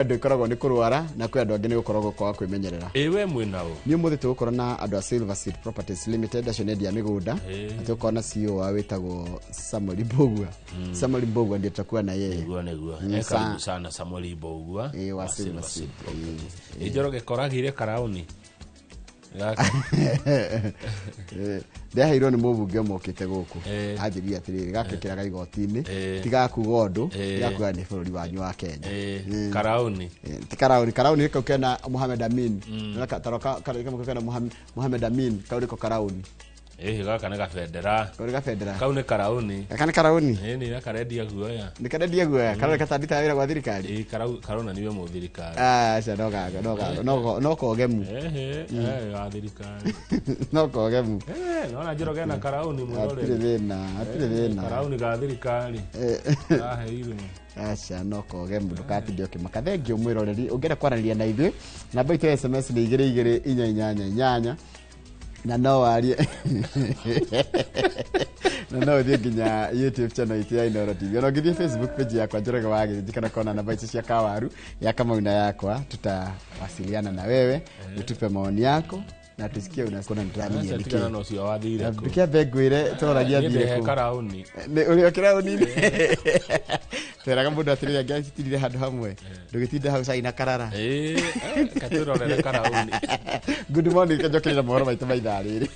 Andũ ĩkoragwo nĩ kũrwara na kwĩ andũ angĩ nĩ gũkoragwo kwaga kwĩmenyerera. Ĩ we mwĩna ũ? Nĩ ũmũthĩ tũgũkorwo na andũ a Silver Seed Properties Limited, acio nĩ endia mĩgũnda. Na tũgũkorwo na CEO wao wĩtagwo Samuel Mbugua. Samuel Mbugua ndiye tutakuwa na yeye. Nĩguo nĩguo. E karibu sana Samuel Mbugua. Wa Silver Seed. Properties. Ĩ Njoroge koragire karauni gaka. Ndeheirwo nĩ mũmbunge ũmwe ũkĩte gũkũ. Anjĩrire atĩrĩrĩ, gakĩkĩraga igoti-inĩ, tigakuga ũndũ, gakuga nĩ bũrũri wanyu wa Kenya. Karauni. Ti karauni, karauni kau kena Mohamed Amin. Taro kamwe kena Mohamed Amin, kau nĩko karauni. Ĩ gaka nĩ gabendera. Kau nĩ gabendera. Kau nĩ karauni. Gaka nĩ karauni. Ĩ nĩ karendia guoya. Nĩ karendia guoya, karauni katanditaga wĩra gwa thirikari. Ĩ karonaniwe mũ thirikari. Aca no gaka, no gaka, no kogemu. Ehe, ga thirikari. No kogemu. Nona Njoroge na karauni mwĩroreri. Hatirĩ thĩna, hatirĩ thĩna. Karauni ga thirikari. Kaheirwo. Aca no kogemu, ndũgatinde ũkĩmaka. Thengiũ mwĩroreri, ũngĩenda kwaranĩria na ithuĩ, namba itũ ya SMS nĩ igĩrĩ igĩrĩ inya inyanya inyanya. Na no warie na no ũthiĩ nginya YouTube channel itũ ya Inooro TV. Ona ũngĩthiĩ Facebook page yakwa Njoroge wa Gĩthĩnji kana kona namba ici cia Kawaru ya Kamau na yakwa, tutawasiliana na wewe, utupe maoni yako na tusikie unakona nitaramenya Aca tigana nĩkĩ. na ũcio wathire kũ. Ndũkĩambe ngwĩre tũroragia Niĩ athire ndĩhe kũ. karauni. Nĩ ũrĩ o kĩrauni-inĩ. Tweraga mũndũ atĩrĩrĩ, angĩacitirire handũ hamwe, ndũgĩtinda hau cai na karara. Katwĩrorere karauni. Good morning, kanjokerera mohoro maitũ ma ithaa rĩrĩ.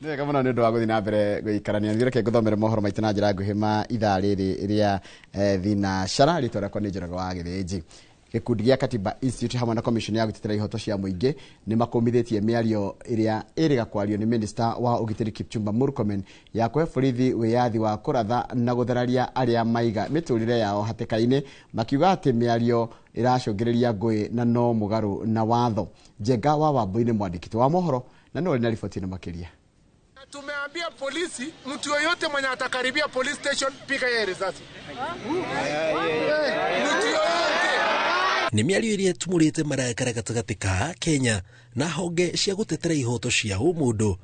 Nĩ wega mũno nĩ ũndũ wa gũthiĩ na mbere gũikarania. Nĩ reke ngũthomere mohoro maitũ na njĩra nguhĩ ma ithaa rĩrĩ rĩa thinacara. Rĩtwa rĩakwa nĩ Njoroge wa Gĩthĩnji. Gĩkundi gĩa Katiba Institute hamwe na Commission ya gũtetera ihoto cia mũingĩ nĩ makũmithĩtie mĩario ĩrĩa ĩrĩga kwario nĩ Minister wa ũgitĩri Kipchumba Murkomen ya kũhe borithi wĩyathi wa kũratha na gũthararia arĩa maiga mĩtũrĩre yao hatĩka-inĩ, makiuga atĩ mĩario ĩracũngĩrĩria ngũĩ na no mũgarũ na watho. Njenga wa Wambui nĩ mwandĩki wa mohoro na nĩwe ũrĩ na riboti ĩno makĩria. Tumeambia polisi mtu yoyote mwenye atakaribia police station piga yeye risasi. Mtu yoyote. Nĩ mĩario ĩrĩa ĩtumũrĩte marakara gatagatĩ ka Kenya na honge cia gũtetera ihoto cia ũmũndũ.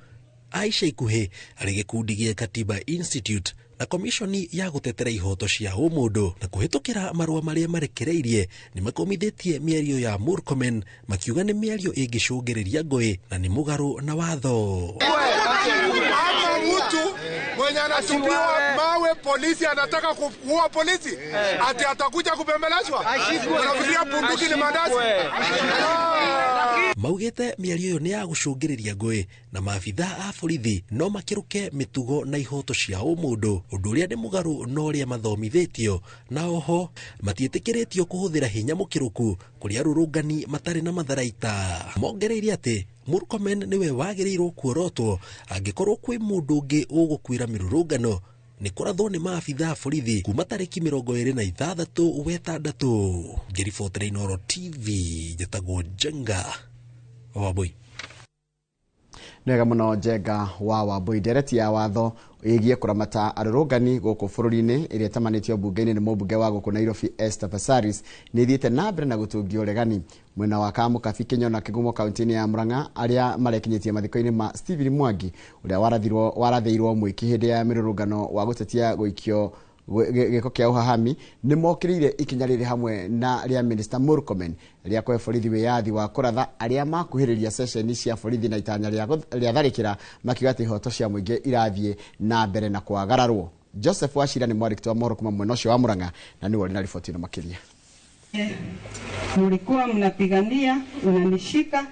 Aisha ikuhĩ arĩ gĩkundi gĩa Katiba Institute na komishoni ya gũtetera ihoto cia ũmũndũ na kũhĩtũkĩra marũa marĩa marekereirie nĩ makomithĩtie mĩario ya Murkomen makiuga nĩ mĩario ĩngĩcũngĩrĩria ngũĩ na nĩ mũgarũ na watho. Ama mtu mwenye anatupiwa mawe polisi anataka kuua polisi ati atakuja kupembelezwa? Unafikiria bunduki ni mandazi? Maugĩte mĩario ĩyo nĩ ya gũcũngĩrĩria ngũĩ na maabitha a borithi no makĩrũke mĩtugo na ihoto cia ũmũndũ, ũndũ ũrĩa nĩ mũgarũ na ũrĩa mathomithĩtio, na oho matiĩtĩkĩrĩtio kũhũthĩra hinya mũkĩrũku kũrĩ arũrũngani matarĩ na matharaita. Mongereire atĩ Murkomen nĩwe wagĩrĩirwo kuorotwo angĩkorwo kwĩ mũndũ ũngĩ ũgũkuĩra mĩrũrũngano nĩ kũrathwo nĩ maabitha a borithi kuma tarĩki mĩrongo ĩrĩ na ithathatũ wetandatũ. Ngĩribotera Inooro TV, njĩtagwo Njenga wa Wambui. Nĩ wega mũno Njenga wa Wambui. Ndereti ya watho ĩgiĩ kũramata arũrũngani gũkũ bũrũri-inĩ ĩrĩa ĩtamanĩtio mbunge-inĩ nĩ mũmbunge wa gũkũ Nairobi Esther Passaris nĩ ĩthiĩte na mbere na gũtũngia ũregani mwena wa Kamũkabi Kĩnyona Kĩgumo kaunti-inĩ ya Murang'a arĩa marekinyĩtie mathiko-inĩ ma Stephen Mwangi ũrĩa warathĩirwo mwĩki hĩndĩ ya mĩrũrũngano wa gũtetia gũikio gĩko kĩa ũhahami nĩ mokĩrĩire ikinya rĩrĩ hamwe na rĩa Minister Murkomen rĩa kũhe borithi wĩyathi wa kũratha arĩa makuhĩrĩria ceceni cia borithi na itanya rĩa tharĩkĩra makiuga atĩ ihoto cia mũingĩ irathiĩ na mbere na kwagararwo. Joseph Wachira nĩ mwandĩki wa mohoro kuma mwena ũcio wa Murang'a na nĩwe ũrĩ na riboti ĩno makĩria. Mulikuwa mnapigania, unanishika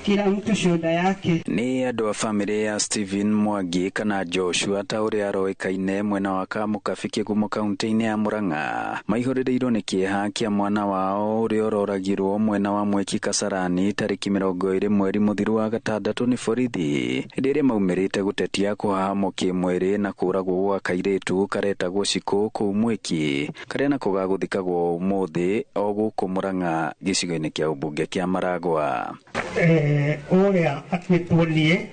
kila mtu shoda yake. Nĩ andũ a famĩlĩ ya Stephen Mwangi kana Joshua ta ũrĩa aroĩkaine mwena wa Kamũkabi Kĩgumo kaunti-inĩ ya Murang'a maihũrĩrĩirwo nĩ kĩeha kĩa mwana wao ũrĩa ũroragirwo mwena wa Mweki Kasarani tarĩki mĩrongo ĩrĩ mweri mũthiru wa gatandatũ nĩ borithi hĩndĩ ĩrĩa maumĩrĩte gũtetia kũhahamwo kĩmwĩrĩ na kũragwo gwa kairĩtu karetagwo Cikũ kũu Mweki karĩa nako gagũthikagwo ũmũthĩ o gũkũ Murang'a gĩcigo-inĩ kĩa ũmbunge kĩa Maragwa. Ũrĩa atuĩtwo niĩ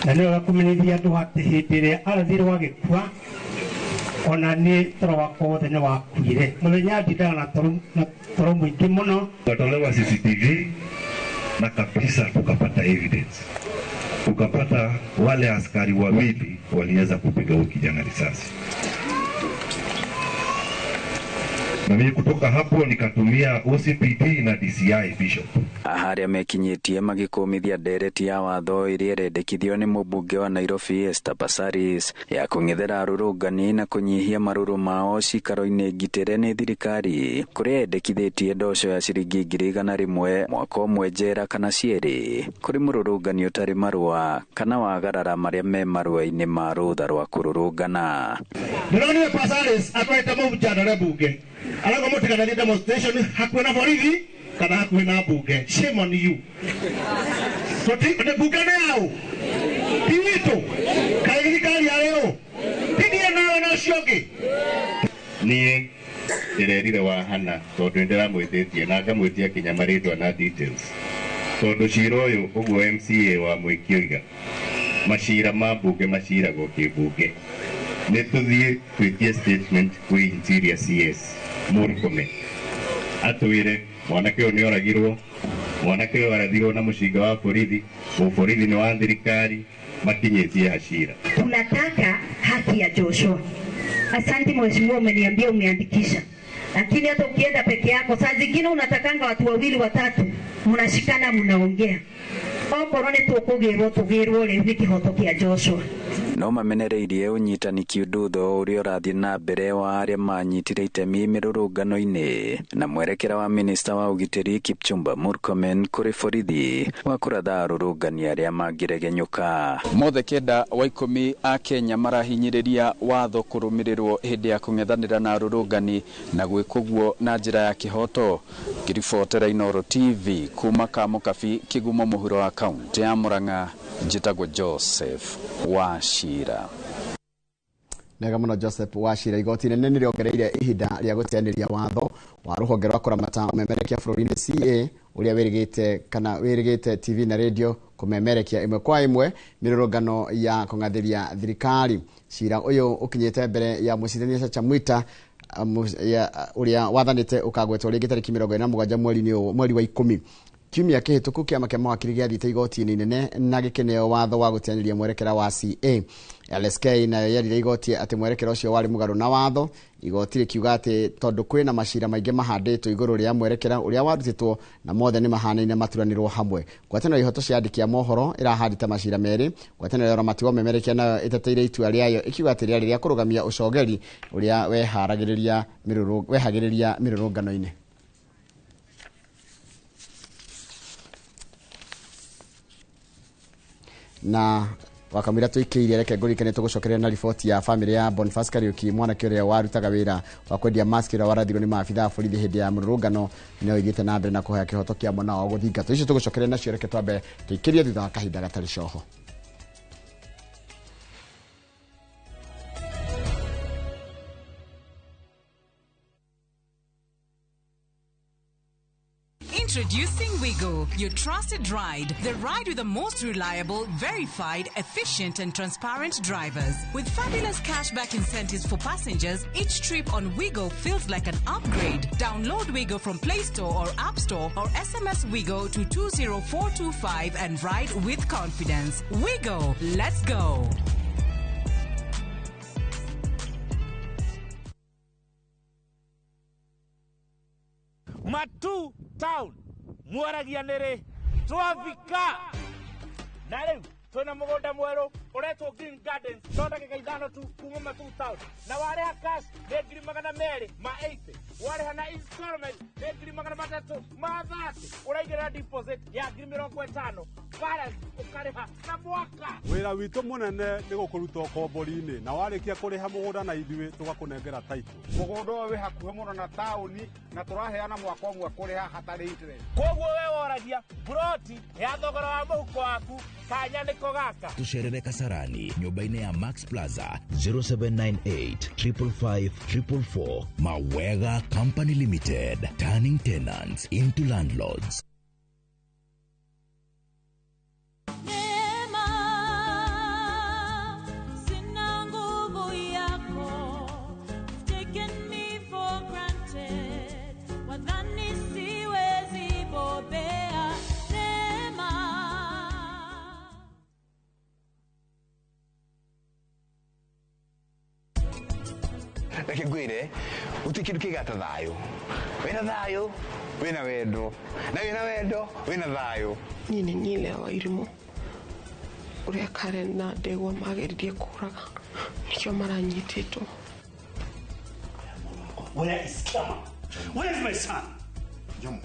na nĩwe gakũmenyithia andũ atĩ hĩndĩ ĩrĩa arathirwo agĩkua Ona niĩ toro wakwa wothe nĩ wakuire. Mũthenya ndindaga na toro mũingĩ mũno. Tukatolewa CCTV na kabisa tukapata evidence. Tukapata wale askari wawili waliweza kupiga huyu kijana risasi. Na mimi kutoka hapo nikatumia OCPD na DCI Bishop. Harĩa mekinyĩtie magĩkũmithia ndereti ya watho ĩrĩa ĩrendekithio nĩ mũmbunge wa Nairobi Esther Passaris ya kũng'ethera arũrũngani na kũnyihia marũrũ mao cikaro-inĩ ngitĩre nĩ thirikari, kũrĩa yendekithĩtie ndoco ya ciringi 100,000 mwaka ũmwe njera kana cierĩ kũrĩ mũrũrũngani ũtarĩ marũa kana wagarara marĩa me marũa-inĩ ma rũtha rwa kũrũrũngana. Ndĩronire Passaris atwarĩte mũjadara bunge arauga mũtiganathiĩ demonstration hakuhĩ na borithi kana hakuhĩ na bunge. Shame on you. Nĩ bunge nĩ yaũ? Ti witũ? Kaĩ thirikari yarĩ ũ? Ti niĩ nawe na ũcio ũngĩ? Niĩ ndĩrerire Wahana tondũ nĩndĩramwĩtĩtie na ngamwĩtia kinya marĩtwa na details, tondũ cira ũyũ ũguo MCA wa Mwĩki oiga macira ma mbunge maciragwo kĩmbunge. Nĩ tũthiĩ twĩtie statement kwĩ Interior CS Murkomen atwĩre mwanake ũyũ nĩoragirwo, mwanake ũyũ arathirwo na mũcinga wa borithi, borithi nĩ wa thirikari, makinyĩtie hacira. Tunataka haki ya Joshua. Asante mheshimiwa, umeniambia umeandikisha, lakini hata ukienda peke yako saa zingine unatakanga watu wawili watatu, mnashikana mnaongea. Okorwo nĩ tũkũgĩrwo tũgĩrwo rĩu nĩ kĩhoto kĩa Joshua. No mamenereirie ũnyitani kiundutho ũrĩa ũrathiĩ na mbere wa arĩa manyitire itemi mĩrũrũngano-inĩ na mwerekera wa minista wa ũgitĩri Kipchumba Murkomen kũrĩ borithi wa kũratha arũrũngani arĩa mangĩregenyũka. Mothe 9 wa 10 a Kenya marahinyĩrĩria watho kũrũmĩrĩrwo hĩndĩ ya kũng'ethanĩra na arũrũngani na gwĩkwo guo na njĩra ya kĩhoto. Ngĩribotera Inooro TV kuma Kamũkabi, Kĩgumo, mũhuro wa kaunti ya Murang'a, njĩtagwo Joseph Wachira. Nega muno Joseph Wachira. Igoti inene nĩ rĩongereire ihinda rĩa gũteanĩria watho wa rũhonge rwa kũramata ũmemerekia bũrũri-inĩ CA ũrĩa wĩrĩgĩte kana wĩrĩgĩte TV na radio kũmemerekia ĩmwe kwa ĩmwe mĩrũrũngano ya kũng'athĩria thirikari. Cira ũyũ ũkinyĩte mbere ya mũcirithania Chacha Mwita ũrĩa wathanĩte ũkagwetwo rĩngĩ tarĩki 47 mweri wa 10. Kiumia kĩhĩtũku kĩama kĩa mawakiri gĩathiĩte igoti-inĩ inene na gĩkĩneo watho wa gũteanĩria mwerekera wa CA. LSK nayo yerire igoti atĩ mwerekera ũcio warĩ mũgarũ na watho. Igoti rĩkiuga atĩ tondũ kwĩna macira maingĩ mahandĩtwo igũrũ rĩa mwerekera ũrĩa warutĩtwo na mothe nĩ mahanaine maturanĩrwo hamwe. Ngwatanĩro ya ihoto cia andĩki a mohoro ĩrahandĩte macira merĩ. Ngwatanĩro ya ũramati wa ũmemerekia nayo ĩteteire itua rĩayo ĩkiuga atĩ rĩarĩ rĩa kũrũgamia ũcogeri ũrĩa wehagĩrĩria mĩrũrũngano-inĩ. Na wakamwira tuikĩirie reke ngũririkane tũgũcokeria na riboti ya famĩlĩ ya Boniface Kariuki, mwanake ũrĩa warutaga wĩra wa kwendia mask ũrĩa warathirwo nĩ maabitha a borithi hĩndĩ ya mũrũrũngano no ĩthiĩte na mbere na kũhoya kĩhoto kĩa mwana wao gũthingatwo. Icio tũgũcokeria nacio, reke twambe tũikĩrie thutha wa kahinda gatarĩ coho. Introducing Wigo, your trusted ride. The ride with the most reliable, verified, efficient and transparent drivers. With fabulous cashback incentives for passengers, each trip on Wigo feels like an upgrade. Download Wigo from Play Store or App Store or SMS Wigo to 20425 and ride with confidence. Wigo, let's go. Matu town mwaragia nĩrĩ twafika na rĩu twĩna mũgũnda mwerũ ũretwo Green Gardens no ndagĩka 5 tu kuma Matu town, na warĩha cash nĩ 280,000, warĩha na installment nĩ 330,000, ũraigĩrĩra deposit ya 50,000, balance ũkarĩha na mwaka. Wĩra witũ mũnene nĩ gũkũruta ũkombori-inĩ, na warĩkia kũrĩha mũgũnda na ithuĩ tũgakũnengera title. Mũgũnda ũyũ wĩ hakuhĩ mũno na taũni na tũraheana mwaka ũmwe kũrĩha hatarĩ interest. Koguo we woragia buroti ya thogora wa mũhuko waku kanya nĩko gaka. Tũcerere Kasarani nyũmba-inĩ ya Max Plaza 0798 555 444. Mawega Company Limited, turning tenants into landlords. Reke ngwĩre, gũtirĩ kĩndũ kĩega ta thayũ. Wĩna thayũ, wĩna wendo, na wĩna wendo, wĩna thayũ. Niĩ nĩ niĩ Lea Wairimũ ũrĩa Karen na Ndegwa mageririe kũraga nĩkĩo maranyitĩtwo. Where is Kama? Where is my son? Jomo,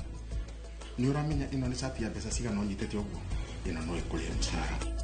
nĩ ũramenya ĩno nĩ cati ya mbeca cigana ũnyitĩte ũguo? Ĩno no ĩkũrĩhe mũcara.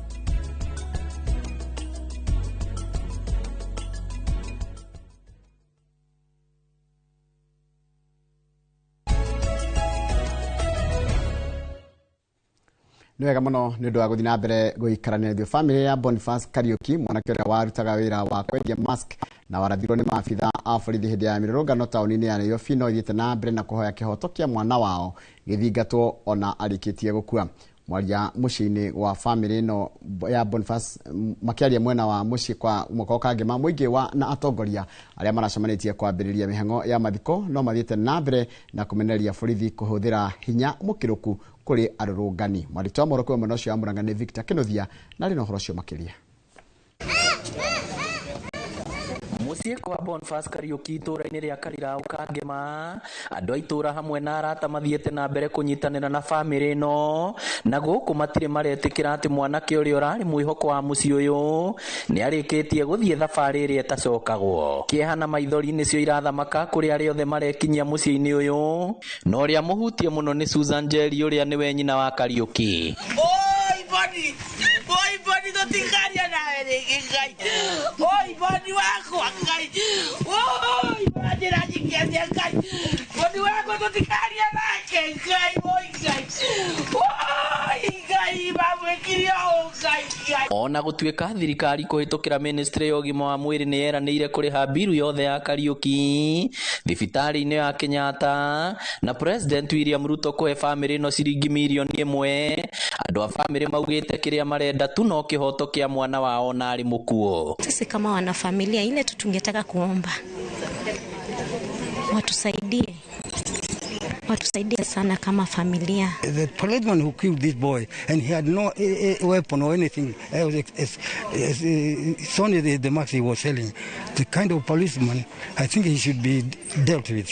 Nĩ wega mũno nĩ ũndũ wa gũthiĩ na mbere gũikarania ithuĩ. Famĩlĩ ya Boniface Kariuki, mwanake ũrĩa warutaga wĩra wa kwendia mask na warathirwo nĩ maabitha a borithi hĩndĩ ya mĩrũrũngano taũni-inĩ ya Nairobi, no ĩthiĩte na mbere na kũhoya kĩhoto kĩa mwana wao gĩthingatwo ona arĩkĩtie gũkua. Mwaria mũciĩ-inĩ wa famĩlĩ ĩno ya Boniface makĩaria mwena wa mũciĩ kwa mwaka Kangema, mũingĩ wa na atongoria arĩa maracemanĩtie kwambĩrĩria mĩhang'o ya mathiko no mathiĩte na mbere na kũmenereria borithi kũhũthĩra hinya mũkĩrũku kũrĩ arũrũngani. Mwandĩki wa mohoro kwĩ mwena ũcio wa Murang'a nĩ Victor Kinuthia na arĩ na ũhoro ũcio makĩria. Mũciĩ kwa Boniface Kariuki itũũra-inĩ rĩa Karirau Kangema, andũ a itũũra hamwe na arata mathiĩte na mbere kũnyitanĩra na bamĩrĩ ĩno, na gũkũ matirĩ maretĩkĩra atĩ mwanake ũrĩa ũrarĩ mwĩhoko wa mũciĩ ũyũ nĩ arĩkĩtie gũthiĩ thabarĩ ĩrĩa ĩtacokagwo. Kĩeha na maithori nĩcio irathamaka kũrĩ arĩa othe marekinyia mũciĩ-inĩ ũyũ, na ũrĩa mũhutie mũno nĩ Susan Njeri ũrĩa nĩwe nyina wa Kariuki. Oi Boni, oi Boni tũtikaria nawe rĩngĩ Ngai. Oi Boni wakwa Ngai. Oi wanjĩra njikie Ngai. Boni wakwa tũtikaria nake Ngai. Oi Ngai. Oi Ngai mamwĩkire ũũ Ngai Ngai. Ona gũtuĩka thirikari kũhĩtũkĩra ministry ya ũgima wa mwĩrĩ nĩ yeranĩire kũrĩha mbiru yothe ya Kariuki thibitarĩ-inĩ ya Kenyatta na President William Ruto kũhe bamĩrĩ ĩno ciringi mirioni 1, andũ a bamĩrĩ maugĩte kĩrĩa marenda tu no kĩhoto kĩa mwana wao na arĩ mũkuũ. Sisi kama wanafamilia ile tu tungetaka kuomba watusaidie, watusaidie sana kama familia. The policeman who killed this boy, and he had no weapon or anything, it's only the mask he was selling. The kind of policeman, I think he should be dealt with.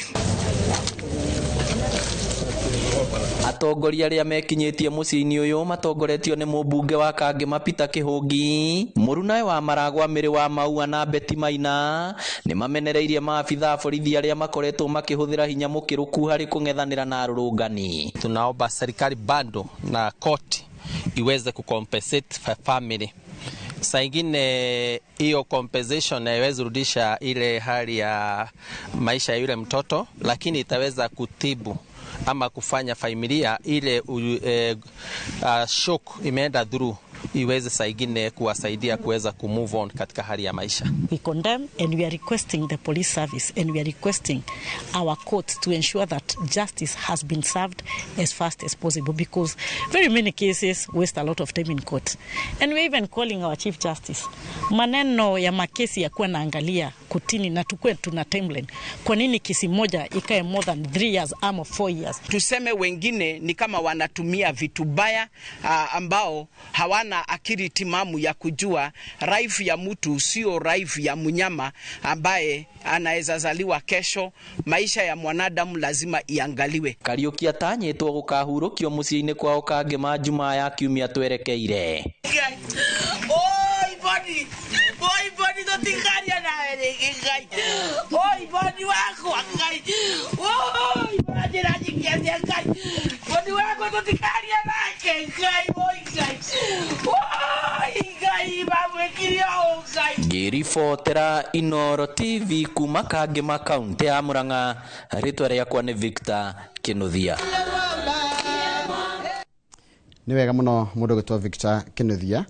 Atongoria arĩa mekinyĩtie mũciĩ-inĩ ũyũ matongoretio nĩ mũmbunge wa Kangema Peter Kĩhũngi, mũrunawe wa Maragwa Mĩrĩ wa Maua na Betty Maina nĩ mamenereirie maabitha a borithi arĩa makoretwo makĩhũthĩra hinya mũkĩrũku harĩ kũng'ethanĩra na arũrũngani. Tunaomba serikali bado na koti iweze kucompensate family. Saa ingine hiyo compensation haiwezi rudisha ile hali ya maisha ya yule mtoto, lakini itaweza kutibu ama kufanya familia ile shock imeenda through iweze saa ingine kuwasaidia kuweza kumove on katika hali ya maisha. We condemn and we are requesting the police service and we are requesting our courts to ensure that justice has been served as fast as possible, because very many cases waste a lot of time in court. And we're even calling our Chief Justice. Maneno ya makesi ya kuwa naangalia kotini na tukue tuna timeline. Kwa nini kesi moja ikae more than 3 years ama 4 years? Tuseme wengine ni kama wanatumia vitu baya, ambao hawana akili timamu ya kujua life ya mtu sio life ya mnyama ambaye anaweza zaliwa kesho. Maisha ya mwanadamu lazima iangaliwe. Kariuki atanyĩtwo gũkahurũkio mũciĩ-inĩ kwao Kangema Jumaa ya kiumia twerekeire. Oi Boni, oi Boni tũtikaria nawe rĩngĩ Ngai. Oi Boni wakwa Ngai. Oi wanjĩra njikie Ngai. Boni wakwa tũtikaria nake Ngai. Oi Ngai. Oi Ngai mamwĩkire ũũ Ngai. Ngĩribotera Inooro TV kuma Kangema kaunti ya Murang'a, rĩtwa rĩakwa nĩ Victor Kinuthia. Nĩ wega mũno mũndũ gwĩtwo Victor Kinuthia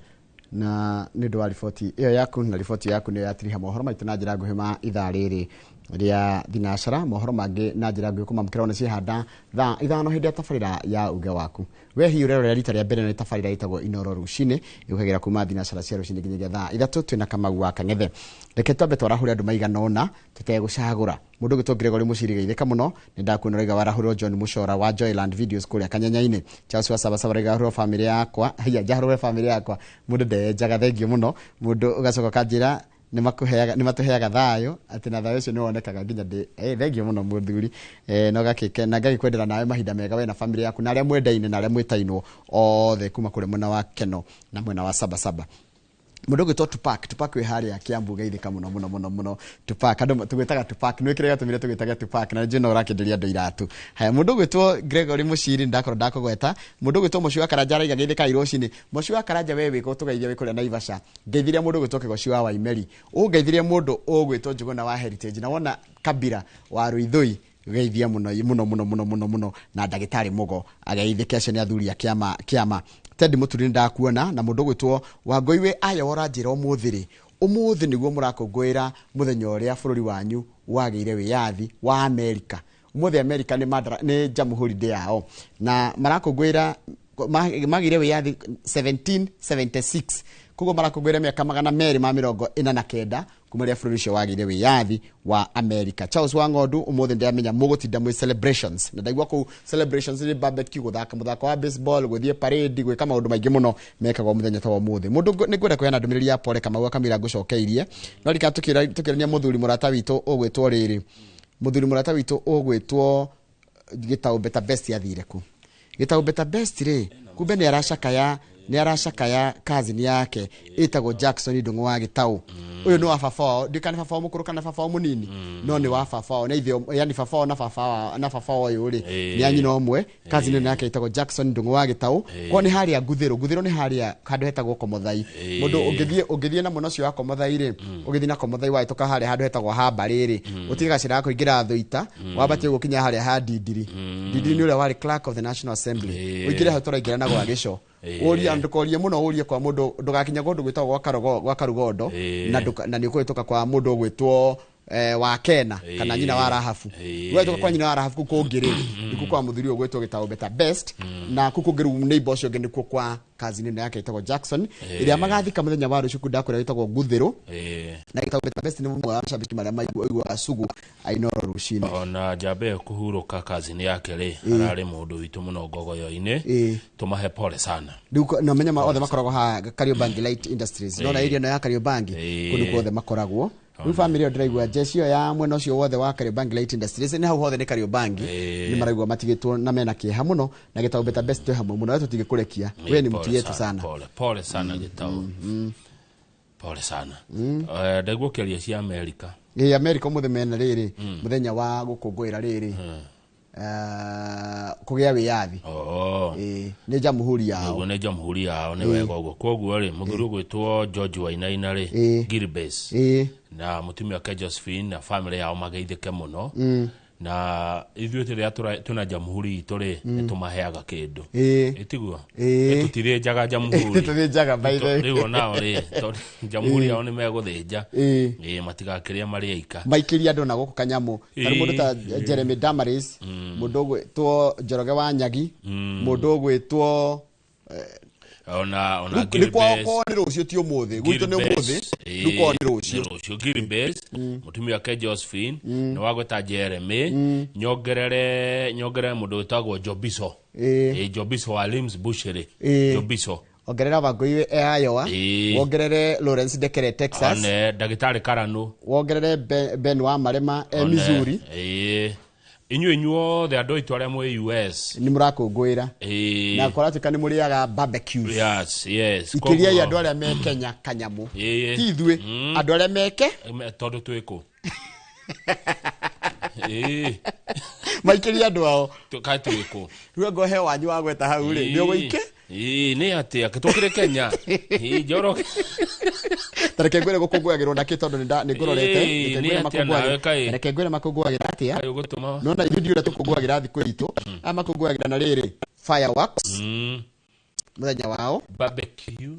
na nĩ ũndũ wa riboti ĩyo yaku, na riboti yaku nĩyo yatiriha mohoro maitũ na njĩra nguhĩ ma ithaa rĩrĩ rĩa thinacara. Mohoro mangĩ na njĩra nguhĩ kũmamũkĩra ona ciehanda thaa 5 hĩndĩ ya tabarĩra ya uge waku. We hihi ũrerorera rita rĩa mbere na tabarĩra ĩtagwo Inooro rũcinĩ, ĩgũkagĩra kuma thinacara cia rũcinĩ nginyagia thaa 3 twĩna Kamau wa Kang'ethe. Reke twambe twarahũre andũ maigana ũna tũtegũcagũra. Mũndũ ũgĩtwo Gregory Mũciri geithĩka mũno, nĩ ndakuona ũraiga warahũrwo John Mũcora wa Joyland Videos kũrĩa Kanyanya-inĩ. Charles wa Sabasaba ũraiga warahũrwo famĩlĩ yakwa, haiya njahũrwe famĩlĩ yakwa, mũndũ ndeyenjaga, thengio mũno. Mũndũ ũgacoka ũkanjĩra Nĩ makũheaga, nĩ matũheaga thayũ, atĩ na thayũ ũcio nĩ wonekaga nginya ndĩ thengio mũno mũthuri, na ũgakĩke na ngagĩkwendera nawe mahinda mega we na family yaku na arĩa mwendaine na arĩa mwĩtainwo othe kuma kũrĩa mwena wa Keno na mwena wa Sabasaba. Mũndũ ũgwĩtwo Tupac, Tupac wĩ harĩa Kiambu, geithĩka mũno mũno mũno mũno Tupac. Andũ tũgwĩtaga Tupac, nĩ kĩrĩa gĩatũmire tũgwĩtage Tupac, na njũĩ no ũrakĩenderia andũ iratũ. Haya, mũndũ ũgwĩtwo Gregory Mũciri, ndakorwo ndakũgweta. Mũndũ ũgwĩtwo Mũciĩ wa Karanja araiga geithĩka rũcinĩ. Mũciĩ wa Karanja, we wĩkũ tũgeithia wĩ kũrĩa Naivasha. Ngeithirie mũndũ ũgwĩtwo Kĩgoci wa Waimeri, ũngeithirie mũndũ ũgwĩtwo Njũgũna wa Heritage, na wona Kabira wa Ruithũi, geithia mũno mũno mũno mũno mũno mũno, na ndagĩtarĩ Mũgo ageithĩke. Acio nĩ athuri a kĩama kĩama. Ted Mũturi, ndakuona. Na mũndũ ũgwĩtwo Wangũi wĩ Aya ũranjĩra ũmũthĩ rĩ, ũmũthĩ nĩguo mũrakũngũĩra mũthenya ũrĩa bũrũri wanyu wagĩire wĩyathi wa Amerika. Ũmũthĩ Amerika nĩ nĩ Jamhuri Day yao, na marakũngũĩra magĩire wĩyathi 1776, koguo marakũngũĩra mĩaka 249 kuma rĩrĩa bũrũri ũcio wagĩire wĩyathi wa America. Charles wa Ng'ondu, ũmũthĩ ndĩramenya mũgũtinda mwĩ celebrations, na ndaigua kũu celebrations nĩ barbecue, gũthaka mũthako wa baseball, gũthiĩ parade, gwĩka maũndũ maingĩ mũno mekagwo mũthenya ta wa ũmũthĩ. Mũndũ nĩ ngwenda kũheana ndũmĩrĩri ya pole Kamau akamĩra ngũcokeirie, no rika tũkĩrania mũthuri mũrata witũ ũgwĩtwo rĩrĩ, mũthuri mũrata witũ ũgwĩtwo Gĩtaũ Beta Best athire ku. Gĩtaũ Beta Best rĩ, kumbe nĩ aracakaya cousin yake ĩtagwo Jackson Ndung'u wa Gĩtaũ. Ũyũ nĩ wa baba wao, ndikana baba wao mũkũrũ kana baba wao mũnini, no nĩ wa baba wao, nĩ ithe, yani baba wao na baba wao ũyũ rĩ, nĩ a nyina ũmwe. Cousin ĩno yake ĩtagwo Jackson Ndung'u wa Gĩtaũ. Kwao nĩ harĩa Nguthĩrũ. Nguthĩrũ nĩ harĩa handũ hetagwo Komothai. Mũndũ ũngĩthiĩ na mwena ũcio wa Komothai rĩ, ũgĩthiĩ na Komothai wahĩtũka harĩa handũ hetagwo Hambarĩ rĩ, ũtige gacĩra ga kũingĩra Thũita, wambatie gũkinya harĩa ha Ndindiri. Ndindiri nĩ ũrĩa warĩ clerk of the National Assembly. Ũingĩre hau tũraingĩra na gwa Gĩco, ũrie, ndũkorie mũno, ũrie kwa mũndũ, ndũgakinya kũndũ gwĩtagwo gwa Karugondo, na nĩ ũkũhĩtũka kwa mũndũ ũgwĩtwo wa Kena kana nyina wa Rahabu. Wahĩtũka kwa nyina wa Rahabu kũu kũngĩ rĩ, nĩkuo kwa mũthuri ũyũ ũgwĩtwo Gĩtaũ Beta Best, na kũu kũngĩ rĩu neighbor ũcio ũngĩ nĩkuo kwa cousin ĩno yake ĩtagwo Jackson, ĩrĩa magathika mũthenya wa rũciũ kũu ndakũrĩa ĩtagwo Nguthĩrũ. Na Gĩtaũ Beta Best nĩ mũmwe wa macambĩki marĩa maiguaga sugu ainoro rũcinĩ. Ona njamba ĩyo kũhurũka kazini yake rĩ, ararĩ mũndũ witũ mũno ngogoyo-inĩ. Tũmahe pole sana. Rĩu no menya othe makoragwo haha Kariobangi Light Industries, nona area ĩno ya Kariobangi, kũndũ kuothe makoragwo. Rĩu family ĩyo ndĩraigua jeshi ĩyo ya mwena ũcio wothe wa Kariobangi Light Industries, nĩ hau hothe nĩ Kariobangi, nĩ maraigua matigĩtwo na mena kĩeha mũno. Na Gĩtaũ Beta Best twĩ hamwe mũno, we tũtingĩkũrekia, we ni Pole mtu yetu sana. Pole pole sana Gĩtaũ, pole sana. Ndaigua ũkĩaria cia Amerika. Ĩ, America ũmũthĩ mena rĩrĩ mũthenya wa gũkũngũĩra rĩrĩ kũgĩa wĩyathi. Ĩ, nĩ jamhuri yao. Nĩguo, nĩ jamhuri yao, nĩ wega ũguo. Koguo rĩ, mũthuri ũgwĩtwo George Wainaina rĩ, Gilbes, na mũtumia wake Josephine na family yao mageithĩke mũno. Na ithuĩ rĩrĩa twĩna jamhuri itũ rĩ, nĩ tũmaheaga kĩndũ. Ĩtiguo? Tũtirĩnjaga jamhuri. Tũtirĩnjaga, by the way. Rĩu onao rĩ, tondũ jamhuri yao nĩ megũthĩnja. Ĩ, matigakĩrĩa marĩ aika. Maikĩria andũ na gũkũ kanyamũ tarĩ mũndũ ta Jeremy Damaris, mũndũ ũgwĩtwo Njoroge wa Nyagi, mũndũ ũgwĩtwo ona nĩ kwao. Gilbes. Kwao nĩ rũciũ, ti ũmũthĩ. Gwitũ nĩ ũmũthĩ, rĩu kwao nĩ rũciũ. Nĩ rũciũ. Gilbes, mũtumia wake Josephine, nĩ wagwĩta Jeremy, nyongerere mũndũ wĩtagwo Jobiso. Jobiso wa Lims Butchery. Jobiso. Ongerera Wangũi e Iowa, wongerere Lawrence Ndekere Texas, one ndagĩtarĩ Karanu, wongerere Ben wa Marema e Missouri. Inyuĩ inyuothe andũ aitũ arĩa mwĩ US nĩ mũrakũngũĩra na kũratuĩka nĩ mũrĩaga barbecues. Yes. Ikĩriai andũ arĩa me Kenya kanyamũ, ti ithuĩ, andũ arĩa meke Tondũ twĩ kũ? Maikĩrie andũ ao. Kaĩ twĩ kũ? Rĩu anga he wanyu wa gweta hau rĩ, nĩ ũgũike. Nĩ atĩa tũkĩrĩ Kenya? Njoroge. Ta reke ngwĩre gũkũngũyagĩrwo nakĩ, tondũ nĩ ngũrorete. Reke Nĩ ngwĩre atĩa nawe kaĩ? Reke ngwĩre makũngũyagĩra atĩa. Kaĩ ũgũtũma Nona ithuĩ ndiũrĩa tũkũngũyagĩra thikũ itũ, aya makũngũyagĩra na rĩrĩ, fireworks, mũthenya wao, barbecue,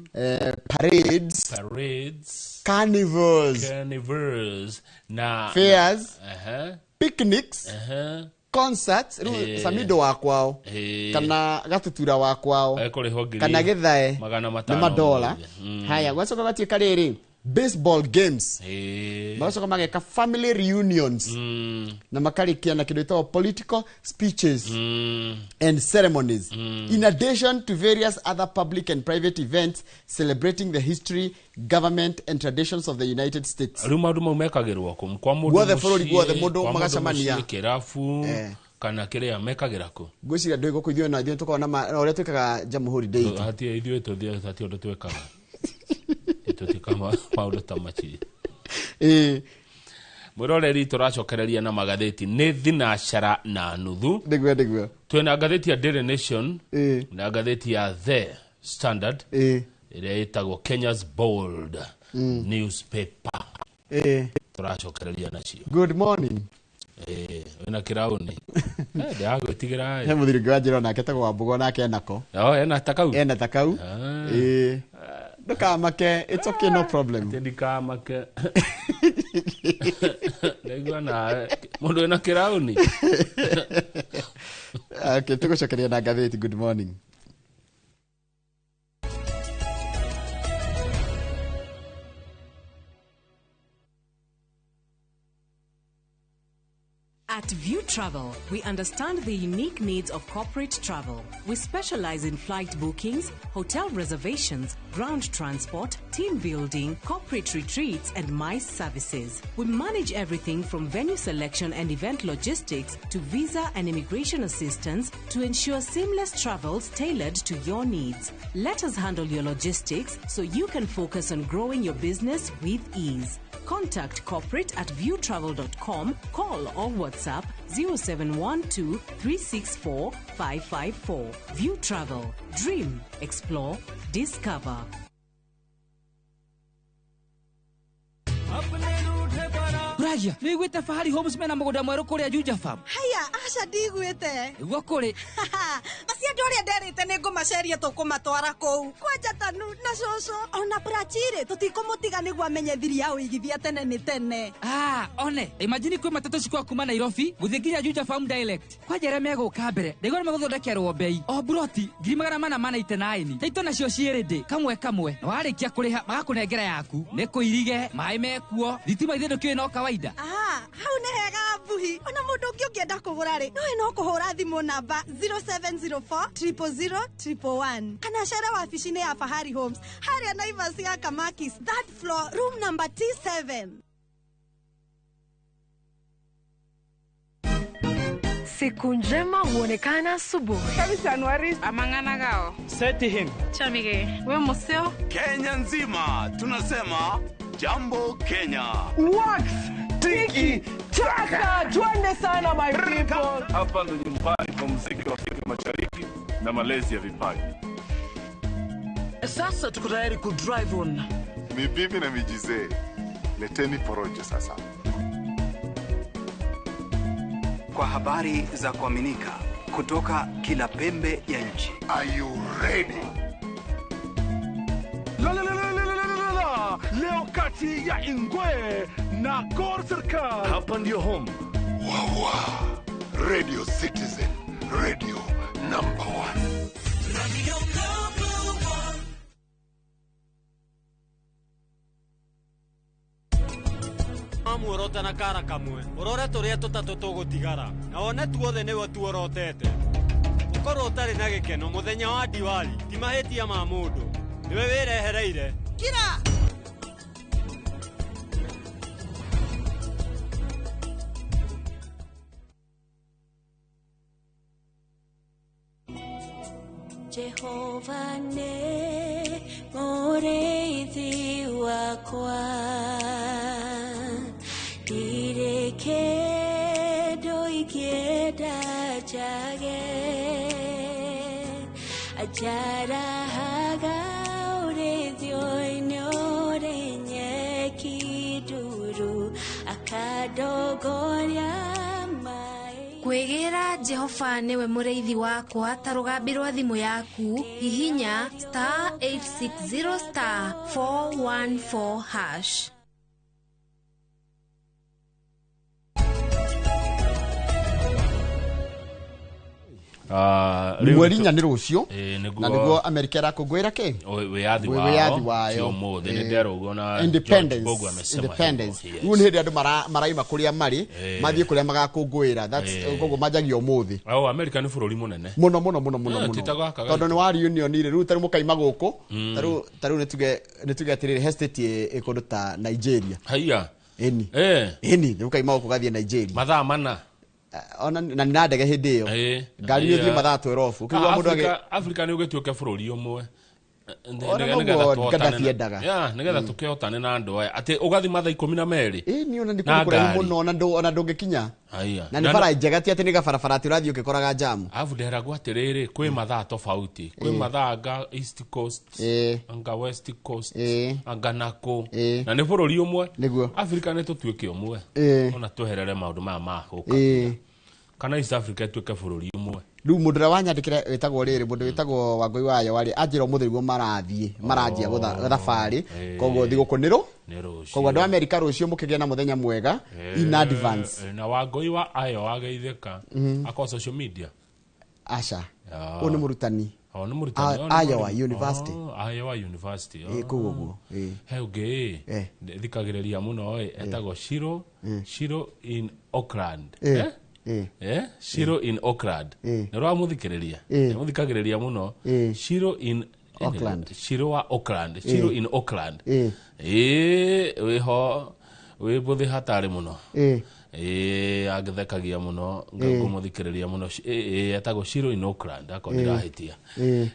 parades, parades, carnivals, carnivals na fairs, picnics, concerts. Rĩu Samido wa kwao kana Gatutura wa kwao Ekũrĩhwo ngiri kana Gĩthae magana nĩ matano madola. ũmũthĩ. Haya, gwacoka gwatuĩka rĩrĩ Baseball games, magacoka mageka family reunions na makarikia na kindu gĩtagwo political speeches and ceremonies, in addition to various other public and private events celebrating the history, government and traditions of the United States. Rĩu maũndũ mau mekagĩrwo kũ? Kwa mũndũ Guothe bũrũri mũciĩ, guothe, mũndũ kwa mũndũ magacemania. Mũciĩ, kĩrabu kana kĩrĩa mekagĩra kũ? Ngwĩciria ndũĩ gũkũ ithuĩ na ithuĩ tũkoragwo na na ũrĩa twĩkaga Jamhuri Day itũ. Hatirĩ, ithuĩ tũthiĩ hatirĩ ũndũ twĩkaga. Tũtikaga maũndũ ta macio. Mwĩroreri, tũracokereria na magathĩti nĩ 9:30. Nĩguo, nĩguo. Twĩna ngathĩti ya Daily Nation na ngathĩti ya The Standard ĩrĩa ĩtagwo Kenya's Bold newspaper. Tũracokereria nacio. Good morning. Wĩna kĩraũni. Ndĩragwĩtigĩra. He mũthuri ũngĩ wanjĩra onake etagwo Wambũgũ, onake enako. Oh, ena ta kau. Ena ta kau. Ndũkamake, it's okay, no problem. Atĩ ndikamake. Ndaigua nawe mũndũ wĩna kĩraũni. Okay, tũgũcokeria na ngathĩti. Good morning. At View Travel, we understand the unique needs of corporate travel. We specialize in flight bookings, hotel reservations, ground transport, team building, corporate retreats, and MICE services. We manage everything from venue selection and event logistics to visa and immigration assistance to ensure seamless travels tailored to your needs. Let us handle your logistics so you can focus on growing your business with ease. Contact corporate at viewtravel.com, call or WhatsApp 0712 364 554. View Travel. Dream, explore, discover. Ragia, nĩ wĩiguĩte Fahari Homes mena mũgũnda mwerũ kũrĩa Juja Farm? Haya, aca, ndigwĩte. Nĩguo kũrĩ. Acio andũ ũrĩa nderĩte nĩ ngũmaceria, tũkũmatwara kũu kwanja tanu na cũcũ ona Prachirĩ tũtikũmũtiga nĩguo amenye thiri ya ũigithia tene nĩ tene. Ah, one, imagine kwĩ matatũ cikwa kuma Nairobi gũthiĩ nginya Juja Farm direct. Kwanja arĩa megũka mbere, ndaigua nĩ megũthondekerwo bei. O buroti 489,000. Taito nacio ciĩ ready kamwe kamwe. Na warĩkia kũrĩha magakũnengera yaku. Nĩ kũirige, maĩ mekuo, thitima ithe ndũkĩũĩ no kawaida. Ah, hau nĩ hega mbuhi. Ona mũndũ ũngĩ ũngĩenda kũgũra rĩ, nowe no kũhũra thimũ namba 0704 000 111 kana cere wabici-inĩ ya Fahari Homes harĩa Naivas ya Kamakis, third floor, room number T7. Siku njema huonekana asubuhi. Amang'ana gao. Seti him. Chamige. We museo. Kenya nzima tunasema jambo Kenya. Wax tiki taka, twende sana my people. Hapa ndo nyumbani kwa muziki wa Afrika Mashariki na malezi ya vipaji. Sasa tuko tayari ku drive on. Ni bibi na mijizee. Leteni porojo sasa. Kwa habari za kuaminika kutoka kila pembe ya nchi. Are you ready? La la la la la la la la. Leo kati ya Ingwe na Gor Serikal. Hapa ndio home. Wawa. Radio Citizen, radio number 1. Radio number 1. Muorota na kara kamwe urore turia tutatu tugutigara na wone tuothe niwe tuorotete ukorwo utari na gikeno muthenya wa Diwali ti mahitia ma mundu niwe wirehereire. Kira. Jehova ne mũrĩithi wakwa, ndirĩ kĩndũ ingĩenda njage, anjarahaga ũrĩithio-inĩ ũrĩ nyeki nduru, akandongoria. Kwĩgĩra Jehova nĩwe mũrĩithi wakwa ta rũgambi rwa thimũ yaku, hihinya star 860 star 414 hash. Mweri 4 nĩ rũciũ na nĩguo Amerika ĩrakũngũĩra kĩ wĩyathi wayo ũmũthĩ nĩ nderwo ũguo na independence rĩu nĩ hĩndĩ andũ maraima kũrĩa marĩ mathiĩ kũrĩa magakũngũĩra koguo manjagia ũmũthĩ. Amerika nĩ bũrũri mũnene mũno mũno mũno mũno mũno tondũ nĩ wa reunion rĩ rĩu tarĩu mũkaima gũkũ tarĩu nĩ tuge atĩrĩrĩ he state ĩ kũndũ ta Nigeria. Haiya ĩni ĩni rĩu kaima gũkũ gathiĩ Nigeria mathaa 4 ona na nĩ na ndege hĩndĩ ĩyo ngari nĩ ũthiĩ mathaa 12 ũkĩigua mũndũ agĩ Afrika nĩ ũgĩtuĩke bũrũri ũmwe nĩgetha tũkĩhotane na andũ aya atĩ ũgathiĩ mathaa 12. Ĩni ona nĩ kũndũ kũraihu mũno ona ndũngĩkinya na nĩ bara njega ti atĩ nĩ gabarabara atĩ ũrathiĩ ũgĩkoraga jamu. Arabu nderagwo atĩrĩrĩ kwĩ mathaa tofauti kwĩ mathaa anga East Coast anga West Coast anga nako na nĩ bũrũri ũmwe. Afrika nĩ tũtuĩke ũmwe ona tweherere maũndũ maya ma gũka kana East Africa ĩtuĩke bũrũri ũmwe. Rĩu mũndũ ũrĩa wanyandĩkĩra wĩtagwo rĩrĩ mũndũ wĩtagwo Wangũi wayo warĩ anjĩra ũmũthĩ nĩguo marathiĩ maranjia thabarĩ koguo thigũkũ nĩ rũciũ koguo andũ a Amerika rũciũ mũkĩgĩa na mũthenya mwega in advance. Na Wangũi wa ayo wageithĩka ako social media aca ũyũ nĩ mũrutani. Nĩ mũrutani Iowa University. Iowa University kũu ũguo. He ũngĩ thikagĩrĩria mũno etagwo Shiro in Auckland. Shiro in Auckland. Nĩ ũramũthikĩrĩria nĩmũthikagĩrĩria mũno Shiro in Auckland. Shiro wa Auckland. Shiro in Auckland. Wĩho wĩ mbũthĩ hatarĩ mũno angĩthekagia mũno ngũmũthikĩrĩria mũno etagwo Shiro in Auckland akorwo ndirahĩtia.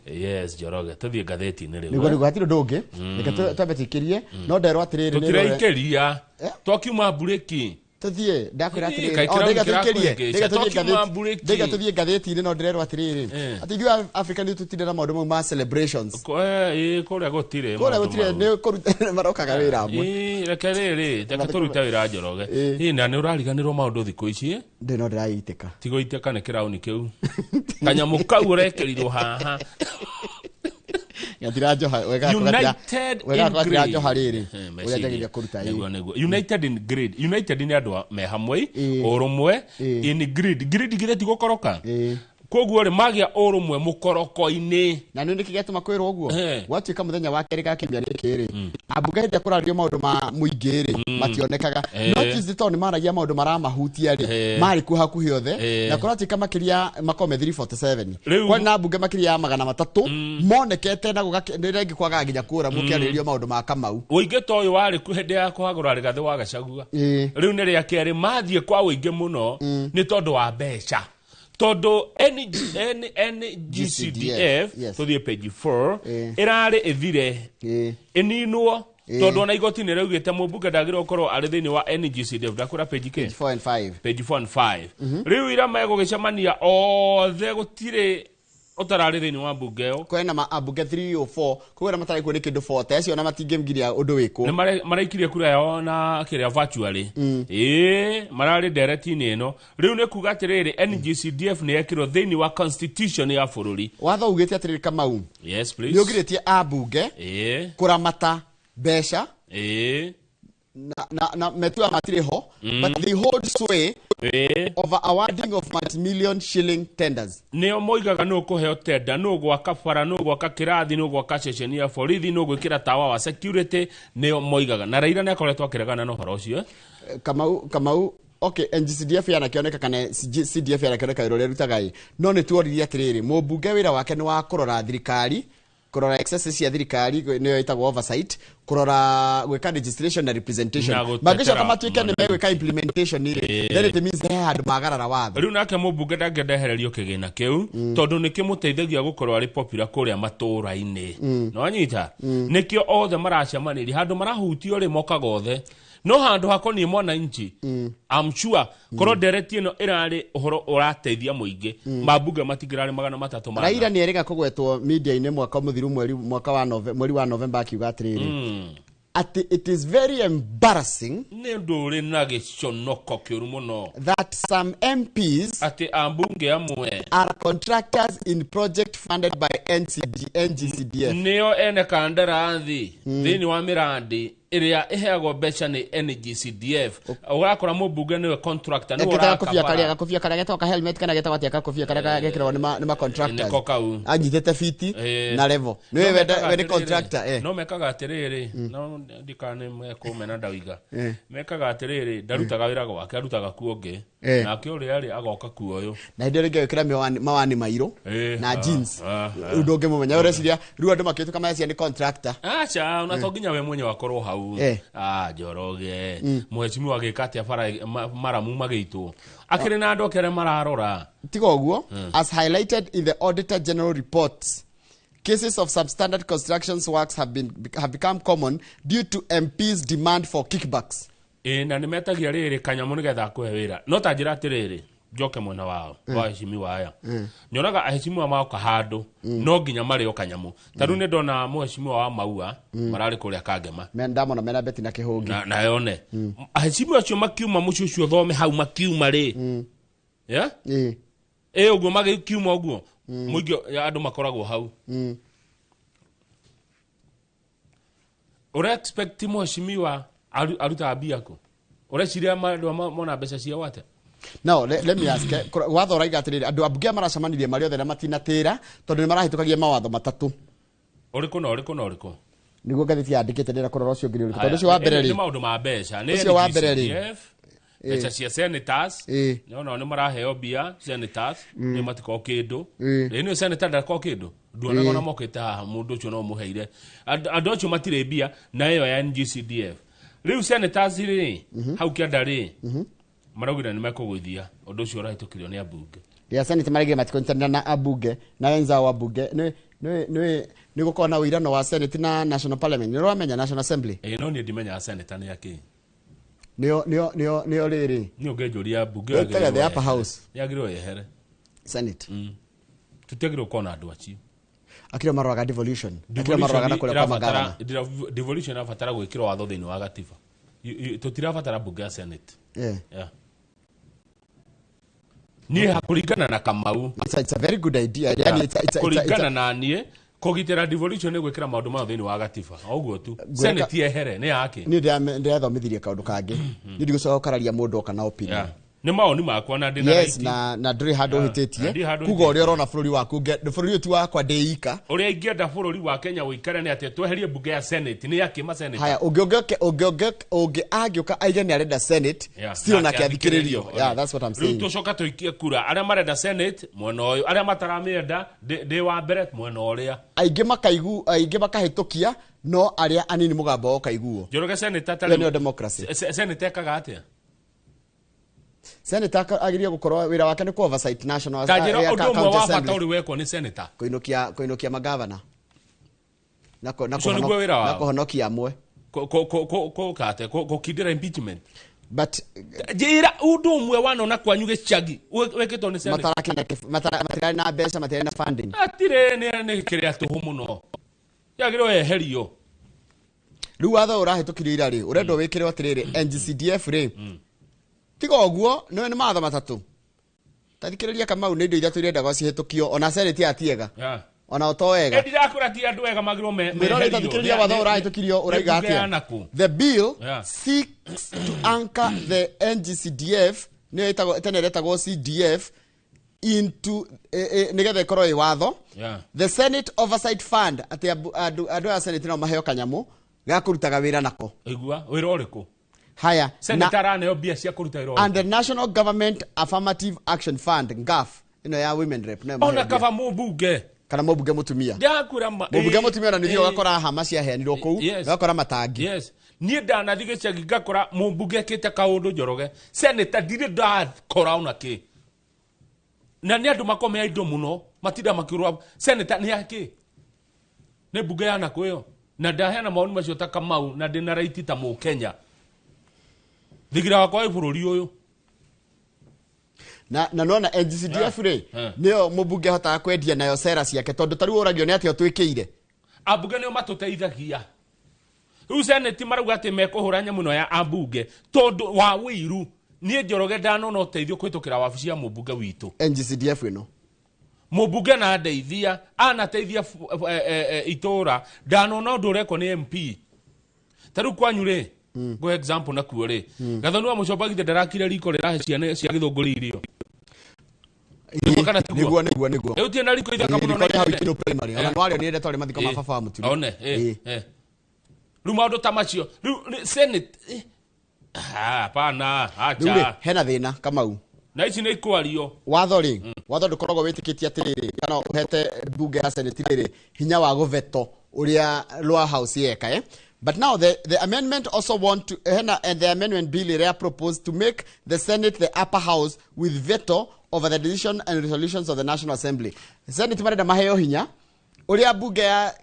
Yes Njoroge tũthiĩ ngathĩti-inĩ rĩu nĩguo nĩguo hatirĩ ũndũ ũngĩ reke twambe tũikĩrie no nderwo atĩrĩrĩ tũtiraikĩria twakiuma mburĩki tuthiĩ ndakwĩra atĩrĩrĩ ndaiga tũthiĩ ngathĩti-inĩ no ndĩrerwo atĩrĩrĩ atĩ ithuĩ Africa nĩ tũtinde na maũndũ mau ma celebrations kũrĩa gũtirĩ nĩ kũruta marokaga wĩra amwe. Reke rĩrĩ reke tũrute wĩra Njoroge na nĩ ũrariganĩrwo maũndũ thikũ ici ndĩ no ndĩraitĩka tigoitĩka nĩ kĩraũni kĩu kanyamũ kau ũrekĩrirwo haha United in grade United in grade United nĩ andũ me hamwe ũrũmwe in grade grade githĩ ti gũkoroka koguo rĩ magĩa ũrũmwe mũkoroko-inĩ na nĩ nĩkĩ gĩatũma kwĩrwo ũguo gwatuĩka mũthenya wa kerĩ ga kiumia gĩkĩ rĩ ambunge hĩndĩ ĩrĩa kũrario maũndũ ma mũingĩ rĩ mationekaga no tondũ nĩ maragia maũndũ maramahutia rĩ marĩ kuo hakuhĩ othe na kũratuĩka makĩria makorwo me 347 kwarĩ na ambunge makĩria ya 300 monekete na rĩngĩ kwagaga nginya kũra mũkĩarĩrĩrio maũndũ ma Kamau. Ũingĩ ta ũyũ warĩ kuo hĩndĩ ya kũhagũra Rigathĩ wa Gachagua rĩu nĩ rĩa kerĩ mathiĩ kwa ũingĩ mũno nĩ tondũ wa mbeca tondũ NGCDF tũthiĩ page 4 ĩrarĩ ĩthire ĩninwo tondũ ona igoti nĩ rĩaugĩte mũmbunge ndagĩrĩirwo gũkorwo arĩ thĩinĩ wa NGCDF ndakwĩra page kĩ 4 and 5 page 4 and 5 rĩu ira megũgĩcemania othe gũtirĩ ũtararĩ thĩinĩ wa mbunge ĩyo kwĩna ambunge 304 koguo arĩa matarĩ kuo nĩ kĩndũ 40 acio ona matingĩgiria ũndũ wĩkwo nĩ maraikirie kura yao na kĩrĩa virtually mararĩ ndereti-inĩ ĩno rĩu nĩ kuga atĩrĩrĩ NGCDF nĩ yekĩrwo thĩinĩ wa constitution ya bũrũri. Watho ugĩte atĩrĩrĩ Kamau yes please nĩ ũgirĩtie ambunge kũramata mbeca na metua matirĩ ho but they hold sway over awarding of multi-million shilling tenders. Nĩo moigaga nũ kũheo tenda nũ gwaka bara nũ gwaka kĩrathi nũ gwaka ceceni ya borithi nũ gwĩkĩra tawa wa security nĩo moigaga na Raila nĩakoretwo akĩregana na ũhoro ũcio. Kamau okay NGCDF yanakĩoneka kana CDF yanakĩoneka wĩra ũrĩa ĩrutaga ĩ no nĩ tuoririe atĩrĩrĩ mũmbunge wĩra wake nĩ wa kũrora thirikari kũrora excesses cia thirikari nĩyo ĩtagwo oversight kũrora gwĩka legislation na representation mangĩcoka matuĩke nĩ megwĩka implementation rĩ then it means he handũ magarara watho. Rĩu nake mũmbunge ndangĩenda ehererio kĩgĩna kĩu tondũ nĩkĩmũteithagia gũkorwo arĩ popular kũrĩa matũũra-inĩ nĩwanyita nĩkĩo othe maracemanĩria handũ marahutio rĩ mokaga othe no handũ hakoniĩ mwananchi I'm sure korwo ndereti ĩno ĩrarĩ ũhoro ũrateithia mũingĩ mambunge matingĩrarĩ 300. Raila nĩ erĩga kũgwetwo media-inĩ mwaka mũthiru mweri wa November akiuga atĩrĩrĩ atĩ it is very embarrassing nĩ ũndũ ũrĩ na gĩconoko kĩũru mũno that some MPs atĩ ambunge amwe are contractors in project funded by NGCDF nĩo ene kandarathi thĩinĩ wa mĩrandi Ĩrĩa ĩheagwo mbeca nĩ NGCDF. Ũrakora mũmbunge nĩwe contractor, nĩwe Ekĩte ũraka gakobia bara. karĩa, gakobia karĩa getagwo ka helmet kana getagwo atĩa, gakobia karĩa gekĩragwo nĩ ma contractors. Nĩko kau. Anyitĩte fiti na level. Nĩwe No wenda mekaga we nĩ atĩrĩrĩ, contractor eh. No mekaga atĩrĩrĩ, no ndikane mekũmena ndauiga. Mekaga atĩrĩrĩ, ndarutaga wĩra gwake, arutaga kuo ũngĩ. Nake ũrĩa rĩ agoka kuo ũyũ. Na hĩndĩ ĩyo rĩngĩ agĩkĩra mawani mairũ na jeans. Rĩu ndũngĩmũmenya, ũreciria rĩu andũ makĩhĩtũka mareciria nĩ contractor. Aca, ona to nginya we mwenyewe akorwo hau. Ah, Njoroge, mheshimiwa agĩka atĩa bara maramu magĩitwo akĩrĩ na andũ ake arĩa mararora. Tiga ũguo, as highlighted in the Auditor General reports, cases of substandard constructions works have become common due to MPs' demand for kickbacks. Ĩ, na nĩ metagia rĩrĩ kanyamũ nĩgetha akũhe wĩra. No ta njĩra atĩrĩrĩ, njoke mwena wao wa aheshimiwa aya, nyonaga aheshimiwa moka handũ no nginya marĩo kanyamũ. Ta rĩu nĩ ndona mheshimiwa wa Maua mararĩ kũrĩa Kangema. Ndamona mena Beti na Kĩhũngi. Na yone aheshimiwa acio makiuma mũciĩ ũcio thome hau makiuma rĩ, yeah? Ĩ, ũguo magĩkiuma ũguo mũingĩ ya andũ makoragwo hau. Ũra expect mheshimiwa arutaga mbia kũ? Ũreciria andũ mona mbeca ciao atĩa? No, let me ask, watho ũraiga atĩrĩrĩ, andũ ambunge maracemanirie marĩ othe na matinatĩra tondũ nĩ marahĩtũkagia mawatho matatũ. Ũrĩkũ na ũrĩkũ na ũrĩkũ? Nĩguo ngathĩti yandĩkĩte, ndĩrenda kũrora ũcio ũngĩ nĩ ũrĩkũ, tondũ ũcio wa mbere Nĩ rĩ, maũndũ ma mbeca, nĩ Ũcio wa mbere rĩ. NGCDF, mbeca cia senators. Nona nĩ maraheo mbia senators, nĩ matikorwo kĩndũ. Rĩ nĩ senator ndakorwo kĩndũ, nduonaga ona mokĩte haha mũndũ ũcio no mũheire. Andũ acio matirĩ mbia. Na ĩyo ya NGCDF rĩu, senators rĩ hau kĩanda rĩ maraugire nĩ mekũgũithia ũndũ ũcio ũrahĩtũkirio nĩ ambunge. Ya Senate maraigire matikũnyitanĩra na ambunge na wenzao ambunge. Nĩ gũkorwo na ũirano wa Senate na National Parliament, nĩ ũramenya National Assembly. Ĩ, no niĩ ndimenyaga senator nĩ akĩ. Nĩo rĩrĩ. Nĩ ũngĩnjũria mbunge Ĩtaga the upper house. Yagĩrĩirwo yehere. Senate. Tutiagĩrĩirwo gũkorwo na andũ acio. Akĩrĩ maroraga devolution, akĩrĩ maroraga na kũrĩa kwa magavana. Devolution irabatara gwĩkĩrwo watho thĩinĩ wa gatiba. Tũtirabatara mbunge ya Senate. Yeah. Niĩ kũringana na Kamau, It's a very good idea. Yani it's a, kũringana na niĩ, kũgitĩra devolution nĩ gwĩkĩra maũndũ mayo thĩinĩ wa gatiba, o ũguo tu. Senate yehere nĩ yake. Niĩ ndĩrathomithirie kaũndũ kangĩ, niĩ ndigũcoka gũkararia mũndũ oka na opinion. Yeah. Nĩ mawoni makwa na ndĩ na Yes, right. na ndũrĩ handũ Na ũhĩtĩtie. ndirĩ handũ Kuga ũrĩa hĩtĩtie. ũrona bũrũri waku bũrũri ũyũ ti wakwa ndĩ ika. Ũrĩa ingĩenda bũrũri wa Kenya ũikare nĩ atĩ tweherie mbunge ya Senate. Nĩ yakĩ ma senator? Haya, ũngĩ angĩũka aige nĩ arenda Senate, still nake athikĩrĩrio. Yeah, that's what I'm Rĩu saying. tũcoka tũikie kura, arĩa marenda Senate mwena ũyũ, arĩa mataramĩenda ndĩ wa mbere mwena ũrĩa. Aingĩ makaigu, aingĩ makahĩtũkia, no arĩa anini mũgambo wao ũkaiguo. Njoroge, senator ta Ĩyo nĩyo democracy. Senator ekaga atĩa? Senator agĩrĩire gũkorwo wĩra wake nĩ ku oversight national Ta njĩra ũndũ ũmwe county wa bata assembly. ũrĩ wekwo nĩ senator. Kũinũkia magavana na Ũcio nĩguo wĩra wao. na kũhonokia amwe. Kũkate gũkindĩra impeachment. But Njĩra ũndũ ũmwe wanona kwanyu gĩcagi wĩkĩtwo nĩ senator. Matirarĩ na mbeca, matirarĩ na funding. Atirĩ, nĩ kĩrĩa tũhũ mũno, yagĩrĩirwo yeherio. Rĩu watho ũrahĩtũkirio ira rĩ, ũrendwo wĩkĩrwo atĩrĩrĩ, NGCDF rĩ, tiga ũguo nĩ mawatho matatũ. Tathikĩrĩria Kamau, nĩ indo ithatũ irendaga cihĩtũkio, ona Senate atiega ona to wega. Ndirakũra ti andũ ega magĩrĩirwo Mwĩrore, meherio. tathikĩrĩria watho ũrahĩtũkirio ũraiga Nĩ mbunge ya atĩa. nakũ? The bill seeks to anchor the NGCDF, nĩyo ĩtagwo tene ĩretagwo CDF, into nĩgetha ĩkorwo ĩ watho. The Senate Oversight Fund, atĩ andũ a Senate no maheo kanyamũ ga kũrutaga wĩra nako. Igua wĩra ũrĩkũ? Haya, Senator araneo mbia cia kũruta wĩra and ũrĩkũ? the National Government Affirmative Action Fund, NGAF, ĩno ya women rep, nayo maheo Ona mbia. kaba mũmbunge. Kana mũmbunge mũtumia. Ndirakũra ma Mũmbunge mũtumia ona nĩthiĩ ũgakora hama ciaheanirwo kũu, ũgakora matangi. Yes, niĩ ndanathiĩ gĩcagi ngakora mũmbunge ekĩte kaũndũ, Njoroge, senator ndirĩ ndakora ona kĩ, na nĩ andũ makomea indo mũno matinda makĩrũa. Senator nĩ akĩ? Nĩ mbunge ya nakũ ĩyo? Na ndaheana mawoni macio ta Kamau, na ndĩna right ta mũkenya, thigira wakwa wĩ bũrũri ũyũ. Na nona NGCDF rĩ, nĩyo mũmbunge ahotaga kwendia nayo cera ciake, tondũ ta rĩu ũragio nĩ atĩa ũtwĩkĩire. Ambunge nĩo matũteithagia. Rĩu senate marauga atĩ mekũhũra nyamũ ĩno ya ambunge tondũ wa wĩiru. Niĩ Njoroge ndanona ũteithio kũhĩtũkĩra wabici ya mũmbunge witũ. NGCDF ĩno. Mũmbunge na ndeithia anateithia itũra, ndanona ũndũ ũrekwo nĩ MP. Ta rĩu kwanyu rĩ, ngũhe example nakuo rĩ, Gathoni wa Mũcomba githĩ ndarakire riko rĩrahe ciana cia gĩthũngũri irio? Nĩguo kana tiguo? Niguo, niguo, niguo. Rĩu tirĩ na riko ithaka mũno riko na rĩ hau inene. Ikino Primary. Ona nwarĩo nĩ ndetwarĩ mathiko ma baba wa Mũturi. One, eh. Rĩu maũndũ ta macio rĩu senate, hapana. Rĩu rĩ, Acha. hena thĩna, Kamau. Na ici nĩ ikwario. Watho rĩ, watho ndũkoragwo wĩtĩkĩtie atĩrĩrĩ kana ũhete mbunge ya senate rĩrĩ hinya wa gũveto ũrĩa lower house yeka, eh? But now the amendment also want to hena, and the amendment bill ĩrĩa proposed to make the Senate the upper house with veto over the decision and resolutions of the National Assembly. Senate marenda maheo hinya ũrĩa mbunge ya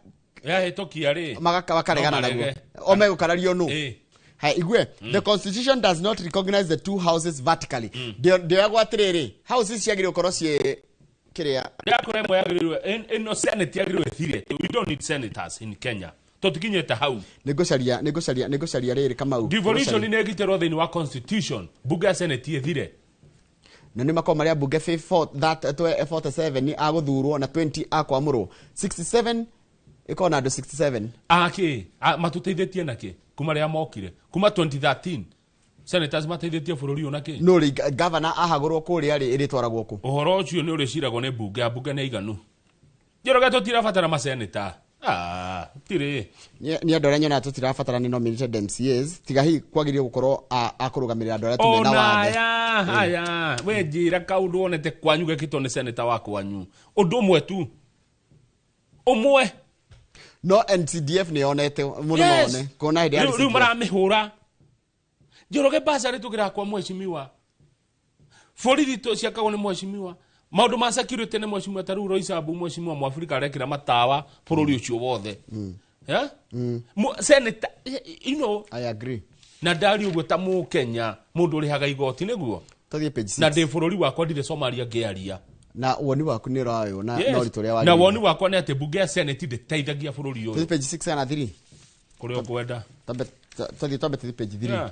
Yahĩtũkia rĩ, makaregana no naguo. marege. O megũkarario nũ? Hai, igue, the constitution does not recognize the two houses vertically. Ndioyagwo atĩrĩrĩ, houses ciagĩrĩirwo gũkorwo ciĩ kĩrĩa. Yakora ĩmwe yagĩrĩirwo ĩno senate yagĩrĩirwo ĩthire. We don't need senators in Kenya, tũtikinyĩte hau. Nĩngũcaria, nĩngũcaria, nĩngũcaria rĩrĩ, Kamau. Devolution Nĩngũcaria. nĩ ĩgitĩrwo thĩinĩ wa constitution, bunge ya senate ĩthire. Na nĩ makorwo marĩa mbunge 47 agũthurwo na 20 akwamũrwo, 67 ĩkorwo na andũ 67. Akĩ matũteithĩtie nakĩ kuma rĩrĩa mokire, kuma 2013 senators mateithĩtie bũrũri ũyũ nakĩ? No rĩ, gavana ahagũrwo kũrĩa rĩ, ĩrĩtwaragwo kũ? Ũhoro ũcio nĩ ũrĩciragwo nĩ mbunge, ambunge nĩ aiganu, Njoroge, tũtirabatara maseneta. Ah, tirĩ. Nĩ andũ arĩa nyonaga tũtirabatara nĩ nominated MCAs, tiga hihi kwagĩrĩire gũkorwo akũrũgamĩrĩra andũ arĩa tu mena Ona wathe. Aya aya, we njĩra kaũndũ wonete kwanyu gekĩtwo nĩ seneta wa kwanyu, ũndũ ũmwe tu, ũmwe. No NCDF nĩ yonete mũno. Yes. Mone kuona hĩndĩ ya Rĩu NCDF. maramĩhũra, Njoroge, basarĩ tũgĩraga kwa mheshimiwa, borithi ciakagwo nĩ mheshimiwa, maũndũ ma security nĩ mheshimiwa. Ta rĩu Roysambu, mheshimiwa Mwafrika arekĩra matawa bũrũri ũcio wothe. Yeah? Senator, I agree. Na ndari ũguo ta mũkenya, mũndũ ũrĩhaga igoti nĩguo Tũthiĩ page na 6. Ndĩ bũrũri wakwa, ndirĩ Somalia ngĩaria. Na woni waku nĩ ũrayũ na Yes. na ũritũ ũrĩa Na wagĩrĩire. woni wakwa nĩ atĩ mbunge ya senate ndĩteithagia bũrũri Tũthiĩ ũyũ. page 6 na 3. Kũrĩa ũkwenda. Tũthiĩ, twambe tũthiĩ page 3. Yeah.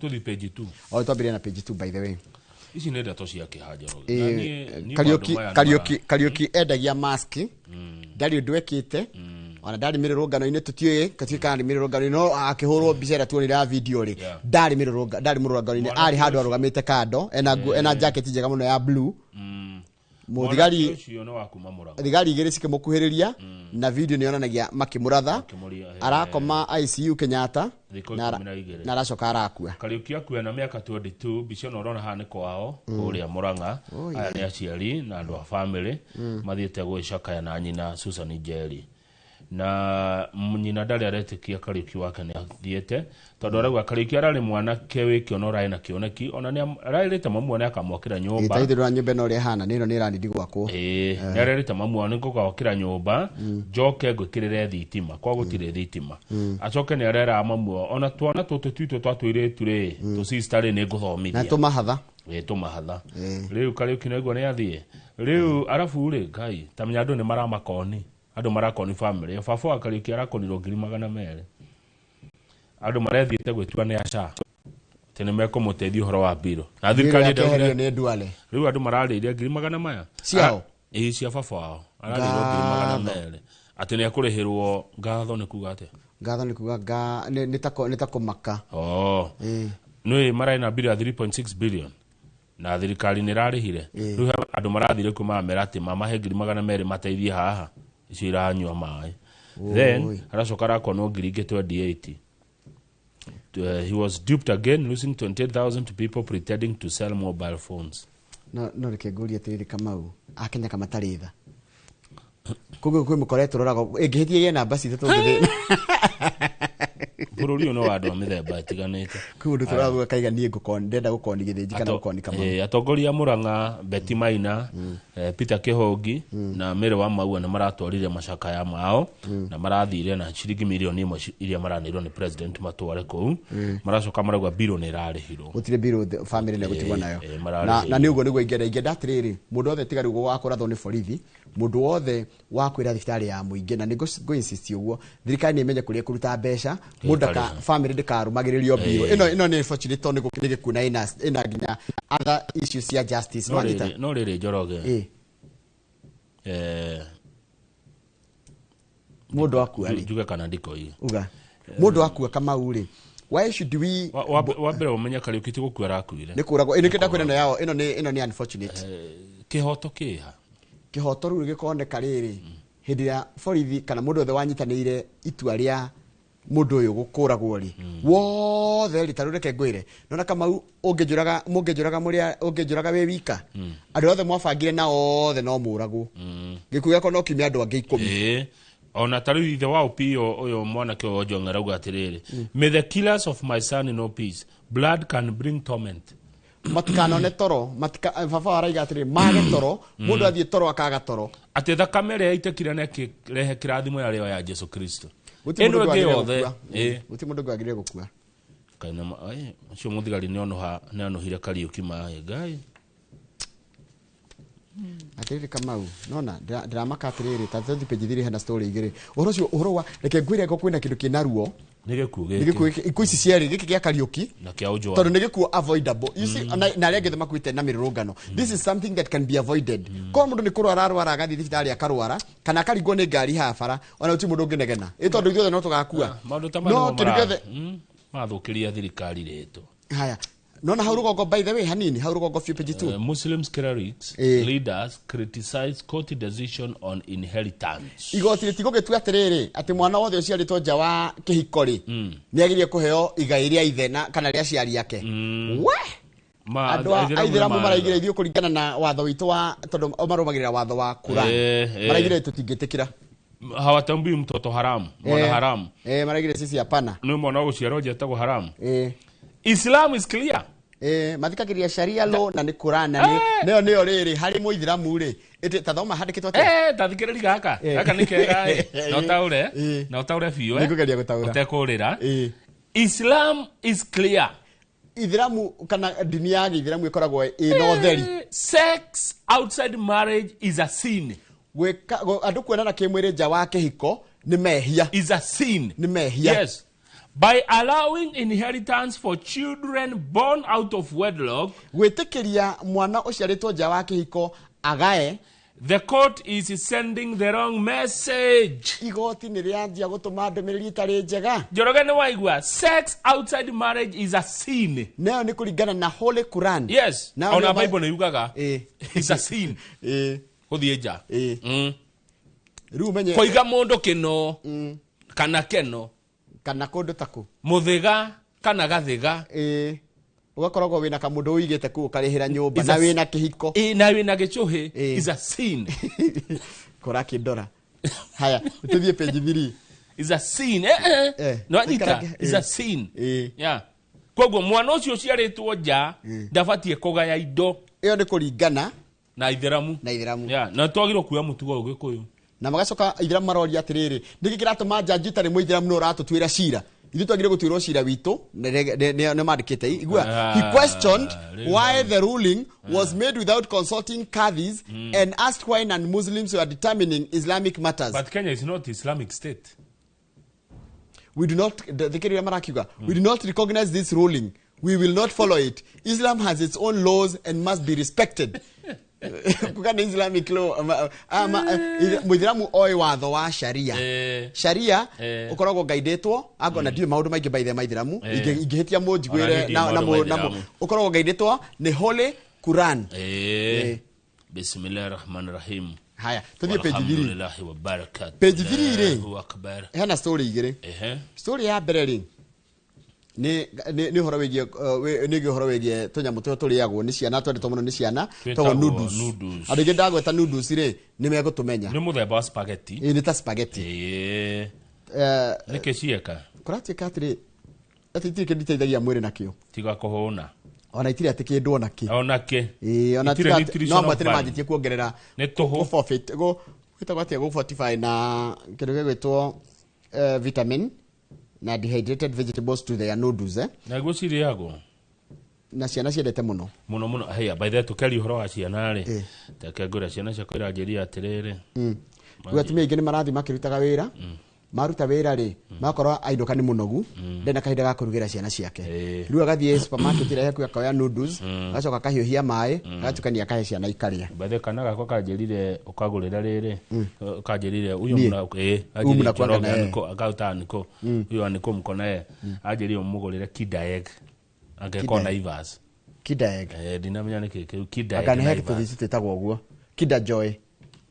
Tũthiĩ page 2. O twambĩrĩrie na page 2, by the way. Ici nĩ ndeto cia kĩha, Njoroge. Na niĩ Kariuki maũndũ maya nĩ Kariuki Kariuki endagia mask, ndarĩ ũndũ ekĩte, ona ndarĩ mĩrũrũngano-inĩ, tũtiũĩ gatuĩka kana nĩ mĩrũrũngano-inĩ, no akĩhũrwo mbica ĩrĩa tuonire ya video rĩ, ndarĩ mĩrũrũngano-inĩ, arĩ handũ arũgamĩte kando ena nguo, ena jacket njega mũno ya blue. Mũthigari Mwanake ũcio nĩ wa kuma Mũrang'a. Thigari igĩrĩ cikĩmũkuhĩrĩria na video nĩ yonanagia makĩmũratha. Makĩmũria, Arakoma ICU Kenyatta. Thikũ 12. Na aracoka arakua. Kariuki akua na mĩaka 22. Mbica ĩno ũrona haha nĩ kwao kũrĩa Mũrang'a. Oh, Aya yeah. nĩ aciari na andũ a family mathiĩte gwĩcakaya na nyina Susan Njeri, na nyina ndarĩ aretĩkia Kariuki wake nĩ athiĩte, tondũ arauga Kariuki ararĩ mwanake wĩ kĩono, ũrarĩ na kĩoneki, ona nĩ ararĩte mamu nĩ akamwakĩra nyũmba. Ĩtaithĩrwo nyũmba ĩno ũrĩa ĩhana nĩ ĩno nĩ ĩranindi gwakwo. Ĩĩ, nĩ arerĩte mamu wao nĩ ngũgwakĩra nyũmba, njoke ngwĩkĩrĩre thitima kwa gũtirĩ thitima. Acoke nĩ areraga mamu wao ona twana tũtũ twitũ twa tũirĩtu rĩ, tũsista rĩ, nĩ Na ngũthomithia. tũmahatha. Ĩ, tũmahatha. Rĩu Kariũki naguo nĩ athiĩ rĩu, arabu rĩ, Ngai tamenya, andũ nĩ maramakoni, andũ marakoni family baba wa Kariũki arakonirwo 200,000. Andũ marethiĩte gwĩtua nĩ aca atĩ nĩ mekũmũteithia ũhoro wa mbirũ na thirikari Yakeherio nĩ Duale. Rĩu andũ mararĩire ngiri magana maya. Ciao? Ĩĩ, cia baba wao ararĩirwo 200,000 Ngatho. Atĩ nĩ ekũrĩhĩrwo. Ngatho nĩ kuga atĩa? Ngatho nĩ kuga nĩ ta kũmaka. Oh. Nĩ mararĩ na mbirũ ya 3.6 billion na thirikari nĩ ĩrarĩhire. Rĩu he andũ marathire kuo maramera atĩ mamahe 200,000 mateithie haha icio iranyua maĩ. Then Oi. aracoka arakonwo ngiri ingĩ 28. He was duped again, losing 28,000 to people pretending to sell mobile phones. No reke ngũrie atĩrĩrĩ, Kamau, akenya kamatarĩ tha koguo kwĩ mũkoretwo roragwo ĩngĩhĩtia ĩgĩe namba citũ tũngĩthĩ. Bũrũri ũyũ nĩ wa andũ a mĩthemba ĩtiganĩte. Kwĩ mũndũ tũrauga kaiga niĩ ngũkoni, ndenda gũkoni gĩthĩnji kana gũkoni Kamau. Atongoria a Murang'a, Betty Maina, Peter Kĩhũngi na Mary wa Maua nĩ maratwarire macakaya mao na marathire na ciringi 1 million iria maranĩirwo nĩ president matware kũu. Maracoka marauga mbirũ nĩ ĩrarĩhirwo. Gũtirĩ mbirũ family nĩ gũtigwo nayo. Mararĩhĩirwo. Na nĩ ũguo nĩguo ingĩenda atĩrĩrĩ, mũndũ wothe tiga rĩu wakũrathwo nĩ borithi, mũndũ wothe wakwĩra thibitarĩ ya mũingĩ, na nĩ ngũ insist ũguo, thirikari nĩ ĩmenye kũrĩa ĩkũruta mbeca mũndũ Ĩkarĩha. Family ndĩkarũmagĩrĩrio mbirũ. Ĩno nĩ fortunate tondũ nĩ gĩkuũ na ĩna nginya other issues cia justice. No Nĩwanyita? rĩrĩ, no rĩrĩ, Njoroge, Mũndũ akua rĩ, njuge kana ndikoige? Uga. Mũndũ akua Kamau rĩ, why should we wa mbere ũmenye Kariũki ti gũkua arakuire. Nĩ kũragwo. Ĩ nĩkĩo ndakwĩra ĩno yao ĩno nĩ unfortunate. Kĩhoto kĩha? Kĩhoto rĩu gĩkoneka rĩrĩ hĩndĩ ĩrĩa borithi kana mũndũ wothe wanyitanĩire itua rĩa mũndũ ũyũ gũkũragwo rĩ, wothe rĩ, ta rĩu reke ngwĩre, nona Kamau, ũngĩnjũraga, mũngĩnjũraga mũrĩa ũngĩnjũraga wĩ wika, andũ othe mwabangire na othe no mũragwo. Gĩkuũ gĩakwa no kiumia andũ angĩ 10. Ĩĩ, ona ta rĩu ithe wa Opiyo ũyũ mwanake ũyũ Ojwang arauga atĩrĩrĩ, "May the killers of my son know peace. Blood can bring torment." Matikanone toro, matika baba araiga atĩrĩ, mage toro, mũndũ athiĩ toro akaga toro. Atĩ thakame ĩrĩa yaitĩkire na ĩkĩrehe kĩrathimo yarĩo ya Jesu Kristo. Gũtirĩ Ĩno mũndũ ĩngĩ wagĩrĩire yothe gũkua. Ĩĩ. Gũtirĩ mũndũ ũngĩ wagĩrĩire gũkua. Kaina ai, ũcio mũthigari nĩonoha nĩonohire Kariũki maĩ Ngai. Atĩrĩrĩ Kamau, nona ndĩramaka atĩrĩrĩ, ta tũthiĩ page 3, hena story igĩrĩ ũhoro ũcio, ũhoro wa, reke ngwĩre, ngo kwĩna kĩndũ kĩna ruo. Nĩ gĩkuũ Nĩ gĩkuũ gĩkĩ. Gĩkĩ, ikuũ ici cierĩ, gĩkĩ gĩa Kariũki na kĩa Ojwang. Tondũ nĩ gĩkuũ avoidable, you see, na arĩa angĩ othe makuĩte na mĩrũrũngano, this is something that can be avoided. Korwo mũndũ nĩ kũrwara arwara agathiĩ thibitarĩ akarwara, kana akaringwo nĩ ngari haha bara, ona gũtirĩ mũndũ ũngĩnegena, ĩ tondũ ithuothe no tũgakua. Maũndũ ta No marĩa kĩndũ gĩothe mathũkĩria thirikari rĩtwa. Haya, nona hau rũgongo, by the way, hanini hau rũgongo biũ, page 2. Muslims clerics leaders criticize court decision on inheritance. Igoti rĩtigũgĩtua atĩrĩrĩ, atĩ mwana wothe ũciarĩtwo nja wa kĩhiko rĩ, nĩ agĩrĩire kũheo igai rĩa ithe na kana rĩa aciari ake. We andũ a Aithĩramu aithĩramu nĩ maraigire ithuĩ kũringana na watho witũ wa, tondũ o marũmagĩrĩra watho wa Quran, maraigire tũtingĩtĩkĩra. Hawatambui mtoto haramu, mwana haramu. Maraigire sisi hapana. Nĩ mwana wa gũciarwo nja etagwo haramu. Islam is clear. Mathikagĩrĩria sharia law na nĩ Quran, na nĩ nĩyo rĩrĩ harĩ mũithĩramu rĩ, ĩtĩ ta thoma handĩkĩtwo atĩa? Ta thikĩrĩria gaka. Gaka nĩ kega ĩ. Na ũtaũre, na ũtaũre biũ. Nĩngũgeria gũtaũra. Ũtekũrĩra. Islam is clear. Ithĩramu kana ndini ya gĩithĩramu ĩkoragwo ĩna ũtheri. Sex outside marriage is a sin. Gwĩka andũ kuonana kĩmwĩrĩ nja wa kĩhiko nĩ mehia. Is a sin. Nĩ mehia. Yes. By allowing inheritance for children born out of wedlock, gwĩtĩkĩria mwana ũciarĩtwo nja wa kĩhiko agae, the court is sending the wrong message. Igoti nĩ rĩanjia gũtũma ndũmĩrĩri ĩtarĩ njega. Njoroge, nĩ waigua? Sex outside marriage is a sin. Nayo nĩ kũringana na Holy Quran. Yes. Nayo Ona nĩyo Bible nĩ yugaga is a sin. Gũthiĩ nja. Rĩu ũmenye Kũiga mũndũ kĩno kana keno kana kũndũ ta kũ mũthĩga kana gathĩga. Ũgakoragwo wĩna kamũndũ ũigĩte kũu ũkarĩhĩra nyũmba Is na a wĩna kĩhiko. Ĩ, na wĩna gĩcũhĩ is a sin. Kũrakĩndora. Haya, tũthiĩ page 3. Is a sin. No anyita is a sin. Yeah. Koguo mwana ũcio ũciarĩtwo nja ndabatiĩ kũgaya indo. Ĩyo nĩ kũringana na ithĩramu. Na ithĩramu. Yeah. Na twagĩrĩirwo kuoya mũtugo ũyũ Gĩkũyũ. Na magacoka ithĩramu maroria atĩrĩrĩ, nĩkĩ kĩratũma njanji itarĩ mũithĩramu no ũratũtuĩra cira? Ithuĩ twagĩrĩire gũtuĩrwo cira witũ nĩ mandĩkĩte igua. He questioned Rĩu why the ruling was made without consulting qadhis and asked why non-Muslims were determining Islamic matters. But Kenya is not Islamic state. We do not, thikĩrĩria marakiuga, "We do not recognize this ruling. We will not follow it. Islam has its own laws and must be respected." Kuga nĩ Islamic law, mũithĩramu oĩ watho wa sharia. Sharia ũkoragwo ngaindĩtwo angona ndiũĩ maũndũ maingĩ baithe maithĩramu. Ingĩhĩtia mũnjiguĩre. Ona niĩ ndiũĩ na maũndũ na ma Ithĩramu. Ũkoragwo ngaindĩtwo nĩ Holy Quran. Bismillahir Rahmanir Rahim. Haya, tũthiĩ page 3. Walhamdulillahi wa barakatuh. Page 3 rĩ, Allahu Akbar. hena story igĩrĩ. Story ya mbere rĩ, nĩ ũhoro wĩgiĩ nĩ ũhoro wĩgiĩ tũnyamũ tũrĩa tũrĩagwo nĩ ciana, twendetwo mũno nĩ ciana, Twĩtagwo twagwo noodles. Noodles. Andũ aingĩ ndagweta noodles rĩ, nĩ megũtũmenya. Nĩ mũthemba wa spaghetti. Ĩ, nĩ ta spaghetti. Nĩkĩ cieka? Kũratuĩka atĩrĩ, atĩ itirĩ kĩndũ iteithagia mwĩrĩ nakĩo. Tiga kũhũna. Ona itirĩ atĩ kĩndũ ona kĩ. Ona kĩ. Ĩĩ, ona Itirĩ tiga atĩ- nutritional no amwe atĩ nĩ value. manjĩtie kuongerera Nĩ tũhũ. gũ forfeit gũ gwĩtagwo atĩa, gũ fortify na kĩndũ gĩgwĩtwo vitamin na dehydrated vegetables to their noodles. Naguo cirĩagwo. Na ciana ciendete mũno. Mũno mũno. Heya, by the way, tũkĩaria ũhoro wa ciana rĩ, reke ngwĩre ciana ciakwa iranjĩria atĩrĩrĩ. Rĩu atumia aingĩ nĩ marathiĩ makĩrutaga wĩra. Maruta wĩra rĩ, makorwo ainũka nĩ mũnogu, ndena kahinda ga kũrugĩra ciana ciake. Rĩu agathiĩ supermarket ĩrĩa hakuhĩ akoya noodles, agacoka akahiũhia maĩ, agatukania akahe ciana ikarĩa. Bethe kana gakwa kanjĩrire ũkagũrĩra rĩrĩ, kanjĩrire huyo Niĩ? mna Huyu mnakuanga anjĩrire na yeye. niko akauta niko huyo aniko mko naye, anjĩrire ũmũgũrĩre Kida Egg angĩkorwo Kida Egg. Naivas. Kida Egg. Ndinamenya nĩkĩ kĩu Kida Egg. Anga nĩ he Naivas. tũthici twĩtagwo ũguo. Kida Joy.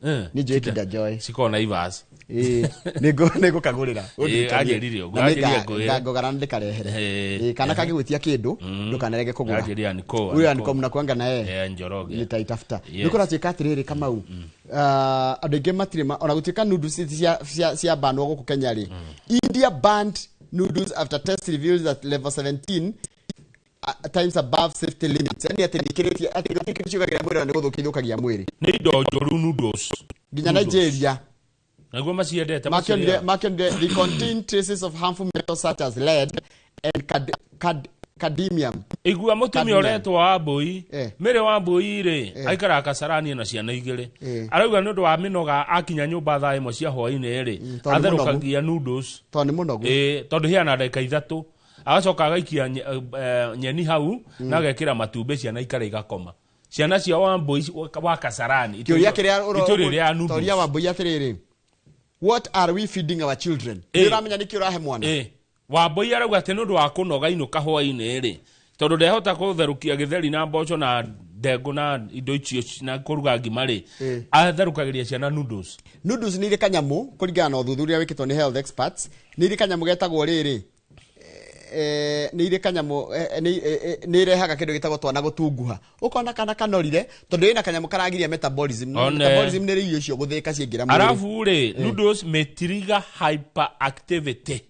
Nĩ njũĩ Kida Joy. Cikoragwo Naivas. Ĩĩ, nĩngũkagũrĩra. Anjĩrire ũguo, Na anjĩrire ngwĩre. ngũgara ndĩkarehere. Ĩĩ, kana kangĩgwĩtia kĩndũ, ndũkanarege kũgũra. Anjĩrire aniko. Huyo aniko mnakuanga na yeye. Njoroge. Nitaitafuta. Yes. Nĩ kũratuĩka atĩrĩrĩ Kamau, andũ aingĩ matirĩ ona gũtuĩka noodles cia banwo gũkũ Kenya rĩ, India banned noodles after test reveals that level 17 times above safety limits. Yani atĩ nĩikĩrĩtie atĩ gũtirĩ kĩndũ ciũkagĩra mwĩrĩ na nĩ gũthũkia ithũkagia mwĩrĩ. Nĩ indo njũru noodles. Nginya Noodles. Nigeria Naguo maciendete makĩonire macirĩaga. Makĩonire they contain traces of harmful metals such as lead and cadmium. Igua mũtumia Cadmium. ũretwo Wambũi, Mary Wambũi rĩ, aikaraga Kasarani na ciana igĩrĩ. Arauga nĩ ũndũ wa mĩnoga akinya nyũmba thaa 1 cia hwaĩ-inĩ rĩ, tondũ nĩ atherũkagia noodles. Tondũ nĩ mũnogu. Tondũ hena ndagĩka 3 agacoka agaikia nyeni hau na agekĩra matumbĩ ciana ikarĩa igakoma. Ciana cia Wambũi wa Kasarani Kĩũria kĩrĩa itũũra rĩa noodles. Toria Wambũi atĩrĩrĩ, what are we feeding our children? Nĩ ũramenya nĩkĩ ũrahe mwana? Wambũi arauga atĩ nĩ ũndũ wa kũnoga inũka hwaĩ-inĩ rĩ, tondũ ndehota gũtherũkia gĩtheri na mboco na ndengũ na indo icio na kũruga ngima rĩ, atherũkagĩria ciana noodles. Noodles nĩ irĩ kanyamũ kũringana na ũthuthuria wĩkĩtwo nĩ health experts, nĩ irĩ kanyamũ getagwo rĩrĩ, nĩ irĩ kanyamũ, nĩ irehaga kĩndũ gĩtagwo twana gũtunguha. Ũkona kana kanorire tondũ ĩna kanyamũ karagiria metabolism. One. Metabolism nĩ irio icio gũthĩĩka ciaingĩra mwĩrĩ. Arabu rĩ, noodles may trigger hyperactivity,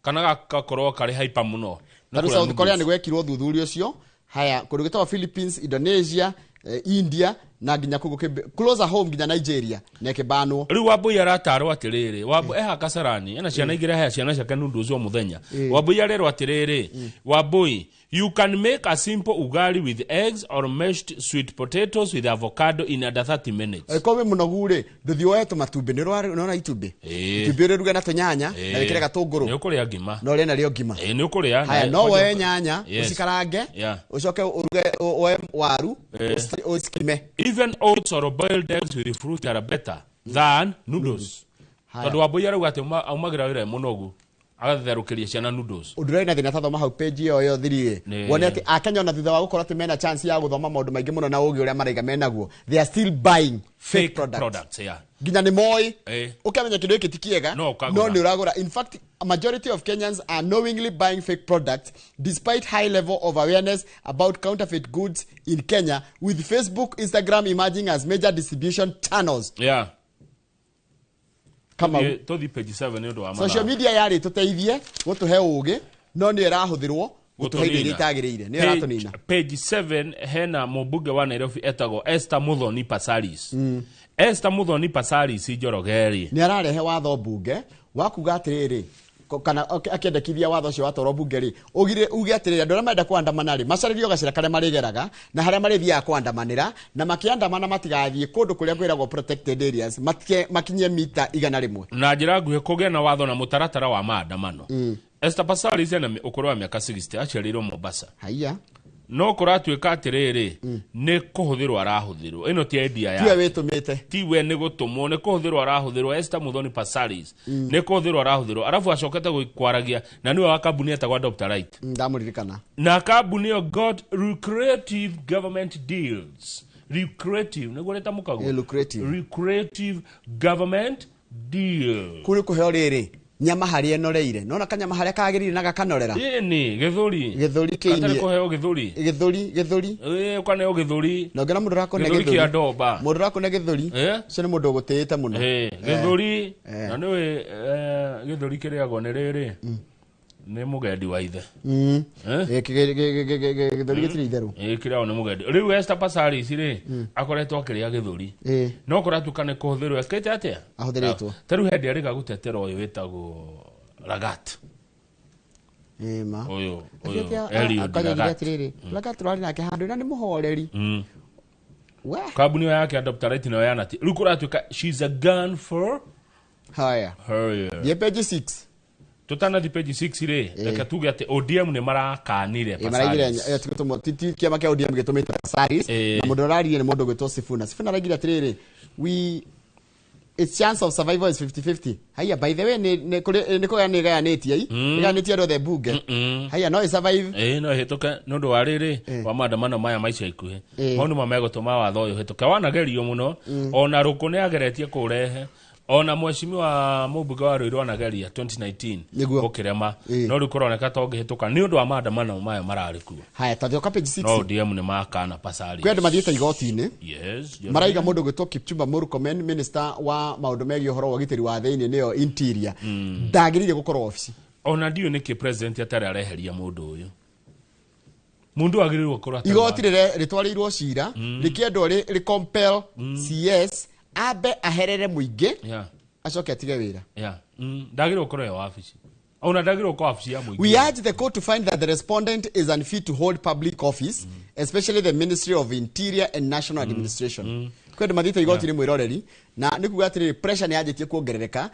kana gagakorwo karĩ hyper mũno. Ta rĩu South Korea nĩ gwekirwo ũthuthuria ũcio. Haya, kũndũ gwĩtagwo Philippines, Indonesia, India na nginya kũu closer home nginya Nigeria na ĩkĩbanwo. Rĩu Wambũi aratarwo atĩrĩrĩ, Wambũi eha Kasarani ena ciana igĩrĩ, aheaga ciana ciake noodles o mũthenya. Wambũi arerwo atĩrĩrĩ, Wambũi, you can make a simple ugali with eggs or mashed sweet potatoes with avocado in under 30 minutes. Angĩkorwo wĩ mũnogu rĩ, ndũthiĩ woe tũmatumbĩ, nĩ ũrona itumbĩ? Itumbĩ ũrĩruge na tũnyanya na wĩkĩre gatũngũrũ. Nĩ ũkũrĩa ngima. Na ũrĩe narĩo ngima. Nĩ ũkũrĩa. Haya, no woe nyanya, ũcikarange, Yeah. ũcoke ũruge, woe waru, ũcikime. Even oats or boiled eggs with fruit are better than noodles. Haya. Tondũ Wambũi arauga atĩ aumagĩra wĩra e mũnogu, agatherũkĩria ciana noodles. Ũndũ ũrĩa wĩna thĩna ta thoma hau page ĩyo ĩyo thiri rĩ, wone atĩ Akenya ona thutha wa gũkorwo atĩ mena chance ya gũthoma maũndũ maingĩ mũno na ũgĩ ũrĩa maraiga menaguo, they are still buying fake products. Yeah. Nginya nĩ moĩ ũkamenya kĩndũ gĩkĩ ti kĩega, No ũkagũra. no nĩ ũragũra. In fact, a majority of Kenyans are knowingly buying fake products despite high level of awareness about counterfeit goods in Kenya, with Facebook, Instagram emerging as major distribution channels. Yeah. Kamau. Tũthiĩ page 7 nĩ ũndũ wa Social mathaa. media yarĩ tũteithie gũtũhe ũgĩ, no nĩ ĩrahũthĩrwo gũtũhe indo iria itagĩrĩire, nĩyo ĩratũnina. Page 7 hena mũmbunge wa Nairobi etagwo Esther Muthoni Passaris. Esther Muthoni Passaris Njoroge rĩ, nĩ ararehe watho mbunge wa kuga atĩrĩrĩ, kana akĩendekithia watho ũcio watwarwo mbunge rĩ, ugire uge atĩrĩrĩ, andũ arĩa marenda kũandamana rĩ, macarĩrio gacĩra karĩa marĩgeraga na harĩa marĩthiaga kũandamanĩra, na makĩandamana matigathiĩ kũndũ kũrĩa kwĩragwo protected areas, makinyie mita 100. Na njĩra nguhĩ kũgĩa na watho na mũtaratara wa maandamano. Esther Passaris ena ũkũrũ wa mĩaka 60, aciarĩirwo Mombasa. Haiya. No kũratuĩka atĩrĩrĩ, nĩ kũhũthĩrwo arahũthĩrwo. Ĩno ti idea Tiwe yake. wĩtũmĩte. Tiwe nĩ gũtũmwo, nĩ kũhũthĩrwo arahũthĩrwo. Esther Muthoni Passaris nĩ kũhũthĩrwo arahũthĩrwo. Arabu acokete kwaragia na nĩwe wa kambuni etagwo Adopt a Right. Ndamũririkana. Na kambuni ĩyo got lucrative government deals. Lucrative, nĩguo rĩtamũkagwo? Lucrative. Lucrative government deals. Kũrĩ kũheo rĩrĩ, nyama harĩa ĩnoreire. Nona kanyama harĩa kagĩrĩire na gakanorera. Ĩni, gĩthũri. Gĩthũri Gatarĩ kĩinie. kũheo gĩthũri. Gĩthũri, gĩthũri. Ũkaneo gĩthũri. Na ũngĩona mũndũ ũrakũne Gĩthũri gĩthũri. kĩa ndomba. Mũndũ ũrakũne gĩthũri. Ũcio nĩ mũndũ ũgũtĩĩte mũno. Gĩthũri. Na nĩũĩ, gĩthũri kĩrĩagwo nĩ rĩrĩ, nĩ mũgendi wa ithe. Gĩthũri gĩtirĩ itherũ. Kĩrĩagwo nĩ mũgendi. Rĩu Esther Passaris rĩ, akoretwo akĩrĩa gĩthũri. No kũratuĩka nĩ kũhũthĩrwo ekĩte atĩa? Ahũthĩrĩtwo. Ta rĩu hĩndĩ arĩga gũtetera ũyũ wĩtagwo Lagat. Ĩma. Ũyũ, ũyũ, Eliud Akanyonire Lagat. atĩrĩrĩ, Lagat tũrarĩ nake handũ na nĩ mũhoreri. We. Kambuni ĩyo yake Adopt a Right nayo yanati. Rĩu kũratuĩka she's a gun for Haya. Haya. Thiĩ page 6. Tutanathi page 6 rĩ, reke tuge atĩ ODM nĩ marakanire maraigire Passaris. kĩama kĩa ODM gĩtũmĩte Passaris na mũndũ ũraririe nĩ mũndũ ũgwĩtwo Sifuna. Sifuna araigire atĩrĩrĩ, we its chance of survival is 50-50. Haya, by the way, nĩ kũrĩ nĩ kũgaya nĩ ĩgayanĩtie i ĩgayanĩtie andũ othe mbunge. Haya, no ĩsurvive. Ĩĩ no ĩhĩtũke nĩ ũndũ wa rĩrĩ wa maandamano maya ma ica ikuhĩ. Mau nĩmo megũtũma watho ũyũ ũhĩtũke. Wanagerio mũno, ona Rũkũ nĩ ageretie kũũrehe, ona mheshimiwa mũmbunge wa Ruiru anageria 2019 gũkĩrema, no rĩu kũroneka ta ũngĩhĩtũka nĩ ũndũ wa maandamano maya mararĩ kuo. Haya, twathoka page 6. No ODM nĩ makana Passaris. Kwĩ andũ mathiĩte igoti-inĩ. Yes. Maraiga mũndũ ũgwĩtwo Kipchumba Murkomen, minister wa maũndũ megiĩ ũhoro wa ũgitĩri wa thĩinĩ nĩyo interior, ndagĩrĩire gũkorwo obici. Ona ndiũĩ nĩkĩ president atarĩ areheria mũndũ ũyũ. Mũndũ agĩrĩirwo gũkorwo atarĩ Igoti rĩtwarĩirwo cira rĩkĩendwo rĩ compel CS ambe aherere mũingĩ, acoke atige wĩra. Ndagĩrĩirwo gũkorwo e wabici. Ona ndagĩrĩirwo gũkorwo wabici ya mũingĩ. We urge the court to find that the respondent is unfit to hold public office, especially the Ministry of Interior and National Administration. Kwĩ andũ mathiĩte igoti-inĩ mwĩroreri, na nĩ kuga atĩrĩrĩ, pressure nĩ yanjĩtie kuongerereka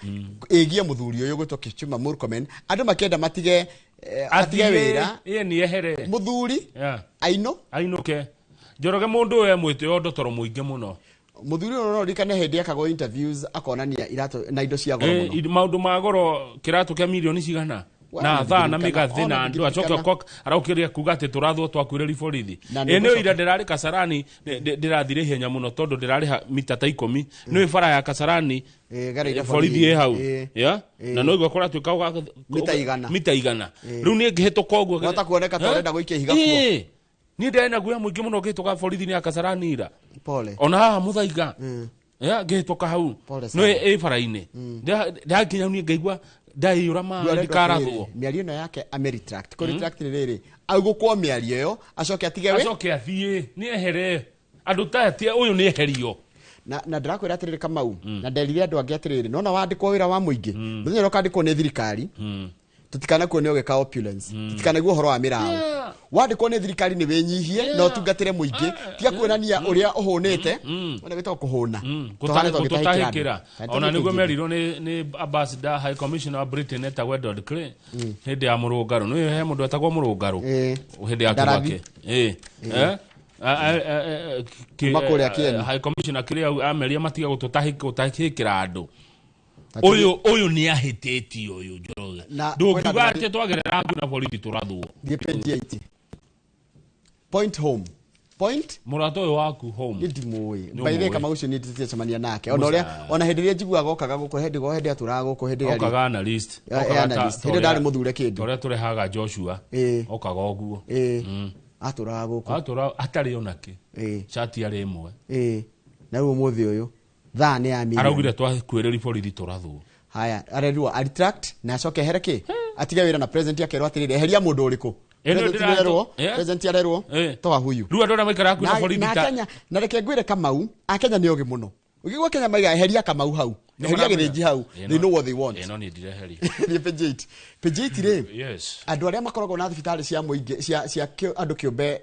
ĩgiĩ mũthuri ũyũ ũgwĩtwo Kipchumba Murkomen. Andũ makĩenda matige atige wĩra. Ĩĩ nĩ ehere. Mũthuri aino ainũke. Njoroge mũndũ ũyũ e mwĩtĩo ndotoro mũingĩ mũno. Mũthuri ũyũ no ririkane hĩndĩ ekagwo interviews akonania iratũ na indo cia goro mũno. Maũndũ ma goro kĩratũ kĩa mirioni cigana na thaa na mĩgathĩ na andũ acoke araũkĩria kuga atĩ tũrathwo twakuĩrĩri borithi. Ĩ nĩ ira ndĩrarĩ Kasarani, ndĩrathire ihenya mũno tondũ ndĩrarĩha mita ta 10. Nĩ bara ya Kasarani borithi ĩ hau. Na no igua kũratuĩka mita igana. Mita igana. Rĩu niĩ ngĩhĩtũka ũguo. Wahota kuoneka ta ũrenda gũikia ihiga kuo. Niĩ ndĩrarĩ na guoya mũingĩ mũno ngĩhĩtũka borithi-inĩ ya Kasarani ira. Pole. Ona haha Mũthaiga. Ngĩhĩtũka hau. No ĩ bara-inĩ. Ndakinya niĩ ngaigua ndaiyũra maĩ ndikarathwo. Mĩario ĩno yake ame retract. Kũ retract nĩ rĩrĩ, agũkwo mĩario ĩyo acoke atige wĩ. Acoke athiĩ, nĩ ehere. Andũ ta aya ũyũ nĩ eherio. Na ndĩrakwĩra atĩrĩrĩ Kamau, na nderire andũ angĩ atĩrĩrĩ, nona wandĩkwo wĩra wa mũingĩ, mũthenya ũrĩa ũkandĩkwo nĩ thirikari, tutikanakuone ũgĩka opulence, tutikanaigua ũhoro wa mĩraũ. Wandĩkwo nĩ thirikari nĩ wĩnyihie na ũtungatĩre mũingĩ, tiga kuonania ũrĩa ũhũnĩte, ũrĩa wĩtagwo kũhũna. Gũtahĩkĩra. Ona nĩguo merirwo nĩ ambassador high commissioner wa Britain etagwo Edward Clay hĩndĩ ya mũrũngarũ. Nĩ he mũndũ etagwo mũrũngarũ hĩndĩ ya Kibaki. High commissioner kĩrĩa ameria matiga gũtũtahĩkĩra andũ. Ũyũ nĩ ahĩtĩtie ũyũ Njoroge. Ndũngiuga atĩ twagerera ngũ na borithi tũrathwo. Thiĩ page 8. Point home. Point? Mũrata ũyũ waku home. Nĩ ndimũĩ. By the way, Kamau ũcio nĩ tũtiacemania nake. Ona ũrĩa ona hĩndĩ ĩrĩa njiguaga okaga gũkũ hĩndĩ go hĩndĩ atũraga gũkũ hĩndĩ ĩrĩa okaga analyst. Analyst. Hĩndĩ ndarĩ mũthure kĩndũ. Ũrĩa tũrehaga Joshua. Okaga ũguo. Atũraga gũkũ. Atũraga atarĩ onake. Cati yarĩ ĩmwe. Na rĩu ũmũthĩ ũyũ thaa nĩ ya mirioni. Araugire twakuĩrĩri borithi tũrathwo. Haya, arerirwo a retract na acoke ehere kĩ? Atige wĩra na president akerwo atĩrĩrĩ, eheria mũndũ ũrĩkũ? President arerwo toa huyu. Rĩu andũ arĩa maikaraga kwĩna borithi ta na reke ngwĩre Kamau, Akenya nĩ ogĩ mũno. Ũkĩigua Kenya maiga eheria Kamau hau, eheria Gĩthĩnji hau, they know what they want. Ĩno niĩ ndireheria. Thiĩ page 8. Page 8 rĩ, yes, andũ arĩa makoragwo na thibitarĩ cia mũingĩ cia andũ kĩũmbe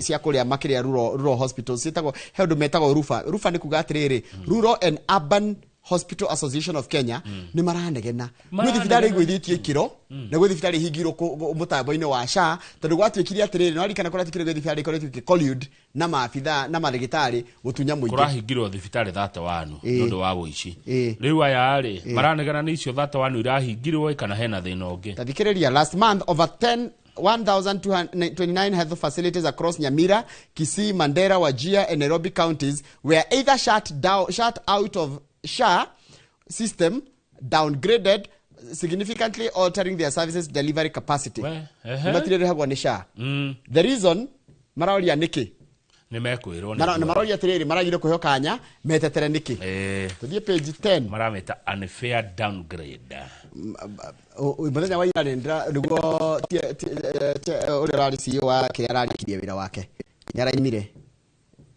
cia kũrĩa makĩrĩa rural hospitals ciĩtagwo he ũndũ metagwo RUFA. RUFA nĩ kuga atĩrĩrĩ, Rural and Urban Hospital Association of Kenya nĩ maranegena. Gwĩ thibitarĩ igũithĩtie ikĩro na gwĩ thibitarĩ ihingirwo mũtambo-inĩ wa SHA tondũ gwatuĩkire atĩrĩrĩ, nĩwaririkana kũratuĩkire gwĩ thibitarĩ ikoretwo ĩgĩ na maabithaa na marĩgĩtarĩ gũtunya mũingĩ. Kũrahingirwo thibitarĩ 31 nĩ ũndũ wa ũici. Rĩu aya rĩ maranegena nĩ icio 31 irahingirwo kana hena thĩna ũngĩ. Ta thikĩrĩria, last month over 1,229 health facilities across Nyamira, Kisii, Mandera, Wajir and Nairobi counties were either shut out of SHA system, downgraded, significantly altering their services delivery capacity. Matirĩrĩhagwo nĩ SHA. The reason maraũria nĩkĩ? Nĩ mekwĩrwo nĩ maroria atĩrĩrĩ, maragire kũheo kanya metetere nĩkĩ? Tũthiĩ page 10. Maramĩta unfair downgrade. Mũthenya wa ira nĩguo ũrĩa ũrarĩ CEO wa kĩrĩa ararĩkirie wĩra wake nĩ araimire.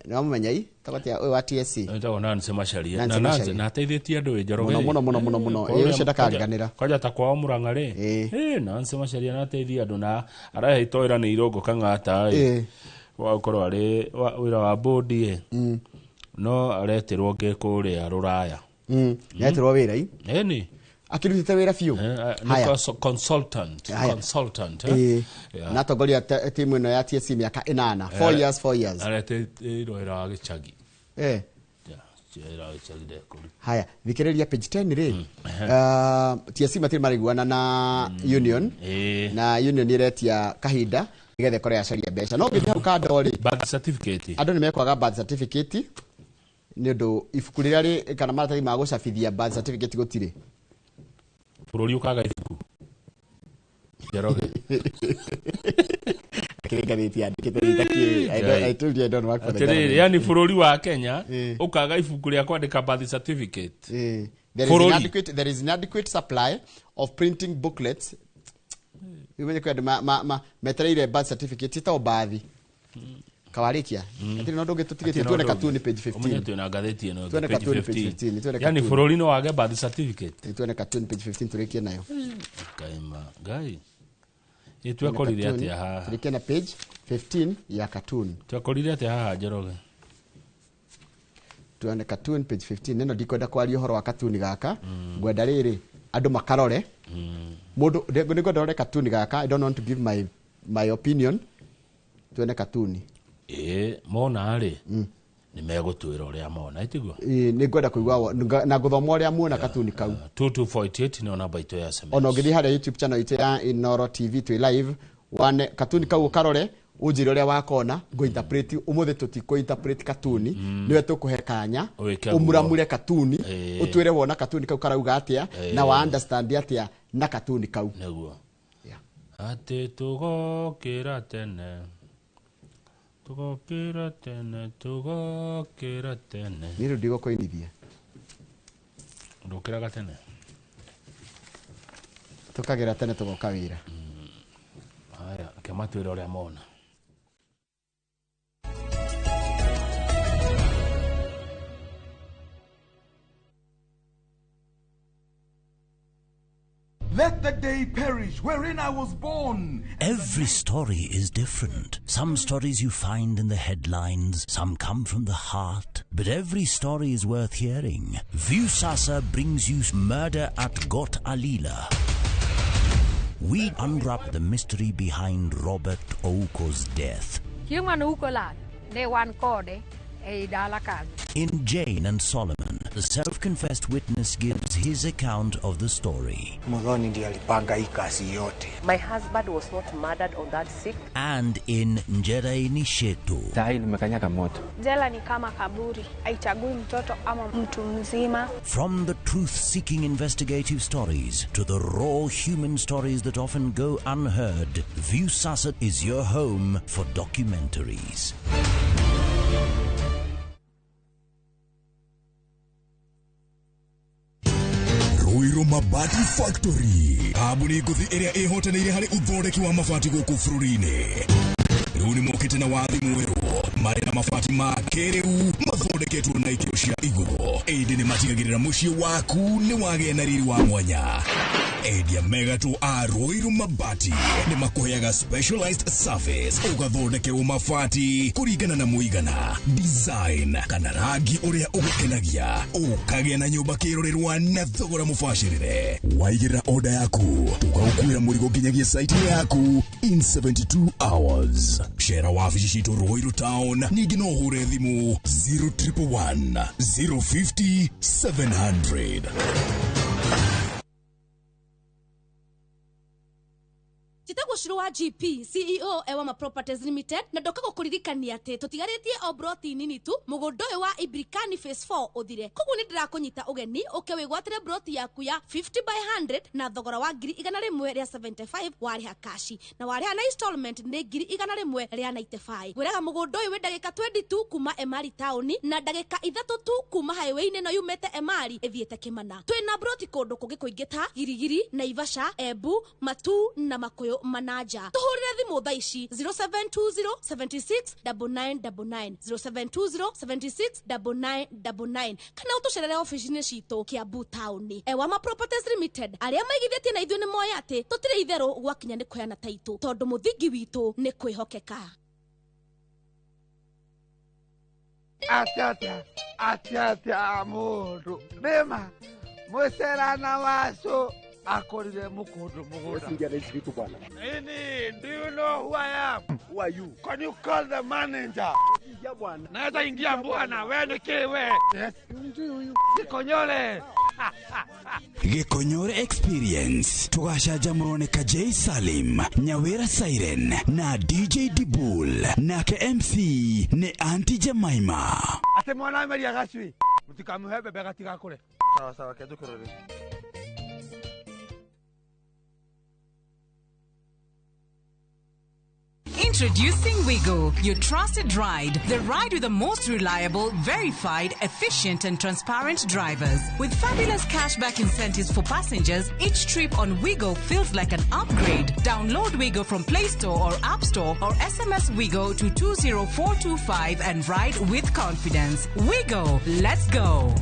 Nĩwamũmenya i tabatia ũyũ wa TSC etagwo Nancy Macharia. Na Nancy na ateithĩtie andũ Njoroge mũno mũno mũno mũno. Ĩ ũcio ndakariganĩra. Kwanja ta kwao Murang'a rĩ, Nancy Macharia na ateithia andũ na arahe itoĩra nĩ Irũngũ Kang'ata ĩ wa gũkorwo arĩ wĩra wa bodi ĩ no aretirwo ngĩ kũrĩa Rũraya. Nĩetirwo wĩra i Ĩni. Akĩrutĩte wĩra biũ. Nĩ consultant. Haya. Consultant. Ĩĩ. Yeah. Na atongoria timu ĩno ya TSC mĩaka 8, 4 years, 4 years. Aretĩirwo wĩra wa gĩcagi. Eh. Yeah, wĩra wa gĩcagi ndekũruta. Haya, thikĩrĩria page 10 rĩ. TSC matirĩ maraiguana na union. Na union ĩretia kahinda nĩgetha ĩkorwo yacaria mbeca. No ũngĩthiĩ hau kando rĩ, birth certificate. Andũ nĩ mekwaga birth certificate nĩ ũndũ ibuku rĩrĩa rĩ kana maratathi ma gũcabithia birth certificate gũtirĩ. Bũrũri ũkaga ibuku. Njoroge. Akĩrĩ ngathĩti yandĩkĩte rĩta. I told you I don't work for the Atĩrĩrĩ, government. yani bũrũri wa Kenya ũkaga ibuku rĩa kwandĩka birth certificate. There is Bũrũri. inadequate, there is inadequate supply of printing booklets. Imenye kwĩ andũ metereire birth certificate ĩtagwo bathi. Kawarĩkia. Hatirĩ na ũndũ ũngĩ tũtigĩtie, tuone katuni page 15. Ũmenye twĩna ngathĩti ĩno ĩngĩ, Tuone page katuni page 15. 15, tuone Yani katuni. bũrũri no wage birth certificate. Tuone katuni page 15 tũrĩkie nayo. Kaima ngai. Ĩ twekorire Tuone atĩa haha? Tũrĩkie na page 15 ya cartoon. Twekorire atĩa haha Njoroge? Tuone cartoon page 15. Neno ndikwenda kwaria ũhoro wa cartoon gaka. Ngwenda rĩrĩ andũ makarore. Mũndũ nĩngwenda rore cartoon gaka. I don't want to give my opinion. Tuone cartoon. Ĩ mona rĩ nĩ megũtwĩra ũrĩa mona ĩtiguo. Ĩ nĩngwenda kũigua na gũthoma ũrĩa muona cartoon kau. 2248 nĩyo namba itũ ya SMS. Ona ũngĩthiĩ harĩa YouTube channel itũ ya Inooro TV twĩ live wane cartoon kau ũkarore ũnjĩre ũrĩa wakona ngũ interpret ũmũthĩ tũtikũ interpret cartoon nĩwe tũkũhe kanya Wĩke guo. ũmuramure cartoon ũtwĩre wona cartoon kau karauga atĩa na wa understand atĩa na cartoon kau. Nĩguo. Atĩ tũgokĩra tene. Tũgokĩra tene, tũgokĩra tene. Niĩ rĩu ndigũkũinithia. Ndũkĩraga tene. Tũkagĩra tene tũgoka wĩra. Haya, reke matwĩre ũrĩa mona. Let the day perish wherein I was born. Every story is different. Some stories you find in the headlines, some come from the heart. But every story is worth hearing. Viusasa brings you Murder at Got Alila. We unwrap the mystery behind Robert Ouko's death. In Jane and Solomon, the self-confessed witness gives his account of the story. My husband was not murdered on that sick. And in Njera Nishetu. Jela ni kama kaburi, haichagui mtoto ama mtu mzima. From the truth-seeking investigative stories to the raw human stories that often go unheard, Viusasa is your home for documentaries. Ruiru Mabati Factory kambuni ngũthi ĩrĩa ĩhotanĩire harĩ ũthondeki wa mabati gũkũ bũrũri-inĩ. Rĩu nĩ mokĩte na wathi mwerũ marĩ na mabati ma kĩrĩu mathondeketwo na ikĩro cia igũrũ. Ĩndĩ nĩ matigagĩrĩra mũciĩ waku nĩ wagĩa na riri wa mwanya. Endia megatũ a Ruiru Mabati nĩ makũheaga specialized service ũgathondekerwo mabati kũringana na mũigana, design kana rangi ũrĩa ũgũkenagia, ũkagĩa na nyũmba kĩrorerwa na thogora mũbacĩrĩre. Waigĩrĩra order yaku tũgagũkuĩra mũrigo nginyagia site yaku in 72 hours. Cera wabici citũ Ruiru Town, ningĩ no ũhũre thimũ 0111 050 700. Njĩtagwo Shiro wa GP CEO Ewama Properties Limited na ndoka gũkũririkania atĩ tũtigarĩtie o broti nini tu mũgũnda ũyũ wa Ibrikani Phase 4 ũthire. Koguo nĩ ndĩrakũnyita ũgeni ũke wĩgwatĩre broti yaku ya 50 by 100 na thogora wa 175 warĩha kashi na warĩha na installment nĩ 195. Ngwĩraga mũgũnda ũyũ wĩ ndagĩka 22 kuma Emari town na ndagĩka 3 tu kuma highway-inĩ ĩno yumĩte Emari ĩthiĩte Kĩmana. Twĩna broti kũndũ kũngĩ kũingĩ ta Girigiri, Naivasha, Embu, Matuu na Makuyu Manaja. Tuhurire thimu thaa ici 0720 76 9999 0720 76 9999 kana ũtũcerere ofici-inĩ citũ Kiambu town. Ewama Properties Limited arĩa maigithĩtie na ithuĩ nĩ moĩ atĩ tũtirĩ itherũ gwakinya nĩ kũheana taitũ tondũ mũthingi witũ nĩ kwĩhokeka. Atia atia atia mundu nima mwicerana wacu akorire mukundu mugunda. Nini, do you know who I am? Who are you? Can you call the manager? Ingia bwana. Naweza ingia bwana, wewe ni kiwe. Yes. Gikonyore. Gikonyore Experience tugacanjamũrwo nĩ Kajei Salim, Nyawira Siren na DJ Dibul, nake MC nĩ Auntie Jemima. Ate mwana ameria gacui. Mutikamuhe bebe gatigakure. Sawa sawa kejukurore. Introducing Wigo, your trusted ride. The ride with the most reliable, verified, efficient and transparent drivers. With fabulous cashback incentives for passengers, each trip on Wigo feels like an upgrade. Download Wigo from Play Store or App Store or SMS Wigo to 20425 and ride with confidence. Wigo, let's go.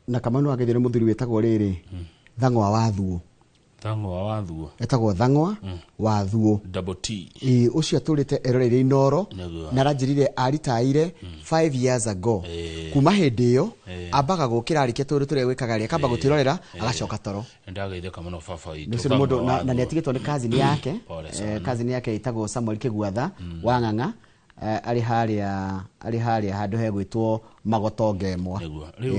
Na Kamau agethire muthuri wetagwo riri Thang'wa wa Thuo. Thang'wa wa Thuo etagwo Thang'wa wa Thuo double T. Ucio aturite eroreire Inoro na aranjirire aritaire 5 years ago. Kuma hindi iyo ambaga gukira arikia turu turia gwikaga ri akamba gutirorera agacoka toro. Ndageithĩka mũno baba witũ Ũcio nĩ mũndũ na nĩ atigĩtwo nĩ cousin yake. Cousin yake ĩtagwo Samuel Kĩguatha wa Ng'ang'a, ari haria handu hegwitwo Magoto Ngemwa,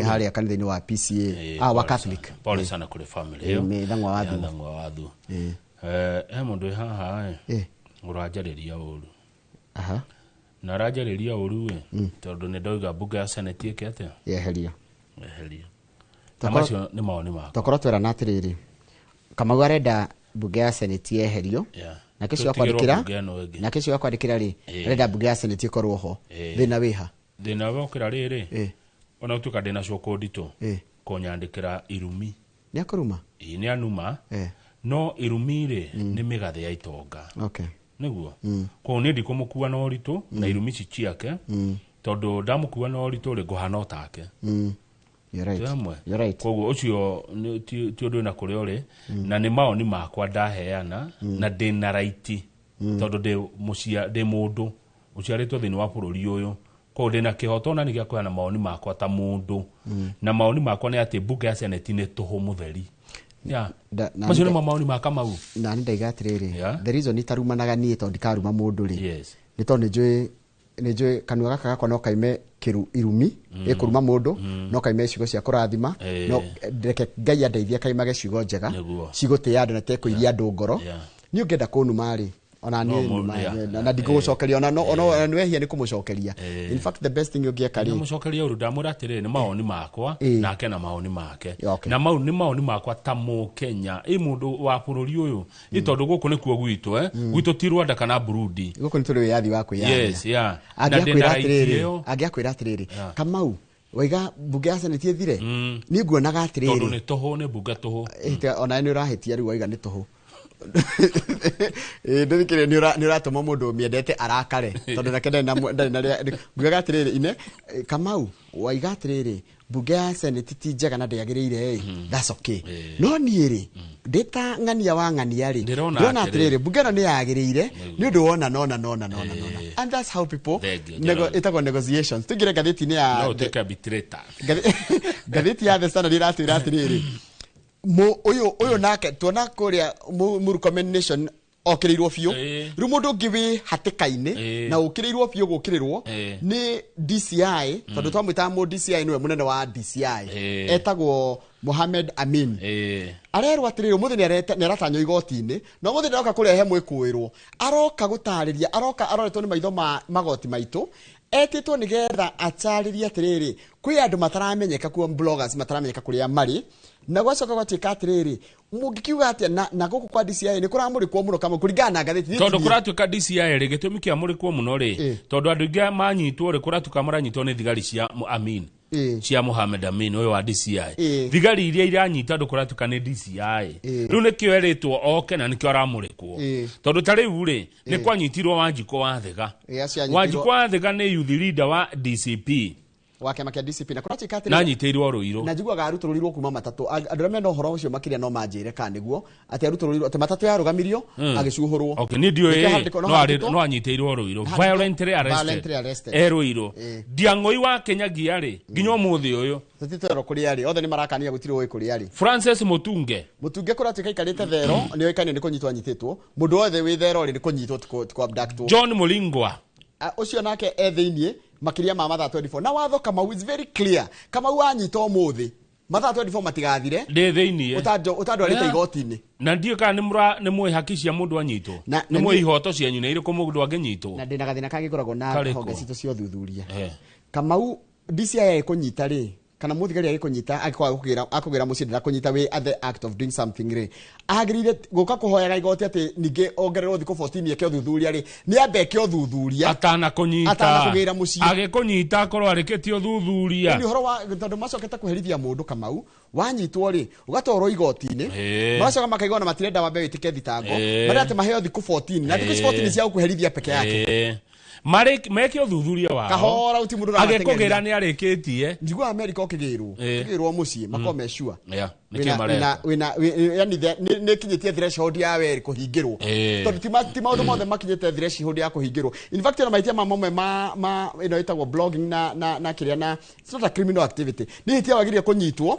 haria kanitha-inĩ wa PCA wa Catholic. Pole sana kuri family iyo. Nĩ Thang'wa wa Thuo. Thang'wa wa Thuo. He mundu haha uranjarĩria ũru. Aha. Na aranjarĩria ũru tondu nĩ ndoiga mbunge ya Senate ĩke atĩa? Yeherio. Yeherio. Na macio nĩ mawoni makwa. Tokorwo twerana atĩrĩrĩ, Kamau arenda mbunge ya Senate yeherio. Na kesho akwandikira, na kesho akwandikira ri arenda mbunge ya Senate ikorwo ho. Thina wiha? Thina wokira riri ona utuka ndina coko ndito kũnyandĩkĩra irumi. Nĩ akũruma? Ĩĩ nĩ anuma. No irumi rĩ nĩ mĩgathe ya itonga. Okay. Nĩguo. Koguo niĩ ndikũmũkua na ũritũ na irumi ici ciake, tondũ ndamũkua na ũritũ rĩ ngũhana o take. You're right. You're right. Koguo ũcio ti ũndũ wĩna kũrĩa ũrĩ, na nĩ mawoni makwa ndaheana na ndĩna raiti, tondũ ndĩ mũndũ ũciarĩtwo thĩinĩ wa bũrũri ũyũ. Koguo ndĩna kĩhoto na nĩ gĩa kũheana mawoni makwa ta mũndũ, na mawoni makwa nĩ atĩ mbunge ya Senate nĩ tũhũ mũtheri. Macio nĩmo mawoni ma Kamau. Na nĩ ndaiga atĩrĩrĩ, the reason itarumanaga niĩ tondũ ndikaruma mũndũ rĩ, nĩ tondũ nĩ njũĩ kanua gaka gakwa no kaime irumi ĩkũruma mũndũ, no kaime ciugo cia kũrathima, no reke Ngai andeithie kaimage ciugo njega cigũtĩĩa andũ na tekũiria andũ ngoro. Niĩ ũngĩenda kũnuma rĩ, ona niĩ na ndingũgũcokeria, ona nĩ wehia nĩ kũmũcokeria. In fact the best thing ũngĩeka rĩ, mũcokeria ũru ndamwĩra atĩrĩrĩ, nĩ mawoni makwa nake na mawoni make, na mau nĩ mawoni makwa ta Mũkenya, ĩ mũndũ wa bũrũri ũyũ, ĩ tondũ gũkũ nĩkuo gwitũ, gwitũ ti Rwanda kana Burundi, gũkũ nĩ tũrĩ wĩyathi wa kwĩyaria. Yes, yeah. Na ndĩna right ĩyo. Angĩakwĩra atĩrĩrĩ, Kamau waiga mbunge ya Senate ĩthire, niĩ nguonaga atĩrĩrĩ, tondũ nĩ tũhũ, nĩ mbunge tũhũ. Ona nĩ ũrahĩtia rĩu waiga nĩ tũhũ. Ndithikĩrĩria nĩ ũratũma mũndũ ũmĩendete arakare, tondũ nake ndarĩ na ngugaga atĩrĩrĩ, ine Kamau waiga atĩrĩrĩ, mbunge ya Senate ti njega na ndĩagĩrĩire, that's okay. No niĩ rĩ, ndĩ ta ng'ania wa ng'ania rĩ, ndĩrona atĩrĩrĩ, mbunge ĩno nĩ yagĩrĩire nĩ ũndũ wona nona nona nona nona, and that's how people ĩtagwo negotiations. Tũingĩre ngathĩti-inĩ ya no ũtuĩke arbitrator. Ngathĩti ya The Standard ĩratwĩra atĩrĩrĩ, uyu nake tuona kuria Murkomen Nation okĩrĩirwo biũ. Rĩu mũndũ ũngĩ wĩ hatĩka-inĩ na ũkĩrĩirwo biũ gũkĩrĩrwo nĩ DCI, tondũ twamwĩtaga mũ DCI nĩwe mũnene wa DCI, etagwo Mohamed Amin. Arerwo atĩrĩrĩ, ũmũthĩ nĩ aratanywo igoti-inĩ, na ũmũthĩ ndaroka kũrehe mwĩkũĩrwo, aroka gũtarĩria, aroka aroretwo nĩ maitho ma magoti maitũ, etĩtwo nĩgetha atarĩrie atĩrĩrĩ, kwĩ andũ mataramenyeka kuo, bloggers mataramenyeka kũrĩa marĩ, na gwacoka gwatuĩka atĩrĩrĩ, mũngĩkiuga atĩa na gũkũ kwa DCI nĩ kũramũrĩkwo mũno Kamau kũringana na ngathĩti, tondũ kũratuĩka DCI rĩ, gĩtũmi kĩa mũrĩkwo mũno rĩ, tondũ andũ aingĩ manyitwo rĩ, kũratuĩka maranyitwo nĩ thigari cia Amin, cia Mohamed Amin ũyũ wa DCI. Thigari iria iranyita andũ kũratuĩka nĩ DCI. Rĩu nĩkĩo erĩtwo oke na nĩkĩo aramũrĩkwo, tondũ ta rĩu rĩ, nĩ kwanyitirwo Wanjikũ wa Thĩga. Wanjikũ wa Thĩga nĩ youth leader wa DCP. Wa kĩama kĩa DCP na kũratuĩka atĩrĩrĩ Na anyitĩirwo Ruiru. Na njiguaga arutũrũrirwo kuma matatũ. Andũ arĩa mena ũhoro ũcio makĩria no manjĩre kana nĩguo atĩ arutũrũrirwo atĩ matatũ yarũgamirio agĩcuhũrwo. Okay, niĩ ndiũĩ Nĩkĩo handĩko- no no arĩ handĩkwo- no anyitĩirwo Ruiru. Handĩkwo- Violently arrested. Violently arrested. E Ruiru. Ndiang'oi wa Kinyagia rĩ nginya ũmũthĩ ũyũ. Tũtitwerwo kũrĩa arĩ. Othe nĩ marakania gũtirĩ ũĩ kũrĩa arĩ. Francis Mutunge. Mutunge kũratuĩka aikarĩte Thero, nĩ oĩkaine nĩ kũnyitwo anyitĩtwo. Mũndũ wothe wĩ Thero rĩ nĩ kũnyitwo ti kũ abductwo. John Mulingwa. Ũcio nake e thĩiniĩ makĩria ma mathaa 24. Na watho Kamau is very clear. Kamau anyita ũmũthĩ mathaa 24 matigathire. Ndĩ thĩiniĩ. Ũtandwarĩte igoti-inĩ. Na ndiũĩ kana nĩ mũĩ haki cia mũndũ anyitwo. Nĩ mũĩ ihoto cianyu nĩ irĩkũ mũndũ angĩnyitwo. Na ndĩna gathĩna kangĩ ngoragwo na Karĩkũ? honge citũ cia ũthuthuria. Kamau DCI agĩkũnyita rĩ, kana mũthigari agĩkũnyita angĩkorwo akũgĩra mũciĩ ndakũnyita wĩ at the act of doing something rĩ, agĩrĩire gũka kũhoyaga igoti atĩ ningĩ ongererwo thikũ 14 eke ũthuthuria rĩ, nĩ ambe eke ũthuthuria atanakũnyita atanakũgĩra mũciĩ. Agĩkũnyita akorwo arĩkĩtie ũthuthuria. Nĩ ũhoro wa tondũ macokete kũherithia mũndũ Kamau, wanyitwo rĩ ũgatwarwo igoti-inĩ, magacoka makaigua na matirenda wambe wĩtĩke thitango, marĩa atĩ maheo thikũ 14 na thikũ ici 14 cia gũkũherithia peke yake. Meke ũthuthuria wao. Kahora uti mũndũ ũramateng'eria. Agĩkũgĩra nĩ arĩkĩtie. Njiguaga America ũkĩgĩrwo. Ũkĩgĩrwo mũciĩ, makoragwo me sure. Yeah, nĩkĩo mareka. Yani nĩ ĩkinyĩtie threshold ya werĩ kũhingĩrwo. Tondũ ti maũndũ mothe makinyĩte threshold ya kũhingĩrwo. In fact, ona mahĩtia mamwe ma ĩno ĩtagwo blogging na kĩrĩa na it's not a criminal activity. Nĩ ihĩtia wagĩrĩire kũnyitwo,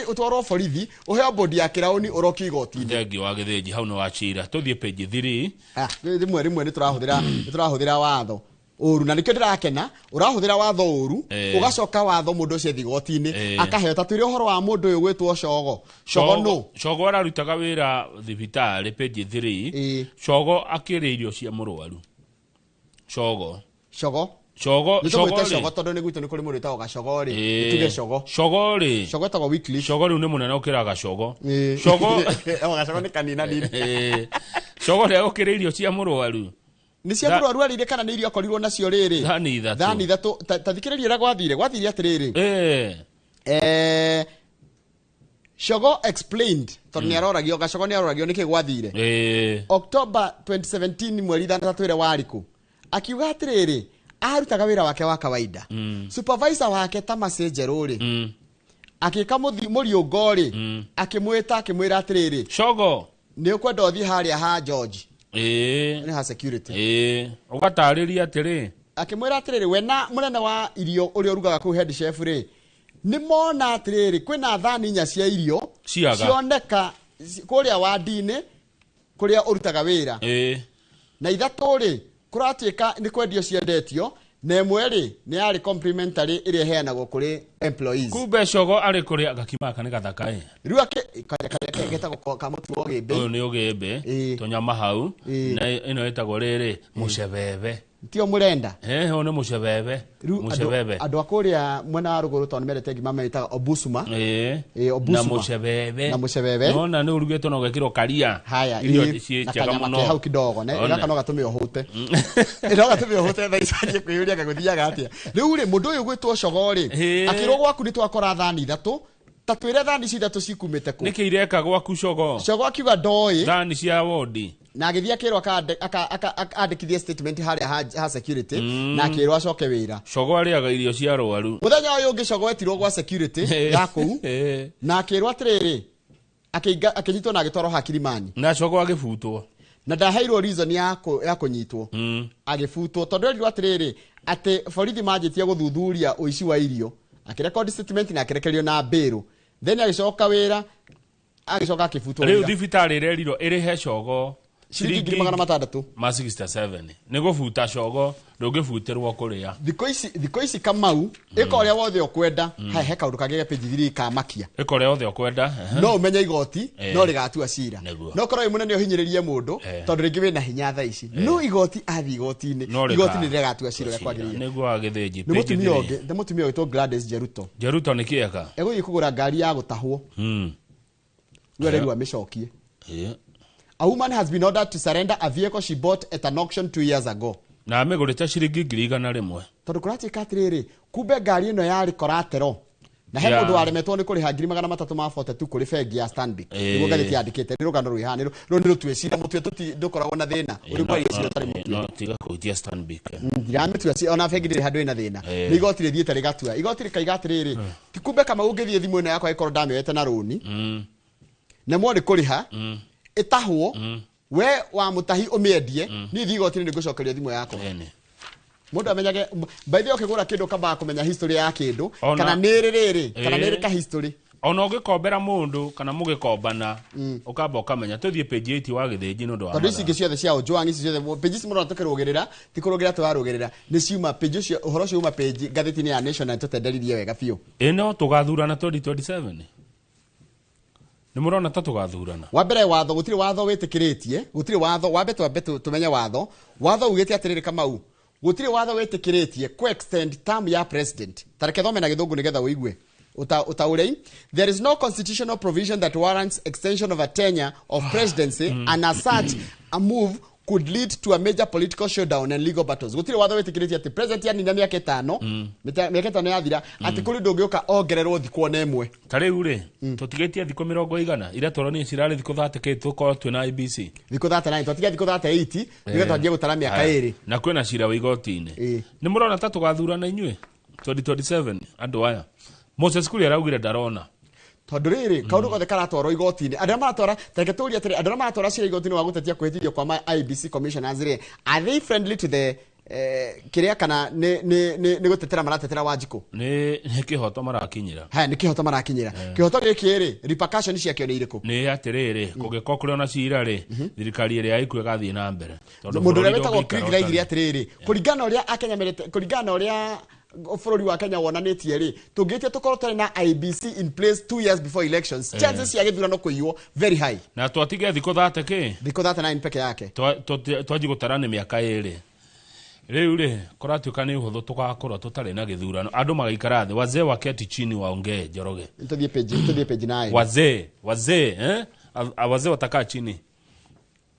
ũtwarwo borithi, ũheo bodi ya kĩraũni, ũrokio igoti-inĩ. Thengiũ wa Gĩthĩnji, hau nĩ wacira. Tũthiĩ page 3. Rĩmwe rĩmwe nĩ tũrahũthĩra watho ũru na nĩkĩo ndĩrakena ũrahũthĩra watho ũru ũgacoka watho mũndũ ũcio athiĩ igoti-inĩ akaheo ta twĩre ũhoro wa mũndũ ũyũ gwĩtwo Cogo. Cogo nũ? Cogo ararutaga wĩra thibitarĩ page 3. Cogo akĩrĩa irio cia mũrwaru. Cogo. Cogo. Cogo, Nĩ Cogo tũgwĩte rĩ. Cogo tondũ nĩ gwitũ nĩ kũrĩ mũndũ wĩtagwo Gacogo rĩ. Tuge Cogo. Cogo rĩ. Cogo etagwo Wycliffe. Cogo rĩu nĩ mũnene ũkĩra Gacogo. Cogo. Gacogo nĩ kanina nini. Cogo rĩ agũkĩrĩa irio cia mũrwaru. Nĩ cia mũrwaru arĩire kana nĩ irio akorirwo nacio rĩrĩ? Thani ithatũ. Thani ithatũ. Ta thikĩrĩria ũrĩa gwathire. Gwathire atĩrĩrĩ. Cogo explained tondũ nĩ aroragio, Gacogo nĩ aroragio nĩkĩ gwathire. October 2017 mweri ithathatũ ĩrĩa warĩ kũ? Akiuga atĩrĩrĩ, arutaga wĩra wake wa kawaida. Supervisor wake ta Mercy Njerũ rĩ, akĩka mũriũngo rĩ, akĩmwĩta akĩmwĩra atĩrĩrĩ, Cogo, nĩ ũkwenda ũthiĩ harĩa ha George. Nĩ ha security. Ũgatarĩria atĩrĩ. Akĩmwĩra atĩrĩrĩ, we na mũnene wa irio ũrĩa ũrugaga kũu head chef rĩ, nĩ mona atĩrĩrĩ kwĩna thani inya cia irio cioneka kũrĩa wandi-inĩ kũrĩa ũrutaga wĩra. Na ithatũ rĩ, kũratuĩka nĩ kwendio ciendetio, na ĩmwe rĩ nĩ yarĩ complimentary ĩrĩa ĩheanagwo kũrĩ employees. Kumbe Cogo arĩ kũrĩa gakima gaka nĩ gathaka ĩ. Rĩu karĩa getagwo ka mũtu wa ũgĩmbĩ. Ũyũ nĩ ũgĩmbĩ, tũnyama hau, na ĩno ĩtagwo rĩrĩ mũcebebe. Tio mũrenda. Ũyũ nĩ mũcebebe. Mũcebebe. Andũ a kũrĩa mwena wa rũgũrũ tondũ nĩmendete ngima metaga obusuma. Obusuma. Na mũcebebe. Na mũcebebe. Nona nĩ ũrugĩtwo na ũgekĩrwo karia. Haya, Irio ciĩ na njega kanyama mũno. ke hau kidogo, ne? One. Gaka no gatũme ũhũte. No gatũme ũhũte thaa ici anjie kwĩyũria gagũthiaga atĩa. Rĩu rĩ, mũndũ ũyũ gwĩtwo Cogo rĩ, akĩrwo gwaku nĩ twakora thani ithatũ, ta twĩre thani ici ithatũ cikumĩte kũ? Nĩkĩ ireka gwaku Cogo? Cogo akiuga ndoĩ. Thani cia wodi. Na agĩthiĩ akĩrwo akandĩkithie statement harĩa ha security, na akĩrwo acoke wĩra. Cogo arĩaga irio cia rwaru. Mũthenya ũyũ ũngĩ Cogo etirwo gwa security ya kũu, na akĩrwo atĩrĩrĩ, akĩnyitwo na agĩtwarwo ha Kilimani. Na Cogo agĩbutwo. Na ndaheirwo reason ya kũnyitwo. Agĩbutwo tondũ erirwo atĩrĩrĩ, atĩ borithi manjĩtie gũthuthuria ũici wa irio. Akĩrecord statement na akĩrekererio na bail. Then agĩcoka wĩra, agĩcoka akĩbutwo Rĩu wĩra. thibitarĩ ĩrerirwo ĩrĩhe Cogo Ciringi ngiri magana matandatũ. Ma 67. Nĩ gũbuta Cogo, ndũngĩbutĩrwo kũrĩa. Thikũ ici Kamau, ĩka ũrĩa wothe ũkwenda, he kaũndũ kangĩ ga page 3 kamakia. Ĩka ũrĩa wothe ũkwenda, No ũmenye igoti, no rĩgatua cira. No korwo wĩ mũnene ũhinyĩrĩrie mũndũ, tondũ rĩngĩ wĩna hinya thaa ici. No igoti athiĩ igoti-inĩ, igoti nĩ rĩgatua cira ũrĩa kwagĩrĩire. Nĩguo wa Gĩthĩnji, Nĩ page mũtumia three. ũngĩ, nĩ mũtumia ũgwĩtwo Gladys Jeruto. Jeruto nĩ kĩeka? Egũthiĩ kũgũra ngari ya gũtahwo. Rĩu arerirwo amĩcokie. A woman has been ordered to surrender a vehicle she bought at an auction 2 years ago. Na amĩgũrĩte ciringi ngiri igana rĩmwe. Tondũ kũratuĩka atĩrĩrĩ, kumbe ngari ĩno yarĩ collateral. Na he mũndũ waremetwo nĩ kũrĩha ngiri magana matatũ ma 42 kũrĩ bengi ya Stanbic. Nĩguo ngathĩti yandĩkĩte, nĩ rũgano rwĩhana, rũu nĩ rũtue cira, mũtwe ndũkoragwo na thĩna. Ũrĩ kwaria cira ũtarĩ mũtue. ndĩramĩtua. No tiga kũhutia Stanbic. Ndiramĩtua ona bengi ndĩrĩ handũ ĩna thĩna. Nĩ igoti rĩthiĩte rĩgatua. Igoti rĩkaiga atĩrĩrĩ, ti kumbe kama ũngĩthiĩ thimũ ĩno yakwa ĩkorwo ndamĩoete na rũni. Na mwarĩ kũrĩha, ĩtahwo, we wa mũtahi ũmĩendie, niĩ thiĩ igoti-inĩ nĩngũcokerio thimũ yakwa. Mũndũ amenyage by the way ũkĩgũra kĩndũ ũkambaga kũmenya history ya kĩndũ kana nĩ rĩrĩ kana nĩ rĩ ka history. Ona ũgĩkombera mũndũ kana mũgĩkombana ũkamba ũkamenya tũthiĩ page 8 wa gĩthĩnji nĩ ũndũ wa tondũ ici ingĩ ciothe cia Ojwang ici ciothe page ici mũrona tũkĩrũgĩrĩra ti kũrũgĩrĩra tũrarũgĩrĩra nĩ ciuma page ũcio ũhoro ũcio uma page ngathĩti-inĩ ya Nation na tũtenderirie wega biũ. Ĩno tũgathurana 2027 nĩ mũrona ta tũgathurana. Wa mbere watho gũtirĩ watho wĩtĩkĩrĩtie gũtirĩ watho wambe twambe tũmenye watho watho ugĩte atĩrĩrĩ Kamau gũtirĩ watho wĩtĩkĩrĩtie ku extend term ya president. Tareke thome na gĩthũngũ nĩgetha ũigue. Utaurei. There is no constitutional provision that warrants extension of a tenure of presidency and as such a move could lead to a major political showdown and legal battles. Gũtirĩ watho wĩtĩkĩrĩtie atĩ president yanina mĩaka ĩtano mĩaka ĩtano yathira atĩ kũrĩ ũndũ ũngĩũka ongererwo thikũ ona ĩmwe. Ta rĩu rĩ tũtigĩtie thikũ 40 ira tũronire cirarĩ thikũ 30 tũkorwo twĩna IBC thikũ 39 twatigia thikũ 38 nĩgetha twanjie gũtara mĩaka ĩrĩ na kwĩna cira wa igoti-inĩ. Nĩ mũrona ta tũgathurana inyuĩ 2027 andũ aya. Moses Kuria araugire ndarona tondũ rĩrĩ kaũndũ gothe karatwarwo igoti-inĩ andũ arĩa maratwara tareke tũrie atĩrĩ andũ arĩa maratwara cira igoti-inĩ wa gũtetia kwĩhĩtithio kwa IEBC commissioners rĩ are they friendly to the kĩrĩa kana nĩ gũtetera maratetera Wanjikũ? Nĩ kĩhoto marakinyĩra. Haya nĩ kĩhoto marakinyĩra. Kĩhoto gĩkĩ rĩ repercussion ciakĩo nĩ irĩkũ? Nĩ atĩrĩrĩ kũngĩkorwo kũrĩ ona cira rĩ thirikari ĩrĩa ĩkuo ĩgathiĩ na mbere. Mũndũ ũrĩa wĩtagwo Krieg raigire atĩrĩrĩ kũringana na ũrĩa Akenya mendete kũringana na ũrĩa bũrũri wa Kenya wonanĩtie rĩ tũngĩtie tũkorwo tũrĩ na IEBC in place 2 years before elections chances cia gĩthurano kũiywo very high. Na twatige thikũ 30 kĩ? Thikũ 39 peke yake. Twanji gũtara nĩ mĩaka ĩrĩ. Rĩu rĩ kũratuĩka nĩ ũhũthũ tũgakorwo tũtarĩ na gĩthurano andũ magaikara thĩ wazee waketi chini waongee Njoroge. Tũthiĩ page 9. Wazee wazee watakaa chini.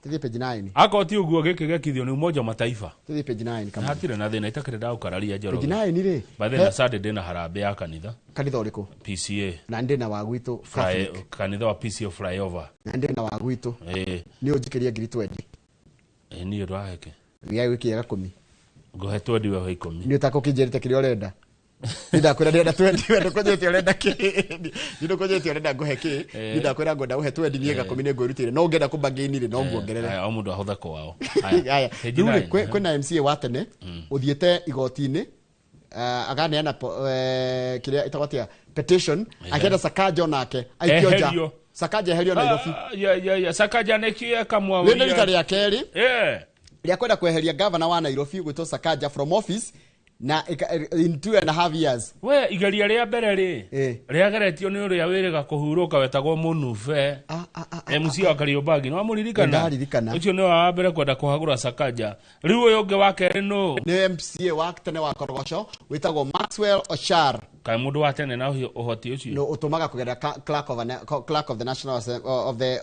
Tũthiĩ page 9. Akorwo ti ũguo gĩkĩ gĩkithio nĩ Umoja wa Mataifa. Tũthiĩ page 9 kama. Hatirĩ na thĩna itakĩrĩ ndagũkararia Njoroge. Page 9 rĩ. By the Sunday ndĩna harambee ya kanitha. Kanitha ũrĩkũ? PCA. Na ndĩna wa gwitũ Catholic. Kanitha wa PCA flyover. Na ndĩna wa gwitũ. Nĩ ũnjikĩrie ngiri 20. Niĩ ndwaheke. Gĩa gwĩkĩra 10. Ngũhe 20 weho 10. Nĩ ũtakũkĩnjĩrĩte kĩrĩa ũrenda. Ndakwĩra ndĩrenda 20 we ndũkũnjĩte ũrenda kĩ. Ndũkũnjĩte ũrenda ngũhe kĩ. Ndakwĩra ngwenda ũhe 20 niĩ ga 10 nĩ ngwĩrutĩire. No ũngĩenda kũmbangĩini rĩ no nguongerere. O mũndũ ahothe kwao. Haya. Rĩu rĩ kwĩna MCA wa tene ũthiĩte igoti-inĩ akaneana kĩrĩa ĩtagwo atĩa petition akĩenda Sakaja onake aikio nja. Sakaja eherio Nairobi. Ya Sakaja nĩkĩe kamwa. Rĩu nĩ rita rĩa kerĩ rĩa kwenda kweheria governor wa Nairobi gwĩtwo Sakaja from office na in 2.5 years. We igeria rĩa mbere rĩ rĩageretio nĩ ũrĩa wĩrĩga kũhurũka wetagwo Mũnube MC wa Kariobangi nĩ wamũririkana? Ndaririkana. Ũcio nĩwe wa mbere kwenda kũhagũra Sakaja. Rĩu ũyũ ũngĩ wa kerĩ nũ? Nĩ MCA wa tene wa Korogocho wĩtagwo Maxwell Ochar. Kaĩ mũndũ wa tene na ũhoti ũcio? No ũtũmaga kũgerera clerk of the National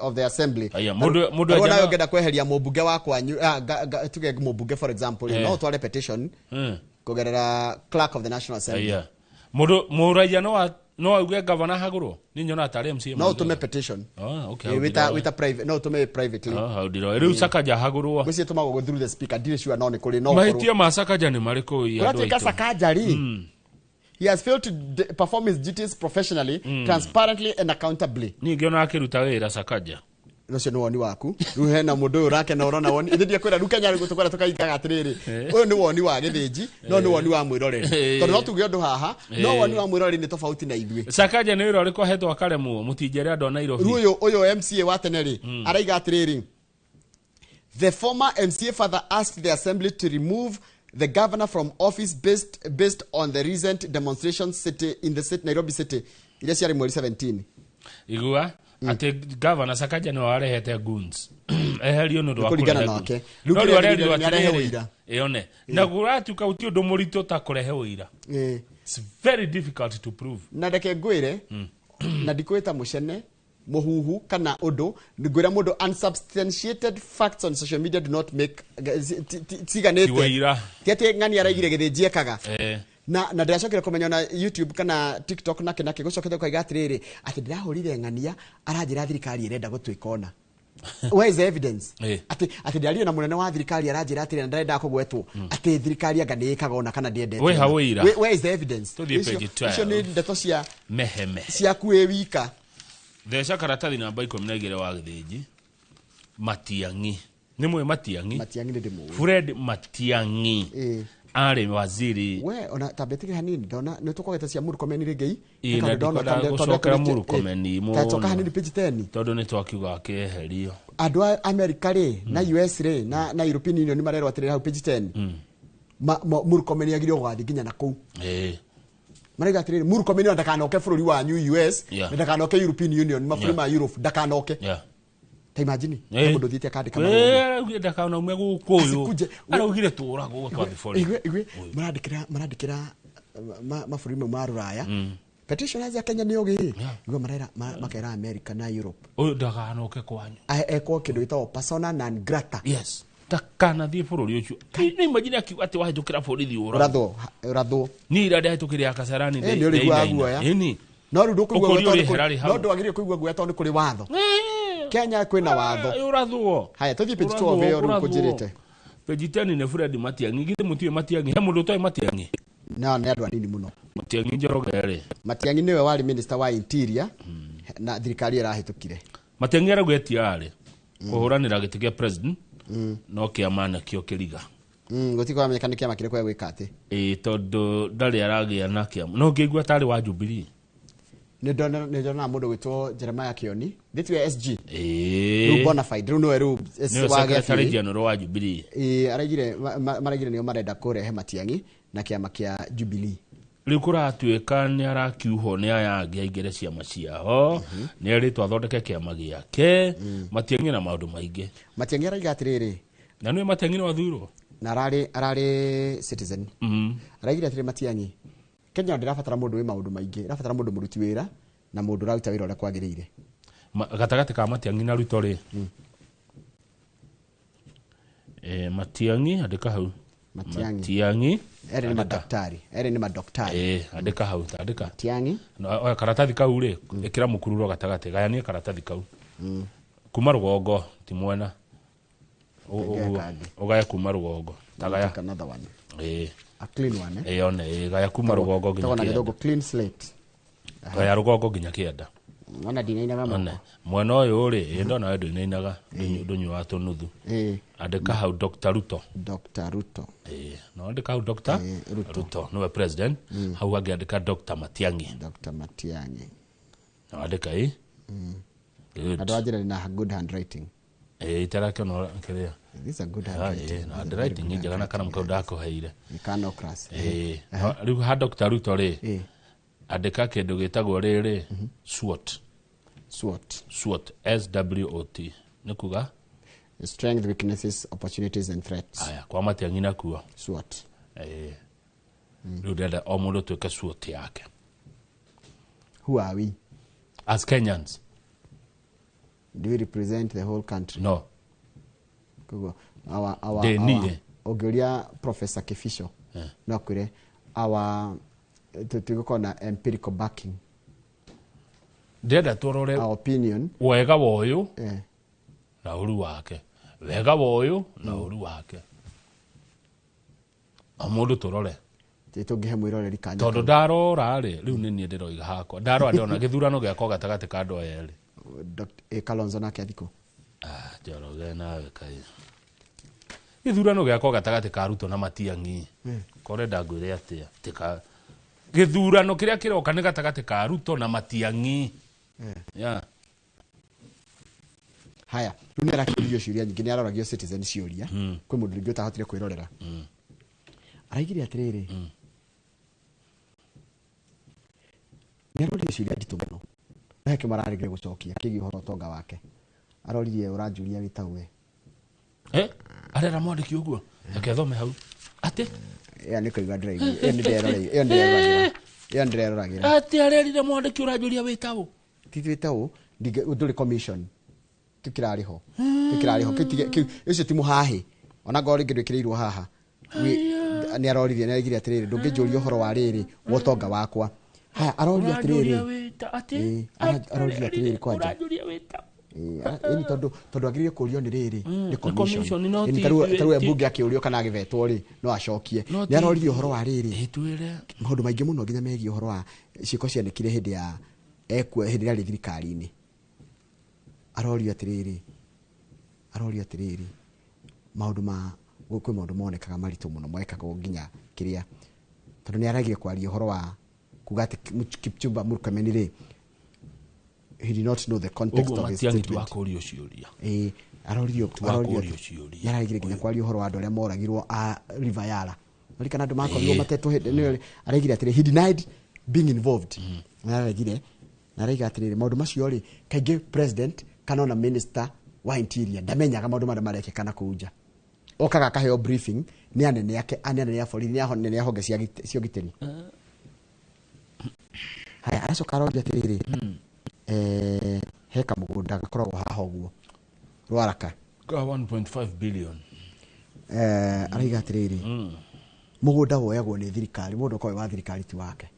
of the Assembly. Aya mũndũ mũndũ ũngĩenda kweheria mũmbunge wa kwanyu tuge mũmbunge for example no ũtware petition kugerera clerk of the National Assembly. Yeah. Mũndũ mũraiya no auge governor hagũrwo ni nyona tarĩ MCA. No ũtũme petition. Okay. With a private no ũtũme privately. Hau ndiro. Rĩu Sakaja hagũrwo. Gwĩciria tũmagwo through the speaker ndirĩ sure no nĩ kũrĩ no. Mahĩtia ma Sakaja nĩ marĩkũ andũ aitũ? Sakaja rĩ. He has failed to perform his duties professionally, transparently and accountably. Niĩ ngĩona akĩruta wĩra Sakaja. Ũcio nĩ woni waku. Rĩu hena mũndũ ũyũ ũrakena ũrona woni. Ithuĩ ndiakwĩra rĩu Kenya rĩu tũkwenda tũkaingaga atĩrĩrĩ. Ũyũ nĩ woni wa gĩthĩnji, no nĩ woni wa mwĩroreri. Tondũ no tuge ũndũ haha, no woni wa mwĩroreri nĩ tofauti na ithuĩ. Sakaja nĩ wĩra ũrĩkũ ahetwo akaremwo mũtinjere andũ a Nairobi. Rĩu ũyũ MCA wa tene rĩ, araiga atĩrĩrĩ. The former MCA father asked the assembly to remove the governor from office based on the recent demonstrations city in the city Nairobi city. Iria ciarĩ mweri 17. Igua ati governor Sakaja nĩ warehete goons. Eherio nĩ ũndũ wa kũringana nake. Rĩu arehe ũira. Ĩone. Na gũratuĩka gũtirĩ ũndũ mũritũ ta kũrehe ũira. It's very difficult to prove. Na reke ngwĩre na ndikwĩta mũcene mũhuhu kana ũndũ ngwĩra mũndũ unsubstantiated facts on social media do not make ciganĩte. Ti atĩ ng'ani araigire gĩthĩnji ekaga. Na ndĩracokire kũmenya na YouTube kana TikTok nake gũcokete kũiga atĩrĩrĩ atĩ ndĩrahũrire ng'ania aranjĩra thirikari ĩrenda gũtuĩka ona. Where is the evidence? Ati ndiario na munene wa thirikari aranjira atiri na ndarenda kugwetwo ati thirikari anga nĩĩkaga ona kana ndiendete. Where is the evidence? Icio nĩ ndeto cia meheme ciaku wĩ wika. Theca karatathi namba 12 wa Gĩthĩnji. Matiang'i nĩ mwe Matiang'i. Matiang'i nĩ ndĩmũĩ. Fred Matiang'i arĩ waziri. We ona tambĩtĩkĩre hanini ndona nĩ tũkwagĩte cia Murkomen rĩngĩ. Ĩ ndona gũcokera Murkomen mũno. Tacoka hanini page 10. Tondũ nĩ twakiuga akĩeherio. Andũ a America rĩ na US rĩ na European Union marerwo atĩrĩrĩ hau page 10. Murkomen agĩrĩirwo gũgathiĩ nginya na kũu. Maraiga atĩrĩrĩ Murkomen ndakanoke bũrũri wanyu US na ndakanoke European Union mabũrũri ma Europe ndakanoke. Ta imagine mundu thiite akandika marũa ndakana ume guku uyu araugire tũragwo twathi bũrũri. Igwe marandikira mabũrũri mau ma rũraya petitioners ya Kenya nĩ ũgĩ igwe marera makera America na Europe uyu ndakanoke kwanyu ekwo kindu gitagwo persona non grata. Yes, ndakanathiĩ bũrũri ũcio. Nĩ imagine akiuga atĩ wahĩtũkĩra borithi ũrathwo niĩ ira ndahĩtũkĩire Kasarani nĩ ũrĩiguaga guoya. No rĩu ndũkũigua guoya no ndwagĩrĩire kũigua guoya tondũ nĩ kũrĩ watho. Kenya kwina watho. Urathwo. Haya tuthie page 12 yo rĩu kũnjĩrĩte. Page 10 nĩ Fred Matiang'i. Githĩ mũtiũĩ Matiang'i? He mũndũ ũtoĩ Matiang'i? No nĩ andũ anini mũno. Matiang'i Njoroge rĩ. Matiang'i nĩwe warĩ minister wa interior na thirikari ĩrahĩtũkire. Matiang'i arauga etiarĩ kũhũranĩra gĩtĩ kĩa president no kĩama nakĩo kĩriga. Gũtikũramenyeka nĩ kĩama kĩrĩkũ egwĩka atĩ. Ĩĩ tondũ ndarĩ aragĩa na kĩama. No ngĩigua tarĩ wa Jubilee. Nĩ ndona mũndũ gwĩtwo Jeremiah Kioni ndĩtiwe SG. Rĩu bona fide rĩu nĩwe rĩu wa Secretary General wa Jubilee. Ĩĩ araigire maraigire nĩo marenda kũrehe Matiang'i na kĩama kĩa Jubilee. Rĩu kũratuĩka nĩ arakiuhwo nĩ aya angĩ aingĩre ciama ciao nĩ erĩtwo athondeke kĩama gĩake. Matiang'i na maũndũ maingĩ. Matiang'i araiga atĩrĩrĩ na nĩwe Matiang'i nĩ wathurwo na ararĩ citizen. Araigire atĩrĩ Matiang'i Kenya ndĩrabatara mũndũ wĩ maũndũ maingĩ, ĩrabatara mũndũ mũruti wĩra na mũndũ ũraruta wĩra ũrĩa kwagĩrĩire. Gatagatĩ ka Matiang'i na Ruto rĩ. Matiang'i andĩka hau. Matiang'i erĩ nĩ madaktari, erĩ nĩ madaktari. Andĩka hau, andĩka. Matiang'i. Oya karatathi kau rĩ, ĩkĩra mũkururo gatagatĩ, gayania karatathi kau. Kuma rũgongo ti mwena. Ũgaye kuma rũgongo. Tagaya. Another one. Ĩĩ. A clean one, eh? One, gaya kuma rũgongo nginya kĩanda. Clean slate. Gaya rũgongo nginya kĩanda. Ona ndinainaga moko. Mwena ũyũ rĩ, ndona we ndũinainaga, ndũnyuaga tũnuthu. Andĩka hau Dr. Ruto. Dr. Ruto. No andĩka hau Dr. Ruto nĩwe president. Hau hangĩ andĩka Dr. Matiang'i. Dr. Matiang'i. No andĩka ĩ. Good. Andũ anjĩra na good handwriting. Itarakĩona kĩrĩa. This is a good handwriting. Na handwriting njega na karamu kau ndakũheire. Icanocras. Rĩu ha Dr. Ruto rĩ, andĩka kĩndũ gĩtagwo rĩrĩ SWOT. SWOT. SWOT SWOT. Nĩ kuga strength, weaknesses, opportunities and threats. Aya kwa Matiang'i nakuo. SWOT. Rĩu ndĩrenda o mũndũ twĩke SWOT yake. Who are we? As Kenyans. Do we represent the whole country? No. Koguo our ũngĩũria Professor Kifisho no akwĩre our tũtigũkorwo na empirical backing. Ndĩrenda tũrore our opinion wega wa ũyũ na ũru wake, wega wa ũyũ na ũru wake. O mũndũ tũrore tũngĩhe mwĩroreri kanya tondũ ndarora rĩ, rĩu nĩ niĩ ndĩroiga hakwa ndarora ndĩrona gĩthurano gĩakwa gatagatĩ ka andũ aya erĩ. Kalonzo nake athikũ. Njoroge nawe kai. Gĩthurano gĩakwa gatagatĩ ka Ruto na Matiang'i. Korenda ngwĩre atĩa? Tika gĩthurano kĩrĩa kĩroka nĩ gatagatĩ ka Ruto na Matiang'i. Yeah. Haya, rĩu nĩ arakĩũrio ciũria nyingĩ, nĩ aroragio Citizen ciũria. Kwĩ mũndũ rĩngĩ ũtahotire kwĩrorera. Araigire atĩrĩrĩ. Nĩ aroririo ciũria nditũ mũno. No he kĩmwe araregire gũcokia kĩgiĩ ũhoro ũtonga wake. Aroririe ũranjũria wĩtagwo we. Arera mwandĩki ũguo. Reke thome hau. Atĩ? Ĩyo nĩ kũigua ndĩraigua. Ĩyo nĩ ndĩreroragĩra. Ĩyo ndĩreroragĩra. Ĩyo ndĩreroragĩra. Atĩ arerire mwandĩki ũranjũria wĩtagwo. Ti wĩtagwo, ndũrĩ commission. Kĩu kĩrarĩ ho. Kĩu kĩrarĩ ho. Kĩu ũcio ti mũhahĩ. Ona ngorwo rĩngĩ ndwĩkĩrĩirwo haha. Nĩ aroririe, nĩ araigire atĩrĩrĩ, ndũngĩnjũria ũhoro wa rĩrĩ wa ũtonga wakwa. Haya, aroria atĩrĩrĩ. Aroria atĩrĩrĩ kwanja. Ĩni tondũ agĩrĩire kũũrio nĩ rĩrĩ nĩ commission. Ĩni tarĩu mbunge akĩũrio kana agĩvetwo rĩ no acokie. Nĩ aroririe ũhoro wa rĩrĩ. Maũndũ maingĩ mũno nginya megiĩ ũhoro wa ciĩko cianĩkire hĩndĩ ya ekuo hĩndĩ ĩrĩa arĩ thirikari-inĩ. Arorio atĩrĩrĩ maũndũ ma kwĩ maũndũ monekaga maritũ mũno mekagwo nginya kĩrĩa tondũ nĩ aragia kwaria ũhoro wa kuga atĩ Kipchumba Murkomen rĩ he did not know the context of his statement. Arorio nĩararegire nginya kwaria ũhoro wa andũ arĩa moragirwo a River Yala. Ririkana andũ makorirwo matetwo hĩndĩ nĩ araigire atĩrĩ he denied being involved. Nĩararegire na araiga atĩrĩrĩ maũndũ macio rĩ kaingĩ president kana ona minister wa interior ndamenyaga maũndũ marĩa marekĩka na kũu nja. Okaga akaheo briefing nĩ anene ake anene a borithi nĩ anene a honge cia ũgitĩri. Haya aracoka aroria atĩrĩrĩ he kamũgũnda gakoragwo haha ũguo Rwaraka ka 1.5 billion. Araiga atĩrĩrĩ mũgũnda woyagwo nĩ thirikari mũndũ ũkoragwo wa thirikari ti wake.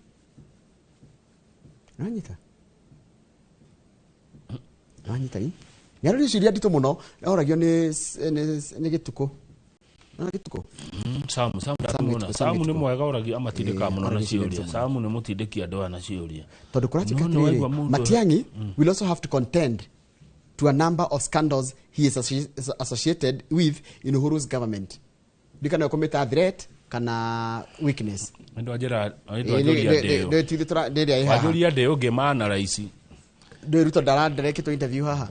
Nĩwanyita? Nĩwanyita ĩ? Nĩ arorio ciũria nditũ mũno oragio nĩ Gĩtukũ. Nĩ Gĩtukũ? Samu nĩ mwega oragio amatindĩkaga mũno na ciũria. Samu nĩ mũtindĩki andũ aya na ciũria. Tondũ kũratuĩka atĩrĩrĩ Matiang'i will also have to contend to a number of scandals he is associated with in Uhuru's government. Ndikana kũmĩta threat kana weakness. Ndwanjĩra ndĩũ. Ndĩũ ngĩmana raici. Ndĩ Ruto ndarekĩtwo interview haha.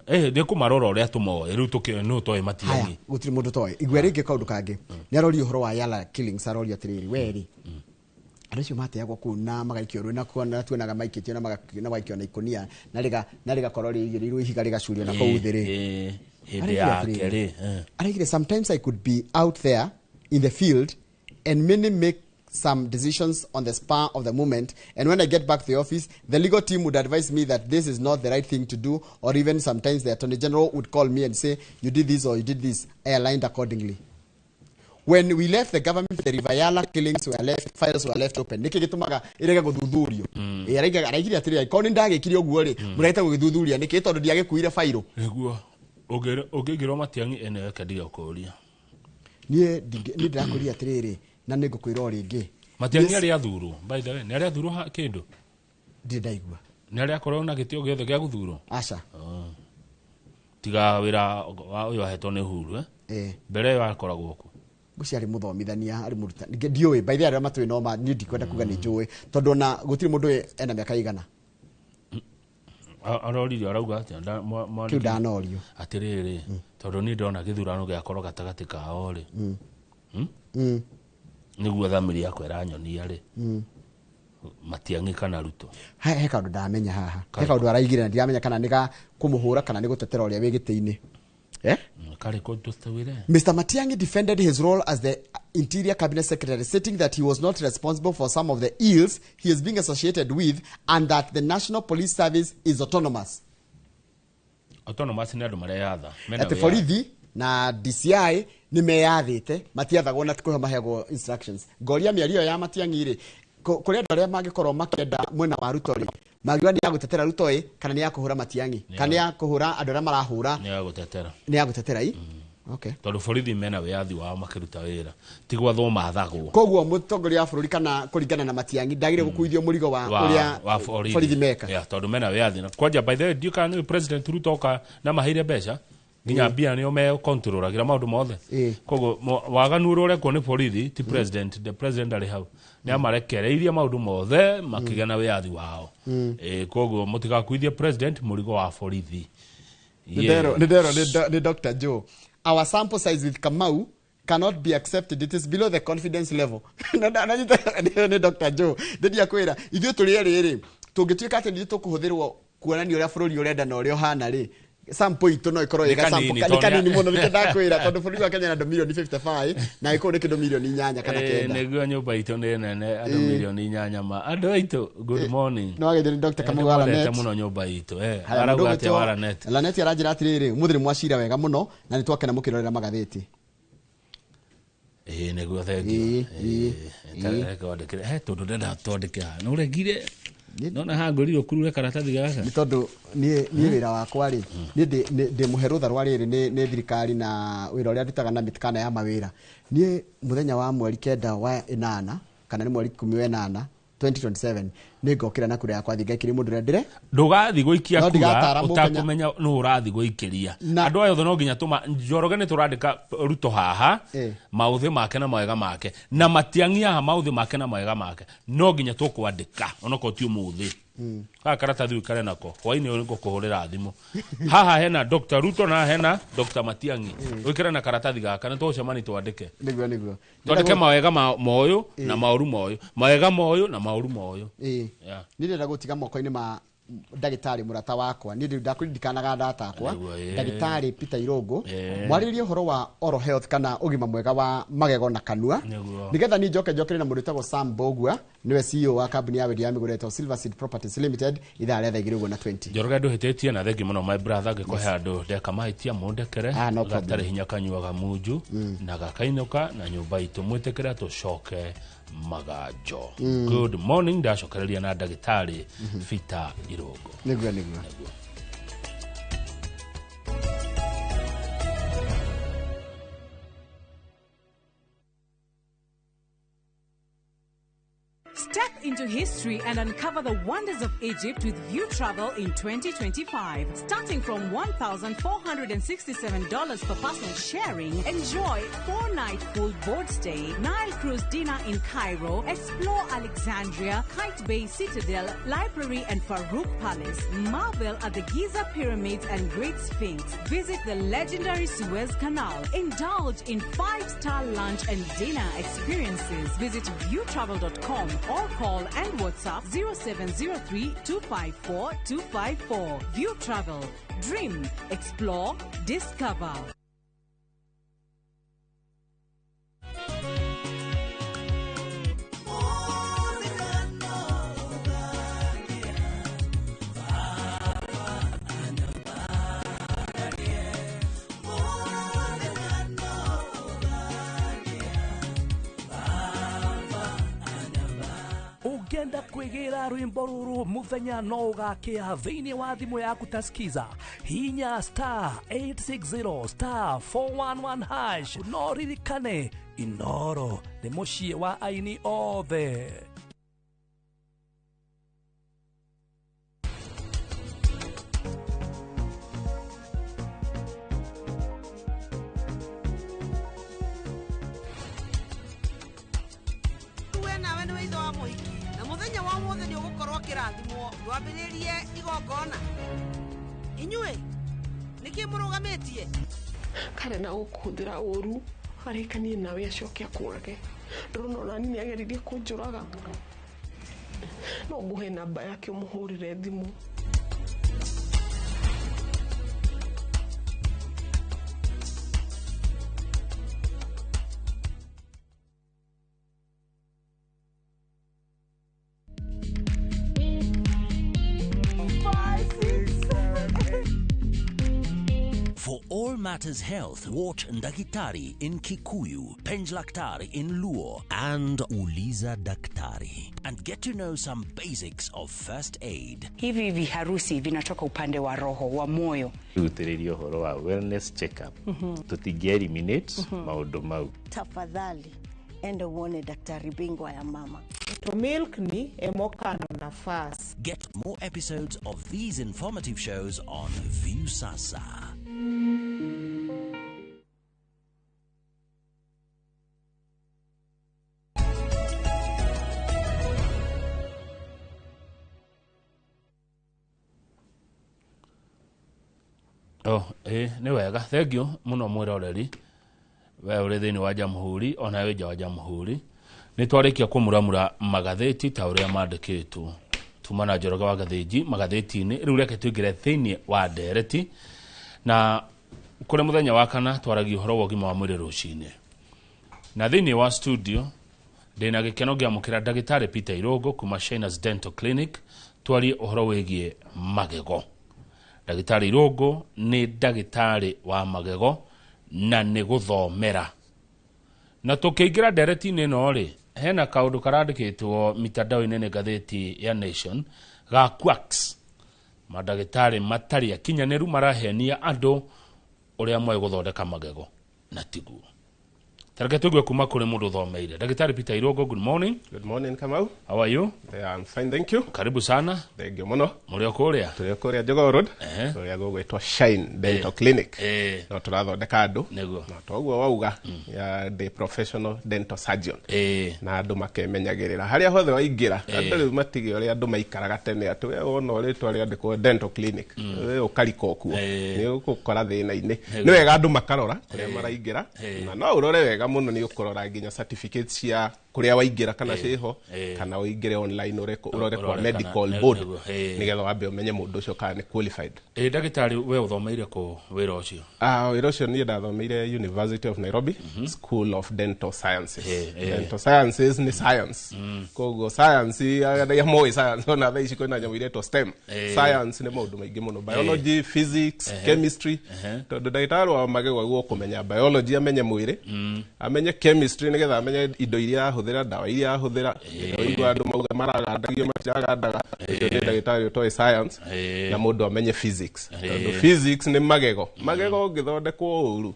Nĩ kũmarora ũrĩa tũmoĩ rĩu tũkĩoĩ nũ toĩ Matiang'i. Gũtirĩ mũndũ toĩ. Igua rĩngĩ kaũndũ kangĩ. Nĩ aroria ũhoro wa Yala killings aroria atĩrĩrĩ we rĩ andũ acio mateagwo kũu na magaikio rũĩ na tuonaga maikĩtio na magaikio na ikũnia na rĩgakorwo rĩigĩrĩirwo ihiga rĩgacurio na kũu thĩ rĩ. Hĩndĩ yake rĩ. Araigire sometimes I could be out there in the field and many make some decisions on the spur of the moment, and when I get back to the office, the legal team would advise me that this is not the right thing to do, or even sometimes the attorney general would call me and say, you did this or you did this. I aligned accordingly. When we left the government, the River Yala killings were left, files were left open. Nĩkĩ gĩtũmaga ĩrege gũthuthurio? Araigire atĩrĩrĩ, angĩkorwo nĩ ndagĩkire ũguo rĩ, mũrehete gũgĩthuthuria nĩkĩ tondũ ndiagĩkuire bairũ? Nĩguo. Ũngĩingĩrwo Matiang'i ene reke ndige gũkũũria. Niĩ ndĩrakũria atĩrĩrĩ, na nĩ ngũkwĩra o rĩngĩ. Matiang'i arĩa athurwo, by the way, nĩ arĩa athurwo kĩndũ? Ndirĩ ndaigua. Nĩ arĩa akorwo na gĩtĩo gĩothe gĩa gũthurwo? Aca. Tiga wĩra ũyũ ahetwo nĩ Uhuru, eh? Mbere ĩyo akoragwo kũ? Ngwĩciria arĩ mũthomithania, arĩ mũrutani. Ndiũĩ, by the way, arĩa matũĩ no ma, niĩ ndikwenda kuga nĩ njũĩ, tondũ ona gũtirĩ mũndũ ena mĩaka ĩigana. Aroririo arauga atĩa? Kĩu ndanorio. Atĩrĩrĩ, tondũ niĩ ndĩrona gĩthurano gĩakorwo gatagatĩ kao rĩ. Nĩguo thamiri yakwa ĩranyonia rĩ. Matiang'i kana Ruto. He kaũndũ ndamenya haha. He kaũndũ araigire na ndiramenya kana nĩ ga kũmũhũra kana nĩ gũtetera ũrĩa wĩ gĩtĩ-inĩ. Mr. Matiang'i defended his role as the Interior Cabinet Secretary, stating that he was not responsible for some of the ills he is being associated with and that the National Police Service is autonomous. Autonomous nĩ andũ mareyatha. Atĩ borithi na DCI nĩ meyathĩte, matiathagwo na kũheo maheagwo instructions. Ngoria mĩario ya Matiang'i rĩ, kũrĩ andũ arĩa mangĩkorwo makĩenda mwena wa Ruto rĩ, magiwa nĩ ya gũtetera Ruto ĩ kana nĩ ya kũhũra Matiang'i kana nĩ ya kũhũra andũ arĩa marahũra? Nĩ ya gũtetera. Nĩ ya gũtetera i? Okay. Tondũ borithi mena wĩyathi wao makĩruta wĩra, ti gwathwo mathagwo. Koguo mũtongoria wa bũrũri kana kũringana na Matiang'i ndagĩrĩire gũkuithio mũrigo wa ũrĩa borithi meka. Yeah, tondũ mena wĩyathi. Na kwanja by the way ndiũ kana nĩ President Ruto oka na maheire mbeca nginya mbia nĩo me controlagira maũndũ mothe. Koguo waganu ũrĩa ũrekwo nĩ borithi ti president, the president arĩ hau nĩ amarekereirie maũndũ mothe makĩgĩa na wĩyathi wao. Koguo mũtigakuithie president mũrigo wa borithi. Nĩ nderwo nĩ Dr. Joe. Our sample size with Kamau cannot be accepted. It is below the confidence level. Nĩ Dr. Joe. Ndendia kwĩra ithuĩ tũrĩ erĩ rĩ tũngĩtuĩka atĩ nĩ tũkũhũthĩrwo kuonania ũrĩa bũrũri ũrenda na ũrĩa ũhana rĩ, sample itũ no ikorwo ĩga sample nĩ kanini mũno nĩkĩo ndakwĩra tondũ bũrũri wa Kenya na andũ milioni 55 na ĩkorwo nĩ kĩndũ milioni 8 kana 9. Nĩguo nyũmba itũ nĩ nene andũ milioni 8 ma andũ aitũ good morning. No agĩthĩ nĩ Dr. Kamau wa Lanet mũno nyũmba itũ arauga atĩa wa Lanet? Lanet aranjĩra atĩrĩrĩ ũmũthĩ nĩ mwacira wega mũno na nĩ twakena mũkĩrorera magathĩti. Nĩguo thengiũ. Reke wandĩkĩre tondũ ndenda twandĩke haha nĩ ũregire. Nona hangũrire ũkurure karatathi gaka. Nĩ tondũ niĩ wĩra wakwa rĩ, niĩ ndĩ mũhe rũtha rwa rĩrĩ nĩ thirikari na wĩra ũrĩa ndutaga na mĩtikana ya mawĩra. Niĩ mũthenya wa mweri 9 wa 8 kana nĩ mweri 10 wa 8 2027 nĩ ngokĩra na kura yakwa thiĩ ngaikĩrie mũndũ ũrĩa ndĩre. Ndũgathiĩ gũikia kura ũtakũmenya nũ ũrathiĩ gũikĩria. Andũ aya othe no nginya tũma Njoroge nĩ tũrandĩka Ruto haha maũthĩ make na mawega make na Matiang'i haha maũthĩ make na mawega make no nginya tũkwandĩka onokorwo ti ũmũthĩ. Gaka karatathi ũikare nako hwainĩ ũyũ nĩngũkũhũrĩra thimũ. Haha hena Dr. Ruto na hena Dr. Matiang'i. Wĩkĩre na karatathi gaka nĩ tũgũcemania twandĩke. Nĩguo nĩguo. Twandĩke mawega moyũ na maũru moyũ. Mawega moyũ na maũru moyũ. Nĩ ndĩrenda gũtiga moko-inĩ ma ndagĩtarĩ mũrata wakwa. Niĩ ndakũririkanaga ndata akwa. Ndagĩtarĩ Peter Irũngũ. Mwarĩrĩrie ũhoro wa oral health kana ũgima mwega wa magego na kanua. Nĩgetha niĩ njoke njokere na mũndũ wĩtagwo Sam Mbũgua, nĩwe CEO wa kambuni ya wendia wa mĩgũnda ĩtagwo Silver Seed Properties Limited, ithaa rĩa thaa 2 ũguo na 20. Njoroge ndũhĩtĩtie na thengi mũno my brother, ngĩkũhe andũ ndeka mahĩtia mũndekere. No problem. Gatarĩ hinya kanyuaga munju na gakainũka na nyũmba itũ mwĩtĩkĩre tũcoke maganjo. Good morning, ndacokereria na ndagĩtarĩ Peter Irũngũ. Nĩguo nĩguo. Step into history and uncover the wonders of Egypt with View Travel in 2025. Starting from $1,467 per person sharing, enjoy 4-night full board stay, Nile cruise dinner in Cairo, explore Alexandria, Kite Bay Citadel, Library and Farouk Palace, marvel at the Giza Pyramids and Great Sphinx, visit the legendary Suez Canal, indulge in 5-star lunch and dinner experiences. Visit viewtravel.com or call and WhatsApp 0703 254 254. View Travel. Dream, explore, discover. Ũngĩenda kwĩgĩra rwĩmbo rũrũ mũthenya no ũgakĩa thĩinĩ wa thimũ yaku ta skiza hinya star 860 star 411 hash. No ririkane Inoro nĩ mũciĩ wa aini othe. We nawe nĩ ithe wa mũhiki na mũthenya wa ũmũthĩ nĩ ũgũkorwo ũkĩrathimwo ndwambĩrĩrie igongona. Inyuĩ nĩkĩ mũrũgamĩtie? Kare na gũkũhũthĩra ũru arĩkanie nawe acoke akũrage. Ndũrona ona niĩ nĩageririe kũnjũraga. No ngũhe namba yake ũmũhũrĩre thimũ. For all matters health, watch Ndakitari in Kikuyu, Penjlaktari in Luo, and Uliza Daktari, and get to know some basics of first aid. Hivi viharusi vinatoka upande wa roho, wa moyo. Rutĩrĩria ũhoro wa wellness check-up. Tũtingĩ eliminate maũndũ mau. Tafadhali enda uone daktari bingwa ya mama. To milk ni emokano nafasi. Get more episodes of these informative shows on Viusasa. Oh, nĩ wega. Thank you mũno mwĩroreri. We ũrĩ thĩinĩ wa Jamhuri, ona wĩ nja wa Jamhuri. Nĩ twarĩkia kũmuramura magathĩti ta ũrĩa mandĩkĩtwo. Tuma na Njoroge wa Gathĩnji magathĩti-inĩ. Rĩu reke tũingĩre thĩinĩ wa ndereti. Na kũrĩ mũthenya wa kana twaragia ũhoro wa ũgima wa mwĩrĩ rũcinĩ. Na thĩinĩ wa studio ndĩna gĩkeno ngĩamũkĩra ndagĩtarĩ Peter Irũngũ kuma Shiners Dental Clinic twarie ũhoro wĩgiĩ magego. Ndagĩtarĩ Irũngũ nĩ ndagĩtarĩ wa magego na nĩ gũthomera. Na tũkĩingĩra ndereti-inĩ ĩno rĩ, Hena kaundu karandikitwo mitandao-inĩ nĩ ngathĩti ya Nation ga quacks, mandagĩtarĩ matarĩ akinyanĩru marahenia andũ ũrĩa moĩ gũthondeka magego na tiguo. Tareke tũigue kuma kũrĩ mũndũ ũthomeire. Ndagĩtarĩ Peter Irũngũ, good morning. Good morning, Kamau. How are you? Yeah, I'm fine, thank you. Karibu sana. Thank you mũno. Mũrĩ o kũrĩa? Tũrĩ o kũrĩa Jogoo Road, kũrĩa gũgwĩtwo Shine Dental Clinic. No tũrathondeka andũ. Nĩguo. Na toguo wauga, ya the professional dental surgeon. Na andũ makemenyagĩrĩra harĩa hothe waingĩra. Andũ rĩu matige ũrĩa andũ maikaraga tene atĩ we wona rĩtwa rĩandĩkwo dental clinic, we ũkarika o kuo. Nĩ ũgũkora thĩna-inĩ. Nĩ wega andũ makarora kũrĩa maraingĩra. Na no ũrore wega mũno nĩ ũkũrora nginya certificates cia kũrĩa waingĩra kana ciĩho, kana ũingĩre online ũrore kwa medical board nĩgetha wambe ũmenye mũndũ ũcio kana nĩ qualified. Ndagĩtarĩ, we ũthomeire kũ wĩra ũcio? Wĩra ũcio niĩ ndathomeire University of Nairobi, School of Dental Sciences. Dental Sciences nĩ science. Koguo science, arĩa moĩ science, ona thaa ici kwĩna nyamũ iretwo STEM. Science nĩ maũndũ maingĩ mũno, biology, physics, chemistry. Tondũ ndagĩtarĩ wa magego agĩrĩirwo kũmenya biology, amenye mwĩrĩ, amenye chemistry nĩgetha amenye indo iria ahũthĩra, ndawa iria ahũthĩra. Ũigua andũ mauga maragandagio, matiragandaga. Ũcio nĩ ndagĩtarĩ ũtoĩ science. Na mũndũ amenye physics. Tondũ physics nĩ magego. Magego ũngĩthondekwo ũru,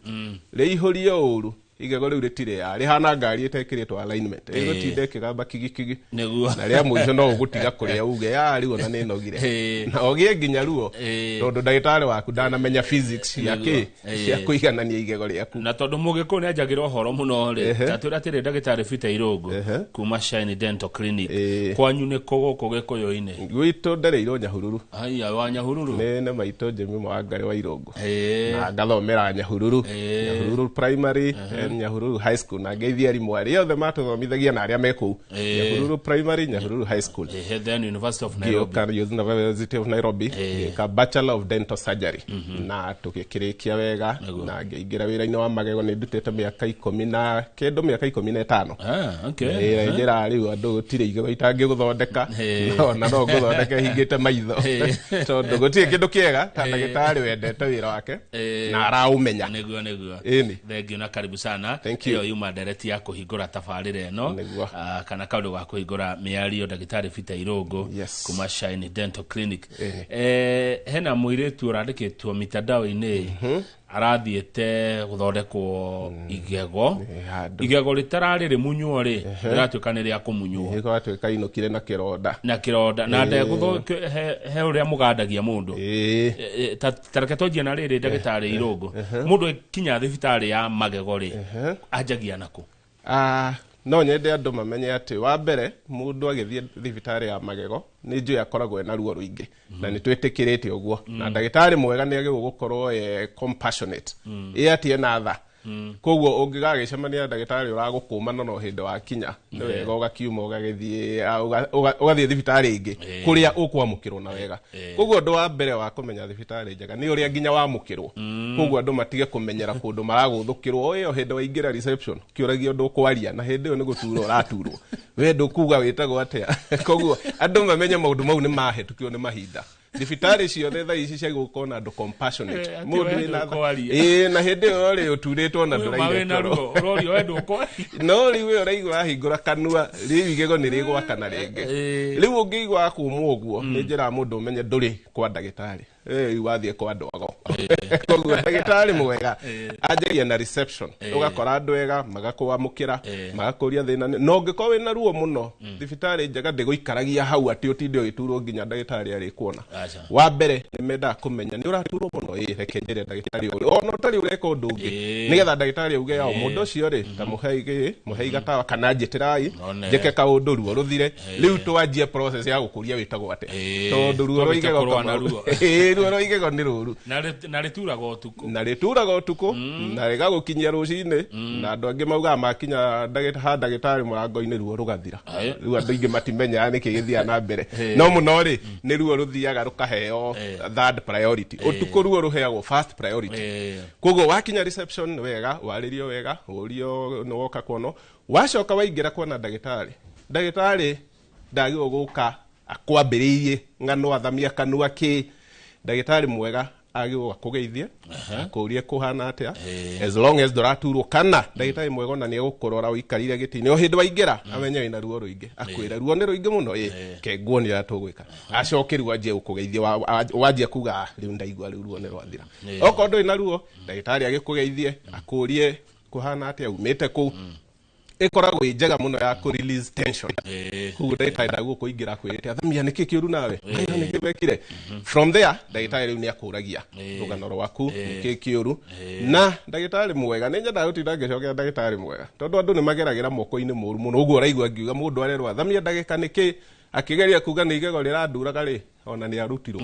rĩihũrio ũru, igego rĩu rĩtirĩ rĩhana ngari ĩtekĩrĩtwo alignment, ĩgũtinda ĩkĩgamba kigikigi. Nĩguo. Na rĩa mũico no ũgũtiga kũrĩa uge ya rĩu ona nĩ nogire, na ũgĩe nginya ruo, tondũ ndagĩtarĩ waku ndanamenya physics cia kĩ, cia kũiganania igego rĩaku. Na tondũ mũgĩkũyũ nĩ anjagĩra ũhoro mũno rĩ, tatwĩra atĩrĩ, ndagĩtarĩ Peter Irũngũ kuma Shine Dental Clinic, kwanyu nĩ kũ gũkũ Gĩkũyũ-inĩ? Gwitũ ndereirwo Nyahururu. Haiya, wa Nyahururu? Nĩ maitũ Jemima Wangari wa Irũngũ. Na ngathomera Nyahururu, Nyahururu Primary, Nyahururu High School, na ngeithia arimũ arĩa othe matũthomithagia na arĩa me kũu. Nyahururu Primary, Nyahururu High School. Then University of Nairobi. Ngĩũka University of Nairobi, ngĩka Bachelor of Dental Surgery. Na tũgĩkĩrĩkia wega, na ngĩingĩra wĩra-inĩ wa magego. Nĩ ndutĩte mĩaka 10 na kĩndũ, mĩaka 15. Njĩra rĩu andũ gũtirĩ igego itangĩgũthondeka, ona no ngũthondeke hingĩte maitho, tondũ gũtirĩ kĩndũ kĩega ta ndagĩtarĩ wendete wĩra wake na araũmenya. Nĩguo, nĩguo. Ĩni. Thank you na karibu sana. Thank you. Ĩyo yuma ndereti ya kũhingũra tabarĩra ĩno, kana kaũndũ ga kũhingũra mĩario, ndagĩtarĩ Peter Irũngũ kuma Shine Dental Clinic. Hena mũirĩtu ũrandĩkĩtwo mitandao-inĩ arathiĩte gũthondekwo igego, igego rĩtararĩ rĩmunywo rĩ, rĩratuĩka nĩ rĩa kũmunywo. Rĩgatuĩka inũkire na kĩronda. Na kĩronda na ndegũthũ he ũrĩa mũgandagia mũndũ. Tareke twanjie na rĩrĩ, ndagĩtarĩ Irũngũ, mũndũ akinya thibitarĩ ya magego rĩ, anjagia nakũ? No nyende andũ mamenye atĩ wa mbere mũndũ agĩthiĩ thibitarĩ ya magego nĩ njũĩ akoragwo ena ruo rũingĩ, na nĩ twĩtĩkĩrĩte ũguo. Na ndagĩtarĩ mwega nĩ agĩrĩirwo gũkorwo e compassionate, ĩ atĩ ena tha. Koguo ũngĩgagĩcemania na ndagĩtarĩ ũragũkũma no hĩndĩ wakinya, nĩ wega ũgakiuma ũgagĩthiĩ ũgathiĩ thibitarĩ ĩngĩ kũrĩa ũkwamũkĩrwo na wega. Koguo ũndũ wa mbere wa kũmenya thibitarĩ njega nĩ ũrĩa nginya wamũkĩrwo. Koguo andũ matige kũmenyera kũndũ maragũthũkĩrwo, ĩyo hĩndĩ waingĩra reception kĩũragia ũndũ ũkwaria, na hĩndĩ ĩyo nĩ gũturwo ũraturwo, we ndũkuga wĩtagwo atĩa. Koguo andũ mamenye maũndũ mau nĩ mahĩtũkio nĩ mahinda. Thibitarĩ ciothe thaa ici ciagĩrĩirwo gũkorwo na andũ compassionate, mũndũ wĩna tha. Na hĩndĩ ĩyo rĩ ũturĩtwo na ndũraire toro, no rĩu we ũraigua wahingũra kanua rĩu igego nĩ rĩgwakana rĩngĩ. Rĩu ũngĩigua wakũmwo ũguo, nĩ njĩra mũndũ ũmenye ndũrĩ kwa ndagĩtarĩ, rĩu wathiĩ kwa andũ ago. Koguo ndagĩtarĩ mwega anjagia na reception, ũgakora andũ ega magakwamũkĩra, magakũria thĩna. Na ũngĩkorwo wĩna ruo mũno, thibitarĩ njega ndĩgũikaragia hau atĩ ũtinde ũgĩturwo nginya ndagĩtarĩ arĩkuona. Wa mbere nĩ mendaga kũmenya nĩ ũraturwo mũno, ĩ reke njĩre ndagĩtarĩ ũyũ ona ũtarĩ ũreka ũndũ ũngĩ, nĩgetha ndagĩtarĩ auge yao mũndũ ũcio rĩ, ta mũhei gatawa kana njĩtĩrai njĩke kaũndũ ruo rũthire. Rĩu twanjie process ya gũkũria wĩtagwo atĩa, tondũ ruo rwa igego ruo rwa igego nĩ rũru, na rĩturaga ũtukũ, na rĩturaga ũtukũ na rĩgagũkinyia rũcinĩ. Na andũ angĩ maugaga makinya ha ndagĩtarĩ mũrango-inĩ ruo rũgathira. Rĩu andũ aingĩ matimenyaga nĩkĩ gĩthiaga na mbere, no mũno rĩ nĩ ruo rũthiaga rũkaheo third priority, ũtukũ ruo rũheagwo first priority. Koguo wakinya reception wega, warĩrio wega, ũrio nĩ woka kuonwo, wacoka waingĩra kuona ndagĩtarĩ, ndagĩtarĩ ndagĩrĩirwo gũka akwambĩrĩirie ng'ano athamia kanua kĩ. Ndagĩtarĩ mwega agĩrĩirwo akũgeithie, akũrie kũhana atĩa, as long as ndũraturwo, kana ndagĩtarĩ mwega ona nĩ egũkũrora ũikarire gĩtĩ-inĩ o hĩndĩ waingĩra, amenye wĩna ruo rũingĩ, akwĩra ruo nĩ rũingĩ mũno, ĩ ke nguonie ũrĩa tũgwĩka, acoke rĩu anjie gũkũgeithia, wanjia kuga, "Ah, rĩu ndaigua rĩu ruo nĩ rwathira." Okorwo ndũrĩ na ruo, ndagĩtarĩ agĩkũgeithie, akũrie kũhana atĩa, umĩte kũu, ĩkoragwo ĩ njega mũno ya kũ release tension. Koguo ndagĩtarĩ ndagũkũingĩra akwĩrĩte, "Athamia, nĩkĩ kĩũru nawe? Maitho nĩkĩ mekire?" From there ndagĩtarĩ rĩu nĩ akũragia rũgano rwaku, nĩkĩ kĩũru. Na ndagĩtarĩ mwega, nĩ nyendaga gũtinda ngĩcokera ndagĩtarĩ mwega, tondũ andũ nĩ mageragĩra moko-inĩ mũru mũno. Ũguo ũraigua ngiuga mũndũ arerwo athamia ndagĩka nĩkĩ, akĩgeria kuga nĩ igego rĩranduraga rĩ, ona nĩ arutirwo,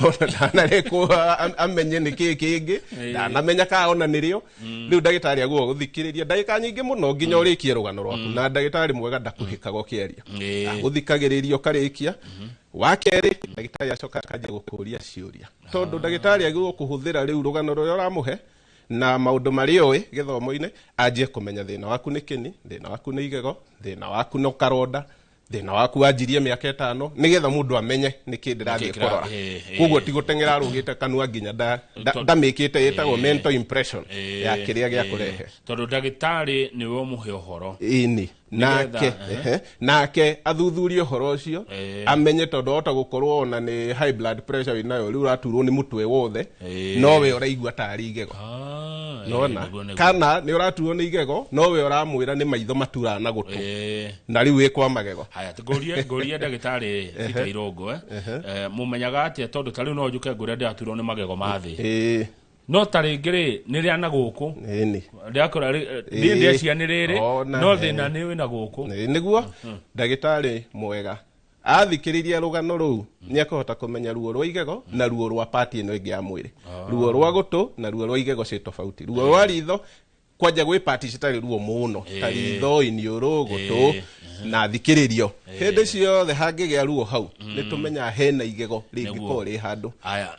ona ndanarĩkwo amenye nĩ kĩ kĩngĩ, ndanamenya kana ona nĩrĩo. Rĩu ndagĩtarĩ aguo gũthikĩrĩria ndagĩka nyingĩ mũno nginya ũrĩkie rũgano rwaku. Na ndagĩtarĩ mwega ndakũhĩkaga ũkĩaria, agũthikagĩrĩria ũkarĩkia. Wa kerĩ, ndagĩtarĩ acoka akanjia gũkũria ciũria, tondũ ndagĩtarĩ agĩrĩirwo kũhũthĩra rĩu rũgano rũrĩa ũramũhe na maũndũ marĩa ũĩ gĩthomo-inĩ, anjie kũmenya thĩna waku nĩ kĩni, thĩna waku nĩ igego, thĩna waku no karonda, thĩna waku wanjirie mĩaka 5, nĩgetha mũndũ amenye nĩkĩ ndĩrathiĩ kũrora. Koguo ti gũteng'era arũgĩte kanua nginya ndamĩkĩte, ĩtagwo mental impression ya kĩrĩa gĩa kũrehe. Tondũ ndagĩtarĩ nĩwe ũmũhe ũhoro. Ĩni, nake nake athuthurie ũhoro ũcio, amenye, tondũ ahota gũkorwo ona nĩ high blood pressure wĩnayo, rĩu ũraturwo nĩ mũtwe wothe, nowe ũraigua tarĩ igego. Nona kana nĩ ũraturwo nĩ igego, nowe ũramwĩra nĩ maitho maturaga na gũtũ, na rĩu wĩ kwa magego. Haya, ngũrie ndagĩtarĩ Peter Irũngũ, mũmenyaga atĩa? Tondũ ta rĩu no njũke ngũrĩa ndĩraturwo nĩ magego ma thĩ, no ta rĩngĩ rĩ nĩ rĩa na gũkũ ndĩrakora niĩ ndĩrecia nĩ rĩrĩ, no thĩna nĩ wĩna gũkũ. Nĩguo ndagĩtarĩ mwega athikĩrĩria rũgano rũu nĩ akũhota kũmenya ruo rwa igego na ruo rwa pati ĩno ĩngĩ ya mwĩrĩ. Ruo rwa gũtũ na ruo rwa igego ciĩ tofauti. Ruo rwa ritho, kwanja gwĩ pati citarĩ ruo mũno ta ritho, iniũrũ, gũtũ, na thikĩrĩrio hĩndĩ ciothe hangĩgĩa ruo hau, nĩ tũmenyaga hena igego rĩngĩkorwo rĩ handũ. Aya,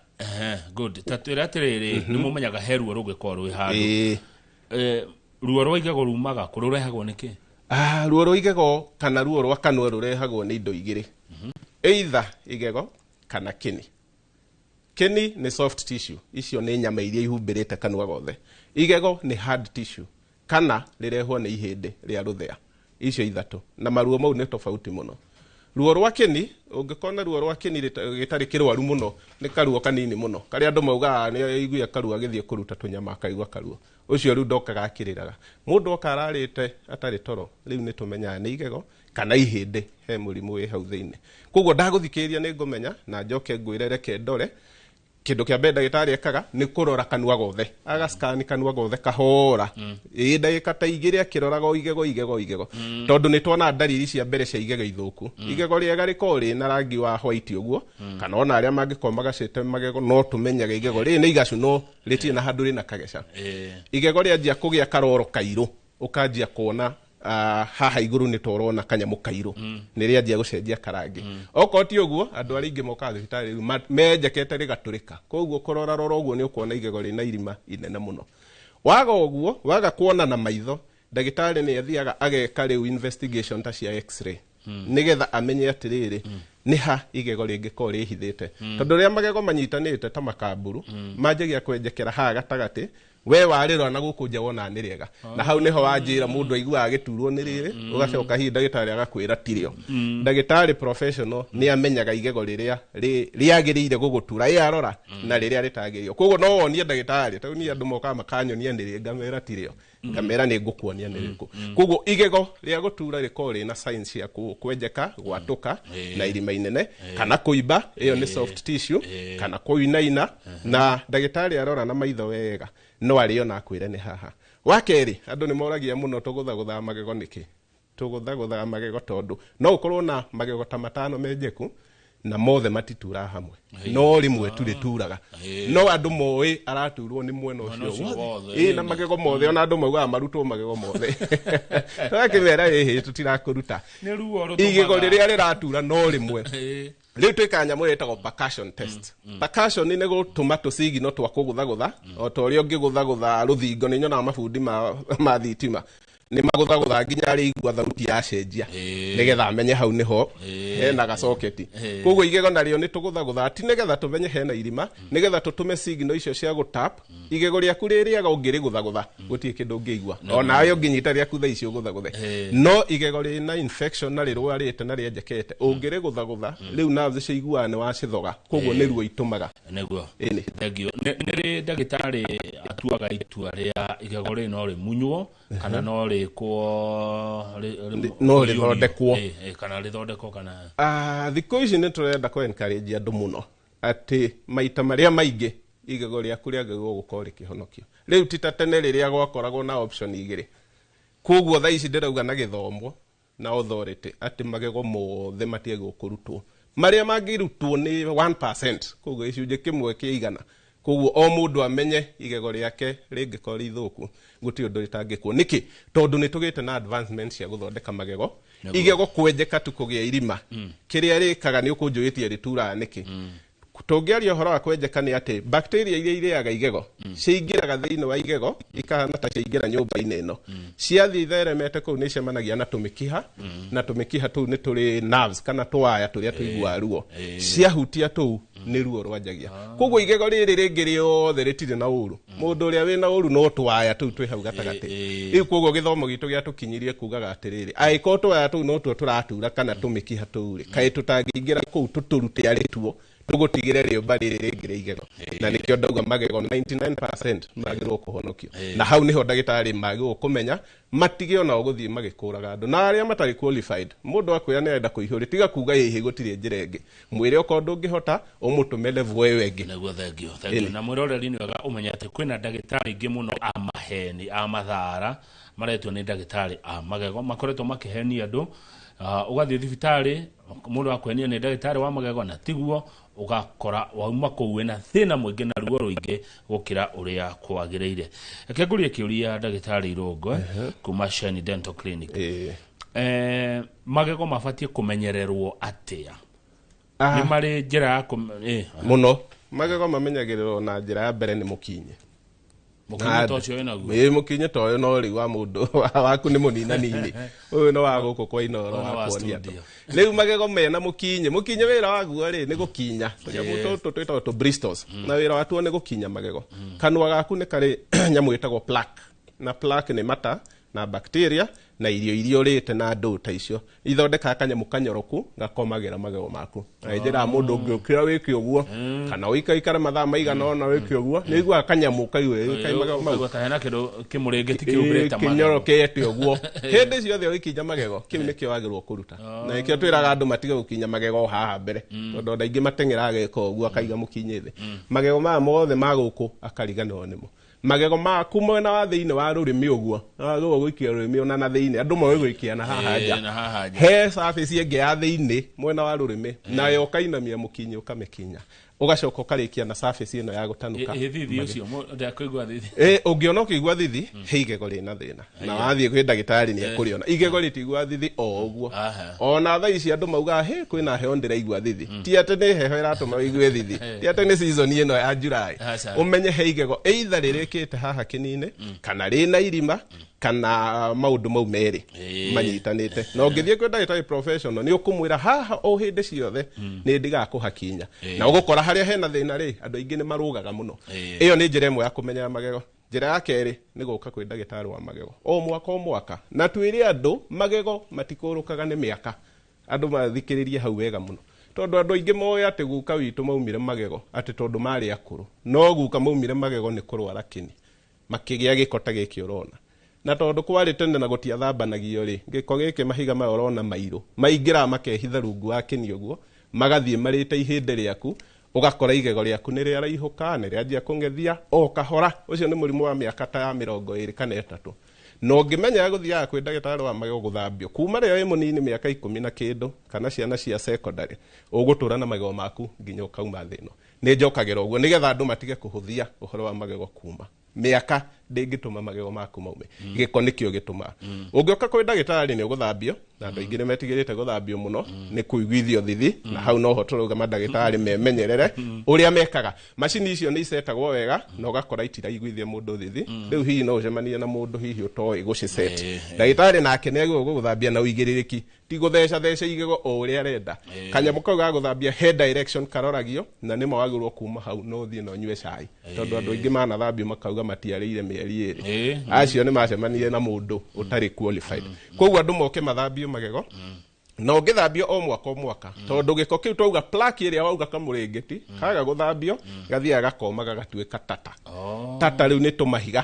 good. Ta twĩre atĩrĩrĩ, nĩ mũmenyaga he ruo rũngĩkorwo rwĩ handũ. Ruo rwa igego rumaga kũ? Rũrehagwo nĩkĩ? Ah, ruo rwa igego kana ruo rwa kanua rũrehagwo nĩ indo igĩrĩ, either igego kana kĩni. Kĩni nĩ soft tissue, icio nĩ nyama iria ihumbĩrĩte kanua gothe. Igego nĩ hard tissue, kana rĩrehwo nĩ ihĩndĩ rĩa rũthĩa. Icio ithatũ, na maruo mau nĩ tofauti mũno. Ruo rwa kĩni, ũngĩkona ruo rwa kĩni gĩtarĩ kĩrwaru mũno, nĩ karuo kanini mũno karĩa andũ maugaga nĩ aiguire karuo agĩthiĩ kũruta tũnyama, akaigua karuo ũcio, rĩu ndokaga akĩrĩraga. Mũndũ oka ararĩte atarĩ toro, rĩu nĩ tũmenyaga nĩ igego kana ihĩndĩ, he mũrimũ wĩ hau thĩinĩ. Koguo ndagũthikĩrĩria nĩ ngũmenya, na njoke ngwĩre reke ndore. Kĩndũ kĩa mbere ndagĩtarĩ ekaga nĩ kũrora kanua gothe, agascan kanua gothe kahora, ĩ ndagĩka ta 2 akĩroraga o igego, igego, igego, tondũ nĩ tuona ndariri cia mbere cia igego ithũku. Igego rĩega rĩkoragwo rĩna rangi wa white ũguo, kana ona arĩa mangĩkorwo magacĩte magego, no tũmenyaga igego rĩrĩ nĩ igacu, no rĩtirĩ na handũ rĩna kageca. Igego rĩanjia kũgĩa karoro kairũ, ũkanjia kuona haha igũrũ nĩ torona kanyamũ kairũ, nĩ rĩanjia gũcenjia karangi. Okorwo ti ũguo, andũ arĩa aingĩ mokaga thibitarĩ rĩu menjekete rĩgatũrĩka. Koguo kũrora rora ũguo nĩ ũkuona igego rĩna irima inene mũno. Waga ũguo, waga kuona na maitho, ndagĩtarĩ nĩ athiaga ageka rĩu investigation ta cia x-ray, nĩgetha amenye atĩrĩrĩ, nĩ ha igego rĩngĩkorwo rĩhithĩte, tondũ rĩrĩa magego manyitanĩte ta makamburu, manjagia kwenjekera haha gatagatĩ, we warĩrora na gũkũ nja wona nĩ rĩega, na hau nĩho wanjĩra mũndũ aiguaga agĩturwo nĩ rĩrĩ, ũgacoka hihi ndagĩtarĩ agakwĩra tirĩo. Ndagĩtarĩ professional nĩ amenyaga igego rĩrĩa rĩagĩrĩire gũgũtura ĩ arora na rĩrĩa rĩtagĩrĩire. Koguo no wonie ndagĩtarĩ, tondũ niĩ andũ mokaga makanyonia nĩ rĩ, ngamera tirĩo, ngamera nĩ ngũkuonia nĩ rĩrĩkũ. Koguo igego rĩa gũtura rĩkoragwo rĩna signs cia kwenjeka, gwatũka na irima inene, kana kũimba, ĩyo nĩ soft tissue, kana kũinaina, na ndagĩtarĩ arora na maitho wega no arĩo na akwĩre nĩ haha. Wa kerĩ, andũ nĩ moragia mũno tũgũthagũthaga magego nĩkĩ. Tũgũthagũthaga magego tondũ no ũkorwo na magego ta 5 menjeku na mothe matituraga hamwe, no rĩmwe tu rĩturaga, no andũ moĩ araturwo nĩ mwena ũcio wothe, ĩ na magego mothe, ona andũ maugaga marutwo magego mothe, tũgakĩmera ĩhĩ tũtirakũruta, igego rĩrĩa rĩratura no rĩmwe. Rĩu twĩkaga nyamũ ĩtagwo percussion test. Percussion nĩ gũtũma tũcigino twa kũgũthagũtha, o ta ũrĩa ũngĩgũthagũtha rũthingo. Nĩ nyonaga mabundi ma thitima. Nĩ magũthagũtha nginya arĩigua thauti yacenjia nĩgetha amenye hau nĩho hena gacoketi. Koguo igego narĩo nĩ tũgũthagũtha ti nĩgetha tũmenye hena irima, nĩgetha tũtũme signal icio cia gũtap. Igego rĩaku rĩrĩaga ũngĩrĩgũthagũtha gũtirĩ kĩndũ ũngĩigua, onawe ũngĩnyita rĩaku thaa ici ũgũthagũthe. No igego rĩna infection na rĩrwarĩte na rĩenjekete, ũngĩrĩgũthagũtha rĩu nerves ciiguaga nĩ wacithoga, koguo nĩ ruo itũmaga. Nĩguo. Thank you. Nĩ rĩ ndagĩtarĩ atuaga itua rĩa igego rĩrĩ no rĩmunywo kana no rĩkwo? No rĩthondekwo. Kana rĩthondekwo kana? Thikũ ici nĩ tũrenda kũ encourage andũ mũno atĩ maita marĩa maingĩ igego rĩaku rĩagĩrĩirwo gũkorwo rĩkĩhonokio. Rĩu ti ta tene rĩrĩa gwakoragwo na option igĩrĩ. Koguo thaa ici ndĩrauga na gĩthomo na authority atĩ magego mothe matiagĩrĩirwo kũrutwo, marĩa mangĩrutwo nĩ 1%, koguo gĩcunjĩ kĩmwe kĩa igana. Koguo o mũndũ amenye igego rĩake rĩngĩkorwo rĩ ithũku gũtirĩ ũndũ rĩtangĩkwo. Nĩkĩ? Tondũ nĩ tũgĩte na advancement cia gũthondeka magego. Igego kwenjeka tu kũgĩa irima, kĩrĩa rĩkaga nĩ ũkũnjũĩtie rĩturaga nĩkĩ. Tũngĩaria ũhoro wa kwenjeka nĩ atĩ bacteria iria irĩaga igego ciingĩraga thĩinĩ wa igego ikahana ta ciaingĩra nyũmba-inĩ ĩno. Ciathiĩ itheremete kũu nĩ icemanagia na tũmĩkiha, na tũmĩkiha tũu nĩ tũrĩ nerves kana tũwaya tũrĩa tũiguaga ruo. Ciahutia tũu nĩ ruo rwanjagia. Koguo igego rĩrĩ rĩngĩ rĩothe rĩtirĩ na ũru, mũndũ ũrĩa wĩna ũru no tũwaya tũu twĩ hau gatagatĩ. Rĩu koguo gĩthomo gitũ gĩatũkinyirie kugaga atĩrĩrĩ, angĩkorwo tũwaya tũu no tuo tũratura kana tũmĩkiha tũu rĩ, kaĩ tũtangĩingĩra kũu tũtũrute arĩ tuo tũgũtigĩre rĩũmba rĩrĩ rĩngĩ rĩa igego. Na nĩkĩo ndauga magego 99% magĩrĩirwo kũhonokio. Na hau nĩho ndagĩtarĩ magĩrĩirwo kũmenya matige onao gũthiĩ magĩkũraga andũ na arĩa matarĩ qualified. Mũndũ akwĩra nĩ arenda kũihũria, tiga kuga ĩhĩ gũtirĩ njĩra ĩngĩ, mwĩre okorwo ndũngĩhota ũmũtũme level ĩyo ĩngĩ. Nĩguo, thank you, thank you. Na mwĩroreri, nĩ wega ũmenye atĩ kwĩna ndagĩtarĩ aingĩ mũno a maheni, a mathara, maretwo nĩ ndagĩtarĩ a magego, makoretwo makĩhenia andũ. Ũgathiĩ thibitarĩ, mũndũ akwenia nĩ ndagĩtarĩ wa magego na tiguo, ũgakora wauma kũu wĩna thĩna mũingĩ na ruo rũingĩ gũkĩra ũrĩa kwagĩrĩire. Reke ngũrie kĩũria ndagĩtarĩ Irũngũ kuma Sheni Dental Clinic. Magego mabatiĩ kũmenyererwo atĩa? Nĩ marĩ njĩra ya Mũno magego mamenyagĩrĩrwo na njĩra ya mbere nĩ mũkinye. Mũkinye ta ũcio wĩnaguo? Ĩĩ, mũkinye ta ũyũ, no rĩu wa mũndũ waku nĩ mũninanini, ũyũ nĩ wa gũkũ kwa Inooro. Ũyũ nĩ wa wa kuonia andũ. Studio. Rĩu magego mena mũkinye, mũkinye wĩra waguo rĩ nĩ gũkinya tũnyamũ tũtũ twĩtagwo tũ bristles, na wĩra watuo nĩ gũkinya magego. Kanua gaku nĩ karĩ nyamũ ĩtagwo plaque, na plaque nĩ mata na bacteria na irio iria ũrĩte na ndũ ta icio ithondekaga kanyamũ kanyoroku gakomagĩra magego maku. Na njĩra mũndũ ũngĩũkĩra wĩke ũguo kana ũikaikare mathaa maigana ũna wĩke ũguo, nĩ ũiguaga kanyamũ kaigue kai magego mau. Ũkaigua ta hena kĩndũ kĩmũrĩngĩti kĩũmbĩrĩte magego. Kĩnyorokete ũguo hĩndĩ ciothe ũgĩkinya magego, kĩu nĩkĩo wagĩrĩirwo kũruta. Na nĩkĩo twĩraga andũ matige gũkinya magego o haha mbere, tondũ andũ aingĩ mateng'eraga ageka ũguo akaiga mũkinye thĩ magego maya mothe ma gũkũ akariganĩrwo nĩmo. Magego maku mwena wa thĩinĩ wa rũrĩmĩ ũguo wagĩrĩirwo gũikia rũrĩmĩ ona na thĩinĩ, andũ moĩ gũikia na haha nja. Na haha nja. He surface ĩngĩ ya thĩinĩ mwena wa rũrĩmĩ, nayo ũkainamia mũkinyi ũkamĩkinya, ũgacoka ũkarĩkia na surface ĩno ya gũtanuka. Ĩ thithi ũcio ndakũigua thithi. Ĩ, ũngĩona ũkĩigua thithi he igego rĩna thĩna, na wathiĩ kwĩ ndagĩtarĩ nĩ ekũrĩona igego rĩtigua thithi o ũguo. Ona thaa ici andũ maugaga he kwĩna heho ndĩraigua thithi, ti atĩ nĩ heho ĩratũma ũigue thithi, ti atĩ nĩ season ĩno ya July. Aca. Ũmenye he igego either rĩrĩkĩte haha kĩnini kana rĩna irima kana maũndũ mau merĩ manyitanĩte. Na ũngĩthiĩ kwĩ ndagĩtarĩ professional nĩ ũkũmwĩra haha o hĩndĩ ciothe nĩ ndigaga kũhakinya, na ũgũkora harĩa hena thĩna rĩ, andũ aingĩ nĩ marũgaga mũno. Ĩyo nĩ njĩra ĩmwe ya kũmenyera magego. Njĩra ya kerĩ nĩ gũka kwĩ ndagĩtarĩ wa magego o mwaka o mwaka. Na twĩre andũ magego matikũrũkaga nĩ mĩaka. Andũ mathikĩrĩrie hau wega mũno, tondũ andũ aingĩ moĩ atĩ guka witũ maumire magego atĩ tondũ marĩ akũrũ. No guka maumire magego nĩ kũrwara kĩni, makĩgĩa gĩko ta gĩkĩ ũrona. Na tondũ kwarĩ tene na gũtiathambanagio rĩ, gĩko gĩkĩ mahiga maya ũrona mairũ maingĩraga makehitha rungu wa kĩni ũguo, magathiĩ marĩte ihĩndĩ rĩaku, ũgakora igego rĩaku nĩ rĩaraihũka, nĩ rĩanjia kũng'ethia o kahora. Ũcio nĩ mũrimũ wa mĩaka ta ya 23 kana 3. Na ũngĩmenya gũthiaga kwĩ ndagĩtarĩ wa magego gũthambio kuma rĩrĩa wĩ mũnini, mĩaka 10 na kĩndũ kana ciana cia secondary, ũgũtũra na magego maku nginya ũkauma thĩ ĩno. Nĩ njokagĩra ũguo nĩgetha andũ matige kũhũthia ũhoro wa magego kuma mĩaka Ndĩngĩtũma magego maku maume. Gĩko nĩkĩo gĩtũmaga. Ũngĩũka kwĩ ndagĩtarĩ nĩ ũgũthambio, na andũ aingĩ nĩ metigĩrĩte gũthambio mũno nĩ kũiguithio thithi, na hau noho tũrauga mandagĩtarĩ memenyerere ũrĩa mekaga. Macini icio nĩ icetagwo wega na ũgakora itiraiguithia mũndũ thithi. Rĩu hihi no ũcemanie na mũndũ hihi ũtoĩ gũcicet. Ndagĩtarĩ nake nĩ agĩrĩirwo gũgũthambia na ũigĩrĩrĩki, ti gũtheca theca igego o ũrĩa arenda. Kanyamũ kau ga gũthambia he direction karoragio, na nĩma wagĩrĩirwo kuma hau no ũthiĩ na ũnyue cai, tondũ andũ aingĩ manathambio makauga matiarĩire mĩeri 2. Acio nĩ macemanirie na mũndũ ũtarĩ qualified. Koguo andũ moke mathambio magego, na ũngĩthambio o mwaka o mwaka, tondũ gĩko kĩu twauga plaque ĩrĩa wauga kamũrĩngĩti kaga gũthambio gathiaga gakoma gagatuĩka tata. Tata rĩu nĩ tũmahiga.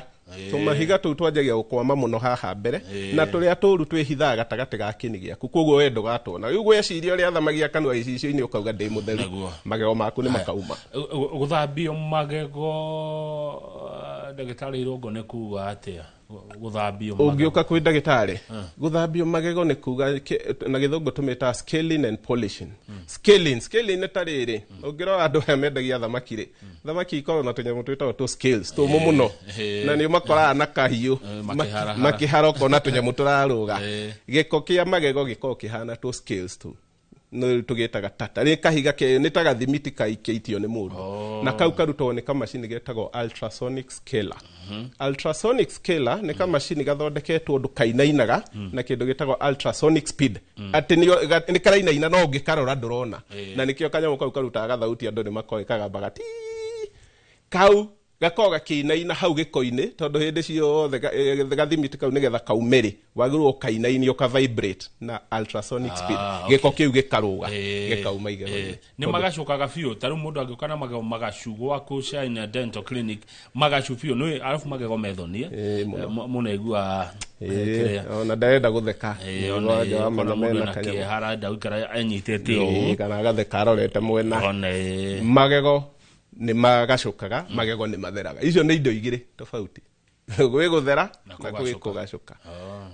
Tũmahiga tũu twanjagia gũkwama mũno haha mbere, na tũrĩa tũru twĩhithaga gatagatĩ ga kĩni gĩaku, koguo we ndũgatwona. Rĩu gweciria ũrĩa athamagia kanua gĩcicio-inĩ ũkauga ndĩ mũtheru, magego maku nĩ makauma. Gũthambio magego, ndagĩtarĩ Irũngũ, nĩ kuga atĩa gũthambio magego? Ũngĩũka kwĩ ndagĩtarĩ, gũthambio magego nĩ kuga na gĩthũngũ tũmĩtaga scaling and polishing. Scaling nĩ ta rĩrĩ, ũngĩrora andũ aya mendagia thamaki rĩ, thamaki ikoragwo na tũnyamũ twĩtagwo tũ scales tũmũ mũno, na nĩ makoraga na kahiũ makĩhara ũkona tũnyamũ tũrarũga. Gĩko kĩa magego gĩkoragwo kĩhana tũ scales tũ, no tũgĩtaga tata. Nĩ kahiga nĩ ta gathimiti kaikĩtio nĩ mũndũ, na kau karutagwo nĩ kamacini getagwo ultrasonic scaler. Ultrasonic scaler nĩ kamacini gathondeketwo ũndũ kainainaga na kĩndũ gĩtagwo ultrasonic speed, atĩ nĩ karainaina no ũngĩkarora ndũrona, na nĩkĩo kanyamũ kau karutaga gathauti andũ nĩ makoĩ kagambaga ti kau gakoragwo gakĩinaina hau gĩko-inĩ, tondũ hĩndĩ ciothe gathimiti kau nĩgetha kaume rĩ, wagĩrĩirwo ũkainainia ũka vibrate na ultrasonic speed, gĩko kĩu gĩkarũga gĩkauma igego-inĩ. Nĩ magacukaga biũ. Ta rĩu mũndũ angĩũka na magego magacu gwaku Shine Dental Clinic, magacu biũ nĩ arabu magego methonie mũno iguaga ona ndarenda gũtheka, kĩeha arenda gũikara enyitĩte ũũ, kana agatheka arorete mwena. Magego nĩ magacukaga, magego nĩ matheraga. Icio nĩ indo igĩrĩ tofauti. Gwĩ gũthera na gwĩ kũgacũka.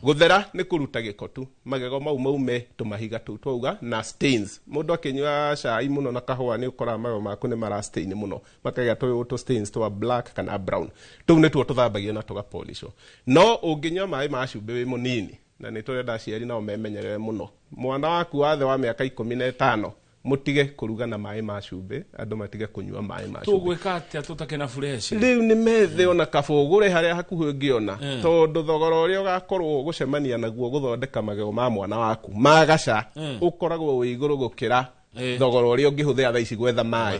Gũthera nĩ kũruta gĩko tu, magego mau maume tũmahiga tũu twauga na stains. Mũndũ akĩnyua cai mũno na kahũa nĩ ũkoraga magego maku nĩ mara stain mũno, makagĩa tũ stains twa black kana brown. Tũu nĩtuo tũthambagio na tũgapolishwo. No ũngĩnyua maĩ ma cumbĩ wĩ mũnini, na nĩ tũrenda aciari nao memenyerere mũno, mwana waku wa thĩ wa mĩaka 15 mũtige kũruga na maĩ ma cumbĩ, andũ matige kũnyua maĩ ma cumbĩ. Tũgwĩka atĩa tũtakĩ na fresh? Rĩu nĩ methe ona kaba ũgũre harĩa hakuhĩ ũngĩona, tondũ thogora ũrĩa ũgakorwo gũcemania naguo gũthondeka magego ma mwana waku magaca ũkoragwo wĩ igũrũ gũkĩra thogora ũrĩa ũngĩhũthĩra thaa ici gwetha maĩ.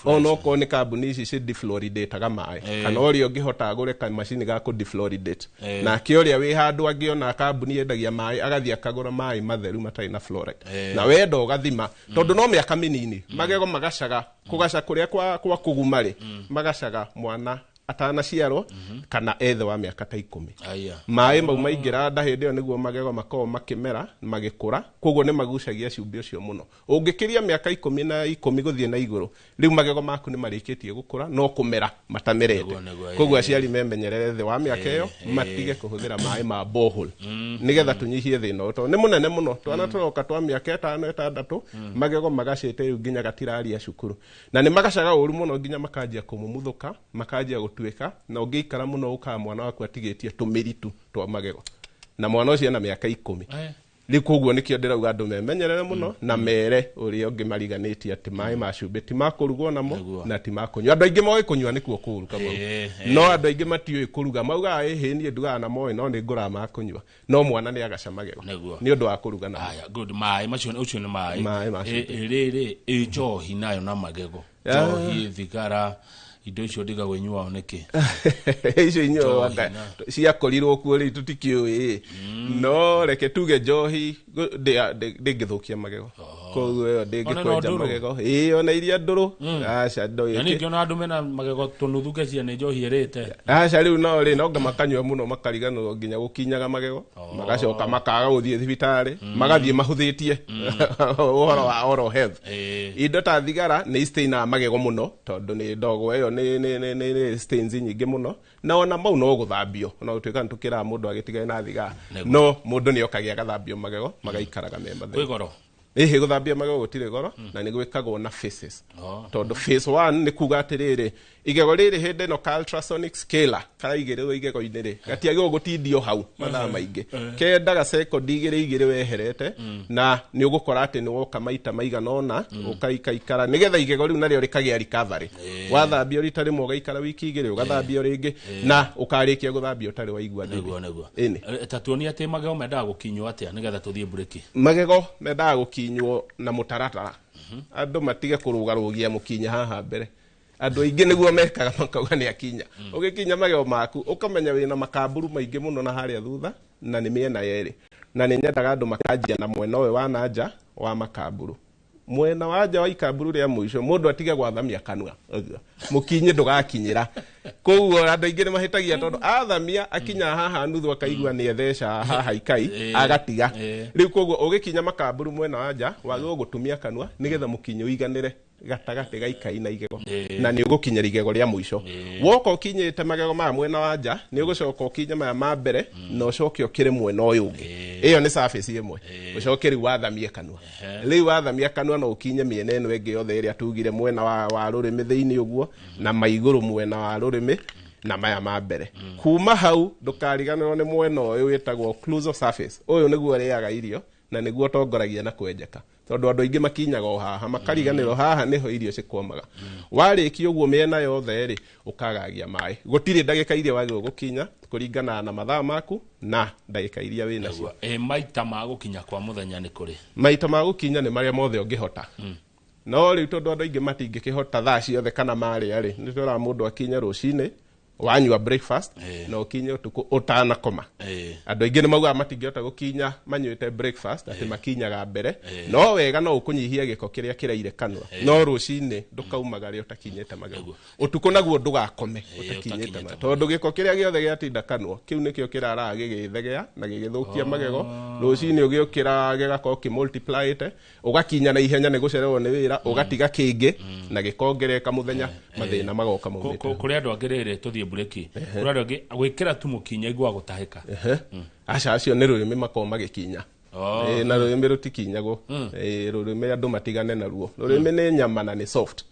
Ona okorwo nĩ kambuni ici ci defluoridataga maĩ, kana ũrĩa ũngĩhota agũre kamacini ga kũ defluoridate, nake ũrĩa wĩ handũ angĩona kambuni yendagia maĩ agathiĩ akagũra maĩ matheru matarĩ na fluoride, na wenda ũgathima, tondũ no mĩaka mĩnini magego magacaga. Kũgaca kũrĩa kwa kũguma rĩ, magacaga mwana atanaciarwo kana ethe wa mĩaka ta 10. Maĩ mau maingĩra nda hĩndĩ ĩyo nĩguo magego makoragwo makĩmera magĩkũra, koguo nĩ magucagia cumbĩ ũcio mũno. Ũngĩkĩria mĩaka 10 na 10 gũthiĩ na igũrũ, rĩu magego maku nĩ marĩkĩtie gũkũra no kũmera matamerete. Koguo aciari memenyerere thĩ wa mĩaka ĩyo, matige kũhũthĩra maĩ ma borehole, nĩgetha tũnyihie thĩna ũyũ, tondũ nĩ mũnene mũno. Twana tũroka twa mĩaka 5 6 magego magacĩte rĩu nginya gatiraria cukuru, na nĩ magacaga ũru mũno nginya makanjia kũmumuthũka, makanjia gũtuĩka, na ũngĩikara mũno ũkaga mwana waku atigĩtie tũmĩritu twa magego, na mwana ũcio ena mĩaka 10. Rĩu koguo nĩkĩo ndĩrauga andũ memenyerere mũno na mere ũrĩa ũngĩ mariganĩtie atĩ maĩ ma cumbĩ ti ma kũrugwo namo na ti ma kũnyua. Andũ aingĩ moĩ kũnyua nĩkuo kũũru Kamau, no andũ aingĩ matiũĩ kũruga, maugaga ĩhĩ niĩ ndugaga na moĩ no nĩ ngũraga ma kũnyua, no mwana nĩ agaca magego nĩ ũndũ wa kũruga namo. Good. Maĩ macio, ũcio nĩ maĩ. Maĩ ma cumbĩ. Rĩrĩ ĩ njohi nayo na magego, njohi, thigara, indo icio ndigagwo inyuao nĩkĩ? Icio inyuao anga ciakorirwo kuo rĩu tũtikĩũĩ, no reke tuge njohi ndĩngĩthũkia magego, koguo ĩyo ndĩngĩkwenja magego. Ĩĩ ona iria ndũrũ aca ndoĩ. Na ningĩ andũ mena magego tũnuthu ngeciria nĩ njohi ĩrĩte. Aca rĩu no rĩ, no nga makanyua mũno makariganĩrwo nginya gũkinyaga magego, magacoka makaga gũthiĩ thibitarĩ, magathiĩ mahũthĩtie ũhoro wa oral health. Indo ta thigara nĩ istainaga magego mũno, tondũ nĩ ndogo ĩyo nĩ stains nyingĩ mũno, na ona mau no gũthambio, ona gũtuĩka nĩ tũkĩraga mũndũ agĩtigane na thigara, no mũndũ nĩ okagia agathambio magego magaikaraga me matheru. Kwĩ goro? Ĩhĩ, gũthambia magego gũtirĩ goro, na nĩ gwĩkagwo na phases. Tondũ phase 1 nĩ kuga atĩrĩrĩ, igego rĩrĩ hĩndĩ ĩno ka ultrasonic scaler karaigĩrĩrwo igego-inĩ rĩ, gatiagĩrĩirwo gũtindio hau mathaa maingĩ. Kendaga sekondi igĩrĩ igĩrĩ weherete, na nĩ ũgũkora atĩ nĩ woka maita maigana ũna, ũkaikaikara nĩgetha igego rĩu narĩo rĩkagĩa recovery. Wathambio rita rĩmwe ũgaikara wiki 2, ũgathambio rĩngĩ, na ũkarĩkia gũthambio ũtarĩ waigua thĩna. Nĩguo, nĩguo. Ta tuonie atĩ magego mendaga gũkinywo atĩa nĩgetha tũthiĩ mburĩki. Magego mendaga gũkinywo na mũtaratara. Andũ matige kũrũgarũgia mũkinya haha mbere. Andũ aingĩ nĩguo mekaga, makauga nĩ akinya. Ũgĩkinya magego maku ũkamenya wĩna makamburu maingĩ mũno na harĩa thutha, na nĩ mĩena yerĩ. Na nĩ nyendaga andũ makanjia na mwena ũyũ wa na nja wa makamburu. Mwena wa nja wa ikamburu rĩa mũico mũndũ atige gwathamia kanua, mũkinyi ndũgakinyĩra. Koguo andũ aingĩ nĩ mahĩtagia tondũ athamia akinya haha nuthu akaigua nĩ etheca haha ikai agatiga. Rĩu koguo ũgĩkinya makamburu mwena wa nja wagĩrĩirwo gũtumia kanua nĩgetha mũkinyi ũiganĩre gatagatĩ ga ikai na igego, na nĩ ũgũkinyĩra igego rĩa mũico. Woka ũkinyĩte magego maya mwena wa nja, nĩ ũgũcoka ũkinye maya ma mbere, na ũcoke ũkĩre mwena ũyũ ũngĩ. Ĩyo nĩ surface ĩmwe. Ũcoke rĩu wathamie kanua. Rĩu wathamia kanua no ũkinye mĩena ĩno ĩngĩ yothe ĩrĩa tugire, mwena wa rũrĩmĩ thĩinĩ ũguo, na maigũrũ mwena wa rũrĩmĩ, na maya ma mbere. Kuma hau ndũkariganĩrwo nĩ mwena ũyũ wĩtagwo occlusal surface. Ũyũ nĩguo ũrĩaga irio, na nĩguo ũtongoragia na kwenjeka. Tondũ andũ aingĩ makinyaga o haha, makariganĩrwo haha nĩho irio cikwamaga. Warĩkia ũguo mĩena yothe rĩ, ũkagagia maĩ. Gũtirĩ ndagĩka iria wagĩrĩirwo gũkinya kũringana na mathaa maku na ndagĩka iria wĩ nacio. Maita ma gũkinya kwa mũthenya nĩ kũrĩ? Maita ma gũkinya nĩ marĩa mothe ũngĩhota. No rĩu tondũ andũ aingĩ matingĩkĩhota thaa ciothe kana marĩa rĩ, nĩ tũraga mũndũ akinye rũcinĩ, wanyua breakfast, na ũkinye ũtukũ ũtanakoma. Andũ aingĩ nĩ maugaga matingĩhota gũkinya manyuĩte breakfast, atĩ makinyaga mbere. No wega no ũkũnyihia gĩko kĩrĩa kĩraire kanua. No rũcinĩ ndũkaumagare ũtakinyĩte magego. Ũtukũ naguo ndũgakome ũtakinyĩte magego. Tondũ gĩko kĩrĩa gĩothe gĩatinda kanua, kĩu nĩkĩo kĩraraga gĩgĩthegea na gĩgĩthũkia magego. Rũcinĩ ũgĩũkĩra gĩgakorwo kĩmultiplyĩte, ũgakinya na ihenya nĩ gũcererwo nĩ wĩra, ũgatiga kĩngĩ na gĩkongerereka mũthenya, mathĩna magoka maumĩte. Kũrĩ andũ angĩ rĩrĩ tũthiĩ mburĩki. Kũrĩ andũ angĩ gwĩkĩra tu mũkinya iguaga gũtahĩka. Aca, acio nĩ rũrĩmĩ makoragwo magĩkinya. Na rũrĩmĩ rũtikinyagwo. Rũrĩmĩ andũ matigane naruo. Rũrĩmĩ nĩ nyama na nĩ soft.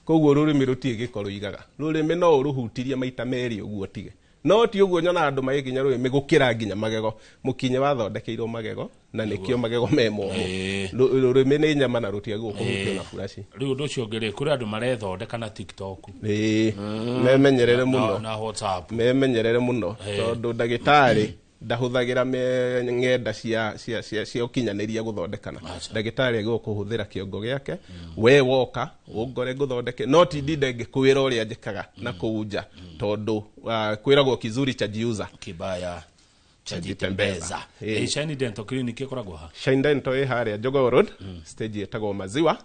Koguo rũrĩmĩ rũtirĩ gĩko rũigaga. Rũrĩmĩ no ũrũhutirie maita merĩ ũguo ũtige. No ti ũguo nyonaga andũ magĩkinya rũrĩmĩ gũkĩra nginya magego. Mũkinye wathondekeirwo magego, na nĩkĩo magego me momũ. Rũrĩmĩ nĩ nyama na rũtiagĩrĩirwo kũhutio na buraci. Rĩu ũndũ ũcio ũngĩ rĩ, kũrĩ andũ marethondeka na TikTok. Memenyerere mũno. Na WhatsApp. Memenyerere mũno, tondũ ndagĩtarĩ ndahũthagĩra ng'enda cia ũkinyanĩria gũthondekana. Ndagĩtarĩ agĩrĩirwo kũhũthĩra kĩongo gĩake, we woka ũngore ngũthondeke, no ti ndinde ngĩkwĩra ũrĩa njĩkaga na kũu nja, tondũ kwĩragwo kizuri chajiuza, kibaya chajitembeza. Shine Dental Clinic ĩkoragwo ha? Shine Dental ĩ harĩa Jogoo Road, stage ĩtagwo Maziwa,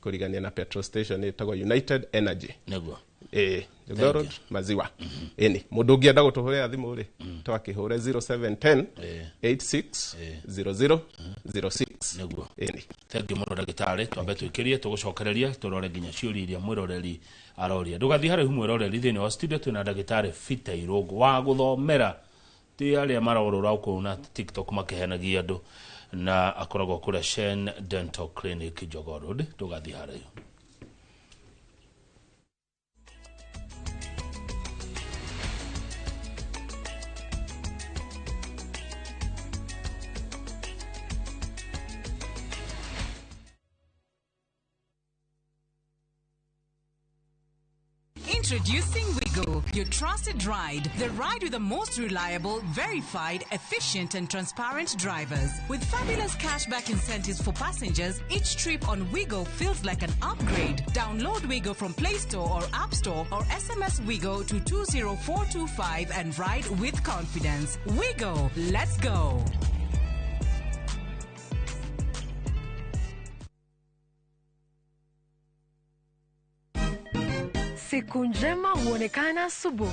kũrigania na petrol station ĩtagwo United Energy. Nĩguo. Jogoo Road, Maziwa. Ĩni, mũndũ ũngĩenda gũtũhũrĩra thimũ rĩ, twakĩhũre 0710 86 00 06. Nĩguo. Ĩni. Thank you mũno ndagĩtarĩ, twambe twĩkĩrie tũgũcokereria tũrore nginya ciũria iria mwĩroreri aroria. Ndũgathiĩ haraihu mwĩroreri, thĩinĩ wa studio twĩna ndagĩtarĩ Peter Irũngũ wa gũthomera ti arĩa marorũra kũu na TikTok makĩhenagia andũ, na akoragwo kũrĩa Shine Dental Clinic Jogoo Road. Ndũgathiĩ haraihu. Introducing Wigo, your trusted ride. The ride with the most reliable, verified, efficient and transparent drivers. With fabulous cashback incentives for passengers, each trip on Wigo feels like an upgrade. Download Wigo from Play Store or App Store or SMS Wigo to 20425 and ride with confidence. Wigo, let's go. Siku njema huonekana asubuhi.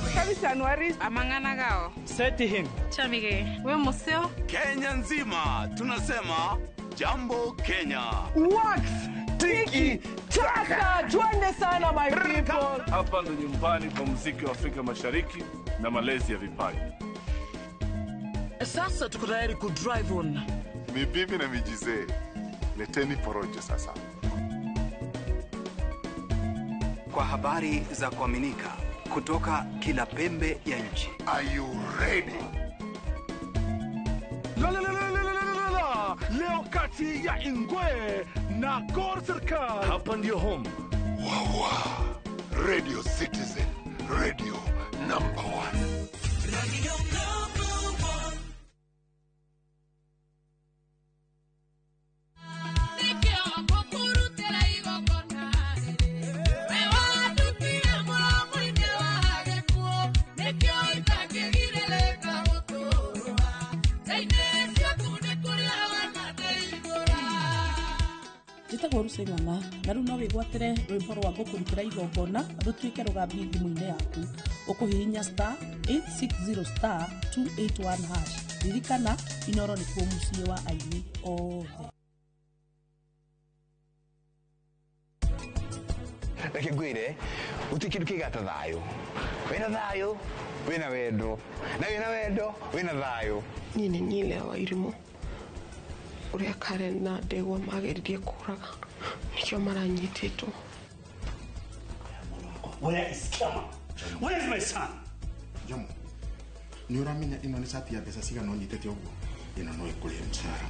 Amangana gao. Seti him. Chamige. We museo. Kenya nzima tunasema jambo Kenya. Wax tiki taka, twende sana my people. Hapa ndo nyumbani kwa muziki wa Afrika Mashariki na malezi ya vipaji. Sasa tuko tayari ku drive on. Mibibi na mijizee. Leteni porojo sasa. Kwa habari za kuaminika kutoka kila pembe ya nchi. Are you ready? La la la la la la la. Leo kati ya Ingwe na Gor Serikali. Hapa ndio home. Wawa. Radio Citizen, radio number 1. Radio number 1. Njĩtagwo Lucy Ng'ang'a na rĩu no wĩgwatĩre rwĩmbo rwa ngũkũrutĩra igongona rũtuĩke rũgambi thimũ-inĩ yaku. Ũkũhihinya star 860 star 281 hash. Ririkana Inoro nĩkuo mũciĩ wa aini othe. Reke ngwĩre gũtirĩ kĩndũ kĩgata thayũ. Wĩna thayũ wĩna wendo, na wĩna wendo wĩna thayũ. Niĩ nĩ niĩ wa irimũ ũrĩa Karen na Ndegwa mageririe kũraga nĩkĩo maranyitĩtwo. Where is Kama? Where is my son? Jomo, nĩ ũramenya ĩno nĩ cati ya mbeca cigana ũnyitĩte ũguo? Ĩno no ĩkũrĩhe mũcara.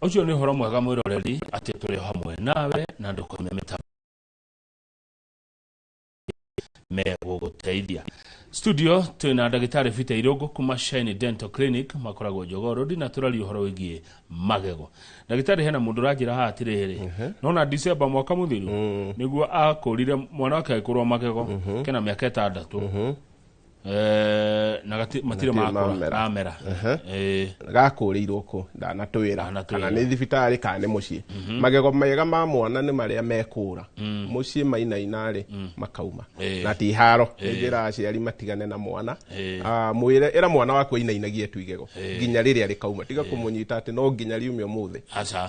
Ũcio nĩ ũhoro mwega mwĩroreri atĩ tũrĩ hamwe nawe na ndũkome mĩtambo megũgũteithia. Studio twĩna ndagĩtarĩ Peter Irũngũ kuma Shine Dental Clinic makoragwo Jogoo Road na tũraria ũhoro wĩgiĩ magego. Ndagĩtarĩ hena mũndũ ũranjĩra haha atĩrĩrĩ, nona December mwaka mũthiru nĩguo akũrire mwana wake agĩkũrwo magego kena mĩaka 6. Na matirĩ makũra amera. Gakũrĩirwo kũ ndanatwĩra kana nĩ thibitarĩ kana nĩ mũciĩ. Magego mega ma mwana nĩ marĩa mekũra mũciĩ mainaina rĩ makauma na ti haro. Njĩra aciari matigane na mwana, mwĩre ĩra mwana waku ainainagie tu igego nginya rĩrĩa rĩkauma, tiga kũmũnyita atĩ no nginya riume ũmũthĩ.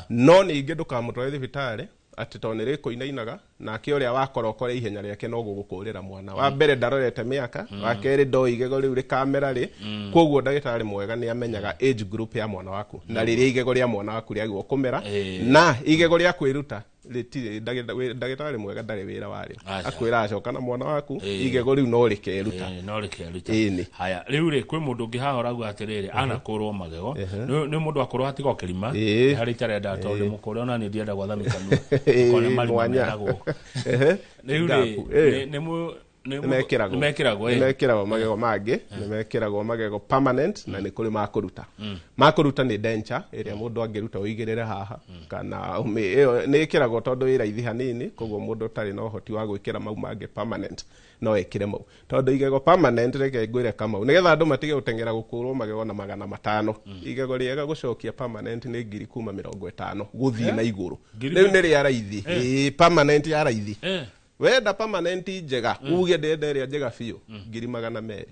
No ningĩ ndũkamũtware thibitarĩ atĩ tondũ nĩ rĩkũinainaga nake ũrĩa wakorokora ihenya rĩake no gũgũkũrĩra mwana. Wa mbere ndarorete mĩaka, wa kerĩ ndoĩ igego rĩu rĩkamera rĩ. Koguo ndagĩtarĩ mwega nĩ amenyaga age group ya mwana waku na rĩrĩa igego rĩa mwana waku rĩagĩrĩirwo kũmera, na igego rĩa kwĩruta rĩtirĩ ndagĩtarĩ mwega ndarĩ wĩra warĩo. Akwĩra acoka na mwana waku igego rĩu no rĩkeruta. No rĩkeruta. Haya, rĩu rĩ kwĩ mũndũ ũngĩ haha ũrauga atĩrĩrĩ anakũrwo magego nĩ mũndũ akũrwo hatiga kĩrima harĩ itarenda tondũ mũkũrĩ ona niĩ ndienda gwathamia kanua kone marima menagwo. Rĩu rĩ nĩ nĩmekĩragwo magego mangĩ, nĩmekĩragwo magego permanent na nĩ kũrĩ makũruta. Makũruta nĩ denture ĩrĩa mũndũ angĩruta ũigĩrĩre haha kana ĩyo nĩ ĩkĩragwo tondũ ĩ raithi hanini, koguo mũndũ ũtarĩ na ũhoti wa gwĩkĩra mau mangĩ permanent no ekĩre mau. Tondũ igego permanent reke ngwĩre Kamau nĩgetha andũ matige gũteng'era gũkũrwo magego na 500. Igego rĩega gũcokia permanent nĩ ngiri kuma 50 gũthiĩ na igũrũ. Rĩu nĩ rĩa raithi, permanent ya raithi. Wenda permanent njega uge ndenda ĩrĩa njega biũ ngiri 200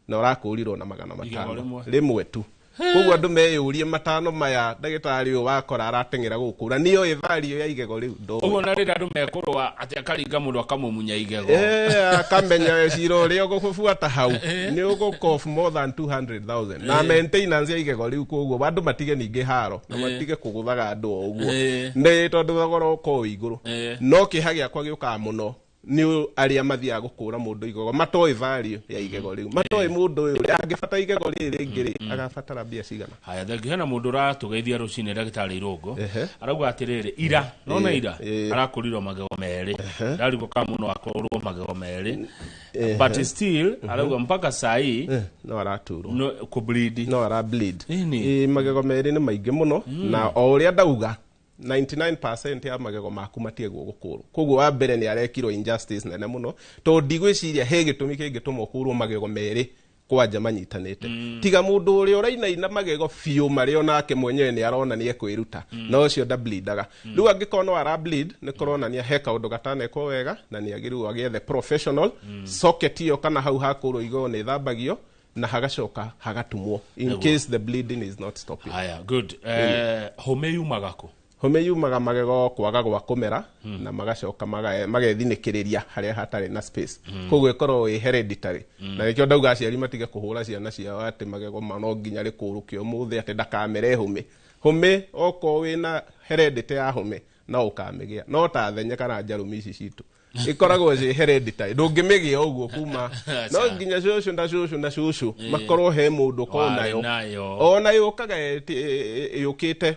na ũrakũrirwo na 500 rĩmwe tu. Koguo andũ meyũrie 5 maya ndagĩtarĩ ũyũ wakora arateng'era gũkũra nĩoĩ value ya igego rĩu ndoĩ. Ũguo na rĩrĩa andũ mekũrũa atĩ akaringa mũndũ akamũmunya igego. Akamenya cira ũrĩa ũgũbuata hau nĩ ũgũkof more than 200,000 na maintenance ya igego rĩu. Koguo andũ matige ningĩ haro na matige kũgũthaga andũ o ũguo nĩ tondũ thogora ũkorwo wĩ igũrũ. No kĩeha gĩakwa gĩũkaga mũno nĩ arĩa mathiaga gũkũra mũndũ igego matoĩ value ya igego rĩu, matoĩ mũndũ ũyũ angĩbata igego rĩrĩ rĩngĩ rĩ agabatara mbia cigana. Haya, thengiũ. Hena mũndũ ũratũgeithia rũcinĩ ndagĩtarĩ Irũngũ arauga atĩrĩrĩ ira nona ira arakũrirwo magego merĩ ndarigwo kana mũno akũrwo magego merĩ but still arauga mpaka sai no araturwo kũ bleed, no ara bleed. Magego merĩ nĩ maingĩ mũno na o ũrĩa ndauga 99% ya magego maku matiagwo gũkũrwo. Koguo wa mbere nĩ arekirwo injustice nene mũno tondũ ndigwĩciria he gĩtũmi kĩngĩtũma ũkũrwo magego merĩ kwanja manyitanĩte. Tiga mũndũ ũrĩa ũrainaina magego biũ marĩa onake mwenyewe nĩ arona nĩ ekwĩruta na ũcio ndableedaga. Rĩu angĩkorwo no ara bleed nĩ kũronania he kaũndũ gatanekwo wega na nĩ agĩrĩirwo agĩethe professional. Socket ĩyo kana hau hakũrwo igego nĩ ĩthambagio na hagacoka hagatumwo in case the bleeding is not stopping. Haya, good. Home yumaga kũ? Hũmĩ yumaga magego kwaga gwa kũmera na magacoka magethinĩkĩrĩria harĩa hatarĩ na space. Koguo ĩkorwo ĩ hereditary. Na nĩkĩo ndauga aciari matige kũhũra ciana ciao atĩ magego no nginya rĩkũrũke ũmũthĩ atĩ ndakamere hũmĩ. Hũmĩ okorwo wĩna heredity ya hũmĩ no ũkamĩgĩa, no ta thenye kana njarũmi ici citũ ikoragwo ci hereditary, ndũngĩmĩgĩa ũguo kuma no nginya cũcũ na cũcũ na cũcũ makorwo he mũndũ ũkorwo nayo ona yũkaga yũkĩte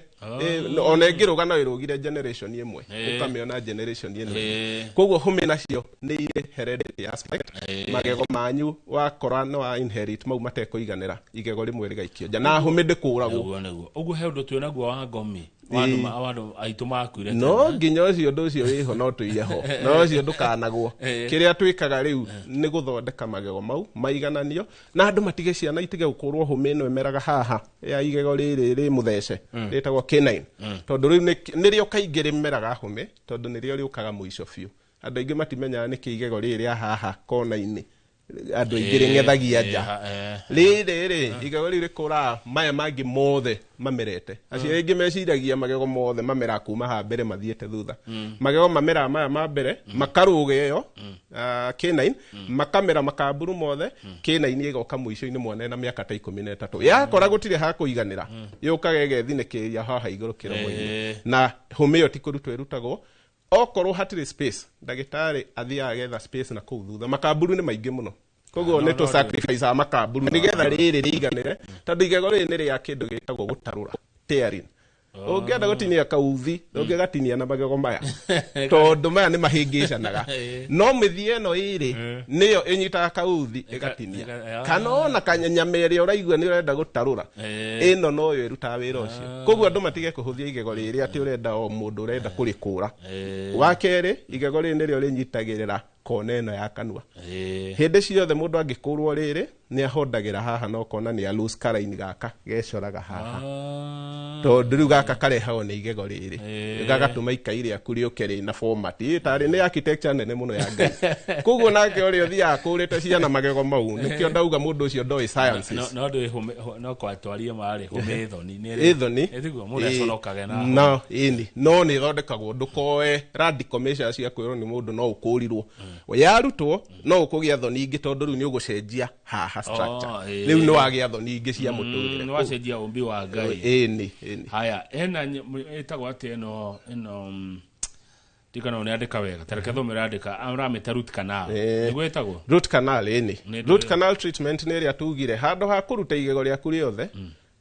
ona ĩngĩrũga no ĩrũgire generation ĩmwe ũkamĩona generation ĩno. Koguo hũmĩ nacio nĩ irĩ heredity aspect. Magego manyu wakora no wa inherit mau matekũiganĩra igego rĩmwe rĩgaikio nja na hũmĩ ndĩkũragwo. Nĩguo ũguo he ũndũ twĩnaguo wa ngomi wandu aitu makuire no nginya ũcio ũndũ ũcio wĩho no tũiye ho no ũcio ndũkanagwo. Kĩrĩa twĩkaga rĩu nĩ gũthondeka magego mau maigananio na andũ matige ciana itige gũkũrwo hũmĩ ĩno ĩmeraga haha ya igego rĩrĩ rĩ mũthece rĩtagwo canine, tondũ rĩu nĩrĩo kaingĩ rĩmeraga hũmĩ tondũ nĩrĩo rĩũkaga mũico biũ. Andũ aingĩ matimenyaga nĩkĩ igego rĩrĩ rĩa haha kona-inĩ andũ aingĩ rĩng'ethagia nja rĩrĩ rĩ igego rĩu rĩkũraga maya mangĩ mothe mamerete. Aciari aingĩ meciragia magego mothe mameraga kuma haha mbere mathiĩte thutha. Magego mameraga maya ma mbere makarũga ĩyo canine makamera makamburu mothe canine ĩgoka mũico-inĩ mwana ena mĩaka ta 13 yakora gũtirĩ ha kũiganĩra yũkaga ĩgethinĩkĩrĩria haha igũrũ kĩromo-inĩ na hũmĩ ĩyo ti kũrutwo ĩrutagwo. Okorwo hatirĩ space ndagĩtarĩ athiaga agetha space na kũu thutha. Makamburu nĩ maingĩ mũno koguo nĩ tũ sacrifice makamburu nĩgetha rĩrĩ rĩiganĩre tondũ igego rĩrĩ nĩ rĩa kĩndũ gĩtagwo gũtarũra tearing. Ũngĩenda gũtinia kauthi ũngĩgatinia na magego maya tondũ maya nĩ mahĩngĩcanaga no mĩthia ĩno ĩrĩ nĩyo ĩnyitaga kauthi ĩgatinia kana ona kanyama ĩrĩa ũraigua nĩ ũrenda gũtarũra ĩno noyo ĩrutaga wĩra ũcio. Koguo andũ matige kũhũthia igego rĩrĩ atĩ ũrenda o mũndũ ũrenda kũrĩkũra. Wa kerĩ igego rĩrĩ nĩrĩo rĩnyitagĩrĩra kona ĩno ya kanua. Hĩndĩ ciothe mũndũ angĩkũrwo rĩrĩ nĩ ahondagĩra haha na ũkona nĩ a loose karaini gaka gecoraga haha tondũ rĩu gaka karehagwo nĩ igego rĩrĩ gagatũma ikai rĩaku rĩũke rĩna format ĩtarĩ nĩ architecture nene mũno ya Ngai. Koguo nake ũrĩa ũthiaga kũrĩte ciana magego mau nĩkĩo ndauga mũndũ ũcio ndoĩ sciences no ndũĩ no kwatwarie marĩ hũmĩ thoni nĩ thoni ĩtiguo mũndũ aconokage na no ĩni no nĩ ĩthondekagwo ndũkoe radical measures cia kwĩrwo nĩ mũndũ no ũkũrirwo yarutwo no ũkũgĩa thoni ingĩ tondũ rĩu nĩ ũgũcenjia haha structure rĩu nĩ wagĩa thoni ingĩ cia mũtũrĩre nĩ wacenjia ũmbi wa Ngai. Ĩni ĩni haya ena ĩtagwo atĩ ĩno ndikana nĩ andĩka wega tareke thome andĩka aramĩta root canal nĩguo ĩtagwo root canal. Ĩni root canal treatment nĩ ĩrĩa tugire handũ ha kũruta igego rĩaku rĩothe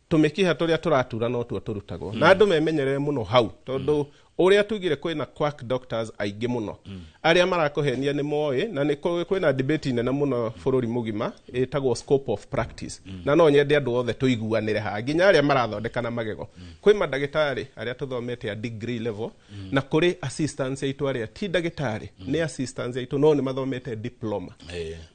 tũmĩkiha tũrĩa tũratura no tuo tũrutagwo na andũ memenyerere mũno hau tondũ ũrĩa tugire kwĩna quack doctors aingĩ mũno arĩa marakũhenia nĩ moĩ na nĩ kwĩna debate nene mũno bũrũri mũgima ĩtagwo scope of practice na no nyende andũ othe tũiguanĩre haha nginya arĩa marathondeka na magego. Kwĩ mandagĩtarĩ arĩa tũthomete a degree level na kũrĩ assistants aitũ arĩa ti ndagĩtarĩ nĩ assistants aitũ no nĩ mathomete diploma.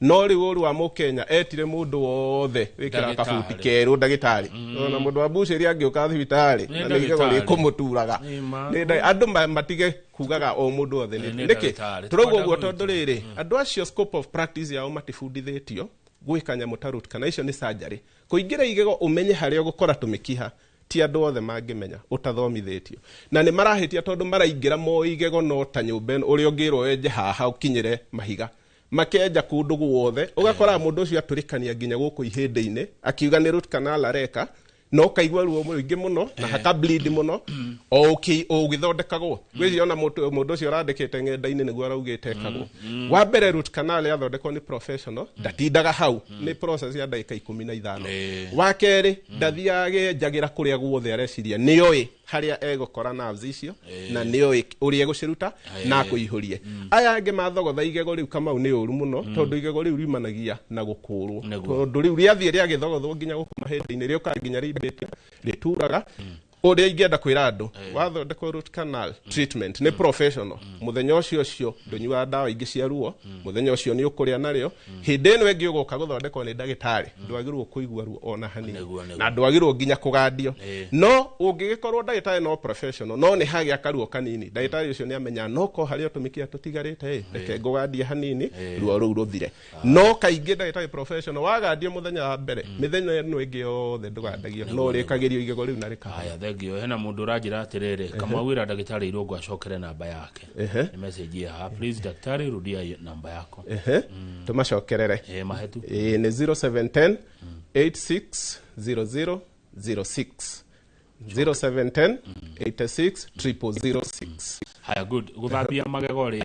No rĩu ũru wa mũkenya etire mũndũ wothe wĩkĩraga kabuti kerũ ndagĩtarĩ ona mũndũ wa bucĩrĩ angĩũka thibitarĩ na nĩ igego rĩkũmũturaga andũ matige kugaga o mũndũ othe nĩkĩ tũrauga ũguo tondũ rĩrĩ andũ acio scope of practice yao matibundithĩtio gwĩka nyamũ ta root canal icio nĩ surgery kũingĩra igego ũmenye harĩa ũgũkora tũmĩkiha ti andũ othe mangĩmenya ũtathomithĩtio na nĩ marahĩtia tondũ maraingĩra moĩ igego no ta nyũmba ĩno ũrĩa ũngĩrwo wenje haha ũkinyĩre mahiga makenja kũndũ guothe ũgakora mũndũ ũcio atũrĩkania nginya gũkũ ihĩndĩ-inĩ akiuga nĩ root canal areka no kaigua ruo mũingĩ mũno na haka bleed mũno o ũgĩthondekagwo gwĩciria ona mũndũ ũcio ũrandĩkĩte ng'enda-inĩ nĩguo araugĩte ekagwo. Wa mbere root canal yathondekwo nĩ professional ndatindaga hau nĩ process ya ndagĩka 15. Wa kerĩ ndathiaga enjagĩra kũrĩa guothe areciria nĩoĩ harĩa egũkora nerves icio na nĩoĩ ũrĩa egũciruta na akũihũrie. Aya angĩ mathogotha igego rĩu Kamau nĩ ũru mũno tondũ igego rĩu riumanagia na gũkũrwo tondũ rĩu rĩathiĩ rĩagĩthogothwo nginya gũkũ mahĩndĩ-inĩ rĩũkaga nginya rĩimbĩte rĩturaga. Ũrĩa ingĩenda kwĩra andũ wathondekwo root canal treatment nĩ professional mũthenya ũcio ũcio ndũnyuaga ndawa ingĩ cia ruo mũthenya ũcio nĩ ũkũrĩa narĩo hĩndĩ ĩno ĩngĩ ũgoka gũthondekwo nĩ ndagĩtarĩ ndwagĩrĩirwo kũigua ruo ona hanini na ndwagĩrĩirwo nginya kũgandio no ũngĩgĩkorwo ndagĩtarĩ no professional no nĩ hagĩa karuo kanini ndagĩtarĩ ũcio nĩ amenya no ko harĩa tũmĩkia tũtigarĩte reke ngũgandie hanini ruo rũu rũthire. No kaingĩ ndagĩtarĩ professional wagandio mũthenya wa mbere mĩthenya ĩno ĩngĩ yothe ndũgandagio no ũrĩkagĩrio igego rĩu na rĩkahaya. Thank you. Hena mundu uranjira atiriri, kamwawira ndagitari Irungu acokere namba yake. Ni message ya, please daktari, rudia namba yako. Tumacokerere. Mahetu. Ĩ, nĩ 0710 860006, 0710 86 0006. Haya, good. Guthambia magego ri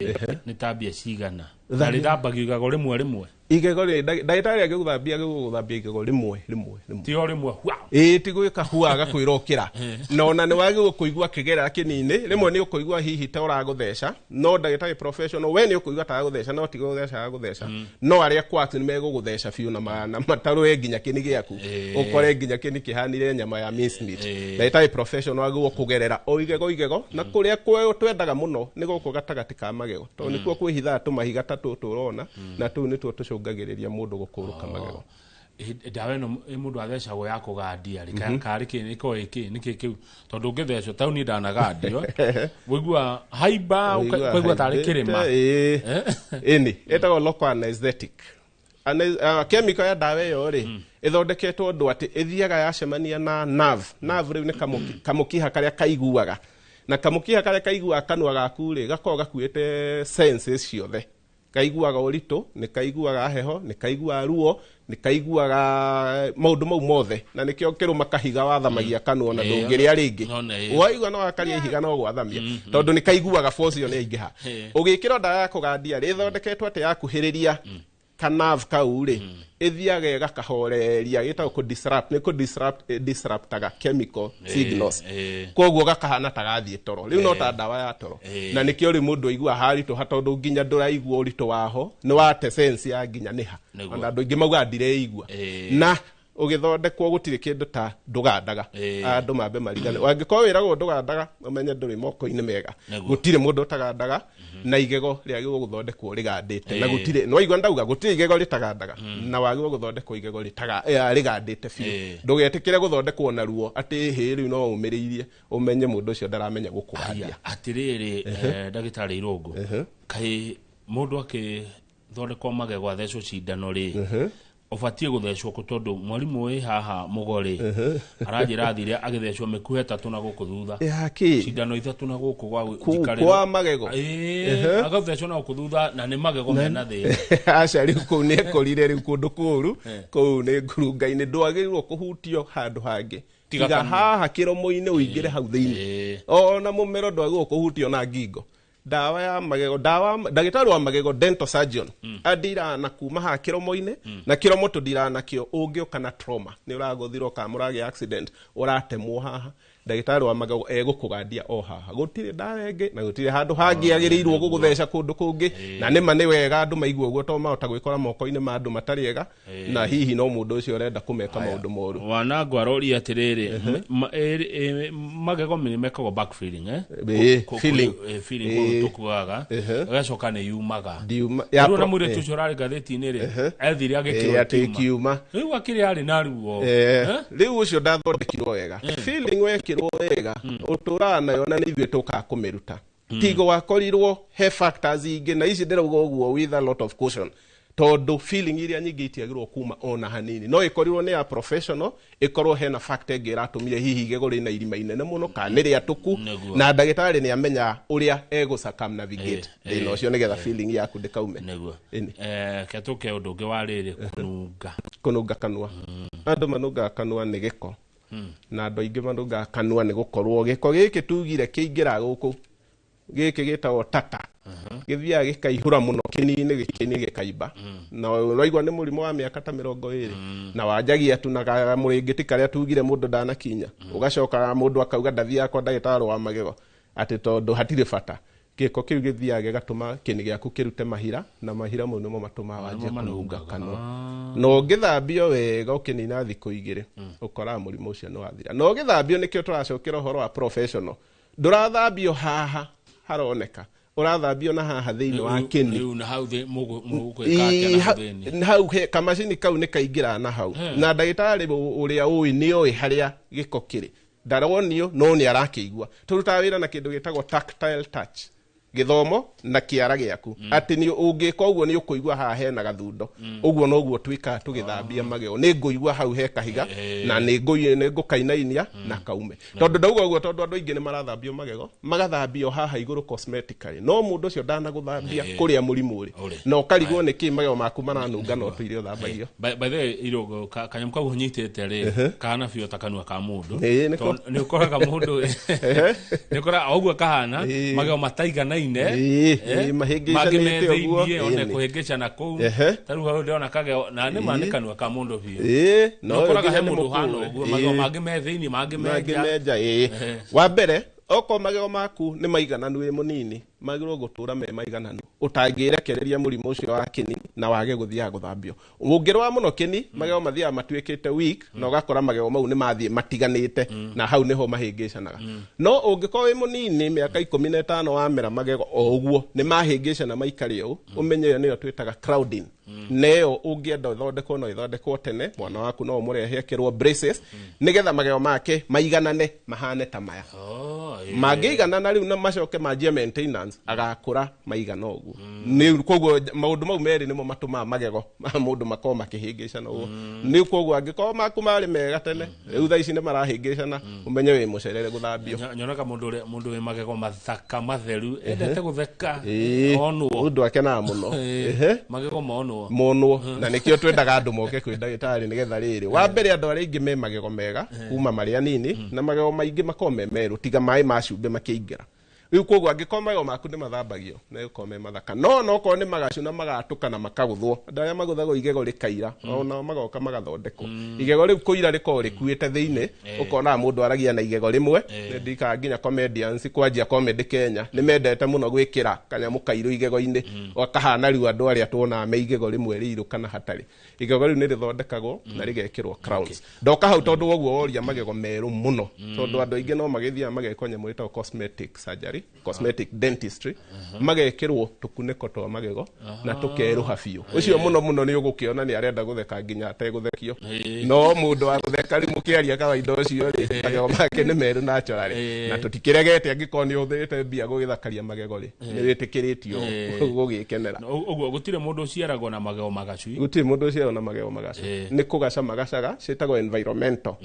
nĩ tambia cigana? Na rĩthambagio igego rĩmwe rĩmwe? Igego rĩ, ndagĩtarĩ agĩgũthambia, agĩgũthambia igego rĩmwe rĩmwe rĩmwe. Ti o rĩmwe hua? Ĩĩ, ti gwĩka hua agakwĩra ũkĩra, na ona nĩ wagĩrĩirwo kũigua kĩgera kĩnini. Rĩmwe nĩ ũkũigua hihi ta ũragũtheca, no ndagĩtarĩ professional we nĩ ũkũigua ta agũtheca, no ti gũtheca agũtheca, no arĩa quacks nĩ megũgũtheca biũ na matarũe nginya kĩni gĩaku, ũkore nginya kĩni kĩhanire nyama ya mincemeat. Ndagĩtarĩ professional agĩrĩirwo kũgerera o igego igego, na kũrĩa twendaga mũno nĩ gũkũ gatagatĩ ka magego, tondũ nĩkuo kwĩhithaga tũmahiga ta tũtũ ũrona, na tũu nĩtuo tũcũngagĩrĩria mũndũ gũkũrũka magego. Ndawa ĩno mũndũ athecagwo ya kũgandia rĩ, karĩ kĩ ĩkoragwo ĩkĩ nĩkĩ kĩu? Tondũ ũngĩthecwo tau niĩ ndanagandio, ũigua haimba, ũkaigua tarĩ kĩrĩma. Ĩni ĩtagwo local anesthetic. Chemical ya ndawa ĩyo rĩ, ĩthondeketwo ũndũ atĩ ĩthiaga yacemania na nerve. Nerve rĩu nĩ kamũkiha karĩa kaiguaga, na kamũkiha karĩa kaiguaga kanua gaku rĩ, gakoragwo gakuĩte senses ciothe. Kaiguaga ũritũ, nĩ kaiguaga heho, nĩ kaiguaga ruo, nĩ kaiguaga maũndũ mau mothe, na nĩkĩo kĩrũma kahiga wathamagia kanua na ndũngĩrĩa rĩngĩ. Waigua no wakaria ihiga no gwathamia, tondũ nĩ kaiguaga force ĩyo nĩ yaingĩha. Ũgĩkĩrwo ndawa ya kũgandia rĩ, ĩthondeketwo atĩ yakuhĩrĩria kanav kau rĩ, ĩthiaga ĩgakahoreria, gĩtagwo kũ disrupt, nĩ kũ disrupt, disruptaga chemical signals, koguo gakahana ta gathiĩ toro. Rĩu no ta ndawa ya toro, na nĩkĩo rĩu mũndũ aigua haritũha, tondũ nginya ndũraigua ũritũ waho, nĩ wate sense ya nginya nĩha. Ona andũ aingĩ maugaga ndireigua. Na ũgĩthondekwo gũtirĩ kĩndũ ta ndũgandaga, andũ mambe marigane. Angĩkorwo wĩragwo ndũgandaga, ũmenye ndũrĩ moko-inĩ mega. Gũtirĩ mũndũ ũtagandaga, na igego rĩagĩrĩirwo gũthondekwo rĩgandĩte, na gũtirĩ, nĩ waigua ndauga gũtirĩ igego rĩtagandaga, na wagĩrĩirwo gũthondekwo igego rĩgandĩte biũ. Ndũgetĩkĩre gũthondekwo na ruo atĩ hĩ rĩu no ũmĩrĩirie, ũmenye mũndũ ũcio ndaramenya gũkũgandia. Atĩrĩrĩ, ndagĩtarĩ Irũngũ, kaĩ mũndũ akĩthondekwo magego athecwo cindano rĩ, ũbatiĩ gũthecwo kũ? Tondũ mwarimũ wĩ haha mũgorĩ aranjĩra athire agĩthecwo mĩkuha 3 na gũkũ thutha, cindano 3 na gũkũ gwa njikarĩro kwa magego, agathecwo na gũkũ thutha, na nĩ magego mena thĩna. Aca, rĩu kũu nĩ ekorire rĩu kũndũ kũũru, kũu nĩ ngurunga-inĩ, ndwagĩrĩirwo kũhutio handũ hangĩ tiga haha kĩromo-inĩ, ũingĩre hau thĩinĩ. Ona mũmero ndwagĩrĩirwo kũhutio na ngingo. Ndawa ya magego, ndawa, ndagĩtarĩ wa magego, dental surgeon, andiraga na kuma haha kĩromo-inĩ, na kĩromo tũndiraga nakĩo ũngĩũka na trauma, nĩ ũragũthirwo kana mũragĩa accident, ũratemwo haha, ndagĩtarĩ wa magego egũkũgandia o haha. Gũtirĩ ndawa ĩngĩ, na gũtirĩ handũ hangĩ agĩrĩirwo gũgũtheca kũndũ kũngĩ. Na nĩma nĩ wega andũ maigue ũguo, tondũ mahota gwĩkora moko-inĩ ma andũ matarĩ ega, na hihi no mũndũ ũcio ũrenda kũmeka maũndũ moru. Wanangu aroria atĩrĩrĩ, magego nĩ mekagwo back filling, eh? Filling. Filling kũu tũkuaga, ĩgacoka nĩ yumaga. Rĩu ona mũirĩtu ũcio ũrarĩ ngathĩti-inĩ rĩ, ethire agĩkĩrwo ĩkiuma. Rĩu akĩrĩ arĩ na ruo. Rĩu ũcio ndathondekirwo wega. Filling wekĩrwo wega, ũtũraga nayo, na nĩ ithuĩ tũkaga kũmĩruta. Tigo wakorirwo he factors ingĩ, na ici ndĩrauga ũguo with a lot of caution, tondũ feeling iria nyingĩ itiagĩrĩirwo kuma ona hanini. No ĩkorirwo nĩ ya professional, ĩkorwo hena factor ĩngĩ ĩratũmire hihi igego rĩna irima inene mũno kana nĩ rĩatũku, na ndagĩtarĩ nĩ amenya ũrĩa egũ circumnavigate thĩna ũcio nĩgetha feeling yaku ndĩkaume. Nĩguo. Ke tũke ũndũ ũngĩ wa rĩrĩ, kũnunga. Kũnunga kanua. Andũ manungaga kanua nĩ gĩko, na andũ aingĩ manungaga kanua nĩ gũkorwo gĩko gĩkĩ tugire kĩingĩra gũkũ, gĩkĩ gĩtagwo tata, gĩthiaga gĩkaihũra mũno kĩni-inĩ, gĩkĩni gĩkaimba, na ũraigua nĩ mũrimũ wa mĩaka ta 20, na wanjagia tu na kamũrĩngĩti karĩa tugire mũndũ ndanakinya, ũgacoka mũndũ akauga ndathiaga kwa ndagĩtarĩ wa magego atĩ tondũ hatirĩ bata. Gĩko kĩu gĩthiaga gĩgatũma kĩni gĩaku kĩrute mahira, na mahira mau nĩmo matũmaga wanjie kũnunga kanua. Na ũngĩthambio wega ũkĩnina thikũ 2, ũkoraga mũrimũ ũcio nĩ wathira. Na ũgĩthambio, nĩkĩo tũracokera ũhoro wa professional, ndũrathambio haha haroneka, ũrathambio na haha thĩinĩ wa kĩni. Rĩu na hau thĩ mũgwĩka atĩa na hau thĩinĩ? Hau kamacini kau nĩ kaingĩraga na hau, na ndagĩtarĩ ũrĩa ũĩ nĩ oĩ harĩa gĩko kĩrĩ, ndaronio no nĩ arakĩigua. Tũrutaga wĩra na kĩndũ gĩtagwo tactile touch. Gĩthomo na kĩara gĩaku atĩ nĩ ũngĩka ũguo nĩ ũkũigua haha hena gathundo ũguo noguo twĩkaga tũgĩthambia magego nĩ ngũigua hau he kahiga na nĩ ngũkainainia na kaume tondũ ndauga ũguo tondũ andũ aingĩ nĩ marathambio magego magathambio haha igũrũ cosmetically no mũndũ ũcio ndanagũthambia kũrĩa mũrimũ ũrĩ na ũkarigwo nĩ kĩ magego maku maranunga no tũire ũthambagio. By the way Irũngũ kanyamũ kau ũnyitĩte rĩ kahana biũ ta kanua ka mũndũ nĩ ũkoraga mũndũ nĩ ũkoraga ũguo kahana magego mataiganaine mahĩngĩcanĩte ũguo one kũhĩngĩcana kũu ta rĩu hau ndĩrona kagego na nĩ ma nĩ kanua ka mũndũ biũ no ũkoraga he mũndũ ũhana ũguo magego mangĩ me thĩinĩ mangĩ menja. Wa mbere okorwo magego maku nĩ maigananu wĩ mũnini magĩrĩirwo gũtũra me maigananu ũtangĩrekereria mũrimũ ũcio wa kĩni na wage gũthiaga gũthambio. Ũngĩrwara mũno kĩni magego mathiaga matuĩkĩte weak na ũgakora magego mau nĩ mathiĩ matiganĩte na hau nĩho mahĩngĩcanaga. No ũngĩkorwo wĩ mũnini mĩaka 15 wamera magego o ũguo nĩ mahĩngĩcana maikare ũũ ũmenye ĩyo nĩyo twĩtaga crowding. Neyo ũngĩenda ĩthondekwo no ĩthondekwo tene mwana waku no ũmũrehe ekĩrwo braces nĩgetha magego make maiganane mahane ta maya. Mangĩiganana rĩu na macoke manjie maintenance agakũra maigana ũguo. Nĩ koguo maũndũ mau merĩ nĩmo matũmaga magego ma mũndũ makorwo makĩhĩngĩcana ũguo. Nĩ koguo angĩkorwo maku marĩ mega tene rĩu thaa ici nĩ marahĩngĩcana ũmenye wĩ mũcerere gũthambio. Nyonaga mũndũ wĩ magego mathaka matheru endete gũtheka onwo mũndũ akenaga mũno magego monwo monwo na nĩkĩo twendaga andũ moke kwĩ ndagĩtarĩ nĩgetha rĩrĩ wa mbere andũ arĩa aingĩ me magego mega kuma marĩ anini na magego maingĩ makorwo me merũ tiga maĩ ma cumbĩ makĩingĩra. Rĩu koguo angĩkorwo magego maku nĩ mathambagio nĩgũkorwo me mathaka no nokorwo nĩ magacu na magatũka na makagũthwo andũ arĩa magũthagwo igego rĩkaira onao magoka magathondekwo igego rĩu kũira rĩkorwo rĩkuĩte thĩinĩ ũkona mũndũ aragia na igego rĩmwe. Nĩndikaga nginya comedians kwanjia comedy Kenya nĩ mendete mũno gwĩkĩra kanyamũ kairũ igego-inĩ kahana rĩu andũ arĩa tuonaga me igego rĩmwe rĩirũ kana hatarĩ. Igego rĩu nĩ rĩthondekagwo na rĩgekĩrwo crowns. Ndoka hau tondũ woguo woria magego merũ mũno tondũ andũ aingĩ no magĩthiaga magekwo nyamũ ĩtagwo cosmetic surgery, cosmetic dentistry magekĩrwo tũkunĩko twa magego na tũkerũha biũ. Ũcio mũno mũno nĩ ũgũkĩona nĩ arenda gũtheka nginya ategũthekio no mũndũ wa gũtheka rĩu mũkĩaria kawaida ũcio rĩ magego make nĩ merũ naturally na tũtikĩregete angĩkorwo nĩ ũhũthĩrĩte mbia gũgĩthakaria magego rĩ nĩ wĩtĩkĩrĩtio gũgĩkenera. Ũguo gũtirĩ mũndũ ũciaragwo na magego magacu. Gũtirĩ mũndũ ũciaragwo na magego magacu nĩ kũgaca magacaga ciĩtagwo environmental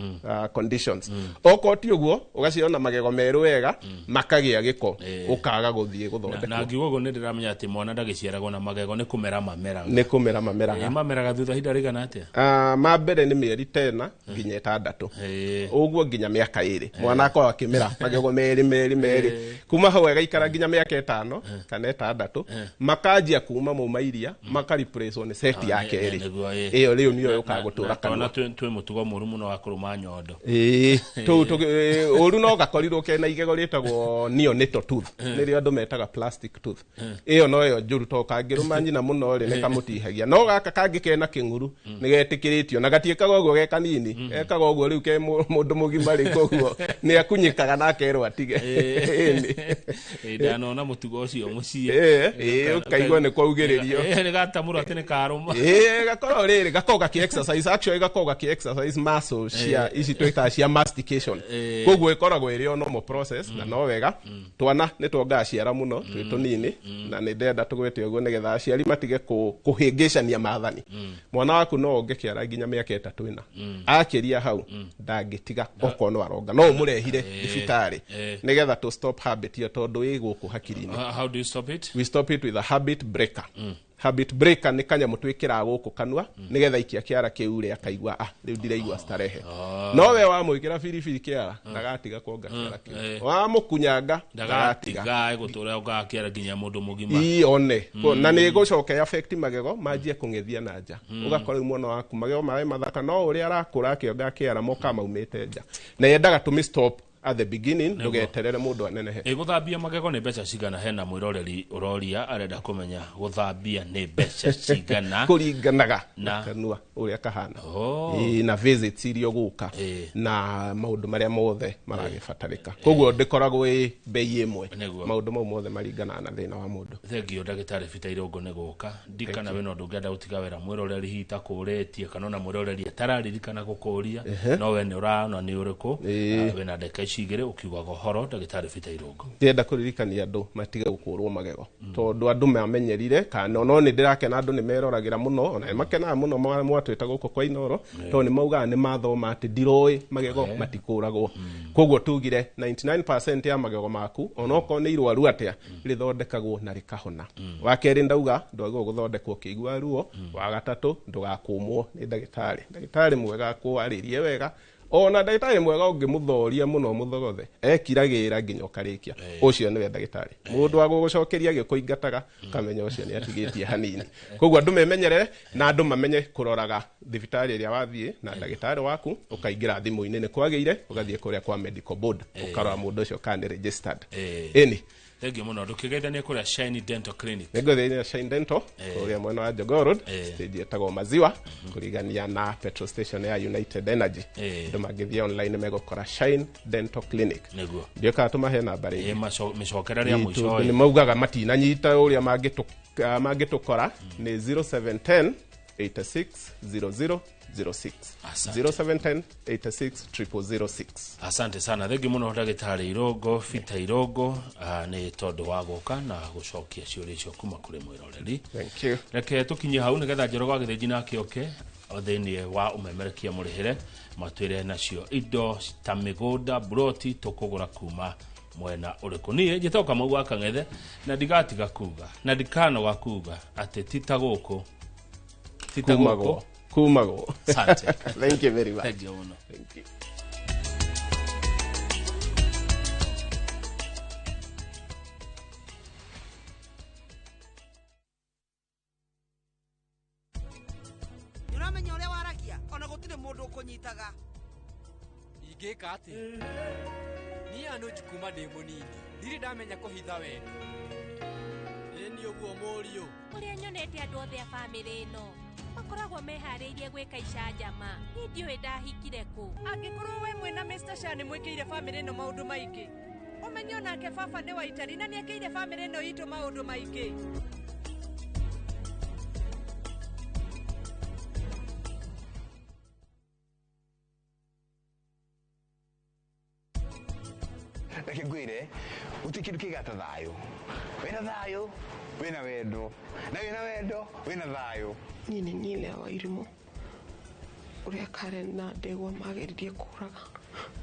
conditions. Okorwo ti ũguo ũgaciarwo na magego merũ wega makagĩa gĩko ũkaga gũthiĩ gũthondekwo. Na ngiuga ũguo nĩ ndĩramenya atĩ mwana ndagĩciaragwo na magego nĩ kũmera mameraga. Nĩ kũmera mameraga. Mameraga thutha ihinda rĩigana atĩa? Ma mbere nĩ mĩeri 10 nginya 6 ũguo nginya mĩaka 2 mwana akorwo akĩmera magego merĩ kuma hau agaikara nginya mĩaka 5 kana 6 makanjia kuma mauma iria makareplacewo nĩ set ya kerĩ ĩyo rĩu nĩyo yũkaga gũtũra kanua. Twĩ mũtugo mũru mũno wa kũrũma nyondo. Ũru no gakorirwo kena igego rĩtagwo neonatal tooth nĩrĩo andũ metaga plastic tooth. Ĩyo noyo njũru to kangĩrũma nyina mũno rĩ nĩ kamũtihagia no gaka kangĩ kena kĩng'uru nĩ getĩkĩrĩtio na gatiĩkaga ũguo ge kanini ekaga ũguo rĩu ke mũndũ mũgima rĩ koguo nĩ akunyĩkaga na akerwo atige. Ndanona mũtugo ũcio mũciĩ ũkaigua nĩ kwaugĩrĩrio nĩ gatamũrwo atĩ nĩ karũma. Gakorwo rĩrĩ gakorwo gakĩ exercise actually gakorwo gakĩ exercise muscles cia ici twĩtaga cia mastication koguo ĩkoragwo ĩrĩ o normal process na no wega. Twana nĩ tuongaga ciara mũno twĩ tũnini na nĩ ndĩrenda tũgwĩte ũguo nĩgetha aciari matige kũhĩngĩcania maathani. Mwana waku no onge kĩara nginya mĩaka 3 4 akĩria hau ndangĩtiga okorwo no aronga no ũmũrehire thibitarĩ nĩgetha to stop habit ĩyo tondũ ĩ gũkũ hakiri-inĩ. How do you stop it? We stop it with a habit breaker. Habit breaker nĩ kanyamũ twĩkĩraga gũkũ kanua nĩgetha ikia kĩara kĩu rĩ akaigua rĩu ndiraigua starehe. No we wamwĩkĩra biribiri kĩara ndagatiga kuonga kĩara kĩu wamũkunyanga ndagatiga egũtũra ongaga kĩara nginya mũndũ mũgima one na nĩ ĩgũcoka affect magego manjie kũng'ethia na nja ũgakora rĩu mwana waku magego marĩ mathaka no ũrĩa arakũra akĩonga kĩara moka maumĩte nja na yendaga tũmĩ stop at the beginning ndugeterere mundu anenehe. Guthambia magego ni mbeca cigana? Hena mwiroreri uroria arenda kumenya guthambia ni mbeca cigana kuringanaga na kanua uria kahana na visits iria uguka na maundu maria mothe maragibatarika koguo ndikoragwo i bei imwe maundu mau mothe maringanaga na thina wa mundu. Thengio ndagitari Peter Irungu ni guka ndikana wina undu ungienda gutiga wira mwiroreri hihi ta kuretie kana ona mwiroreri atararirikana gukuria no we ni urana ni uriku wina ndeka ici igĩrĩ ũkiugaga ũhoro ndagĩtarĩ Peter Irũngũ. Ndĩrenda kũririkania andũ matige gũkũrwo magego tondũ andũ mamenyerire kana no nĩ ndĩrakena andũ nĩ meroragĩra mũno ona nĩ makenaga mũno mwatwĩta gũkũ kwa Inooro tondũ nĩ maugaga nĩ mathoma atĩ ndiroĩ magego matikũragwo. Koguo tugire 99% ya magego maku onokorwo nĩ irwaru atĩa rĩthondekagwo na rĩkahona. Wa kerĩ ndauga ndwagĩrĩirwo gũthondekwo ũkĩigua ruo. Wa gatatũ ndũgakũmwo nĩ ndagĩtarĩ. Ndagĩtarĩ mwega akwarĩrie wega ona ndagĩtarĩ mwega ũngĩmũthoria mũno mũthogothe ekiragĩra nginya ũkarĩkia ũcio nĩwe ndagĩtarĩ. Mũndũ wa gũgũcokeria gĩkũingataga ũkamenya ũcio nĩ atigĩtie hanini. Koguo andũ memenyerere na andũ mamenye kũroraga thibitarĩ ĩrĩa wathiĩ na ndagĩtarĩ waku ũkaingĩra thimũ-inĩ nĩ kwagĩire ũgathiĩ kũrĩa kwa medical board ũkarora mũndũ ũcio kana nĩ registered. Ĩni thengiũ mũno ndũkĩgeithanie kũrĩa Shine Dental Clinic. Nĩngũthiĩ Shine Dental kũrĩa mwena wa Jogoo Road stage ĩtagwo Maziwa kũrigania na petrol station ya United Energy. Andũ mangĩthiĩ online megũkora Shine Dental Clinic. Nĩguo ndiũĩ kana tũmahe namba rĩngĩ. Mĩcokera rĩa mũico nĩ maugaga matinanyita ũrĩa mangĩtũkora nĩ 0710 86 00 06 0710 86 0006. Asante sana thengiũ mũno ndagĩtarĩ Irũngũ Peter Irũngũ nĩ tondũ wa gũka na gũcokia ciũria icio kuma kũrĩ mwĩroreri. Thank you. Reke tũkinye hau nĩgetha Njoroge wa Gĩthĩnji nake oke thĩinĩ wa ũmemerekia mũrĩhĩre matwĩre nacio indo ta mĩgũnda broti tũkũgũra kuma mwena ũrĩkũ. Niĩ njĩtagwo Kamau wa Kang'ethe na ndigatiga kuga na ndikanoga kuga atĩ ti ta gũkũ ti ta gũkũ kumagwo. Asante. Thank you very much. Thank you mũno. Thank you. Nĩũramenya ũrĩa waragia ona gũtirĩ mũndũ ũkũnyitaga. Ingĩka atĩa? Niĩ Anuj kuma ndĩ mũnini ndirĩ ndamenya kũhitha wendo. Ĩni ũguo mũriũ. Ũrĩa nyonete andũ othe a bamĩrĩ ĩno makoragwo meharĩirie gwĩka icanjama. Niĩ ndiũĩ ndahikire kũ. Angĩkorwo we mwĩna Mr. Sha nĩ mwĩkĩire bamĩrĩ ĩno maũndũ maingĩ, ũmenye onake baba nĩ Waitari na nĩekĩire bamĩrĩ ĩno itũ maũndũ maingĩ. Reke ngwĩre gũtirĩ kĩndũ kĩgata thayũ. Wĩna thayũ wĩna wendo na wĩna wendo wĩna thayũ. Niĩ nĩ niĩ wa irimũ ũrĩa Karen na Ndegwa mageririe kũraga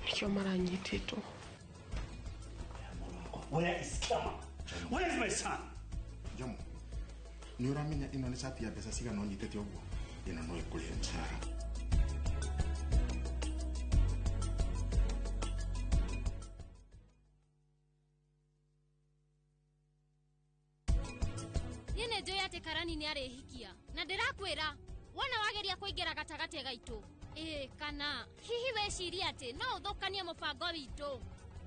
nĩkĩo maranyitĩtwo. Where is Kama? Where is my son? Jomo, nĩ ũramenya ĩno nĩ cati ya mbeca cigana ũnyitĩte ũguo? Ĩno no ĩkũrĩhe mũcara. Niĩ nĩ njũĩ atĩ Karani nĩ arĩhikia na ndĩrakwĩra wona wageria kũingĩra gatagatĩ gaitũ ĩĩ kana hihi wĩcirie atĩ no ũthũkanie mũbango witũ.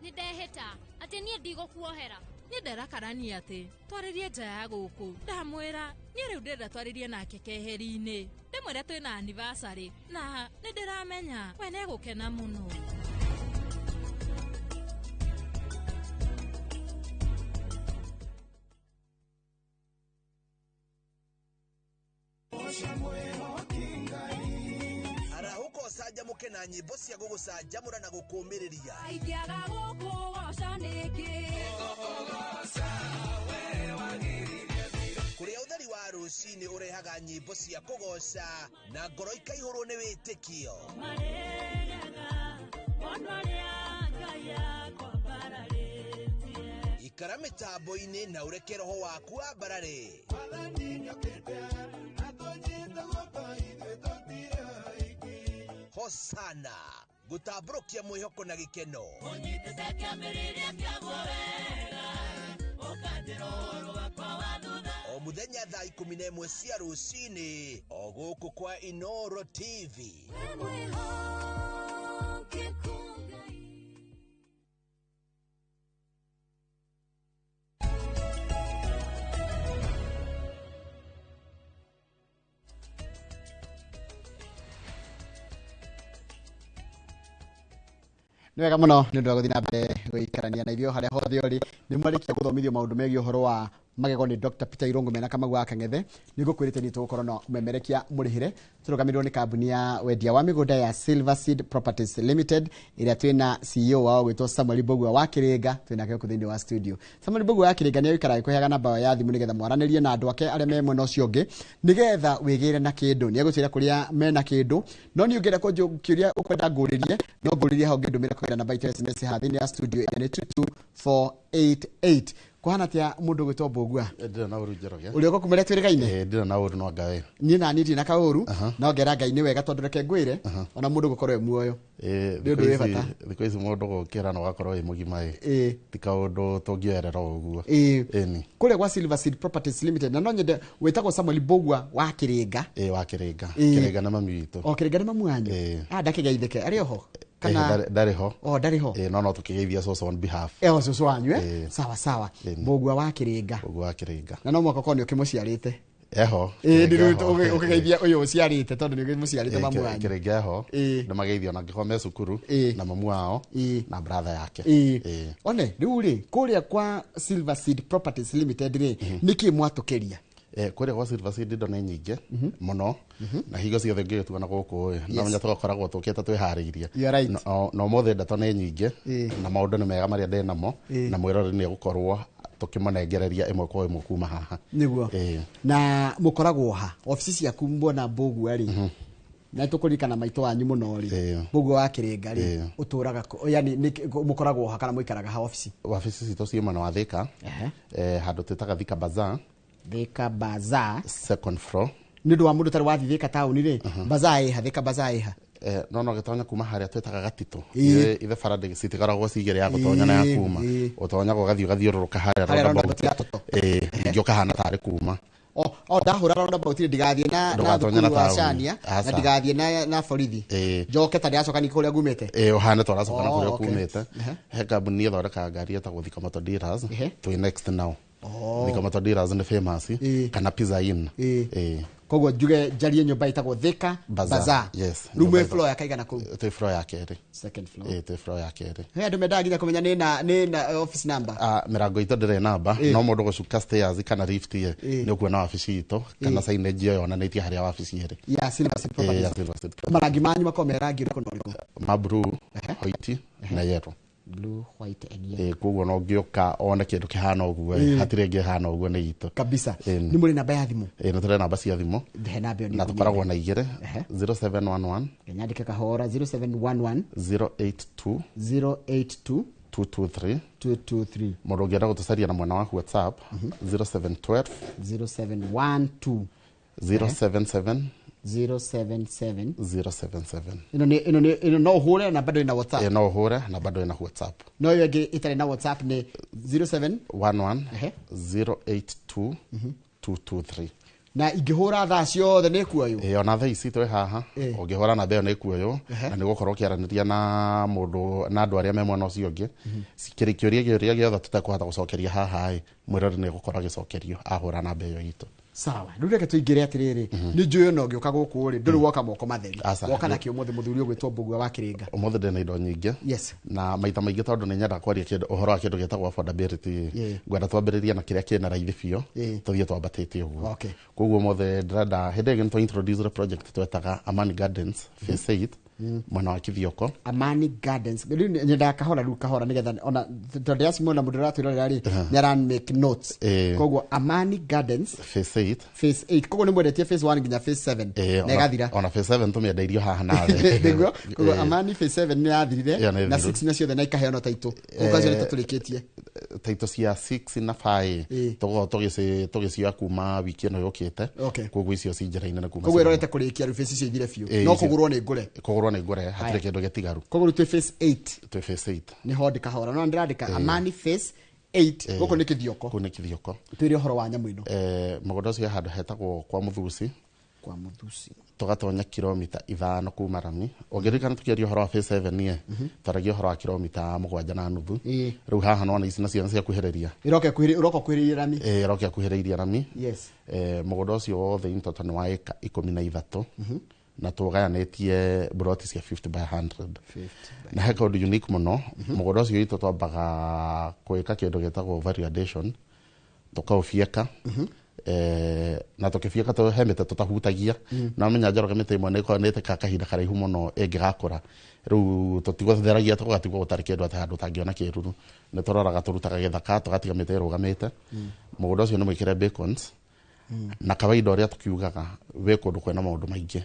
Nĩ ndehĩta atĩ niĩ ndigũkuohera. Niĩ ndera Karani atĩ twarĩrie nja ya gũkũ. Ndamwĩra niĩ rĩu ndĩrenda twarĩrie nake keheri-inĩ. Ndĩmwĩre twĩna anniversary na nĩ ndĩramenya we nĩegũkena mũno. Arahũka ũcanjamũke na nyĩmbo cia gũgũcanjamũra na gũkũũmĩrĩria. Ingĩaga gũkũgoca nĩkĩ? Kũrĩa ũtheri wa rũcinĩ ũrehaga nyĩmbo cia kũgoca na ngoro ikaihũrwo nĩ wĩtĩkio. Ikara mĩtambo-inĩ na ũreke roho waku wambarare. Hosana gũtambũrũkia mwĩhoko na gĩkeno. O mũthenya thaa 11 cia rũcinĩ o gũkũ kwa Inooro TV. Nĩ wega mũno nĩ ũndũ wa gũthiĩ na mbere gũikarania na ithuĩ harĩa hothe ũrĩ. Nĩ mwarĩkia gũthomithio maũndũ megiĩ ũhoro wa Magego nĩ Dr. Peter Irungu mena Kamau wa Kang'ethe. Nĩ ngũkwĩrĩte nĩ tũgũkorwo na ũmemerekia mũrĩhĩre tũrũgamĩrĩrwo nĩ kambuni ya wendia wa mĩgũnda ya Silver Seed Properties Limited ĩrĩa twĩna CEO wao gwĩtwo Samuel Mbugua wa Kĩrĩnga, twĩnake gũkũ thĩinĩ wa studio. Samuel Mbugua wa Kĩrĩnga nĩ aikaraga kũheaga namba ya thimũ nĩgetha mwaranĩrie na andũ ake arĩa me mwena ũcio ũngĩ nĩgetha wĩgĩre na kĩndũ. Nĩ egũtwĩra kũrĩa mena kĩndũ, no niĩ ũngĩenda kĩũria ũkwenda ngũrĩrie no ngũrĩrie hau ngĩndũmĩra kũgerera namba itũ ya SMS haha thĩinĩ ya studio ĩrĩa nĩ 22488. Kũhana atĩa mũndũ gwĩtwo Mbugua? Ndirĩ na ũru Njoroge. Ũrĩ ũko kumĩra twĩrĩgaine? Ndirĩ na ũru no Ngai. Niĩ na niĩ ndirĩ na kaũru, no ngera Ngai nĩ wega tondũ reke ngwĩre ona mũndũ gũkorwo e muoyo. Nĩ ũndũ wĩ bata. Thikũ ici mũndũ gũkĩra na ũgakorwo wĩ mũgima ĩ. Ti kaũndũ tũngĩoerera o ũguo. Ĩni. Kũrĩa gwa Silver Seed Properties Limited na no nyende wĩtagwo Samuel Mbugua wa Kĩrĩnga. Wa Kĩrĩnga. Kĩrĩnga na mami witũ. O Kĩrĩnga nĩ mamu wanyu? Ndakĩgeithĩke. Arĩ oho? Kana ndarĩ ho. O ndarĩ ho. No no tũkĩgeithia cũcũ on behalf. Cũcũ wanyu Sawa sawa. Mbugua wa Kĩrĩnga. Mbugua wa Kĩrĩnga. Na no mwaka ũkorwo nĩ ũkĩmũciarĩte. Eho. Ũkĩgeithia ũyũ ũciarĩte tondũ nĩ ũkĩmũciarĩte mamu wanyu. Kĩrĩnga eho. Nĩ mageithio na angĩkorwo me cukuru na mamu wao na brother yake. One rĩu rĩ kũrĩa kwa Silver Seed Properties Limited rĩ nĩkĩ mwatũkĩria? Kũrĩa gwa Silver Seed indo nĩ nyingĩ mũno na hingo ciothe ngĩgĩtuana gũkũ ĩ no menya tũgakoragwo tũkĩte twĩharĩirie. Na ũmũthĩ ndeto nĩ nyingĩ na maũndũ nĩ mega marĩa ndĩ namo na mwĩroreri nĩ egũkorwo tũkĩmũnengereria ĩmwe kwa ĩmwe kuma haha. Nĩguo. Na mũkoragwo ha obici ciaku mbona Mbugua rĩ na tũkũririkana maitũ wanyu mũno rĩ Mbugua wa Kĩrĩnga rĩ ũtũraga yani mũkoragwo ha kana mũikaraga ha obici? Wabici citũ ciĩ mwena wa Thika, handũ twĩtaga Thika Bazaar. Thika Bazaar second floor. Nĩ ũndũ wa mũndũ ũtarĩ wathiĩ Thika taũni rĩ, bazaar ĩha? Thika Bazaar ĩha? No no gĩtonya kuma harĩa twĩtaga Gatitũ. Ithe bara citikoragwo ci igĩrĩ ya gũtonya na ya kuma. Ũtonyaga ũgathiĩ ũgathiũrũrũka harĩa roundabout. Ningĩ ũkahana tarĩ kuma. O ndahũra roundabout rĩ ndigathiĩ na thukuru wa Cania na ndigathiĩ na borithi. Njoke ta ndĩracoka ningĩ kũrĩa ngumĩte. Ũhane ta ũracoka na kũrĩa ũkumĩte. He kambuni ĩthondekaga ngari ĩtagwo Thika Motor Dealers. Twĩ next now. Thika Motor Dealers nĩ famous kana Pizza Inn. Koguo njuge njarie nyũmba ĩtagwo Thika Bazaar. Yes. Rĩu mwĩ floor ya kaigana kũu? Twĩ floor ya kerĩ. Second floor. Twĩ floor ya kerĩ. He andũ mendaga nginya kũmenya nĩ na office number. Mĩrango itũ ndĩrĩ namba, no mũndũ gũcuka stairs kana lift nĩ ũkuona wabici itũ kana signage ĩyo yonanĩtie harĩa wabici ĩrĩ. Ya Silver Seed Properties. Ya Silver Seed Properties. Marangi manyu makoragwo me rangi ũrĩkũ na ũrĩkũ? Ma blue, white na yellow. Blue, white and yellow. Koguo no ngĩũka one kĩndũ kĩhana ũguo hatirĩ ĩngĩ ĩhana ũguo nĩ itũ. Kabisa. Nĩ mũrĩ namba ya thimũ? Nĩ tũrĩ namba cia thimũ. He namba ĩyo na tũkoragwo na igĩrĩ 0711 nyandĩke kahora 0711 082 082 223 223. Mũndũ ũngĩenda gũtũcaria na mwena wa WhatsApp 0712 0712 077 077 077. Ĩno no ũhũre na bado ina WhatsApp. No ũhũre na bado ina WhatsApp. No ĩyo ĩngĩ ĩtarĩ na WhatsApp nĩ 0711 082 223. Na ingĩhũra thaa ciothe nĩ kuoywo? Ona thaa ici twĩ haha ũngĩhũra namba ĩyo nĩ kuoywo na nĩ gũkorwo ũkĩaranĩria na mũndũ na andũ arĩa me mwena ũcio ũngĩ. Kĩũria gĩothe tũtekũhota gũcokeria haha ĩ mwĩrori nĩ gũkorwo agĩcokerio ahũra namba ĩyo itũ. Sawa, rĩu reke tũingĩre atĩrĩrĩ, nĩ njũĩ ona ũngĩũka gũkũ rĩ ndũrĩ woka moko matheri, woka na kĩ ũmũthĩ mũthuri ũgwĩtwo Mbugua wa Kĩrĩnga? Ũmũthĩ ndĩna indo nyingĩ. Yes. Na maita maingĩ tondũ nĩ nyendaga kwaria kĩndũ ũhoro wa kĩndũ gĩtagwo affordability, ngwenda twambĩrĩrie na kĩrĩa kĩna raithi biũ tũthiĩ twambatĩte ũguo. Koguo ũmũthĩ ndĩrenda hĩndĩ ĩngĩ nĩ twa introduce project twetaga Amani Gardens phase 8 mwena wa Kithioko. Amani Gardens rĩu nyendaga kahora rĩu kahora nĩgetha ona tondũ ndĩracimona mũndũ ũratwĩrorera rĩ nĩ ara make notes. Koguo Amani Gardens phase 8. Phase 8 koguo nĩ mwendetie phase 1 nginya phase 7 na ĩgathira. Ona phase 7 tũmĩendeirio haha nawe. Nĩguo. Koguo Amani phase 7 nĩ yathirire na 6 na ciothe na ikaheanwo taitũ. Koguo acio nĩ tũtũrĩkĩtie. Taitũ cia 6 na 5 tũgũkorwo tũgĩcioya kuma wiki ĩno yũkĩte. Koguo icio ci njĩra-inĩ na kuma. Koguo ĩrorete kũrĩkia rĩu phase icio ithire biũ. No kũgũrwo nĩ ngũre. Kũgũrwo nĩ ngũre hatirĩ kĩndũ gĩtigaru. Koguo twĩ phase 8. Twĩ phase 8. Nĩ ho ndĩkahora no ndĩrandĩka Amani phase 8 gũkũ nĩ Kithioko. Kũu nĩ Kithioko. Twĩre ũhoro wa nyamũ ĩno. Mũgũnda ũcio handũ hetagwo kwa Mũthusi. Kwa Mũthusi. Tũgatonya kilomita 5 kuma rami. Ũngĩririkana tũkĩaria ũhoro wa phase 7 ĩ twaragia ũhoro wa kilomita 7.5. Rĩu haha nona ici nacio nĩ ciakuhĩrĩria. Ĩroka kuhĩrĩria rami. Ĩroka kuhĩrĩria rami. Yes. Mũgũnda ũcio wothe in total nĩ wa ĩka 13. Na tũgayanĩtie broti cia 50 by 100. Na he kaũndũ unique mũno, mũgũnda ũcio witũ twambaga gwĩka kĩndũ gĩtagwo value addition. Tũkaũbieka. Na tũkĩbieka to he mĩtĩ tũtahutagia. Na menya Njoroge mĩtĩ ĩmwe nĩ ĩkoragwo nĩ ĩtĩkaga kahinda karaihu mũno ĩngĩgakũra. Rĩu tũtigũtheragia tũgatigwo gũtarĩ kĩndũ atĩ handũ ũtangĩona kĩruru. Nĩ tũroraga tũrutaga gĩthaka tũgatiga mĩtĩ ĩrũgamĩte. Mũgũnda ũcio nĩ mwĩkĩre bacons. Na kawaida ũrĩa tũkiugaga wĩ kũndũ kwĩna maũndũ maingĩ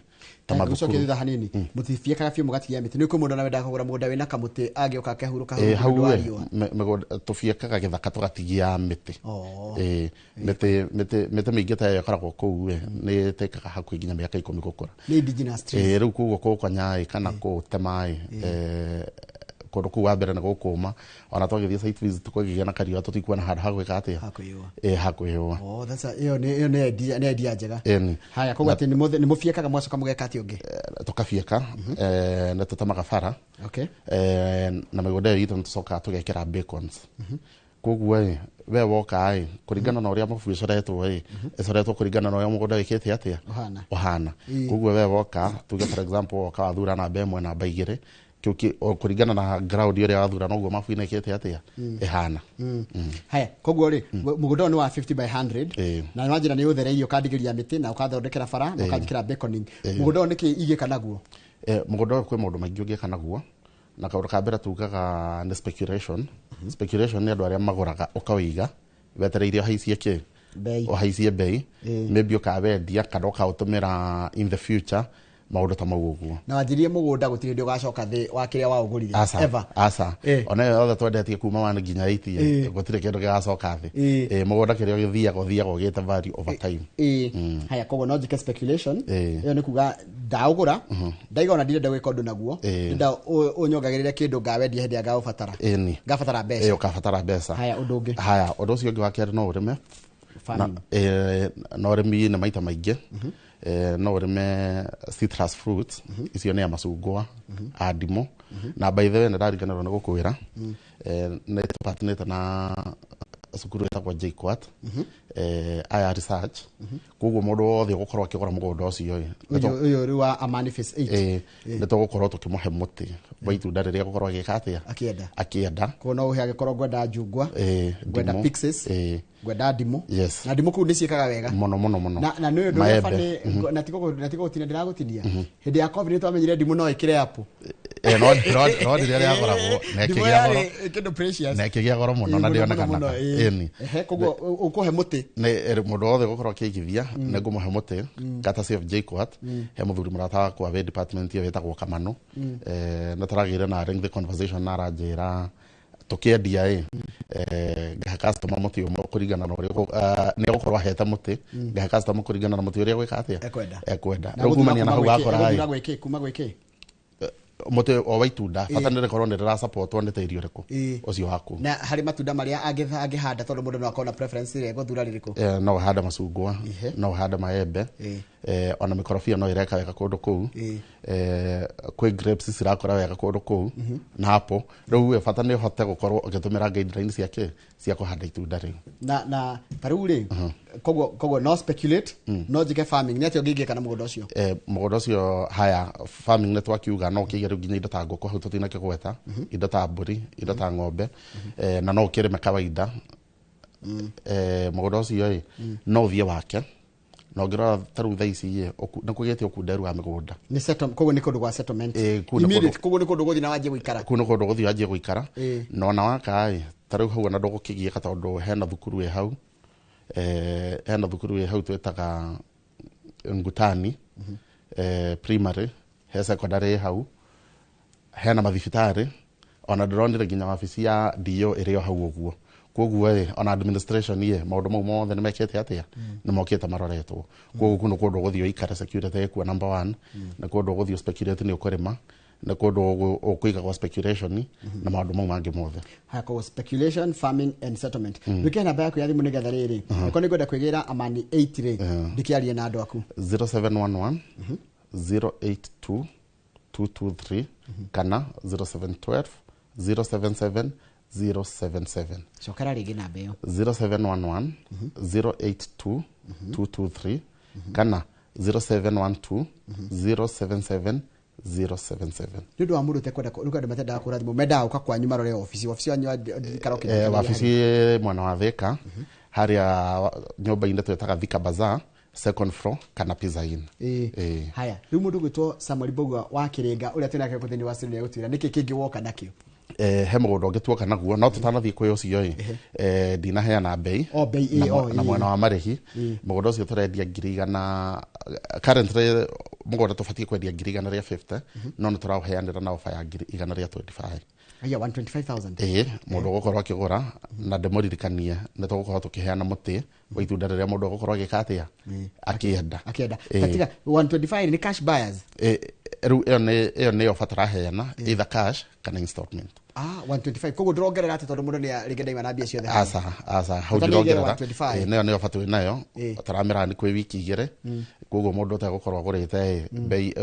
ta mathukuru. Mathukuru. Thutha hanini mũtibiekaga biũ mũgatigia mĩtĩ nĩ kwĩ mũndũ ona wendaga kũgũra mũgũnda wĩna kamũtĩ angĩũka akehurũka hau Hau nĩ ũndũ wa ĩ, riũa. tũbiekaga gĩthaka tũgatigia mĩtĩ. Oh. Mĩtĩ mĩingĩ ta ĩyo ĩkoragwo kũu ĩ, nĩ ĩtĩkaga hakuhĩ nginya mĩaka 10 gũkũra. Nĩ indigenous trees. Rĩu koguo kũkonya ĩ kana kũtema ĩ, kũndũ kũu wa mbere nĩ gũkũma ona twagĩthiĩ site visit kwagĩgĩa na kariũa tũtikuona handũ ha gwĩka atĩa. Ha kwĩyũa. Ha kwĩyũa. Oh, that's a, ĩyo nĩ ĩyo nĩ idea, nĩ idea njega. Ĩni. Haya, koguo atĩ nĩ mũbiekaga mwacoka mũgeka atĩa ũngĩ? Tũkabieka, nĩ tũtemaga bara. Okay. Na mĩgũnda ĩyo itũ nĩ tũcokaga tũgekĩra bacons. Koguo ĩ, we woka ĩ, kũringana na ũrĩa mabu ĩcoretwo ĩ, ĩcoretwo kũringana na ũrĩa mũgũnda wĩkĩte atĩa. Ũhana. Ũhana. Koguo we woka, tuge for example woka wathura namba 1 namba 2, kĩu kũringana na ground ũrĩa wathura noguo mabu-inĩ ĩkĩte atĩa ĩhana. Haya, koguo rĩ mũgũnda ũyũ nĩ wa 50 by 100 na nĩwanjĩra nĩ ũthereirio ũkandigĩria mĩtĩ na ũkathondekera bara na ũkanjĩkĩra baconing. Mũgũnda ũyũ nĩkĩ ingĩka naguo? Mũgũnda ũyũ kwĩ maũndũ maingĩ ũngĩka naguo, na kaũndũ ka mbere tugaga nĩ speculation. Speculation nĩ andũ arĩa magũraga ũkawĩiga wetereire ũhaicie kĩ? Bei. Ũhaicie bei. Maybe ũkawendia kana ũkaũtũmĩra in the future, maũndũ ta mau ũguo. Na wanjirie mũgũnda gũtirĩ hĩndĩ ũgacoka thĩ wa kĩrĩa waũgũrire. Aca. Ever. Aca. Ona ĩyo yothe twendetie kuma 1 nginya 8 gũtirĩ kĩndũ gĩgacoka thĩ. Mũgũnda kĩrĩa gĩthiaga ũthiaga ũgĩte value over time. Haya, koguo no njĩke speculation. Ĩyo nĩ kuga ndaũgũra ndaiga ona ndirenda gwĩka ũndũ naguo, ndĩrenda ũnyongagĩrĩre kĩndũ ngawendia hĩndĩ ĩrĩa ngaũbatara. Ĩni. Ngabatara mbeca. Ũkabatara mbeca. Haya, ũndũ ũngĩ. Haya, ũndũ ũcio ũngĩ wa kerĩ no ũrĩme. Farming. Na ũrĩmi nĩ maita maingĩ. No ũrĩme citrus fruits, icio nĩ ya macungwa, a ndimũ. Na by the way nĩ ndariganĩrwo nĩ gũkwĩra, nĩ tũpatnĩte na cukuru ĩtagwo JKUAT, aya research. Koguo mũndũ wothe ũgũkorwo akĩgũra mũgũnda ũcio ĩ, Ũyũ rĩu wa Amani Phase 8. Nĩ tũgũkorwo tũkĩmũhe mũtĩ wa itunda rĩrĩa egũkorwo agĩka atĩa? Akĩenda. Akĩenda. Koguo no ũhe angĩkorwo ngwenda njungwa, ngwenda ndimũ. Pixies, ngwenda ndimũ. Yes. Na ndimũ kũu nĩ ciĩkaga wega. Mũno mũno mũno. Na nĩ ũndũ ũrĩa Maembe. bani na tigo na tigo gũtinia ndĩragũtinia. Hĩndĩ ya COVID nĩ twamenyire ndimũ no ĩkĩre apple. No no rĩrĩa rĩagũragwo na Ndimũ ĩkĩgĩa goro. yarĩ kĩndũ precious. Na ĩkĩgĩa goro mũno na Mũno, mũno, ndĩonekanaga. mũno, ĩĩ. Ĩni. Ehe, koguo ũkũhe mũtĩ. Nĩ mũndũ wothe ũgũkorwo akĩigithia nĩ ngũmũhe mũtĩ courtesy of JKUAT. He mũthuri mũrata wakwa wĩ department ĩyo wĩtagwo Kamano. Nĩ tũragĩire na lengthy conversation na aranjĩra tũkĩendia ĩ, ngahe customer mũtĩ ũmwe kũringana na ũrĩa nĩ egũkorwo ahete mũtĩ, ngahe customer kũringana na mũtĩ ũrĩa egwĩka atĩa? Ekwenda. Ekwenda. Na Rĩu gũthura kumania na kuma hau gwĩ kĩ? wakora ĩ, Egũthura gwĩ kĩ? Kuma gwĩ kĩ? Mũtĩ o wa itunda bata nĩ rĩkorwo nĩ rĩrasupportwo nĩ tĩri ũrĩkũ ũcio waku. Na harĩ matunda marĩa angĩhanda tondũ mũndũ no akorwo na preference ĩrĩa egũthura rĩrĩkũ? No ũhande macungwa, no ũhande maembe, ona mĩkorobia no ĩreka wega kũndũ kũu. Kwĩ grapes cirakũra wega kũndũ kũu na apple. Rĩu ĩ, bata nĩ ũhote gũkorwo ũgĩtũmĩra guidelines cia kĩ cia kũhanda itunda rĩu. Na ta rĩu rĩ, koguo no speculate, no njĩke farming, nĩ atĩa ũngĩngĩka na mũgũnda ũcio? Mũgũnda ũcio, haya, farming nĩ twakiuga no ũkĩige rĩu nginya indo ta ngũkũ hau tũtinakĩgweta, indo ta mbũri, indo ta ng'ombe, na no ũkĩrĩme kawaida. Mũgũnda ũcio ĩ, no ũthiĩ wake na ũngĩrora ta rĩu thaa ici ĩ, nĩ kũgĩte ũkunderu wa mĩgũnda. Nĩ settle, koguo nĩ kũndũ gwa settlement. Kũu nĩ Immediate, koguo nĩ kũndũ gũthiĩ na wanjie gũikara. Kũu nĩ kũndũ gũthiĩ wanjie gũikara. Na ona waka ĩ, ta rĩu hau ona ndũgũkĩgiĩka tondũ hena thukuru ĩ hau. Hena thukuru ĩ hau twĩtaga Ngutani, primary, he secondary ĩ hau, hena mathibitarĩ, ona ndĩronire nginya wabici ya DO ĩrĩ o hau ũguo. Koguo ĩ, ona administration ĩ, maũndũ mau mothe nĩ mekĩte atĩa? Nĩ mokĩte maroretwo. Koguo kũu nĩ kũndũ ũgũthiĩ ũikare, security ĩkuo number 1, nĩ kũndũ ũgũthiĩ speculate nĩ ũkũrĩma, nĩ kũndũ ũkũiga gwa speculation na maũndũ mau mangĩ mothe. Haya, koguo speculation, farming and settlement. Wĩkĩre namba yaku ya thimũ nĩgetha rĩrĩ, angĩkorwo nĩ ngwenda kwĩgĩra Amani 8 rĩ, ndĩkĩarie na andũ aku. 0711 082 223 kana 0712 077 077. Cokera rĩngĩ namba ĩyo. 0711 082 223 kana 0712 077 077. Nĩ ũndũ wa mũndũ ũtekwenda rĩu andũ matendaga kũhũra thimũ, mendaga gũka kwanyu marore obici, obici yanyu ikara ũkĩmenyekaga Wabici harĩ. mwena wa Thika, Harĩa nyũmba-inĩ twĩtaga Thika Bazaar second floor kana Pizza Inn. Haya rĩu mũndũ gwĩtwo Samuel Mbugua wa Kĩrĩnga ũrĩa twĩnake gũkũ thĩinĩ wa studio nĩegũtwĩra nĩkĩ kĩngĩ woka nakĩo. He mũgũnda ũngĩ tuoka naguo no tũtanathiĩ kwĩ ũcio ĩ ndinaheana bei na mwena wa marĩhi. Mũgũnda ũcio tũrendia 100,000 currently, mũgũnda tũbatiĩ kwendia 150,000 no nĩ tũraũheanĩra na ofa ya 125,000. Aya 125,000. Mũndũ ũgũkorwo akĩgũra na ndĩmũririkanie nĩ tũgũkorwo tũkĩheana mũtĩ wa itunda rĩrĩa mũndũ ũgũkorwo agĩka atĩa akĩenda. Tatiga 125 ni cash buyers. Rĩu ĩyo nĩ ofa tũraheana either cash kana installment. 125 koguo ndũrongerera atĩ tondũ mũndũ nĩ rĩngĩ ndaima na mbia ciothe. Aca hau ndĩrongerera. Nĩyo nĩ ofa twĩ nayo tũramĩra nĩ kwĩ wiki 2 koguo mũndũ ũtegũkorwo agũrĩte bei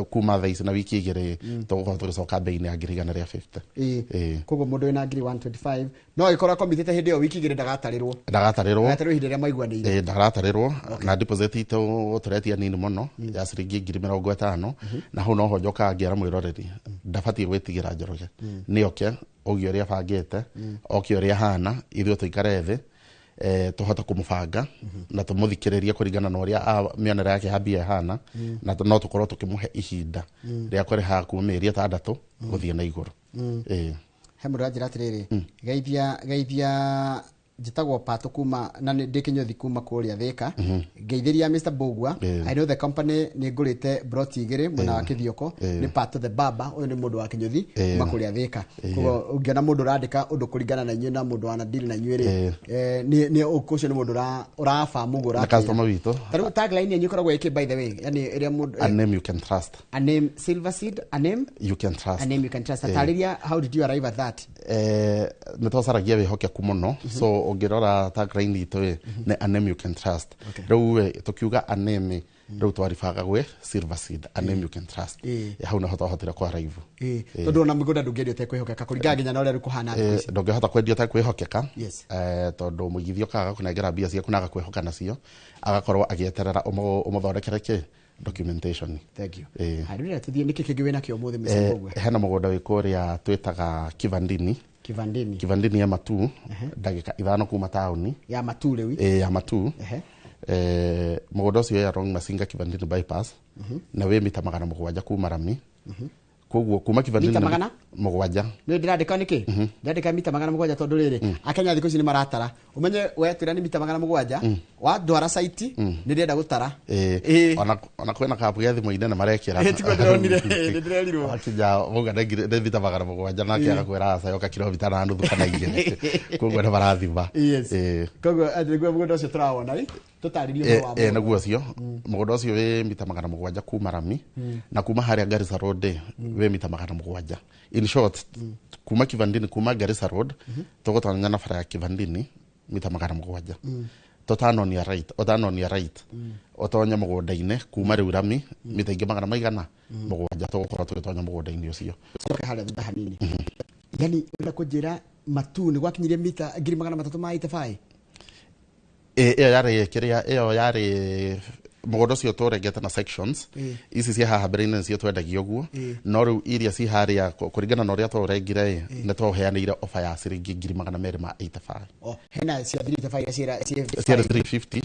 kuma thaa ici na wiki 2 tũgũkorwo tũgĩcoka bei-inĩ ya 150,000. Koguo mũndũ wĩna 125,000 no agĩkorwo akomitĩte hĩndĩ ĩyo wiki 2 ndagatarĩrwo. Ndagatarĩrwo ihinda rĩrĩa maiguanĩire. Ndagatarĩrwo na deposit itũ tũretia nini mũno ya ciringi 50,000 na hau noho njokaga ngĩra mwĩroreri ndabatiĩ gwĩtigĩra Njoroge nĩ oke ũgĩ ũrĩa abangĩte oke ũrĩa ahana ithuĩ tũikare thĩ tũhote kũmũbanga na tũmũthikĩrĩrie kũringana na ũrĩa mĩonere yake ya mbia ĩhana na no tũkorwo tũkĩmũhe ihinda rĩa kũrĩha kuma mĩeri 6 gũthiĩ na igũrũ. He mũndũ anjĩra atĩrĩrĩ, geithia njĩtagwo Pato kuma na ndĩ Kĩnyũthi kuma kũrĩa Thĩka, ngeithĩria Mr Mbugua. I know the company nĩ ngũrĩte broti 2 mwena wa Kĩthioko nĩ Pato the Baba, ũyũ nĩ mũndũ wa Kĩnyũthi kuma kũrĩa Thĩka. Koguo ũngĩona mũndũ ũrandĩka ũndũ kũringana na inyuĩ na mũndũ wana deal na inyuĩ rĩ, nĩ ũcio nĩ mũndũ ũrabamu ũguo ũrakĩra. Customer witũ. Ta rĩu tagline yanyu ĩkoragwo ĩkĩ by the way, yani ĩrĩa mũndũ a name you can trust. A name Silver Seed, a name you can trust. A name you can trust. Tarĩria, how did you arrive at that? Nĩ twacaragia wĩhokeku mũno so ũngĩrora tagline itũ nĩ a name you can trust. Rĩu tũkiuga a name rĩu twaribaga gwĩ Silver Seed, a name you can trust. Hau nĩho twahotire kũ arrive. Tondũ ona mũgũnda ndũngĩendio ũtekwĩhokeka kũringana nginya na ũrĩa rĩu kũhana thikũ ici. Ndũngĩhota kwendia ũtekwĩhokeka tondũ mũigithia okaga agakũnengera mbia ciaku na agakwĩhoka nacio agakorwo agĩeterera ũmũthondekere kĩ documentation. Thank you. Harĩ tũthiĩ nĩkĩ kĩngĩ wĩna kĩo ũmũthĩ Mr Mbugua? Hena mũgũnda wĩ kũrĩa twĩtaga Kivandini. Kivandini ya Matu, ndagĩka 5 kuma taũni. Ya Matu rĩu. Ya Matu. Mũgũnda ũcio wĩ along Masinga Kivandini bypass na wĩ mita 700 kuma rami. Koguo kuma Kivandini mita 700. Nĩ ndĩrandĩka nĩkĩ? Ndĩrandĩka mita 700 tondũ rĩrĩ Akenya thikũ ici nĩ maratara. Ũmenye wetwĩra nĩ mita 700 wandwara site nĩ ndĩrenda gũtara. Ona kwĩna kabu gĩa thimũ-inĩ nĩ marekĩra. Tiguo ndĩronire, nĩ ndĩrerirwo. Wakinya mauga nĩ mita 700 nake agakwĩra aca yoka kilomita 1.5 kana 2. Koguo nĩ marathima. Koguo nĩguo mũgũnda ũcio tũrawona tũtarĩrie ũhoro wa mũgũnda. Nĩguo ũcio mũgũnda ũcio wĩ mita 700 kuma rami na kuma harĩa Garissa Road wĩ mita 700. In short, kuma Kivandini kuma Garissa Road tũgũtonya na bara ya Kivandini mita 700. Tũtanonia right, ũtanonia right ũtonye mũgũnda-inĩ kuma rĩu rami mita ingĩ 700 tũgũkorwo tũgĩtonya mũgũnda-inĩ ũcio. Coke harĩa thutha hanini. Yani ũrenda kũnjĩra Matu nĩ gwakinyirie mita 385,000? Ĩyo yarĩ kĩrĩa, ĩyo yarĩ mũgũnda ũcio tũrengete na sections ici cia haha mbere-inĩ nĩcio twendagia ũguo no rĩu iria ci harĩa kũringana na ũrĩa twaũrengire nĩ twaũheanĩire ofa ya ciringi 285,000. Hena cia 385 ciarĩ 350.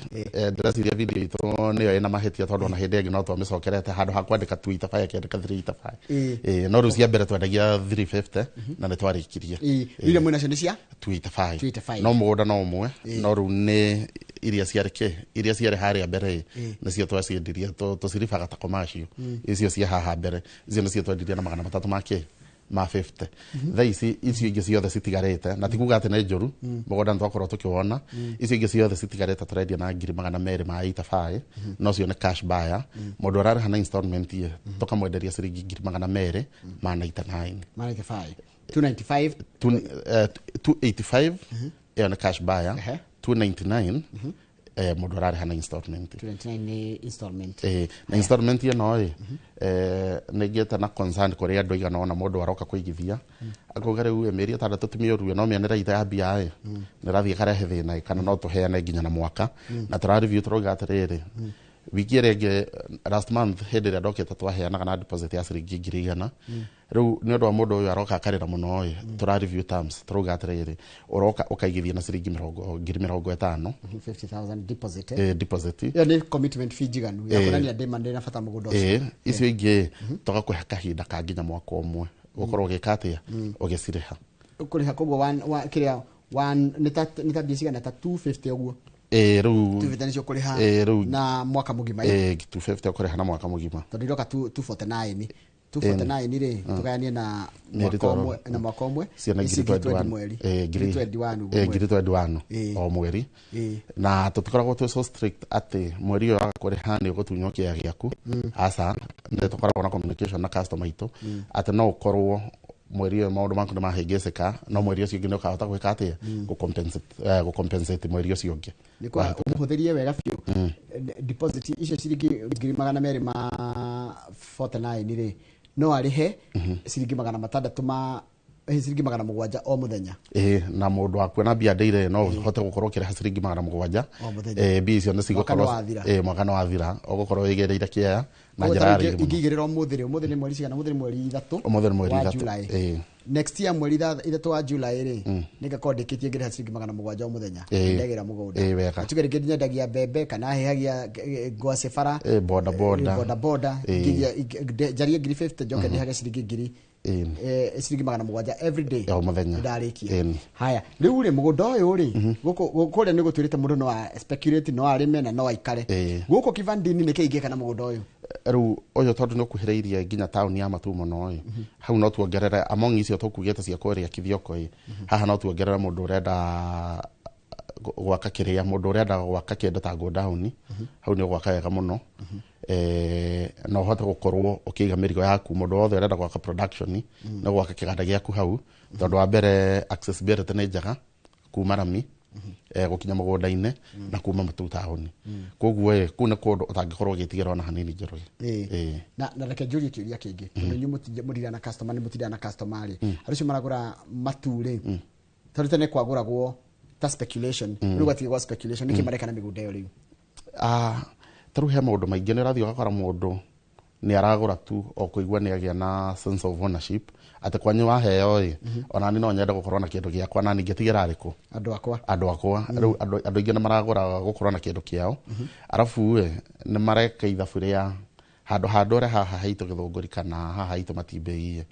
Ndĩreciria video itũ nĩyo ĩna mahĩtia tondũ ona hĩndĩ ĩngĩ no twamĩcokerete handũ ha kwandĩka 285 akĩandĩka 385. No rĩu cia mbere twendagia 350 na nĩ twarĩkirie. Iria mwĩnacio nĩ cia 285 no mũgũnda no ũmwe no rĩu nĩ iria ciarĩ kĩ iria ciarĩ harĩa mbere nĩcio twaciendirie tũciribaga ta commercial icio cia haha mbere icio nĩcio twendirie na 300 ma kĩ ma 50. Thaa ici icio ingĩ ciothe citigarĩte na ti kuga atĩ nĩ njũru mũgũnda nĩ twakorwo tũkĩwona icio ingĩ ciothe citigarĩte tũrendia na 285,000 no cio nĩ cash buyer mũndũ ũrarĩha na installment ye tũkamwenderia ciringi 299. 295 285 ĩyo nĩ cash buyer 299 mũndũ ararĩha na installment. 299 nĩ installment. Na installment ĩno ĩ nĩ ngĩte na concern kũrĩ andũ aigana ona mũndũ aroka kũigithia akauga rĩu mĩeri 6 ti mĩũru no mĩonere ita ya mbia ĩ nĩ ĩrathiĩ ĩkarehe thĩna kana no tũheane nginya na mwaka na tũra review tũrauga atĩrĩrĩ Wiki ĩrĩa ĩngĩ last month hĩndĩ ĩrĩa ndokĩte twaheanaga na deposit ya ciringi 100,000. Rĩu nĩ ũndũ wa mũndũ ũyũ aroka akarĩra mũno ĩ, tũra review terms, tũrauga atĩrĩrĩ, ũroka ũkaigithia na ciringi 50,000. 50,000 deposit. Deposit. Ĩyo nĩ commitment fee njiganu ya kuonania ndĩma ndĩna bata mũgũnda ũcio. Icio ingĩ tũgakũhe kahinda ka nginya mwaka ũmwe ũkorwo ũgĩka atĩa, ũgĩcirĩha. Ũkũrĩha koguo kĩrĩa nĩ ta mbia cigana, ta 250 ũguo. Rĩu 250 nĩcio ũkũrĩha na mwaka mũgima. 250 ũkũrĩha na mwaka mũgima. Tondũ iroka 249. 249 rĩ, tũgayanie na mwaka ũmwe, na mwaka ũmwe ciana ici 21 mweri. 21 ũguo mweri. 21 o mweri. Na tũtikoragwo twĩ so strict atĩ mweri ũyũ waga kũrĩha nĩ ũgũtunywo kĩea gĩaku. Aca, nĩ tũkoragwo na communication na customer itũ atĩ no ũkorwo mweri ũyũ maũndũ maku nĩ mahĩngĩcĩka, no mweri ũcio ũngĩ nĩ ũkahota gwĩka atĩa, gũcompensate mweri ũcio ũngĩ. Nĩ kwa ũmũhũthĩrie wega biũ. Deposit icio ciringi 249 rĩ, no arĩhe ciringi 600 ma ciringi 700 o mũthenya. Na mũndũ waku na mbia ndĩire no ũhote gũkorwo ũkĩrĩha ciringi 700. O mũthenya. Mbia icio nĩ cigũkorwo mwaka nĩ wathira, ũgũkorwo wĩigĩrĩire kĩea na njĩra ya raithi mũno. Ingĩigĩrĩra ũmũthĩ rĩ, ũmũthĩ nĩ mweri cigana? Ũmũthĩ nĩ mweri 3. Ũmũthĩ nĩ mweri 3. Next year mweri 3 wa July rĩ, nĩngakorwo ndĩkĩtie ngĩrĩha ciringi 700 o mũthenya. Ndegĩra mũgũnda. Tuge rĩngĩ nyendagia mbembe kana hehagia ngwacĩ bara, boda boda. Boda boda. Njarie 50,000 njoke ndĩhage ciringi 1,000. Ciringi 700 every day o mũthenya. Ndarĩkia. Haya, rĩu rĩ mũgũnda ũyũ rĩ, gũkũ kũrĩa nĩ gũtuĩrĩte mũndũ no speculate, no arĩme na no aikare. Gũkũ Kivandini nĩ kĩ ingĩka na mũgũnda ũyũ? Rĩu ũyũ tondũ nĩ ũkuhĩrĩirie nginya taũni ya Matuu mũno ĩ, hau no tuongerere among icio tũkugĩte cia kũrĩa Kithioko ĩ, haha no tuongerere mũndũ ũrenda gwaka kĩrĩa, mũndũ ũrenda gwaka kĩndũ ta godown, hau nĩ ũgwaka wega mũno. Na ũhote gũkorwo ũkĩiga mĩrigo yaku. Mũndũ wothe ũrenda gwaka production no gwaka kĩganda gĩaku hau, tondũ wa mbere accessibility nĩ njega kuma rami gũkinya mũgũnda-inĩ na kuma Matuu taũni. Koguo kũu nĩ kũndũ ũtangĩkorwo ũgĩtigĩra ona hanini Njoroge. Na reke njũrie kĩũria kĩngĩ, tondũ inyuĩ mũtirĩ na customer, nĩ mũtirĩ na customer rĩ, andũ acio maragũra Matuu rĩ, tondũ tene kwagũragwo ta speculation, rĩu gwatigĩ gwa speculation, nĩkĩ mareka na mĩgũnda ĩyo rĩu? Ta rĩu he maũndũ maingĩ nĩ ũrathiĩ ũgakora mũndũ nĩ aragũra tu o kũigua nĩ agĩa na sense of ownership, atĩ kwanyu waheo ĩ, ona niĩ no nyende gũkorwo na kĩndũ gĩakwa, na ningĩtigĩra arĩkũ? Andũ akwa. Andũ akwa. Rĩu andũ aingĩ nĩ maragũra gũkorwo na kĩndũ kĩao. Arabu ĩ, nĩ mareka ithabu rĩa handũ handũ ũrĩa haha haitũ Gĩthũngũri kana haha haitũ Matimbĩ ĩ,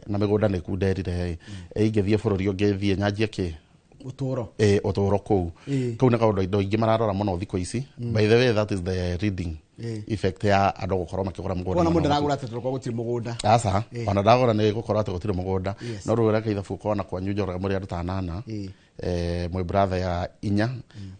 na mĩgũnda nĩ ĩkunderire ĩ, ingĩthiĩ bũrũri ũngĩ thiĩ nyanjie kĩ? Ũtũũro. Ũtũũro kũu. Kũu nĩ kaũndũ andũ aingĩ mararora mũno thikũ ici. By the way, that is the reading effect ya andũ gũkorwo makĩgũra mũgũnda. Ona mũndũ aragũra atĩ tondũ gũtirĩ mũgũnda. Aca, ona ndagũra nĩ gũkorwo atĩ gũtirĩ mũgũnda. No rĩu ũreka ithabu ũkona kwanyu Njoroge mũrĩ andũ ta 8, mwĩ brother ya 4,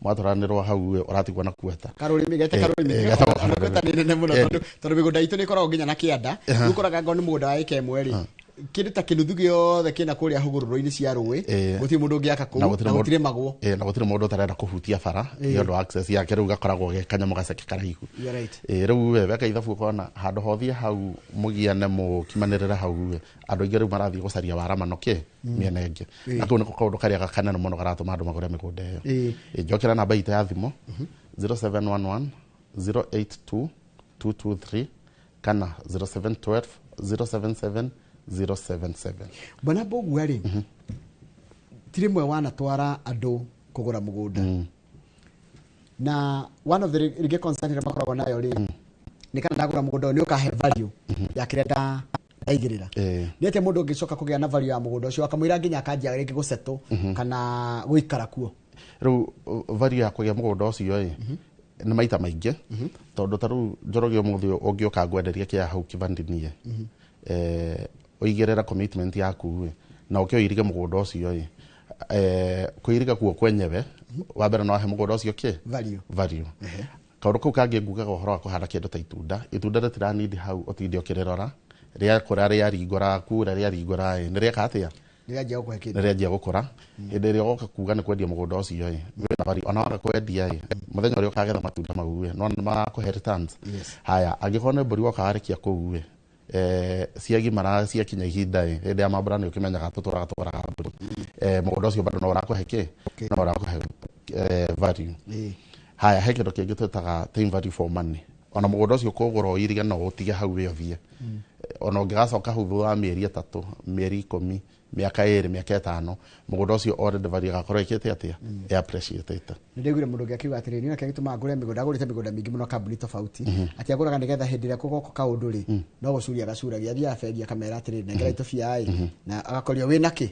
mwatwaranĩrwo hau ũratigwo na kueta. Karũrĩmĩ, gete karũrĩmĩ. Kweta nĩ nene mũno tondũ mĩgũnda itũ nĩ ĩkoragwo nginya na kĩanda. Rĩu ũkoraga angorwo nĩ mũgũnda wa ĩka ĩmwe rĩ, kĩndũ ta kĩnuthu gĩothe kĩna kũrĩa hũgũrũrũ-inĩ cia rũĩ, gũtirĩ mũndũ ũngĩaka kũu, na gũtirĩmagwo. Na gũtirĩ mũndũ ũtarenda kũhutia bara nĩ ũndũ wa access yake, rĩu gakoragwo ge kanyamũ gaceke karaihu. Rĩu we weka ithabu ũkona handũ hothiĩ hau mũgiane mũkimanĩrĩre hau, andũ aingĩ rĩu marathiĩ gũcaria waramano kĩ mĩena ĩngĩ. Na kũu nĩko kaũndũ karĩa kanene mũno garatũma andũ magũre mĩgũnda ĩyo. Njokera namba itũ ya thimũ 0711 082 223 kana 0712 077 077. Bwana Mbũgua rĩ, ti rĩmwe wanatwara andũ kũgũra mũgũnda. Na one of the rĩngĩ concern ĩrĩa makoragwo nayo rĩ, nĩ kana ndagũra mũgũnda ũyũ nĩ ũkahe value ya kĩrĩa ndaigĩrĩra. Nĩ atĩa mũndũ ũngĩcoka kũgĩa na value ya mũgũnda ũcio akamwĩra nginya akanjia rĩngĩ gũsettle kana gũikara kuo? Rĩu value ya kũgĩa mũgũnda ũcio ĩ, nĩ maita maingĩ, tondũ ta rĩu Njoroge ũmũthĩ ũngĩũka ngwenderie kĩa hau Kivandini ĩ, ũigĩrĩra commitment yaku ĩ, na ũke ũirige mũgũnda ũcio ĩ, kũiriga kuo kwenyewe, wa mbere no ahe mũgũnda ũcio kĩ? Value. Kaũndũ kau kangĩ ngugaga ũhoro wa kũhanda kĩndũ ta itunda, itunda rĩtiranindi hau ũtinde ũkĩrĩrora, rĩakũra rĩaringũra, kura rĩaringũra ĩ, nĩ rĩeka atĩa? Nĩ rĩanjia gũkũra. Hĩndĩ ĩrĩa ũgoka kuga nĩ kwendia mũgũnda ũcio ĩ, wĩna value, ona waga kwendia ĩ, mũthenya ũrĩa ũkagetha matunda mau ĩ, no nĩ marakũhe returns. Haya, angĩkorwo nĩ mbũri woka warĩkia kũu ĩ, ciagimara ciakinya ihinda ĩ, hĩndĩ ya mambura nĩ ũkĩmenyaga tũtũraga tũgũraga mbũri, mũgũnda ũcio bado no ũrakũhe kĩ? No ũrakũhe value. Haya, he kĩndũ kĩngĩ twĩtaga time value for money. Ona mũgũnda ũcio kũgũra ũirige no ũtige hau wĩ ũthiĩ, ona ũngĩgacoka hau thutha wa mĩeri 3, mĩeri 10, mĩaka 2, mĩaka 5, mũgũnda ũcio already value ĩgakorwo ĩkĩte atĩa, ĩ appreciated. Nĩ ndaiguire mũndũ ũngĩ akiuga atĩrĩrĩ, niĩ nakĩo gĩtũmaga ngũre mĩgũnda, agũrĩte mĩgũnda mĩingĩ mũno kambuni tofauti, atĩ agũraga nĩgetha hĩndĩ ĩrĩa kũgoka kaũndũ rĩ, no gũcuria agacuragia, athiaga bengi akamera atĩrĩrĩ, nengera itũbia ĩ, na agakorio wĩna kĩ.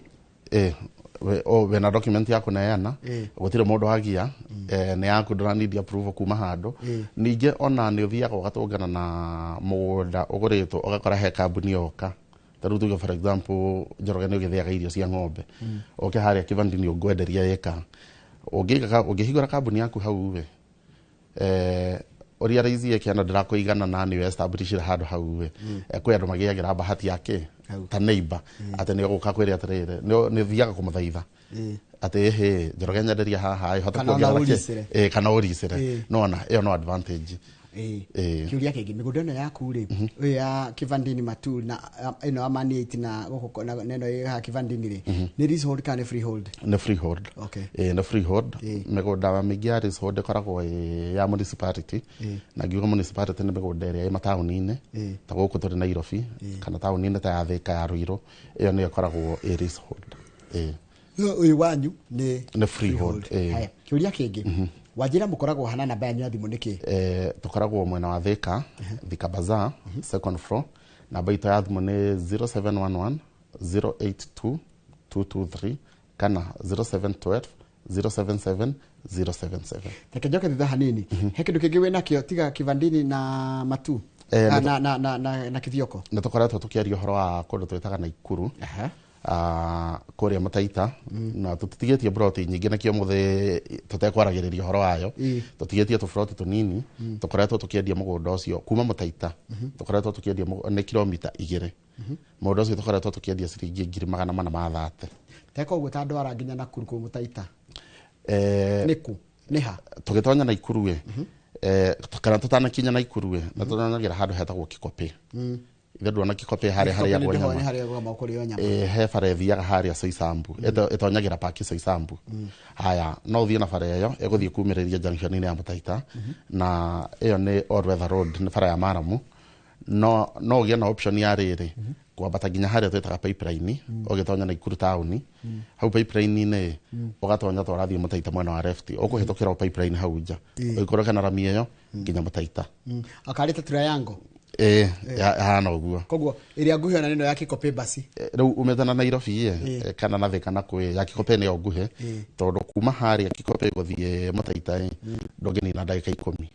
Wĩna document ya kũneana, gũtirĩ mũndũ agia, nĩ yaku, ndũra need approval kuma handũ. Ningĩ ona nĩ ũthiaga ũgatũngana na mũgũnda ũgũrĩtwo, ũgakora he kambuni yoka. Ta rĩu tuge, for example, Njoroge nĩ ũgĩthĩaga irio cia ng'ombe, ũke harĩa Kĩbandini ũngwenderia ĩka, ũngĩhingũra kambuni yaku hau ĩ, ũrealize kĩana ndĩrakũigana na nĩ establish handũ hau ĩ, kwĩ andũ magĩagĩra bahati yake ta neighbor, atĩ nĩ ũgũka kwĩre atĩrĩrĩ, nĩ ũthiaga kũmũthaitha atĩ ĩhĩ, Njoroge, nyenderia haha ĩ, hote Kana ona kuongerera kĩ. ũricĩre. Kana ũricĩre, nona ĩyo no advantage. Kĩũria kĩngĩ, mĩgũnda ĩno yaku rĩ, ĩyo ya Kivandini Matuu na ĩno ya Mani 8 na gũkũ na ĩno ĩ haha Kivandini rĩ, nĩ leasehold kana nĩ freehold? Nĩ freehold. Nĩ freehold. Mĩgũnda mĩingĩ ya leasehold ĩkoragwo ĩ ya municipality. Na ngiuga municipality, nĩ mĩgũnda ĩrĩa ĩ mataũni-inĩ, ta gũkũ tũrĩ Nairobi, kana taũni-inĩ ta ya Thika, ya Ruiru, ĩyo nĩyo ĩkoragwo ĩ leasehold. No ũyũ wanyu nĩ Nĩ freehold. Haya, kĩũria kĩngĩ, wanjĩra mũkoragwo hana, namba yanyu ya thimũ nĩ kĩ? Tũkoragwo mwena wa Thika, Thika Bazaar, second floor. Namba itũ ya thimũ nĩ 0711 082 223 kana 0712 077 077. Reke njoke thutha hanini, he kĩndũ kĩngĩ wĩnakĩo tiga Kivandini na Matu na Kithioko? Nĩ tũkoretwo tũkĩaria ũhoro wa kũndũ twĩtaga Naikuru, kũrĩa Mũtaita, na tũtitigĩtie broti nyingĩ, nakĩo mũthĩ tũtekwaragĩrĩria ũhoro wayo. Tũtigĩtie tũburoti tũnini. Tũkoretwo tũkĩendia mũgũnda ũcio kuma Mũtaita, tũkoretwo tũkĩendia nĩ kilomita 2. Mũgũnda ũcio tũkoretwo tũkĩendia ciringi 430,000. Teka ũguo ta ndwara nginya Nakuru kũu Mũtaita? Nĩkũ, nĩ ha? Tũgĩtonya Naikuru ĩ, kana tũtanakinya Naikuru ĩ, na tũtanagira handũ hetagwo Kikopĩ. Ithe ndwona Kikopĩ harĩa harĩagwo Nĩ nyama? Harĩa gwa kũrĩo nyama. He bara ĩthiaga harĩa Soisambu, ĩtonyagĩra paki Soisambu. Haya, no ũthiĩ na bara ĩyo ĩgũthiĩ kumĩrĩria junction-inĩ ya Mũtaita, na ĩyo nĩ all weather road, nĩ bara ya maramu. No ũgĩe na option ya rĩrĩ, kwambata nginya harĩa twĩtaga Pipeline, ũgĩtonya Naikuru taũni hau pipeline-inĩ, ũgatonya ta ũrathiĩ Mũtaita mwena wa left, ũkũhĩtũkĩra o pipeline hau nja, ũikũrũke na rami ĩyo nginya Mũtaita. Akarĩte triangle. Ĩ, hana ũguo. Koguo ĩrĩa nguhĩ ona nĩno ya Kikopĩ basi? Rĩu umĩte na Nairobi ĩ, kana na Thika na kwĩ ya Kikopĩ nĩyo nguhĩ, tondũ kuma harĩa Kikopĩ gũthiĩ Mũtaita ĩ, ndũngĩnina ndagĩka 10.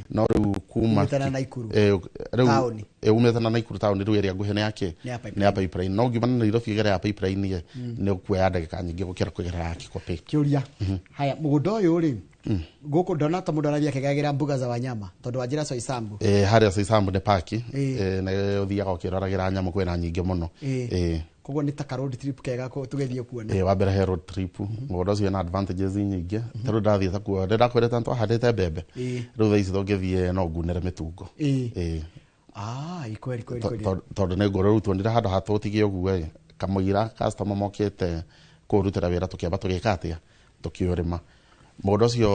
No rĩu kuma Umĩte na Naikuru rĩu taũni. Umĩte na Naikuru taũni, rĩu ĩrĩa nguhĩ nĩ yake? Nĩ ya pipeline. Nĩ ya pipeline. No ngiuma na Nairobi ĩgere ya pipeline ĩ, nĩ ũkuoya ndagĩka nyingĩ gũkĩra kũgerera ya Kikopĩ. Kĩũria, haya, mũgũnda ũyũ rĩ, gũkũ ndona ta mũndũ arathiĩ akĩgagĩra mbuga za wanyama, tondũ wanjĩra Soisambu. Harĩa Soisambu nĩ paki, nĩ ũthiaga ũkĩroragĩra nyamũ, kwĩna nyingĩ mũno. Koguo nĩ ta ka road trip kega tũgĩthiĩ kuona. Wa mbere he road trip. Mũgũnda ũcio wĩna advantages nyingĩ. Ta rĩu ndathiĩ ta kuo, nĩ ndakwĩrĩte nĩ twahandĩte mbembe. Rĩu thaa ici tũngĩthiĩ no ngunĩre mĩtungo. Ah, kweli kweli kweli. Tondũ nĩ ngũrũ, rĩu tuonire handũ hatũtige ũguo ĩ, kamũira customer mokĩte kũrutĩra wĩra, tũkĩamba tũgĩka atĩa, tũkĩũrĩma. Mũgũnda ũcio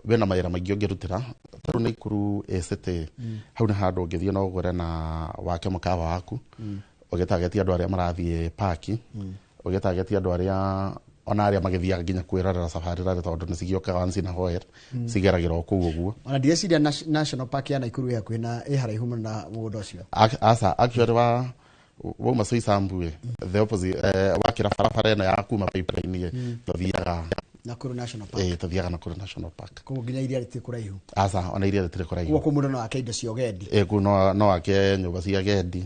wĩna mawĩra maingĩ ũngĩrutĩra. Ta rĩu Naikuru ĩ city, hau nĩ handũ ũngĩthiĩ no ũgũre na wake mũkawa waku, ũgĩtagetie andũ arĩa marathiĩ paki, ũgĩtagetie andũ arĩa ona arĩa magĩthiaga nginya kwĩrorera safari rally, tondũ nĩ cigĩũkaga once in a while, cigeragĩra o kũu ũguo. Ona ndireciria National Park ya Naikuru ĩ hakuhĩ na ĩ haraihu mũno na mũgũnda ũcio. Aca, actually wa wauma Soisambu ĩ, the opposite, wakĩra barabara ĩno ya kuma pipeline ĩ, tũthiaga Nakuru National Park. Tũthiaga Nakuru National Park. Koguo nginya iria rĩtirĩ kũraihu. Aca, ona iria rĩtirĩ kũraihu. Koguo kũu mũndũ no ake indo cia ũgendi. Kũu no ake nyũmba cia agendi,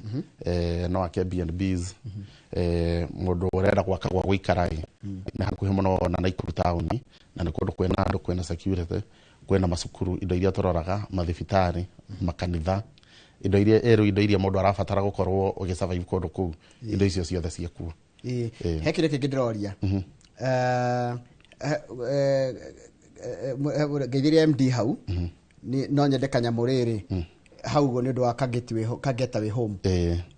no ake B&Bs. Mũndũ ũrenda gwaka gwa gũikara ĩ, nĩ hakuhĩ mũno na Naikuru taũni, na nĩ kũndũ kwĩna andũ, kwĩna security, kwĩna macukuru, indo iria tũroraga, mathibitarĩ, makanitha, indo iria ĩrũ, indo iria mũndũ arabatara gũkorwo ũgĩsurvive kũndũ kũu, indo icio ciothe ciĩkuo. He kĩrĩa kĩngĩ ndĩroria. Ngeithirie MD hau, no nyende kanyamũ rĩrĩ hau ũguo nĩ ũndũ wa kageta wĩ home.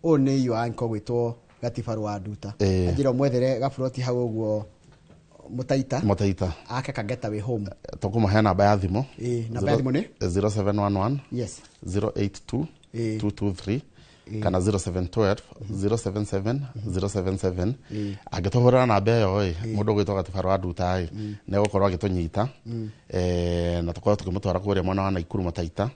Ũyũ nĩ your uncle gwĩtwo Gatibaru wa Nduta. Anjĩra ũmwethere gaburoti hau ũguo. Mutaita Mutaita ake kageta we home tũkũmũhe namba ya thimũ. Namba ya thimũ nĩ 0711 yes 082 223 kana 0712 077 077. Angĩtũhũrĩra namba ĩyo ĩ, mũndũ ũgwĩtwo Gatibaro wa Nduta ĩ, nĩ egũkorwo agĩtũnyita, na tũkorwo tũkĩmũtwara kũrĩa mwena wa Naikuru Mataita,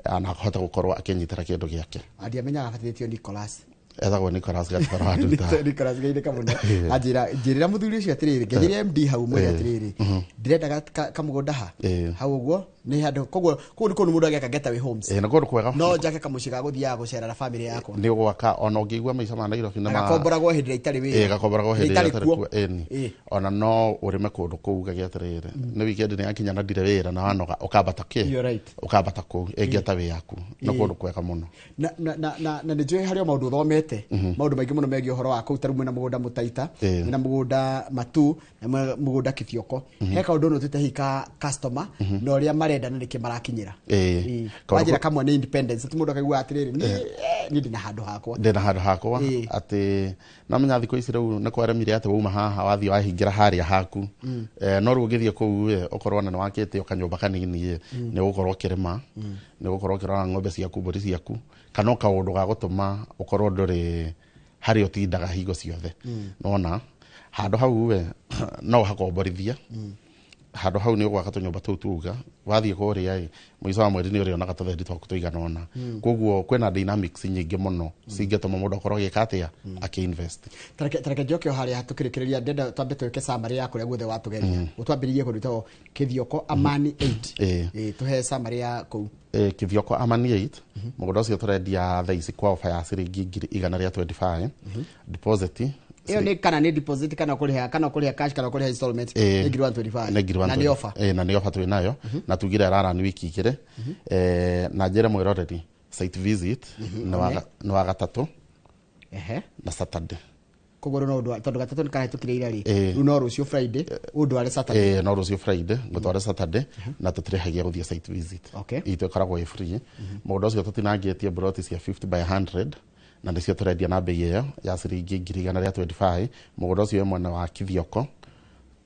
na ahote gũkorwo akĩnyitĩra kĩndũ gĩake. Andiamenyaga abatithĩtio Nicholas. Etagwo Nicholas Gatibaro wa Nduta. Nicholas geithĩka mũno. Anjĩra njĩrĩra mũthuri ũcio atĩrĩrĩ, ngeithĩria MD hau mwĩre atĩrĩrĩ, ndĩrenda kamũgũnda ha hau ũguo nĩ handũ koguo kũu nĩ kũndũ mũndũ agĩaka Getaway Homes. Nĩ kũndũ kwega. No njake kamũciĩ ga gũthiaga gũcera na bamĩrĩ yakwa. Nĩ ũgwaka ona ũngĩigua maica ma Nairobi nĩ ma gakomboragwo hĩndĩ ĩrĩa itarĩ wĩra. Gakomboragwo hĩndĩ ĩrĩa itarĩ kuo. Ĩni ona no ũrĩme kũndũ kũu ugage atĩrĩrĩ, nĩ weekend nĩ yakinya na ndirĩ wĩra na wanoga, ũkambata kĩ? Ũkambata kũu ĩngĩta wĩ yaku. Nĩ kũndũ kwega mũno. Na nĩ njũĩ harĩ o maũndũ ũthomete, maũndũ maingĩ mũno megiĩ ũhoro wa kũu, ta rĩu mwĩna mũgũnda Mũtaita, mwĩna mũgũnda Matu na mũgũnda Kĩbioko. He kaũndũ ũnũtĩte hihi ka customer na ũrĩa marenda na nĩkĩ marakinyĩra. Wanjĩra kamwe nĩ independence, ti mũndũ akaigua atĩrĩrĩ, niĩ ndĩna handũ hakwa. Ndĩna handũ hakwa atĩ no menya thikũ ici rĩu nĩ kwaremire atĩ wauma haha wathiĩ wahingĩra harĩa haku. No rĩu ũngĩthiĩ kũu ũkorwo na nĩ wakĩte o kanyũmba kanini, nĩ ũgũkorwo ũkĩrĩma, nĩ ũgũkorwo ũkĩrora ng'ombe ciaku, mbũri ciaku, kana o kaũndũ ga gũtũma ũkorwo ndũrĩ harĩa ũtindaga hingo ciothe. Nona handũ hau we no ũhakomborithie. Handũ hau nĩ ũgwaka tũnyũmba tũu tuga wathiĩ kũrĩa ĩ, mũico wa mweri nĩ ũrĩonaga tũthendi twaku tũigana ũna. Koguo kwĩna dynamics nyingĩ mũno cingĩtũma mũndũ akorwo agĩka atĩa, akĩ-invest. Tareke njoke o harĩa tũkĩrĩkĩrĩria, ndĩrenda twambe twĩke summary ya kũrĩa guothe watũgeria. Ũtwambĩrĩrie kũndũ gwĩtagwo Kĩthioko Amani 8. Tũhe summary ya kũu. Kĩthioko Amani 8, mũgũnda ũcio tũrendia thaa ici kwa ofa ya ciringi 125,000. Deposit iyo nĩ kana nĩ deposit kana kũrĩha cash kana kũrĩha installment nĩ 125,000 na nĩ offer. Na nĩ offer twĩ nayo na tugire ararani wiki igĩrĩ. Na njĩre mwĩroreri site visit nĩ wa gatatũ na Saturday. Koguo no ũndũ tondũ gatatũ nĩ karahĩtũkire ira rĩ, rĩu no rũciũ Friday ũndware Saturday. No rũciũ Friday ngũtware Saturday na tũtirĩhagia gũthiĩ site visit. Itũ ĩkoragwo ĩ free. Mũgũnda ũcio tũtinangĩtie broti cia 50 by 100 na nĩcio tũrendia na bei ĩyo ya ciringi 125,000. Mũgũnda ũcio wĩ mwena wa Kĩthioko,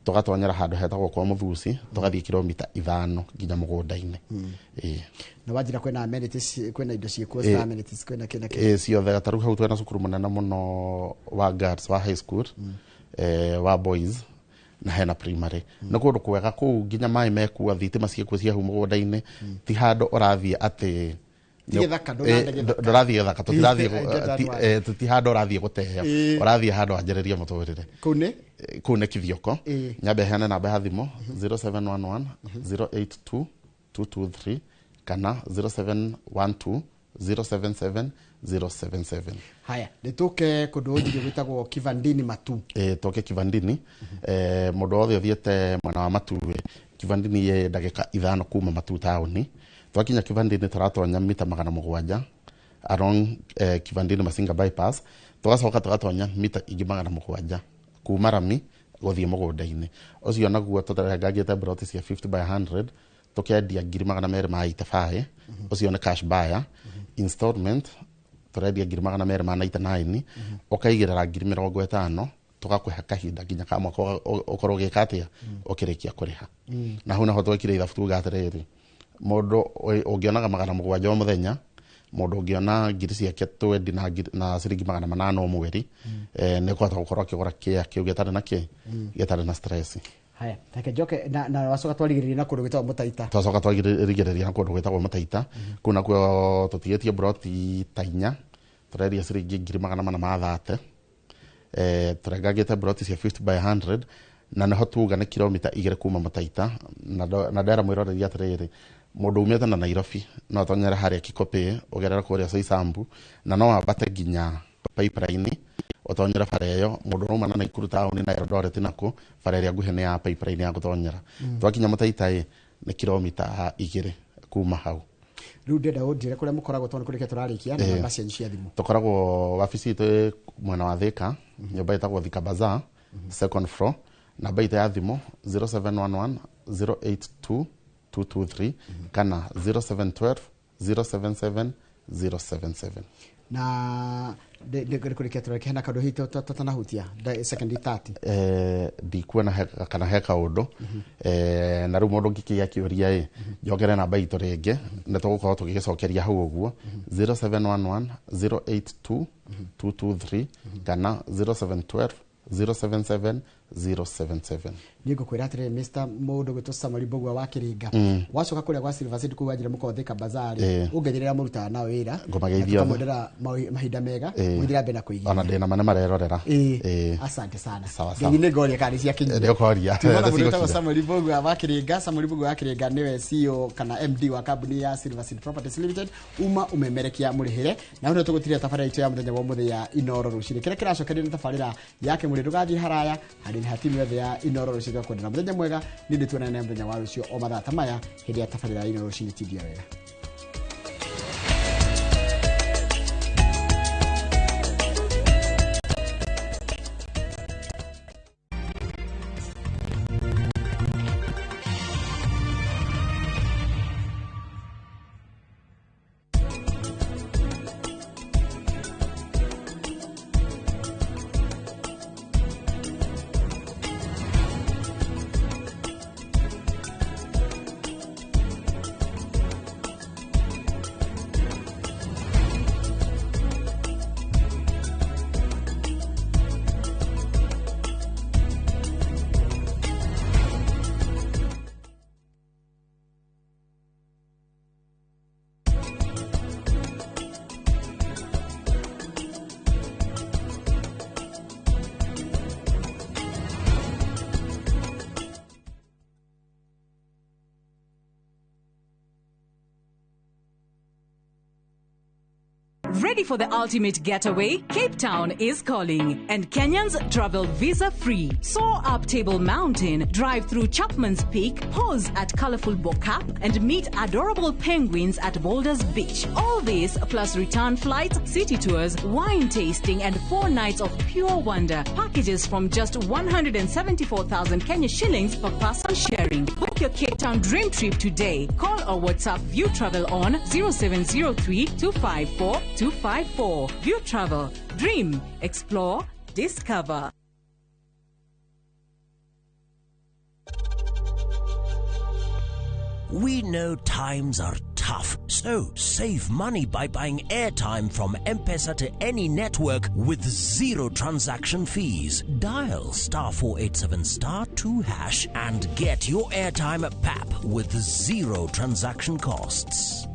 tũgatonyera handũ hetagwo kwa Mũthusi, tũgathiĩ kilomita 5 nginya mũgũnda-inĩ. Na wanjĩra kwĩna amenities, kwĩna indo ciĩkuo, amenities kwĩna kĩ na kĩ. Ciothe ta rĩu hau twĩna cukuru mũnene mũno wa girls wa high school, wa boys na hena primary. Nĩ kũndũ kwega kũu nginya maĩ mekuo, thitima ciĩkuo cia hau mũgũnda-inĩ, ti handũ ũrathiĩ atĩ ndũrathiĩ gĩthaka, ti handũ ũrathiĩ gũteeo, ũrathiĩ handũ wanjĩrĩrie mũtũrĩre. Kũu nĩ Kĩthioko. Nyambe heane namba ya thimũ 0711 082 223 kana 0712 077 077. Haya, nĩtũke kũndũ ũnjige gwĩtagwo Kivandini Matu. Tũke Kivandini. Mũndũ wothe ũthiĩte mwena wa Matu, Kivandini ĩ ndagĩka 5 kuma Matu taũni. Twakinya Kivandini tũratonya mita 700 along Kivandini Masinga bypass, tũgacoka tũgatonya mita ingĩ 700 kuma rami gũthiĩ mũgũnda-inĩ ũcio. Naguo tũrengangĩte broti cia 50 by 100 tũkendia 285,000. Ũcio nĩ cash buyer. Installment tũrendia 299,000, ũkaigĩrĩra 50,000, tũgakũhe kahinda nginya ka mwaka ũkorwo ũgĩka atĩa, ũkĩrĩkia kũrĩha. Na hau naho twekire ithabu tuga atĩrĩrĩ, mũndũ ũngĩonaga 700 o mũthenya, mũndũ ũngĩona ngiri ciake twendi na ciringi 800 o mweri, nĩ ũkũhota gũkorwo akĩgũra kĩa kĩu gĩtarĩ na kĩ, gĩtarĩ na stress. Haya, take njoke na wacoka twarigĩrĩria na kũndũ gwĩtagwo Mũtaita. Twacoka twarigĩrĩria na kũndũ gwĩtagwo Mũtaita. Kũu nakuo tũtigĩtie broti ta 4, tũrendia ciringi 430,000. Tũrengangĩte broti cia 50 by 100 na nĩho tuga nĩ kilomita 2 kuma Mũtaita. Na ndera mwĩroreri atĩrĩrĩ, mũndũ umĩte na Nairobi no atonyere harĩa Kikopĩ, ũgerere kũrĩa Soisambu, na no wambate nginya pipeline ũtonyere bara ĩyo. Mũndũ ũrauma na Naikuru taũni na Eldoret nakuo bara ĩrĩa nguhĩ nĩ ya pipeline ya gũtonyera. Twakinya Mũtaita ĩ nĩ kilomita 2 kuma hau. Rĩu ndĩrenda ũnjĩre kũrĩa mũkoragwo tondũ kũrĩkia tũrarĩkia na namba cianyu cia thimũ. Tũkoragwo wabici itũ ĩ mwena wa Thika, nyũmba ĩtagwo Thika Bazaar, second floor. Namba itũ ya thimũ 0711 082 223 kana 0712 077 077. Na ndĩkũrĩkia tũreke hena kaũndũ hihi tũtanahutia second 30. Ndikuona kana he kaũndũ na rĩu mũndũ ngĩkĩgĩa kĩũria ĩ njongere namba itũ rĩngĩ nĩ tũgũkorwo tũgĩgĩcokeria hau ũguo 0711 082 223 kana 0712 077 077. Nĩ ngũkwĩra atĩrĩrĩ Mr. Mũndũ gwĩtwo Samuel Mbugua wa Kĩringa, wacoka kũrĩa gwa Silver City kũu wanjĩra mũkorwo Thika Bazaar ũngenyerera mũrutaga nao wĩra ngũmageithia othe. Tũkamwendera mahinda mega mũthira mbere na kũigithia ona ndĩna ma nĩ marerorera. Asante sana. Sawa sawa. Ngai nĩ ngoria kana nĩ ciakinyire. Nĩ ũkoria. Tunaona mũndũ wĩtagwo Samuel Mbugua wa Kĩringa. Samuel Mbugua wa Kĩringa nĩwe CEO kana MD wa kambuni ya Silver Seed Properties Limited, uma umemerekia mũrĩhĩre na ũndũ tũgũtiria tabarĩra itũ ya mũthenya wa ũmũthĩ ya Inoro rũcinĩ. Kĩrĩa kĩracokerio nĩ tabarĩra yake mũrĩ ndũgathiĩ haraya harĩ nĩ hatimu yothe ya Inoro rũcinĩ twakwendera mũthenya mwega. Nĩ ndĩ tuonane mũthenya wa rũciũ o mathaa ta maya hĩndĩ ya tabarĩra ya Inoro rũcinĩ. Tindia wega. Ready for the ultimate getaway? Cape Town is calling, and Kenyans travel visa-free. Soar up Table Mountain, drive through Chapman's Peak, pause at colorful Bo-Kaap, and meet adorable penguins at Boulders Beach. All this plus return flights, city tours, wine tasting, and 4 nights of pure wonder. Packages from just 174,000 Kenya shillings per person sharing. Book your Cape Town dream trip today. Call or WhatsApp View Travel on 0703 254 254. View Travel. Dream, explore, discover. We know times are tough, so save money by buying airtime from M-Pesa to any network with zero transaction fees. Dial *487*2# and get your airtime at PAP with zero transaction costs.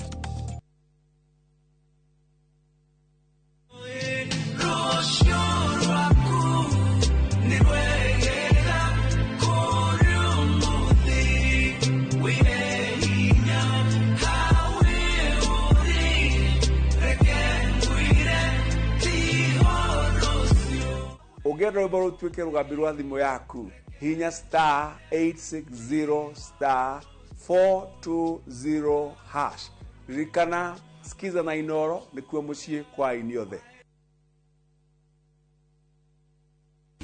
Ũngĩenda rwĩmbo rũtuĩke rũgambi rwa thimũ yaku, hinya *860*420#. Ririkana skiza na Inoro nĩkuo mũciĩ kwa aini othe.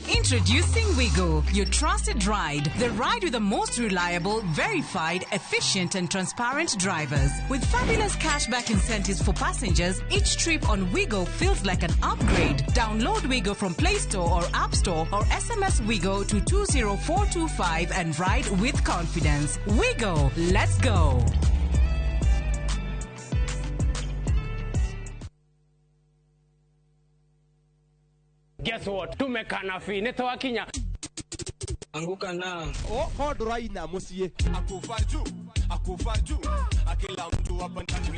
Introducing Wigo, your trusted ride. The ride with the most reliable, verified, efficient and transparent drivers. With fabulous cashback incentives for passengers, each trip on Wigo feels like an upgrade. Download Wigo from Play Store or App Store or SMS Wigo to 20425 and ride with confidence. Wigo, let's go. Guess what? Tumekana fi nitwakinya. Anguka na. Oh, koduraina musie. Akufa juu, akufa juu. Akila mtu hapa ndani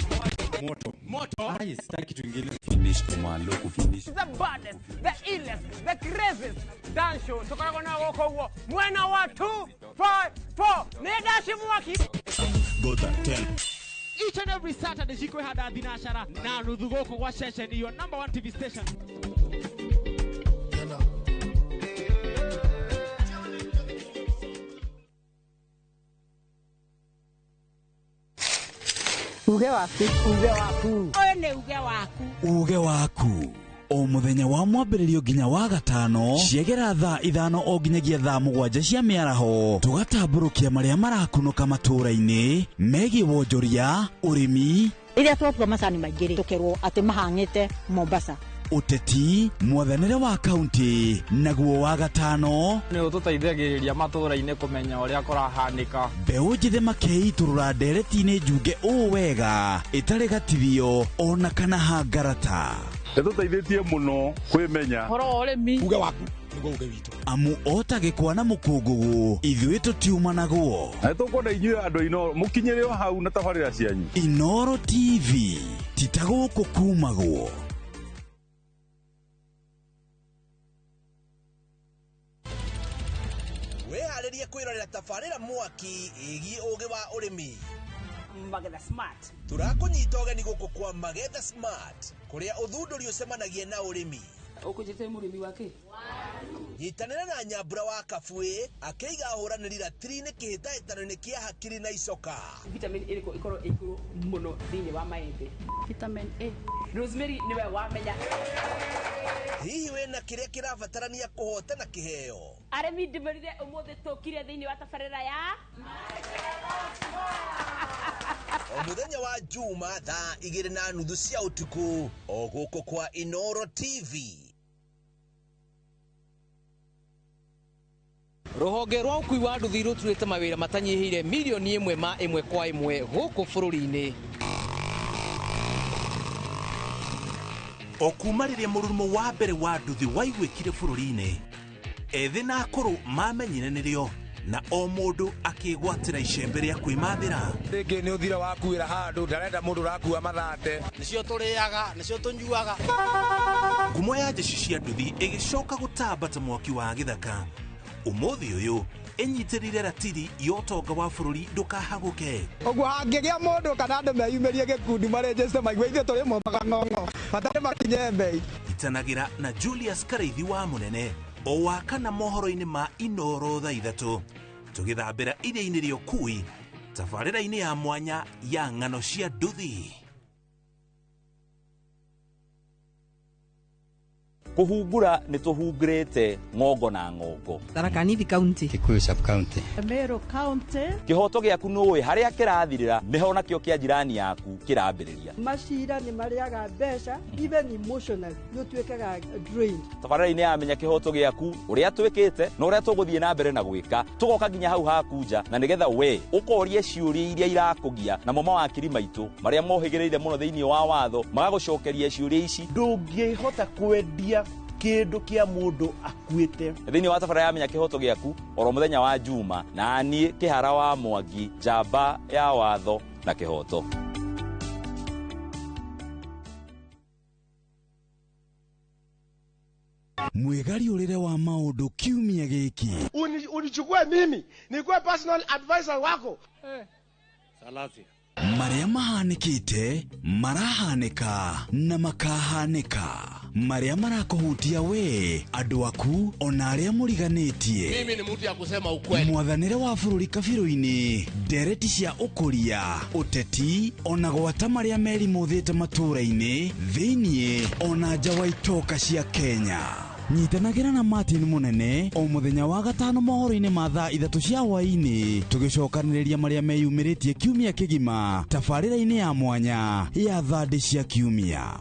moto. Moto. Ai, sitaki kitu kingine. Finish kumalo kufinish. The baddest, the illest, the craziest dance show. Tukoragwo na gũkũ ũguo. Mwena wa 2 5 4. Nĩ ndaci mwaki. Go to 10. Each and every Saturday shikwe hada thinashara na nuthu gũkũ gwa Ceceni, your number 1 TV station. Uge waku. Uge waku. Ũyũ nĩ uge waku. Uge waku. O mũthenya wa mwambĩrĩrio nginya wa gatano ciegera thaa 5 o nginyagia thaa 7 cia mĩaraho tũgatambũrũkia marĩa marakunũka matũũra-inĩ megiĩ wonjoria, ũrĩmi, Rĩrĩa twatua macani maingĩ rĩ, tũkerwo atĩ mahang'ĩte Mombasa. Ũteti mwathanĩre wa kaunti naguo wa gatano nĩ ũtũteithagĩrĩria matũũra-inĩ kũmenya ũrĩa kũrahanĩka. Mbeũ njĩthĩ makeitũrũra ndereti-inĩ njunge ũũ wega ĩtarĩ gatithio ona kana hangarata. Ĩtũteithĩtie mũno kwĩmenya ũhoro wa ũrĩmi. Uge waku nĩguo uge witũ. Amu ota gĩkwa na mũkũngũgũ ithuĩ tũtiumanagwo. Na nĩtũkwenda inyuĩ andũ a Inooro mũkinyĩre o hau na tabarĩra cianyu. Inooro TV ti ta gũkũ kumagwo. Wĩharĩrie kwĩrorera tabarĩra mwaki ĩgiĩ ũgĩ wa ũrĩmi. Magetha Smart. Tũrakũnyita ũgeni gũkũ kwa Magetha Smart kũrĩa ũthundũri ũcemanagia na ũrĩmi. Ũkũnjĩte mũrĩmi wa kĩ? Nyitanĩra na Nyambura wa Kabuĩ akĩiga ahũranĩri ratiri-inĩ kĩhĩtahĩtano-inĩ kĩa hakiri na icoka. Vitamin ĩrĩkũ ĩkorwo ĩ igũrũ mũno thĩinĩ wa maembe? Vitamin A. Rosemary nĩwe wamenya. Hihi wĩna kĩrĩa kĩrabatarania kũhotana kĩheo? Arĩmi ndĩmerire ũmũthĩ tũkire thĩinĩ wa tabarĩra ya O mũthenya wa Juma thaa 2:30 cia ũtukũ o gũkũ kwa Inooro TV. Rũhonge rwa ũkui wa nduthi rũturĩte mawĩra matanyihĩire milioni 1 ma 1 kwa 1 gũkũ bũrũri-inĩ. O kuma rĩrĩa mũrurumo wa mbere wa nduthi waiguĩkire bũrũri-inĩ, ethĩ na akũrũ mamenyire nĩrĩo na o mũndũ akĩgwatĩra icembe rĩa kwĩmathĩra. Rĩngĩ nĩ ũthira wakuĩra handũ ndarenda mũndũ ũrakua mathate. Nĩcio tũrĩaga, nĩcio tũnyuaga. Ngumo ya jeshi cia nduthi ĩgĩcoka gũtamba ta mwaki wa gĩthaka. Ũmũthĩ ũyũ ĩnyitĩrĩire ratiri ya ũtonga wa bũrũri ndũkahagũke. Ũguo hangĩgĩa mũndũ kana andũ meyumĩrie gĩkundi marĩnjĩte maigue ithuĩ tũrĩ mombaga ng'ong'o bata nĩ makinye mbei. Itanagĩra na Julius Karaithi wa Mũnene o wa kana mohoro-inĩ ma Inooro thaa 3 tũgĩthambĩra iria-inĩ rĩa ũkui tabarĩra-inĩ ya mwanya ya ng'ano cia nduthi. Kũhungura nĩ tũhungurĩte ng'ongo na ng'ongo. Tharaka Nithi County, Kikuyu sub county, Meru County. Kĩhoto gĩaku nũĩ harĩa kĩrathirĩra nĩho nakĩo kĩa jirani yaku kĩrambĩrĩria. Macira nĩ marĩaga mbeca even emotionally nĩ ũtuĩkaga drained. Tabarĩra-inĩ ya Menya Kĩhoto Gĩaku ũrĩa twĩkĩte na ũrĩa tũgũthiĩ na mbere na gwĩka tũgoka nginya hau haku nja na nĩgetha we ũkorie ciũria iria irakũgia namo mawakiri maitũ marĩa mohĩgĩrĩire mũno thĩinĩ wa watho magagũcokeria ciũria ici. Ndũngĩhota kwendia kĩndũ kĩa mũndũ akuĩte. Thĩinĩ wa tabarĩra ya Menya Kĩhoto Gĩaku oro mũthenya wa Juma na niĩ Kĩhara wa Mwangi njamba ya watho na kĩhoto. Mwĩgariũrĩre wa maũndũ kiumia gĩkĩ. Unichukue mimi nikuwe personal advisor wako. Salasia. Marĩa mahanĩkĩte marahanĩka na makahanĩka, marĩa marakũhutia we andũ aku ona arĩa mũriganĩtie. Mimi ni mtu ya kusema ukweli. Mwathanĩre wa bũrũri kabirũ-inĩ, ndereti cia ũkũria, ũteti ona gwata marĩa merimũthĩte matũũra-inĩ thĩiniĩ ona nja wa itoka cia Kenya. Nyitanagĩra na Martin Mũnene o mũthenya wa gatano mohoro-inĩ ma thaa 3 cia hwaĩ-inĩ tũgĩcokanĩrĩria marĩa meyumĩrĩtie kiumia kĩgima tabarĩra-inĩ ya mwanya ya thandĩ cia kiumia.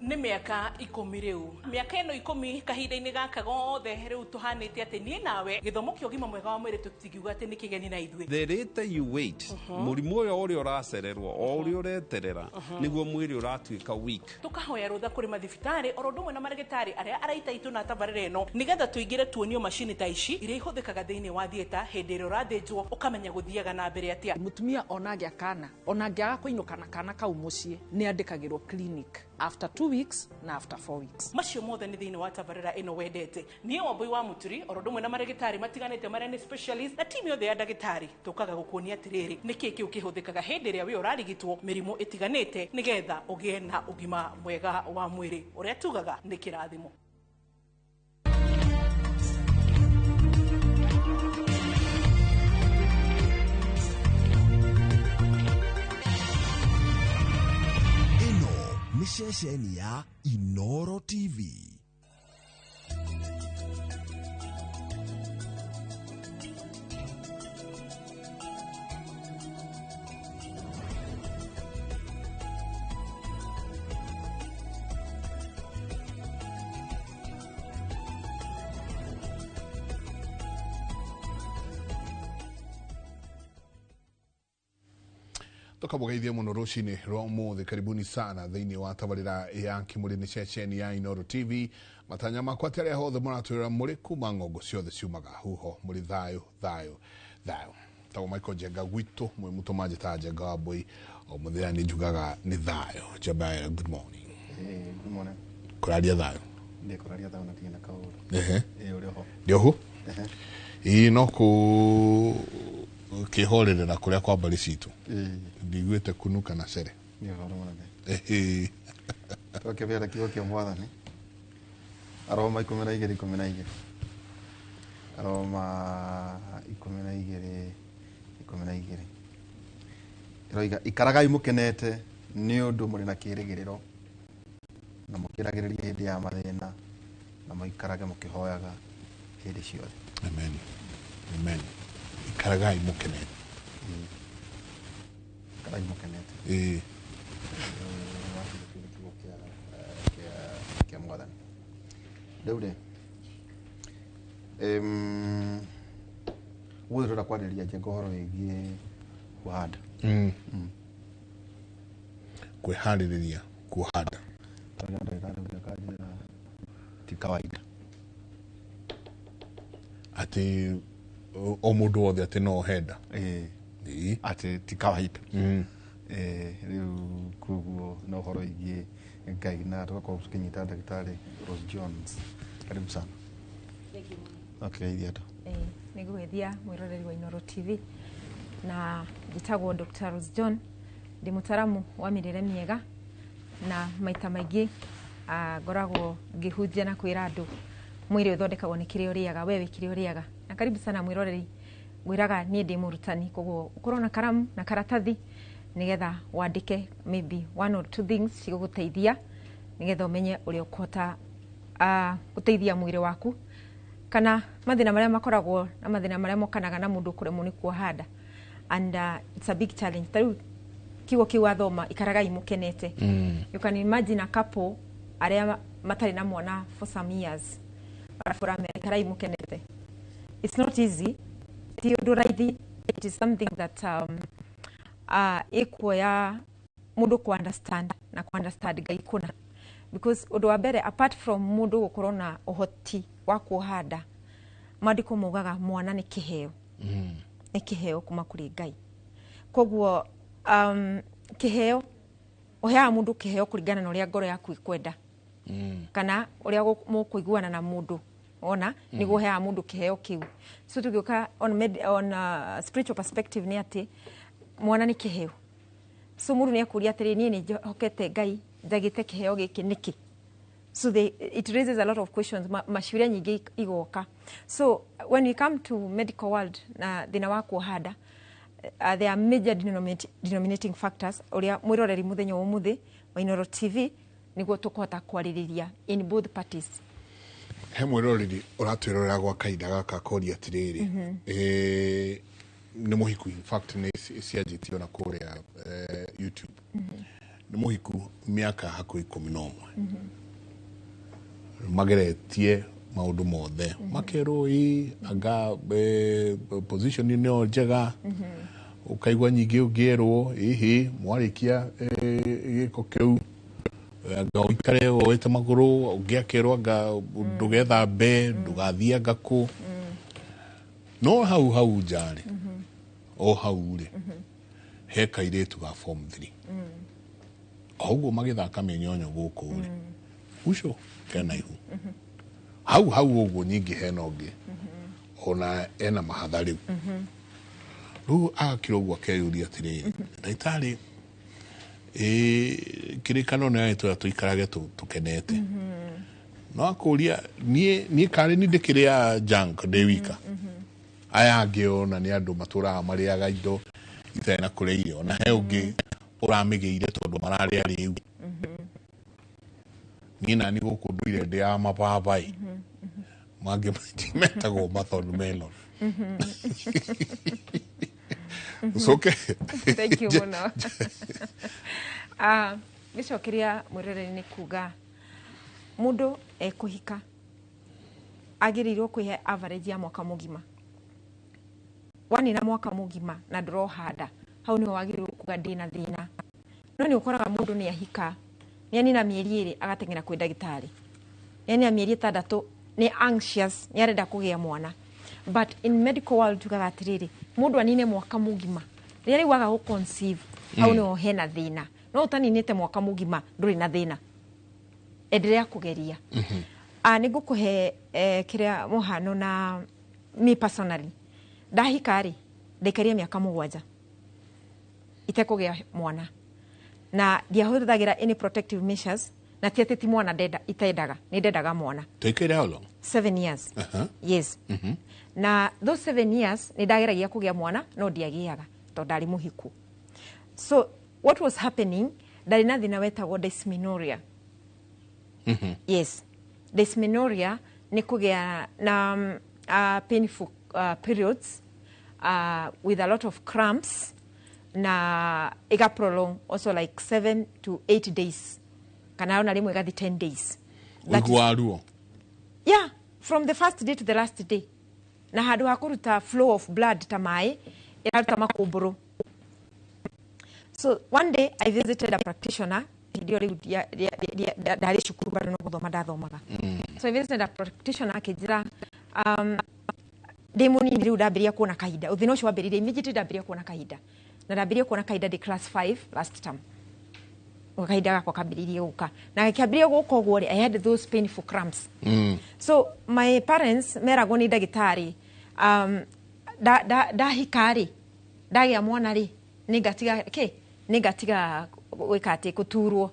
Nĩ mĩaka 10 rĩu. Mĩaka ĩno 10 kahinda-inĩ gaka gothe rĩu tũhanĩte atĩ niĩ nawe gĩthomo kĩa ũgima mwega wa mwĩrĩ tũtingiuga atĩ nĩ kĩgeni na ithuĩ. The later you wait, mũrimũ ũyũ ũrĩa ũracererwo o ũrĩa ũreterera nĩguo mwĩrĩ ũratuĩka weak. Tũkahoya rũtha kũrĩ mathibitarĩ oro ũndũ ũmwe na marĩgĩtarĩ arĩa araita itũ na tabarĩra ĩno nĩgetha tũingĩre tuonio macini ta ici iria ihũthĩkaga thĩinĩ wa theatre hĩndĩ ĩrĩa ũrathĩnjwo ũkamenya gũthiaga na mbere atĩa. Mũtumia ona angĩa kana ona angĩaga kũinũka na kana kau mũciĩ nĩ andĩkagĩrwo clinic after 2 weeks na after 4 weeks. Macio mothe nĩ thĩinĩ wa tabarĩra ĩno wendete. Niĩ Wambui wa Mũturi oro ũndũ ũmwe na marĩgĩtarĩ matiganĩte marĩa nĩ specialist na timu yothe ya ndagĩtarĩ tũkaga gũkuonia atĩrĩrĩ nĩkĩĩ kĩu kĩhũthĩkaga hĩndĩ ĩrĩa we ũrarigitwo mĩrimũ ĩtiganĩte nĩgetha ũgĩe na ũgima mwega wa mwĩrĩ ũrĩa tugaga nĩ kĩrathimo. Nĩ ceceni ya Inooro TV. Tũkamũgeithia mũno rũcinĩ rwa ũmũthĩ. Karibuni sana thĩinĩ wa tabarĩra ya Kĩmũrĩ nĩ ceceni ya Inooro TV. Matanya makwa atĩ arĩa hothe mũratwĩra mũrĩ kuma ng'ongo ciothe ciumaga huho mũrĩ thayũ thayũ thayũ. Tagwo Michael Njenga gwitũ mwĩ mũtũ manjĩtaga Njenga wa Mbũi, o mũthenya nĩ njugaga nĩ thayũ. Njamba, good morning. Good morning. Kũraria thayũ. Ndĩ kũraria thayũ na ndirĩ na kaũndũ. Ehe. Ĩ, ũrĩ ho. Ndĩ oho. Ehe. Ĩĩ, no kũ kĩhorerera kũrĩa kwa mbarĩ citũ. Ĩĩ. Ndiguĩte kunuka na cere. Nĩ ũhoro mũnene. Ehe. Twakĩbera kiugo kĩa Mwathani. Aroma 12:12. Aroma 12:12. Ĩroiga ikaragai mũkenete nĩ ũndũ mũrĩ na kĩĩrĩgĩrĩro na mũkĩragĩrĩrie hĩndĩ ya mathĩna na mũikarage mũkĩhoyaga hĩndĩ ciothe. Amen. Amen. Ikaragai mũkenete. Ikaragai mũkenete. Ĩĩ. Kiugo kĩa Mwathani. Rĩu rĩ, ũmũthĩ tũrenda kwarĩrĩria Njenga ũhoro wĩgiĩ kũhanda. Kwĩharĩrĩria kuhanda. Tondũ ndagĩtarĩ ũrĩa akanjĩra ti kawaida. Atĩ o mũndũ wothe atĩ no henda. Ĩĩ. Atĩ ti kawaida. Rĩu koguo no ũhoro wĩgiĩ Ngai na tũgakorwo tũkĩnyita ndagĩtarĩ Rose Jones. Karibu sana. Thank you. Ũkĩgeithia andũ. Nĩ ngũgeithia mwĩroreri wa Inooro TV na njĩtagwo Dr. Rose John, ndĩ mũtaramu wa mĩrĩre mĩega na maita maingĩ ngoragwo ngĩhunjia na kwĩra andũ mwĩrĩ ũthondekagwo nĩ kĩrĩa ũrĩaga, we wĩ kĩrĩa ũrĩaga. Na karibu sana mwĩroreri, ngwĩraga niĩ ndĩ mũrutani, koguo ũkorwo na karamu na karatathi nĩgetha wandĩke maybe one or two things cigũgũteithia nĩgetha ũmenye ũrĩa ũkũhota gũteithia mwĩrĩ waku kana mathĩna marĩa makoragwo na mathĩna marĩa mokanaga na mũndũ kũremwo nĩ kuoha nda. And it's a big challenge. Ta rĩu kiugo kĩu wathoma, ikaragai mũkenete. You can imagine a couple arĩa matarĩ na mwana for some years, arabu ũramera ikarai mũkenete. It's not easy, ti ũndũ raithi. It is something that ĩkuoya mũndũ ku understand na ku understand Ngai kũna, because ũndũ wa mbere, apart from mũndũ gũkorwo na ũhoti wa kuoha nda, maandĩko maugaga mwana nĩ kĩheo, nĩ kĩheo kuma kũrĩ Ngai. Koguo kĩheo ũheaga mũndũ kĩheo kũringana na ũrĩa ngoro yaku ĩkwenda kana ũrĩa mũkũiguana na mũndũ ona nĩguo ũheaga mũndũ kĩheo kĩu. So tũgĩũka on spiritual perspective nĩ atĩ mwana nĩ kĩheo. So mũndũ nĩ akũria atĩrĩ, niĩ nĩ njĩhokete Ngai njagĩte kĩheo gĩkĩ nĩkĩ? So it raises a lot of questions, maciũria nyingĩ igoka. So when we come to medical world na thĩna wa kuoha nda, there are major denominating factors ũrĩa mwĩroreri mũthenya wa ũmũthĩ wa Inooro TV nĩguo tũkũhota kwarĩrĩria in both parties. He mwĩroreri ũratwĩrorera gwa kahinda gaka akoria atĩrĩrĩ, nĩ mũhiku, in fact nĩ cianjĩtio na kũrĩa YouTube, nĩ mũhiku mĩaka hakuhĩ 11, mageretie maũndũ mothe, makerwo ĩ anga position nĩyo njega, ũkaigua nyingĩ ũngĩerwo ĩhĩ mwarĩkia gĩko kĩu anga ũikare woete magũrũ, ũngĩ akerwo anga ndũgethambe, ndũgathiĩ anga kũ, no hau hau nja rĩ, o hau rĩ, he kairĩtu ga form 3, o ũguo magĩthaka mĩnyonyo gũkũ rĩ, ucio kena ihu hau hau ũguo. Nyingĩ hena ũngĩ ona ena mahatha rĩu. Rĩu agakira ũguo akeyũria atĩrĩrĩ, ndagĩtarĩ, kĩrĩkanĩro nĩ agĩtwĩra tũikarage tũkenete, no akũria niĩ karĩ ni ndĩkĩrĩa junk ndĩ wika, aya angĩ ona nĩ andũ matũraga marĩaga indo itarĩ na kũrĩa irio, na he ũngĩ ũramĩgĩire tondũ mararĩa rĩu. Niĩ nani gũkũ ndũire ndĩaga mababaĩ mangĩ metagwo mathorn melon. Ũcoke. Thank you mũno. Gĩcokeria mwĩroreri nĩ kuga mũndũ ekũhika agĩrĩirwo kwĩhe average ya mwaka mũgima. Wanina mwaka mũgima na ndũrohanda, hau nĩho wagĩrĩirwo kuga ndĩna thĩna. No nĩ ũkoraga mũndũ nĩ ahika, nĩ anina mĩeri 2 agateng'era kwĩ ndagĩtarĩ, nĩ anina mĩeri 6 nĩ anxious, nĩ arenda kũgĩa mwana. But in medical world tugaga atĩrĩrĩ, mũndũ anine mwaka mũgima rĩrĩa rĩu aga gũ-conceive, hau nĩho hena thĩna. No ũtaninĩte mwaka mũgima ndũrĩ na thĩna, endelea kũgeria. Nĩ ngũkũhe kĩrĩa mũhano na me personally. Ndahika rĩ, ndaikarie mĩaka 7 itekũgĩa mwana, na ndiahũthagĩra any protective measures, na ti atĩ ti mwana ndenda, itendaga, nĩ ndendaga mwana. Taikaire how long? 7 years. Yes. Na those 7 years nĩ ndageragia kũgĩa mwana no ndiagĩaga tondũ ndarĩ mũhiku. So what was happening, ndarĩ na thĩna wetagwo dysmenorrhea. Yes, dysmenorrhea nĩ kũgĩa na painful periods with a lot of cramps, na ĩga prolong also like 7 to 8 days, kana ona rĩmwe ĩgathi 10 days. That is- Ũigua ruo? Yeah, from the first day to the last day, na handũ ha kũruta flow of blood ta maĩ, ĩraruta makũmbũrũ. So one day I visited a practitioner. Hĩndĩ ĩyo rĩu ndarĩ cukuru bado, no gũthoma ndathomaga. So I visited a practitioner, akĩnjĩra ndĩ mũnini rĩu ndambĩrĩria kuona kahinda. Ũthĩna ũcio wambĩrĩirie immediately ndambĩrĩria kuona kahinda, na ndambĩrĩria kuona kahinda ndĩ class 5 last term. Kahinda gakwa kambĩrĩirie gũka, na gakĩambĩrĩria gũka ũguo rĩ, I had those painful cramps. So my parents meragwo nĩ ndagĩtarĩ, ndahika rĩ, ndagĩa mwana rĩ, nĩngatiga kĩ, nĩngatiga gwĩka atĩ gũturwo.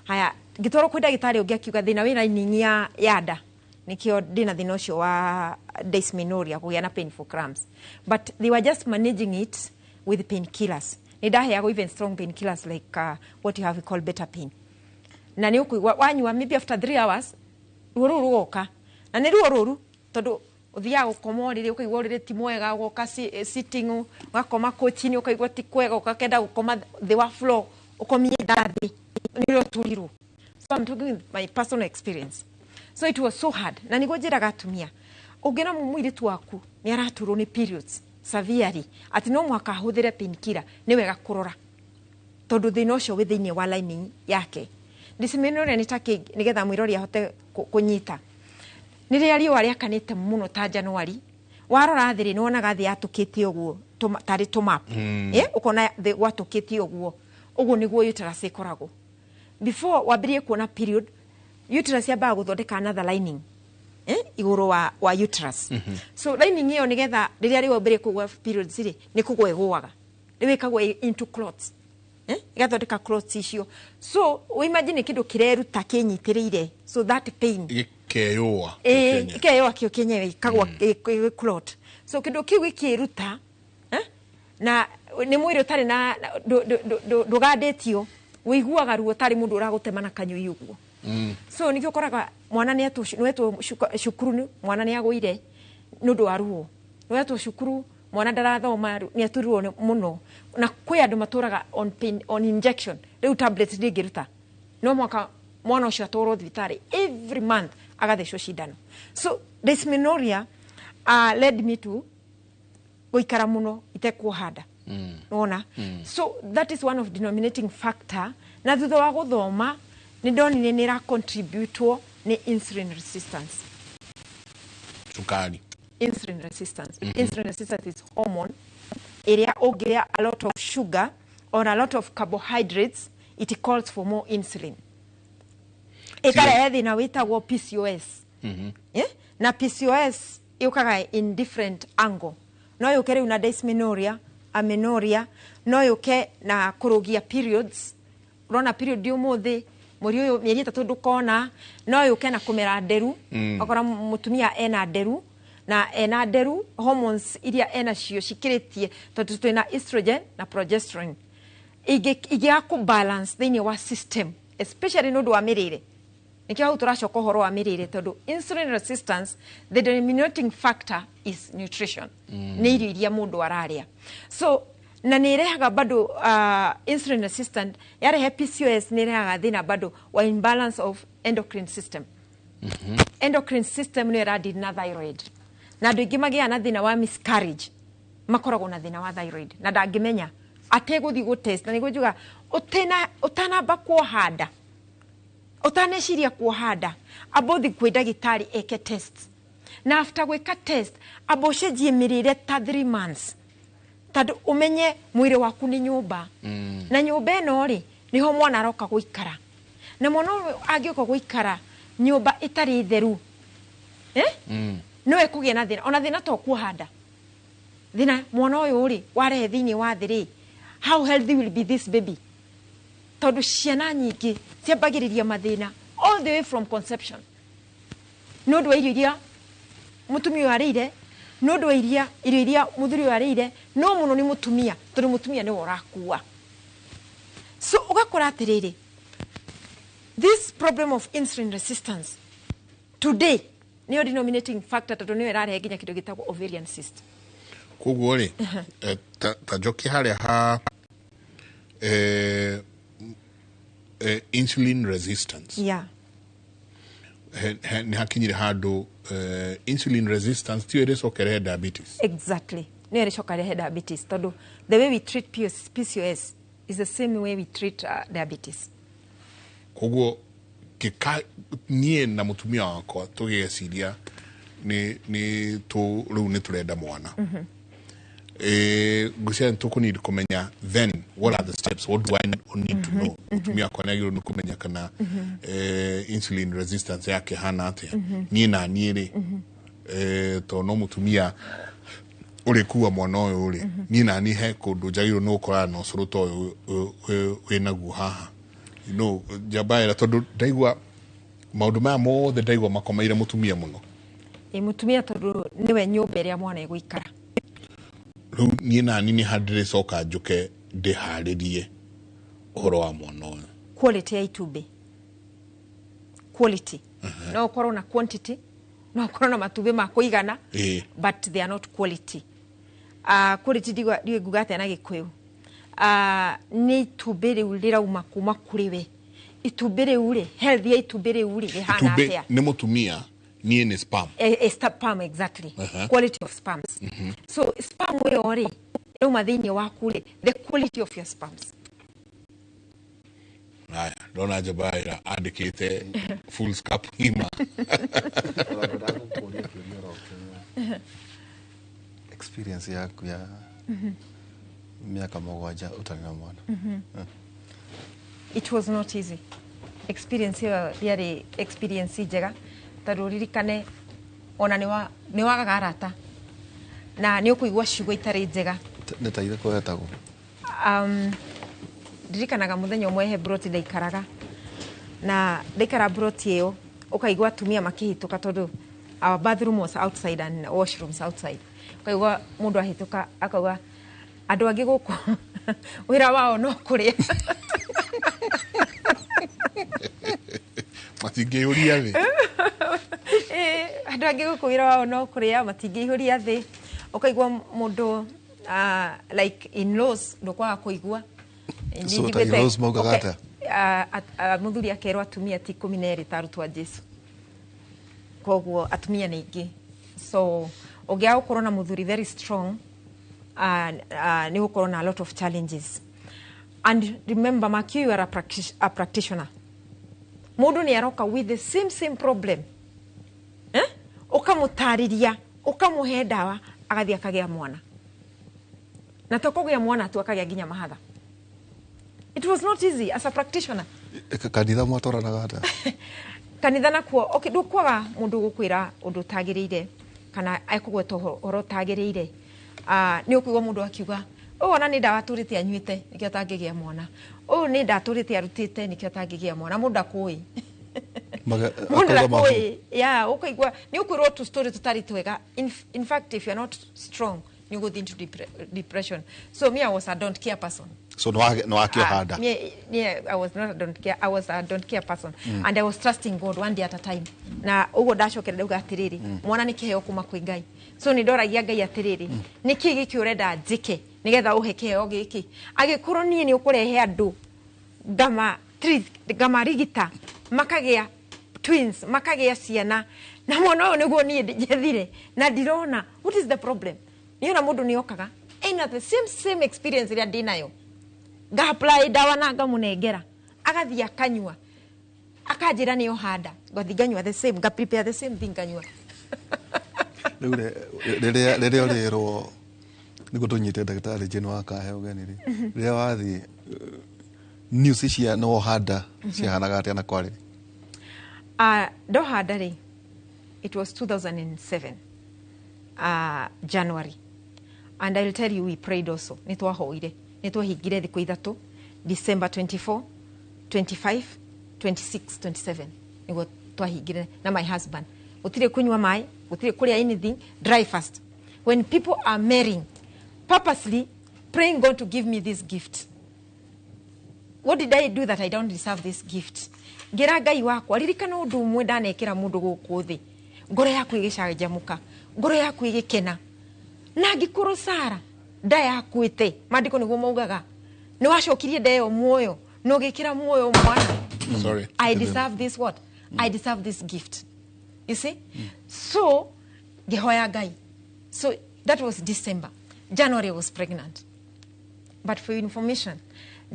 Haya, ngĩtwarwo kwĩ ndagĩtarĩ ũngĩ, akiuga thĩna wĩ lining ya nda, nĩkĩo ndĩna thĩna ũcio wa dysmenorrhea, kũgĩa na painful cramps. But they were just managing it with painkillers. Nĩ ndaheagwo even strong painkillers like what you have called better pain, na nĩ ũkũigua wanyua maybe after 3 hours ruo rũu rũgoka, na nĩ ruo rũru tondũ ũthiaga gũkoma ũrĩrĩ, ũkaigua ũrĩrĩ ti mwega, ũgoka sitting, ũgakoma kochi-inĩ, ũkaigua ti kwega, ũkakenda gũkoma thĩ wa floor, ũkomie nda thĩ nĩ ũrĩa ũturirwo. So I'm talking with my personal experience. So it was so hard, na nĩguo njĩraga atumia, ũngĩona mũirĩtu waku nĩ araturwo nĩ periods severely atĩ no mũhaka ahũthĩre painkiller, nĩ wega kũrora tondũ thĩna ũcio wĩ thĩinĩ wa lining yake. Dysmenorrhea nĩ ta kĩ, nĩgetha mwĩrori ahote kũnyita? Nĩ rĩrĩa riũa rĩakanĩte mũno ta Januari, warora thĩ rĩ, nĩ wonaga thĩ yatũkĩte ũguo tarĩ tũmap. Ũkona thĩ gwatũkĩte ũguo. Ũguo nĩguo uterus ĩkoragwo before wambĩrĩrie kuona period. Uterus yambaga gũthondeka another lining igũrũ wa uterus. So lining ĩyo, nĩgetha rĩrĩa rĩu wambĩrĩrie kũgwa periods rĩ, nĩ kũgwa ĩgũaga, rĩu ĩkagwa into clots, ĩgathondeka clots icio. So imagine kĩndũ kĩreruta kĩnyitĩrĩire, so that pain. Gĩkeyũa. Ĩkeyũa kĩo kĩenyewe, ĩkagwa ĩ clot. So kĩndũ kĩu gĩkĩruta, na nĩ mwĩrĩ ũtarĩ na ndũgandĩtio, wĩiguaga ruo tarĩ mũndũ ũragũtema na kanyũi ũguo. So nĩkĩo ũkoraga mwana nĩ etwo cukuru, mwana nĩ agũire nĩ ũndũ wa ruo, nĩ wetwo cukuru, mwana ndarathoma, nĩ aturirwo mũno. Na kwĩ andũ matũraga on pain, on injection. Rĩu tablet ndĩngĩruta, no mwaka mwana ũcio atwarwo thibitarĩ every month agathecwo cindano. So dysmenorrhea led me to gũikara mũno itekuoha nda. Wona? So that is one of denominating factor. Na thutha wa gũthoma nĩ ndonire nĩ ĩra contributwo nĩ insulin resistance. Cukari. Insulin resistance. Insulin resistance is hormone ĩrĩa ũngĩrĩa a lot of sugar or a lot of carbohydrates, it calls for more insulin, ĩkarehe thĩna wĩtagwo PCOS. Eh? Na PCOS yũkaga in different angle. No yũke rĩu na dysmenorrhea, amenorrhea, no yũke na kũrũgia periods, ũrona period ũmũthĩ, mweri ũyũ, mĩeri 3 ndũkona. No yũke na kũmera nderu. Ũkora mũtumia ena nderu, na ena nderu hormones iria enacio cikĩrĩtie, tondũ twĩna estrogen na progesterone, ingĩaga kũ balance thĩinĩ wa system, especially nĩ ũndũ wa mĩrĩre. Nĩkĩo hau tũracoka ũhoro wa mĩrĩre, tondũ insulin resistance, the denominating factor is nutrition. Nĩ irio iria mũndũ ararĩa. So na nĩ ĩrehaga bado insulin resistant yarehe PCOS, nĩ ĩrehaga thĩna bado wa imbalance of endocrine system. Endocrine system nĩyo ĩradeal na thyroid, na andũ aingĩ magĩaga na thĩna wa miscarriage makoragwo na thĩna wa thyroid na ndangĩmenya Ategũthiĩ gũtest, na nĩguo njuga ũtanamba kuoha nda, ũtaneciria kuoha nda, amba ũthiĩ kwĩ ndagĩtarĩ eke test, na after gwĩka test amba ũcenjie mĩrĩre ta 3 months, tondũ ũmenye mwĩrĩ waku nĩ nyũmba, na nyũmba ĩno rĩ, nĩho mwana aroka gũikara, na mwana ũyũ angĩũka gũikara nyũmba ĩtarĩ theru, no ekũgĩa na thĩna. Ona thĩna to kuoha nda, thĩna mwana ũyũ rĩ warehe thĩinĩ wa thĩ rĩ, how healthy will be this baby? Tondũ ciana nyingĩ ciambagĩrĩria mathĩna all the way from conception, nĩ ũndũ wa irio iria mũtumia ũyũ arĩire, nĩ ũndũ wa irio iria mũthuri ũyũ arĩire, no mũno nĩ mũtumia, tondũ mũtumia nĩwe ũrakua. So ũgakora atĩrĩrĩ, this problem of insulin resistance today nĩyo denominating factor, tondũ nĩyo ĩrarehe nginya kĩndũ gĩtagwo ovarian cyst. Koguo rĩ, ta njoki harĩa ha insulin resistance, nĩ hakinyire handũ insulin resistance tiyo ĩrĩcokerehe diabetes? Exactly, nĩyo ĩrĩcoka rehe diabetes, tondũ the way we treat PCOS is the same way we treat diabetes. Koguo kĩka niĩ na mũtumia wakwa tũgĩciria nĩ tũ rĩu nĩ tũrenda mwana, ngwĩciria nĩ tũkũneed kũmenya then what are the steps, what do I need to know? Mũtumia wakwa nĩ agĩrĩirwo nĩ kũmenya kana insulin resistance yake hana atĩa. Niĩ na niĩ rĩ, tondũ no mũtumia ũrĩkua mwana ũyũ rĩ, niĩ na niĩ he kũndũ njagĩrĩirwo nĩ gũkorana na ũcũrũ ta ũyũ wĩnaguo haha, njamba ĩra, tondũ ndaigua maũndũ maya mothe, ndaigua makomeire mũtumia mũno. Ĩ, mũtumia, tondũ nĩwe nyũmba ĩrĩa mwana egũikara. Rĩu niĩ na niĩ nĩ ha ndĩrĩcoka njũke ndĩharĩrie ũhoro wa mwana ũyũ? Quality ya itumbĩ, quality. No ũkorwo na quantity, no ũkorwo na matumbĩ ma kũigana, but they are not quality. Quality ndiũĩ nguga atĩa na Gĩkũyũ. Nĩ itumbĩ rĩu rĩrauma kuma kũrĩ we, itumbĩ rĩu rĩ, health ya itumbĩ rĩu rĩ rĩhana Itumbĩ atĩa? Nĩ mũtumia, niĩ nĩ sperm. Sperm, exactly. Quality of sperms. So sperm ĩyo rĩ ĩrauma thĩinĩ waku rĩ, the quality of your sperms. Haya, ndona njamba ĩra andĩkĩte full scope ng'ima. Ndagũkũria kĩũria oro kĩmwe. Experience yaku ya mĩaka 7 ũtarĩ na mwana? It was not easy experience. Ĩyo yarĩ experience njega, tondũ ririkane ona nĩ wagaga arata na nĩ ũkũigua ciugo itarĩ njega. Nĩ ta irĩkũ wetagwo? Ndirikanaga mũthenya ũmwe he broti ndaikaraga, na ndaikara broti ĩyo ũkaigua atumia makĩhĩtũka, tondũ our bathroom was outside and washrooms outside. Ũkaigua mũndũ ahĩtũka akauga, "Andũ angĩ gũkũ wĩra wao no kũrĩa." Matingĩyũria thĩ. Andũ angĩ gũkũ wĩra wao no kũrĩa, matingĩihũria thĩ. Ũkaigua mũndũ, like in-laws, ndũkwaga kũigua. Niĩ So ta njiguĩte- in-laws maugaga Okay, atĩa? Mũthuri akerwo atumia ti 12 ta arutwo a Jesu, koguo atumia nĩ aingĩ. So ũngĩaga gũkorwo na mũthuri very strong, nĩ gũkorwo na a lot of challenges. And remember, Mark, you are a practitioner. Mũndũ nĩ aroka with the same same problem, eh? Ũkamũtarĩria, ũkamũhe ndawa, agathiĩ akagĩa mwana, na to kũgĩa mwana tu, akagĩa nginya mahatha. It was not easy as a practitioner. Kanitha mwatwaranaga atĩa? Kanitha nakuo, okay, ndũkwaga mũndũ gũkwĩra ũndũ ũtagĩrĩire kana ekũgweta ũhoro ũtagĩrĩire. Nĩ ũkũigua mũndũ akiuga, "Ũyũ ona nĩ ndawa atũrĩte anyuĩte nĩkĩo atangĩgĩa mwana, ũyũ nĩ ndatũrĩte arutĩte nĩkĩo atangĩgĩa mwana." Mũndũ ndakũĩ. Mũndũ Akauga mahu. ndakũĩ ya ũkaigua nĩ ũkwĩrwo tu story tũtarĩ twega. In fact, if you are not strong, nĩ ũgũthiĩ into depression. So me, I was a don't care person. So nĩ wakĩoha nda? Me, I was not a don't care. I was a don't care person. And I was trusting God one day at a time. Na ũguo ndacokera ndauga atĩrĩrĩ, mwana nĩ kĩheo kuma kwĩ Ngai. So nĩ ndoragia Ngai atĩrĩrĩ, nĩ kĩĩ gĩkĩ ũrenda njĩke nĩgetha ũhe kĩheo gĩkĩ? Angĩkorwo niĩ nĩ ũkũrehe andũ ngama treat, ngamarigita, makagĩa twins, makagĩa ciana, na mwana ũyũ nĩguo niĩ njethire na ndirona, what is the problem? Niona mũndũ nĩ okaga Ena the same experience ĩrĩa ndĩnayo. Nga apply ndawa na ngamũnengera, agathiĩ akanyua, akanjĩra nĩ ohanda, ngathiĩ nganyua the same, nga prepare the same thing nganyua. Rĩu rĩrĩa ũrĩrwo nĩguo tũnyite ndagĩtarĩ Jane wa Kahe ũgeni rĩ, rĩrĩa wathiĩ news cia nĩ wohanda ciahanaga atĩa na kwarĩ? Ndohanda rĩ, it was 2007 January, and I'll tell you we prayed also. Nĩ twahoire, nĩ twahingire thikũ 3, December 24, 25, 26, 27 nĩguo twahingire na my husband. Gũtirĩ kunyua maĩ, gũtirĩ kũrĩa anything, dry fast. When people are marrying, purposely praying God to give me this gift. What did I do that I don't deserve this gift? Ngĩra Ngai wakwa, ririkana ũndũ ũmwe ndanekĩra mũndũ gũkũ thĩ, ngoro yaku ĩgĩcanjamũka, ngoro yaku ĩgĩkena. Na angĩkorwo Sara nda yakuĩte, maandĩko nĩguo maugaga, nĩ wacokirie nda ĩyo muoyo na ũgĩkĩra muoyo mwana. Sorry. I deserve this what? I deserve this gift. You see? So, ngĩhoya Ngai. So that was December. January I was pregnant. But for your information,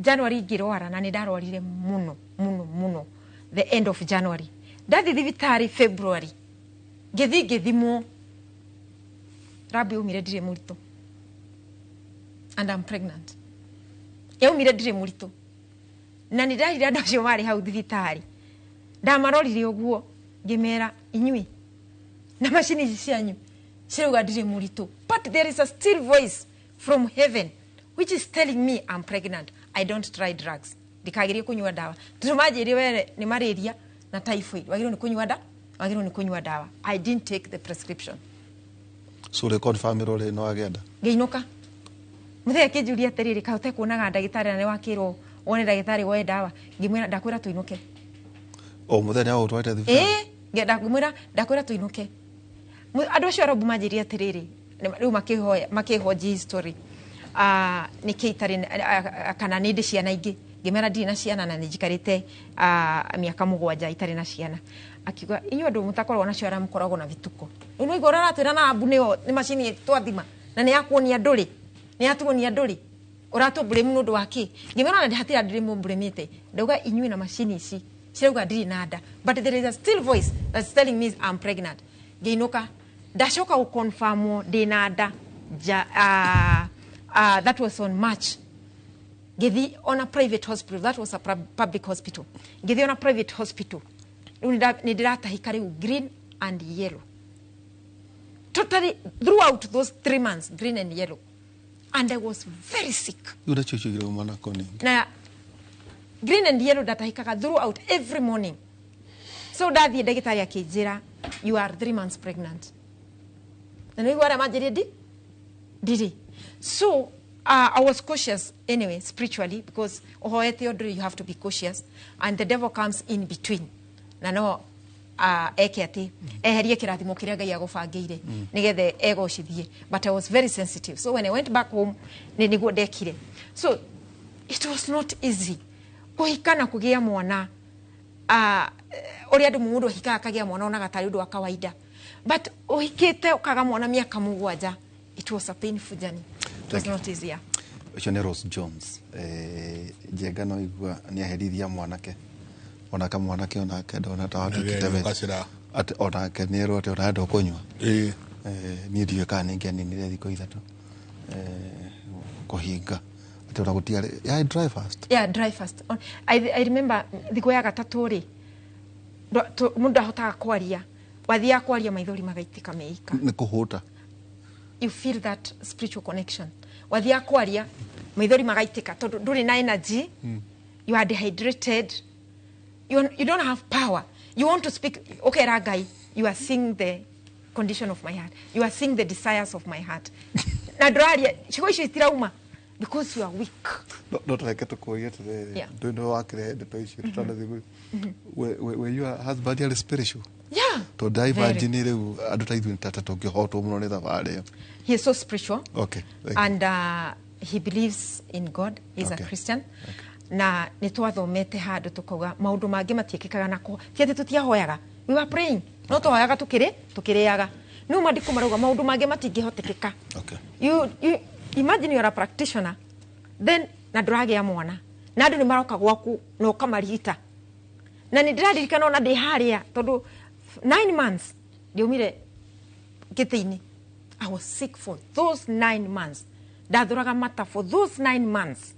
January ngĩrwara, na nĩ ndarwarire mũno mũno mũno the end of January. Ndathiĩ thibitarĩ February, ngĩthiĩ ngĩthimwo, lab yaumire ndirĩ mũritũ, and I'm pregnant. Yaumire ndirĩ mũritũ, na nĩ ndarire andũ acio marĩ hau thibitarĩ, ndamarorire ũguo ngĩmera, inyuĩ na macini ici cianyu cirauga ndirĩ mũritũ, but there is a still voice from heaven which is telling me I'm pregnant. I don't try drugs, ndikagerie kunyua ndawa, tondũ manjĩrire were nĩ malaria na typhoid, wagĩrĩirwo nĩ kũnyua nda, wagĩrĩirwo nĩ kũnyua ndawa. I didn't take the prescription. So rĩ confirm rĩ no agenda? Ngĩinũka, mũthenya akĩnjũria atĩrĩrĩ, kaĩ ũtekuonaga ndagĩtarĩ na nĩ wakĩrwo wone ndagĩtarĩ woe ndawa? Ngĩmwĩra, ndakwĩra tũinũke. O mũthenya o ũtwarĩte thibitarĩ? Ĩĩ, ngĩmwĩra ndakwĩra tũinũke. Andũ acio arabu manjĩrire atĩrĩrĩ, rĩu makĩhoya makĩhonji history, nĩkĩ itarĩ kana nĩ ndĩ ciana ingĩ. Ngĩmera ndirĩ na ciana na nĩ njikarĩte mĩaka 7 itarĩ na ciana. Akiuga, inyuĩ andũ mũtakoragwo nacio arĩa mũkoragwo na vituko, rĩu nĩ ũigua ũrĩa aratwĩra na ambu nĩyo nĩ macini twathima na nĩ yakuonia ndũrĩ, nĩ yatuonia ndũrĩ, ũratũ blame nĩ ũndũ wa kĩ? Ngĩmera ona hatirĩ andũ ndĩmũ-blame-ĩte, ndauga inyuĩ na macini ici cirauga ndirĩ na nda, but there is a still voice that's telling me I'm pregnant. Ngĩinũka, ndacoka gũconfirmwo ndĩ na nda ja, that was on March. Ngĩthiĩ on a private hospital, that was a public hospital. Ngĩthiĩ on a private hospital, rĩu nĩ ndĩratahĩka rĩu green and yellow, totally throughout those 3 months, green and yellow, and I was very sick. Rĩu nacio icio irauma nako nĩ Na green and yellow ndatahĩkaga throughout every morning. So ndathiĩ ndagĩtarĩ akĩnjĩra, you are 3 months pregnant. Na nĩguo arĩa manjĩrire ndirĩ. So I was cautious anyway spiritually, because ũhoete ũndũ you have to be cautious, and the devil comes in between na no eke atĩ eherie kĩrathimo kĩrĩa Ngai agũbangĩire nĩgetha egocithie. But I was very sensitive, so when I went back home nĩ nĩguo ndekire. So it was not easy kũhika na kũgĩa mwana. Ũrĩa andũ mũndũ ahikaga akagĩa mwana onaga tarĩ ũndũ wa kawaida, but ũhikĩte ũkaga mwana mĩaka 7, it was a painful journey. It was Thank you. not easy, yeah. Ũcio nĩ Rose Jones. Njenga no igua nĩ aherithia mwanake, onake mwanake onake ndona ta watuĩkĩte we. Gacĩra. Atĩ onake nĩ erwo atĩ ona ndũkũnyua. Ĩĩ. Niĩ ndiũĩ kana nĩ ngĩaninire thikũ 3 kũhinga atĩ ona gũtiarĩ yeah, dry fast. Yeah, dry fast. I remember thikũ ya gatatũ rĩ, mũndũ ndahotaga kwaria, wathiaga kwaria maithori magaitĩka meika. Nĩ kũhũta. You feel that spiritual connection. Wathiaga kwaria maithori magaitĩka tondũ ndũrĩ na energy. You are dehydrated, you don't have power, you want to speak, ukera Ngai, you are seeing the condition of my heart, you are seeing the desires of my heart, na ndũraria ciugo icio itirauma because you are weak. No tũreke tũkũrie atĩrĩrĩ, ndũĩ nĩwe wakĩrehe ndeto icio tũtanathiĩ. Were your husband arĩ spiritual? Yeah. Tondũ Very. ndaimagine rĩu andũ ta ithuĩ ta tũngĩhotwo mũno nĩ thabarĩ ĩyo. He is so spiritual. Okay, thank you. And he believes in God. He's a Christian. Na nĩ twathomete handũ tũkauga maũndũ mangĩ matiĩkĩkaga nako, ti atĩ tũtiahoyaga, we were praying, no twahoyaga tũkĩrĩaga. No maandĩko marauga maũndũ mangĩ matingĩhotekeka. You, you, Imagine you are a practitioner then na ndũragĩa mwana na andũ nĩ maroka gwaku na ũkamarigita. Na nĩ ndĩraririkana ona ndĩ harĩa tondũ 9 months ndiaumire gĩtĩ-inĩ. I was sick for those 9 months. Ndathũraga mata for those 9 months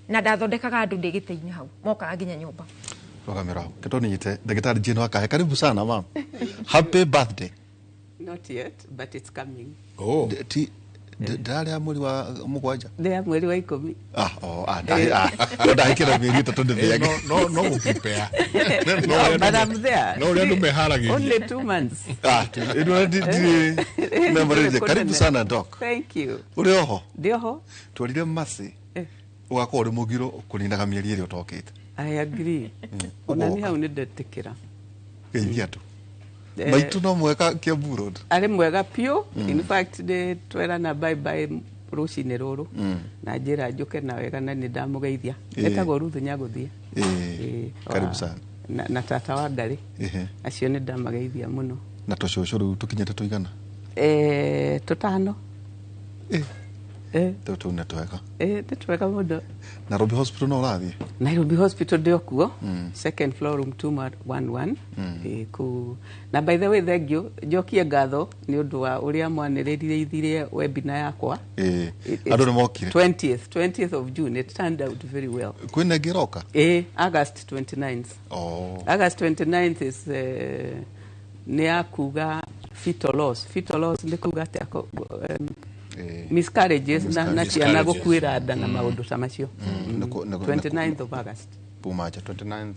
na ndathondekaga andũ ndĩ gĩtĩ-inĩ hau mokaga nginya nyũmba. Rũgamĩro hau kĩtoninyite ndagĩtarĩ Jane Wakahe, karibu sana ma'am. Happy birthday. Not yet, but it's coming. Oh. Ti ndarĩa mweri wa mũgwanja. Ndĩa mweri wa 10. Ah, oh, ah, ndahĩkĩra mĩeri 3 ndĩthiage. No no prepare. No, but I'm there. No, ũrĩa andũ meharagĩria. Only 2 months. Ah, ĩno ndi karibu sana doc. Thank you. Ũrĩ oho? Ndĩ oho. Twarire Mercy. Ũgakorwo ũrĩ mũgiro kũninaga mĩeri ĩrĩa ũtokĩte. I agree. Ona nĩ hau nĩ ndetĩkĩra. Geithia andũ. Maitũ no mwega Kiambu Road. Arĩ mwega piũ. In fact nĩ twerana bye bye rũcinĩ rũrũ. Na njĩra njũke na wega na nĩ ndamũgeithia. Etagwo Ruth Nyagũthie. Karibu sana. Na tata wa Ngarĩ. Acio nĩ ndamageithia mũno. Na tũcũcũ rĩu tũkinyĩte tũigana? 5. Tũu nĩ twega. Nĩ twega mũno. Nairobi Hospital no ũrathiĩ? Nairobi Hospital ndĩ o kuo. Second floor room 211. Kũu. Na by the way thank you, njokie ngatho nĩ ũndũ wa ũrĩa mwanĩrĩire webinar yakwa. Andũ nĩ mokire. 20th of June it turned out very well. Kwĩna ĩngĩ ĩroka? August 29th. Oh. August 29th is nĩ ya kuga fetal loss. Fetal loss nĩ kuga atĩa? Miscarriages na ciana gũkuĩra nda na maũndũ ta macio. 29th of August. Pumaja 29th.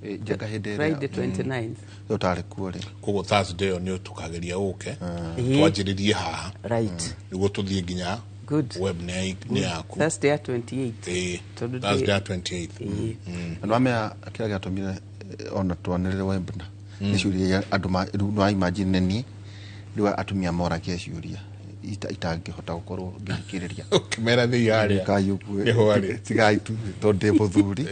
Njega hĩndĩ ĩrĩa Friday 29th. Ũtarĩ kuo rĩ. Koguo Thursday ĩyo nĩ tũkageria ũke. Twanjĩrĩrie haha. Right. Nĩguo tũthiĩ nginya Good. Web nĩ yaku. Thursday 28th. Thursday 28th. Andũ amea kĩrĩa gĩatũmire ona twanĩrĩre webinar nĩ ciũria andũ no imagine nĩ rĩu atumia moragia ciũria itangĩhota gũkorwo ngĩthikĩrĩria. Ũkĩmera thĩi harĩa. Nĩho tigai tu tondũ ndĩ mũthuri.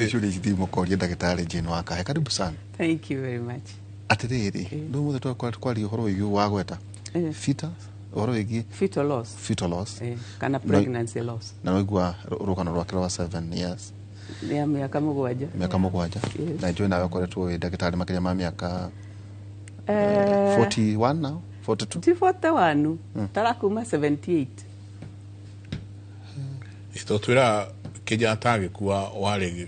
Ciũria ici thimũkorie ndagĩtarĩ Jane Wakahe. Karibu sana. Thank you very much. Atĩrĩrĩ, rĩu mũthĩ twaria ũhoro wĩgiĩ wa gweta fetal, ũhoro wĩgiĩ fetal loss. Fetal loss. Kana pregnancy loss. Na waigua rũgano rwake rwa 7 years. Nĩ mĩaka 7. Mĩaka 7. Na njũĩ nawe ũkoretwo wĩ ndagĩtarĩ makĩria ma mĩaka 41 now. 42? Ti 41. Tara kuma 78. Ito twira Kenyatta agĩkua warĩ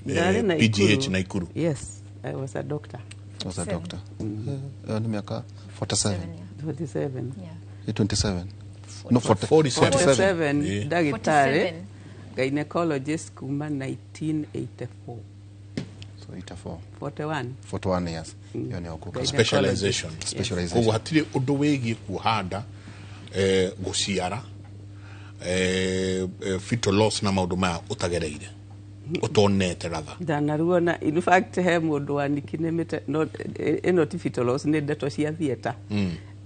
PGH Naikuru. Yes, I was a doctor. Was a doctor. Nĩ mĩaka 47. 47. Yeah. 27. No, 47. Ndagĩtarĩ gynecologist kuma 1984. So 84. 41. 41 years. Iyo nĩ ũkũka. Specialization. Specialization. Koguo hatirĩ ũndũ wĩgiĩ kuoha nda, gũciara, fetal loss na maũndũ maya ũtagereire. Ũtonete rather. Ndanaruona. In fact he mũndũ wanikinĩmĩte no ĩno ti fetal loss nĩ ndeto cia theatre.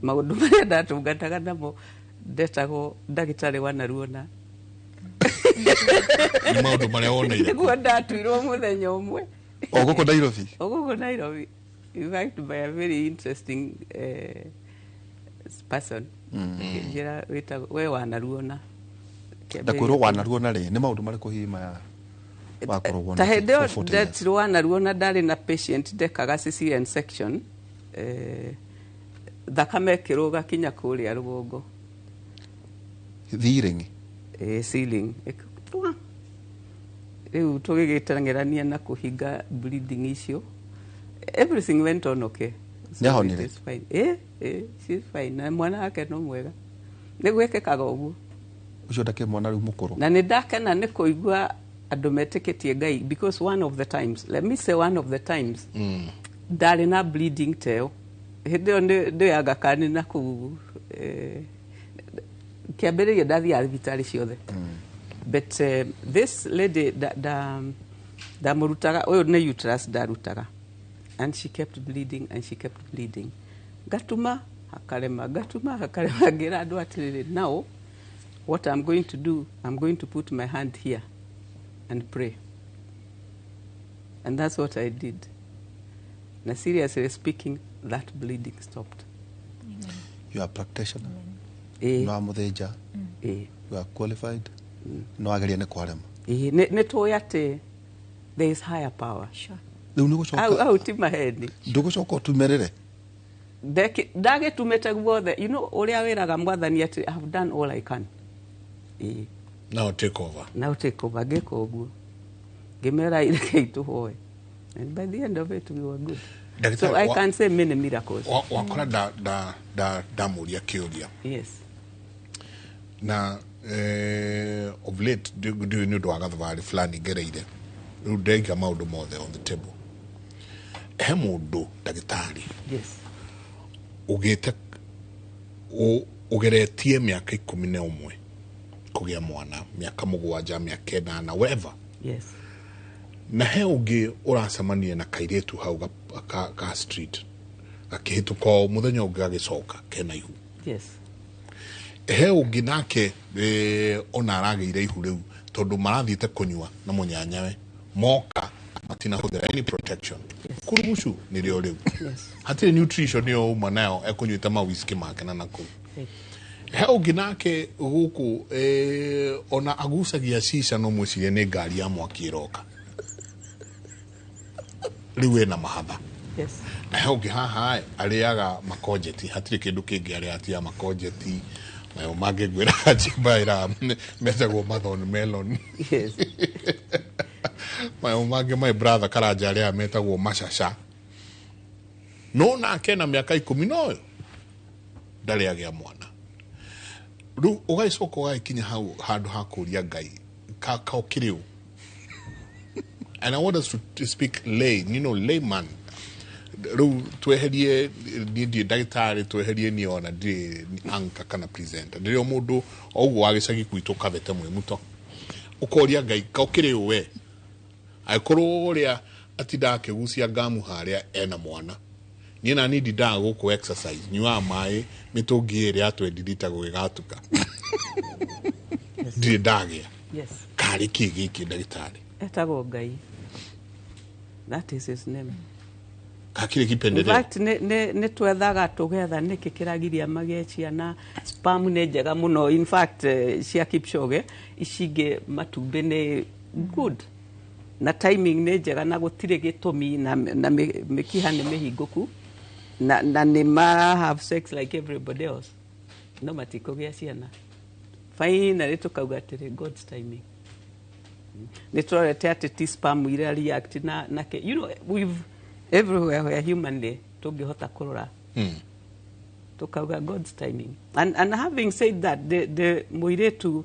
Maũndũ marĩa ndatungataga namo ndetagwo ndagĩtarĩ wanaruona. Nĩ maũndũ marĩa woneire. Nĩguo ndatuirwo mũthenya ũmwe. O gũkũ Nairobi? O gũkũ Nairobi. In fact, by a very interesting person. Njĩra wĩtagwo we wanaruona. Na kwĩrwo wanaruona rĩ, nĩ maũndũ marĩkũ hihi maya wakoragwo Ta hĩndĩ ĩyo ndetirwo wanaruona ndarĩ na patient ndekaga cesarean section. Thakame ĩkĩrũga kinya kũrĩa rũgongo. Ceiling? Ceiling. Rĩu tũgĩgĩteng'erania na kũhinga bleeding icio. Everything went on okay. Nĩahonire? She's fine. Na mwana wake no mwega. Nĩ gwĩkĩkaga ũguo. Ũcio ndakĩ mwana rĩu mũkũrũ. Na nĩ ndakena nĩ kũigua andũ metĩkĩtie Ngai because one of the times, let me say one of the times, ndarĩ na bleeding ta ĩyo. Hĩndĩ ĩyo ndĩaga kani na kũu kĩambĩrĩria ndathiaga thibitarĩ ciothe. But this lady ndamũrutaga, ũyũ nĩ uterus ndarutaga. And she kept bleeding and she kept bleeding. Gatuma hakarema, gatuma hakarema, ngĩra andũ atĩrĩrĩ, now what I'm going to do, I'm going to put my hand here and pray. And that's what I did. Now, seriously speaking, that bleeding stopped. You are a practitioner. No amũthĩnja. You are qualified. No ageria nĩ kwarema. Ĩĩ, nĩ tũĩ atĩ there is higher power. Sure. Rĩu nĩ gũcoka Au ti maheni. Ndũgũcoka ũtumerere. Ndagĩtumĩte guothe, you know, ũrĩa wĩraga mwathani atĩ I have done all I can. Ĩĩ. Now take over. Now take over. Ngĩka ũguo, ngĩmera rekei tũhoe, and by the end of it we were good. Ndagĩtarĩ, So I can say many miracles. Wakora ndamũria kĩũria. Yes. Na of late ndiũĩ nĩ ũndũ wa gathabarĩ fulani ngereire, rĩu ndaiga maũndũ mothe on the table. He mũndũ, ndagĩtarĩ, Yes. ũgĩte ũgeretie mĩaka 11 kũgĩa mwana, mĩaka 7, mĩaka 8, whatever. Yes. Na he ũngĩ ũracemania na kairĩtu hau ka street gakĩhĩtũka o mũthenya ũngĩ gagĩcoka kena ihu. Yes. He ũngĩ nake ona aragĩire ihu rĩu tondũ marathiĩte kũnyua na mũnyanyawe, moka matinahũthĩra any protection. Kurugucu nĩrĩo rĩu. Yes. Hatirĩ nutrition ĩyo uma nayo ekũnyuĩte ma whisky make na nakũu. He ũngĩ nake gũkũ ona agucagia cica no mwĩcirie nĩ ngari ya mwaki ĩroka, rĩu ĩna mahatha. Yes. Na he ũngĩ haha arĩaga makonjeti, hatirĩ kĩndũ kĩngĩ arĩa atia makonjeti nayo mangĩ ngwĩraga njimbaĩra metagwo mathon melon. Yes. Mayo mangĩ my brother Karanja arĩa metagwo macaca. No nake na mĩaka 10 noyo ndarĩ agĩa mwana. Rĩu ũgagĩcoka ũgagĩkinya hau handũ ha kũria Ngai kaũkĩrĩ ũ. And I want us to speak lay, you know, layman. Rĩu tweherie niĩ ndirĩ ndagĩtarĩ, tweherie niĩ ona ndirĩ anchor kana presenter, ndĩrĩ o mũndũ o ũguo wa gĩcagi gwitũ Kabete mwĩ mũto. Ũkoria Ngai kaũkĩrĩ ũ we, angĩkorwo ũrĩa atindaga akĩgucia ngamu harĩa ena mwana, niĩ na niĩ ndindaga gũkũ exercise, nyuaga maĩ mĩtũngi ĩrĩ ya 20 lita gũgĩgatuka, ndirĩ ndagĩa. Yes. Karĩ kĩ gĩkĩ, ndagĩtarĩ? Etagwo Ngai. That is his name. Kakĩrĩ In kipendeleo? fact, nĩ twethaga tũgetha nĩkĩ kĩragiria magĩe ciana. Sperm nĩ njega mũno. In fact, cia Kipchoge ici ingĩ matumbĩ nĩ good na timing nĩ njega na gũtirĩ gĩtũmi na mĩkiha nĩ mĩhingũku na nĩ mara have sex like everybody else, no matikũgĩa ciana. Finally tũkauga atĩrĩ, God's timing. Nĩ tũrorete atĩ ti sperm iria react na you know, we've everywhere where humanly tũngĩhota kũrora, tukauga God's timing. And having said that, the mũirĩtu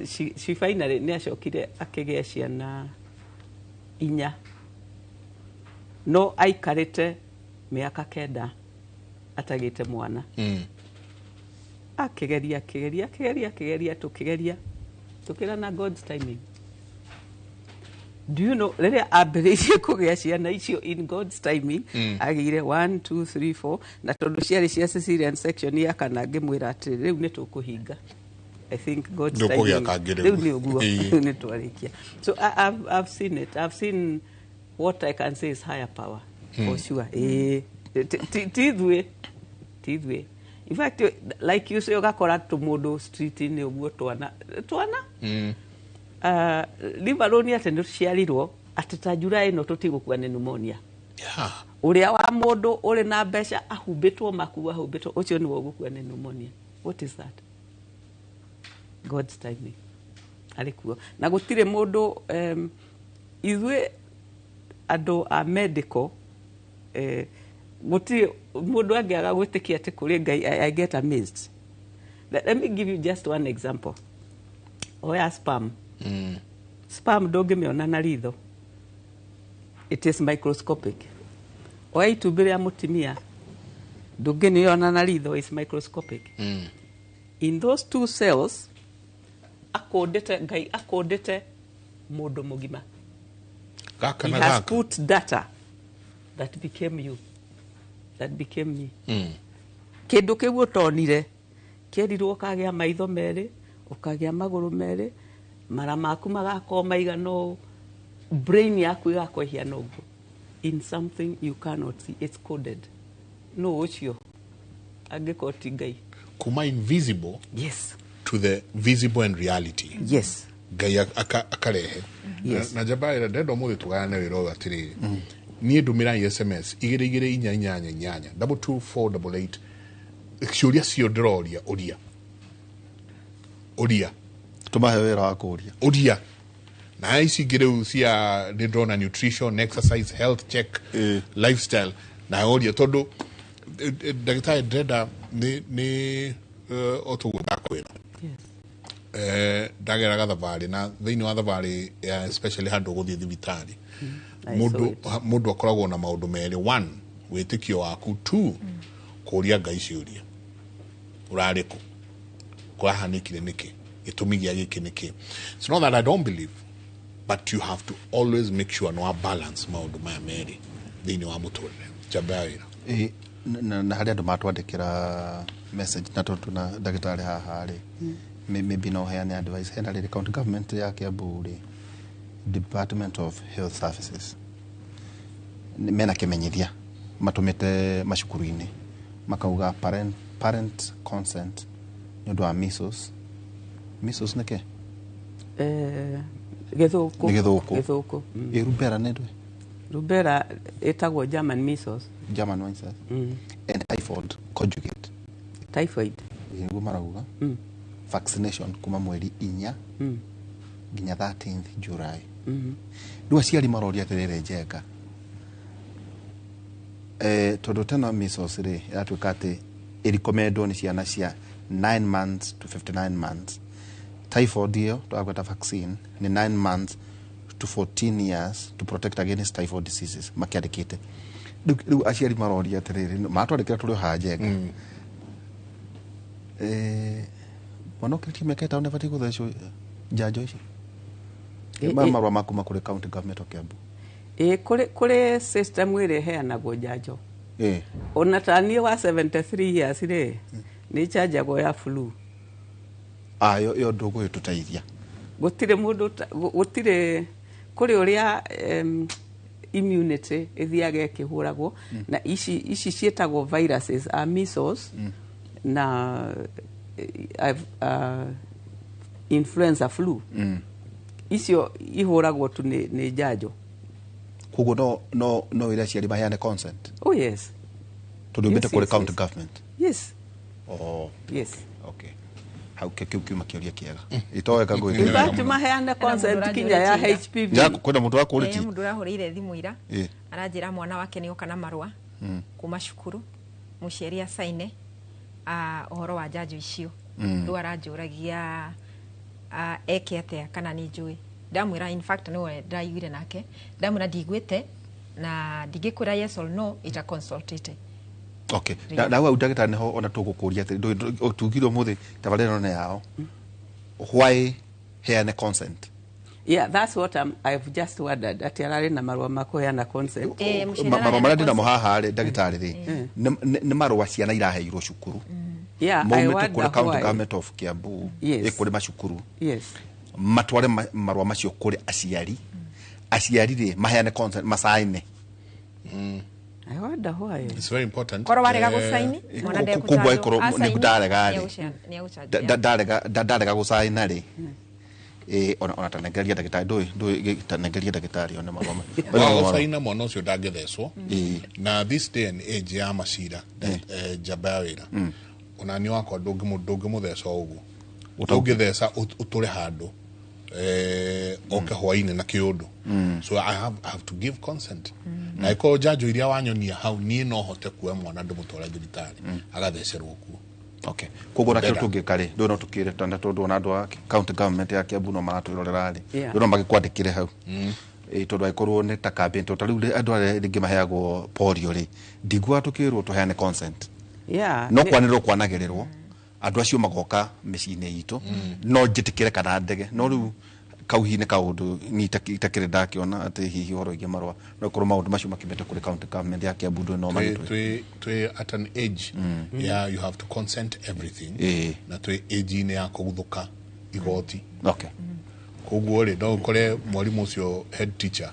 she finally nĩ acokire akĩgĩa ciana 4, no aikarĩte mĩaka 9 atagĩte mwana. Akĩgeria, akĩgeria, akĩgeria, akĩgeria, tũkĩgeria, tũkĩra na God's timing. Do you know, rĩrĩa ambĩrĩirie kũgĩa ciana icio in God's timing, agĩire 1 2 3 4, na tondũ ciarĩ cia cesarean section ya kana, ngĩmwĩra atĩrĩ, rĩu nĩ tũkũhinga. I think God's Ndũkũgĩa timing kangĩ rĩu. Rĩu nĩ ũguo. Ĩĩ. Nĩ twarĩkia. So I've seen it. I've seen what I can say is higher power for sure. Ĩĩ. Ti ithuĩ, ti ithuĩ. In fact, like you say, ũgakora tũmũndũ street-inĩ ũguo, twana twana, leave alone atĩ nĩ tũciarirwo atĩ ta njura ĩno tũtigũkua nĩ pneumonia. Ũrĩa wa mũndũ ũrĩ na mbeca ahumbĩtwo makuo ahumbĩtwo, ũcio nĩwe ũgũkua nĩ pneumonia. What is that? God's timing arĩ kuo na gũtirĩ mũndũ. Ithuĩ andũ a medical, gũtirĩ mũndũ angĩaga gwĩtĩkia atĩ kũrĩ Ngai. I get amazed. Let me give you just one example. Oya sperm. Sperm ndũngĩmĩona na ritho, it is microscopic. Oya itumbĩ rĩa mũtumia, ndũngĩrĩona na ritho, is microscopic. In those two cells akũndĩte Ngai, akũndĩte mũndũ mũgima. Gaka He na has gaka. put data that became you, that became me. Kĩndũ kĩu ũtonire kĩerirwo ũkagĩa maitho merĩ, ũkagĩa magũrũ merĩ, mara maku magakorwo maigana ũũ, brain yaku ĩgakorwo ĩhiana ũguo. In something you cannot see, it's coded. No ũcio angĩkorwo ti Ngai. Kuma invisible, yes, to the visible and reality. Yes. Ngai akarehe. Yes. Na njamba ĩrĩa ndenda ũmũthĩ tũgayane wĩra ũyũ atĩrĩrĩ, niĩ ndũmĩrai SMS 22488 22488, ciũria cio ndĩroria, ũria ũria Tũmahe wĩra wa kũũria. Ũria na ici ingĩ rĩu cia nĩ ndĩrona nutrition, exercise, health check, lifestyle, na ũria tondũ ndagĩtarĩ ndĩrenda nĩ o tũguo ndakwĩra. Ndageraga thabarĩ na thĩinĩ wa thabarĩ ya especially handũ ũgũthiĩ thibitarĩ, I saw mũndũ it. Mũndũ akoragwo na maũndũ merĩ: one, wĩtĩkio waku; two, kũria Ngai ciũria, ũrarĩ kũ, kũrahanĩkire nĩkĩ, gĩtũmi gĩa gĩkĩ nĩkĩ. It's not that I don't believe, but you have to always make sure no balance maũndũ maya merĩ thĩinĩ wa mũtũrĩre. Njamba ya wĩra. Ĩ, na harĩ andũ matwandĩkĩra message, na tondũ na ndagĩtarĩ haha rĩ, maybe no heane advice. Hena rĩrĩ county government ya Kiambu rĩ, Department of Health Services, mena kĩmenyithia matũmĩte macukuru-inĩ, makauga parent consent nĩ ũndũ wa measles. Measles nĩ kĩ? Gĩthũkũ. Nĩ gĩthũkũ. Gĩthũkũ. Ĩ rubella nĩ ndũĩ? Rubella ĩtagwo German measles. German measles and typhoid conjugate. Typhoid. Ĩ, nĩguo marauga vaccination kuma mweri 4 nginya 13th July. Rĩu aciari maroria atĩrĩrĩ, Njenga, tondũ tena measles rĩ, ĩratuĩka atĩ ĩrecommendwo nĩ ciana cia 9 months to 59 months. Typhoid ĩyo twagweta vaccine nĩ 9 months to 14 years to protect against typhoid diseases makĩandĩkĩte. Rĩu aciari maroria atĩrĩrĩ, matwandĩkĩra tũrĩ o haha, Njenga, mwana ũkĩrĩtie mĩaka 5 nĩabatiĩ gũthecwo njanjo ici? Maya marũa ma kuma kũrĩ county government of Kiambu. Ĩ, kũrĩ system ĩrĩa ĩheanagwo njanjo. Ona ta niĩ wa 73 years rĩ, nĩ njanjagwo ya flu. Ah, ĩyo ndũgũgĩtũteithia. Gũtirĩ mũndũ gũtirĩ kũrĩ ũrĩa immunity ĩthiaga ĩkĩhũragwo, na ici ciĩtagwo viruses, a measles na influenza flu. Icio ihũragwo tu nĩ njanjo. Koguo no wĩre aciari maheane consent? Oh yes. Tondũ umĩte Yes, kũrĩ yes, county yes. government. Yes. Oh. Yes. Okay, hau kĩu kiuma kĩũria kĩega itoweka. In fact, maheane consent kinya ya HPV. Kwĩna mũndũ wakũrĩtie. Mũndũ ũrahũrĩire thimũ ira, aranjĩra mwana wake nĩ oka na marũa kuma cukuru, mũciari acaine ũhoro wa njanjo icio. Rĩu aranjũragia eke atĩa, kana nĩ njũĩ. Ndamwĩra, in fact nĩwe ndĩraiguire nake, ndamwĩra ndiguĩte na ndingĩkwĩra yes or no ita consultĩte. Okay, na hau ndagĩtarĩ nĩho ona tũgũkũria atĩ tugire ũmũthĩ tabarĩra ĩno nĩ yao, why heane consent? Yeah, that's what I've just wondered. Ati ararĩ na marũa ma kũheana consent. Mũciari Marũa araheana marĩa ndĩnamo consent. haha rĩ, ndagĩtarĩ rĩ, nĩ marũa ciana iraheirwo cukuru Yeah, I maumĩte wonder kũrĩ county why. government of Kiambu. Yes. Kũrĩ macukuru matware marũa macio kũrĩ aciari, aciari rĩ maheane consent, macaine. I wonder why. It's very important. Korwo warega gũcaini, mwana Koguo ndegũchanjwo. angĩkorwo nĩ Acaini, ndarega rĩ, nĩegũchanjwo. Ndarega gũcaina rĩ, ona tanengeria ndagĩtarĩ, ndũĩ tanengeria ndagĩtarĩ one marũa Waga gũcaina, mwana ũcio ndangĩthecwo. Na this day and age ya macira, njamba ya wĩra, ona niĩ wakwa ndũngĩmũtheca o ũguo. Ũngĩtheca ũtũre handũ oke hwainĩ na kĩũndũ. So I have to give consent, na ĩkorwo njanjo iria wanyonia hau, niĩ no hote kuoya mwana ndĩmũtware thibitarĩ agathecerwo kuo. Okay, koguo nakĩo Better. tũngĩka rĩ, ndũĩ no tũkĩre tanda, tondũ ona andũ a county government ya Kiambu no maratwĩrorera rĩ, Yeah. ndũĩ no magĩkwandĩkĩre hau. Ĩ, tondũ angĩkorwo nĩ ta campaign, tondũ ta rĩu rĩ, andũ arĩa rĩngĩ maheagwo polio rĩ, ndiguaga tũkĩrwo tũheane consent. Yeah. No kwanĩrĩrwo kwanagĩrĩrwo, andũ acio magoka mĩciĩ-inĩ itũ, no njĩtĩkĩre kana ndege. No rĩu kau hihi nĩ kaũndũ ni itakĩrĩ ndakĩona atĩ hihi ũhoro wĩgiĩ marũa no korwo maũndũ macio makĩmĩte kũrĩ county government ya Kiambu, ndũĩ no magĩtwĩre. Twĩ at an age ya you have to consent everything, na twĩ age-inĩ ya kũguthũka igoti. Koguo rĩ, no ũkore mwarimũ ũcio, head teacher,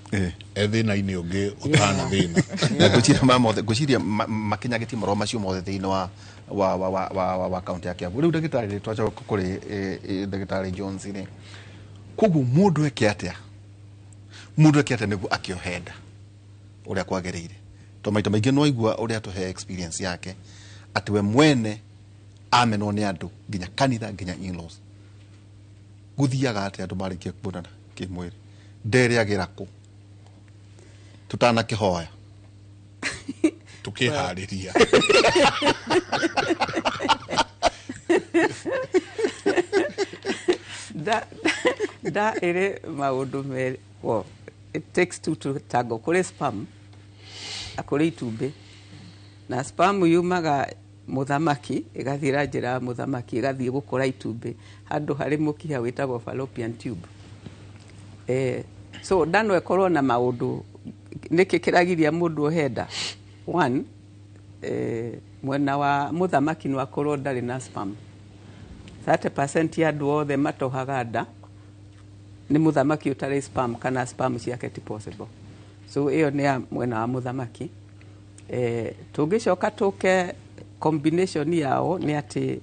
e thĩna-inĩ ũngĩ ũtana thĩna. Na ngwĩciria maya mothe, ngwĩciria makinyagĩtie marũa macio mothe thĩinĩ wa kaunti ya Kiambu. Rĩu ndagĩtarĩ, twacoka kũrĩ ndagĩtarĩ Jones rĩ, koguo mũndũ eke atĩa, mũndũ eke atĩa nĩguo akĩohe nda ũrĩa kwagĩrĩire? To maita maingĩ no aigua ũrĩa tũhe experience yake atĩ we mwene amenwo nĩ andũ, nginya kanitha, nginya in-laws. Gũthiaga atĩa andũ marĩkia kuonana kĩmwĩrĩ? Nderĩagĩra kũ tũtanakĩhoya? Tukĩharĩria. Nda ĩrĩ maũndũ merĩ. Well, it takes two to tango. Kũrĩ sperm na kũrĩ itumbĩ, na sperm yumaga mũthamaki, ĩgathiĩ njĩra ya mũthamaki, ĩgathiĩ gũkora itumbĩ handũ harĩ mũkiha wĩtagwo fallopian tube. So nda no ĩkorwo na maũndũ. Nĩkĩ kĩragiria mũndũ ohe nda? One, mwena wa mũthamaki no akorwo ndarĩ na sperm. 30% ya andũ othe matohaga nda nĩ mũthamaki ũtarĩ sperm kana sperm ciake ti possible. So ĩyo nĩ ya mwena wa mũthamaki. Tũngĩcoka tũke combination yao nĩ atĩ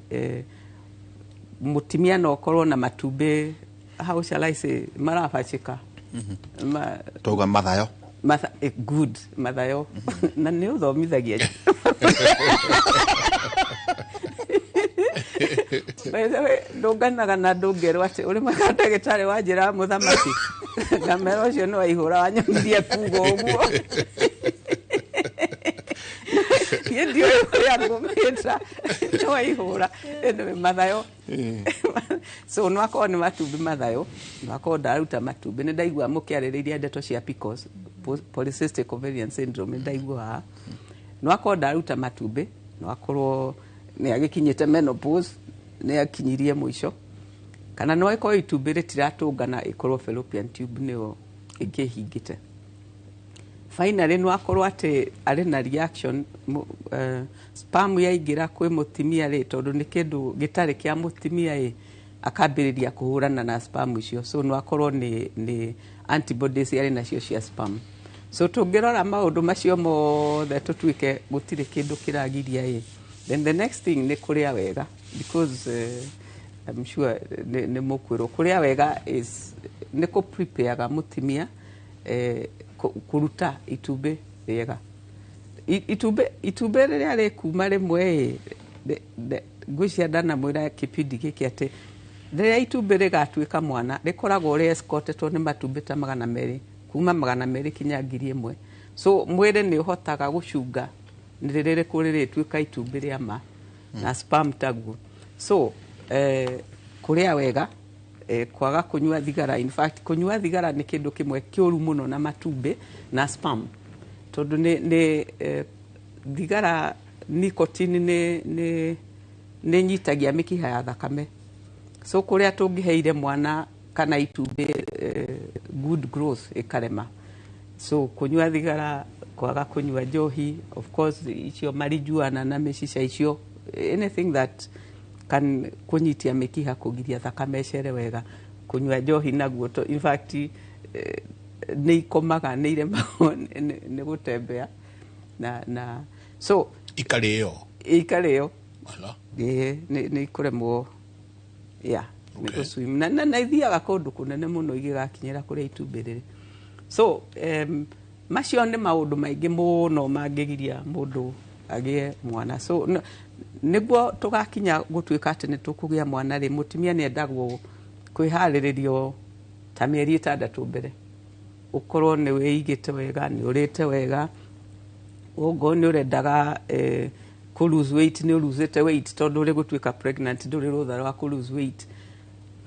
mũtumia no ũkorwo na matumbĩ, how shall I say, marabacĩka. Twauga mathayo. Good, mathayo, na nĩ ũthomithagia. By the way, ndũnganaga na ndũngerwo atĩ ũrĩ mwega ndagĩtarĩ wa njĩra ya mũthamaki, ngamera ũcio nĩ waihũra wanyonirie kuga ũguo. Niĩ ndiũĩ ũrĩa ngũmĩta, nĩ waihũra. Anyway, mathayo. So no akorwo nĩ matumbĩ mathayo, no akorwo ndaruta matumbĩ. Nĩ ndaigua mũkĩarĩrĩria ndeto cia PCOS, polycystic ovarian syndrome, nĩ ndaigua haha. No akorwo ndaruta matumbĩ, no akorwo nĩ agĩkinyĩte menopause, nĩ akinyirie mũico, kana no ĩkorwo itumbĩ rĩtiratũngana, ĩkorwo fallopian tube nĩyo ĩkĩhingĩte. Finally, no akorwo atĩ arĩ na reaction, sperm yaingĩra kwĩ mũtumia rĩ, tondũ nĩ kĩndũ gĩtarĩ kĩa mũtumia ĩ, akambĩrĩria kũhũrana na sperm icio. So no akorwo nĩ antibodies arĩ nacio cia sperm. So tũngĩrora maũndũ macio mothe, tũtuĩke gũtirĩ kĩndũ kĩragiria ĩ, then the next thing nĩ kũrĩa wega, because I'm sure nĩ mũkwĩrwo kũrĩa wega is nĩ kũ prepareaga mũtumia kũruta itumbĩ rĩega. Itumbĩ rĩrĩa rĩkuma rĩmwe ĩ, ngwĩciria ndanamwĩra kĩbindi gĩkĩ atĩ rĩrĩa itumbĩ rĩgatuĩka mwana, rĩkoragwo rĩ escortetwo nĩ matumbĩ ta 200, kuma 200 kinya 1000. So mwĩrĩ nĩ ũhotaga gũcunga nĩ rĩrĩkũ rĩrĩtuĩka itumbĩ rĩa ma, na sperm taguo. So kũrĩa wega, kwaga kũnyua thigara. In fact, kũnyua thigara nĩ kĩndũ kĩmwe kĩũru mũno na matumbĩ na sperm, tondũ nĩ thigara, nicotine nĩ nyitagia mĩkiha ya thakame. So kũrĩa tũngĩheire mwana kana itumbĩ good growth ĩkarema. So kũnyua thigara, kwaga kũnyua njohi, of course icio marijuana na mĩcica icio, anything that can kũnyitia mĩkiha, kũgiria thakame ĩcere wega. Kũnyua njohi naguo in fact nĩ ikomaga, nĩ iremagwo nĩ gũtembea na so Ikarĩo. Ikarĩo. Ala. Ĩĩ, nĩ ikũremwo ya nĩ gũswim na ithiaga kũndũ kũnene mũno igĩgakinyĩra kũrĩa itumbĩ rĩrĩ. So macio nĩ maũndũ maingĩ mũno mangĩgiria mũndũ agĩe mwana. So nĩguo tũgakinya gũtuĩka atĩ nĩ tũkũgĩa mwana rĩ, mũtumia nĩ endagwo kwĩharĩrĩrio ta mĩeri 6 mbere, ũkorwo nĩ wĩigĩte wega, nĩ ũrĩte wega, ũngorwo nĩ ũrendaga kũ lose weight, nĩ ũlosete weight, tondũ ũrĩ gũtuĩka pregnant ndũrĩ rũtha rwa kũ lose weight.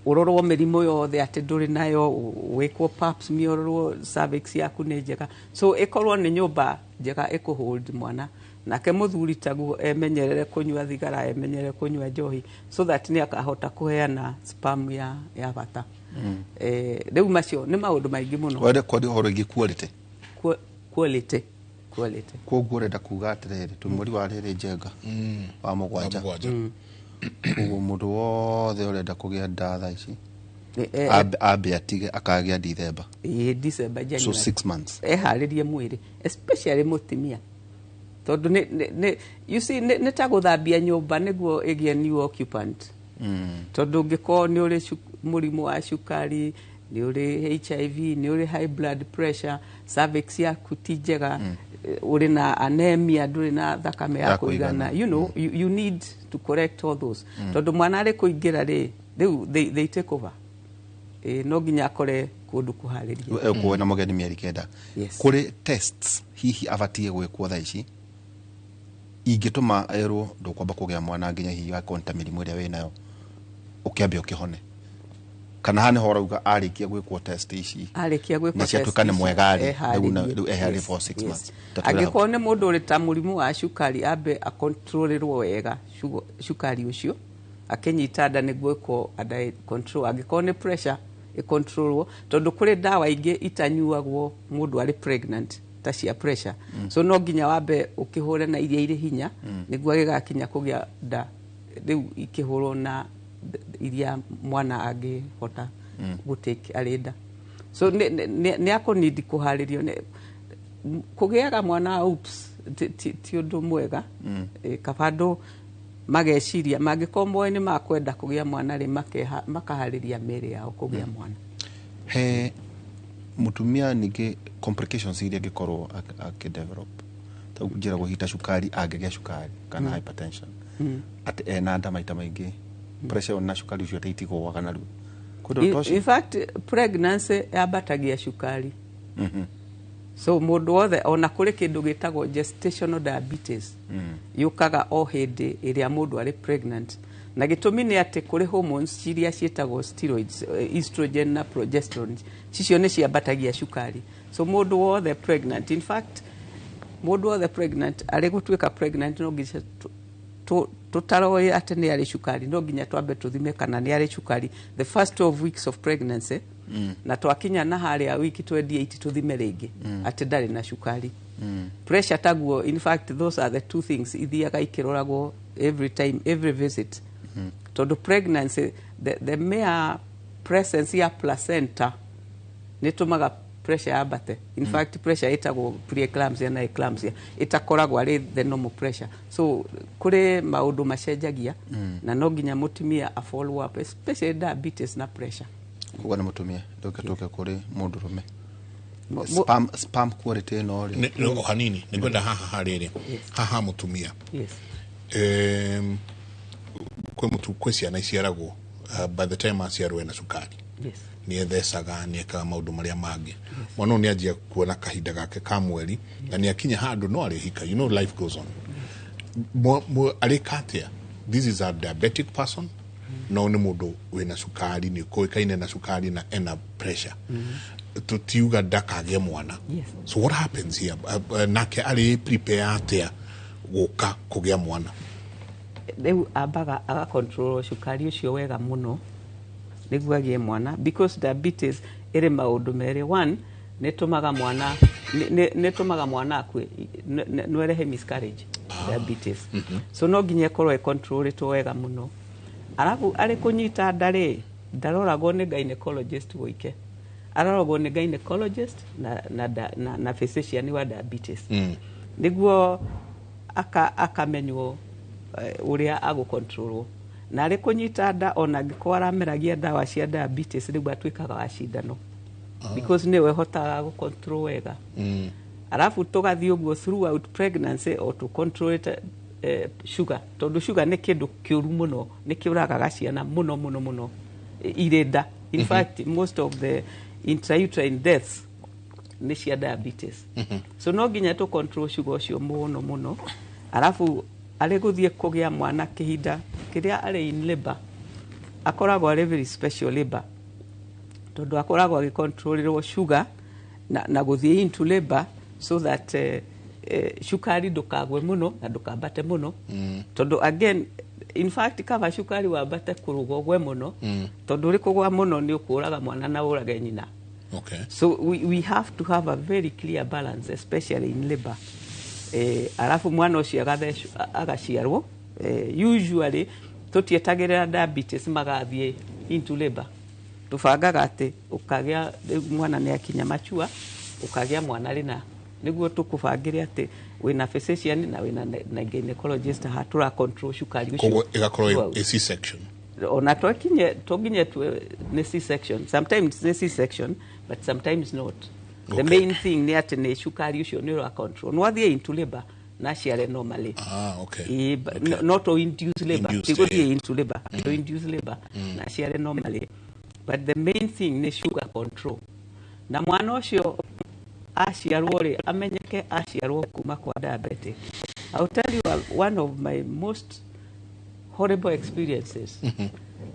Ũrorwo mĩrimũ yothe atĩ ndũrĩ nayo, wĩkwo pap smear, ũrorwo cervix yaku nĩ njega. So ĩkorwo nĩ nyũmba njega ĩkũhold mwana. Nake mũthuri taguo emenyerere kũnyua thigara, emenyerere kũnyua njohi, so that nĩ akahota kũheana sperm ya bata. Rĩu macio nĩ maũndũ maingĩ mũno. Wende kwaria ũhoro ĩgiĩ quality. Quality. Koguo ũrenda kuga atĩrĩrĩ, twĩ mweri wa rĩrĩ, Njenga, wa mũgwanja. Wa mũgwanja. Koguo mũndũ wothe ũrenda kũgĩa nda thaa ici Ambe atige akagĩa December. Ĩĩ, December, January. So 6 months. Eharĩrie mwĩrĩ, especially mũtumia, tondũ nĩ you see, nĩ ta gũthambia nyũmba nĩguo ĩgĩe new occupant, tondũ ũngĩkorwo nĩ ũrĩ mũrimũ wa cukari, nĩ ũrĩ HIV, nĩ ũrĩ high blood pressure, cervix yaku ti njega, ũrĩ na anemia, ndũrĩ na thakame ya Ya kũigana, kũigana. You need to correct all those, tondũ mwana arĩ kũingĩra rĩ, rĩu they take over. No nginya akore kũndũ kũharĩrie. Ũkuona na mũgeni mĩeri 9. Yes. Kũrĩ tests hihi abatiĩ gwĩkwo thaa ici ingĩtũma erwo ndũkwamba kũgĩa mwana nginya hihi akorwo nĩ ta mĩrimũ ĩrĩa wĩnayo ũkĩambe ũkĩhone, kana haha nĩho ũrauga arĩkia gwĩkwo test ici Arĩkia gwĩkwo na ciatuĩka test nĩ ici, mwega rĩ, eharĩrie. rĩu eharĩrie for 6 months. Ta twĩre hau. Angĩkorwo nĩ mũndũ ũrĩ ta mũrimũ wa cukari, ambe akontrolĩrwo wega cukari ũcio akĩnyita nda nĩguo ĩkorwo under control. Angĩkorwo nĩ pressure, ĩkontrolwo, tondũ kũrĩ ndawa ingĩ itanyuagwo mũndũ arĩ pregnant ta cia pressure. So no nginya wambe ũkĩhũre na iria irĩ hinya nĩguo agĩgakinya kũgĩa nda rĩu ikĩhũrwo na iria mwana angĩhota gũtake arĩ nda. So nĩ akũnidi kũharĩrio. Kũgĩaga mwana, oops, ti ũndũ mwega. Kaba andũ mageciria mangĩkorwo moĩ nĩ makwenda kũgĩa mwana rĩ, makaharĩria mĩĩrĩ yao kũgĩa mwana. He mutumia ningĩ complications iria angĩkorwo akĩdevelop, ta njĩragwo hihi ta cukari, angĩgĩa cukari kana hypertension atĩ ena nda, maita maingĩ pressure ĩyo na cukari ũcio atĩ itigũaga narua. Kwĩ ũndũ ta ũcio? In fact, pregnancy yambatagia cukari. So mũndũ wothe, ona kũrĩ kĩndũ gĩtagwo gestational diabetes, yũkaga o hĩndĩ ĩrĩa mũndũ arĩ pregnant, na gĩtũmi nĩ atĩ kũrĩ hormones iria ciĩtagwo steroids, estrogen na progesterone, cicio nĩ ciambatagia cukari. So mũndũ wothe pregnant, in fact mũndũ wothe pregnant, arĩ gũtuĩka pregnant, no nginya tũtaroĩ atĩ nĩ arĩ cukari, no nginya twambe tũthime kana nĩ arĩ cukari the first 12 weeks of pregnancy, na twakinya na harĩa wiki 28 tũthime rĩngĩ atĩ ndarĩ na cukari. Pressure taguo. In fact, those are the two things ithiaga ikĩroragwo every time, every visit, tondũ pregnancy, the mere presence ya placenta nĩ tũmaga pressure yambate. In fact, pressure ĩtagwo preeclampsia na eclampsia ĩtakoragwo arĩ the normal pressure. So kũrĩ maũndũ macenjagia na no nginya mũtumia a follow up, especially diabetes na pressure. Koguo nĩ mũtumia, ndũke tũke kũrĩ mũndũrũme. Sperm quality ĩno rĩ? O hanini nĩ ngwenda haha harĩrĩ haha mũtumia. Kwĩ mũtu, kwĩ ciana iciaragwo, by the time aciarwo ena cukari, nĩ ethecaga, nĩ ekaga maũndũ marĩa mangĩ. Mwana ũyũ nĩ anjia kuona kahinda gake ka mweri na nĩ akinya handũ no arĩhika, life goes on. Arĩka atĩa? This is a diabetic person, no nĩ mũndũ wĩna cukari, nĩ kũĩkaine na cukari na ena pressure, tũtiuga ndakagĩe mwana. So what happens here? Nake arĩ prepare atĩa gũka kũgĩa mwana? Rĩu ambaga agacontrol cukari ũcio wega mũno nĩguo agĩe mwana, because diabetes ĩrĩ maũndũ merĩ. One, nĩ ĩtũmaga mwana nĩ ĩtũmaga mwana akue, no ĩrehe miscarriage, diabetes. So no nginya ĩkorwo ĩcontrolĩtwo wega mũno. Arabu arĩ kũnyita nda rĩ, ndaroragwo nĩ gynecologist woike, aroragwo nĩ gynecologist na physician wa diabetes, nĩguo akamenywo ũrĩa agũcontrolwo. Na arĩ kũnyita nda, ona angĩkorwo arameragia ndawa cia diabetes, rĩu atuĩkaga wa cindano, because nĩwe ũhotaga gũcontrol wega. Arabu tũgathiĩ ũguo throughout pregnancy o tũcontrolĩte sugar, tondũ sugar nĩ kĩndũ kĩũru mũno, nĩ kĩũragaga ciana mũno mũno mũno irĩ nda. In fact, most of the intrauterine deaths nĩ cia diabetes. So no nginya tũ control sugar ũcio mũno mũno. Arabu arĩ gũthiĩ kũgĩa mwana, kĩhinda kĩrĩa arĩ in labor akoragwo arĩ very special labor, tondũ akoragwo agĩcontrolĩrwo sugar na gũthiĩ into labor so that cukari ndũkagwe mũno na ndũkambate mũno, tondũ again, in fact, kaba cukari wambate kũrũga ũgwe mũno, tondũ ũrĩ kũgwa mũno nĩ ũkũraga mwana na ũrage nyina. So we have to have a very clear balance, especially in labor. Arabu mwana ũcio agaciarwo. Usually tũtietagĩrĩra diabetes magathiĩ into labor. Tũbangaga atĩ ũkagĩa rĩu mwana nĩ akinya machua, ũkagĩa mwana rĩna, nĩguo tũkũbangĩre atĩ wĩna physician na wĩna na gynecologist haha tũra control cukari ũcio. Koguo ĩgakorwo throughout. Ĩ C-section? Ona twakinye toginye nĩ C-section, sometimes nĩ C-section, but sometimes not. The main thing nĩ atĩ nĩ cukari ũcio nĩ ũra control, no athiĩ into labor na aciare normally. Ah, okay. Ĩĩ, but not to induce labor. Induced, Ti gũthiĩ eh. into labor, to induce labor na aciare normally, but the main thing nĩ sugar control, na mwana ũcio aciarwo rĩ, amenyeke aciarwo kuma kwa diabetic. I'll tell you one of my most horrible experiences.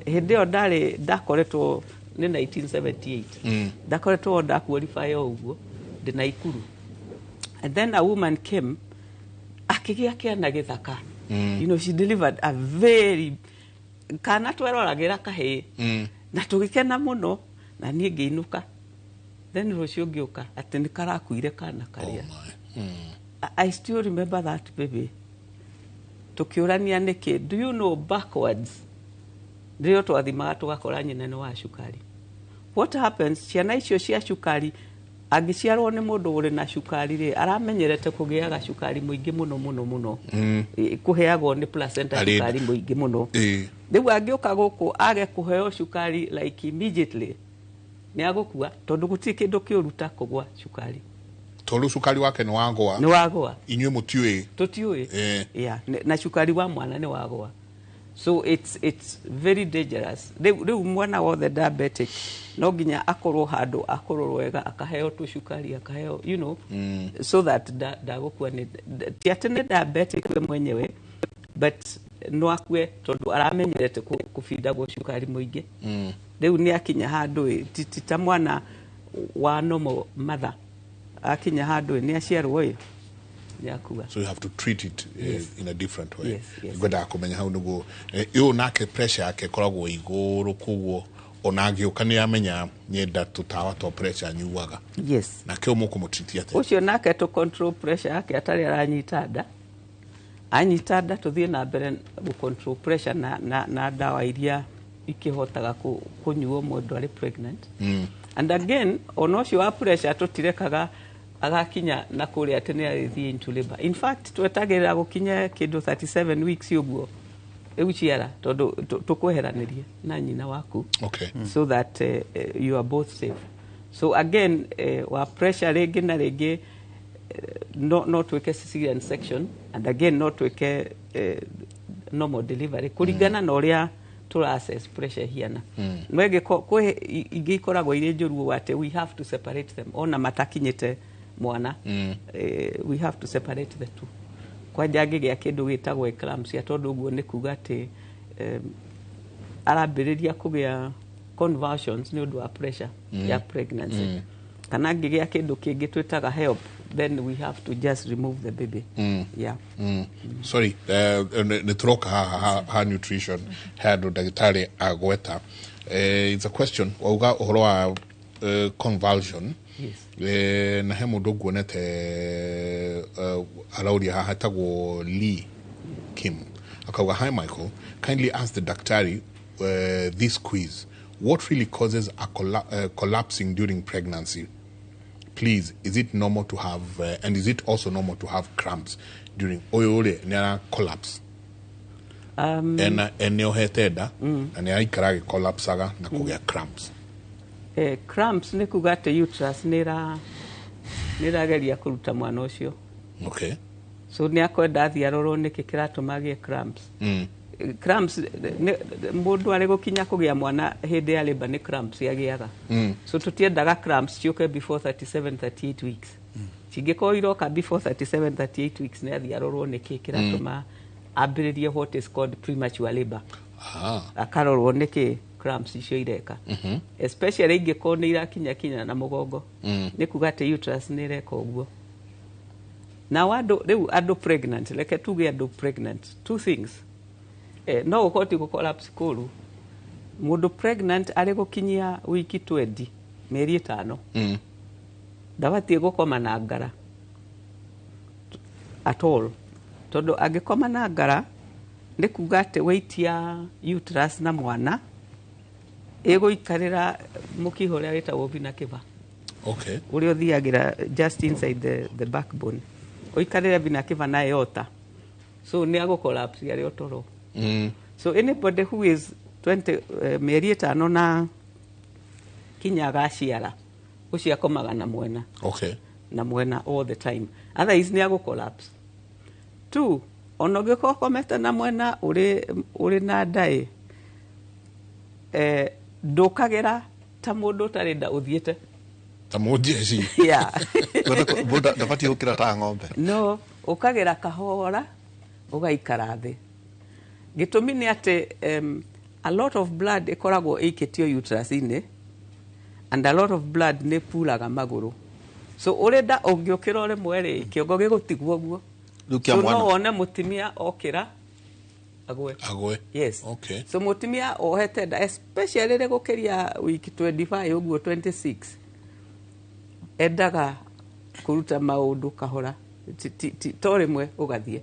Hĩndĩ ĩyo ndarĩ ndakoretwo nĩ 1978. Ndakoretwo ndaqualify o ũguo ndĩ Naikuru, and then a woman came akĩgĩa kĩana gĩthaka. She delivered a very kana tweroragĩra kahĩĩ na tũgĩkena mũno, na niĩ ngĩinũka. Then rũciũ ngĩũka atĩ nĩ karakuire kana karĩa. I still remember that baby. Tũkĩũrania nĩkĩ. Do you know, backwards rĩrĩa twathimaga tũgakora nyina nĩ wa cukari. What happens, ciana icio cia cukari, angĩciarwo nĩ mũndũ ũrĩ na cukari rĩ, aramenyerete kũgĩaga cukari mũingĩ mũno mũno mũno. Kũheagwo nĩ placenta cukari mũingĩ mũno. Rĩu angĩũka gũkũ age kũheo cukari like immediately, nĩ agũkua, tondũ gũtirĩ kĩndũ kĩũru ta kũgwa cukari. Tondũ cukari wake nĩ wagwa. Nĩ wagwa. Inyuĩ mũtiũĩ. Tũtiũĩ. Yeah, na cukari wa mwana nĩ wagwa, so it's very dangerous. Rĩu mwana wothe diabetic no nginya akorwo handũ akorwo wega, akaheo tũcukari, akaheo so that ndagũkua. Nĩ ti atĩ nĩ diabetic we mwenyewe, but no akue tondũ aramenyerete kũbindagwo cukari mũingĩ. Rĩu nĩ akinya handũ ĩ, ti ta mwana wa normal mother, akinya handũ ĩ, nĩ aciarwo ĩ, nĩ akua. So you have to treat it in a different way. Yes. Ngwendaga kũmenya hau nĩguo ũyũ nake pressure yake ĩkoragwo igũrũ, koguo ona angĩũka nĩ amenya nyenda tũtawa twa pressure anyuaga. Nake ũyũ mũkũmũtreat atĩa? Ũcio nake tũ control pressure yake atarĩ aranyita nda. Anyita nda, tũthiĩ na mbere gũ control pressure na ndawa iria ikĩhotaga kũnyuo mũndũ arĩ pregnant. And again, ona ũcio wa pressure tũtirekaga agakinya na kũrĩa atĩ nĩ agĩthiĩ into labor. In fact, twetagĩrĩra gũkinya kĩndũ 37 weeks ũguo, rĩu ciara, tondũ tũkweheranĩrie na nyina waku so that you are both safe. So again, wa pressure rĩngĩ na rĩngĩ no twĩke cesarean section, and again no twĩke normal delivery kũringana na ũrĩa tũra assess pressure hiana. No ĩngĩko kwĩ ingĩ ikoragwo irĩ njũru ũũ atĩ we have to separate them ona matakinyĩte mwana. We have to separate the two. Kwanja angĩgĩa kĩndũ gĩtagwo eclampsia, tondũ ũguo nĩ kuga atĩ arambĩrĩria kũgĩa convulsions nĩ ũndũ wa pressure ya pregnancy, kana angĩgĩa kĩndũ kĩngĩ twĩtaga HELLP, then we have to just remove the baby. Yeah. Sorry, nĩ tũroka haha ha nutrition he andũ ndagĩtarĩ agweta. It's a question wauga ũhoro wa convulsion. Na he mũndũ nguonete arauria haha etagwo Lee Kim, akauga, "Hi Michael, kindly ask the daktari this quiz: what really causes a collapsing during pregnancy, please? Is it normal to have and is it also normal to have cramps during?" Ũyũ rĩ nĩ ara collapse ena ene ohete nda na nĩ araikara agĩcollapsaga na kũgĩa cramps. Cramps nĩ kuga atĩ uterus nĩ ĩrageria kũruta mwana ũcio. So nĩ akwenda athiĩ arorwo nĩkĩ kĩratũma agĩe cramps. Cramps mũndũ arĩ gũkinya kũgĩa mwana hĩndĩ ya labor nĩ cramps agĩaga. So tũtiendaga cramps ciũke before 37 38 weeks. Cingĩkorwo iroka before 37 38 weeks, nĩ athiĩ arorwo nĩkĩ kĩratũma ambĩrĩrie what is called premature labor. Akarorwo nĩkĩ cramps icio ireka, especially ingĩkorwo nĩ irakinya kinya na mũgongo. Nĩ kuga atĩ uterus nĩ ĩreka ũguo. Na andũ rĩu, andũ pregnant, reke tuge andũ pregnant, two things. No gũkorwo ti gũ-collapse kũru. Mũndũ pregnant arĩ gũkinyia wiki 20, mĩeri 5, ndabatiĩ gũkoma na ngara at all, tondũ angĩkoma na ngara nĩ kuga atĩ weight ya uterus na mwana Ĩgũikarĩra mũkiha ũrĩa wĩtagwo vena cava. Okay. Ũrĩa ũthiagĩra just inside the backbone. Ũikarĩre vena cava na aorta. So nĩ agũ collapse arĩ o toro. So anybody who is 20 mĩeri 5 na kinya agaciara, ũcio akomaga na mwena. Okay. Na mwena all the time. Otherwise nĩ agũ collapse. 2, ona ũngĩkorwo ũkomete na mwena ũrĩ na ndaĩ, ndũkagĩra ta mũndũ ũtarĩ nda ũthiĩte. Ta mũnjeci. Yeah. Mũndũ ndabatiĩ gũkĩra ta ng'ombe. No, ũkagĩra kahora, ũgaikara thĩ. Gĩtũmi nĩ atĩ a lot of blood ĩkoragwo ĩikĩtio uterus-inĩ, and a lot of blood nĩ pulaga magũrũ. So ũrĩ nda ũngĩũkĩra o rĩmwe rĩ, kĩongo gĩgũtigwo ũguo. So no wone mũtumia okĩra agwe. Agwe. Yes. Okay. So mũtumia ohete nda, especially rĩrĩa gũkĩria week 25 ũguo 26, endaga kũruta maũndũ kahora, to rĩmwe ũgathiĩ.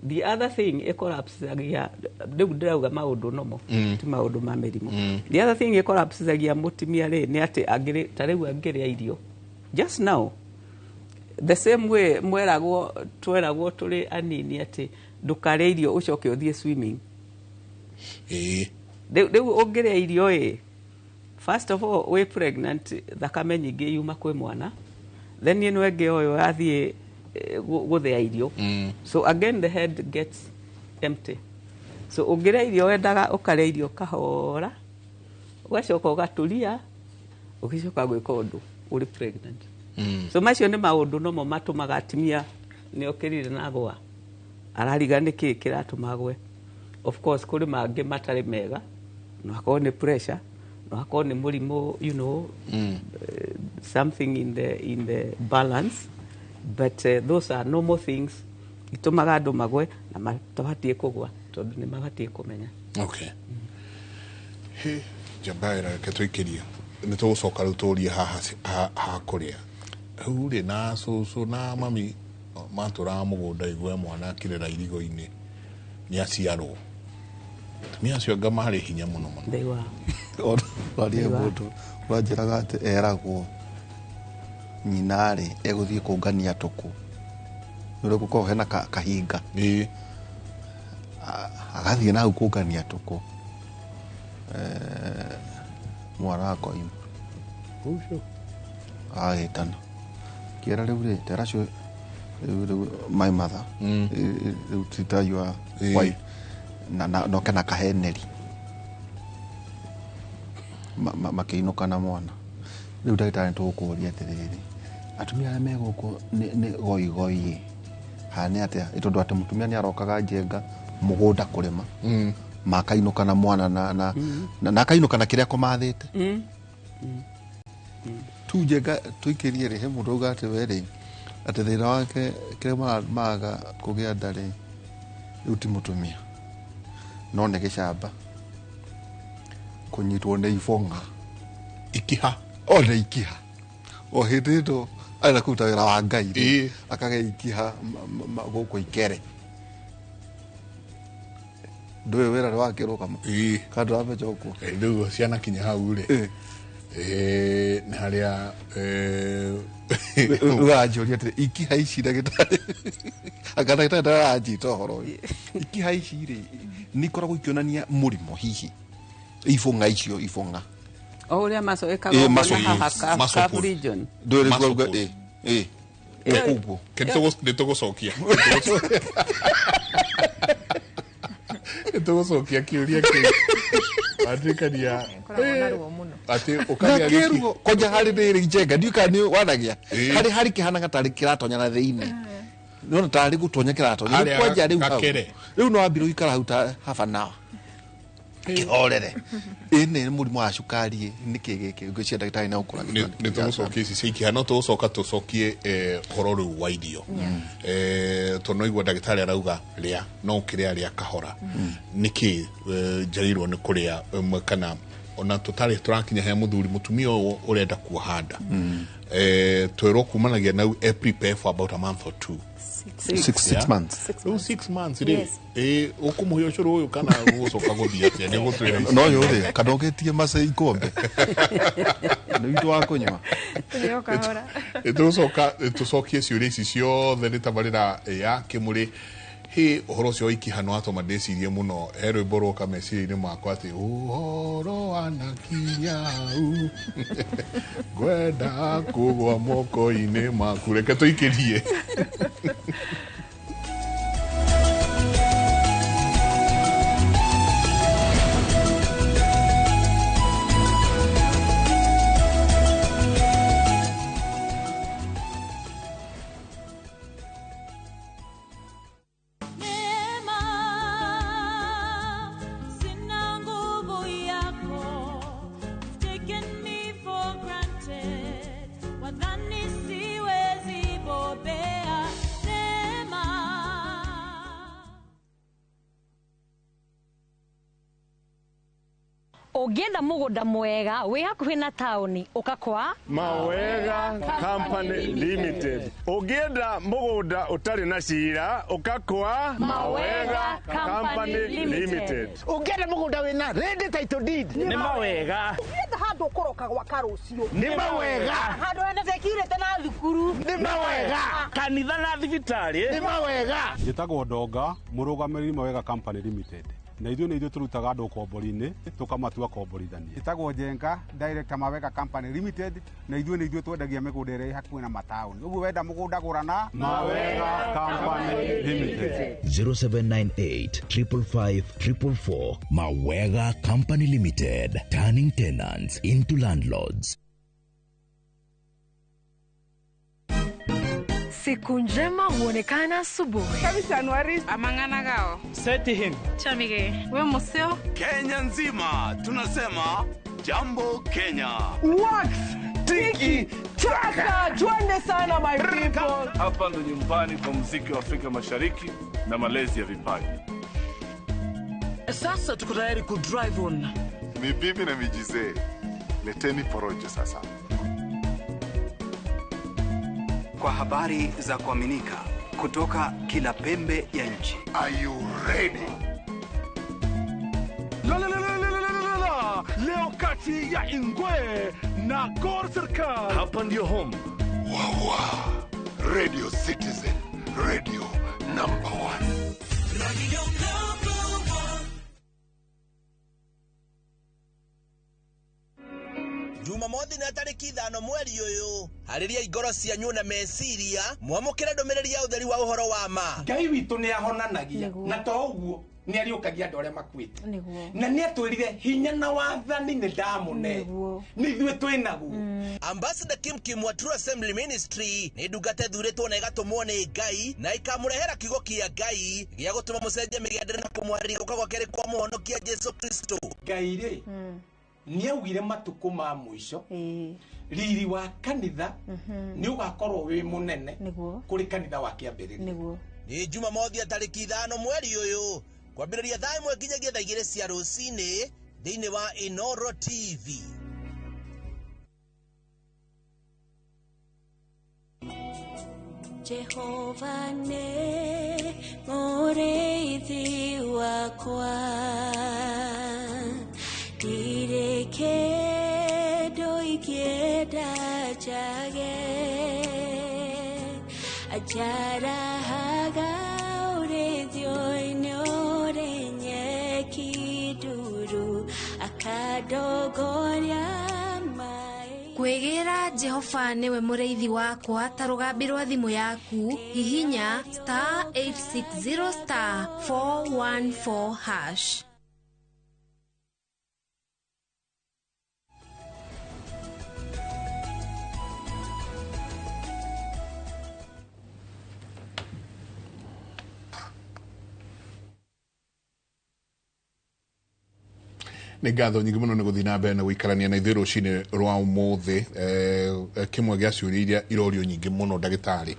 The other thing ĩkorapsagia, rĩu ndĩrauga maũndũ nomo, ti maũndũ ma mĩrimũ. The other thing ĩkorapsagia mũtumia rĩ, nĩ atĩ angĩrĩ, ta rĩu angĩrĩa irio. Just now, the same way mweragwo, tweragwo tũrĩ anini atĩ ndũkarĩe irio ũcoke ũthiĩ swimming. Rĩu ũngĩrĩa irio ĩ, first of all, wĩ pregnant, thakame nyingĩ yuma kwĩ mwana, then ĩno ĩngĩ oyo yathiĩ gũthĩa irio. So again the head gets empty. So ũngĩrĩa irio wendaga ũkarĩa irio kahora, ũgacoka ũgaturia, ũgĩcoka gwĩka ũndũ ũrĩ pregnant. So macio nĩ maũndũ nomo matũmaga atumia nĩ okĩrire na gwa arariga nĩkĩ kĩratũma agwe. Of course kũrĩ mangĩ matarĩ mega, no akorwo nĩ pressure, no akorwo nĩ mũrimũ, you know, something in the balance, but those are normal things itũmaga andũ magwe na matabatiĩ kũgwa tondũ nĩ mabatiĩ kũmenya. Okay. He njamba reke tũikĩrie, nĩ tũgũcoka rĩu tũrie haha ha kũrĩa. Rĩu rĩ na cũcũ na mami matũraga mũgũnda igue mwana akĩrĩra irigo-inĩ nĩ aciarwo. Atumia acio anga marĩ hinya mũno mũno. They were. Warie mũndũ ũranjĩraga atĩ eragwo nyina rĩ egũthiĩ kũngania tũkũ, nĩ ũrĩa gũkoragwo hena kahinga, agathiĩ na hau kũngania tũkũ, mwana akoima agagĩtana kĩera rĩu rĩ tera cio rĩu my mother rĩu ti ta your wife na noke na kaheneri makĩinũka na mwana. Rĩu ndagĩtarĩ nĩtũgũkũria atĩrĩrĩ, atumia arĩa me gũkũ nĩ goigoi kana nĩ atĩa? Tondũ atĩ mũtumia nĩ arokaga njenga mũgũnda kũrĩma, makainũka na mwana na akainũka na kĩrĩa kũmathĩte. Tu njenga tũikĩrie rĩ, he mũndũ auga atĩ we rĩ, atĩ thĩna wake kĩrĩa maga kũgĩa nda rĩ, rĩu ti mũtumia no nĩ gĩcamba kũnyitwo nĩ ibong'a ikiha o nĩ ikiha o hĩndĩ ĩno arenda kũruta wĩra wa Ngai rĩ, akagĩa ikiha gũkũ ikere. Ndũĩ wĩra nĩ wakĩrũgama kana ndũramenya ũguo. Rĩu ciana kinya hau rĩ, nĩ harĩa ũranjũria atĩrĩ, ikiha ici ndagĩtarĩ, anga ndagĩtarĩ ndaranjita ũhoro ũyũ, ikiha ici rĩ nĩ ikoragwo ikĩonania mũrimũ hihi ibong'a icio ibong'a o ũrĩa maco ĩkaga haha cup region. Ndũĩ rĩu ũguo nĩ tũgũcokia nĩ kĩũria kĩu watuĩkania atĩ ũkagĩa gĩkĩ kwanja harĩ rĩrĩ njenga ndiũĩ kana nĩ wanagia harĩ harĩ kĩhanaga tarĩ kĩratonya na thĩinĩ, nĩwona tarĩ gũtonya kĩratonya rĩu kwanja rĩu hau rĩu no wambire gũikara hau ta half an hour kĩhorere. Ĩ nĩ mũrimũ wa cukari nĩkĩ gĩkĩ ngwĩciria ndagĩtarĩ no ũkũra nĩ tũgũcokia ici cia ikiha, no tũgũcoka tũcokie ũhoro rĩu wa irio, tondũ no igua ndagĩtarĩ arauga rĩa no ũkĩrĩa rĩa kahora, nĩkĩ njagĩrĩirwo nĩ kũrĩa kana Ona tũtarĩ tũrakinya he mũthuri, mũtumia ũyũ ũrenda kuoha nda, twerwo kumanagia na e prepare for about a month or two. Six months. Rĩu 6 months rĩ, ũkũmũhe ũcũrũ ũyũ kana gũcoka gũthiĩ atĩa? Nĩ ũgũtwĩra. No yå rä kana å gä tie mace ikombe nä witå wa kå nyua. Tũrĩo kahora. Tũgũcoka tũcokie ciũria ici ciothe nĩ tabarĩra ya kĩmũrĩ. Hĩ, ũhoro ũcio wa ikihano watũma ndĩcirie mũno. He rwĩmbo rwoka meciria-inĩ makwa atĩ ũhoro wanakinya hau ngwenda kũgwa moko-inĩ maku. Reke tũikĩrie. Neema, sina nguvu yako. You've taken me for granted. Wadhani siwezi bobea. Neema. Ũngĩenda mũgũnda mwega wĩ hakuhĩ na taũni, ũka kwa Mawega Company Limited. Ũngĩenda mũgũnda ũtarĩ na cira, ũka kwa Mawega Company Limited. Ũngĩenda mũgũnda wĩna ready title deed? Nĩ Mawega. Ũngĩenda handũ ũkũroka gwaka rũciũ? Nĩ Mawega. Handũ hena security na thukuru? Nĩ Mawega. Kanitha na thibitarĩ? Nĩ Mawega. Njĩtagwo Ndonga, mũrũgamĩrĩri Mawega Company Limited, na ithuĩ nĩ ithuĩ tũrutaga andũ ũkombori-inĩ tũkamatua komborithania. Njĩtagwo Njenga, director Mawega Company Limited, na ithuĩ nĩ ithuĩ twendagia mĩgũnda ĩrĩa ĩ hakuhĩ na mataũni. Ũguo wenda mũgũnda, gũra na Mawega Company Limited. 0798 555 444. Mawega Company Limited, turning tenants into landlords. Siku njema huonekana asubuhi. Amang'ana Seti him. Chamige we museo. Kenya nzima tunasema jambo Kenya. Wax tiki taka, twende sana my people. Hapa ndo nyumbani kwa muziki wa Afrika Mashariki na malezi ya vipaji. Sasa tuko tayari ku drive on. Ni bibi na mijizee, leteni porojo sasa. Kwa habari za kuaminika kutoka kila pembe ya nchi. Are you ready? La, la, la, la, la, la, la, la. Leo kati ya Ingwe na Gor Serikal. Hapa ndio home. Wawa. Radio Citizen, radio number one. Radio number one. Jumamothi na tarĩki 5 mweri ũyũ, harĩria ngoro cianyu na meciria mwamũkĩre ndũmĩrĩri ya ũtheri wa ũhoro wa ma. Ngai witũ nĩ ahonanagia, na to ũguo, nĩ ariũkagia andũ arĩa makuĩte, na nĩ atwĩrire hinya na wathani nĩ ndamũne, nĩ ithuĩ twĩ naguo. Ambassador Kim Kim wa True Assembly Ministry nĩ ndungata ĩthurĩtwo na ĩgatũmwo nĩ Ngai na ĩkamũrehera kiugo kĩa Ngai gĩa gũtũma mũcenjie mĩgendere na kũmũharĩria gũka gwa kerĩ kwa mũhonokia Jesu Kristo. Ngai rĩ, nĩ augire matukũ ma mũico riri wa kanitha nĩ ũgakorwo wĩ mũnene kũrĩ kanitha wa kĩambĩrĩria. Nĩ Jumamothi ya tarĩki 5 mweri ũyũ kwambĩrĩria thaa 1 nginyagia thaa 2 cia rũcinĩ thĩinĩ wa Inoro TV. Jehova nĩ mũrĩithi wakwa, ndirĩ kĩndũ ingĩenda njage. Anjarahaga ũrĩithio-inĩ ũrĩ nyeki nduru, akandongoria maĩ. Kwĩgĩra Jehova nĩwe mũrĩithi wakwa ta rũgambi rwa thimũ yaku, hihinya *860*414#. Nĩ ngatho nyingĩ mũno nĩ gũthiĩ na mbere na gũikarania na ithuĩ rũcinĩ rwa ũmũthĩ. Kĩmwe gĩa ciũria iria irorio nyingĩ mũno ndagĩtarĩ,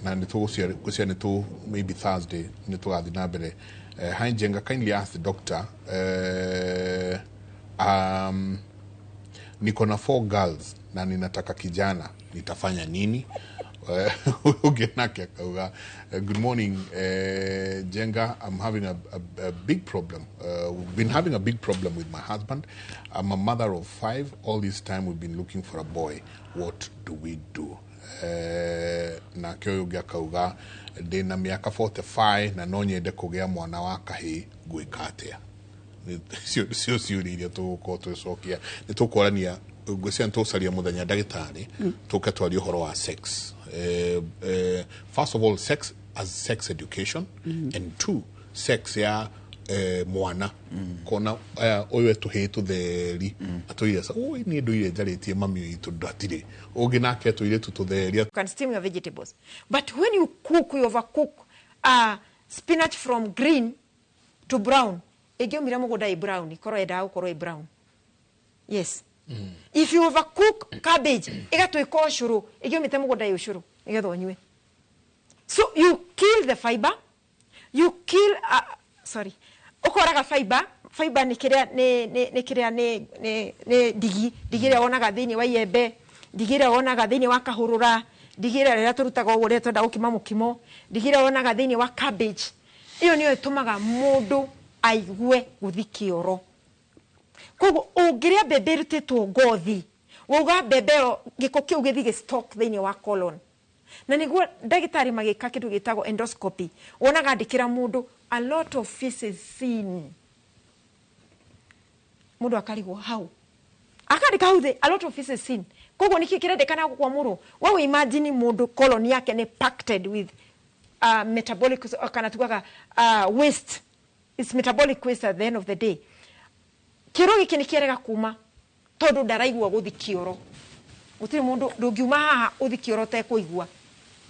na nĩ tũgũcia nĩ tũ maybe Thursday nĩ tũgathiĩ na mbere. Hi Njenga, kindly ask the doctor Niko na 4 girls na ninataka kijana, nitafanya nini? Ũngĩ nake akauga, "Good morning, Jenga. I'm having a big problem. We've been having a big problem with my husband. I'm a mother of 5. All this time we've been looking for a boy. What do we do?" Nake ũyũ ũngĩ akauga, "Ndĩna mĩaka 45 na no nyende kũgĩa mwana wa kahĩĩ, ngwĩka atĩa?" Cio ciũria iria tũgũkorwo tũgĩcokia. Nĩ tũkwarania, ngwĩciria nĩ tũgũcaria mũthenya, ndagĩtarĩ, tũke twarie ũhoro wa sex. First of all, sex as sex education, and two, sex ya mwana kona aya ũyũ etũhĩĩ tũtheri atũire sa ũĩ niĩ ndũire njarĩtie mami witũ ndatirĩ ũngĩ nake tũirĩtu tũtheri. You can steam your vegetables, but when you cook, you overcook spinach from green to brown. Ĩngĩumire mũgũnda ĩ brown, ikorwo yendaga gũkorwo ĩ brown. Yes. If you overcook cabbage ĩgatuĩka ũcũrũ, ĩngĩumĩte mũgũnda ĩ ũcũrũ nĩgetha ũnyue. So you kill the fiber, you kill, sorry, ũkoraga fiber. Fiber nĩ kĩrĩa nĩ kĩrĩa nĩ ndigi ĩrĩa wonaga thĩinĩ wa iembe, ndigi ĩrĩa wonaga thĩinĩ wa kahũrũra, ndigi ĩrĩa rĩrĩa tũrutaga ũguo rĩrĩa twenda gũkima mũkimo, ndigi ĩrĩa wonaga thĩinĩ wa cabbage. Ĩyo nĩyo ĩtũmaga mũndũ aigue gũthi kĩoro. Koguo ũngĩrĩa mbembe ĩrutĩtwo ngothi, wauga mbembe ĩyo gĩko kĩu gĩthiĩ gĩ stock thĩinĩ wa colon. Na nĩguo ndagĩtarĩ magĩka kĩndũ gĩtagwo endoscopy, wonaga andĩkĩra mũndũ a lot of feces seen. Mũndũ akarigwo hau, akandĩka hau thĩ, "A lot of feces seen." Koguo nĩkĩ kĩrendekana gũkwamũrwo? Wewe imagine mũndũ colon yake nĩ packed with metabolic, kana tugaga waste. It's metabolic waste at the end of the day. Kĩoro gĩkĩ nĩ kĩarega kuma tondũ ndaraigua gũthi kĩoro. Gũtirĩ mũndũ ndũngiuma haha ũthi kĩoro ũtekũigua.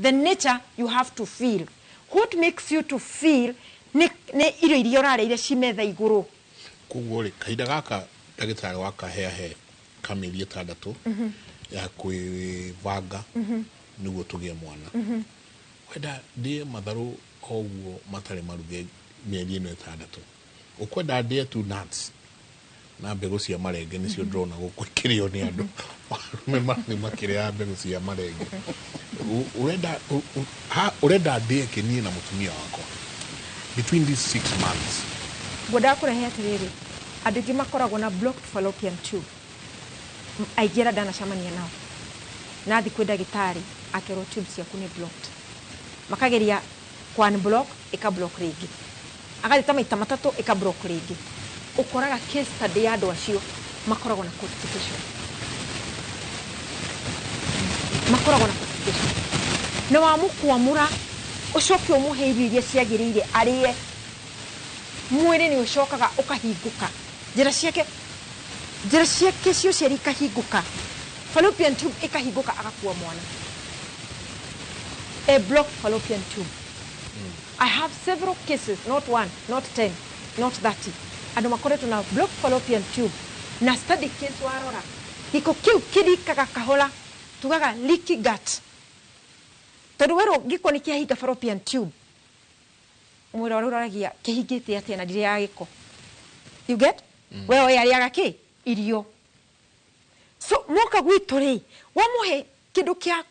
The nature, you have to feel. What makes you to feel nĩ irio iria ũrarĩire ci metha igũrũ. Koguo rĩ, kahinda gaka ndagĩtarĩ wakaheahe ka mĩeri 6 ya kwĩbanga nĩguo tũgĩe mwana, wenda ndĩe matharũ o ũguo matarĩ maruge mĩeri ĩno 6, ũkwenda ndĩe tu nuts na mbegũ cia marenge, nĩcio ndĩrona gũkũ ikĩrĩo nĩ andũ arũme marathiĩ makĩrĩaga mbegũ cia marenge. Ũrenda ndĩe kĩ niĩ na mũtumia wakwa between these 6 months? Ngwendaga kũrehe atĩrĩrĩ, andũ aingĩ makoragwo na blocked fallopian tube. Aingĩ arĩa ndanacemania nao, nathiĩ kwĩ ndagĩtarĩ akerwo tube ciaku nĩ blocked, makageria ku unblock, ĩka block rĩngĩ, agathiĩ ta maita matatũ, ĩka block rĩngĩ. Ũkoraga case study ya andũ acio makoragwo na constipation, makoragwo na constipation, na wamũkwamũra ũcoke ũmũhe irio iria ciagĩrĩire arĩe, mwĩrĩ nĩ ũcokaga ũkahingũka, njĩra ciake cia ũciari ikahingũka, fallopian tube ĩkahingũka, agakua mwana. A blocked fallopian tube, I have several cases, not one, not 10, not 30, andũ makoretwo na blocked fallopian tube. Na study case warora, gĩko kĩu kĩrikaga kahora, tugaga leaky gut, tondũ werwo gĩko nĩ kĩahinga fallopian tube, mwĩra ũrĩa ũroragia kĩhingĩte atĩa na ndirĩaga gĩko? You get? We oĩ arĩaga kĩ irio. So moka gwitũ rĩ, wamũhe kĩndũ kĩa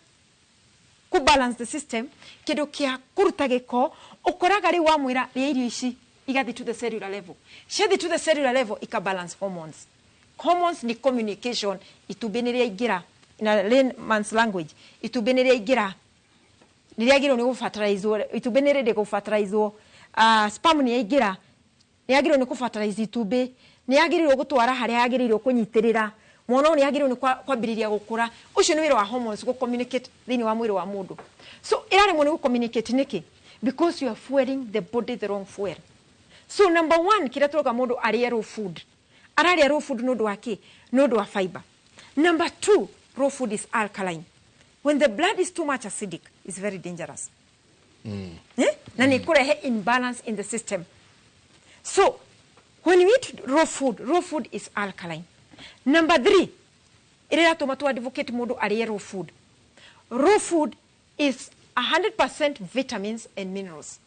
kũ balance the system, kĩndũ kĩa kũruta gĩko, ũkoraga rĩu wamwĩra rĩa irio ici, igathiĩ to the cellular level. Ciathiĩ to the cellular level, ika balance hormones. Hormones ni communication. Itumbĩ nĩ rĩaingĩra, na layman's language, itumbĩ nĩ rĩaingĩra, nĩ rĩagĩrĩirwo nĩ gũfertilizwo, itumbĩ nĩ rĩndĩ gũfertilizwo, sperm nĩ yaingĩra, nĩ yagĩrĩirwo nĩ kũfertilize itumbĩ, nĩ yagĩrĩirwo gũtwara harĩa yagĩrĩirwo kũnyitĩrĩra mwana ũyũ, nĩ yagĩrĩirwo nĩ kwambĩrĩria gũkũra. Ũcio nĩ wĩra wa hormones, gũ communicate thĩinĩ wa mwĩrĩ wa mũndũ. So ĩraremwo nĩ gũ communicate nĩkĩ? Because you are fueling the body the wrong fuel. So number one, kĩrĩa tũrauga, mũndũ arĩe raw food. Ararĩa raw food nĩ ũndũ wa kĩ? Nĩ ũndũ wa fiber. Number two, raw food is alkaline. When the blood is too much acidic, it's very dangerous, eh? Na nĩ kũrehe imbalance in the system. So when you eat raw food, raw food is alkaline. Number three, ĩrĩa ĩratũma tu advocate mũndũ arĩe raw food, raw food is 100% vitamins and minerals,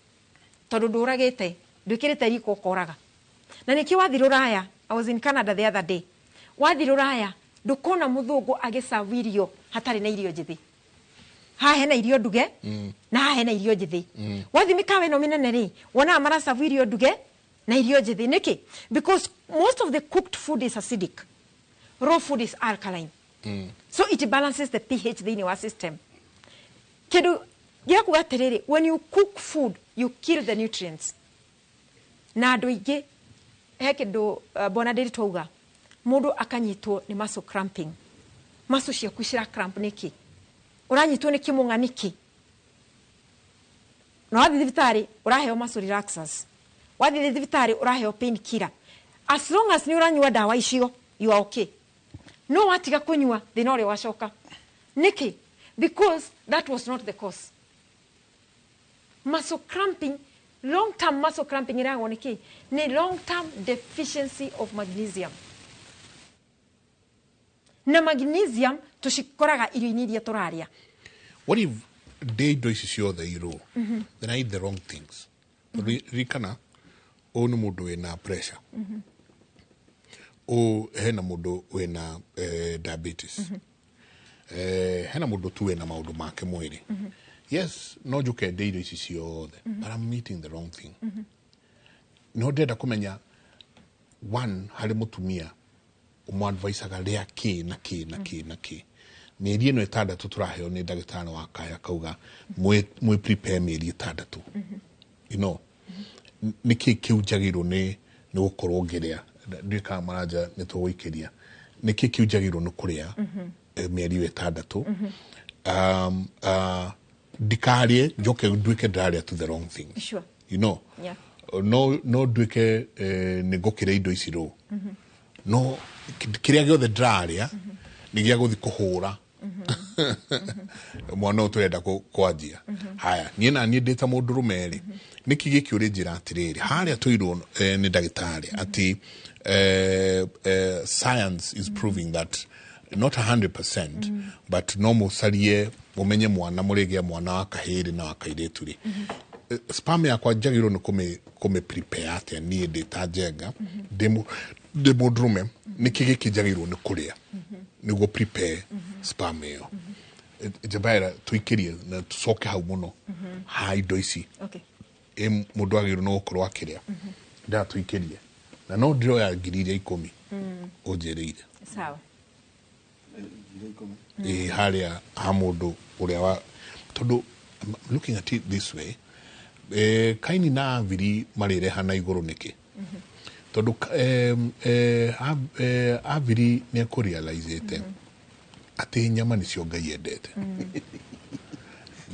tondũ ndũragĩte, ndwĩkĩrĩte riko ũkoraga. Na nĩkĩo wathiĩ rũraya, I was in Canada the other day. Wathi rũraya ndũkona mũthũngũ agĩcabu irio hatarĩ na irio njĩthĩ. Haha hena irio nduge na haha hena irio njĩthĩ. Wathi mĩkawa ĩno mĩnene rĩ, wonaga maracabu irio nduge na irio njĩthĩ. Nĩkĩ? Because most of the cooked food is acidic. Raw food is alkaline. So it balances the pH thĩinĩ wa system. Kĩndũ gĩa kuga atĩrĩrĩ, when you cook food you kill the nutrients. Na andũ aingĩ he kĩndũ Bwana Ndĩri twauga, mũndũ akanyitwo nĩ muscle cramping. Muscle ciaku cira cramp nĩkĩ? Ũranyitwo nĩ kĩmũng'a nĩkĩ? Na wathiĩ thibitarĩ ũraheo muscle relaxers, wathiĩ thibitarĩ ũraheo pain killer. As long as nĩ ũranyua ndawa icio you are okay. No watiga kũnyua thĩna ũrĩa wacoka. Nĩkĩ? Because that was not the cause. Muscle cramping, long term muscle cramping ĩragwo nĩkĩ? Nĩ long term deficiency of magnesium. Na magnesium tũcikoraga irio-inĩ iria tũrarĩa. What if ndĩ indo ici ciothe irũ, then I eat the wrong things? Tondũ ririkana ũyũ nĩ mũndũ wĩna pressure, ũyũ hena mũndũ wĩna diabetes, hena mũndũ tu wĩna maũndũ make mwĩrĩ. Yes, no njuke ndĩ irio ici ciothe, but I'm eating the wrong thing. No ndĩrenda kũmenya one harĩ mũtumia ũmwadvisaga rĩa kĩ na kĩ na kĩ na kĩ. Mĩeri ĩno ĩtandatũ tũraheo nĩ ndagĩtarĩ wa kaya kauga mwĩ prepare mĩeri ĩtandatũ. You know, nĩ kĩ kĩu njagĩrĩirwo nĩ gũkorwo ngĩrĩa? Ndiũĩ kana maranja nĩ tũgũikĩria. Nĩ kĩ kĩu njagĩrĩirwo nĩ kũrĩa mĩeri ĩyo ĩtandatũ? Ndikarĩe njoke nduĩke ndĩrarĩa to the wrong things. Sure. You know, Yeah. no nduĩke nĩ ngũkĩrĩa indo ici rũ, no kĩrĩa gĩothe ndĩrarĩa nĩ gĩa gũthiĩ kũhũra mwana ũyũ tũrenda kwanjia. Haya, niĩ na niĩ ndĩ ta mũndũrũme rĩ, nĩkĩ gĩkĩ ũrĩnjĩra atĩrĩrĩ, harĩa tũirwo nĩ ndagĩtarĩ atĩ science is proving that not 100%, but no mũcarie mũmenye mwana mũrĩgĩa mwana wa kahĩrĩ na wa kairĩtu rĩ, sperm yakwa njagĩrĩirwo nĩ kũmĩ prepare atĩa niĩ ndĩ ta Njenga, ndĩ mũndũrũme, nĩkĩ gĩkĩ njagĩrĩirwo nĩ kũrĩa nĩguo prepare sperm ĩyo? Njabaira tũikĩrie na tũcoke hau mũno ha indo ici ĩ mũndũ agĩrĩirwo nĩ gũkorwo akĩrĩa. Ndatũikĩrie na no ndĩroya ngiri iria 10 ũnjĩrĩire. Sawa. Ĩ harĩa ha mũndũ ũrĩa wa, tondũ I'm looking at it this way, Kaini na Aviri marĩreha na igũrũ nĩkĩ? Tondũ Aviri nĩ ekũrealize atĩ nyama nĩcio Ngai endete.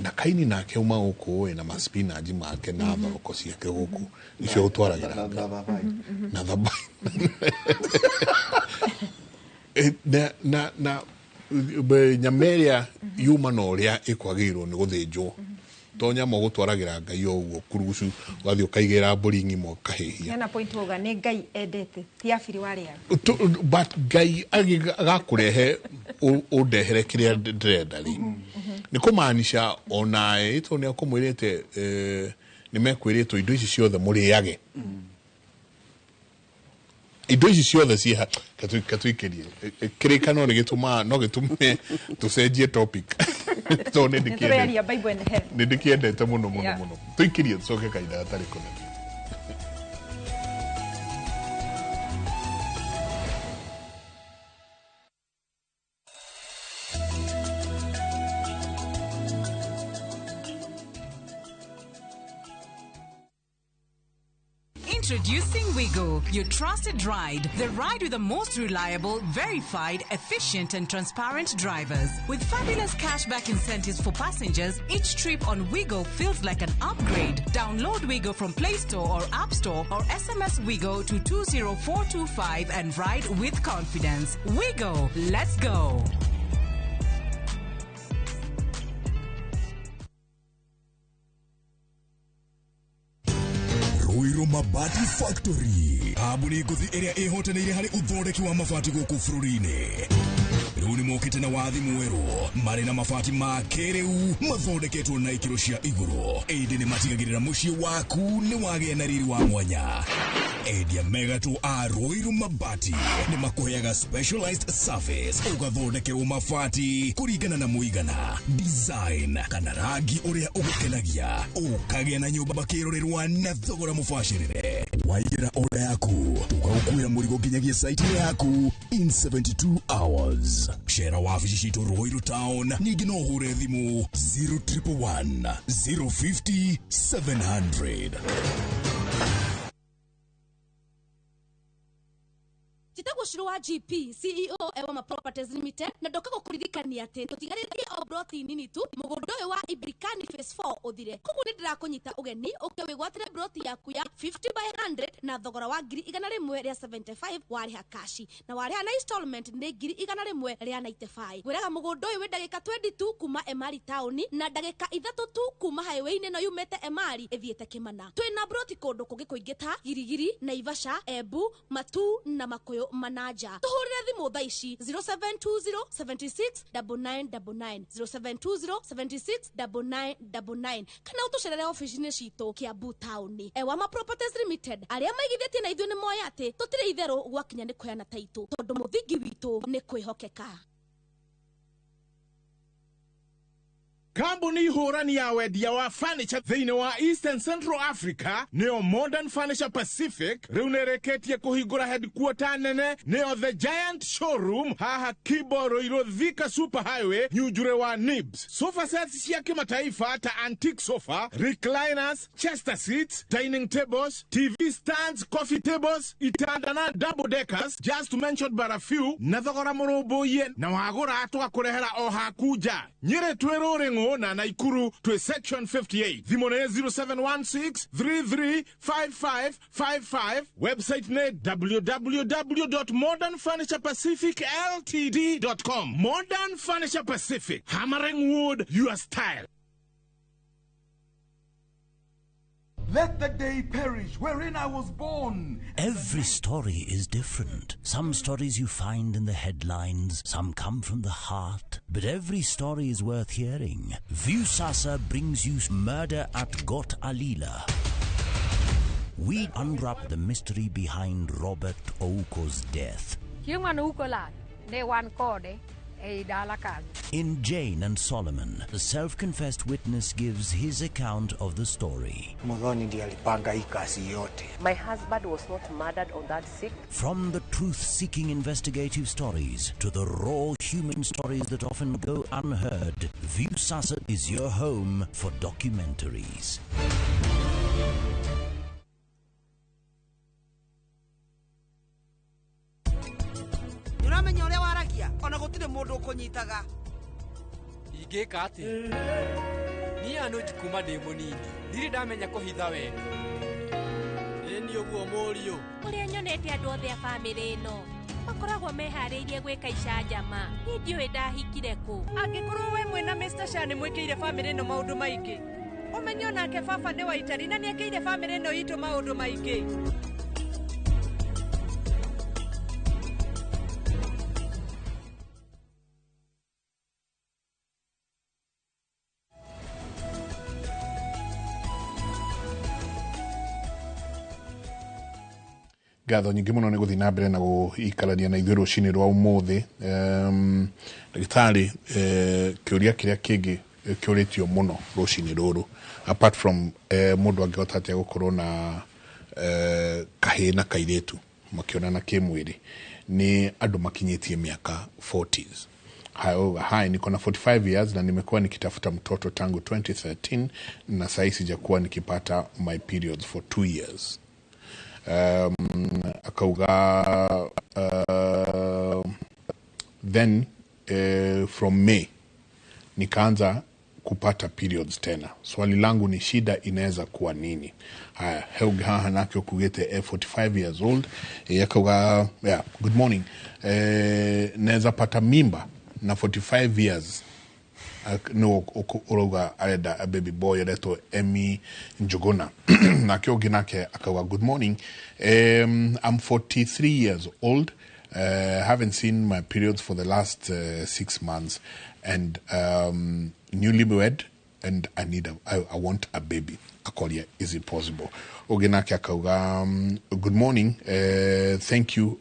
Na Kaini nake uma gũkũ na maspinaji make na thoroko ciake gũkũ nĩcio ũtwaragĩra na thabai. Na nyama ĩrĩa yuma na ũrĩa ĩkwagĩrĩirwo nĩ gũthĩnjwo, to nyama ũgũtwaragĩra Ngai o ũguo kurugucu ũgathiĩ ũkaigĩra mbũri ng'ima ũkahĩhia. Hena point wauga nĩ Ngai endete, ti Abiri warĩaga. But Ngai agakũrehe ũndehere kĩrĩa ndĩrenda rĩ, nĩ kũmaanisha onae tondũ nĩ akũmwĩrĩte nĩ mekwĩrĩtwo indo ici ciothe mũrĩage. Indo ici ciothe ciĩ katũikĩrie kĩrĩkano nĩ gĩtũmaga no gĩtũme tũcenjie topic. Tondũ nĩ Nĩtũraria Bible and health. Nĩ ndĩkĩendete mũno mũno mũno. Tũikĩrie tũcoke kahinda gatarĩ kũnene. Introducing Wigo, your trusted ride. The ride with the most reliable, verified, efficient and transparent drivers. With fabulous cashback incentives for passengers, each trip on Wigo feels like an upgrade. Download Wigo from Play Store or App Store or SMS Wigo to 20425 and ride with confidence. Wigo, let's go. Ruiru Mabati Factory kambuni ngũthi ĩrĩa ĩhotanĩire harĩ ũthondeki wa mabati gũkũ bũrũri-inĩ. Rĩu nĩ mokĩte na wathi mwerũ marĩ na mabati ma kĩrĩu mathondeketwo na ikĩro cia igũrũ, ĩndĩ nĩ matigagĩrĩra mũciĩ waku nĩ wagĩa na riri wa mwanya. Endia megatũ a Ruiru Mabati nĩ makũheaga specialized service ũgathondekerwo mabati kũringana na mũigana, design kana rangi ũrĩa ũgũkenagia, ũkagĩa na nyũmba makĩrorerwa na thogora mũbacĩrĩre. Waigĩra order yaku tũgagũkuĩra mũrigo nginyagia site yaku in 72 hours. Cera wabici citũ Ruiru Town, ningĩ no ũhũre thimũ 0111 050 700. Njĩtagwo Shiro wa GP CEO Ewama Properties Limited na ndoka gũkũririkania atĩ tũtigarĩtie o broti nini tu mũgũnda ũyũ wa Ibirikani Phase 4 ũthire. Koguo nĩ ndĩrakũnyita ũgeni ũke wĩgwatĩre broti yaku ya 50 by 100 na thogora wa 175,000 warĩha kashi na warĩha na installment nĩ 195. Ngwĩraga mũgũnda ũyũ wĩ ndagĩka 22 kuma Emari taũni na ndagĩka 3 tu kuma highway-inĩ ĩno yumĩte Emari ĩthiĩte Kĩmana. Twĩna broti kũndũ kũngĩ kũingĩ ta Girigiri, Naivasha, Embu, Matuu na Makuyu Manaja. Tuhurire thimu thaa ici 0720 76 9999 0720 76 9999 kana utucerere ofici-inĩ citũ Kiambu taũni. Ewama Properties Limited arĩa maigithĩtie na ithuĩ nĩ moĩ atĩ tũtirĩ itherũ gwakinya nĩ kũheana taitũ tondũ mũthingi witũ nĩ kwĩhokeka. Kambuni hũrani ya wendia wa furniture thĩinĩ wa Eastern Central Africa nĩyo Modern Furniture Pacific rĩu nĩrĩkĩtie kũhingũra headquarter nene nĩyo The Giant Showroom haha Kibo Ruiru Thika Super Highway Nyunjure wa Nibs. Sofa sets cia kimataifa ta antique sofa, recliners, chester seats, dining tables, TV stands, coffee tables, itanda na double deckers, just to mention but a few, na thogora mũrũmbũiye na wagũra tũgakũrehera o haku nja. Nyĩrĩ twĩ Rũrĩng'ũ na Naikuru to section 58. Thimũ nĩ 0716 335555. Website nĩ www.modernfurniturepacificltd.com. Modern Furniture Pacific, hammering wood your style. Let the day perish wherein I was born. Every story is different. Some stories you find in the headlines, some come from the heart. But every story is worth hearing. Viusasa brings you Murder at Got Alila. We unwrap the mystery behind Robert Ouko's death. In Jane and Solomon, the self-confessed witness gives his account of the story. My husband was not murdered on that sick. From the truth-seeking investigative stories to the raw human stories that often go unheard, Viusasa is your home for documentaries. Ona gutire mundu ukunyitaga ingika ati ni anu kuma ndi munini ndiri ndamenya kuhitha wendo ni uguo muriu uria nyonete andu othe a family ino makoragwo meharĩirie gwĩka icanjama niĩ ndiũĩ ndahikire kũ. Angĩkorwo we mwĩna Mr. Sha nĩ mwĩkĩire family ĩno maũndũ maingĩ, ũmenye onake baba nĩ Waitari na nĩekĩire family ĩno itũ maũndũ maingĩ. Ngatho nyingĩ mũno nĩ gũthiĩ na mbere na gũikarania na ithuĩ rũcinĩ rwa ũmũthĩ. Ndagĩtarĩ, kĩũria kĩrĩa kĩngĩ kĩũrĩtio mũno rũcinĩ rũrũ, apart from mũndũ angĩhota atĩa gũkorwo na kahĩĩ na kairĩtu makĩonana kĩmwĩrĩ, nĩ andũ makinyĩtie mĩaka 40s. Hai, niko na 45 years na nimekuwa nikitafuta mtoto tangu 2013 na sasa sijakuwa nikipata my periods for 2 years. Akauga then from May nikaanza kupata periods tena. Swali langu ni shida inaweza kuwa nini? Haya, Helga haha nake okugete 45 years old. Akauga, yeah, good morning. Naweza pata mimba na 45 years. No uroga arenda a baby boy aretwo Emmy Njuguna. Nake ũngĩ nake akauga good morning. I'm 43 years old. Haven't seen my periods for the last 6 months and newlywed. And I need I want a baby. Akoria, is it possible? Ũngĩ nake akauga, good morning, thank you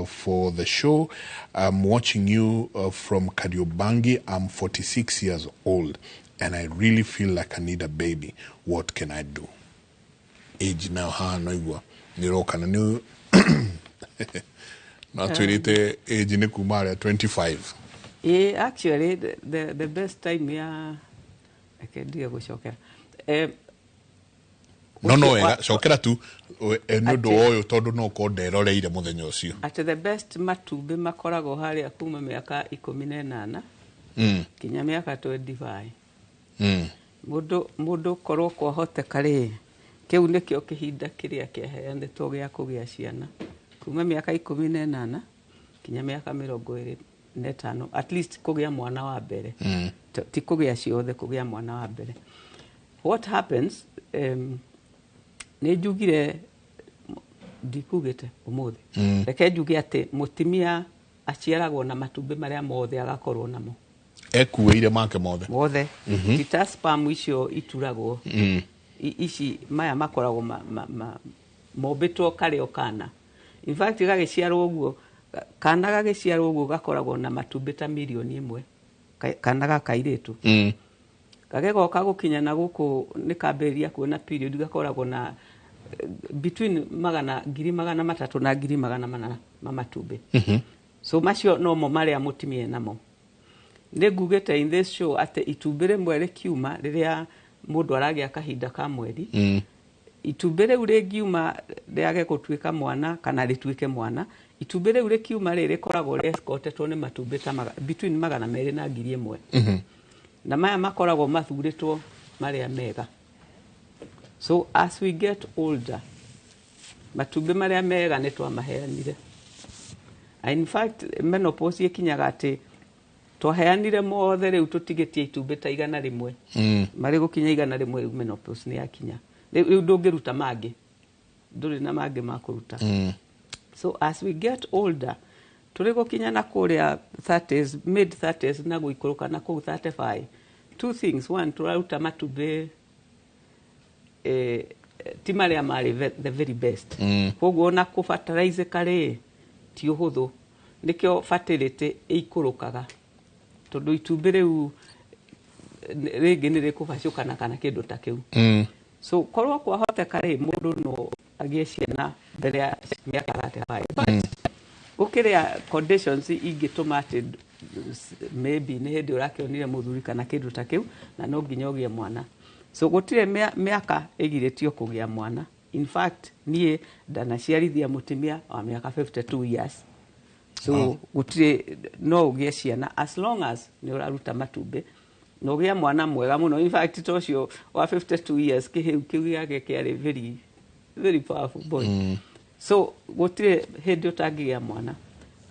for the show. I'm watching you from Kariobangi. I'm 46 years old and I really feel like I need a baby. What can I do? Age now haha no igua nĩ ũroka na nĩ natwĩrĩte age nĩ kuma harĩa 25. Yeah, actually the best time ya, reke ndige gũcokera. No wega, cokera tu nĩ ũndũ wa ũyũ, tondũ no ũkorwo nderoreire mũthenya ũcio. Atĩ the best matumbĩ makoragwo harĩa kuma mĩaka 18 kinya mĩaka 25. Mũndũ korwo kwahoteka rĩ, kĩu nĩkĩo kĩhinda kĩrĩa kĩaheanĩtwo gĩa kũgĩa ciana, kuma mĩaka 18 kinya mĩaka 25, at least kũgĩa mwana wa mbere. Ti kũgĩa ciothe, kũgĩa mwana wa mbere. What happens, nĩ njugire, ndikugĩte ũmũthĩ, reke njuge atĩ mũtumia aciaragwo na matumbĩ marĩa mothe agakorwo namo. Ekuĩire make mothe. Mothe. Ti ta sperm icio ituragwo. Ici maya makoragwo mombĩtwo karĩ o kana. In fact, gagĩciarwo ũguo, kana gagĩciarwo ũguo gakoragwo na matumbĩ ta 1 million, kana ga kairĩtu. Gagĩgoka gũkinya na gũkũ nĩ kambĩrĩria kuona period, gakoragwo na between 300,000 na 400,000 ma matumbĩ. So macio nomo marĩa mũtumia namo. Nĩ ngugĩte in this show atĩ itumbĩ rĩmwe rĩkiuma rĩrĩa mũndũ aragĩa kahinda ka mweri, itumbĩ rĩu rĩngiuma rĩage gũtuĩka mwana kana rĩtuĩke mwana, itumbĩ rĩu rĩkiuma rĩ, rĩkoragwo rĩescortetwo nĩ matumbĩ ta between 200 na 1,000. Na maya makoragwo mathurĩtwo marĩa mega. So as we get older, matumbĩ marĩa mega nĩ twamaheanire. In fact, menopause ĩkinyaga atĩ twaheanire mothe, rĩu tũtigĩtie itumbĩ ta 100. Marĩ gũkinya 100, rĩu menopause nĩ yakinya, rĩu ndũngĩruta mangĩ, ndũrĩ na mangĩ ma kũruta. So as we get older, tũrĩ gũkinya na kũrĩa 30s, mid 30s na gũikũrũka na kũu 35, two things. One, tũraruta matumbĩ ti marĩa marĩ the very best. Koguo ona kũbataraizĩka rĩ, ti ũhũthũ. Nĩkĩo fertility ĩikũrũkaga, tondũ itumbĩ rĩu rĩngĩ nĩ rĩkũbacũkana kana kĩndũ ta kĩu. So korwo kwahoteka rĩ, mũndũ no agĩe ciana mbere ya mĩaka 35, but gũkĩrĩa conditions ingĩtũma atĩ maybe nĩ hĩndĩ ũrakĩonire mũthuri kana kĩndũ ta kĩu na no nginya ũgĩe mwana. So gũtirĩ mĩaka ĩgirĩtio kũgĩa mwana. In fact, niĩ ndanaciarithia mũtumia wa mĩaka 52 years. So gũtirĩ, no ũgĩe ciana as long as nĩ ũraruta matumbĩ na ũgĩe mwana mwega mũno. In fact, ta ũcio wa 52 years, kĩhĩu kĩu gĩake kĩarĩ very very powerful boy. So gũtirĩ hĩndĩ ũtangĩgĩa mwana.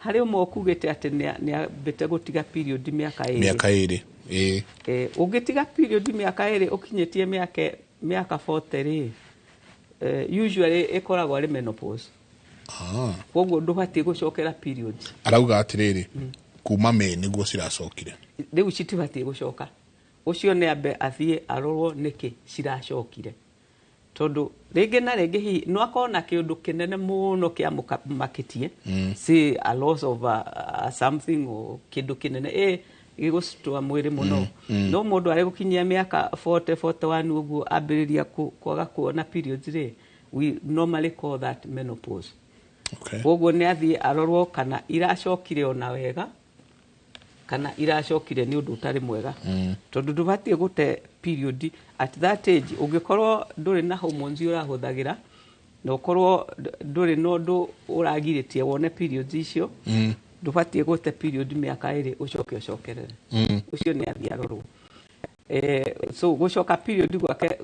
Harĩ ũmwe ũkugĩte atĩ nĩ ambĩte gũtiga period mĩaka 2. Mĩaka 2, ĩĩ. Ũngĩtiga period mĩaka 2 ũkinyĩtie mĩaka 40 rĩ, usually ĩkoragwo arĩ menopause. Koguo ndũbatiĩ gũcokera periods. Arauga atĩrĩrĩ, kuma May nĩguo ciracokire. Rĩu citibatiĩ gũcoka. Ũcio nĩ ambe athiĩ arorwo nĩkĩ ciracokire, tondũ rĩngĩ na rĩngĩ hihi no akorwo na kĩũndũ kĩnene mũno kĩamũmakĩtie, say a loss of a something or kĩndũ kĩnene gĩgũcitua mwĩrĩ mũno. No mũndũ arĩ gũkinyia mĩaka 40, 41 ũguo, ambĩrĩria kwaga kuona periods rĩ, we normally call that menopause. Koguo nĩ athiĩ arorwo kana iracokire ona wega kana iracokire nĩ ũndũ ũtarĩ mwega, tondũ ndũbatiĩ gũte period at that age ũngĩkorwo ndũrĩ na hormones ũrahũthagĩra na ũkorwo ndũrĩ na ũndũ ũragirĩtie wone periods icio. Ndũbatiĩ gũte period mĩaka 2 ũcoke ũcokerere. Ũcio nĩ athiĩ arorwo. So gũcoka period gwake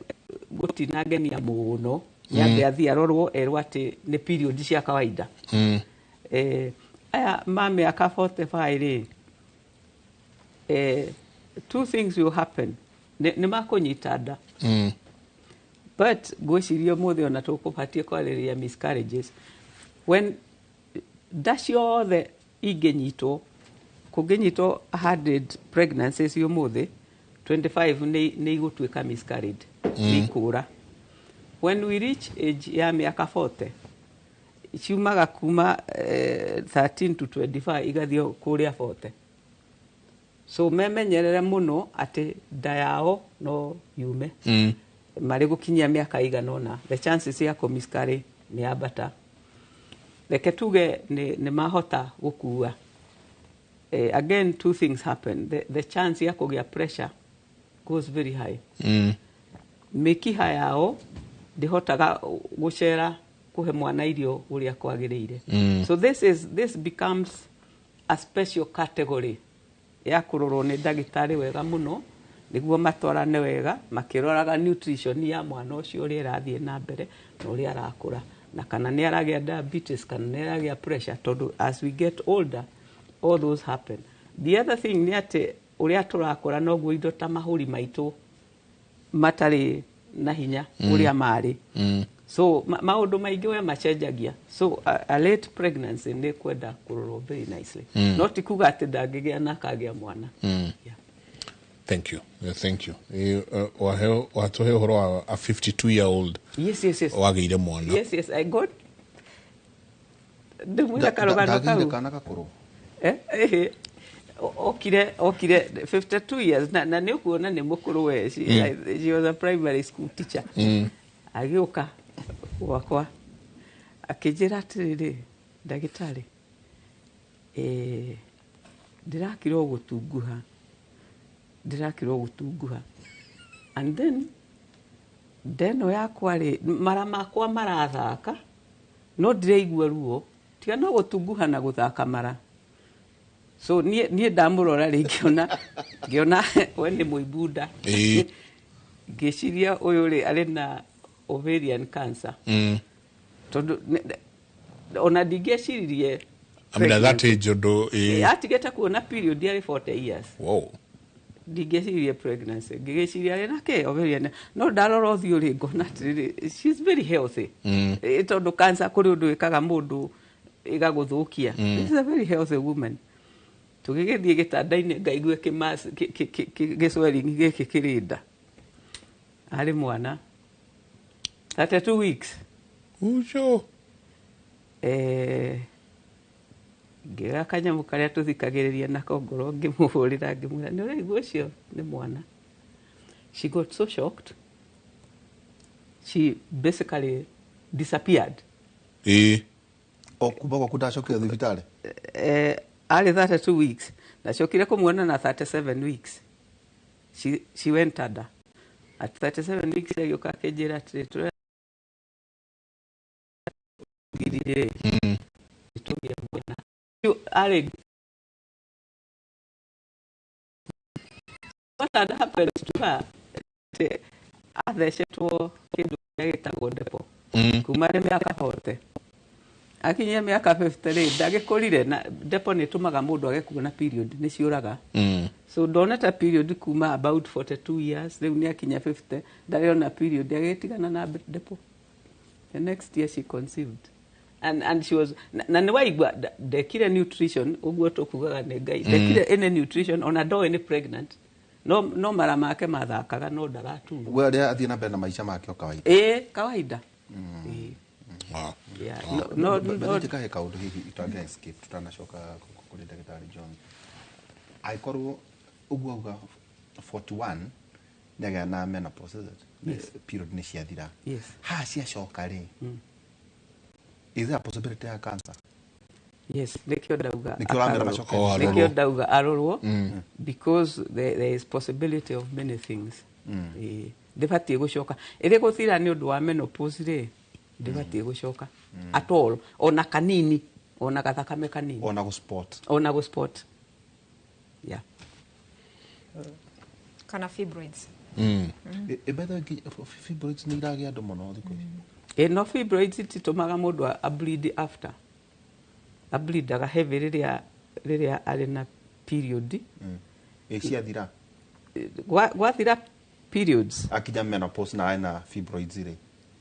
gũtinangenia mũno, nĩ ambe athiĩ arorwo, erwo atĩ nĩ period cia kawaida. Aya ma mĩaka 45 rĩ, two things will happen. Nĩ makũnyita nda, but ngwĩciria ũmũthĩ ona tũkũbatiĩ kwarĩrĩria miscarriages. When nda ciothe ingĩnyitwo, kũngĩnyitwo 100 pregnancies ũmũthĩ, 25 nĩ igũtuĩka miscarried, nĩ ikũra. When we reach age ya mĩaka 40, ciumaga kuma 13 to 25 igathiĩ kũrĩa 40. So memenyerere mũno atĩ nda yao no yume marĩ gũkinyia mĩaka igana ũna, the chances ya kũmiscarry nĩ ambata. Reke tuge nĩ mahota gũkua. Again, two things happen. The chance ya kũgĩa pressure goes very high. Mĩkiha yao ndĩhotaga gũcera kũhe mwana irio ũrĩa kwagĩrĩire. So this becomes a special category ya kũrorwo nĩ ndagĩtarĩ wega mũno, nĩguo matwarane wega makĩroraga nutrition ya mwana ũcio ũrĩa ĩrathiĩ na mbere na ũrĩa arakũra, na kana nĩ aragĩa diabetes kana nĩ aragĩa pressure, tondũ as we get older all those happen. The other thing nĩ atĩ ũrĩa tũrakũra noguo indo ta mahũri maitũ matarĩ na hinya ũrĩa marĩ. So maũndũ maingĩ we macenjagia. So a late pregnancy nĩ kwenda kũrorwo very nicely. No ti kuga atĩ ndangĩgĩa na akagĩa mwana. Yeah. Thank you. Yeah, thank you. Watũhe ũhoro wa a 52-year-old. Yes. Wagĩire mwana. Yes, I got ndĩmwĩra karũgano kau. Kana gakũrũ. Okire 52 years na nĩ ũkuona nĩ mũkũrũ we. She was a primary school teacher. Agĩũka gwakwa akĩnjĩra atĩrĩrĩ, ndagĩtarĩ, ndĩrakirwo gũtunguha and then ndeno yakwa rĩ, mara makwa marathaka no ndĩraigua ruo, tiga no gũtunguha na gũthaka mara. So niĩ ndamũrora rĩ, ngĩona we nĩ mũibunda. Ngĩciria ũyũ rĩ arĩ na ovarian cancer. Tondũ ona ndingĩeciririe. I mean, at that age ũndũ atigĩte kuona period yarĩ 40 years. Wow. Ndingĩecirie pregnancy, ngĩgĩciria arĩ na kĩ ovarian, no ndarora ũthiũ rĩ ngona atĩrĩrĩ, she's very healthy. Tondũ cancer kũrĩ ũndũ ĩkaga mũndũ ĩgagũthũkia. This is a very healthy woman. Tũgĩgĩthiĩ gĩtanda-inĩ ngaigue gĩcwering gĩkĩ kĩrĩ nda. Arĩ mwana 32 weeks. Ucio. Ngĩoya kanyamũ karĩa tũthikagĩrĩria nako ngoro ngĩmũhũrĩra ngĩmwĩra nĩ ũraigua ũcio nĩ mwana. She got so shocked. She basically disappeared. O kuma gwaku ndacokire thibitarĩ? Arĩ 32 weeks. Ndacokire kũmuona na 37 weeks. She went under. At 37 weeks agĩũka akĩnjĩra atĩrĩ, tũragirire tũgĩe mwana. Arĩ what had happened to her, athecetwo kĩndũ kĩrĩa gĩtagwo depo kuma arĩ mĩaka 40 akinyia mĩaka 50 rĩ, ndagĩkũrire na depo nĩ ĩtũmaga mũndũ age kuona period, nĩ ciũraga. So ndonete period kuma about 42 years, rĩu nĩ akinya 50 ndarĩ ona period, agĩtigana na depo. The next year she conceived. And she was na nĩ waigua ndekire nutrition ũguo tũkugaga nĩ Ngai, ndekire any nutrition ona ndoĩ nĩ pregnant, no mara make mathakaga no ndaratura. We arĩa athiĩ na mbere na maica make o kawaida. Kawaida. Wow. Yeah. No, njĩkahe kaũndũ hihi itangĩa escape tutanacoka kũrĩ ndagĩtarĩ John. Angĩkorwo ũguo auga 41 nĩagĩa na menopause, is it? Yes. Period nĩ ciathira. Yes. Ha ciacoka rĩ, is there a possibility ya cancer? Yes, nĩkĩo ndauga. Nĩkĩo ũramera macoke. Nĩkĩo ndauga arorwo, because there is possibility of many things. Ndĩbatiĩ gũcoka. Ĩrĩ gũthira nĩ ũndũ wa menopause rĩ, ndĩbatiĩ gũcoka at all, ona kanini, ona gathakame kanini. Ona gũ-spot. Ona gũ-spot. Yeah. Kana fibroids. By the way, fibroids nĩ iragĩa andũ mũno thikũ ici. No fibroids ititũmaga mũndũ a bleed after. A bleedaga heavy rĩrĩa arĩ na period. Ciathira. Gwathira periods. Akinya menopause na ena fibroids rĩ.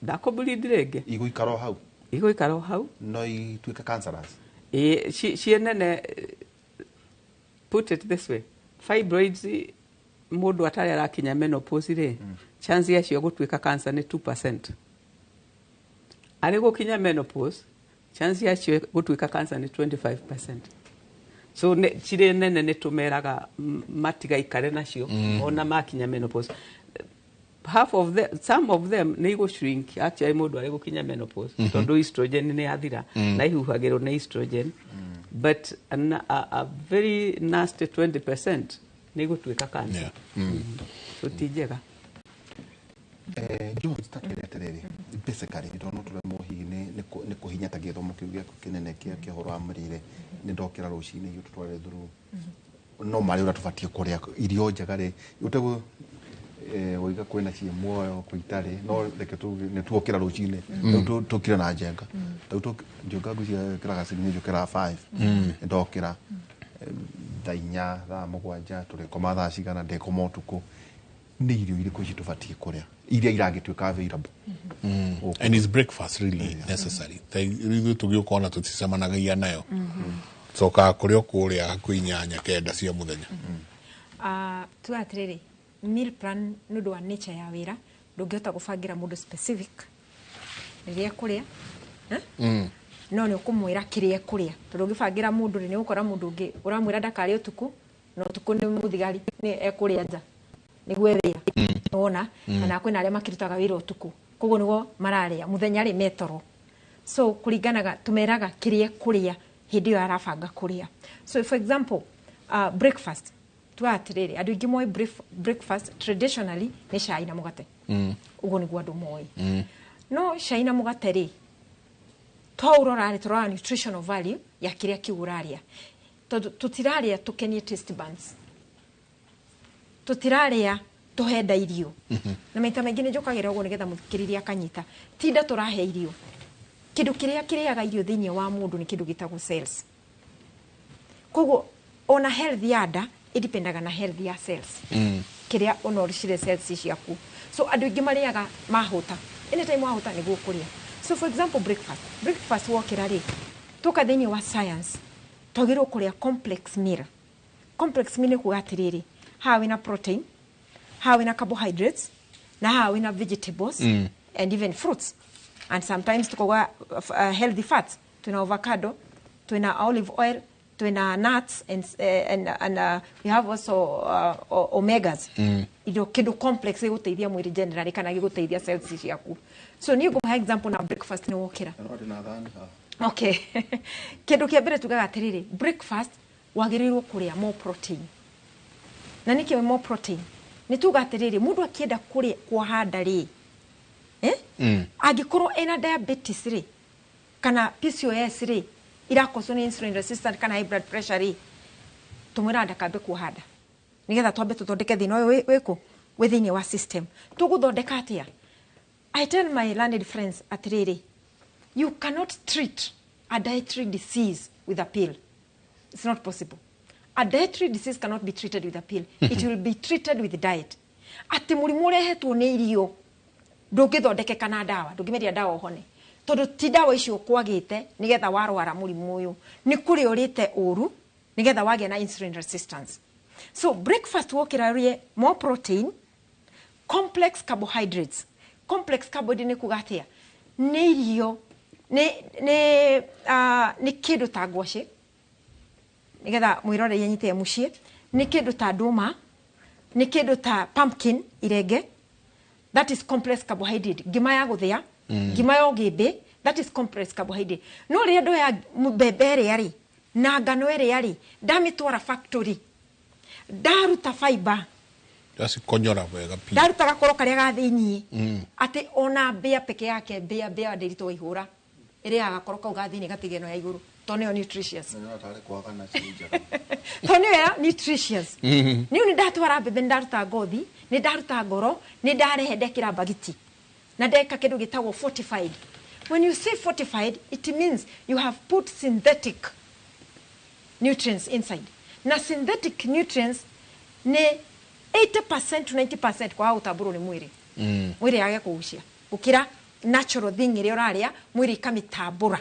Ndakũ bleed rĩngĩ. Igũikara o hau. Igũikara o hau. No ituĩke cancerous. Ciĩ nene, put it this way, fibroids Mũndũ atarĩ arakinya menopause rĩ, chance yacio gũtuĩka cancer nĩ 2%. Arĩ gũkinya menopause, chance yacio gũtuĩka cancer nĩ 25%. So cirĩ nene nĩ tũmeraga matigaikare nacio ona makinya menopause. Half of the, some of them nĩ igũ shrink actually mũndũ arĩ gũkinya menopause, tondũ estrogen nĩ yathira na ihuhagĩrwo nĩ estrogen, but a very nasty 20% nĩ igũtuĩka cancer. So ti njega. George, tatwĩre atĩrĩrĩ, basically tondũ no tũremwo hihi nĩ kũhinya ta gĩthomo kĩu gĩaku kĩnene kĩa ũhoro wa mĩrĩre, nĩ ndokĩra rũcinĩ irio tũtware through no marĩ ũrĩa tũbatiĩ kũrĩa irio njega rĩ, ũtegũ ũiga kwĩna ciĩ muoyo kwĩ itarĩ, no reke tuge nĩ tuokĩra rũcinĩ, rĩu tũkire na njenga, rĩu njoka ngwĩciria kĩraga ciringi njũkĩraga 5, nĩ ndokĩra thaa 4, thaa 7, tũrĩkoma thaa cigana, ndĩkoma ũtukũ, nĩ irio irĩkũ ici tũbatiĩ kũrĩa iria iragĩtuĩka available? And is breakfast really necessary? Ithuĩ tũgĩũka ona tũticemanagia nayo, cokaga kũrĩa o kũrĩa hakuhĩ 8, 9 cia mũthenya. Tuga atĩrĩrĩ, meal plan nĩ ũndũ wa nature ya wĩra ndũngĩhota gũbangĩra mũndũ specific rĩrĩa ekũrĩa, eh? No nĩ ũkũmwĩra kĩrĩa ekũrĩa, tondũ ũngĩbangĩra mũndũ rĩ, nĩ ũgũkora mũndũ ũngĩ ũramwĩra ndakarĩe ũtukũ, na ũtukũ nĩ mũthigari nĩ ekũrĩa nja nĩguo wĩra wona, kana kwĩna arĩa makĩrutaga wĩra ũtukũ, koguo nĩguo mararĩa mũthenya rĩ metoro. So kũringanaga tũmeraga kĩrĩa ekũrĩa hĩndĩ ĩyo arabanga kũrĩa. So for example, breakfast, tuga atĩrĩrĩ, andũ aingĩ moĩ breakfast traditionally nĩ cai na mũgate, ũguo nĩguo andũ moĩ. No cai na mũgate rĩ, twaũrora rĩ, tũrora nutritional value ya kĩrĩa kĩu ũrarĩa, tondũ tũtirarĩa tũkenie taste buds, tũtirarĩa tũhenda irio, na maita maingĩ nĩ njũkagĩra ũguo nĩgetha mũthikĩrĩria akanyita tinda tũrahe irio. Kĩndũ kĩrĩa kĩrĩaga irio thĩinĩ wa mũndũ nĩ kĩndũ gĩtagwo cells. Koguo ona health ya nda ĩdipendaga na health ya cells, kĩrĩa ũnorishire cells ciaku. So andũ aingĩ marĩaga mahũta, anytime wahũta nĩguo kũrĩa. So for example, breakfast wokĩra rĩ, tũka thĩinĩ wa science twagĩrĩirwo kũrĩa complex meal. Complex meal nĩ kuga atĩrĩrĩ, haha wĩna protein, haha wĩna carbohydrates, na haha wĩna vegetables and even fruits, and sometimes tukauga healthy fats, twĩna avocado, twĩna olive oil, twĩna nuts and we have also omegas. Indo kĩndũ complex gĩgũteithia mwĩrĩ generally kana gĩgũteithia cells ciaku. So niĩ ngũhe example na breakfast nĩ wokĩra. No ndĩ na thani haha. Okay. Kĩndũ kĩa mbere tugaga atĩrĩrĩ, breakfast wagĩrĩirwo kũrĩa more protein. Na nĩkĩ more protein? Nĩ tuga atĩrĩrĩ, mũndũ akĩenda kũrĩa kuoha nda rĩ, eh? Angĩkorwo ena diabetes rĩ, kana PCOS rĩ, irakoswo nĩ insulin resistant kana high blood pressure rĩ, tũmwĩraga ndakambe kuoha nda nĩgetha twambe tũthondeke thĩna ũyũ wĩkũ wĩ thĩinĩ wa system. Tũgũthondeka atĩa? I tell my learned friends atĩrĩrĩ, you cannot treat a dietary disease with a pill. It's not possible. A dietary disease cannot be treated with a pill. It will be treated with diet. Atĩ mũrimũ ũrehetwo nĩ irio ndũngĩthondekeka na ndawa, ndũngĩmeria ndawa ũhone, tondũ ti ndawa icio ũkwagĩte nĩgetha warwara mũrimũ ũyũ, nĩ kũrĩa ũrĩte ũru nĩgetha wagĩa na insulin resistance. So breakfast wokĩra ũrĩe more protein, complex carbohydrates. Complex carbohydrate nĩ kuga atĩa? Nĩ irio nĩ kĩndũ ta ngwacĩ, nĩgetha mwĩroreri anyite mũciĩ, nĩ kĩndũ ta ndũma, nĩ kĩndũ ta pumpkin irenge, that is complex carbohydrate. Ngima ya gũthĩa, ngima ya ũgĩmbĩ, that is complex carbohydrate. No rĩrĩa ndoya mbembe ĩrĩa rĩ na ngano ĩrĩa rĩ, ndamĩtwara factory, ndaruta fiber, Ndacikonyora wega piũ. Ndaruta gakoro karĩa ga thĩiniĩ, atĩ ona mbĩa peke yake, mbĩa ndĩritũ waihũra ĩrĩaga gakoro kau ga thĩiniĩ gatige ĩno ya igũrũ, tondũ nĩyo nutritious. Na tarĩ kwaga na ciĩ njega. Tondũ nĩyo ya nutritious. Niĩ nĩ ndatwara mbembe, nĩ ndaruta ngothi, nĩ ndaruta ngoro, nĩ ndarehe ndekĩra mbagiti na ndeka kĩndũ gĩtagwo fortified. When you say fortified, it means you have put synthetic nutrients inside. Na synthetic nutrients nĩ 80% to 90% kwaga gũtambũrwo nĩ mwĩrĩ, mwĩrĩ yage kũgucia gũkĩra natural thing ĩrĩa ũrarĩa, mwĩrĩ ikamĩtambũra.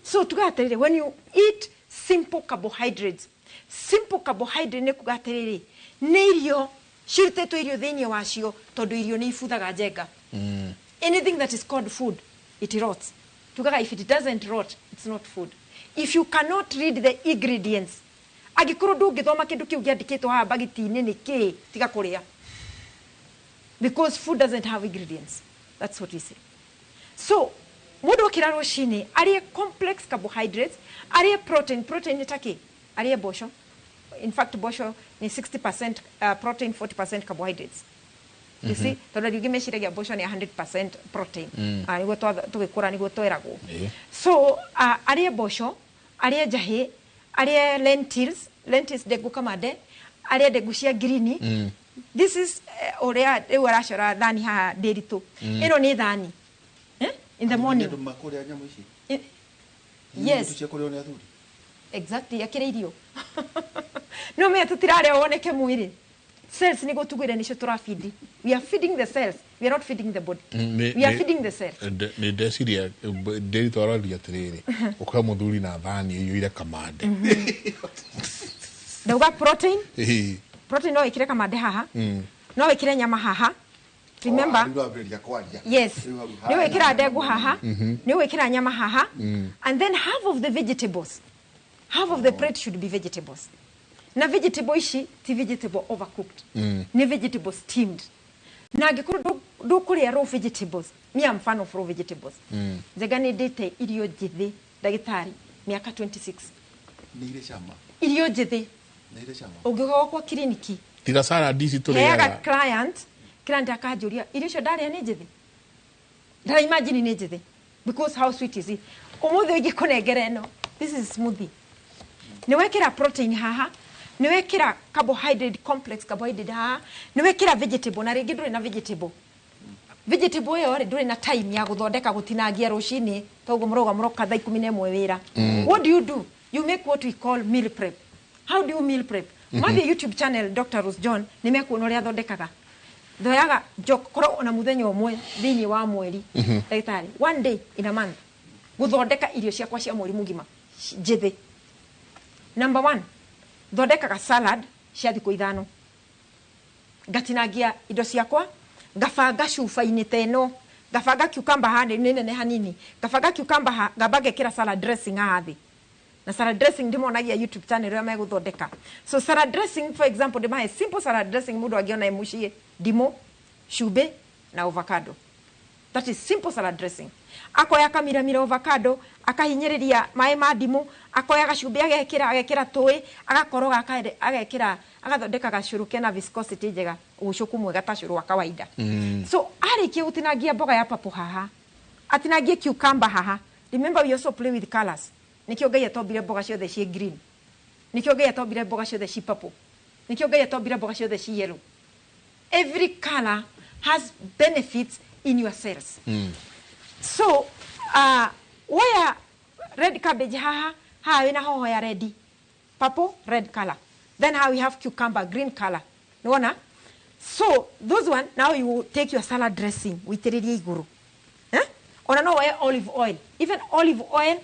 So tugaga atĩrĩrĩ, when you eat simple carbohydrates, Simple carbohydrate nĩ kuga atĩrĩrĩ, nĩ irio cirutĩtwo irio thĩinĩ wacio, tondũ irio nĩ ibuthaga njenga. Anything that is called food, it rots. Tugaga if it doesn't rot, it's not food. If you cannot read the ingredients, angĩkorwo ndũngĩthoma kĩndũ kĩu kĩandĩkĩtwo haha bagiti-inĩ nĩ kĩĩ, tiga kũrĩa, because food doesn't have ingredients. That's what we say. So mũndũ okĩra rũcinĩ arĩe complex carbohydrates, arĩe protein. Protein nĩ ta kĩ? Arĩe mboco. In fact, mboco nĩ 60% protein, 40% carbohydrates, you see, tondũ andũ aingĩ meciragia mboco nĩ 100% protein. Ah, nĩguo tũgĩkũra nĩguo tweragwo. So arĩe mboco, arĩe njahĩ, arĩe lentils, lentils ndengũ kamande, arĩe ndengũ cia ngirini. This is ũrĩa rĩu aracora thani haha ndĩritũ. Ĩno nĩ thani, eh? In the morning. Andũ makũrĩa nyamũ ici? Yes. Cia kũrĩo nĩ athuri. Exactly, akĩrĩ irio no menya tũtirarĩa woneke mwĩrĩ. Cells nĩguo tugwĩre nĩcio tũrafeed. We are feeding the cells, we are not feeding the body. We are feeding the cells. Nĩ ndeciria ndĩritũ aroria atĩrĩrĩ, ũkoya mũthuri na thani ĩiyũire kamande. Ndauga protein. Protein no wĩkĩre kamande haha, no wĩkĩre nyama haha, remember. Rĩu wambĩrĩria kwaria. Yes. Rĩu hau. Nĩ wĩkĩra ndengũ haha, nĩ wĩkĩra nyama haha, and then half of the vegetables, half of the plate should be vegetables. Na vegetable ici ti vegetable overcooked, nĩ vegetable steamed. Na angĩkorwo ndũkũrĩa raw vegetables, me am fan of raw vegetables. Njega nĩ ndĩte irio njĩthĩ, ndagĩtarĩ, mĩaka 26. Nĩ irĩ cama. Irio njĩthĩ. Nĩ irĩ cama. Ũngĩũka gwakwa kiriniki, tiga salad ici heaga tũrĩaga. Client akanjũria irio icio ndarĩa nĩ njĩthĩ, ndara imagine nĩ njĩthĩ, because how sweet is it? Ũmũthĩ ũngĩkũnengera ĩno, this is smoothie. Nĩ wekĩra protein haha, nĩ wekĩra carbohydrate, complex carbohydrate haha, nĩ wekĩra vegetable, na rĩngĩ ndũrĩ na vegetable. Vegetable ĩyo rĩ, ndũrĩ na time ya gũthondeka, gũtinangia rũcinĩ, toguo mũroga mũroka thaa 11 wĩra. What do you do? You make what we call meal prep. How do you meal prep? Mathiĩ YouTube channel Dr. Rose John, nĩ mekuona ũrĩa thondekaga. Thoyaga korwo ona mũthenya ũmwe thĩinĩ wa mweri, ndagĩtarĩ, one day in a month, gũthondeka irio ciakwa cia mweri mũgima njĩthĩ. Number one, thondekaga salad cia thikũ 5. Ngatinangia indo ciakwa, ngabanga cuba-inĩ ta ĩno, ngabanga cucumber haha nĩ nene hanini, ngabanga cucumber ha, ngamba ngekĩra salad dressing haha thĩ. Na salad dressing ndĩmonagia YouTube channel ũrĩa megũthondeka. So salad dressing, for example, ndĩmahe simple salad dressing mũndũ angĩona e mũciĩ: ndimũ, cumbĩ na avocado. That is simple salad dressing. Akoya akamiramira avocado, akahinyĩrĩria maĩ ma ndimũ, akoya gacumbĩ, agekĩra tũĩ, agakoroga, agekĩra, agathondeka gacũrũ kena viscosity njega, ũcũkũ mwega ta cũrũ wa kawaida. So arĩkia gũtinangia mboga ya papo haha, atinangie cucumber haha. Remember, we also play with colors. Nĩkĩo Ngai atombire mboga ciothe ciĩ green, nĩkĩo Ngai atombire mboga ciothe ci purple, nĩkĩo Ngai atombire mboga ciothe ci yellow. Every color has benefits in your cells. So woya red cabbage haha, haha wĩna hoho ya red, purple, red color. Then how we have cucumber, green color, nĩwona? So those one, now you take your salad dressing, wĩitĩrĩrie igũrũ, eh? Ona no woe olive oil, even olive oil,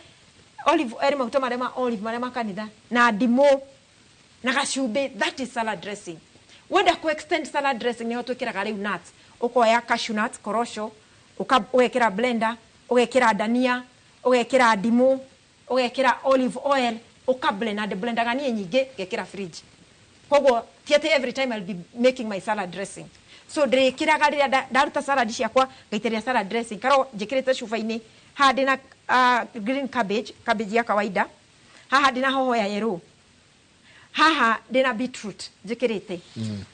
olive oil, maguta marĩa ma olive marĩa ma kanitha, na ndimũ na gacumbĩ. That is salad dressing. Wenda ku extend salad dressing, nĩho twĩkĩraga rĩu nuts. Ũkoya cashew nuts, korosho, ũgekĩra blender, ũgekĩra dania, ũgekĩra ndimũ, ũgekĩra olive oil, ũkablend. Na ndĩblendaga niĩ nyingĩ, ngekĩra fridge. Koguo ti atĩ every time I'll be making my salad dressing. So ndĩrĩkĩraga rĩrĩa ndaruta salad ciakwa, ngaitĩrĩria salad dressing karwo njĩkĩrĩte cuba-inĩ. Haha ndĩna green cabbage, cabbage ya kawaida. Haha ndĩna hoho ya yellow, haha ndĩna beetroot njĩkĩrĩte,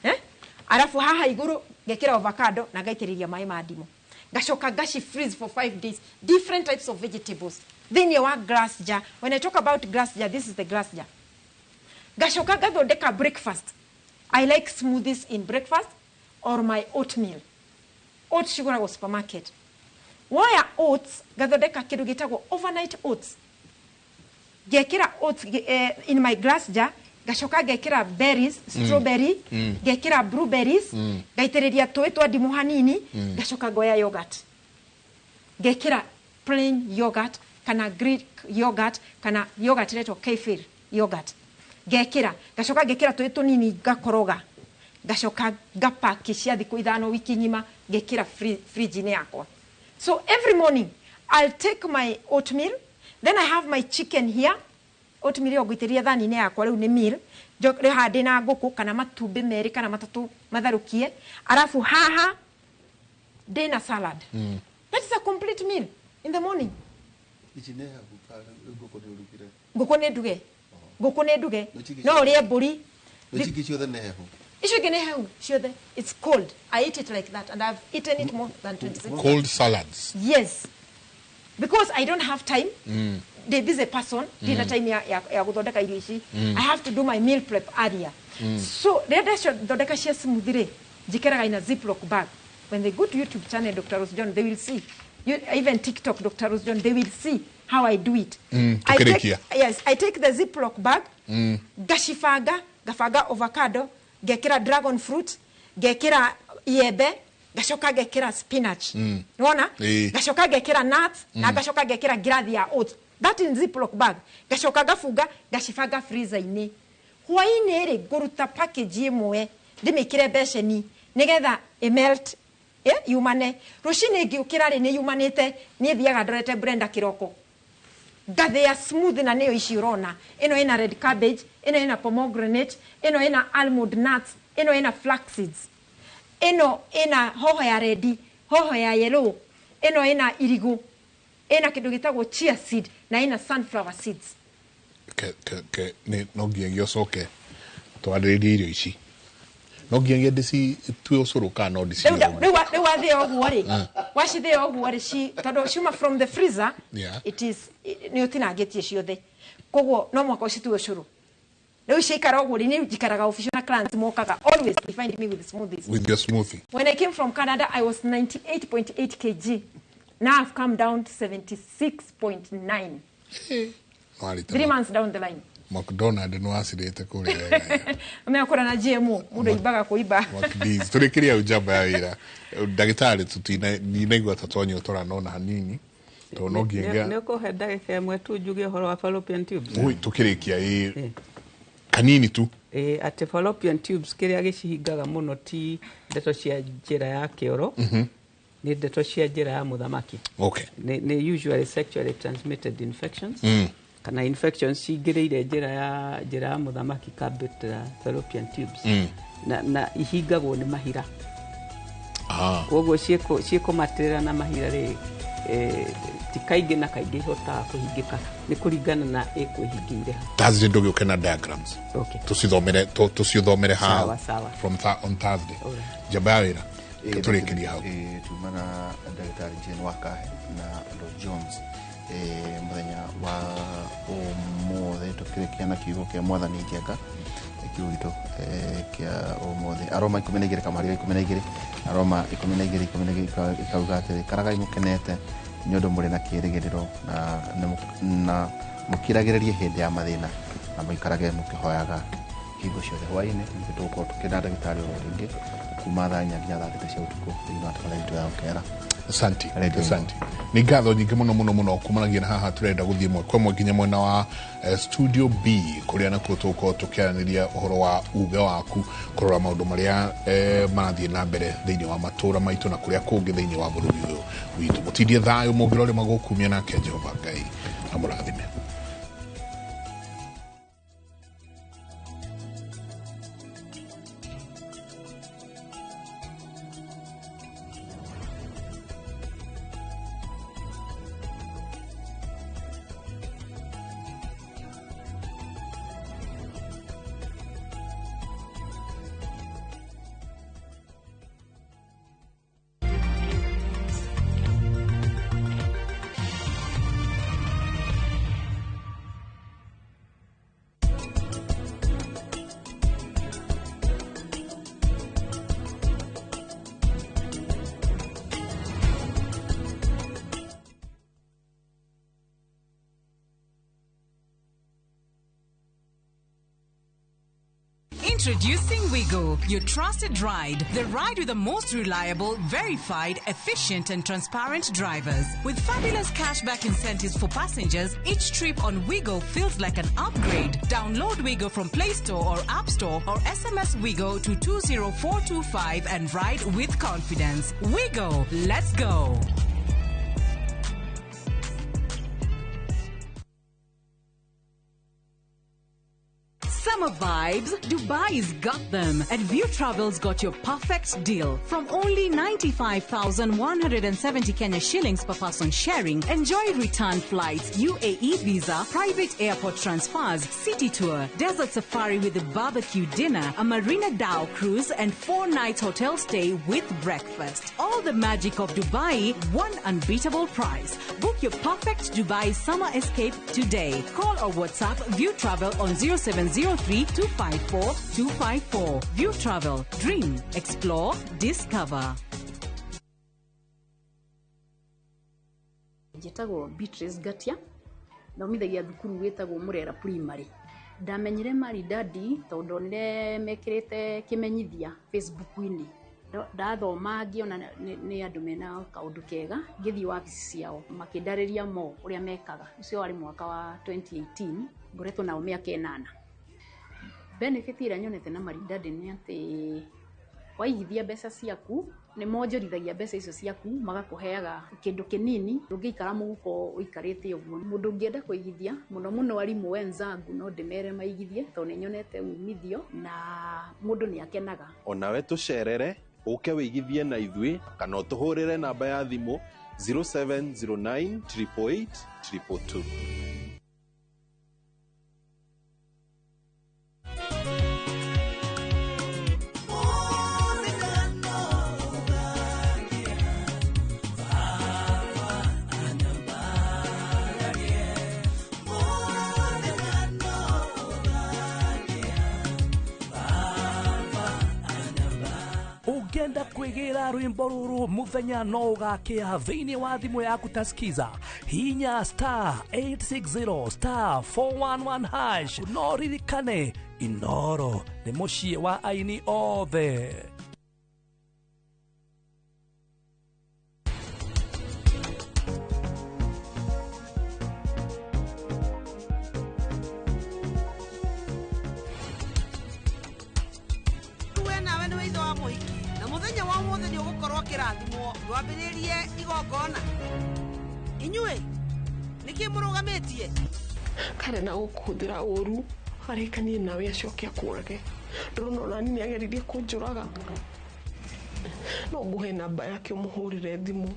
eh? Arafu haha igũrũ ngekĩra avocado na ngaitĩrĩria maĩ ma ndimũ, ngacoka ngaci freeze for 5 days. Different types of vegetables thĩinĩ wa glass jar. When I talk about glass jar, this is the glass jar. Ngacoka ngathondeka breakfast. I like smoothies in breakfast or my oatmeal. Oats cigũragwo supermarket. Woya oats, ngathondeka kĩndũ gĩtagwo overnight oats. Ngekĩra oats in my glass jar, ngacoka ngekĩra berries, strawberry, ngekĩra blueberries, ngaitĩrĩria tũĩ twa ndimũ hanini. Ngacoka ngoya yogurt, ngekĩra plain yogurt kana Greek yogurt kana yogurt ĩretwo kefir yogurt. Ngekĩra, ngacoka ngekĩra tũĩ tũnini ngakoroga, ngacoka ngapaki cia thikũ 5 wiki ng'ima, ngekĩra fridge-inĩ yakwa. So every morning I'll take my oatmeal, then I have my chicken here. Oatmeal ĩyo ngũitĩrĩria thani-inĩ yakwa rĩu nĩ meal. Rĩu haha ndĩna ngũkũ kana matumbĩ 2 kana 3 matherũkie, arabu haha ndĩna salad. That is a complete meal in the morning. Ici nĩ hehu kana ngũkũ nĩ ũrugire? Ngũkũ nĩ nduge. Ngũkũ nĩ nduge. No ũrĩe mbũri. Ici ingĩ ciothe nĩ hehu? Icio ingĩ nĩ hehu ciothe. It's cold. I eat it like that and I've eaten it more than 26. Cold salads. Yes. Because I don't have time. The busy person, ndina time ya gũthondeka irio ici. I have to do my meal prep earlier. So rĩrĩa ndathondeka cia smoothie rĩ, njĩkĩraga in a Ziploc bag. When they go to YouTube channel Dr. Rose John, they will see. You, even TikTok Dr. Rose John, they will see how I do it. Yes, I take the Ziploc bag, ngacibanga, ngabanga avocado, ngekĩra dragon fruit, ngekĩra iembe, ngacoka ngekĩra spinach. Nĩwona? Ngacoka ngekĩra nuts, na ngacoka ngekĩra ngirathi ya oats. That in Ziploc bag. Ngacoka ngabunga, ngacibanga freezer-inĩ. Hwaĩ-inĩ rĩ, ngũruta package ĩmwe, ndĩmĩkĩre mbeceni, nĩgetha ĩmelt, yumane. Rũcinĩ ngĩũkĩra rĩ, nĩ yumanĩte, niĩ thiaga ndorete blender kĩroko. Ngathĩa smooth na nĩyo ici ũrona. Ĩno ĩna red cabbage, ĩno ĩna pomegranate, ĩno ĩna almond nuts, ĩno ĩna flax seeds. Ĩno ĩna hoho ya red, hoho ya yellow, ĩno ĩna irigũ, ĩna kĩndũ gĩtagwo chia seed na ĩna sunflower seeds. Ke nĩ no nginyagia ũcoke twarĩrĩrie irio ici. No nginyagia ndĩcitue ũcũrũ kana no ndĩcirĩe ũguo? Rĩu wathĩa ũguo rĩ, wacithĩa ũguo rĩ, tondũ ciuma from the freezer, it is nĩ ũtinangĩtie ciothe. Koguo no mũhaka ũcitue ũcũrũ. Rĩu ciaikara ũguo rĩ, niĩ njikaraga obici na clients mokaga, always they find me with smoothies. With your smoothie. When I came from Canada, I was 98.8 kg. Now I've come down to 76.9. 3 months down the line. McDonald nĩ wacirĩte kũrĩa wega. Ũmenya na GMO, mũndũ aimbaga kũimba. McD's. Tũrĩkĩria njamba ya wĩra. Ndagĩtarĩ tũtinaigua ta twanyotora no na hanini. Tondũ no nginyagia Nĩ ũkũhe ndagĩka ĩmwe tu njuge ũhoro wa fallopian tubes. Ui, tũkĩrĩkia ĩ kanini tu. Atĩ fallopian tubes kĩrĩa gĩcihingaga mũno ti ndeto cia njĩra ya kĩoro. Nĩ ndeto cia njĩra ya mũthamaki. Okay. Nĩ usually sexually transmitted infections. Kana infections cingĩrĩire njĩra ya mũthamaki kambĩtĩra fallopian tubes. Na ihingagwo nĩ mahira. Koguo ciĩkũmatĩrĩra na mahira rĩ, ti kaingĩ na kaingĩ ihotaga kũhingĩka, nĩ kũringana na ĩkwĩhingĩire ha. Thursday ndũgĩũke na diagrams. Okay. Tũcithomere hau. Sawa. From on Thursday. Njamba ya wĩra. Tũrĩkĩrie hau. Tuma na ndagĩtarĩ Jane Wakahe na Rose Jones. Mũthenya wa ũmũthĩ tũkĩrĩkia na kiugo kĩa mwathani Njenga, kiugo gitũ kĩa ũmũthĩ. Aroma 12 kamũhari 12, Aroma 12 12 ikauga atĩrĩ, karagai mũkenete nĩ ũndũ mũrĩ na kĩĩrĩgĩrĩro na mũkiragĩrĩrie hĩndĩ ya mathĩna na mũikarage mũkĩhoyaga hingo ciothe. Hwaĩ-inĩ nĩ tũgũkorwo tũkĩna ndagĩtarĩ oro rĩngĩ kuma thaa 4 nginya thaa 6 cia ũtukũ thĩinĩ wa tabarĩra itũ ya Ũkera. Asante. Asante. Nĩ ngatho nyingĩ mũno mũno mũno kumanagia na haha tũrenda gũthiĩ ĩmwe kwa ĩmwe nginya mwena wa Studio B kũrĩa nakuo tũgũkorwo tũkĩaranĩria ũhoro wa uge waku kũrora maũndũ marĩa marathiĩ na mbere thĩinĩ wa matũũra maitũ na kũrĩa kũngĩ thĩinĩ wa bũrũri ũyũ witũ. Mũtindie thayũ mũngĩrore magũkumia nake Jehova Ngai amũrathime. Introducing Wigo, your trusted ride. The ride with the most reliable, verified, efficient, and transparent drivers. With fabulous cashback incentives for passengers, each trip on Wigo feels like an upgrade. Download Wigo from Play Store or App Store or SMS Wigo to 20425 and ride with confidence. Wigo, let's go. Summer vibes, Dubai's got them. And View Travel's got your perfect deal. From only 95,170 Kenya shillings per person sharing, enjoy return flights, UAE visa, private airport transfers, city tour, desert safari with a barbecue dinner, a Marina Dhow cruise, and 4 nights hotel stay with breakfast. All the magic of Dubai, one unbeatable price. Book your perfect Dubai summer escape today. Call or WhatsApp View Travel on 0703 254 254. View Travel. Dream, explore, discover. Njĩtagwo Beatrice Gatia, thomithagia thukuru wĩtagwo Murera Primary. Ndamenyire Maridadi tondũ ndonire mekĩrĩte kĩmenyithia Facebook-inĩ. Ndathoma ngĩona nĩ andũ mena kaũndũ kega, ngĩthiĩ wabici ciao makĩndarĩria mo ũrĩa mekaga. Ũcio warĩ mwaka wa 2018, ngoretwo nao mĩaka 8. Benefit ĩrĩa nyonete na Maridadi nĩ atĩ waigithia mbeca ciaku nĩ monjorithagia mbeca icio ciaku magakũheaga kĩndũ kĩnini ndũngĩikara mũhuko ũikarĩte ũguo. Mũndũ ũngĩenda kũigithia mũno mũno arimũ wenzangu no ndĩmere maigithie tondũ nĩ nyonete umithio na mũndũ nĩ akenaga. Onawe tũcerere ũke wĩigithie na ithuĩ kana ũtũhũrĩre namba ya thimũ 0709 888 222. Ũngĩenda kwĩgĩra rwĩmbo rũrũ mũthenya no ũgakĩa thĩinĩ wa thimũ yaku ta Skiza, hinya star 860 star 411 hash. No ririkane Inoro nĩ mũciĩ wa aini othe. We nawe nĩ wĩitho wa mũhiki na mũthenya wa ũmũthĩ nĩ ũgũkorwo kĩrathimwo ndwambĩrĩrie igongona. Inyuĩ nĩkĩ mũrũgamĩtie? Kare na gũkũhũthĩra ũru arĩkanie nawe acoke akũrage. Ndĩrona ona niĩ nĩageririe kũnjũraga. No ngũhe namba yake ũmũhũrĩre thimũ.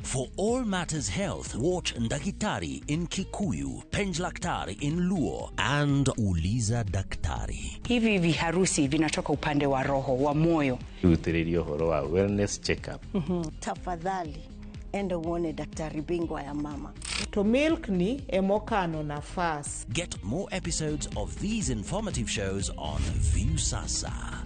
For all matters health, watch Ndakitari in Kikuyu, Penjlaktari in Luo, and Uliza Daktari. Hivi viharusi vinatoka upande wa roho, wa moyo. Rutĩrĩria ũhoro wa wellness check-up. Tafadhali enda uone daktari bingwa ya mama. To milk ni emokano nafas. Get more episodes of these informative shows on Viusasa.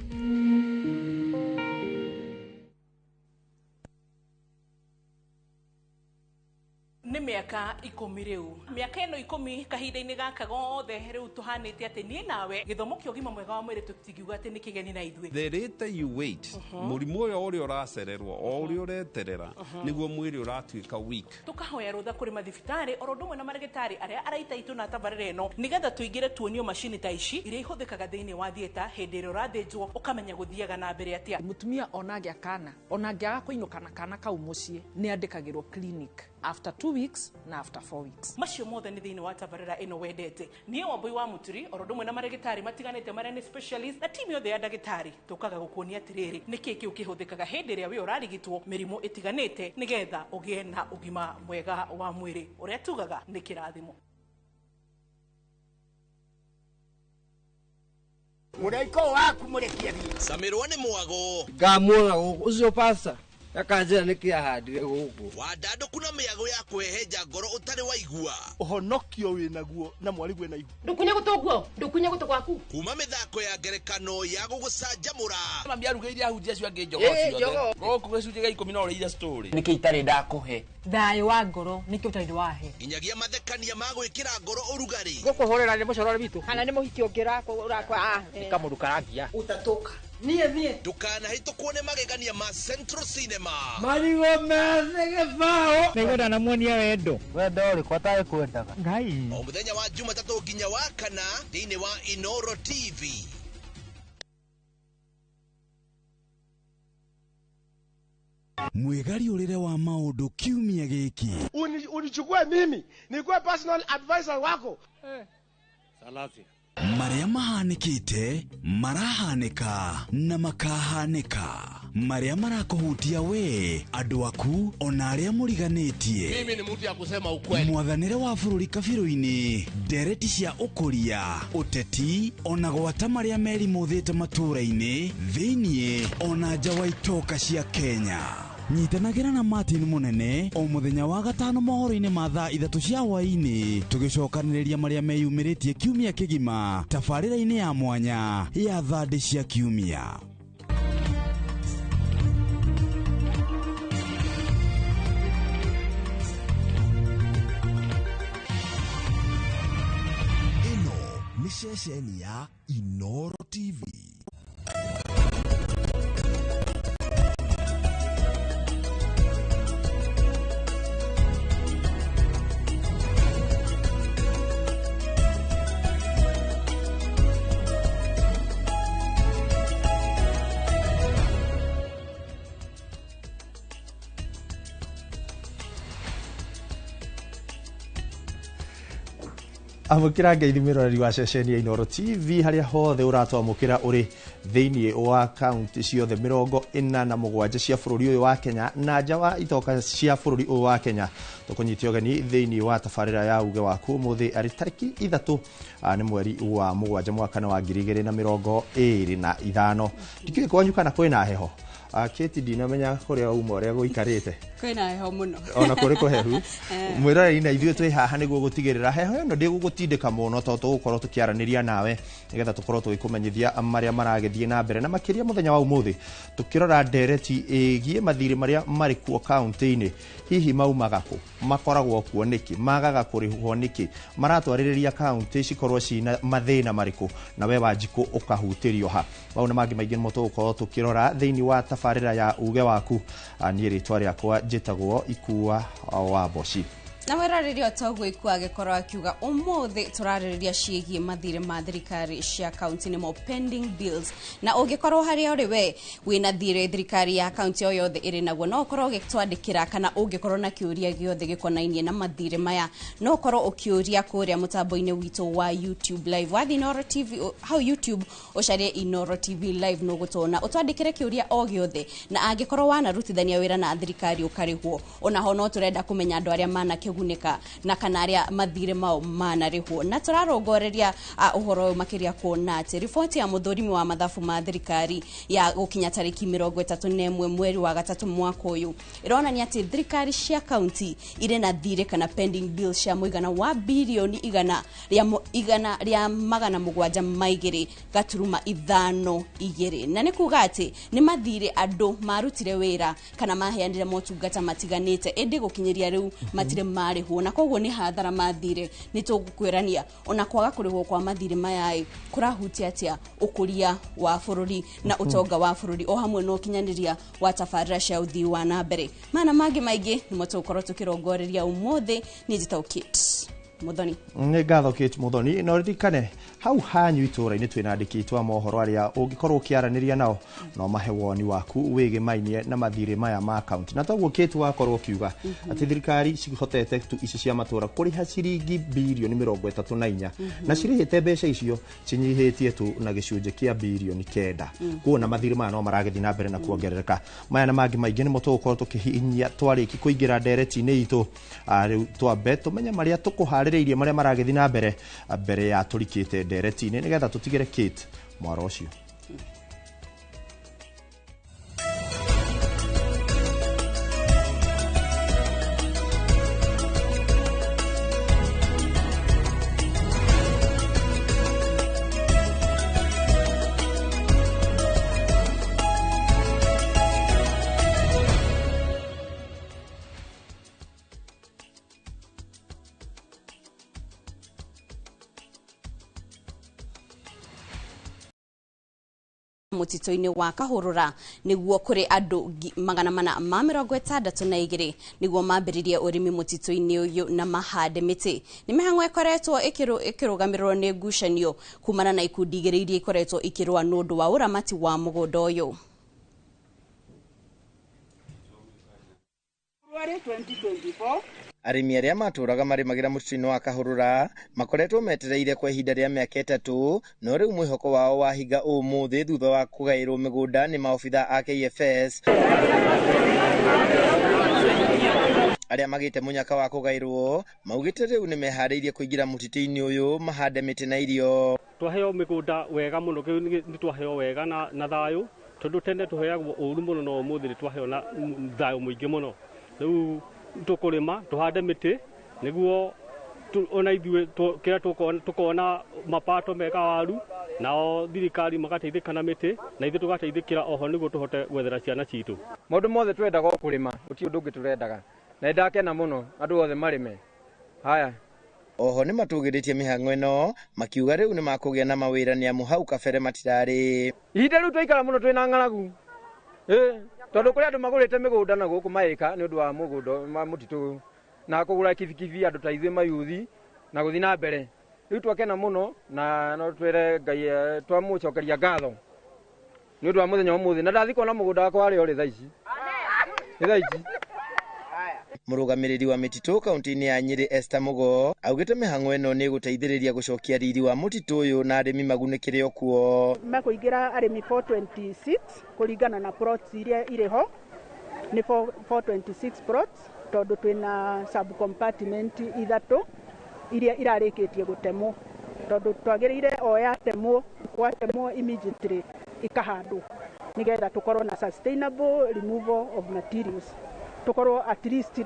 Nĩ mĩaka 10 rĩu. Mĩaka ĩno 10 kahinda-inĩ gaka gothe rĩu tũhanĩte atĩ niĩ nawe gĩthomo kĩa ũgima mwega wa mwĩrĩ tũtingiuga atĩ nĩ kĩgeni na ithuĩ. The later you wait, mũrimũ ũyũ ũrĩa ũracererwo o ũrĩa ũreterera nĩguo mwĩrĩ ũratuĩka weak. Tũkahoya rũtha kũrĩ mathibitarĩ oro ũndũ ũmwe na marĩgĩtarĩ arĩa araita itũ na tabarĩra ĩno nĩgetha tũingĩre tuonio macini ta ici iria ihũthĩkaga thĩinĩ wa theatre hĩndĩ ĩrĩa ũrathĩnjwo ũkamenya gũthiaga na mbere atĩa. Mũtumia ona angĩa kana ona angĩaga kũinũka na kana kau mũciĩ nĩ andĩkagĩrwo clinic after 2 weeks na after 4 weeks. Macio mothe nĩ thĩinĩ wa tabarĩra ĩno wendete. Niĩ Wambui wa Mũturi oro ũndũ ũmwe na marĩgĩtarĩ matiganĩte marĩa nĩ specialist na timu yothe ya ndagĩtarĩ tũkaga gũkuonia atĩrĩrĩ nĩkĩ kĩu kĩhũthĩkaga hĩndĩ ĩrĩa wĩ ũrarigitwo mĩrimũ ĩtiganĩte nĩgetha ũgĩe na ũgima mwega wa mwĩrĩ ũrĩa tugaga nĩ kĩrathimo. Mũraiko waku mũrekie thiĩ. Samirwo nĩ mwago. Ngamuona gũkũ ũcio pasta. Akanjĩra nĩkĩ ahandire gũkũ. Wandandũku na mĩago ya kũhehenja ngoro ũtarĩ waigua. Ũhonokio wĩnaguo na mwarĩguo na ihu. Ndũkunye gũtũ guo, ndũkunye gũtũ gwaku. Kuma mĩthako ya ngerekano ya gũgũcanjamũra. Mami arugĩire ahunjia acio angĩ njogoo ciothe. Gũkũ gĩcunjĩ gĩa 10 no ũrĩire story. Nĩkĩ itarĩ ndakũhe? Thayũ wa ngoro nĩkĩo ũtarĩ wahe. Nginyagia mathekania ma gwĩkĩra ngoro ũrugarĩ. Gũkũhũrĩra nĩ mũcorore witũ. Kana nĩ mũhiki ũngĩ ũrakwa. Nĩ kamũndũ karangia. Utatoka. Niĩ ndũkanahĩtũkwo nĩ magegania ma Central Cinema. Marigũ methĩ gĩbaũ. Nĩngwenda namuonia wendo. Wendo ũrĩkũ atarĩ kwendaga? Ngai. O mũthenya wa Jumatatũ nginya wa kana thĩinĩ wa Inoro TV. Mwĩgariũrĩre wa maũndũ kiumia gĩkĩ. Unichukue mimi nikuwe personal advisor wako. Salasia. Marĩa mahanĩkĩte, marahanĩka na makahanĩka. Marĩa marakũhutia we, andũ aku, ona arĩa mũriganĩtie. Mimi ni mtu ya kusema ukweli. Mwathanĩre wa bũrũri kabirũ-inĩ, ndereti cia ũkũria, ũteti, ona gwata marĩa merimũthĩte matũũra-inĩ, thĩiniĩ, ona nja wa itoka cia Kenya. Nyitanagĩra na Martin Mũnene o mũthenya wa gatano mohoro-inĩ ma thaa 3 cia hwaĩ-inĩ, tũgĩcokanĩrĩria marĩa meyumĩrĩtie kiumia kĩgima tabarĩra-inĩ ya mwanya ya thandĩ cia kiumia. Ĩno nĩ ceceni ya Inoro TV. Amũkĩra ngeithi mwĩroreri wa ceceni ya Inoro TV harĩa hothe ũratwamũkĩra ũrĩ thĩinĩ wa kaunti ciothe 47 cia bũrũri ũyũ wa Kenya na nja wa itoka cia bũrũri ũyũ wa Kenya. Tũkũnyitia ũgeni thĩinĩ wa tabarĩra ya uge waku ũmũthĩ arĩ tarĩki 3 nĩ mweri wa 7 mwaka wa 2025. Ndikĩũĩ kwanyu kana kwĩna heho. Kate ndinamenya kũrĩa uma ũrĩa gũikarĩte. Kwĩna heho mũno. Ona kũrĩ kũhehu. Mwĩroreri na ithuĩ twĩ haha nĩguo gũtigĩrĩra heho ĩno ndĩgũgũtindĩka mũno tondũ tũgũkorwo tũkĩaranĩria nawe nĩgetha tũkorwo tũgĩkũmenyithia marĩa maragĩthiĩ na mbere na makĩria mũthenya wa ũmũthĩ tũkĩrora ndereti ĩgiĩ mathirĩ marĩa marĩ kuo kaunti-inĩ. Hihi maumaga kũ? Makoragwo kuo nĩkĩ? Magaga kũrĩhwo nĩkĩ? Maratwarĩrĩria kaunti cikorwo cina mathĩna marĩkũ? Na we Wanjikũ ũkahutĩrio ha? Mau na mangĩ maingĩ nĩmo tũgũkorwo tũkĩrora thĩinĩ wa tabarĩra ya uge waku. Niĩ rĩtwa rĩakwa njĩtagwo Ikua wa Mboci. Na mwĩroreri toguo Ikua agĩkorwo akiuga ũmũthĩ tũrarĩrĩria ciĩgiĩ mathirĩ ma thirikari cia kaunti nĩmo pending bills. Na ũngĩkorwo harĩa ũrĩ we wĩna thirĩ thirikari ya kaunti o yothe ĩrĩ naguo, no ũkorwo ũgĩtwandĩkĩra kana ũngĩkorwo na kĩũria gĩothe gĩkonainie na mathirĩ maya, no ũkorwo ũkĩũria kũrĩa mũtambo-inĩ witũ wa YouTube live. Wathiĩ Inoro TV hau YouTube ũcarie Inoro TV live nũgũtũona, ũtwandĩkĩre kĩũria o gĩothe, na angĩkorwo wanarutithania wĩra na thirikari ũkarĩhwo, onaho no tũrenda kũmenya andũ arĩa manakĩgunĩka na kana arĩa mathirĩ mao manarĩhwo. Na tũrarongoreria ũhoro ũyũ makĩria kuona atĩ riboti ya mũthũrimi wa mathabu ma thirikari ya gũkinya tarĩki 31 mweri wa 3 mwaka ũyũ ĩronania atĩ thirikari cia kaunti irĩ na thirĩ kana pending bill cia mũigana wa birioni 172.52, na nĩ kuga atĩ nĩ mathirĩ andũ marutire wĩra kana maheanire motungata matiganĩte ĩndĩ gũkinyĩria rĩu matirĩ marĩhwo, na koguo nĩ hathara mathirĩ. Nĩ tũgũkwĩrania ona kwaga kũrĩhwo kwa mathirĩ maya kũrahutia atĩa ũkũria wa bũrũri na ũtonga wa bũrũri o hamwe na ũkinyanĩria wa tabarĩra cia ũthii wa na mbere. Mana mangĩ maingĩ nĩmo tũgũkorwo tũkĩrongoreria ũmũthĩ. Niĩ njĩtagwo Kate Muthoni. Nĩ ngatho Kate Muthoni. No ririkane hau hanyu itũra-inĩ twĩna andĩki aitũ a mohoro arĩa ũngĩkorwo ũkĩaranĩria nao no mahe woni waku wĩgĩmainie na mathirĩ maya ma kaunti. Na toguo Kate wakorwo ũkiuga atĩ thirikari cihotete tu ici cia matũra kũrĩha ciringi birioni 34 na cirĩhĩte mbeca icio cinyihĩtie tu na gĩcunjĩ kĩa birioni 9. Kuona mathirĩ maya no maragĩthiĩ na mbere na kuongerereka. Maya na mangĩ maingĩ nĩmo tũgũkorwo tũkĩhihinya twarĩki kũingĩra ndereti-inĩ itũ. Rĩu twambe tũmenye marĩa tũkũharĩrĩirie marĩa maragĩthiĩ na mbere mbere ya tũrikĩte ndereti-inĩ nĩgetha tũtigĩre Kate mwaro ũcio. Mũtitũ-inĩ wa Kahũrũra nĩguo kũrĩ andũ 462 nĩguo mambĩrĩrie ũrĩmi mũtitũ-inĩ ũyũ na mahande mĩtĩ. Nĩ mĩhang'o ĩkoretwo ĩkĩrũgamĩrĩrwo nĩ ngucanio kumana na ikundi igĩrĩ iria ikoretwo ikĩrũa nĩ ũndũ wa ũramati wa mũgũnda ũyũ. Arĩmi arĩa matũraga marĩmagĩra mũtitũ-inĩ wa Kahũrũra makoretwo metereire kwa ihinda rĩa mĩaka 3, no rĩu mwĩhoko wao wahinga ũmũthĩ thutha wa kũgaĩrwo mĩgũnda nĩ maobitha a KFS arĩa magĩte mũnyaka wa kũgaĩrwo maugĩte rĩu nĩ meharĩirie kũingĩra mũtitũ-inĩ ũyũ mahande mĩtĩ na irio. Twaheo mĩgũnda wega mũno, nĩ twaheo wega na thayũ, tondũ tene tũheagwo ũru mũno, no ũmũthĩ nĩ twaheo na thayũ mũingĩ mũno. Rĩu tũkũrĩma tũhande mĩtĩ nĩguo ona ithuĩ kĩrĩa tũkona mapato mega waru, nao thirikari magateithĩka na mĩtĩ na ithuĩ tũgateithĩkĩra oho nĩguo tũhote gwethera ciana citũ. Maũndũ mothe twendaga o kũrĩma, gũtirĩ ũndũ ũngĩ tũrendaga, na nĩndakena mũno andũ othe marĩme. Haya. Oho nĩ matũgĩrĩtie mĩhang'o ĩno makiuga rĩu nĩ makũgĩa na mawĩra nĩ amu hau kabere matirarĩ. Ihinda rĩu twaikara mũno twĩna ng'aragu, tondũ kũrĩ andũ magũrĩte mĩgũnda na gũkũ maĩka nĩ ũndũ wa mũgũnda wa mũtitũ na kũgũra kibikibi andũ ta ithuĩ mayuthi na gũthiĩ na mbere. Rĩu twakena mũno na no twĩre Ngai twamũcokeria ngatho nĩ ũndũ wa mũthenya wa ũmũthĩ, na ndathiĩ kuona mũgũnda wakwa harĩa ũrĩ thaa ici. Nĩ thaa ici. Mũrũgamĩrĩri wa mĩtitũ kaunti-inĩ ya Nyĩrĩ Esther Mugo augĩte mĩhang'o ĩno nĩ ĩgũteithĩrĩria gũcokia riri wa mũtitũ ũyũ na arĩmi magunĩkĩre o kuo. Mekũingĩra arĩmi 426 kũringana na plots iria irĩ ho, nĩ 426 plots tondũ twĩna sub compartment 3 iria irarĩkĩtie gũtemwo, tondũ twagĩrĩire o yatemwo gwatemwo immediately ikahandwo nĩgetha tũkorwo na sustainable removal of materials, tukorwo at least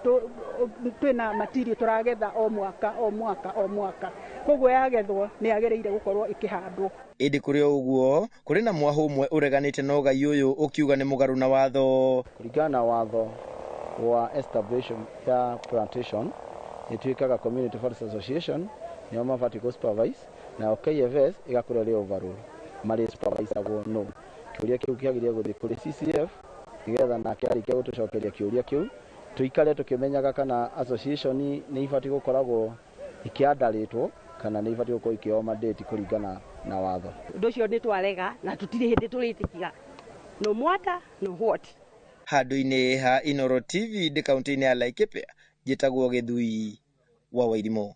twĩna material tũragetha o mwaka o mwaka o mwaka, koguo yagethwo nĩ yagĩrĩire gũkorwo ĩkĩhandwo. Ĩndĩ kũrĩ o ũguo kũrĩ na mwahũ ũmwe ũreganĩte na ũgai ũyũ ũkiuga nĩ mũgarũ na watho. Kũringana na watho wa establishment ya plantation ĩtuĩkaga Community Forest Association nĩo mabatiĩ kũ supervise, nayo KFS ĩgakorwo ĩrĩ overall marĩ supervisagwo no kĩũria kĩu kĩagĩrĩire gũthiĩ kũrĩ CCF nĩgetha nake arĩkia gũtũcokeria kĩũria kĩu tũikare tũkĩmenyaga kana association nĩ ibatiĩ gũkoragwo ikĩandarĩtwo kana nĩ ibatiĩ gũkorwo ikĩoywo mandate kũringana na watho. Ũndũ ũcio nĩ twarega na tũtirĩ hĩndĩ tũrĩtĩkĩra, no mwata no what. Handũ-inĩ ha Inoro TV ndĩ kaunti-inĩ ya Laikipia, njĩtagwo Gĩthui wa Wairimũ.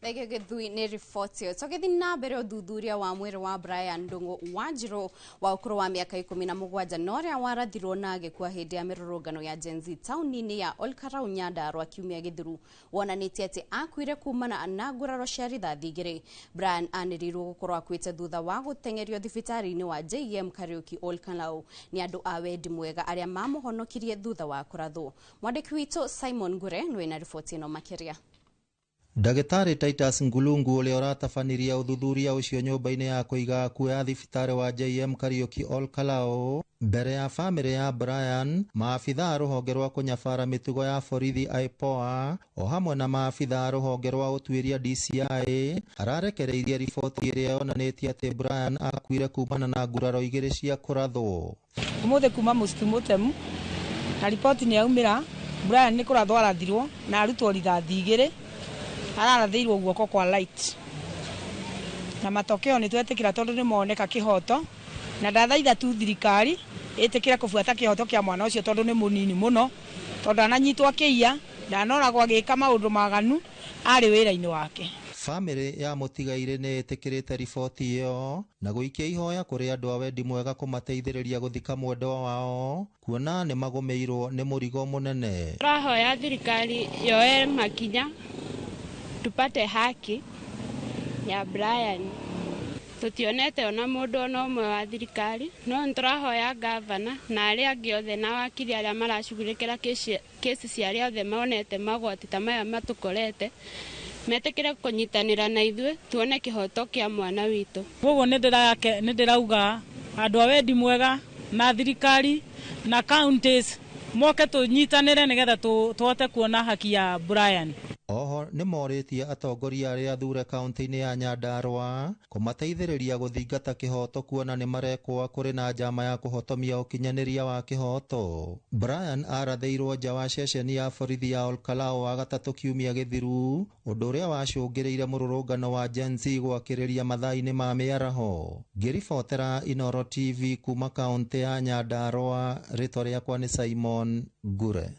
Thengio Gĩthui nĩ riboti ĩyo. Tũgĩthiĩ na mbere ũthuthuria wa mwĩrĩ wa Brian Ndung'u Wanjiru wa ũkũrũ wa mĩaka 17 na ũrĩa warathirwo na agĩkua hĩndĩ ya mĩrũrũngano ya Gen Z taũni-inĩ ya Olkarau Nyandarua kiumia gĩthiru wonanĩtie atĩ akuire kumana na nguraro cia rithathi 2. Brian anĩrĩirwo gũkorwo akuĩte thutha wa gũteng'erio thibitarĩ-inĩ wa JM Kariuki Olkarau nĩ andũ a wendi mwega arĩa mamũhonokirie thutha wa kũrathwo. Mwandĩki witũ Simon Ngure nĩwe na riboti ĩno makĩria. Ndagĩtarĩ Titus Ngulungu ũrĩa ũratabanirie ũthuthuria ũcio nyũmba-inĩ ya kũiga akuũ ya thibitarĩ wa JM Kariuki Olkalou mbere ya bamĩrĩ ya Brian, maabitha a rũhonge rwa kũnyabara mĩtugo ya borithi IPOA o hamwe na maabitha a rũhonge rwa ũtuĩria DCI ararekereirie riboti ĩrĩa yonanĩtie atĩ Brian akuire kumana na nguraro 2 cia kũrathwo. Ũmũthĩ kuma mũcitu mũtemu na riboti nĩ yaumĩra, Brian nĩ kũrathwo arathirwo na arutwo rithathi 2, ararathĩirwo guoko kwa light na matokeo nĩ twetĩkĩra tondũ nĩ moneka kĩhoto, na ndathaitha tu thirikari ĩtĩkĩre kũbuata kĩhoto kĩa mwana ũcio tondũ nĩ mũnini mũno, tondũ ananyitwo akĩiya, ndanoragwo agĩka maũndũ maganu, arĩ wĩra-inĩ wake. Bamĩrĩ ya mũtigairĩ nĩ ĩtĩkĩrĩte riboti ĩyo na gũikia ihoya kũrĩ andũ a wendi mwega kũmateithĩrĩria gũthika mwendwa wao kuona nĩ magũmĩirwo nĩ mũrigo mũnene. Tũrahoya thirikari yoe makinya tupate haki ya Brian. Tutionete ona mũndũ ona ũmwe wa thirikari, no nĩtũrahoya gavana na arĩa angĩ othe na wakiri arĩa maracugurĩkĩra kesi cia arĩa othe monete magwati ta maya matũkorete metĩkĩre kũnyitanĩra na ithuĩ tuone kĩhoto kĩa mwana witũ. Koguo nĩ ndĩrauga andũ a wendi mwega na thirikari na counties moke tũnyitanĩre nĩgetha tũhote kuona haki ya Brian. Oho nĩ morĩtie atongoria arĩa athure kaunti-inĩ ya Nyandarua kũmateithĩrĩria gũthingata kĩhoto kuona nĩ marekwo kũrĩ na njama ya kũhotomia ũkinyanĩria wa kĩhoto. Brian arathĩirwo nja wa ceceni ya borithi ya Olkalou wa gatatũ kiumia gĩthiru, ũndũ ũrĩa wacũngĩrĩire mũrũrũngano wa Gen Z gwakĩrĩria mathaa-inĩ ma mĩaraho. Ngĩribotera Inooro TV kuma kaunti ya Nyandarua, rĩtwa rĩakwa nĩ Simon Ngure.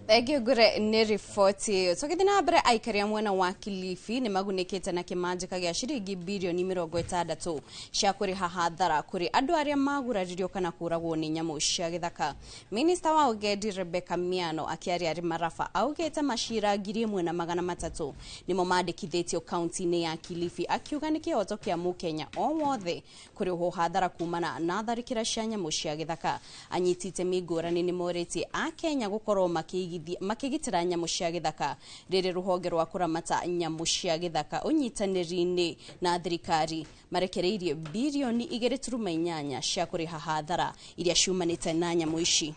Thengio Ngure nĩ riboti ĩyo. Tũgĩthiĩ na mbere, aikari a mwena wa Kilifi nĩ magunĩkĩte na kĩmanjĩka gĩa ciringi birioni 60 cia kũrĩha hathara kũrĩ andũ arĩa maguraririo kana kũragwo nĩ nyamũ cia gĩthaka. Minista wa ũgendi Rebecca Miano akĩaria arĩ Marafa augĩte macira 1300 nĩmo mandĩkithĩtio kaunti-inĩ ya Kilifi, akiuga nĩ kĩhoto kĩa mũkenya o wothe kũrĩhwo hathara kumana na tharĩkĩra cia nyamũ cia gĩthaka. Anyiti itemi ngũrani nĩ morĩtie akenya gũkorwo makĩgitĩra nyamũ cia gĩthaka rĩrĩ rũhonge rwa kũramata nyamũ cia gĩthaka ũnyitanĩri-inĩ na thirikari marekereirie birioni 2.8 cia kũrĩha hathara iria ciumanĩte na nyamũ ici.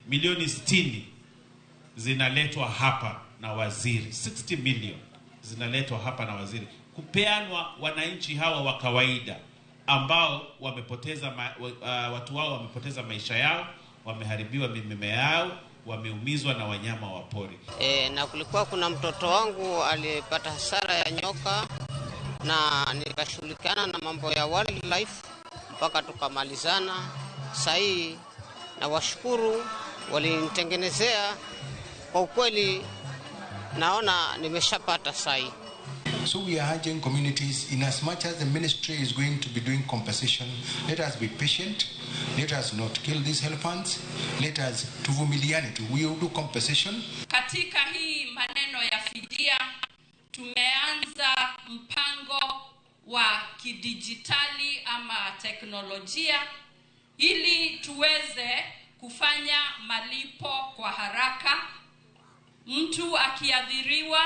Milioni 60 zinaletwa hapa na waziri, 60 million zinaletwa hapa na waziri kupeanwa wananchi hawa wa kawaida ambao wamepoteza watu wao, wamepoteza maisha yao, wameharibiwa mimea yao, wameumizwa na wanyama wa pori. Na kulikuwa kuna mtoto wangu alipata hasara ya nyoka na nikashughulikiana na mambo ya wildlife mpaka tukamalizana. Sahii na washukuru walinitengenezea, kwa ukweli naona nimeshapata sahii. So we are urging communities, in as much as the ministry is going to be doing compensation, let us be patient, let us not kill these elephants, let us tuvumiliane tu, we will do compensation. Katika hii maneno ya fidia tumeanza mpango wa kidijitali ama teknolojia ili tuweze kufanya malipo kwa haraka. Mtu akiadhiriwa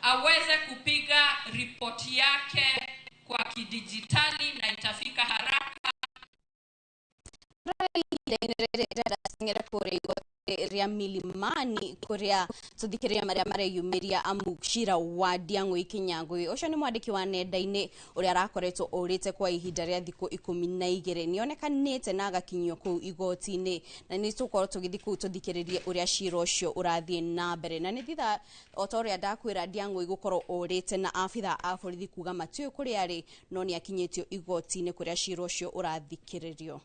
aweze kupiga ripoti yake kwa kidijitali na itafika haraka. Ria Milimani kuria tuthikiria maria mareyumiria amu cira wa Ndiang'ui Kinyangui ucio ni mwandiki wa nenda-ini uria arakoretwo urite kwa ihinda ria thiku 12 nionekanite na agakinyio kuu igoti-ini, na ni tukorwo tugithi kuu tuthikiririe uria cira ucio urathie na mbere. Na ni thitha o ta uria ndakwira, Ndiang'ui gukorwo urite na abitha a borithi kuga matiũĩ kuria ari, no ni akinyitio igoti-ini kuria cira ucio urathikiririo.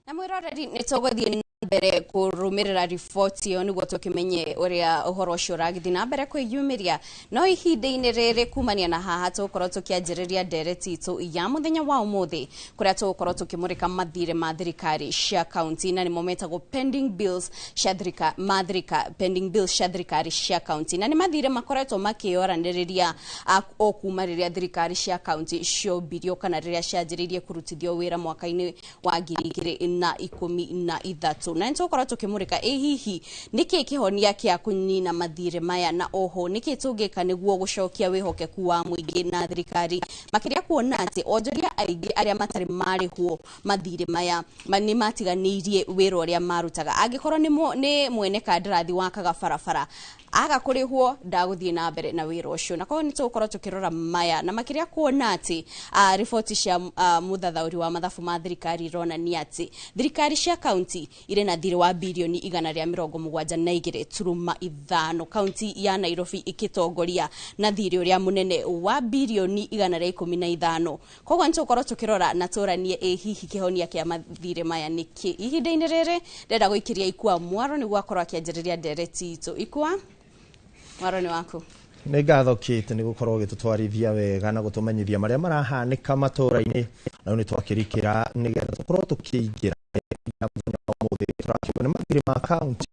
Na mwiroreri nĩ tũgũthiĩ na mbere kũrũmĩrĩra riboti ĩyo nĩguo tũkĩmenye ũrĩa ũhoro ũcio ũragĩthiĩ na mbere kwĩyumĩria. No ihinda-inĩ rĩrĩ kumania na haha tũgũkorwo tũkĩanjĩrĩria ndereti itũ ya mũthenya wa ũmũthĩ kũrĩa tũgũkorwo tũkĩmũrĩka mathirĩ ma thirikari cia kaunti, na nĩmo metagwo pending bills cia thirika ma thirika pending bills cia thirikari cia kaunti, na nĩ mathirĩ makoretwo makĩoranĩrĩria o kuma rĩrĩa thirikari cia kaunti ciombirio kana rĩrĩa cianjĩrĩirie kũrutithio wĩra mwaka-inĩ wa 2013. Na nĩtũgũkorwo tũkĩmũrĩka ĩ hihi nĩkĩ kĩhonia kĩa kũnina mathirĩ maya, na oho nĩkĩ tũngĩka nĩguo gũcokia wĩhokeku wa mũingĩ na thirikari, makĩria kuona atĩ onjoria aingĩ arĩa matarĩ marĩhwo mathirĩ maya nĩ matiganĩirie wĩra ũrĩa marutaga. Angĩkorwo nĩ mwene kandarathi wakaga barabara, aga kũrĩhwo ndagũthiĩ na mbere na wĩra ũcio. Na koguo nĩ tũgũkorwo tũkĩrora maya, na makĩria kuona atĩ riboti cia mũthathaũri wa mathabu ma thirikari ironania atĩ thirikari cia kaunti irĩ na thirĩ wa birioni 172.5, kaunti ya Nairobi ĩgĩtongoria na thirĩ ũrĩa mũnene wa birioni 115. Koguo nĩ tũgũkorwo tũkĩrora na tũranie ĩ hihi kĩhonia kĩa mathirĩ maya nĩkĩ. Ihinda-inĩ rĩrĩ ndĩrenda gũikĩria Ikua mwaro nĩguo akorwo akĩanjĩrĩria ndereti itũ. Ikua, mwaro nĩ waku. Nĩ ngatho Kate nĩ gũkorwo ũgĩtũtwarithia wega na gũtũmenyithia marĩa marahanĩka matũra-inĩ. Na rĩu nĩ twakĩrikĩra nĩgetha tũkorwo tũkĩingĩra mũthenya wa ũmũthĩ. Tũrakiuga nĩ mathirĩ ma kaunti,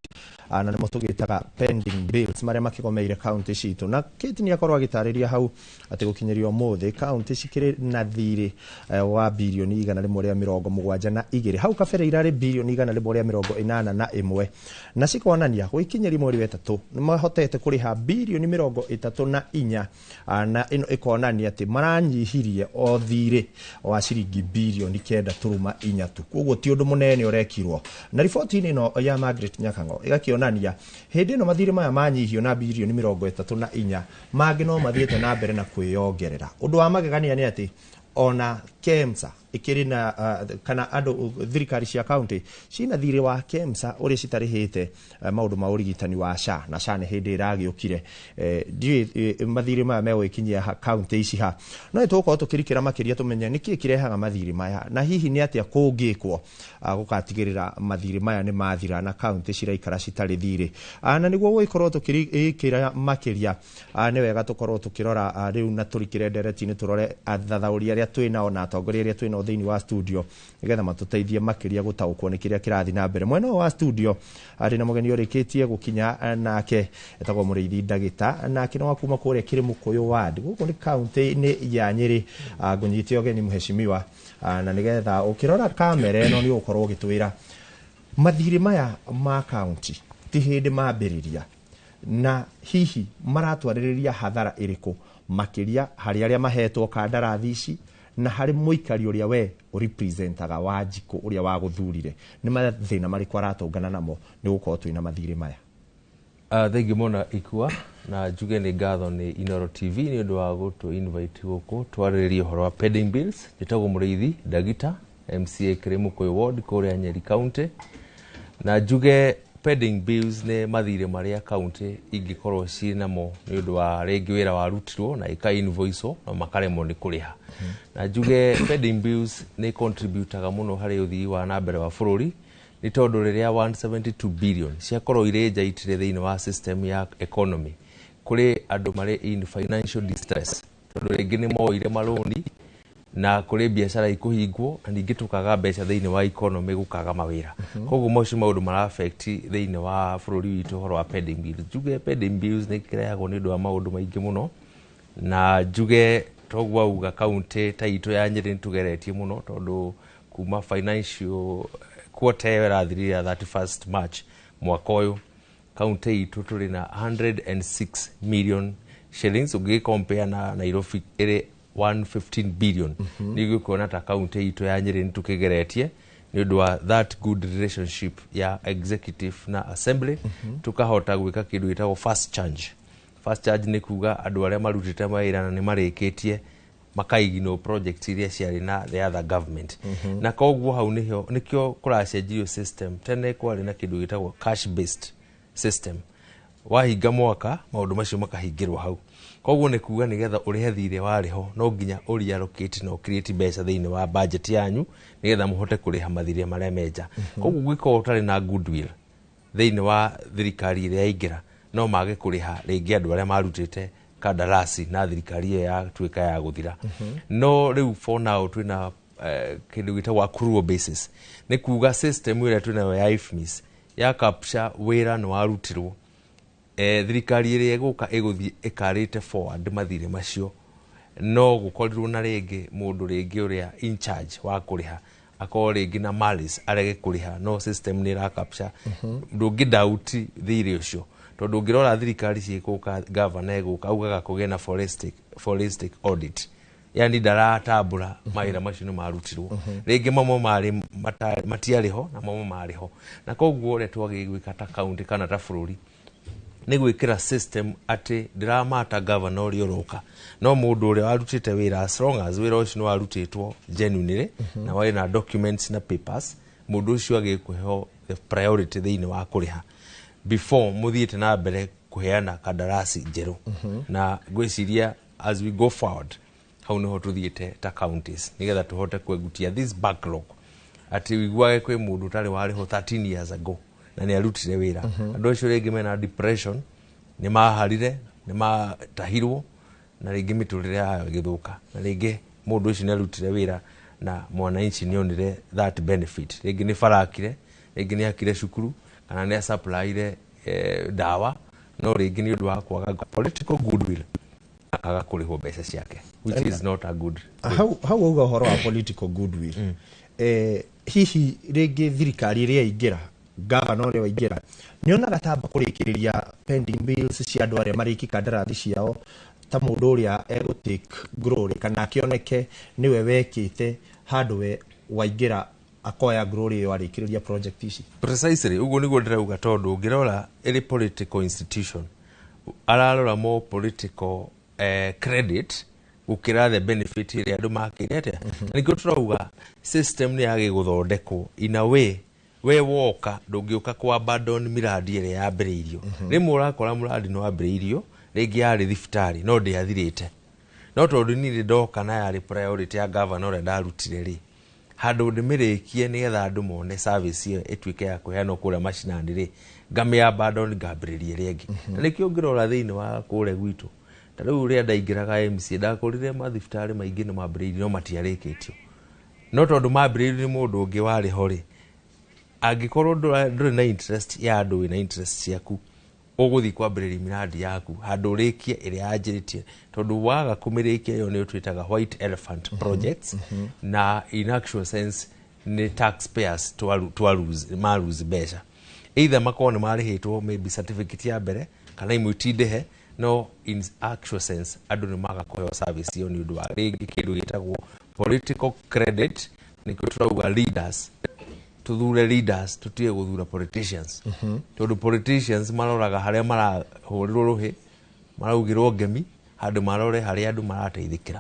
na nĩmo tũgĩtaga pending bills, marĩa makĩgomeire kaunti citũ. Na Kate nĩ akorwo agĩtarĩria hau atĩ gũkinyĩria ũmũthĩ kaunti cikĩrĩ na thirĩ wa birioni 172. Hau kabere irarĩ birioni 181, na cikonania gũikinyĩria mweri wa ĩtatũ nĩ mahotete kũrĩha birioni 34, na ĩno ĩkonania atĩ maranyihirie o thirĩ wa ciringi birioni 9.4 tu. Koguo ti ũndũ mũnene ũrekirwo. Na riboti-inĩ ĩno ya Margaret Nyakang'o ĩgakĩonania hĩndĩ ĩno mathirĩ maya manyihio na birioni 34, mangĩ no mathiĩte na mbere na kwĩyongerera. Ũndũ wa magegania nĩ atĩ ona KEMSA ĩkĩrĩ na kana andũ thirikari cia kaunti cina thirĩ wa KEMSA ũrĩa citarĩhĩte maũndũ ma ũrigitani wa SHA, na SHA nĩ hĩndĩ ĩragĩũkire. Ndiũĩ mathirĩ maya megũgĩkinyia kaunti ici ha, no nĩtũgũkorwo tũkĩrikĩra makĩria tũmenye nĩkĩĩ kĩrehaga mathirĩ maya, na hihi nĩ atĩa kũngĩkwo gũgatigĩrĩra mathirĩ maya nĩ mathira na kaunti ciraikara citarĩ thirĩ. Na nĩguo gũgĩkorwo tũkĩrikĩra makĩria, nĩ wega tũkorwo tũkĩrora rĩu na tũrikĩre ndereti-inĩ, tũrore athathaũri arĩa twĩ nao na atongoria arĩa twĩ nao thĩinĩ wa studio nĩgetha matũteithie makĩria gũtaũkwo nĩ kĩrĩa kĩrathiĩ na mbere. Mwena ũyũ wa studio arĩ na mũgeni ũrĩkĩtie gũkinya, nake etagwo Mũrĩithi Ndagĩta, nake nĩ wa kuma kũrĩa Kĩrĩmũkũyũ ward, gũkũ nĩ kaunti-inĩ ya Nyĩrĩ. Ngũnyite ũgeni mheshimiwa, na nĩgetha ũkĩrora kamera ĩno nĩ ũgũkorwo ũgĩtwĩra mathirĩ maya ma kaunti ti hĩndĩ mambĩrĩria, na hihi maratwarĩrĩria hathara ĩrĩkũ makĩria harĩ arĩa mahetwo kandarathi ici na harĩ mũikari ũrĩa we ũrepresentaga wa njikũ ũrĩa wagũthurire, nĩ mathĩna marĩkũ aratũngana namo nĩ gũkorwo twĩna mathirĩ maya? Thengiũ mũno Ikua, na njuge nĩ ngatho nĩ Inoro TV nĩ ũndũ wa gũtũ invite gũkũ twarĩrĩrie ũhoro wa pending bills. Njĩtagwo Mũrĩithi Ndagita, MCA Kĩrĩmũkũyũ ward kũrĩa Nyeri County. Na njuge pending bills nĩ mathirĩ marĩa kaunti ingĩkorwo ciĩ namo nĩ ũndũ wa rĩngĩ wĩra warutirwo na ĩka invoice na makaremwo nĩ kũrĩha. Na njuge pending bills nĩ contributaga mũno harĩ ũthii wa na mbere wa bũrũri, nĩ tondũ rĩrĩa 172 billion ciakorwo irĩ nja itirĩ thĩinĩ wa system ya economy, kũrĩ andũ marĩ in financial distress, tondũ rĩngĩ nĩ moire marũni na kũrĩ biacara ikũhingwo, na ningĩ tũkaga mbeca thĩinĩ wa economy, gũkaga mawĩra. Koguo macio maũndũ mara affect thĩinĩ wa bũrũri witũ ũhoro wa pending bills. Njuge pending bills nĩ kĩrehagwo nĩ ũndũ wa maũndũ maingĩ mũno, na njuge toguo auga kaunti ta itũ ya Nyĩrĩ nĩ tũgeretie mũno, tondũ kuma financial quarter ĩyo ĩrathirire ya 31st March mwaka ũyũ, kaunti itũ tũrĩ na 106 million shillings. Ũngĩgĩ na Nairobi ĩrĩ 115 billion, nĩ ũgũkuona ta kaunti itũ ya Nyĩrĩ nĩ tũkĩgeretie nĩ ũndũ wa that good relationship ya executive na assembly. Tukahota gwĩka kĩndũ gĩtagwo fast charge. Fast charge nĩ kuga andũ arĩa marutĩte mawĩra na nĩ marĩkĩtie makaignore project iria ciarĩ na the other government. Na koguo hau nĩho nĩkĩo kũracenjirio system. Tene kwarĩ na kĩndũ gĩtagwo cash based system, wahinga mwaka maũndũ macio makahingĩrwo hau. Koguo nĩ kuga nĩgetha ũrĩhe thirĩ warĩ ho, no nginya ũreallocate na ũcreate mbeca thĩinĩ wa budget yanyu nĩgetha mũhote kũrĩha mathirĩ marĩa menja. Koguo ũngĩkorwo ũtarĩ na goodwill thĩinĩ wa thirikari ĩrĩa yaingĩra, no mage kũrĩha rĩngĩ andũ arĩa marutĩte kandarasi na thirikari ĩyo yatuĩka ya gũthira. No rĩu for now twĩna kĩndũ gĩtagwo accrual basis, nĩ kuga system ĩrĩa twĩnayo ya IFMIS ya capture wĩra nĩ warutirwo, thirikari ĩrĩa ĩgũka ĩgũthiĩ ĩkarĩte forward mathirĩ macio, no gũkorirwo na rĩngĩ mũndũ rĩngĩ ũrĩa in charge wa kũrĩha Akorwo rĩngĩ na malice arege kũrĩha, no system nĩ ĩra capture, ndũngĩ doubt thirĩ ũcio, tondũ ũngĩrora thirikari ciĩkũka, gavana egũka augaga kũgĩe na forensic audit, yani ndaratambũra mawĩra macio nĩ marutirwo. Rĩngĩ mamwe marĩ matiarĩ ho na mamwe marĩ ho, na koguo ũrĩa twagĩrĩire gwĩka ta county kana ta bũrũri nĩ gwĩkĩra system atĩ ndĩramata gavana ũrĩa ũroka, no mũndũ ũrĩa warutĩte wĩra, as long as wĩra ũcio nĩ warutĩtwo genuinely na warĩ na documents na papers, mũndũ ũcio agĩrĩire kũheo the priority thĩinĩ wa kũrĩha before mũthiĩte na mbere kũheana kandarasi njerũ. Na ngwĩciria as we go forward, hau nĩho tũthiĩte ta counties, nĩgetha tũhote kwengutia this backlog, atĩ wiguage kwĩ mũndũ ũtarĩ warĩhwo 13 years ago na nĩ arutire wĩra. Andũ acio rĩngĩ mena depression, nĩ maharire, nĩ matahirwo, na rĩngĩ mĩtũrĩre yayo ĩgĩthũka, na rĩngĩ mũndũ ũcio nĩ arutire wĩra na mwananchi nĩ onire that benefit. Rĩngĩ nĩ barakire, rĩngĩ nĩ akire cukuru, kana nĩ asupplyire ndawa, no rĩngĩ nĩ ũndũ wa kwaga political goodwill akaga kũrĩhwo mbeca ciake, which is not a good. Hau wauga ũhoro wa political goodwill, hihi rĩngĩ thirikari ĩrĩa ĩingĩra, gavana ũrĩa waingĩra, nĩ onaga tamba kũrĩkĩrĩria pending bills cia andũ arĩa marĩki kandarathi ciao, ta mũndũ ũrĩa egũ take glory kana akĩoneke nĩwe wekĩte, handũ we waingĩra akoya glory ĩyo arĩkĩrĩria project ici? Precisely, ũguo nĩguo ndĩrauga, tondũ ũngĩrora ĩrĩ political institution, ararora more political credit gũkĩra the benefit ĩrĩa andũ makĩire atĩa. Na nĩkĩo tũrauga system nĩ yagĩ gũthondekwo in a way we woka ndũngĩũka kwa abandon miradi ĩrĩa yambĩrĩirio. Rĩmwe ũrakora mũradi nĩ wambĩrĩirio, rĩngĩ yarĩ thibitarĩ, no ndĩathirĩte, no tondũ niĩ ndoka na yarĩ priority ya gavana ũrĩa ndarutire rĩ, handũ ndĩmĩrĩkie nĩgetha andũ mone service ĩyo ĩtuĩke ya kũheanwo kũrĩa macinani rĩ, ngamĩ abandon, ngambĩrĩria ĩrĩa ĩngĩ. Na nĩkĩo ũngĩrora thĩinĩ wa kũrĩa gwitũ, ta rĩu ũrĩa ndaingĩraga MCA, ndakorire mathibitarĩ maingĩ nĩ mambĩrĩirio no matiarĩkĩtio, no tondũ mambĩrĩirio nĩ mũndũ ũngĩ warĩ ho rĩ, angĩkorwo ndũrĩ na interest ya andũ, wĩna interest ciaku, ũgũthiĩ kwambĩrĩria miradi yaku handũ ũrĩkie ĩrĩa yanjĩrĩtie, tondũ waga kũmĩrĩkia, ĩyo nĩyo twĩtaga white elephant projects, na in actual sense nĩ taxpayers twa lose, ma lose mbeca, either makorwo nĩ marĩhĩtwo maybe certificate ya mbere kana imwe itindĩhe, no in actual sense andũ nĩ maga kũheo service ĩyo nĩ ũndũ wa rĩngĩ kĩndũ gĩtagwo political credit. Nĩkĩo tũrauga leaders, tuthure leaders, tutige guthura politicians, tondu politicians maroraga haria marahũrĩrwo rũhĩ, maraugĩrwo ngemi, handũ marore harĩa andũ marateithĩkĩra.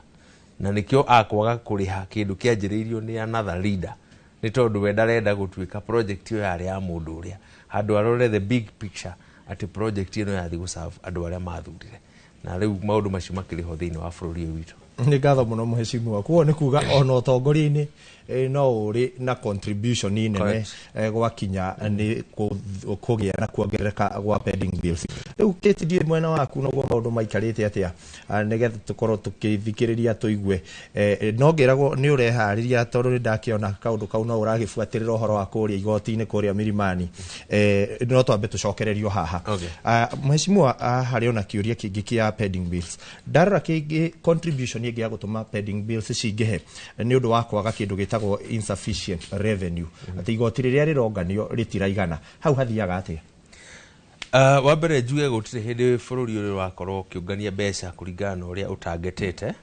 Na nĩkĩo akwaga kũrĩha kĩndũ kĩanjĩrĩirio nĩ another leader, nĩ tondũ we ndarenda gũtuĩka project ĩyo yarĩ ya mũndũ ũrĩa, handũ arore the big picture atĩ project ĩno yathi gũserve andũ arĩa mathurire. Na rĩu maũndũ macio makĩrĩ ho thĩinĩ wa bũrũri ũyũ witũ. Nĩ ngatho mũno, mũhecimiwa. Koguo nĩ kuga ona ũtongoria-inĩ no ũrĩ na contribution nene gwakinya nĩ kũgĩa na kuongerereka gwa pending bills. Rĩu Kate, ndiũĩ mwena waku noguo maũndũ maikarĩte atĩa, nĩgetha tũkorwo tũkĩthikĩrĩria tũigue. No ngĩragwo nĩ ũreharĩria, tondũ nĩ ndakĩona kaũndũ kau no ũragĩbuatĩrĩra ũhoro wa kũrĩa igoti-inĩ kũrĩa Milimani. No twambe tũcokererio haha. Mheshimiwa, harĩ ona kĩũria kĩngĩ kĩa pending bills. Ndarora kĩngĩ, contribution ĩngĩ ya gũtũma pending bills cingĩhe nĩ ũndũ wa kwaga kĩndũ gĩtagwo insufficient revenue, atĩ igoti rĩrĩa rĩronganio rĩtiraigana. Hau hathiaga atĩa? Wa mbere njuge gũtirĩ hĩndĩ bũrũri ũrĩ wakorwo ũkĩũngania mbeca kũringana na ũrĩa ũtangetĩte.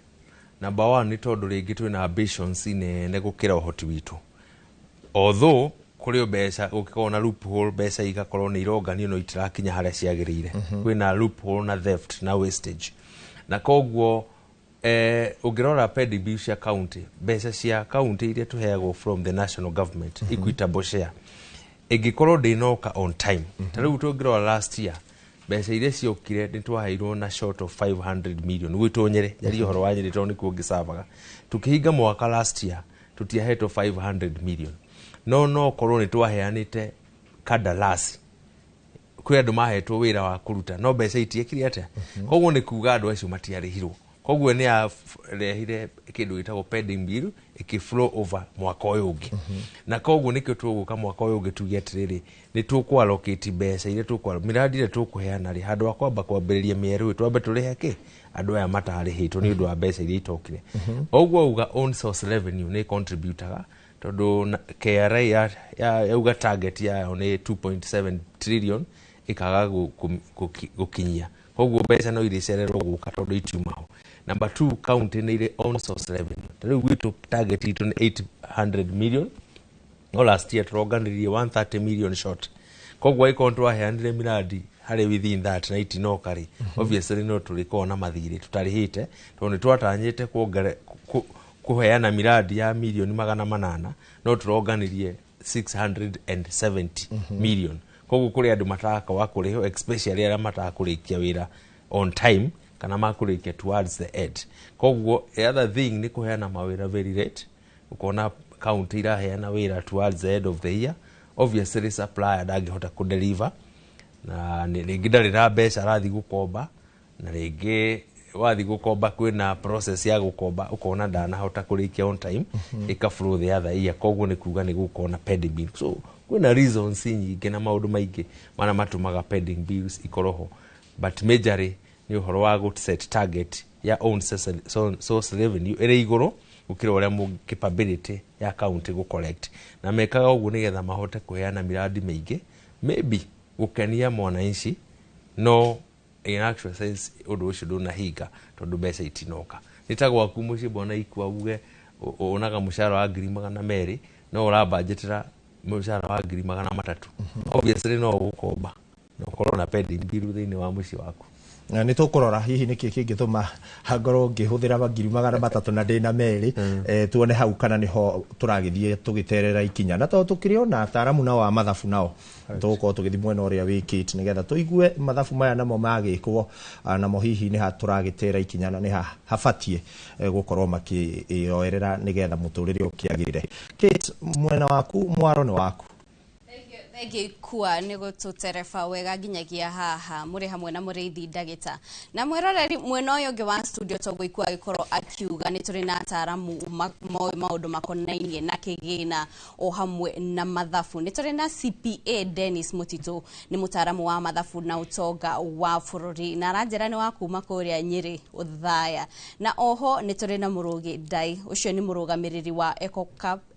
Number one nĩ tondũ rĩngĩ twĩna ambitions nene gũkĩra ũhoti witũ, although kũrĩ o mbeca gũkĩkorwo na loophole, mbeca igakorwo nĩ ironganio no itirakinya harĩa ciagĩrĩire. Kwĩna loophole na theft na wastage, na koguo ũngĩrora pending bill cia county, mbeca cia county iria tũheagwo from the national government, equitable share, ĩngĩkorwo ndĩnoka on time, ta rĩu tũngĩrora last year mbeca iria ciokire nĩ twaheirwo na short of 500 million gwitũ Nyĩrĩ. Njarie ũhoro wa Nyĩrĩ tondũ nĩkuo ngĩcavaga. Tũkĩhinga mwaka last year tũtiahetwo 500 million, no korwo nĩ twaheanĩte kandarasi kwĩ andũ mahetwo wĩra wa kũruta, no mbeca itiekire atĩa. Koguo nĩ kuga andũ acio matiarĩhirwo, koguo nĩ yarehire kĩndũ gĩtagwo pending bill ĩkĩ flow over mwaka ũyũ ũngĩ. Na koguo nĩkĩo tũgũka mwaka ũyũ ũngĩ tuge atĩrĩrĩ, nĩ tũkũ allocate mbeca iria tũkũ miradi ĩrĩa tũkũheana rĩ, handũ ha kwamba kwambĩrĩria mĩerũ, twambe tũrĩhe kĩ andũ aya matarĩhĩtwo nĩ ũndũ wa mbeca iria itokire. Ũguo uga own source revenue nĩ contributaga. Tondũ KRA yauga target yayo nĩ 2.7 trillion ikaga gũkinyia, koguo mbeca no irĩcererwo gũka tondũ itiuma ho. Number 2, county nĩ irĩ own source revenue. Ta rĩu gwitũ target itũ nĩ 800 million, no last year tũronganirie 130 million short. Koguo angĩkorwo twaheanire miradi harĩ within that na itinoka rĩ, obviously no tũrĩkorwo na mathirĩ tũtarĩhĩte, tondũ nĩ twatanyĩte kũheana miradi ya milioni 800, no tũronganirie 670 million. Koguo kũrĩ andũ matakaga kũrĩhwo, especially arĩa matakũrĩkia wĩra on time kana makũrĩkia towards the end. Koguo the other thing nĩ kũheana mawĩra very late. Ũkona county iraheana wĩra towards the end of the year, obviously supplier ndangĩhota kũdeliver, na rĩngĩ ndarĩ na mbeca, arathiĩ gũkomba, na rĩngĩ wathiĩ gũkomba kwĩna process ya gũkomba, ũkona ndanahota kũrĩkia on time, ĩka flow the other year. Koguo nĩ kuga nĩ gũkorwo na pending bill. So kwĩna reasons nyingĩ na maũndũ maingĩ marĩa matũmaga pending bills ikorwo ho, but majorly nĩ ũhoro wa gũ set target ya own source revenue ĩrĩ igũrũ gũkĩra ũrĩa capability ya county gũ collect, na mekaga ũguo nĩgetha mahote kũheana miradi mĩingĩ, maybe gũkenia mwananchi, no in actual sense ũndũ ũcio ndũnahinga tondũ mbeca itinoka. Nĩ ta gwaku mũciĩ, bwana Ikua, uge ũnaga mũcara wa 200,000, no ũrabanjetera mũcara wa 300,000. Obviously no ũgũkomba na ũkorwo na pending bill thĩinĩ wa mũciĩ waku. Na nĩ tũkũrora hihi nĩkĩ kĩngĩtũma ngorwo ngĩhũthĩra 300,000 na ndĩna 2, tuone hau kana nĩho tũragĩthiĩ tũgĩterera ikinya. Na tondũ tũkĩrĩ ona ataaramu nao a mathabu, nao tũgũkorwo tũgĩthiĩ mwena ũrĩa wĩkĩte nĩgetha tũigue mathabu maya namo magĩkwo, namo hihi nĩ ha tũragĩtera ikinya na nĩ ha habatiĩ gũkorwo makĩoerera nĩgetha mũtũrĩre ũkĩagĩrĩre. Kate, mwena waku, mwaro nĩ waku. Thengiũ Ikua nĩ gũtũtereba wega nginyagia haha. Mũrĩ hamwe na Mũrĩithi Ndagĩta na mwĩroreri mwena ũyũ ũngĩ wa studio. Toguo Ikua agĩkorwo akiuga, nĩ tũrĩ na ataramu moĩ maũndũ makonainie na kĩgĩna o hamwe na mathabu. Nĩ tũrĩ na CPA Dennis Mũtitũ, nĩ mũtaramu wa mathabu na ũtonga wa bũrũri, na aranjĩra nĩ wa kuma kũrĩa Nyĩrĩ Othaya. Na oho nĩ tũrĩ na Mũrũgĩ Ndai, ũcio nĩ mũrũgamĩrĩri wa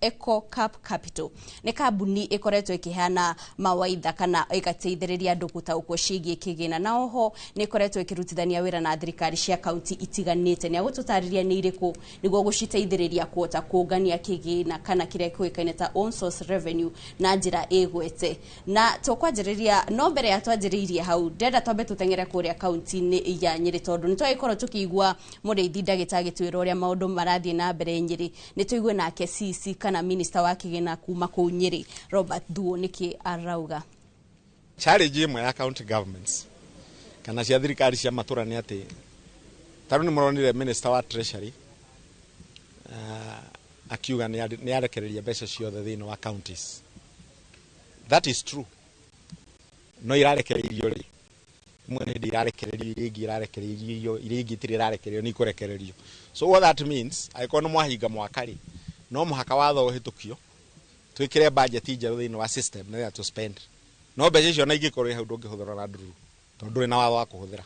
Eco Cap Capital, nĩ kambuni ĩkoretwo ĩkĩheana mawaitha kana ĩgateithĩrĩria andũ gũtaũkwo ciĩgiĩ kĩgĩna, na oho nĩ ĩkoretwo ĩkĩrutithania wĩra na thirikari cia kaunti itiganĩte. Nĩ agũtũtarĩria nĩ irĩkũ nĩguo gũciteithĩrĩria kuhota kũngania kĩgĩna kana kĩrĩa kĩũĩkaine ta own source revenue na njĩra ĩgwete. Na tũkwanjĩrĩria, no mbere ya twanjĩrĩirie hau, ndĩrenda twambe tũteng'ere kũrĩa kaunti-inĩ ya Nyĩrĩ, tondũ nĩ twagĩkorwo tũkĩigua Mũrĩithi Ndagĩta agĩtwĩra ũrĩa maũndũ marathiĩ na mbere Nyĩrĩ. Nĩ tũigue nake CC kana minister wa kĩgĩna kuma kũu Nyĩrĩ, Robert Thuo, nĩkĩ arauga. Challenge ĩmwe ya county governments kana cia thirikari cia matũra nĩ atĩ tarĩu nĩ mũronire minister wa treasury akiuga nĩ arekereria mbeca ciothe thĩinĩ wa counties. That is true, no irarekereirio rĩ, imwe nĩ hĩndĩ irarekererio, iria ingĩ irarekereirio, iria ingĩ itirĩ irarekererio, nĩ ikũrekererio. So what that means, angĩkorwo nĩ mwahinga mwaka rĩ, no mũhaka watho ũhĩtũkio twĩkĩre budget njerũ thĩinĩ wa system nĩgetha tũ spend, no mbeca icio na ingĩkorwo hau ndũngĩhũthĩra na ndururu tondũ ndũrĩ na watho wa kũhũthĩra.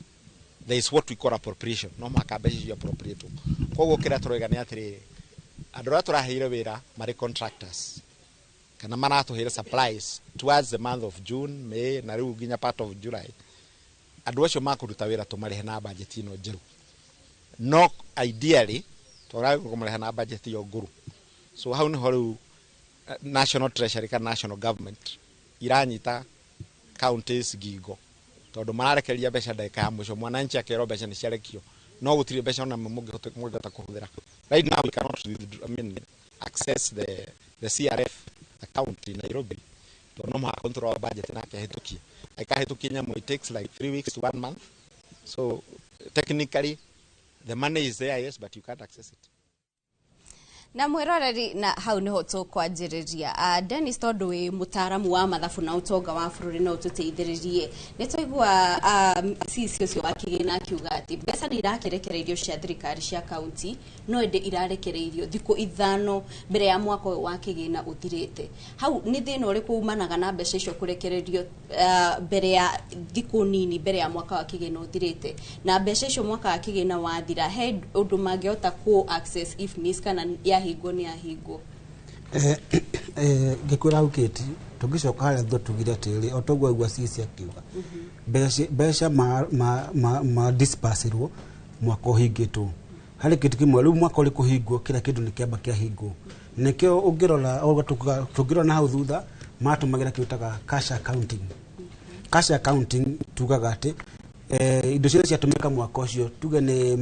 There is what we call appropriation. No mũhaka mbeca icio appropriate. Koguo kĩrĩa tũroiga nĩ atĩrĩrĩ, andũ arĩa tũraheire wĩra marĩ contractors kana maratũheire supplies towards the month of June, May na rĩu nginya part of July, andũ acio makũruta wĩra tũmarĩhe na budget ĩno njerũ, no ideally tũragĩrĩirwo kũmarĩha na budget ĩyo ngũrũ. So hau nĩho rĩu national treasury kana national government iranyita counties ngingo, tondũ mararekereria mbeca ndagĩka ya mũico. Mwananchi akerwo mbeca nĩ ciarekio, no gũtirĩ mbeca ona mũngĩhota kũhũthĩra. Right now we cannot, I mean, access the CRF account in Nairobi tondũ no mũhaka control wa budget nake ahĩtũkie. Akahĩtũkia nyamũ, it takes like 3 weeks to one month. So technically the money is there, yes, but you can't access it. Na mwĩroreri, na hau niho tũkwanjĩrĩria. Dennis, tondũ wĩ mũtaaramu wa mathabu na ũtonga wa bũrũri, no ũtũteithĩrĩrie. Nĩ twaigua CC ũcio wa kĩgĩna akiuga atĩ mbeca nĩ irarekereirio cia thirikari cia kaunti, no ĩndĩ irarekereirio thikũ 5 mbere ya mwaka ũyũ wa kĩgĩna ũthirĩte. Hau nĩ thĩna ũrĩkũ umanaga na mbeca icio kũrekererio mbere ya thikũ nini mbere ya mwaka wa kĩgĩna ũthirĩte, na mbeca icio mwaka wa kĩgĩna wathira he ũndũ mangĩhota kũ access IFMIS, kana yahingwo nĩ yahingwo? Ngĩkwĩra hau Kate, tũngĩcoka harĩa thutha tugire atĩrĩrĩ, o toguo aigua CC akiuga mbeca ma disbursirwo mwaka ũhingĩtwo harĩ kĩndũ kĩmwe. Rĩu mwaka ũrĩ kũhingwo, kĩrĩa kĩndũ nĩ kĩamba kĩahingwo. Nĩkĩo ũngĩrora tũngĩrora na hau thutha, matũmagĩra kĩndũ taga cash accounting. Cash accounting tugaga atĩ indo ciothe ciatũmĩka mwaka ũcio, tuge nĩ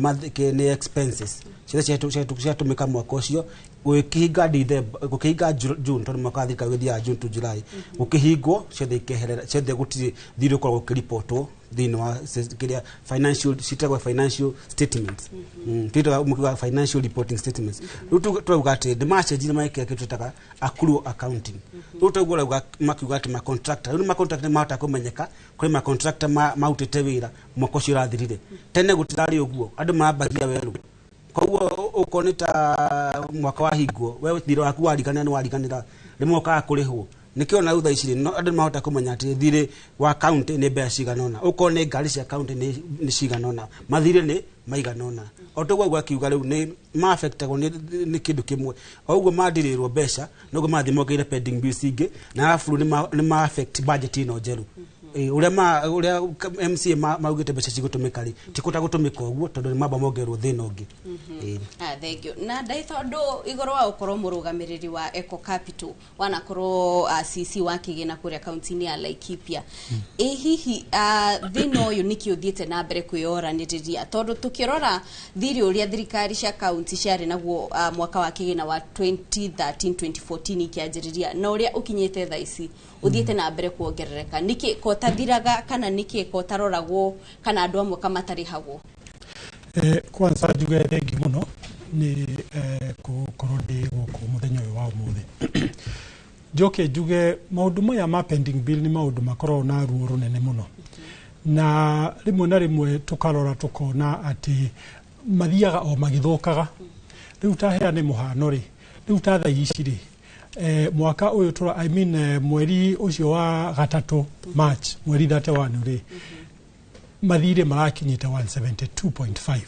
nĩ expenses ciothe ciatũmĩka mwaka ũcio gũgĩkĩhinga December, gũkĩhinga June, tondũ mwaka wa thirikari ũgĩthiaga June to July, gũkĩhingwo ciothe ikeherera ciothe, gũtirĩ thirĩ ũkoragwo ũkĩribotwo thĩinĩ wa kĩrĩa financial citagwo financial statements, twĩtaga mũkiuga financial reporting statements. Rĩu tũrauga atĩ nĩ macenjirie magĩkĩra kĩndũ twĩtaga accrual accounting. Rĩu toguo ũrauga makiuga atĩ macontractor, rĩu nĩ macontractor nĩ mahota kũmenyeka kũrĩ macontractor marutĩte wĩra mwaka ũcio ũrathirire. Tene gũtirarĩ ũguo, andũ marambagia werũ. Koguo ũkorwo nĩ ta mwaka wahingwo, we thirĩ waku wariganĩra nĩ wariganĩra, rĩmwe ũkaga kũrĩhwo. Nĩkĩo na rĩu thaa ici rĩ, andũ nĩ mahota kũmenya atĩ thirĩ wa county nĩ mbeca cigana ũna, ũkorwo nĩ ngari cia county nĩ cigana ũna, mathirĩ nĩ maigana ũna. O toguo aigua akiuga, rĩu nĩ ma-affectagwo nĩ kĩndũ kĩmwe. O ũguo mandirĩrwo mbeca, noguo marathiĩ mongereire pending bills ingĩ, na arabu nĩ ma affect budget ĩno njerũ. Ũrĩa ma ũrĩa MCA maugĩte mbeca cigũtũmĩka rĩ, ti kũta gũtũmĩka ũguo, tondũ nĩ mamba mongererwo thĩna ũngĩ. Ah, thank you. Na ndai tondũ igũrũ wa gũkorwo mũrũgamĩrĩri wa Eco Capital, wanakorwo CC wa kĩgĩna kũrĩa kaunti-inĩ ya Laikipia, ĩ hihi thĩna ũyũ nĩkĩ ũthiĩte na mbere kwĩyoranĩrĩria? Tondũ tũkĩrora thirĩ ũrĩa thirikari cia kaunti ciarĩ naguo mwaka wa kĩgĩna wa 2013 2014 ikĩanjĩrĩria na ũrĩa ũkinyĩte thaa ici, ũthiĩte na mbere kuongerereka. Nĩkĩ kotathiraga, kana nĩkĩ kotaroragwo, kana andũ amwe kamatarĩhagwo? Kwanza njuge thengi mũno nĩ gũkorwo ndĩ gũkũ mũthenya ũyũ wa ũmũthĩ. Njoke njuge maũndũ maya ma pending bill nĩ maũndũ makoragwo na ruo rũnene mũno, na rĩmwe na rĩmwe tũkarora tũkona atĩ mathiaga o magĩthũkaga. Rĩu ta heane mũhano rĩ, rĩu ta thaa ici rĩ, mwaka ũyũ tũra, I mean, mweri ũcio wa gatatũ, March, mweri 31 rĩ, mathirĩ marakinyĩte 172.5.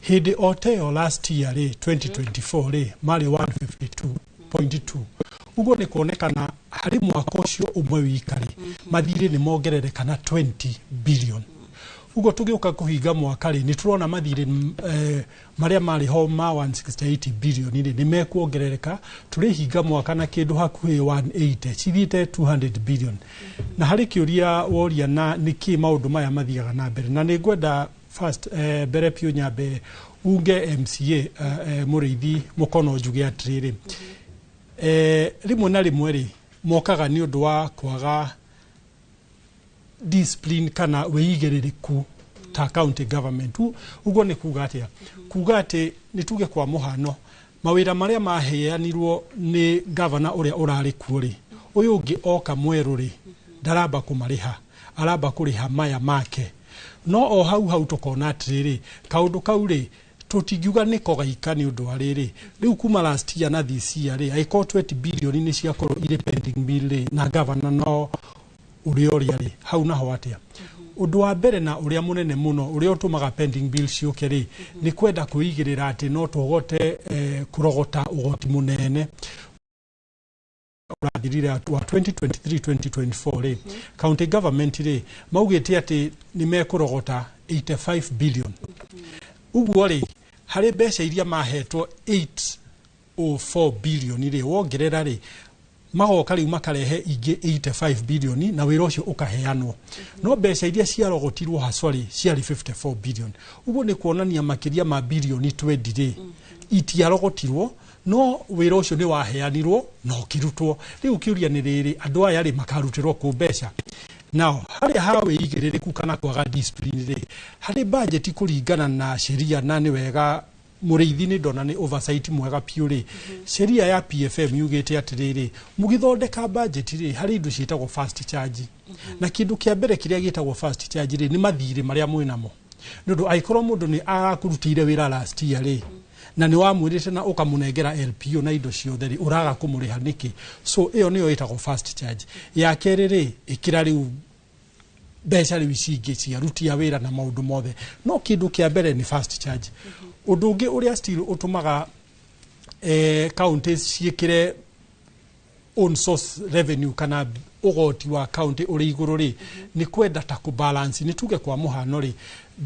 Hĩndĩ o ta ĩyo last year rĩ, 2024 rĩ, marĩ 152.2. Ũguo nĩ kuonekana harĩ mwaka ũcio ũmwe wika rĩ, mathirĩ nĩ mongerereka na 20 billion. Ũguo tũgĩũka kũhinga mwaka rĩ, nĩ tũrona mathirĩ marĩa marĩ ho ma 168 billion rĩ, nĩ mekuongerereka. Tũrĩhinga mwaka na kĩndũ hakuhĩ 180, cithiĩte 200 billion. Na harĩ kĩũria woria, na nĩkĩ maũndũ maya mathiaga na mbere, na nĩ ngwenda first, mbere piũ nyambe unge MCA Mũrĩithi mũkono, njuge atĩrĩrĩ, rĩmwe na rĩmwe rĩ, mokaga nĩ ũndũ wa kwaga discipline kana wĩigĩrĩrĩku ta county government. Ũguo nĩ kuga atĩa? Kuga atĩ nĩ tuge kwa mũhano mawĩra marĩa maheanirwo nĩ gavana ũrĩa ũrarĩ kuo rĩ, ũyũ ũngĩ oka mwerũ rĩ, ndaramba kũmarĩha, aramba kũrĩha maya make. No o hau hau tũkona atĩrĩrĩ, kaũndũ kau rĩ, tũtingiuga nĩko gaika, nĩ ũndũ wa rĩrĩ, rĩu kuma last year na this year rĩ, angĩkorwo 20 billion nĩ ciakorwo irĩ pending bill rĩ, na gavana no ũrĩa ũrĩa rĩ hau naho atĩa? Ũndũ wa mbere na ũrĩa mũnene mũno ũrĩa ũtũmaga pending bill ciũke rĩ, nĩ kwenda kwĩigĩrĩra atĩ no tũhote kũrogota ũgoti mũnene. Ũrathirire wa 2023 2024 rĩ, county government rĩ, maugĩte atĩ nĩ mekũrogota 85 billion. Ũguo rĩ, harĩ mbeca iria mahetwo 804 billion rĩ, wongerera rĩ, magoka rĩu makarehe ingĩ 85 billion na wĩra ũcio ũkaheanwo, no mbeca iria ciarogotirwo haswa rĩ, ciarĩ 54 billion. Ũguo nĩ kuonania makĩria ma bilioni 20 rĩ, itiarogotirwo, no wĩra ũcio nĩ waheanirwo na ũkĩrutwo. Rĩu kĩũria nĩ rĩrĩ, andũ aya rĩ, makarutĩrwo kũ mbeca? Nao harĩa ha wĩigĩrĩrĩku kana kwaga discipline rĩ, harĩ budget kũringana na sheria, na nĩ wega Mũrĩithi nĩ ndona nĩ oversight mwega piũ rĩ, sheria ya PFM yugĩte atĩrĩrĩ, mũgĩthondeka budget rĩ, harĩ indo ciĩtagwo first charge, na kĩndũ kĩa mbere kĩrĩa gĩtagwo first charge rĩ, nĩ mathirĩ marĩa mwĩnamo, nĩ ũndũ angĩkorwo mũndũ nĩ arakũrutĩire wĩra last year rĩ, na nĩ wamwĩrĩte na ũkamũnengera LPO na indo ciothe rĩ, ũraga kũmũrĩha nĩkĩ? So ĩyo nĩyo ĩtagwo first charge. Ya kerĩ rĩ, ĩkĩra rĩu mbeca rĩu ici ingĩ cia aruti a wĩra na maũndũ mothe, no kĩndũ kĩa mbere nĩ first charge. Ũndũ ũngĩ ũrĩa still ũtũmaga counties ciĩkĩre own source revenue kana ũgoti wa county ũrĩ igũrũ rĩ, nĩ kwenda ta kũbalance. Nĩ tuge kwa mũhano rĩ,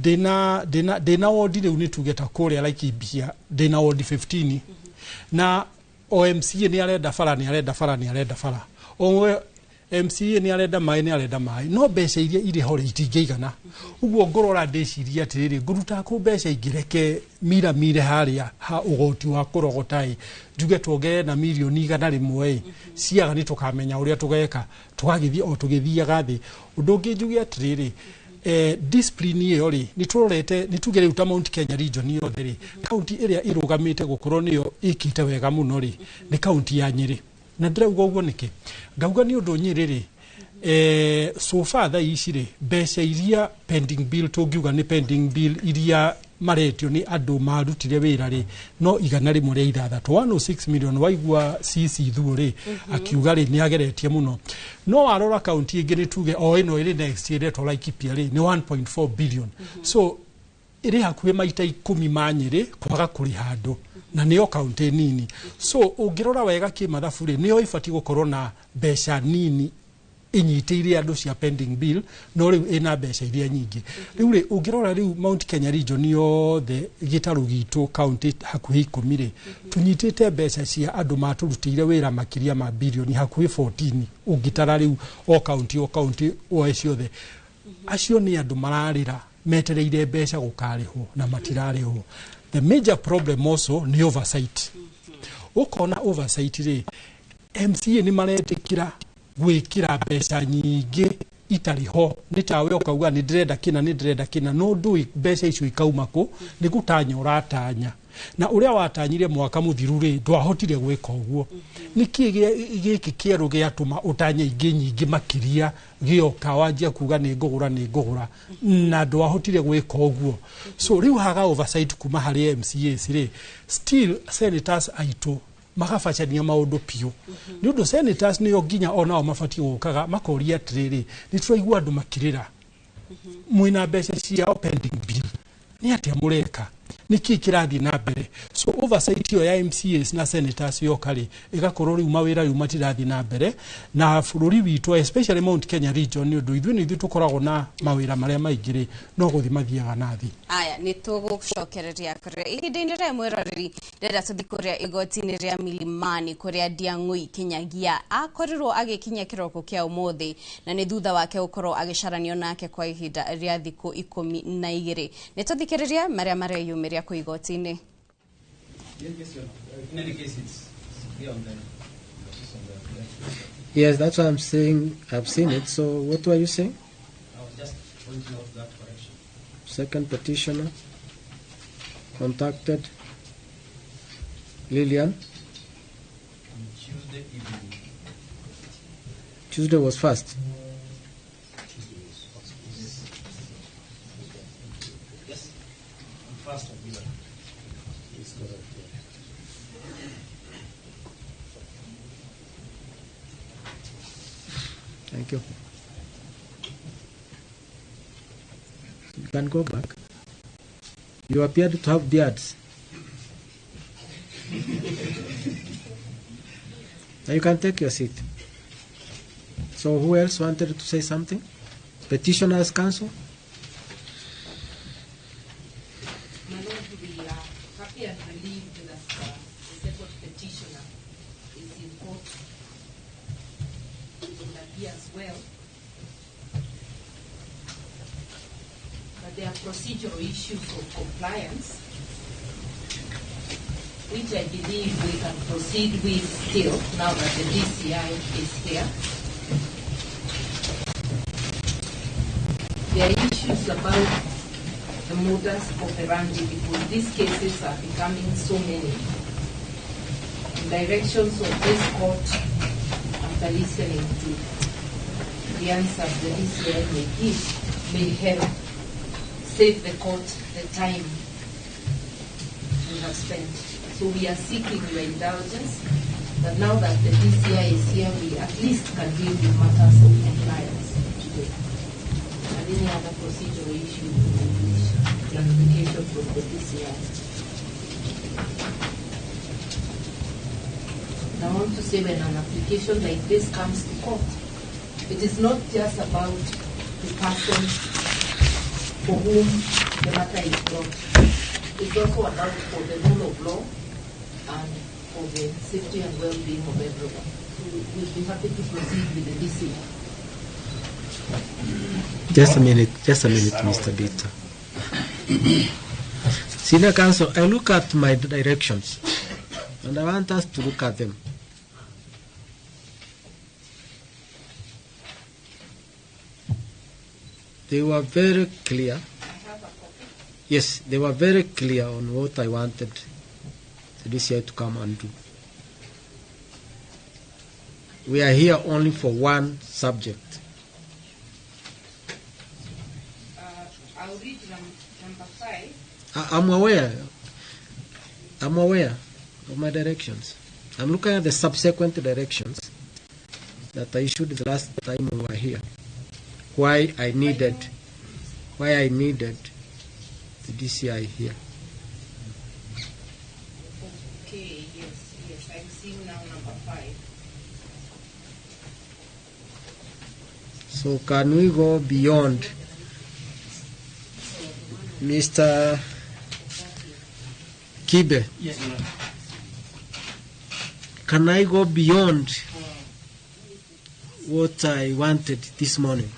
ndĩna wodi rĩu, nĩ tuge ta kũrĩa Laikipia ndĩna wodi 15, na o MCA nĩ arenda bara, nĩ arenda bara, nĩ arenda bara, o MCA nĩ arenda maĩ, nĩ arenda maĩ, no mbeca iria irĩ ho rĩ itingĩigana. Ũguo ngũrora ndĩciria atĩrĩrĩ, ngũruta kũ mbeca ingĩreke mira mire harĩa ha ũgoti wa kũrogota ĩ, njuge tuongerere na mirioni 100 ĩ ciaga, nĩ tũkamenya ũrĩa tũgeka, tũgagĩthiĩ o tũgĩthiaga thĩ. Ũndũ ũngĩ njuge atĩrĩrĩ, discipline ĩyo rĩ, nĩ tũrorete, nĩ tuge rĩu ta Mount Kenya region yothe rĩ, kaunti ĩrĩa ĩrũgamĩte gũkorwo nĩyo ĩkĩte wega mũno rĩ, nĩ kaunti ya Nyĩrĩ. Na ndĩrauga ũguo nĩkĩ? Ngauga nĩ ũndũ Nyĩrĩ rĩ, so far thaa ici rĩ, mbeca iria pending bill, tũngiuga nĩ pending bill iria maretio nĩ andũ marutire wĩra rĩ, no 106, 106 million. Waigua CC Thuo rĩ akiuga rĩ nĩ ageretie mũno, no warora kaunti ĩngĩ, nĩ tuge o ĩno ĩrĩ next ĩretwo Laikipia rĩ, nĩ 1.4 billion. So ĩrĩ hakuhĩ maita 10 ma Nyĩrĩ kwaga kũrĩha andũ, na nĩyo kaunti nini. So ũngĩrora wega kĩmathabu rĩ, nĩyo ĩbatiĩ gũkorwo na mbeca nini inyitĩire andũ cia pending bill, no rĩu ĩna mbeca iria nyingĩ. Rĩu rĩ, ũngĩrora rĩu Mount Kenya region yothe, gĩtarũ gitũ, kaunti hakuhĩ 10 rĩ, tũnyitĩte mbeca cia andũ matũrutĩire wĩra makĩria ma birioni hakuhĩ 14, ũngĩtara rĩu o kaunti o kaunti oe ciothe. Acio nĩ andũ mararĩra metereire mbeca gũkarĩhwo na matirarĩhwo. The major problem also nĩ oversight. Ũkona oversight rĩ, MCA nĩ maretĩkĩra gwĩkĩra mbeca nyingĩ itarĩ ho. Nĩ tawe ũkauga nĩ ndĩrenda kĩna, nĩ ndĩrenda kĩna, no ndũĩ mbeca icio ikauma kũ, nĩ gũtanya ũratanya, na ũrĩa watanyire mwaka mũthiru rĩ, ndwahotire gwĩka ũguo. Nĩkĩ gĩkĩ kĩerũ gĩatũma ũtanye ingĩ nyingĩ makĩria gĩoka wanjia kuga nĩ ngũgũra, nĩ ngũgũra, na ndwahotire gwĩka ũguo? So rĩu haga oversight kuma harĩ MCAs rĩ, still senators aitũ magabacania maũndũ piũ, nĩ ũndũ senators nĩo nginya onao mabatiĩ gũkaga makoria atĩrĩrĩ, nĩ tũraigua andũ makĩrĩra mwĩna mbeca ciao pending bill, nĩ atĩa mũreka, nĩ kĩĩ kĩrathiĩ na mbere? So oversight ĩyo ya MCAs na senators yoka rĩ, ĩgakorwo rĩu mawĩra rĩu matirathiĩ na mbere na bũrũri witũ, especially Mount Kenya region, nĩ ũndũ ithuĩ nĩ ithuĩ tũkoragwo na mawĩra marĩa maingĩ rĩ, no gũthiĩ mathiaga na thĩ. Aya, nĩ tũgũcokereria kũrĩa ihinda-inĩ rĩa mwĩroreri. Ndĩrenda tũthiĩ kũrĩa igoti-inĩ rĩa Milimani kũrĩa Ndiang'ui Kinyagia akorirwo agĩkinya kĩroko kĩa ũmũthĩ, na nĩ thutha wake gũkorwo agĩcaranio nake kwa ihinda rĩa thikũ 12. Nĩ tũthikĩrĩrie marĩa mareyumĩria kũ igoti-inĩ. In any case, it's here on the, it's on the Yes, that's what I'm saying. I've seen it. So what were you saying? I was just pointing out that correction. Second petitioner contacted Lillian. On Tuesday evening. Tuesday was first. Tuesday was first. Yes. Yes. On 1st of July. It's correct. Yeah. Thank you. You can go back. You appeared to have beards. Now you can take your seat. So who else wanted to say something? Petitioners Council? My lord, we are happy and relieved that the second petitioner is in court and appears well. But there are procedural issues of compliance, which I believe we can proceed with still now that the DCI is here. There are issues about the modus operandi because these cases are becoming so many. Directions of this court, after listening to the answers the DCI may give, may help save the court the time we have spent. So we are seeking your indulgence that now that the DCI is here, we at least can deal with matters of compliance today. And any other procedural issue, we wish clarification from the DCI. want to say when an application like this comes to court, it is not just about the person for whom the matter is brought. It's also about for the rule of law and for the safety and well-being of everyone. So we'll be happy to proceed with the DCI. Just a minute, Mr. Bita. Senior Counsel, I look at my directions, and I want us to look at them. They were very clear. Yes, they were very clear on what I wanted the DCI to come and do. We are here only for one subject. I'll read number 5. I'm aware. I'm aware of my directions. I'm looking at the subsequent directions that I issued the last time we were here. Why I needed the DCI here. Okay, yes, I'm seeing now number 5. So can we go beyond Mr. Kibe? Yes, ma'am. Can I go beyond what I wanted this morning?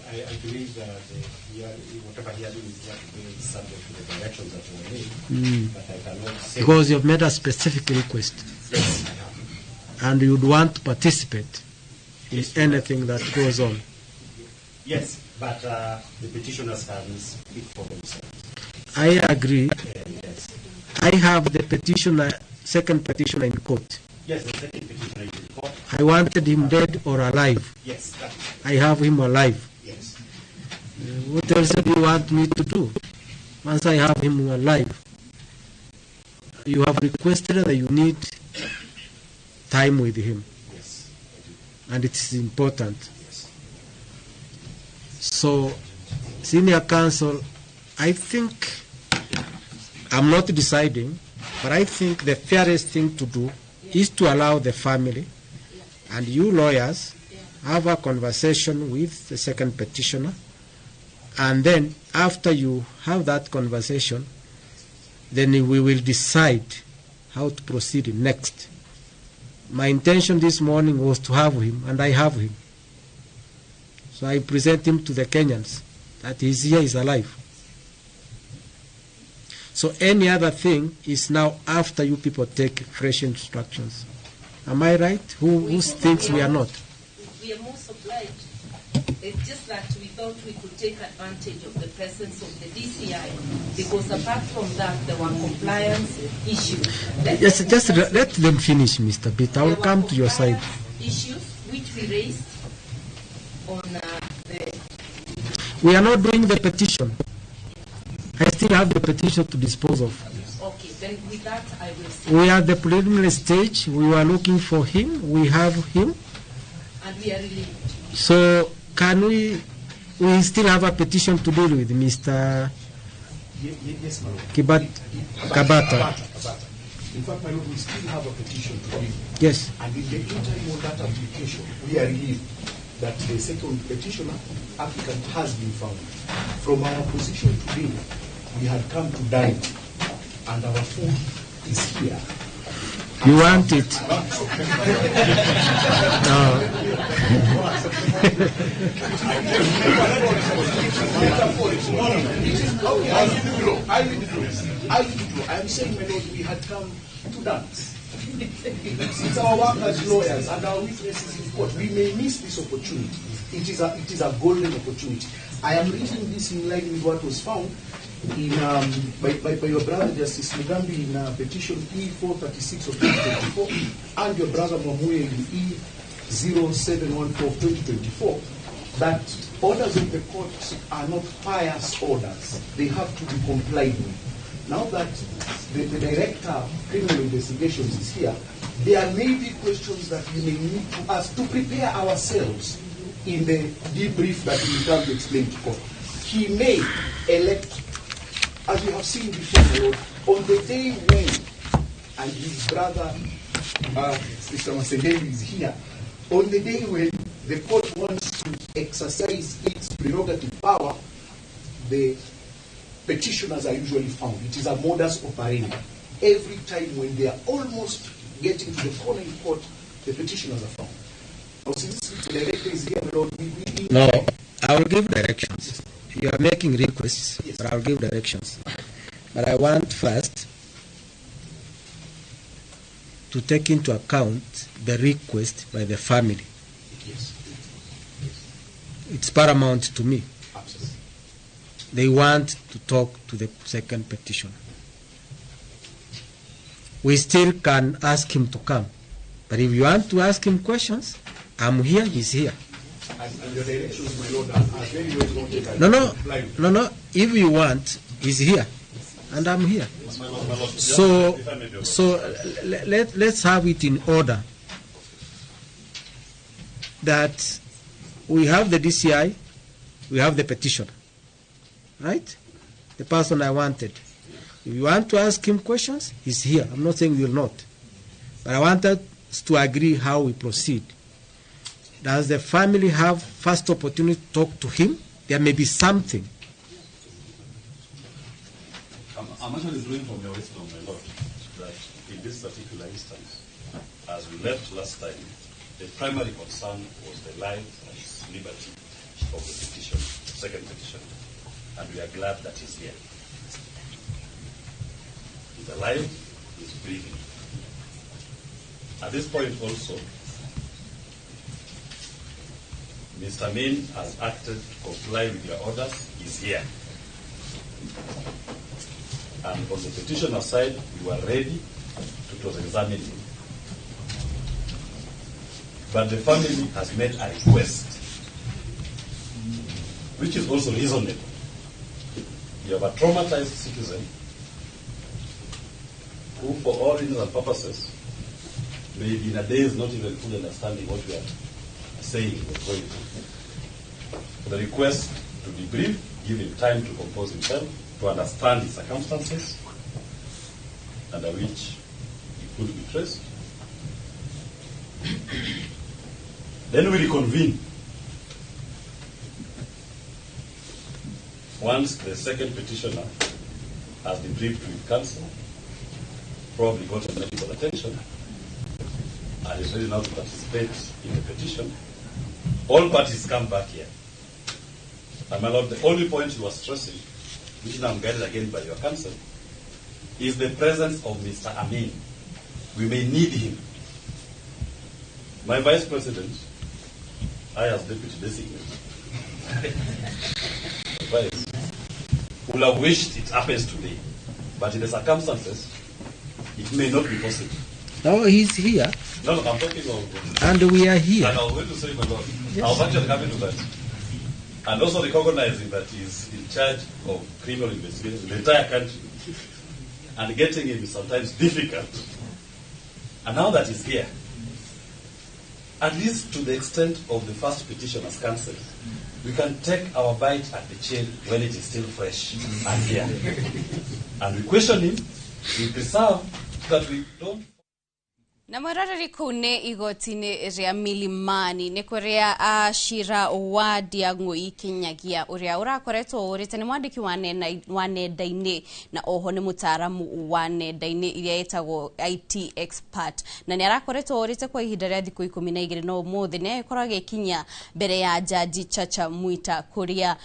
I believe that whatever hearing is here today is subject to the directions that were made, but I cannot say. Because you've made a specific request. Yes, I have. And you'd want to participate in anything that goes on. Yes, but the petitioners can speak for themselves. I agree. Yes. I have the petitioner, second petitioner in court. Yes, the second petitioner is in court. I wanted him dead or alive. Yes, that is. I have him alive. Yes. What else do you want me to do? Once I have him alive, you have requested that you need time with him. Yes, I do. And it is important. Yes. So, Senior Counsel, I think, I'm not deciding, but I think the fairest thing to do is to allow the family and you lawyers have a conversation with the second petitioner, and then after you have that conversation, then we will decide how to proceed next. My intention this morning was to have him, and I have him. So I present him to the Kenyans that he's here, he's alive. So any other thing is now after you people take fresh instructions. Am I right? Who thinks we are not? We are most obliged. It's just that we thought we could take advantage of the presence of the DCI, because apart from that, there were compliance issues. Yes, just let them finish, Mr. Bitta. I will come to your side. Issues which we raised on the... We are not doing the petition. I still have the petition to dispose of. Okay, then with that I will see. We are at the preliminary stage. We were looking for him. We have him. And we are relieved. So can we still have a petition to deal with, Mr. Yes, my lord. Kabata. In fact, my lord, we still have a petition to deal with. Yes. And in the interim on that application, we are relieved that the second petitioner applicant has been found. From our position today, we had come to dine, and our food is here. You want it? No. I withdraw. I am saying, my lord, we had come to dance. It's our work as lawyers and our witnesses in court. We may miss this opportunity. It is a golden opportunity. I am reading this in line with what was found in by your brother Justice Mugambi in petition E436 of 2024 and your brother Mwamuye in E0714 of 2024, that orders of the court are not pious orders. They have to be complied with. Now that the Director of Criminal Investigations is here, there may be questions that we may need to ask to prepare ourselves in the debrief that we will come to explain to court. He may elect, as we have seen before, my lord, on the day when And his brother, Mr. Masengeli, is here. On the day when the court wants to exercise its prerogative power, the petitioners are usually found. It is a modus operandi. Every time when they are almost getting to the corner in court, the petitioners are found. Now, since the director is here, my lord, we No, I will give directions. You are making requests, yes, but I will give directions. But I want first to take into account the request by the family. Yes. It's paramount to me. Absolutely. They want to talk to the second petitioner. We still can ask him to come. But if you want to ask him questions, I'm here, he's here. And your directions, my lord, are very well noted. No, no, no, no. If you want, he's here. And I'm here. So, let's have it in order that we have the DCI, we have the petitioner, right? The person I wanted. If you want to ask him questions, he's here. I'm not saying we will not. But I want us to agree how we proceed. Does the family have first opportunity to talk to him? There may be something. I'm actually drawing from your wisdom, my lord, that in this particular instance, as we left last time, the primary concern was the life and liberty of the petition, second petition, and we are glad that he's here. He's alive, he's breathing. At this point also, Mr. Amin has acted to comply with your orders, he's here. And on the petitioner side, we were ready to cross-examine him. But the family has made a request, which is also reasonable. You have a traumatized citizen who, for all intents and purposes, may be in a daze not even fully understanding what we are saying or going through. The request to debrief, give him time to compose himself, to understand his circumstances, under which he could be traced. Then we reconvene. Once the second petitioner has debriefed with counsel, probably gotten medical attention, and is ready now to participate in the petition, all parties come back here. And my lord, the only point you are stressing, which now I'm guided again by your counsel, is the presence of Mr. Amin. We may need him. My vice president, I as deputy designate, vice, would have wished it happens today, but in the circumstances, it may not be possible. No, he's here. No, no, I'm talking of... And we are here. And I was going to say, my lord, yes. I was actually coming to that. And also recognizing that he's in charge of criminal investigations in the entire country. And getting him is sometimes difficult. And now that he's here, at least to the extent of the first petition as cancelled, we can take our bite at the chain when it is still fresh and here. And we question him, we preserve that we don't. Na mwararari kuu nĩ igoti-inĩ rĩa Milimani nĩ kũrĩa acira wa Ndiang'ui Kinyagia ũrĩa ũrakoretwo ũrĩte nĩ mwandĩki wa nenda-inĩ na oho nĩ mũtaaramu wa nenda-inĩ iria ĩtagwo IT expert na nĩ arakoretwo ũrĩte kwa ihinda rĩa thikũ 12 no ũmũthĩ nĩ agĩkorwo agĩkinya mbere ya jaji Chacha Mwita kũrĩa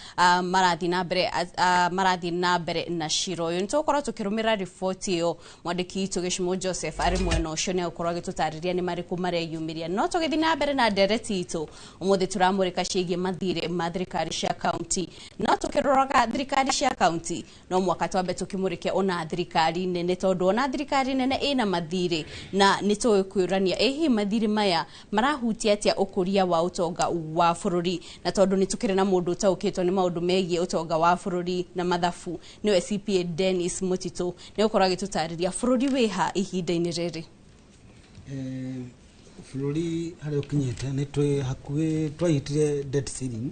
marathiĩ na mbere na cira ũyũ. Nĩ tũgũkorwo tũkĩrũmĩrĩra riboti ĩyo mwandĩki witũ Gĩcumo Joseph arĩ mwena ũcio nĩ agũkorwo agĩtũtarĩria nĩ marĩkũ mareyumĩria. No tũgĩthiĩ na mbere na ndereti itũ ũmũthĩ tũramũrĩka ciĩgiĩ mathirĩ ma thirikari cia kaunti. No tũkĩroraga thirikari cia kaunti no mwaka twambe tũkĩmũrĩke ona thirikari nene tondũ ona thirikari nene ĩna mathirĩ na nĩ tũĩ kwĩrania ĩ hihi mathirĩ maya marahutia atĩa ũkũria wa ũtonga wa bũrũri, na tondũ nĩ tũkĩrĩ na mũndũ ũtaũkĩtwo nĩ maũndũ megiĩ ũtonga wa bũrũri na mathabu nĩwe CPA Dennis Mutito nĩ ũkorwo agĩtũtarĩria bũrũri wĩha ihinda-inĩ rĩrĩ. Bũrũri harĩa ũkinyĩte nĩ twĩ hakuhĩ twahitire debt ceiling,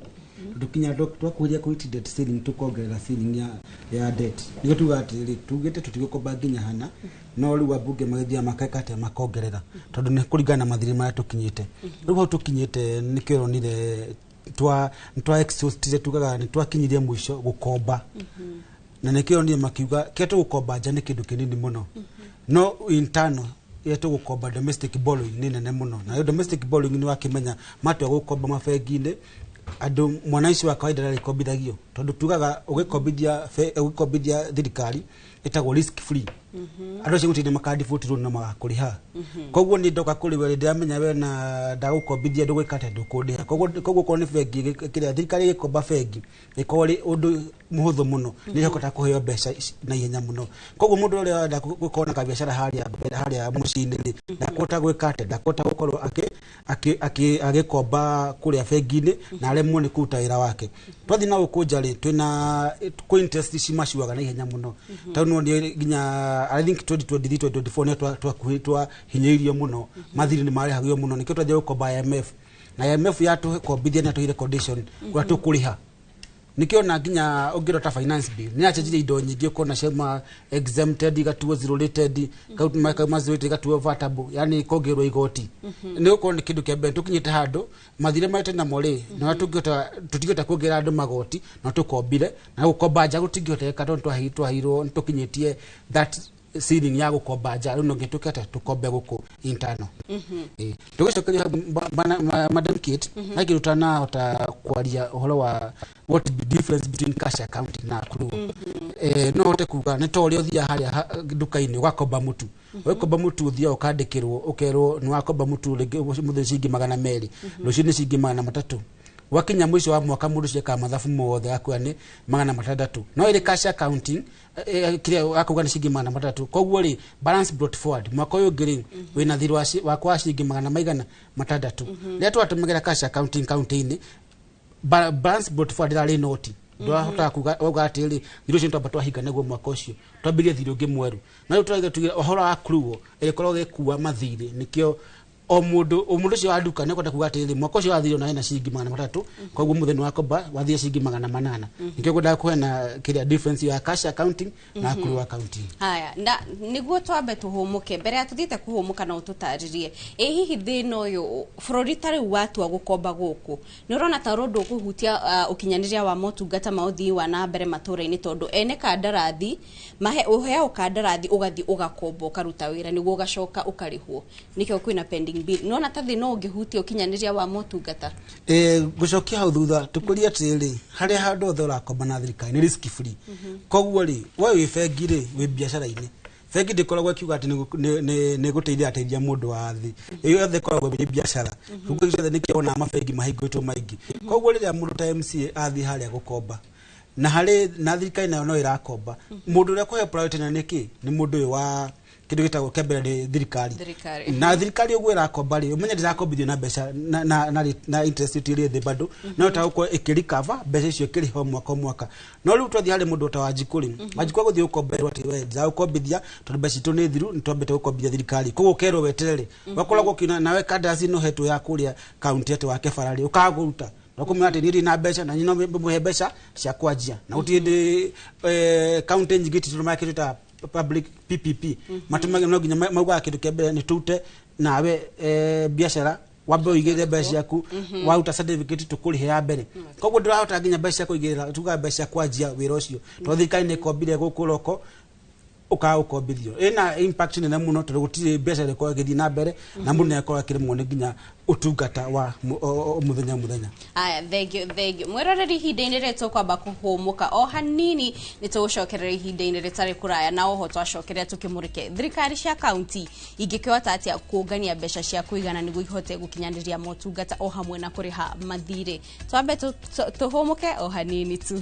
tũkinya twakuhĩrĩria kũhiti debt ceiling, tũkongerera ceiling ya debt, nĩguo tuga atĩrĩrĩ, tugĩte tũtigũkomba nginya hana, no rĩu ambunge magĩthiaga makeka atĩa, makongerera, tondũ nĩ kũringana na mathirĩ marĩa tũkinyĩte. Rĩu hau tũkinyĩte nĩkĩo ũronire twa exhaustire, tugaga nĩ twakinyirie mũico gũkomba, na nĩkĩo ũronire makiuga kĩrĩa tũgũkomba nja nĩ kĩndũ kĩnini mũno, no internal ĩrĩa tũgũkomba, domestic borrowing, nĩ nene mũno. Nayo domestic borrowing nĩ wakĩmenya matua gũkomba mabengi-inĩ, andũ mwananchi wa kawaida ndarĩkombithagio, tondũ tugaga ũgĩkombithia thirikari ĩtagwo risk free. Andũ acio gũtirĩ maka default loan na magakũrĩha. Koguo niĩ ndoka kũrĩ we ndĩramenya we na ndagũkombithia ndũgwĩka atĩa, ndũkũndĩha. Koguo korwo nĩ bengi kĩrĩa thirikari ĩgĩkomba bengi ĩkorwo ĩrĩ ũndũ mũhũthũ mũno, nĩ ĩhotaga kũheo mbeca na ihenya mũno. Koguo mũndũ ũrĩa ũrenda gũkorwo na kabiacara harĩa mbere harĩa mũciĩ-inĩ rĩ, ndakũhota gwĩka atĩa, ndakũhota gũkorwo agĩkomba kũrĩa bengi-inĩ na aremwo nĩ kũruta wĩra wake. Twathiĩ na gũkũ nja rĩ, twĩna kwĩ interest cimacuaga na ihenya mũno, tondũ no nĩ nginya I think 2023 2024 nĩ twakuhĩ twahinyĩrĩirio mũno, mathirĩ nĩ marĩhagio mũno, nĩkĩo twathiĩ gũkomba IMF, na IMF yatũkombithia nĩ yatũheire condition ũrĩa tũkũrĩha. Nĩkĩo na nginya ũngĩrora ta finance bill nĩ yacenjirie indo nyingĩ, ũkona ciauma exempted igatuo zero rated, kauma zero rated igatuo vatable, yani kongerwo igoti. Nĩ gũkorwo nĩ kĩndũ kĩa mbere tũkinyĩte handũ mathirĩ marĩa namo rĩ, na tũngĩhota tũtingĩhota kuongerera andũ magoti, no tũkombire na gũkomba nja gũtingĩhoteka, tondũ twaheirwo nĩ tũkinyĩtie that ceiling ya gũkomba nja. Rĩu no nginya tũke atĩa, tũkombe gũkũ internal. Tũgĩcokeria Madam Kate, na kĩndũ ũtanahota kwaria ũhoro wa what is the difference between cash accounting na accrual. No hote kuga nĩ ta ũrĩa ũthiaga harĩa nduka-inĩ ũgakomba mũtu. Ũgĩkomba mũtu ũthiaga ũkandĩkĩrwo, ũkerwo nĩ wakomba mũtu rĩngĩ mũthenya ciringi 200, rũciũ nĩ ciringi 300, wakinya mũico wa mwaka mũndũ ũcio ekaga mathabu mothe akwĩra nĩ 600. No ĩrĩ cash accounting, kĩrĩa akauga nĩ ciringi 600. Koguo rĩ, balance brought forward mwaka ũyũ ũngĩ rĩ, wĩna thirĩ wakwa wa ciringi magana maigana matandatũ. Rĩrĩa twatũmagĩra cash accounting kaunti-inĩ, balance brought forward ĩrarĩ noti, ndwahotaga kuga wauga atĩrĩ thirĩ ũcio nĩtwamba twahinga naguo mwaka ũcio twambĩrĩrie thirĩ ũngĩ mwerũ. Na rĩu tũrauga tugire ũhoro wa accrual ĩgĩkorwo ĩgĩkua mathirĩ, nĩkĩo o mũndũ ũcio wa nduka nĩekwenda kuga atĩrĩrĩ, mwaka ũcio wathire ona ena ciringi 300, koguo mũthenya wakomba wathire ciringi 800. Nĩkĩo ngwendaga kũheana kĩrĩa difference ya cash accounting na accrual accounting. Haya, na niguo twambe tuhumuke, mbere ya tuthiĩte kũhũmũka no ũtũtarĩrie, ĩ hihi thĩna ũyũ bũrũri ta rĩu watua gũkomba gũkũ, nĩ ũrona ta ũndũ ũkũhutia ũkinyanĩria wa motungata ma ũthii wa na mbere matũra-inĩ, tondũ ene kandarathi mahe ũheagwo kandarathi ũgathiĩ ũgakomba ũkaruta wĩra nĩguo ũgacoka ũkarĩhwo, nĩkĩo kwĩna pending bill? Nĩwona ta thĩna ũngĩhutia ũkinyanĩria wa motungata? Ngũcokia hau thutha tũkũrie atĩrĩrĩ, harĩa handũ hothe ũrakomba na thirikari nĩ risk free. Koguo rĩ, we wĩ bengi rĩ, wĩ biacara-inĩ, bengi ndĩkoragwo ĩkiuga atĩ nĩ gũteithia ateithia mũndũ wa thĩ, ĩyo yothe ĩkoragwo ĩ biacara rĩu ciothe, nĩkĩo wonaga mabengi mahingũrĩtwo maingĩ. Koguo rĩrĩa mũndũ ta MCA athiĩ harĩa gũkomba na harĩ na thirikari nayo no ĩrakomba, mũndũ ũrĩa kũhe priority na nĩkĩ nĩ mũndũ ũyũ wa kĩndũ gĩtagwo kĩa mbere nĩ thirikari. Thirikari. Na thirikari ũguo ĩrakomba rĩ, ũmenye ndĩrakombithio na mbeca na interest rate ĩrĩ thĩ bado, no ta gũkorwo ĩkĩrecover mbeca icio ĩkĩrĩha o mwaka o mwaka. No rĩu twathiĩ harĩ mũndũ ta Wanjikũ rĩ, Wanjikũ agũthiĩ gũkomberwo atĩ we ndĩragũkombithia tondũ mbeca citũ nĩ thiru, nĩ twambĩte gũkombithia thirikari, koguo ũkerwo weterere. Wakoragwo ũkiona nawe kandaraci ĩno hetwo ya kũrĩa kaunti atĩ wake bara rĩ, ũkaga kũruta ũkũmwĩra atĩ niĩ ndirĩ na mbeca na niĩ no mũhe mbeca cia kwanjia, na gũtirĩ hĩndĩ kaunti nyingĩ titũmaga kĩndũ ta public PPP, matũmaga no nginya maugaga kĩndũ kĩa mbere nĩ tũrute nawe biacara wambe ũigĩrĩre mbeca ciaku, waruta certificate tũkũrĩhe ya mbere. Koguo ndũrahota nginya mbeca cia kũigĩrĩra, tugaga mbeca cia kwanjia wĩra ũcio, tondũ thirikari nĩ ĩkombire gũkũ roko ũkaga gũkombithio, ĩna impact nene mũno, tondũ gũtirĩ mbeca ĩrĩkorwo ĩgĩthiĩ na mbere na mũndũ nĩakorwo akĩremwo nĩ nginya ũtungata wa o mũthenya o mũthenya. Aya, thank you, thank you mwĩroreri. Ihinda-inĩ rĩrĩ tũkwamba kũhũmũka o hanini, nĩ tũgũcokerera ihinda-inĩ rĩtarĩ kũraya, na oho twacokerera tũkĩmũrĩke thirikari cia kaunti ingĩkĩhota atĩa kũngania mbeca cia kũigana nĩguo ihote gũkinyanĩria motungata o hamwe na kũrĩha mathirĩ. Twambe tũhũmũke o hanini tu.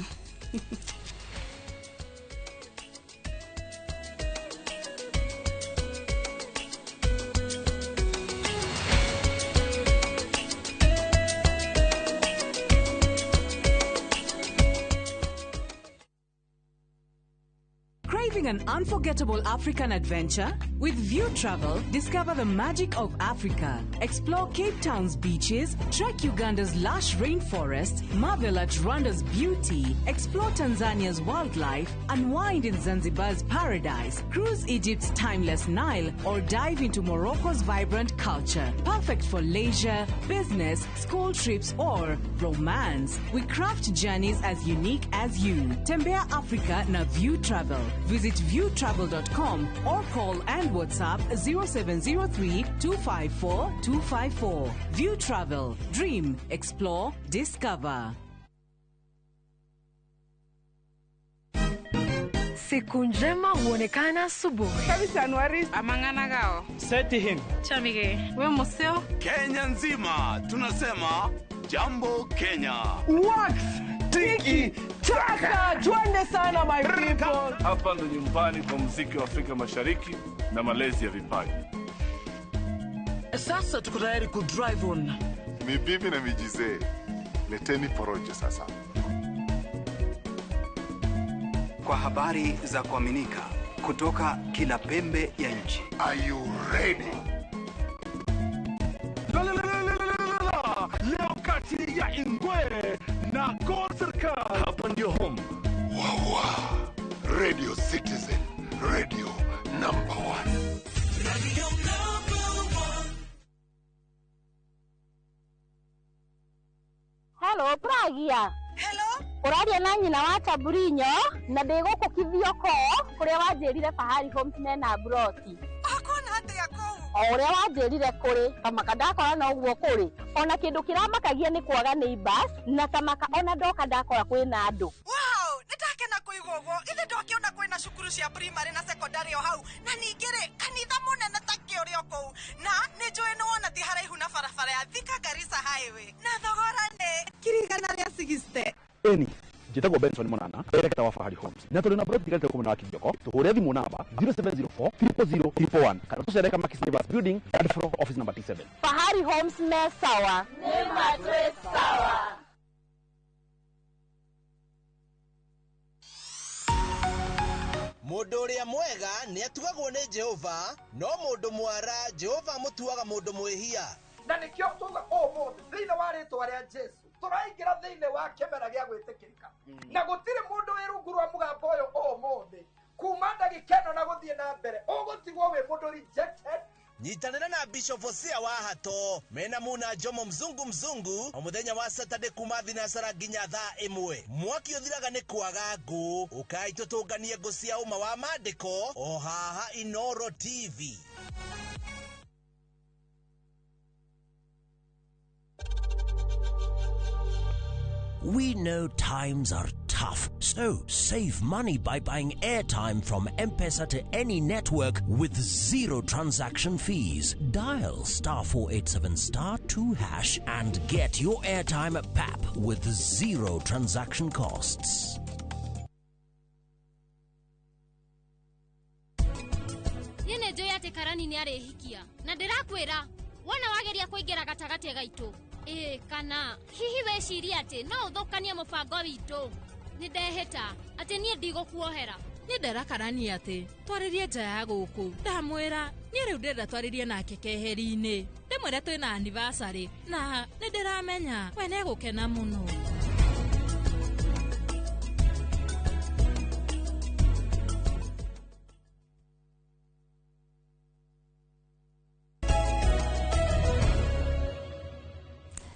Craving an unforgettable African adventure? With View Travel, discover the magic of Africa. Explore Cape Town's beaches, trek Uganda's lush rainforests, marvel at Rwanda's beauty, explore Tanzania's wildlife, unwind in Zanzibar's paradise, cruise Egypt's timeless Nile, or dive into Morocco's vibrant culture. Perfect for leisure, business, school trips, or romance. We craft journeys as unique as you. Tembea Africa na View Travel. Visit viewtravel.com or call and WhatsApp 0703 254 254. View Travel. Dream, explore, discover. Siku njema huonekana asubuhi. Amang'ana gao. Seti him. Chamige. We museo. Kenya nzima tunasema jambo Kenya. Wax tiki taka, twende sana my people. Hapa ndo nyumbani kwa muziki wa Afrika Mashariki na malezi ya vipaji. Sasa tuko tayari ku drive on. Mibibi na mijizee, leteni porojo sasa. Kwa habari za kuaminika kutoka kila pembe ya nchi. Are you ready? Leo kati ya Ingwe na Gor Serikali. Hapa ndio home. Wawa. Radio Citizen, radio number 1. Radio number 1. Hello, Pragia. Hello. Ũraria na nyina wa Taburinyo na ndĩ gũkũ Kithioko kũrĩa wanjĩrire Fahari Homes mena mburoti. Ũkuona atĩa kũu? O ũrĩa wanjĩrire kũrĩ kamaka ndakora no ũguo kũrĩ ona kĩndũ kĩramakagia nĩ kwaga neighbors na tamaka ona ndoka ndakora kwĩna andũ. Wow, nĩndakena kũigua ũguo. Ithe ndokĩona kwĩna cukuru cia primary na secondary o hau na ningĩ rĩ kanitha mũnene ta kĩ ũrĩ o kũu na nĩ njũĩ nĩ wona ti haraihu na barabara ya Thika Garissa Highway na thogora nĩ 160,000. Eni njĩtagwo Benson Monana director wa Fahari Homes na tũrĩ na plot tigarĩte gũkũ mwena wa Kithioko tũhũre thimũ namba 0704 000 341 kana tũcere Kamaki Savers Building third floor office number T7. Fahari Homes me sawa. Nĩ matwĩ sawa. Mũndũ ũrĩa mwega nĩ atugagwo nĩ Jehova no mũndũ mwara Jehova amũtuaga mũndũ mwĩhia. Na nĩkĩo tuga ũmũthĩ thĩinĩ wa rĩtwa rĩa Jesu tũraingĩra thĩinĩ wa kĩmera gĩa gwĩtĩkĩrĩka na gũtirĩ mũndũ wĩ rungu rwa mũgambo ũyũ ũmũthĩ kuma ndagĩka ĩno na gũthiĩ na mbere ũgũtigwo wĩ mũndũ rejected. Nyitanĩra na Bishop Hosea wa Hato mena Muna Jomo mzungu mzungu o mũthenya wa Saturday kuma thinasara nginya thaa 1. Mwaki ũthiraga nĩ kwaga ngũ ũkai tũtũnganie ngũ cia ũma wa mandĩko o haha Inoro TV. We know times are tough, so save money by buying airtime from M-Pesa to any network with zero transaction fees. Dial *487*2# and get your airtime at PAP with zero transaction costs. Niĩ nĩ njũĩ atĩ Karani nĩ arĩhikia na ndĩrakwĩra wona wageria kũingĩra gatagatĩ gaitũ ĩĩ kana hihi wĩcirie atĩ no ũthũkanie mũbango witũ. Nĩ ndehĩta atĩ niĩ ndigũkuohera. Nĩ ndera Karani atĩ twarĩrie nja ya gũkũ ndamwĩra niĩ rĩu ndĩrenda twarĩrie nake keheri-inĩ ndĩmwĩre twĩna anniversary na nĩ ndĩramenya we nĩegũkena mũno.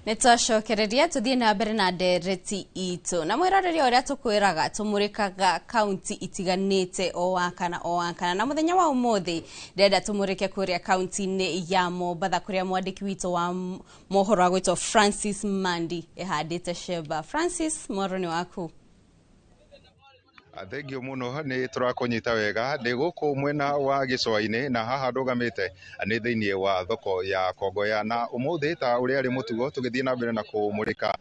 Nĩtwacokereria tũthiĩ na mbere na ndereti itũ na mwĩroreri ũrĩa tũkwĩraga tũmũrĩkaga kaunti itiganĩte o wakana o wakana na mũthenya wa ũmũthĩ ndĩrenda tũmũrĩke kũrĩa kaunti-inĩ ya Mombatha kũrĩa mwandĩki witũ wa mohoro agwĩtwo Francis Mandi ĩhandĩte Sheba. Francis, mwaro nĩ waku. Thengio muno nĩ tũrakũnyita wega ndĩ gũkũ mwena wa gĩcũa-inĩ na haha ndũgamĩte nĩ thĩinĩ wa thoko ya Kongoya na ũmũthĩ ta ũrĩa arĩ mũtugo tũgĩthiĩ na mbere na kũmũrĩka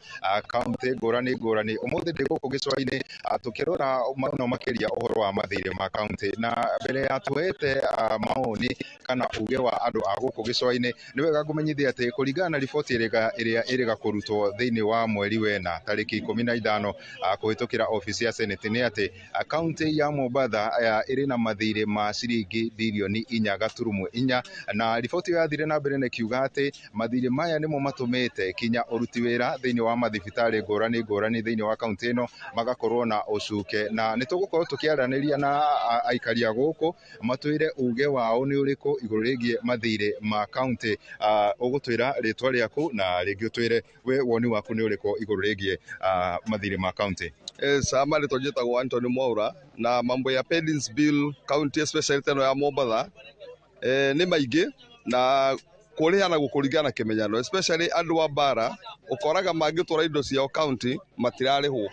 kaunti ngũrani ngũrani. Ũmũthĩ ndĩ gũkũ gĩcũa-inĩ tũkĩrora mũno makĩria ũhoro wa mathirĩ ma kaunti na mbere ya tuete maoni kana uge wa andũ a gũkũ gĩcũa-inĩ nĩ wega ngũmenyithia atĩ kũringana na riboti ĩrĩa ĩrĩga kũrutwo thĩinĩ wa mweri wena tarĩki 15 kũhĩtũkĩra obici ya Senate nĩ atĩ kaunti ya Mombatha ĩrĩ na mathirĩ ma ciringi birioni 4.4, na riboti ĩyo yathire na mbere na ĩkiuga atĩ mathirĩ maya nĩmo matũmĩte kinya ũruti wĩra thĩinĩ wa mathibitarĩ ngũrani ngũrani thĩinĩ wa kaunti ĩno magakorwo na ũcuke. Na nĩ tũgũkorwo tũkĩaranĩria na aikari a gũkũ matwĩre uge wao nĩ ũrĩkũ igũrũ rĩgiĩ mathirĩ ma kaunti. Ũgũtwĩra rĩtwa rĩaku na rĩngĩ ũtwĩre we woni waku nĩ ũrĩkũ igũrũ rĩgiĩ mathirĩ ma kaunti. Sama rĩtwa njĩtagwo Anthony Mwaura, na mambo ya pending bill county especially teno ya Mombatha nĩ maingĩ na kũrĩha na gũkũringana na kĩmenyano, especially andũ a bara ũkoraga mangĩtwara indo ciao county matirarĩhwo,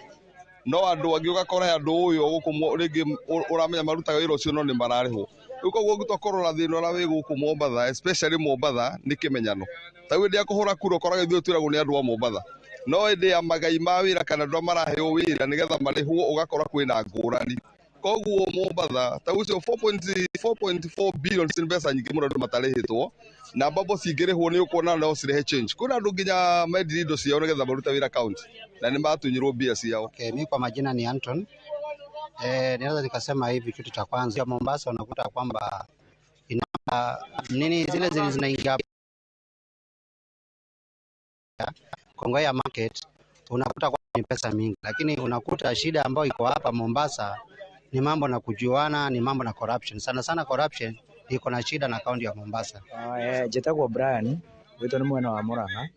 no andũ angĩ ũgakora andũ ũyũ gũkũ rĩngĩ ũramenya marutaga wĩra ũcio no nĩ mararĩhwo. Rĩu koguo ũngĩtua kũrora thĩna ũrĩa wĩ gũkũ Mombatha, especially Mombatha, nĩ kĩmenyano. Ta rĩu hĩndĩ ya kũhũra kura ũkoraga ithuĩ twĩragwo nĩ andũ a Mombatha, no hĩndĩ ya magai ma wĩra kana andũ arĩa maraheo wĩra nĩgetha marĩhwo ũgakora kwĩna ngũrani. Koguo Mombatha ta ũcio 4.4 billion nĩ mbeca nyingĩ mũno andũ matarĩhĩtwo, na mbambo cingĩrĩhwo nĩ ũkuona no cirehe change. Kwĩna andũ nginya mendirie indo ciao nĩgetha marute wĩra county na nĩ matunyirwo mbia ciao. Okay, mi kwa majina ni Anton. Naweza nikasema hivi, kitu cha kwanza Mombasa unakuta kwamba ina nini zile zinaingia Kongowea market, unakuta kwamba ni pesa mingi, lakini unakuta shida ambayo iko hapa Mombasa ni mambo na kujuana, ni mambo na corruption. Sana sana corruption iko na shida na kaunti ya Mombasa. Njĩtagwo Brian, gwitũ nĩ mwena wa Murang'a.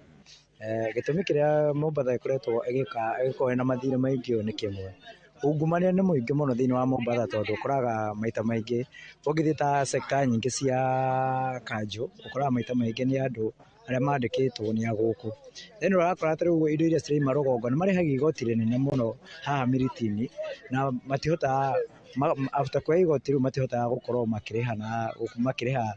Gĩtũmi kĩrĩa Mombatha ĩkoretwo ĩgĩkorwo ĩna mathirĩ maingĩ ũũ nĩ kĩmwe. Ungumania nĩ mũingĩ mũno thĩinĩ wa Mombatha tondũ ũkoraga maita maingĩ ũngĩthiĩ ta sector nyingĩ cia kanjũ ũkoraga maita maingĩ nĩ andũ arĩa mandĩkĩtwo nĩ a gũkũ. Then ũrakora ta rĩu indo iria cirauma rũgongo nĩ marĩhagia igoti rĩnene mũno haha Miritini na matihotaga after kuoya igoti rĩu matihotaga gũkorwo makĩrĩha na makĩrĩha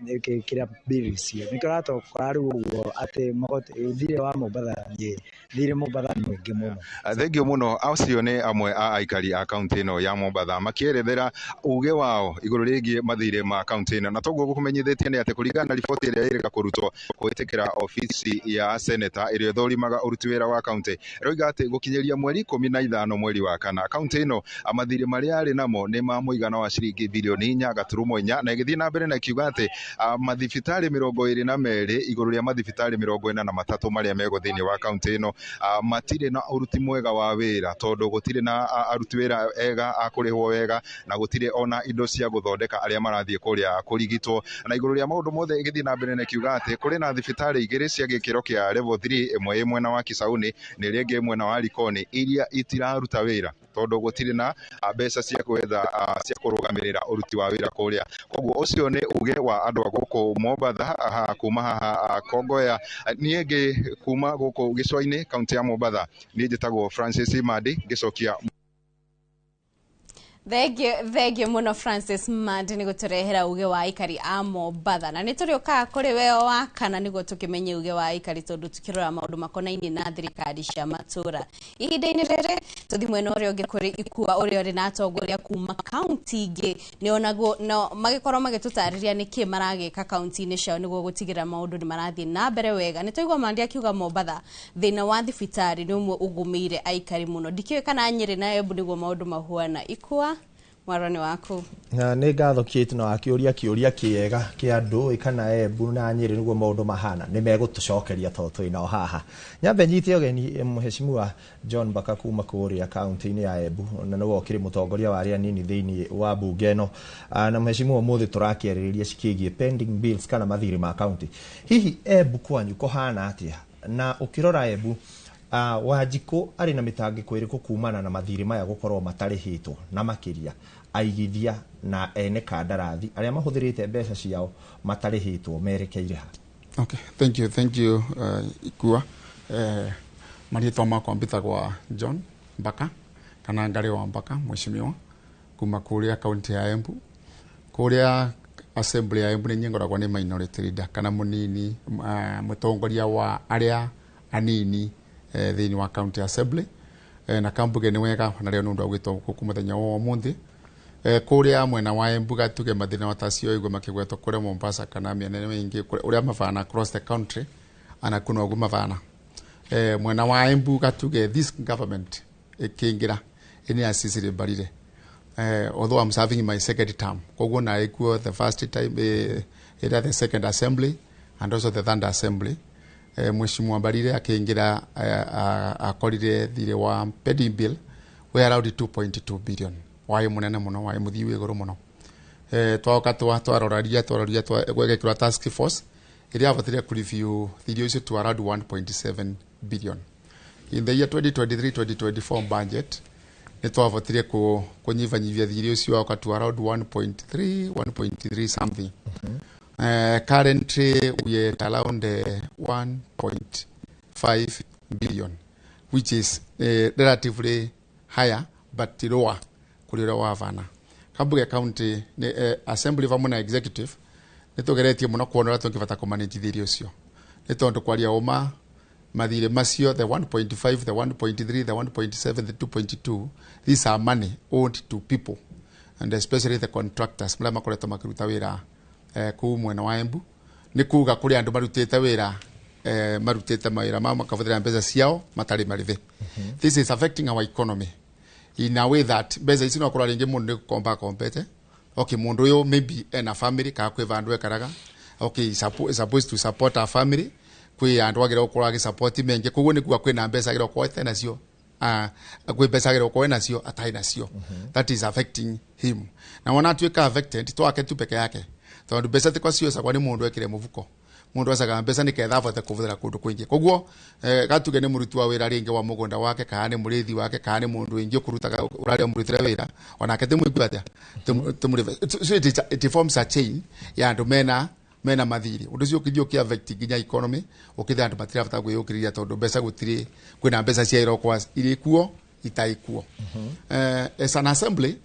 kĩrĩa bill icio. Nĩkĩo ũratũkora rĩu ũguo atĩ magoti thirĩ wa Mombatha nĩ thirĩ Mombatha nĩ mũingĩ mũno. Thengio mũno. Acio nĩ amwe a aikari a kaunti ĩno ya Mombatha makĩerethera uge wao igũrũ rĩgiĩ mathirĩ ma kaunti ĩno, na toguo gũkũmenyithĩtie nĩ atĩ kũringana na riboti ĩrĩa ĩrĩga kũrutwo kũhĩtũkĩra obici ya seneta ĩrĩa ĩthũrimaga ũruti wĩra wa kaunti, ĩroiga atĩ gũkinyĩria mweri 15 mweri wa kana kaunti ĩno mathirĩ marĩa arĩ namo nĩ ma mũigana wa ciringi birioni 4.4, na ĩgĩthiĩ na mbere na ĩkiuga atĩ mathibitarĩ 22 igũrũ rĩa mathibitarĩ 43 marĩa mego thĩinĩ wa kaunti ĩno matirĩ na ũruti mwega wa wĩra tondũ gũtirĩ na aruti wĩra ega a kũrĩhwo wega na gũtirĩ ona indo cia gũthondeka arĩa marathiĩ kũrĩa kũrigitwo. Na igũrũ rĩa maũndũ mothe ĩgĩthiĩ na mbere na ĩkiuga atĩ kũrĩ na thibitarĩ 2 cia gĩkĩro kĩa level 3, ĩmwe ĩ mwena wa Kisauni na ĩrĩa ĩngĩ mwena wa Likoni, iria itiraruta wĩra tondũ gũtirĩ na mbeca cia gwetha cia kũrũgamĩrĩra ũruti wa wĩra kũrĩa. Koguo ũcio nĩ uge wa andũ a gũkũ Mombatha kuma haha Kongoya. Niĩ ngĩ kuma gũkũ gĩcũa-inĩ kaunti ya Mombatha, niĩ njĩtagwo Francis Mandi ngĩcokia. Thengio mũno Francis Mandi nĩ gũtũrehera uge wa aikari a Mombatha, na nĩ tũrĩũkaga kũrĩ we o wa kana nĩguo tũkĩmenye uge wa aikari tondũ tukĩrora maũndũ makonainie na thirikari cia matũra. Ihinda-inĩ rĩrĩ tũthiĩ mwena ũrĩa ũngĩ kũrĩ Ikua ũrĩa ũrĩ na atongoria kuma kaunti ingĩ nĩ onaguo no magĩkorwo magĩtũtarĩria nĩkĩ maragĩka kaunti-inĩ ciao nĩguo gũtigĩrĩra maũndũ nĩ marathiĩ na mbere wega. Nĩ twaigua Mandi akiuga Mombatha thĩna wa thibitarĩ nĩ ũmwe ũgũmĩire aikari mũno. Ndikĩũĩ kana Nyĩrĩ na Embu nĩguo maũndũ mahuana. Ikua, mwaro nĩ waku. Na nĩ ngatho Kate na akĩũria kĩũria kĩega kĩa andũ kana Embu na Nyĩrĩ nĩguo maũndũ mahana nĩ megũtũcokeria tondũ twĩ nao haha. Nyambe nyite ũgeni Mheshimiwa John Mbaka kuma kũrĩa kaunti-inĩ ya Embu, na nĩwe ũkĩrĩ mũtongoria wa arĩa anini thĩinĩ wa bunge ĩno. Na Mheshimiwa ũmũthĩ tũrakĩarĩrĩria cikĩgiĩ pending bills kana mathirĩ ma kaunti. Hihi Embu kwanyu kũhana atĩa? Na ũkĩrora Embu Wanjikũ arĩ na mĩtangĩko ĩrĩkũ kumana na mathirĩ maya gũkorwo matarĩhĩtwo, na makĩria aigithia na ene kandarathi arĩa mahũthĩrĩte mbeca ciao matarĩhĩtwo merekeire ha? Okay, thank you Ikua. Marĩtwa makwa mbĩtagwa John Mbaka kana Ngarĩ wa Mbaka mheshimiwa kuma kũrĩa kaunti ya Embu. Kũrĩa assembly ya Embu nĩ ngoragwo nĩ minority leader kana mũnini mũtongoria wa arĩa anini thĩinĩ wa county assembly. Na kambuge nĩ wega na rĩo nĩ ũndũ wa gwĩtwo gũkũ mũthenya wa ũmũthĩ. Kũrĩa mwena wa Embu gatuge mathĩna matacio igwe makĩgwetwo kũrĩa Mombasa kana mĩena mĩingĩ ũrĩa mabana across the country ana kuno ũguo mabana. Mwena wa Embu gatuge this government ĩkĩingĩra Ĩnĩ ya Cecily Mbarire, although I'm serving my second term, koguo na ikuo the first time, ira the second assembly and also the third assembly. Mheshimiwa Mbarire akiingira, akorire thirĩ wa pending bill we around 2.2 billion, waĩ mũnene mũno, waĩ mũthiu igũrũ mũno. Twaoka twaroraria gwegekĩrwo task force ĩrĩa yavotire kũreview thirĩ ũcio to around 1.7 billion. In the year 2023 2024 budget, nĩ twavotire kũnyibanyibia thirĩ ũcio waoka to around 1.3, 1.3 something. Currently we are at around 1.5 billion, which is relatively higher but lower kũrĩ ũrĩa wavana. Kambuge county nĩ assembly vamwe na executive nĩ tũgeretie mũno kuona ũrĩa tũngĩbata kũmanage thirĩ ũcio, nĩ tondũ kwaria ũma mathirĩ macio, the 1.5, the 1.3, the 1.7, the 2.2, these are money owed to people and especially the contractors marĩa makoretwo makĩruta wĩra kũu mwena wa Embu. Nĩ kuga kũrĩ andũ marutĩte wĩra, marutĩte mawĩra mao makahũthĩra mbeca ciao matarĩ marĩthe. This is affecting our economy in a way that mbeca ici no korwo rĩngĩ mũndũ nĩ gũkomba akombete. Okay, mũndũ ũyũ maybe ena family kana kwĩ vandũ ekaraga. Okay, is supposed to support a family, kwĩ andũ agĩrĩirwo gũkorwo agĩsupport mengĩ, koguo nĩ kuga kwĩna mbeca agĩrĩirwo gũkorwo ete nacio, kwĩ mbeca agĩrĩirwo gũkorwo enacio atarĩ nacio. That is affecting him, na wona atuĩka affected to ake tu peke yake, tondũ mbeca ti kwa ciocagwa nĩ mũndũ ekĩre mũbuko. Mũndũ acaga mbeca nĩ ketha abote kũhũthĩra kũndũ kwingĩ. Koguo gatuge nĩ mũruti wa wĩra rĩngĩ wa mũgũnda wake, kana nĩ mũrĩithi wake, kana nĩ mũndũ wĩngĩ ũkũrutaga ũrarĩa mũrutĩre wĩra onake tĩmũigua atĩa tĩmũrĩbe. So it forms a chain ya andũ mena mathirĩ. Ũndũ ũcio ũkĩthiĩ ũkĩ affect nginya economy, ũkĩthĩa andũ matirabata kwĩyũkĩrĩria tondũ mbeca gũtirĩ, kwĩna mbeca cia irokwa irĩ kuo itarĩ kuo. As an assembly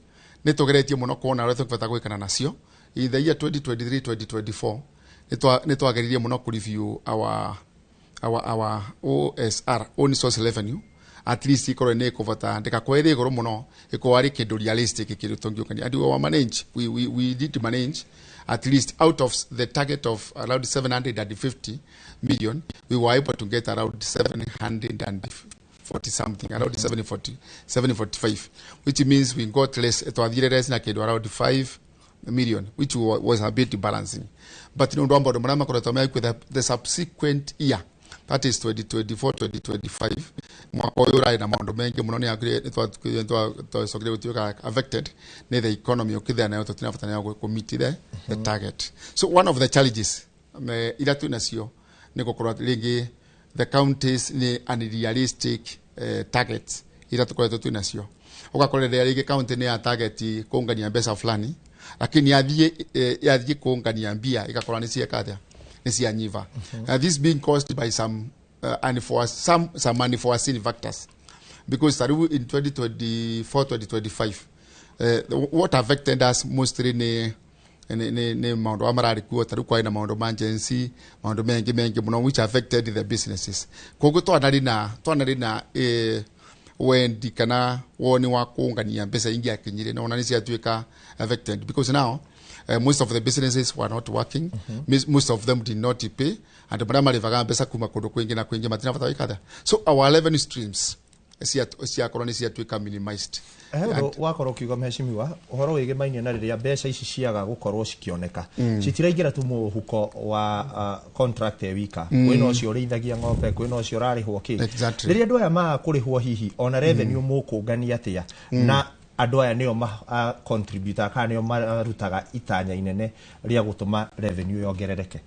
nĩ tũgeretie mũno kuona ũrĩa tũkĩbata gwĩkana nacio. In the year 2023 2024 nĩ twageririe mũno kũ review our OSR, own source revenue, at least ikorwo nĩ ĩkũbota ndĩgakorwo ĩrĩ igũrũ mũno, ĩkorwo arĩ kĩndũ realistic, kĩndũ tũngĩũkania. And we were manage we did manage at least out of the target of around 750 million, we were able to get around 740 something, around 740, 745, which means we got less, twathire less na kĩndũ around 5 million, which was a bit balancing. But nĩ ũndũ wa maũndũ marĩa makoretwo mekwo the subsequent year, that is 2024 2025, mwaka ũyũ ũrarĩ na maũndũ maingĩ mũno, nĩ twacokire gũtuĩka affected nĩ the economy, ũkĩthĩa nayo tũtinabata nayo kũ-meet the target. So one of the challenges iria twĩ nacio nĩ gũkorwo rĩngĩ the counties nĩ unrealistic targets iria tũkoretwo twĩ nacio. Ũgakorera rĩngĩ county nĩ ya target kũngania mbeca fulani, lakini yathiĩ kũngania mbia igakorwo nĩ cieka atĩa, nĩ cianyiva. This being caused by some unforeseen factors, because tariu in 2024 2025, what affected us mostly nĩ maũndũ a mararĩ kuo, tarĩu kwarĩ na maũndũ ma agency, maũndũ mengĩ mengĩ mũno which affected the businesses. Koguo twanarĩ na wendi kana woni wa kũngania mbeca ingĩakinyire, na ona nĩ ciatuĩka affected because now most of the businesses were not working. Most of them did not pay, and marĩa marĩvaga mbeca kuma kũndũ kwingĩ na kwingĩ matinabata gwĩka atĩa. So our revenue streams ciakorwo nĩ ciatuĩka minimized. He ũndũ wakorwo ũkiuga, mheshimiwa, ũhoro wĩgĩmainie na rĩrĩa mbeca ici ciaga gũkorwo cikĩoneka, citiraingĩra tu mũhuko wa contract e wika. Kwĩna ũcio ũrĩithagia ng'ombe, kwĩna ũcio ũrarĩhwo kĩ. Rĩrĩa andũ aya maga kũrĩhwo, hihi ona revenue mũkũngania atĩa? Na andũ aya nĩo ma contributor kana nĩo marutaga itanya inene rĩa gũtũma revenue yongerereke.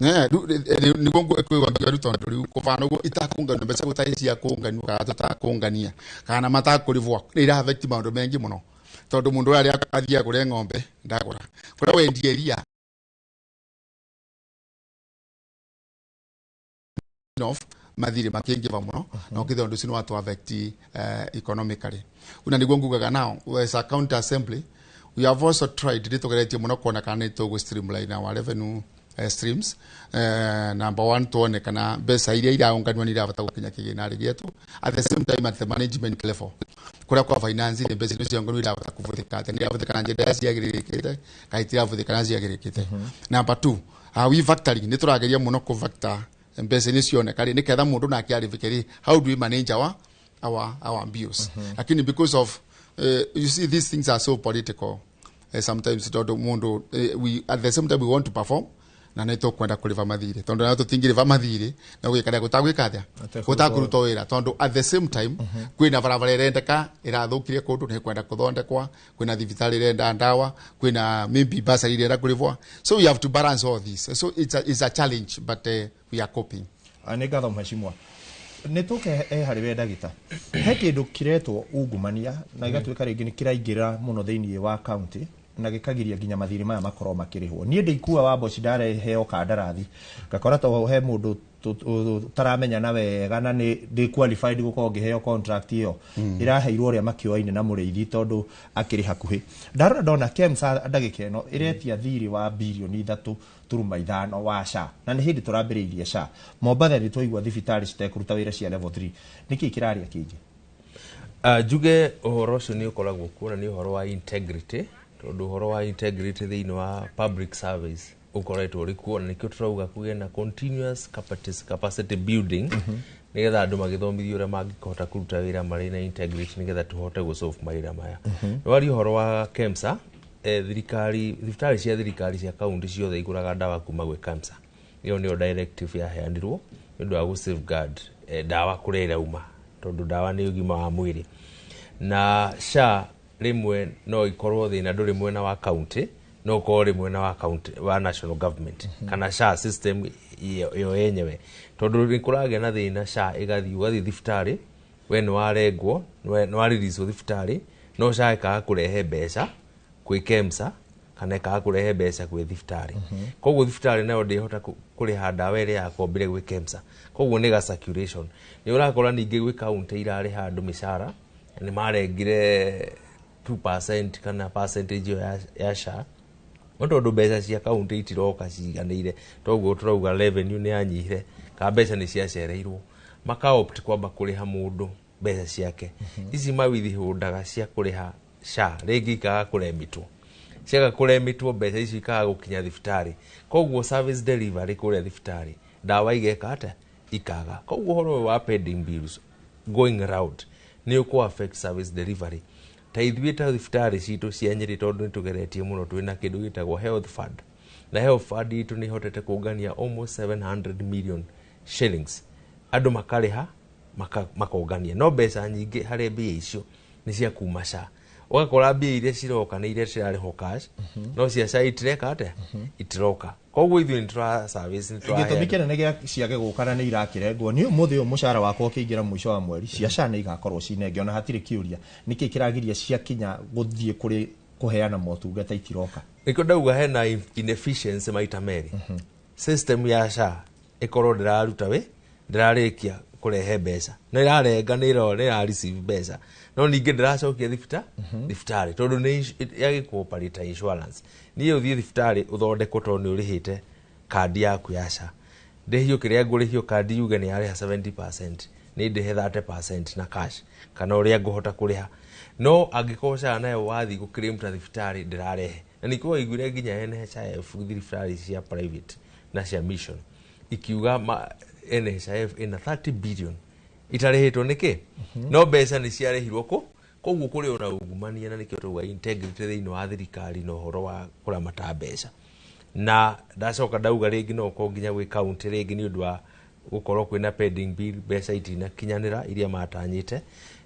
Nĩguo kwĩgwa rĩu, tondũ rĩu kũbana ũguo itakũnganio mbeca gũtarĩ cia kũnganio kana tũtakũngania kana matakũrĩbwo, nĩ ira affect maũndũ maingĩ mũno, tondũ mũndũ ũrĩa athiĩ agũre ng'ombe ndagũra, kũrĩa wendie iria off mathirĩ makĩingĩva mũno, na ũkĩthĩa ũndũ ũcio nĩ watu affect economically. Una nĩguo ngugaga now, as a county assembly we have also tried, nĩ tũgeretie mũno kuona kana nĩ tũgũ streamline our revenue streams. Number one, tuone kana mbeca iria iraũnganio nĩ irabata gũkinya kĩgĩna gĩetũ. At the same time, at the management level, kũrĩa kwa finance, nĩ mbeca icio cionganu irabata kũbũthĩka atĩa, nĩ irabũthĩka na njĩra ĩrĩa ciagĩrĩrĩkĩte kana itirabũthĩka na ciagĩrĩkĩte. Number two, we factoring, nĩ tũrageria mũno kũ factor mbeca nĩ cioneka rĩ, nĩgetha mũndũ nake arĩbĩke rĩ, how do we manage our bills? Lakini because of You see, these things are so political. Sometimes tondu mundu, we at the same time we want to perform na nä tå kwenda kå rä va mathirä tondå na tå tingä rä va mathirä na gwä ka gå tagwä ka atä a gå takå wä ra tondå at the same time kwä na barabara ĩrendeka ĩrathũkire kũndũ nĩ kwenda kũthondekwa, kwĩna thibitarĩ ĩrenda ndawa, kwĩna maybe bursary ĩrenda kũrĩhwo, so we have to balance all this. So it's a challenge, but we are coping. Nĩ ngatho mheshimiwa. Nĩ tũke harĩ we ndagĩta, he kĩndũ kĩretwo ungumania na gĩgatuĩka rĩngĩ nĩ kĩraingĩra mũno thĩinĩ wa county na gĩkagiria nginya mathirĩ maya makorwo makĩrĩhwo. Niĩ ndĩikua wa mboci ndareheo kandarathi ngakora to he mũndũ taramenya wega na nĩ ndĩ qualified gũkorwo ngĩheo contract ĩyo, ĩraheirwo ũrĩa makĩoaine na mũrĩithi tondũ akĩrĩ hakuhĩ. Ndarora ndona KEMSA ndagĩka ĩno ĩretia thirĩ wa 3.5 birioni wa SHA, na nĩ hĩndĩ tũrambĩrĩirie SHA. Mombatha nĩ twaigua thibitarĩ citekũruta wĩra cia level 3. Nĩkĩ kĩrarĩa kĩingĩ? Njuge ũhoro ũcio nĩ ũkoragwo kuo na nĩ ũhoro wa integrity, tondũ ũhoro wa integrity thĩinĩ wa public service ũkoretwo ũrĩ kuo, na nĩkĩo tũrauga kũgĩe na continuous capacity building, nĩgetha andũ magĩthomithio ũrĩa mangĩhota kũruta wĩra marĩ na integrity, nĩgetha tũhote gũsolve mawĩra maya. Nĩwaria ũhoro wa KEMSA, thirikari, thibitarĩ cia thirikari cia kaunti ciothe igũraga ndawa kuma gwĩ KEMSA. Ĩyo nĩyo directive yaheanirwo nĩ ũndũ wa gũ safeguard ndawa kũrĩa ĩrauma, tondũ ndawa nĩ ũgima wa mwĩrĩ. Na SHA rĩmwe no ikorwo thĩna ndũrĩ mwena wa county, no ũkorwo rĩ mwena wa county, wa national government, kana SHA system ĩyo yenyewe, tondũ nĩ kũragĩa na thĩna. SHA ĩgathiĩ, ũgathiĩ thibitarĩ, we nĩ warengwo, nĩ waririicwo thibitarĩ, no SHA ĩkaga kũrehe mbeca kwĩ KEMSA kana ĩkaga kũrehe mbeca kwĩ thibitarĩ. Koguo thibitarĩ nayo ndĩhota kũrĩha ndawa ĩrĩa yakombire gwĩ KEMSA, koguo nĩ ga circulation. Nĩ ũrakora ningĩ gwĩ county irarĩha andũ mĩcara nĩ marengire 2% kana percentage ĩyo ya SHA, no tondũ mbeca cia kaunti itiroka ciganĩire, toguo tũrauga revenue nĩ yanyihire kana mbeca nĩ ciacereirwo, maka opt kwamba kũrĩha mũndũ mbeca ciake. Ici mawithholdaga cia kũrĩha SHA rĩngĩ ikaga kũremitwo, ciaga kũremitwo mbeca icio ikaga gũkinya thibitarĩ, koguo service delivery kũrĩa thibitarĩ, ndawa igeka atĩa? Ikaga. Koguo ũhoro ũyũ wa pending bills going round nĩ ũkũ affect service delivery. Ta ithuĩ ta thibitarĩ citũ cia Nyĩrĩ, tondũ nĩ tũgeretie mũno, twĩna kĩndũ gĩtagwo health fund, na health fund itũ nĩ ĩhotete kũngania almost 700 million shillings. Andũ makarĩha makongania, no mbeca nyingĩ harĩ mbia icio nĩ cia kuma SHA. Ũgakora mbia iria ciroka nĩ iria cirarĩhwo cash, no cia SHA itireka atĩa? Itiroka. Koguo ithuĩ nĩ tũra service nĩ Gĩtũmi tũraheana. Kĩnene gĩa ciage gũka na nĩ irakĩrengwo nĩ ũmũthĩ ũyũ, mũcara wakwa ũkĩingĩra mũico wa mweri, cia SHA nĩ igakorwo cinenge, ona hatirĩ kĩũria. Nĩkĩ kĩragiria ciakinya gũthiĩ kũrĩ kũheana motungata itiroka? Nĩkĩo ndauga hena inefficiency maita merĩ. System ya SHA ĩkorwo ndĩraruta wĩ ndĩrarĩkia kũrehe mbeca, nĩ ĩrarenga, nĩ ĩra receive mbeca, no ningĩ ndĩracokia thibitarĩ tondũ nĩ yagĩkũoperate ta insurance. Niĩ ũthiĩ thibitarĩ ũthondekwo tondũ nĩ ũrĩhĩte kandi yaku ya SHA, ndĩhio kĩrĩa ngũrĩhio, kandi yuge nĩ yarĩha 70%, nĩ ndĩhe 30% na cash kana ũrĩa ngũhota kũrĩha. No angĩkorwo SHA nayo wathiĩ gũclaim ta thibitarĩ ndĩrarehe, na nĩkĩo waiguire nginya NHIF, thibitarĩ cia private na cia mission ikiuga NHIF ĩna 30 billion itarĩhĩtwo nĩkĩ, no mbeca nĩ ciarĩhirwo kũ. Koguo kũrĩ ona ungumania, na nĩkĩo tũuga integrity thĩinĩ wa thirikari na ũhoro wa kũramata mbeca. Na ndacoka ndauga rĩngĩ no ũkorwo nginya gwĩ county rĩngĩ nĩ ũndũ wa gũkorwo kwĩna pending bill, mbeca itinakinyanĩra iria matanyĩte,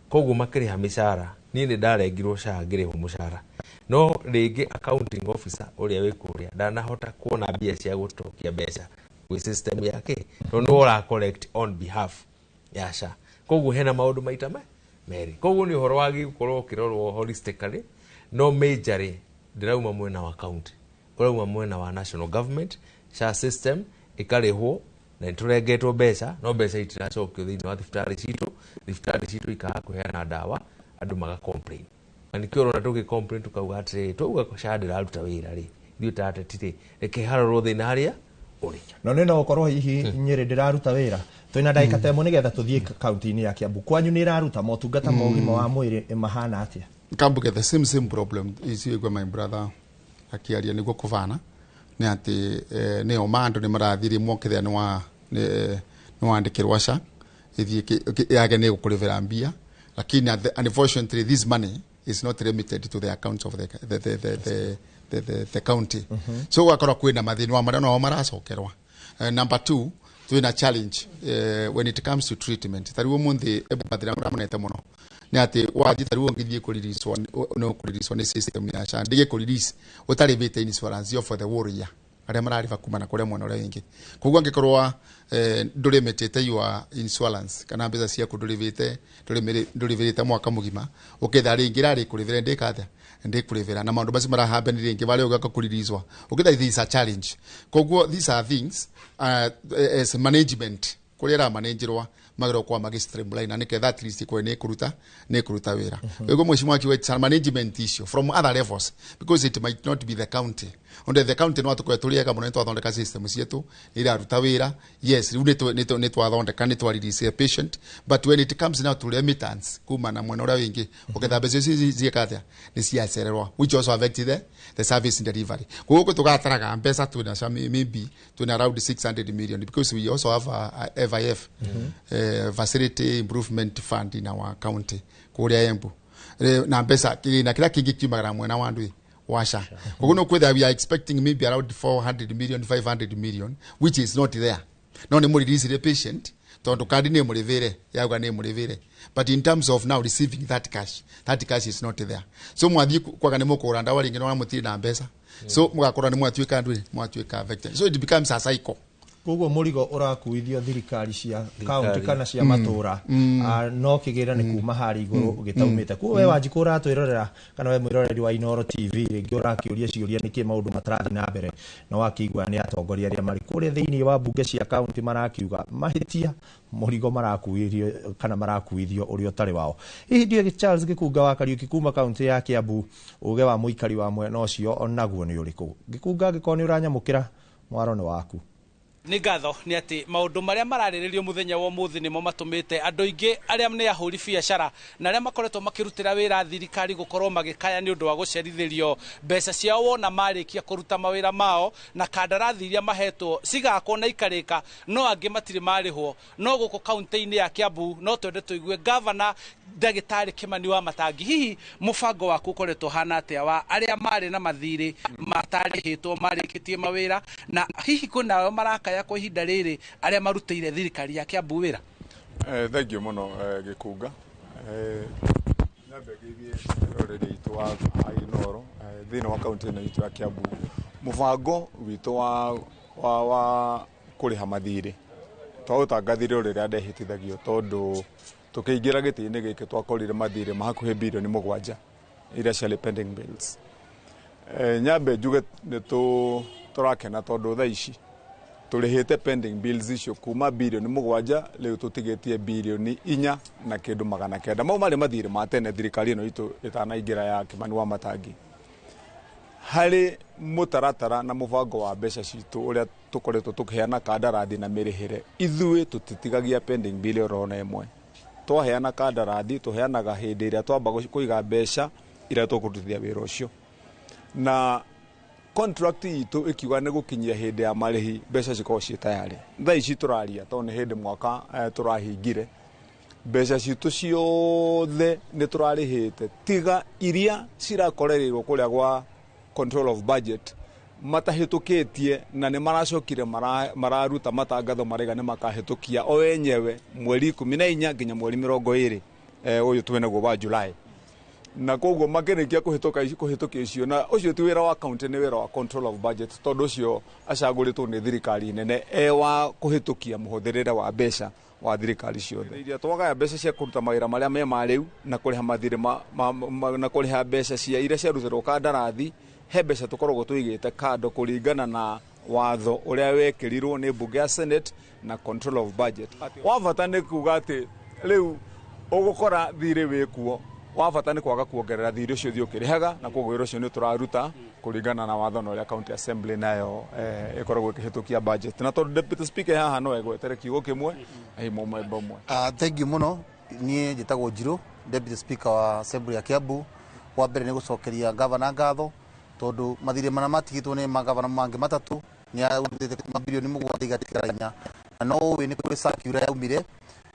koguo makĩrĩha mĩcara. Niĩ nĩ ndarengirwo SHA ngĩrĩhwo mũcara, no rĩngĩ accounting officer ũrĩa wĩ kũrĩa ndanahota kuona mbia cia gũcokia mbeca gwĩ system yake, tondũ nĩwe ũra collect on behalf ya SHA. Koguo hena maũndũ maita merĩ. Koguo nĩ ũhoro wagĩ gũkorwo ũkĩrorwo holistically, no majorly ndĩrauma mwena wa county, ũrauma mwena wa national government. SHA system ĩkarĩhwo na nĩtũrengetwo mbeca, no mbeca itiracokio thĩinĩ wa thibitarĩ citũ. Thibitarĩ citũ ikaga kũheana ndawa, andũ maga complain, na nĩkĩo ũrona tũgĩ complain tukauga atĩrĩrĩ, twauga SHA ndĩraruta wĩra rĩ, ithuĩ ta ateti rĩ, reke harorwo thĩna harĩa ũrĩ. No nĩ no ũkorwo hihi Nyĩrĩ ndĩraruta wĩra. Twĩna ndagĩka ta ĩmwe nĩgetha tũthiĩ kaunti-inĩ ya Kiambu. Kwanyu nĩ ĩraruta motungata ma ũgima wa mwĩrĩ mahana atĩa? Kambuge the same problem icio igua my brother akiaria niguo kuvana nĩ atĩ nĩo ma andũ nĩ marathiri mokithia nĩ wa nĩ wandĩkĩrwo SHA ĩthiĩ yage nĩ gũkũrĩbĩra mbia, lakini unfortunately this money is not limited to the accounts of the county. So wakorwo kwina mathina wa maria no maracokerwa. Number 2, twina challenge when it comes to treatment. Tariu munthi mathina mamonete muno ni ati wathi tariu ngithie kuririswo no kuririswo ni system ya SHA ndige kuririsi utarivite insurance yo for the whole year aria marariba kuma na kuria mwena uria wingi. Koguo angikorwo ndurimitite your insurance kana mbeca ciaku ndurivite ndurivite mwaka mugima uketha ringi rari kurivira ndikathia ndikurivira na maundu macio marahappen ringi varia ugaka kuririzwa uketha this is a challenge. Koguo these are things as management kuria ra managerwa magero kwa magi streamline na niketha at least kwa ni kuruta wira. Koguo mheshimiwa kiwe management issue from other levels because it might not be the county. Onde the county no atukwe turiega muno twathondeka system cietu iraruta wira. Yes, riu ni twathondeka ni twarelease patient, but when it comes now to remittance kuma na mwena uria wingi uketha mbeca icio ciekathia ni ciacererwa, which also affect the service delivery. Koguo tugataraga mbeca twina maybe twina around 600 million because we also have a FIF facility improvement fund in our county kuria Embu na mbeca na kila kingi kiumagara mwena wa ndui washa. Koguo no kwetha we are expecting maybe around 400 million 500 million which is not there. No ni muri the patient tondu kandi ni murivire yauga ni murivire, but in terms of now receiving that cash is not there. So mwathi kwaga ni mukura ndawa ringi no mutiri na mbeca, so mugakora ni mwatuika ndui mwatuika affected, so it becomes a cycle. Koguo murigo urakuithio thirikari cia county kana cia matura no kigira ni kuma hari iguru gitaumite. Kuo we Wanjiku uratwirorera kana we mwiroreri wa Inooro TV ringi urakiuria ciuria niki maundu matarathi na mbere no wakiigua ni atongoria aria mari kuria thiini wa bunge cia county marakiuga mahitia murigo marakuithio kana marakuithio uria utari wao. Hihi ndiye Charles Gikunga wa Kariuki kuma county ya Kiambu uge wa muikari wa mwena ucio onaguo ni uriku? Gikunga angikorwo ni uranyamukira mwaro ni waku. Nĩ ngatho nĩ atĩ maũndũ marĩa mararĩrĩrio mũthenya wa ũmũthĩ nĩmo matũmĩte andũ aingĩ arĩa nĩ ahũri biacara na arĩa makoretwo makĩrutĩra wĩra thirikari gũkorwo magĩkaya nĩ ũndũ wa gũcerithĩrio mbeca ciao wona marĩkia kũruta mawĩra mao na kandarathi iria mahetwo cigakwo na ikarĩka no angĩ matirĩ marĩhwo. No gũkũ kaunti-inĩ ya Kiambu no twende tũigue gavana Ndagĩtarĩ Kimani wa Matangi, hihi mũbango waku ũkoretwo hana atĩa wa arĩa marĩ na mathirĩ matarĩhĩtwo marĩkĩtie mawĩra na hihi kwĩna marakaya kwa ihinda rĩrĩ arĩa marutĩire thirikari ya Kiambu wĩra? Thank you mũno Gikunga. Nyambe ngeithie rũrĩrĩ itũ wa Inooro thĩinĩ wa kaunti ĩno itũ ya Kiambu. Mũbango witũ wa kũrĩha mathirĩ twaũtangathire o rĩrĩa ndehĩtithagio tondũ tukiingira gĩtĩ-inĩ gĩkĩ twakorire mathirĩ ma hakuhĩ birioni 7 iria ciarĩ pending bills. Nyambe njuge nĩ tũrakena tondũ thaa ici tũrĩhĩte pending bills icio kuma birioni 7 rĩu tũtigĩtie birioni 4 na kĩndũ 900. Mau marĩ mathirĩ ma tene thirikari ĩno itũ ĩtanaingĩra ya Kimani wa Matangi. Harĩ mũtaratara na mũbango wa mbeca citũ ũrĩa tũkoretwo tũkĩheana kandarathi na mĩrĩhĩre, ithuĩ tũtitigagia pending bill oro ona ĩmwe. Twaheana kandarathi tũheanaga hĩndĩ ĩrĩa twamba kũiga mbeca iria tũkũrutithia wĩra ũcio, na contract itũ ĩkiuga nĩ gũkinyia hĩndĩ ya marĩhi mbeca cikorwo ciĩ tayarĩ. Thaa ici tũraria tondũ nĩ hĩndĩ mwaka tũrahingire, mbeca citũ ciothe nĩ tũrarĩhĩte tiga iria cirakorereirwo kũrĩa gwa control of budget matahĩtũkĩtie na nĩ maracokire mararuta matangatho maraiga nĩ makahĩtũkia o enyewe mweri 14 nginya mweri 20 ũyũ twĩnaguo wa July. Na koguo makĩrĩkia kũhĩtũkia icio, na ũcio ti wĩra wa county, nĩ wĩra wa control of budget tondũ ũcio acagũrĩtwo nĩ thirikari nene e wa kũhĩtũkia mũhũthĩrĩre wa mbeca wa thirikari ciothe. Iria twagaya mbeca cia kũruta mawĩra marĩa me ma rĩu na kũrĩha mathirĩ na kũrĩha mbeca cia iria ciarutĩrwo kandarathi, he mbeca tũkoragwo tũigĩte kando kũringana na watho ũrĩa wekĩrirwo nĩ mbunge ya Senate na control of budget. Wa bata nĩ kuga atĩ rĩu ũgũkora thirĩ wĩkuo, wa bata nĩ kwaga kuongerera thirĩ ũcio ũthiĩ ũkĩrĩhaga, na koguo wĩra ũcio nĩ tũraruta kũringana na watho na ũrĩa county assembly nayo ĩkoragwo ĩkĩhĩtũkia budget. Na tondũ deputy speaker haha no egwetere kiugo kĩmwe ahimũ ũmwe. Thank you mũno. Niĩ njĩtagwo Njirũ, deputy speaker wa assembly ya Kiambu. Wa mbere nĩ gũcokeria gavana ngatho tondu mathirĩ mana matigĩtwo nĩ magavana mangĩ matatũ nĩ arutĩte mabirioni 7 igatigara 4, na no ũĩ nĩ kũrĩ circular yaumire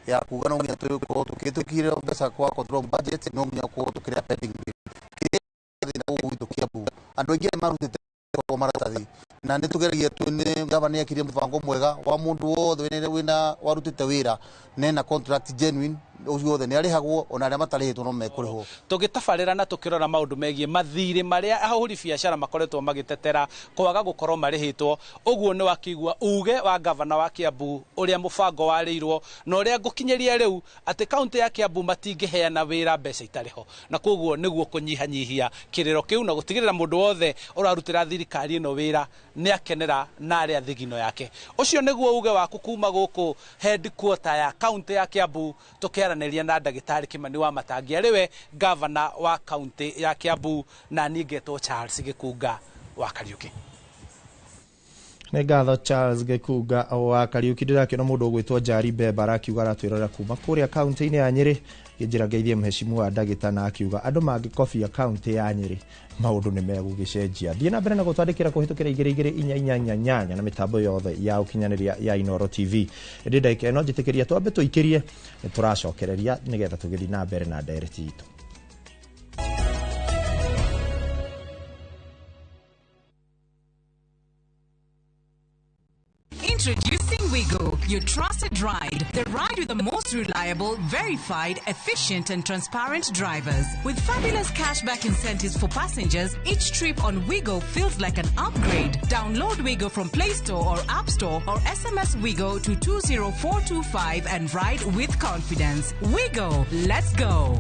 Ya kuga no nginya tũkorwo tũkĩtũkire mbeca kwa control budget, no nginya gũkorwo tũkĩrĩa pending bill. Kĩrĩa gũkũ gwitũ Kiambu, andũ aingĩ nĩ marutĩte maratathi, na nĩ tũgeragia nĩ gavana nĩ akirie mũbango mwega wa mũndũ wothe wĩna warutĩte wĩra nena contract genuine, ũcio wothe nĩ arĩhagwo, ona arĩa matarĩhĩtwo no mekũrĩhwo. Tũgĩtabarĩra na tũkĩrora maũndũ megiĩ mathirĩ marĩa ahũri biacara makoretwo magĩtetera kwaga gũkorwo marĩhĩtwo. Ũguo nĩ wakĩigua uge wa gavana wa Kiambu ũrĩa mũbango warĩirwo na ũrĩa ngũkinyĩria rĩu atĩ kaunti ya Kiambu matingĩheana wĩra mbeca itarĩ ho, na koguo nĩguo kũnyihanyihia kĩrĩro kĩu na gũtigĩrĩra mũndũ wothe ũrarutĩra thirikari ĩno wĩra nĩ akenera na arĩa thigino yake. Ũcio nĩguo uge waku kuma gũkũ headquarter ya kaunti ya Kiambu, tũkĩaranĩria na ndagĩtarĩ Kimani wa Matangi arĩwe gavana wa kaunti ya Kiambu, na niĩ ngetwo Charles Gĩkunga wa Kariuki. Nĩ ngatho Charles Gĩkunga wa Kariuki. Ndĩrakĩona mũndũ ũgwĩtwo Njari Mbemba arakiuga aratwĩrorera kuma kũrĩa kaunti-inĩ ya Nyĩrĩ. Ngĩnjĩra ngeithie mheshimu wa ndagĩta, na akiuga andũ mangĩkobia kaunti ya Nyĩrĩ maũndũ nĩ megũgĩcenjia. Thiĩ na mbere na gũtwandĩkĩra kũhĩtũkĩra 22488 na mĩtambo yothe ya ũkinyanĩria ya Inooro TV. Ĩndĩ ndagĩka ĩno njĩtĩkĩria twambe tũikĩrie, nĩ tũracokereria nĩgetha tũgĩthiĩ na mbere na ndereti itũ. Introducing Wigo, your trusted ride. The ride with the most reliable, verified, efficient and transparent drivers. With fabulous cashback incentives for passengers, each trip on Wigo feels like an upgrade. Download Wigo from Play Store or App Store or SMS Wigo to 20425 and ride with confidence. Wigo, let's go.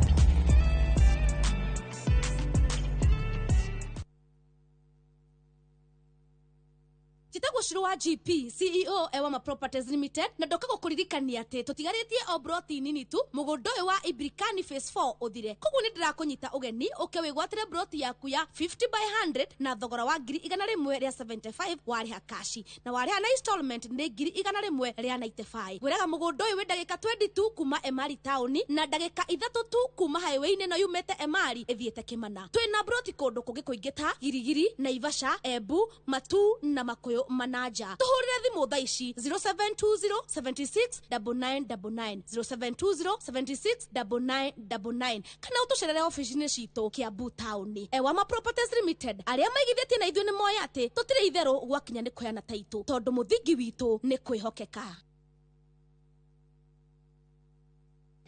Njĩtagwo Shiro wa GP CEO Ewama Properties Limited, na ndoka gũkũririkania atĩ tũtigarĩtie o broti nini tu mũgũnda ũyũ wa Ibrikani Phase 4 ũthire. Koguo nĩ ndĩrakũnyita ũgeni ũke wĩgwatĩre broti yaku ya 50 by 100 na thogora wa 175,000 warĩha kashi, na warĩha na installment nĩ 195,000. Ngwĩraga mũgũnda ũyũ wĩ ndagĩka 22 kuma Emari taũni na ndagĩka 3 tu kuma highway-inĩ ĩno yumĩte Emari ĩthiĩte Kĩmana. Twĩna broti kũndũ kũngĩ kũingĩ ta Girigiri, Naivasha, Embu, Matuu na Makuyu Manaja. Tuhurire thimu thaa ici 0720 76 9999, 0720 76 9999, kana ũtũcerere ofici-inĩ citũ Kiambu taũni. Ewama Properties Limited, arĩa maigithĩtie na ithuĩ nĩ moĩ atĩ tũtirĩ itherũ gwakinya nĩ kũheana taitũ, tondũ mũthingi witũ nĩ kwĩhokeka.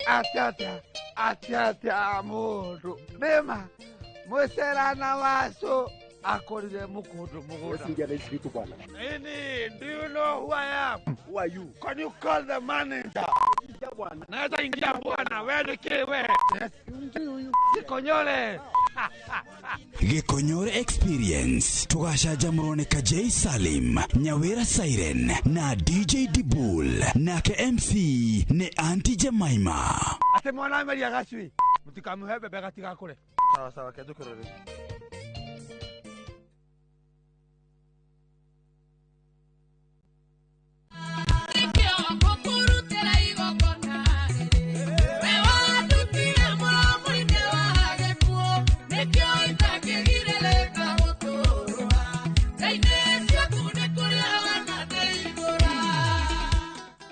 Atia atia atia mũndũ nĩma mũcerana wacu akorire mukundu mugunda. Nini, do you know who I am? Who are you? Can you call the manager? Naweza ingia bwana, wewe ni kiwe. Gikonyore. Gikonyore Experience tugacanjamũrwo nĩ Kajei Salim, Nyawira Siren na DJ Dibul, nake MC nĩ Auntie Jemima. Ate mwana ameria gacui mutikamuhe bebe gatigakure. Sawa sawa, kenjũkĩrore.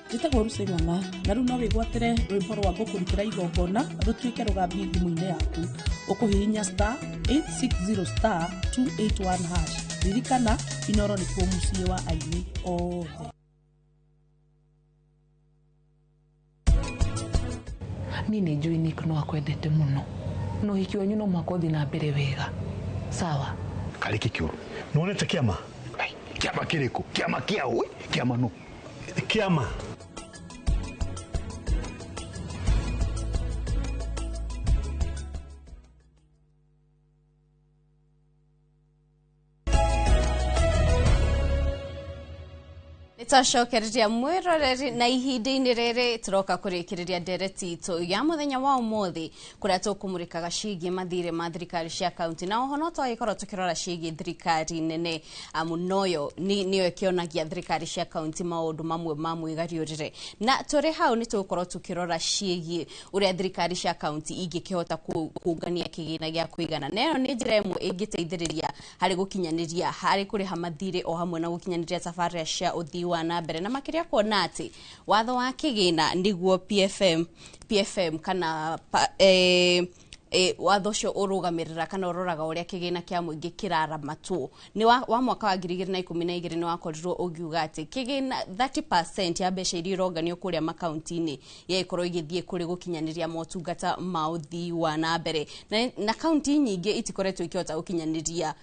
Njĩtagwo Lucy Ng'ang'a, na rĩu no wĩgwatĩre rwĩmbo rwa ngũkũrutĩra igongona rũtuĩke rũgambi thimũ-inĩ yaku. Ũkũhihinya star 860 star 281 hash. Ririkana, Inooro nĩkuo mũciĩ wa aini othe. Niĩ nĩ njũĩ Nick no akwendete mũno, na ũhiki wanyu no mũhaka ũthiĩ na mbere wega. Sawa? Karĩki kĩũru. Nĩwonete kĩama? Kĩama kĩrĩkũ? Kĩama kĩa ũ? Kĩama nũ? Kĩama. Nĩtwacokereria mwĩroreri na ihinda-inĩ rĩrĩ tũroka kũrĩkĩrĩria ndereti itũ ya mũthenya wa ũmũthĩ, kũrĩa tũkũmũrĩkaga ciĩgiĩ mathirĩ ma thirikari cia kaunti, na oho no twagĩkorwo tũkĩrora ciĩgiĩ thirikari nene, amu noyo nĩyo ĩkĩonagia thirikari cia kaunti maũndũ mamwe ma mwĩgariũrĩre. Na tũrĩ hau nĩ tũgũkorwo tũkĩrora ciĩgiĩ ũrĩa thirikari cia kaunti ingĩkĩhota kũngania kĩgĩna gĩa kũigana, na ĩyo nĩ njĩra ĩmwe ĩngĩteithĩrĩria harĩ gũkinyanĩria harĩ kũrĩha mathirĩ o hamwe na gũkinyanĩria tabarĩra cia ũthii wa na mbere na makĩria kuona atĩ watho wa kĩgĩna nĩguo PFM kana watho ũcio ũrũgamĩrĩra kana ũroraga ũrĩa kĩgĩna kĩa mũingĩ kĩraramatwo nĩ wa mwaka wa 2012 nĩ wakorirwo ũngiuga atĩ kĩgĩna 30% ya mbeca iria ironganio kũrĩa makaunti-inĩ yaĩkorwo igĩthiĩ kũrĩ gũkinyanĩria motungata ma ũthii wa na mbere na kaunti nyingĩ itikoretwo ikĩhota gũkinyanĩria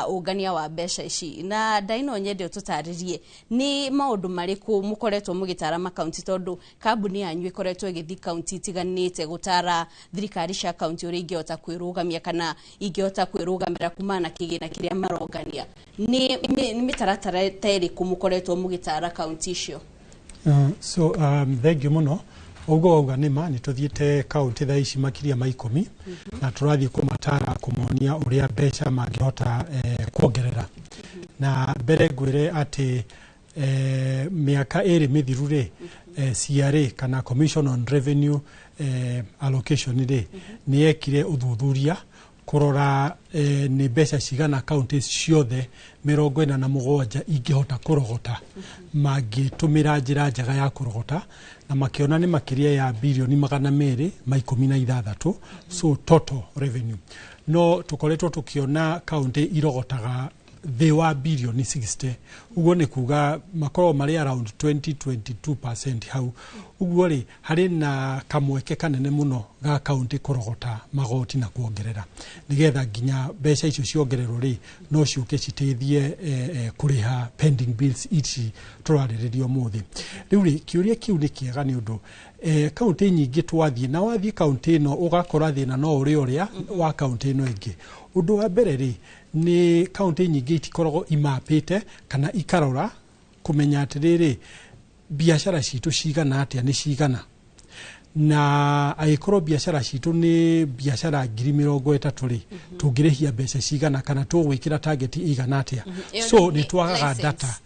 ũngania wa mbeca ici. Na Ndaino, nyende ũtũtarĩrie nĩ maũndũ marĩkũ mũkoretwo mũgĩtara makaunti, tondũ kambuni yanyu ĩkoretwo ĩgĩthiĩ kaunti itiganĩte gũtara thirikari cia kaunti ũrĩa ingĩhota kwĩrũgamia kana ingĩhota kwĩrũgamĩra kumana na kĩgĩna kĩrĩa marongania. Nĩ mĩtaratara ta ĩrĩkũ mũkoretwo mũgĩtara kaunti icio? So thank you mũno. Ũguo wauga nĩ ma, nĩ tũthiĩte kaunti thaa ici makĩria ma 10 na tũrathiĩ kũmatara, kũmonia ũrĩa mbeca mangĩhota kuongerera. Na mbere ngwĩre atĩ mĩaka 2 mĩthiru rĩ, CRA kana Commission on Revenue Allocation rĩ, nĩ yekire ũthuthuria kũrora nĩ mbeca cigana kaunti ciothe 47 ingĩhota kũrogota mangĩtũmĩra njĩra njega ya kũrogota, na makĩona nĩ makĩria ya birioni 216, so total revenue. No tũkoretwo tũkĩona kaunti irogotaga thĩ wa birioni 60, ũguo nĩ kuga makoragwo marĩ around 20-22% hau ũguo rĩ. Harĩ na kamweke kanene mũno ga kaunti kũrogota magoti na kuongerera, nĩgetha nginya mbeca icio ciongererwo rĩ, no ciũke citeithie kũrĩha pending bills ici tũrarĩrĩria ũmũthĩ. Rĩu rĩ, kĩũria kĩu nĩ kĩega nĩ ũndũ kaunti nyingĩ twathiĩ na wathiĩ kaunti ĩno ũgakora thĩna no ũrĩa ũrĩa wa kaunti ĩno ĩngĩ. Ũndũ wa mbere rĩ, nĩ kaunti nyingĩ itikoragwo imapĩte kana ikarora kũmenya atĩrĩrĩ, biacara citũ cigana atĩa, nĩ cigana, na angĩkorwo biacara citũ nĩ biacara 30,000 rĩ, tũngĩrĩhia mbeca cigana kana tũgwĩkĩra target ĩigana atĩa? So nĩ twagaga data.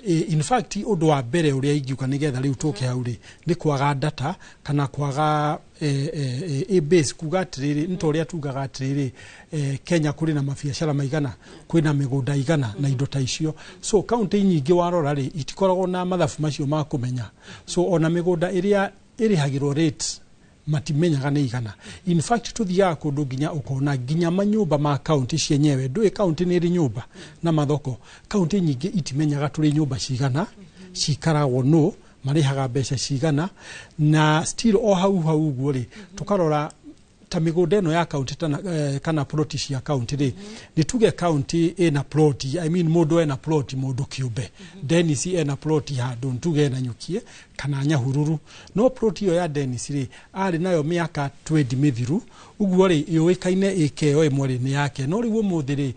In fact, ũndũ wa mbere ũrĩa ingiuga nĩgetha rĩu tũke hau rĩ, nĩ kwaga data kana kwaga base, kuga atĩrĩrĩ, nĩ ta ũrĩa tugaga atĩrĩrĩ, Kenya kũrĩ na mabiacara maigana, kwĩna mĩgũnda igana na indo ta icio. So kaunti nyingĩ warora rĩ, itikoragwo na mathabu macio ma kũmenya. So ona mĩgũnda ĩrĩa ĩrĩhagĩrwo rate matimenyaga nĩ igana. In fact, tuthiaga kũndũ nginya ũkona nginya manyũmba ma kaunti cienyewe, ndũĩ kaunti nĩ ĩrĩ nyũmba na mathoko, kaunti nyingĩ itimenyaga tũrĩ nyũmba cigana, cikaragwo no marĩhaga mbeca cigana. Na still o hau hau ũguo rĩ, tũkarora ta mĩgũnda ĩno ya kaunti kana ploti cia kaunti rĩ, nĩ tuge kaunti ĩna ploti, I mean mũndũ ena ploti, mũndũ kĩũmbe Dennis ena ploti handũ, nĩ tuge ena Nyukie kana Nyahururu, no ploti ĩyo ya Dennis rĩ, arĩ nayo mĩaka 20 mĩthiru ũguo rĩ, yũĩkaine ĩka ĩyo ĩmwe rĩ nĩ yake. No rĩu ũmũthĩ rĩ,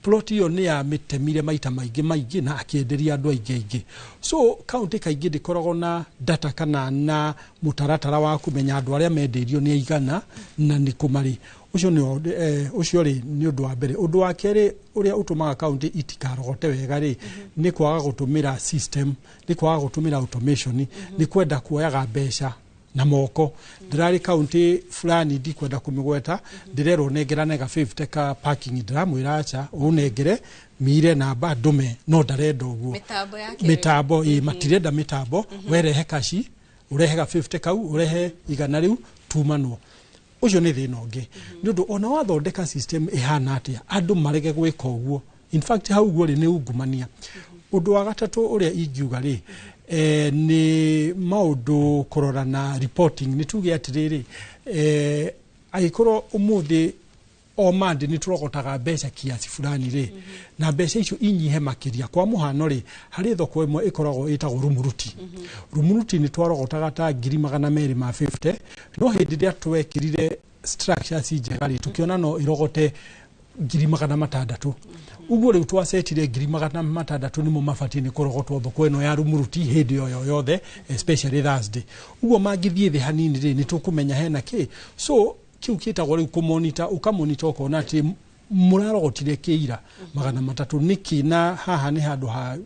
plot ĩyo nĩ yamĩtemire maita maingĩ maingĩ na akĩenderia andũ aingĩ aingĩ. So kaunti kaingĩ ndĩkoragwo na data kana na mũtaratara wa kũmenya andũ arĩa mendeirio nĩ aigana na nĩ kũ marĩ. Ũcio nĩ ũcio rĩ nĩ ũndũ wa mbere. Ũndũ wa kerĩ ũrĩa ũtũmaga kaunti itikarogote wega rĩ, nĩ kwaga gũtũmĩra system, nĩ kwaga gũtũmĩra automation, nĩ kwenda kuoyaga mbeca na moko. Ndĩrarĩ kaunti fulani, ndikwenda kũmĩgweta, ndĩrerwo nengerane ga 50 ka parking, ndĩramwĩra acha, ũnengere mire namba ndũme, no ndarenda ũguo. Mĩtambo ya kĩrĩu. Mĩtambo ĩ, matirenda mĩtambo. Werehe kaci, ũrehe ga 50 kau, ũrehe 100 rĩu tumanwo. Ũcio nĩ thĩna ũngĩ, nĩ ũndũ ona wathondeka system ĩhana atĩa, andũ marege gwĩka ũguo. In fact, hau ũguo rĩ, nĩ ungumania. Ũndũ wa gatatũ ũrĩa ingiuga rĩ, nĩ maũndũ kũrora na reporting. Nĩ tuge atĩrĩrĩ, angĩkorwo ũmũthĩ o mande nĩ tũrogotaga mbeca kiasi fulani rĩ, na mbeca icio inyihe makĩria. Kwa mũhano rĩ, harĩ thoko ĩmwe ĩkoragwo ĩtagwo Rumuruti. Rumuruti nĩ twarogotaga ta 250,000, no hĩndĩ ĩrĩa twekĩrire structures njega rĩ, tũkĩona no ĩrogote 600,000. Ũguo rĩu twacetire 600,000 nĩmo mabatiĩ nĩ kũrogotwo thoko ĩno ya Rumuruti hĩndĩ ĩyo yothe, especially Thursday. Ũguo mangĩthiĩ thĩ hanini rĩ, nĩ tũkũmenya hena kĩ. So kĩu kĩtagwo rĩu kũmonita, ũkamonita ũkona atĩ mũrarogotire kĩira 300 nĩkĩ, na haha nĩ handũ ha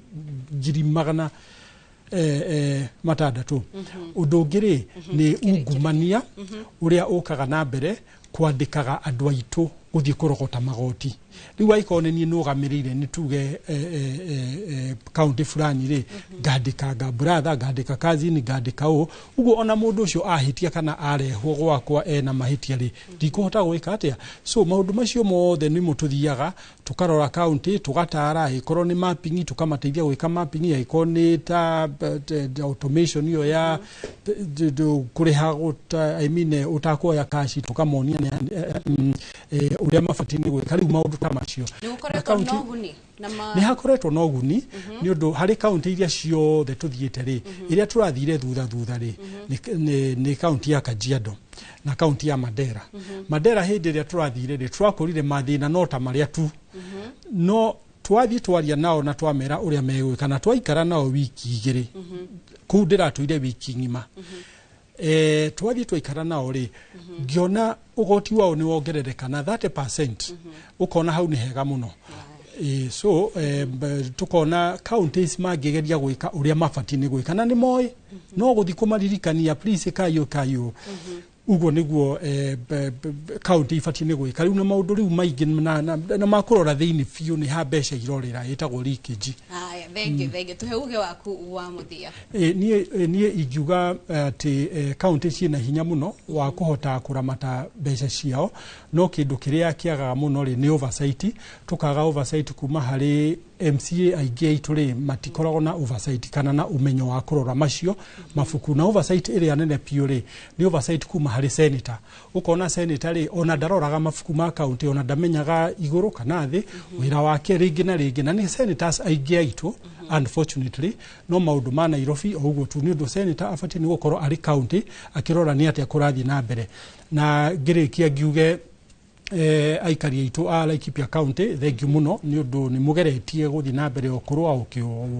600,000. Ũndũ ũngĩ rĩ, nĩ ungumania ũrĩa ũkaga na mbere kwandĩkaga andũ aitũ. Gũthiĩ kũrogota magoti. Rĩu angĩkorwo nĩ niĩ nũgamĩrĩire, nĩ tuge kaunti fulani rĩ, ngandĩkanga brother, ngandĩka cousin, ngandĩka ũũ ũguo. Ona mũndũ ũcio ahĩtia kana arehwo gwakwa ena mahĩtia rĩ, ndikũhota gwĩka atĩa. So maũndũ macio mothe nĩmo tũthiaga tũkarora kaunti, tũgatara. Angĩkorwo nĩ mapping, tũkamateithia gwĩka mapping. Angĩkorwo nĩ ta automation ĩyo ya kũrĩha I mean, ũtakuoya cash, tũkamonia ũrĩa mabatiĩ nĩ gwĩka. Rĩu maũndũ ta macio. Nĩ gũkoretwo Kaunti- na ũguni na ma Nĩ hakoretwo na ũguni, nĩ ũndũ harĩ kaunti iria ciothe tũthiĩte rĩ, ĩrĩa tũrathire thutha thutha rĩ, nĩ kaunti ya Kajiado na kaunti ya Mandera. Mandera, hĩndĩ ĩrĩa tũrathire rĩ, tũrakorire mathĩna no ta marĩa tu, no twathiĩ twaria nao na twamera ũrĩa megwĩka, na twaikara nao wiki 2 kũu ndĩratũire wiki ng'ima. Twathiĩ twaikara nao rĩ, ngĩona ũgoti wao nĩ wongerereka na 30%. Ũkona hau nĩ hega mũno. So tukona counties mangĩgeria gwĩka ũrĩa mabatiĩ nĩ gwĩka, na nĩ moĩ no gũthiĩ kũmaririkania, please ĩkai ũũ, ĩkai ũũ. Ũguo nĩguo county ibatiĩ nĩ gwĩka. Rĩu na maũndũ rĩu maingĩ na makũrora thĩinĩ biũ nĩ ha mbeca irorĩra, ĩtagwo leakage. Haya, thank you, thank you. Tuhe uge waku wa mũthia. Niĩ ingiuga atĩ county ciĩna hinya mũno wa kũhota kũramata mbeca ciao, no kĩndũ kĩrĩa kĩagaga mũno rĩ, nĩ oversight. Tũkaga oversight kuma harĩ MCA aingĩ aitũ rĩ, matikoragwo na oversight kana na ũmenyo wa kũrora macio mabuku. Na oversight ĩrĩa nene biũ rĩ, nĩ oversight kuma harĩ senator. Ũkona senator rĩ, ona ndaroraga mabuku ma county, ona ndamenyaga igũrũ kana thĩ wĩra wake rĩngĩ na rĩngĩ. Na nĩ senators aingĩ aitũ, unfortunately, no maũndũ ma Nairobi o ũguo tu. Nĩ ũndũ senator abatiĩ nĩ gũkorwo arĩ county akĩrora nĩ atĩa kũrathiĩ na mbere. Na ngĩrĩkia ngiuge, aikari aitũ a Laikipia County, thank you mũno, nĩ ũndũ nĩ mũgeretie gũthiĩ na mbere o kũrũa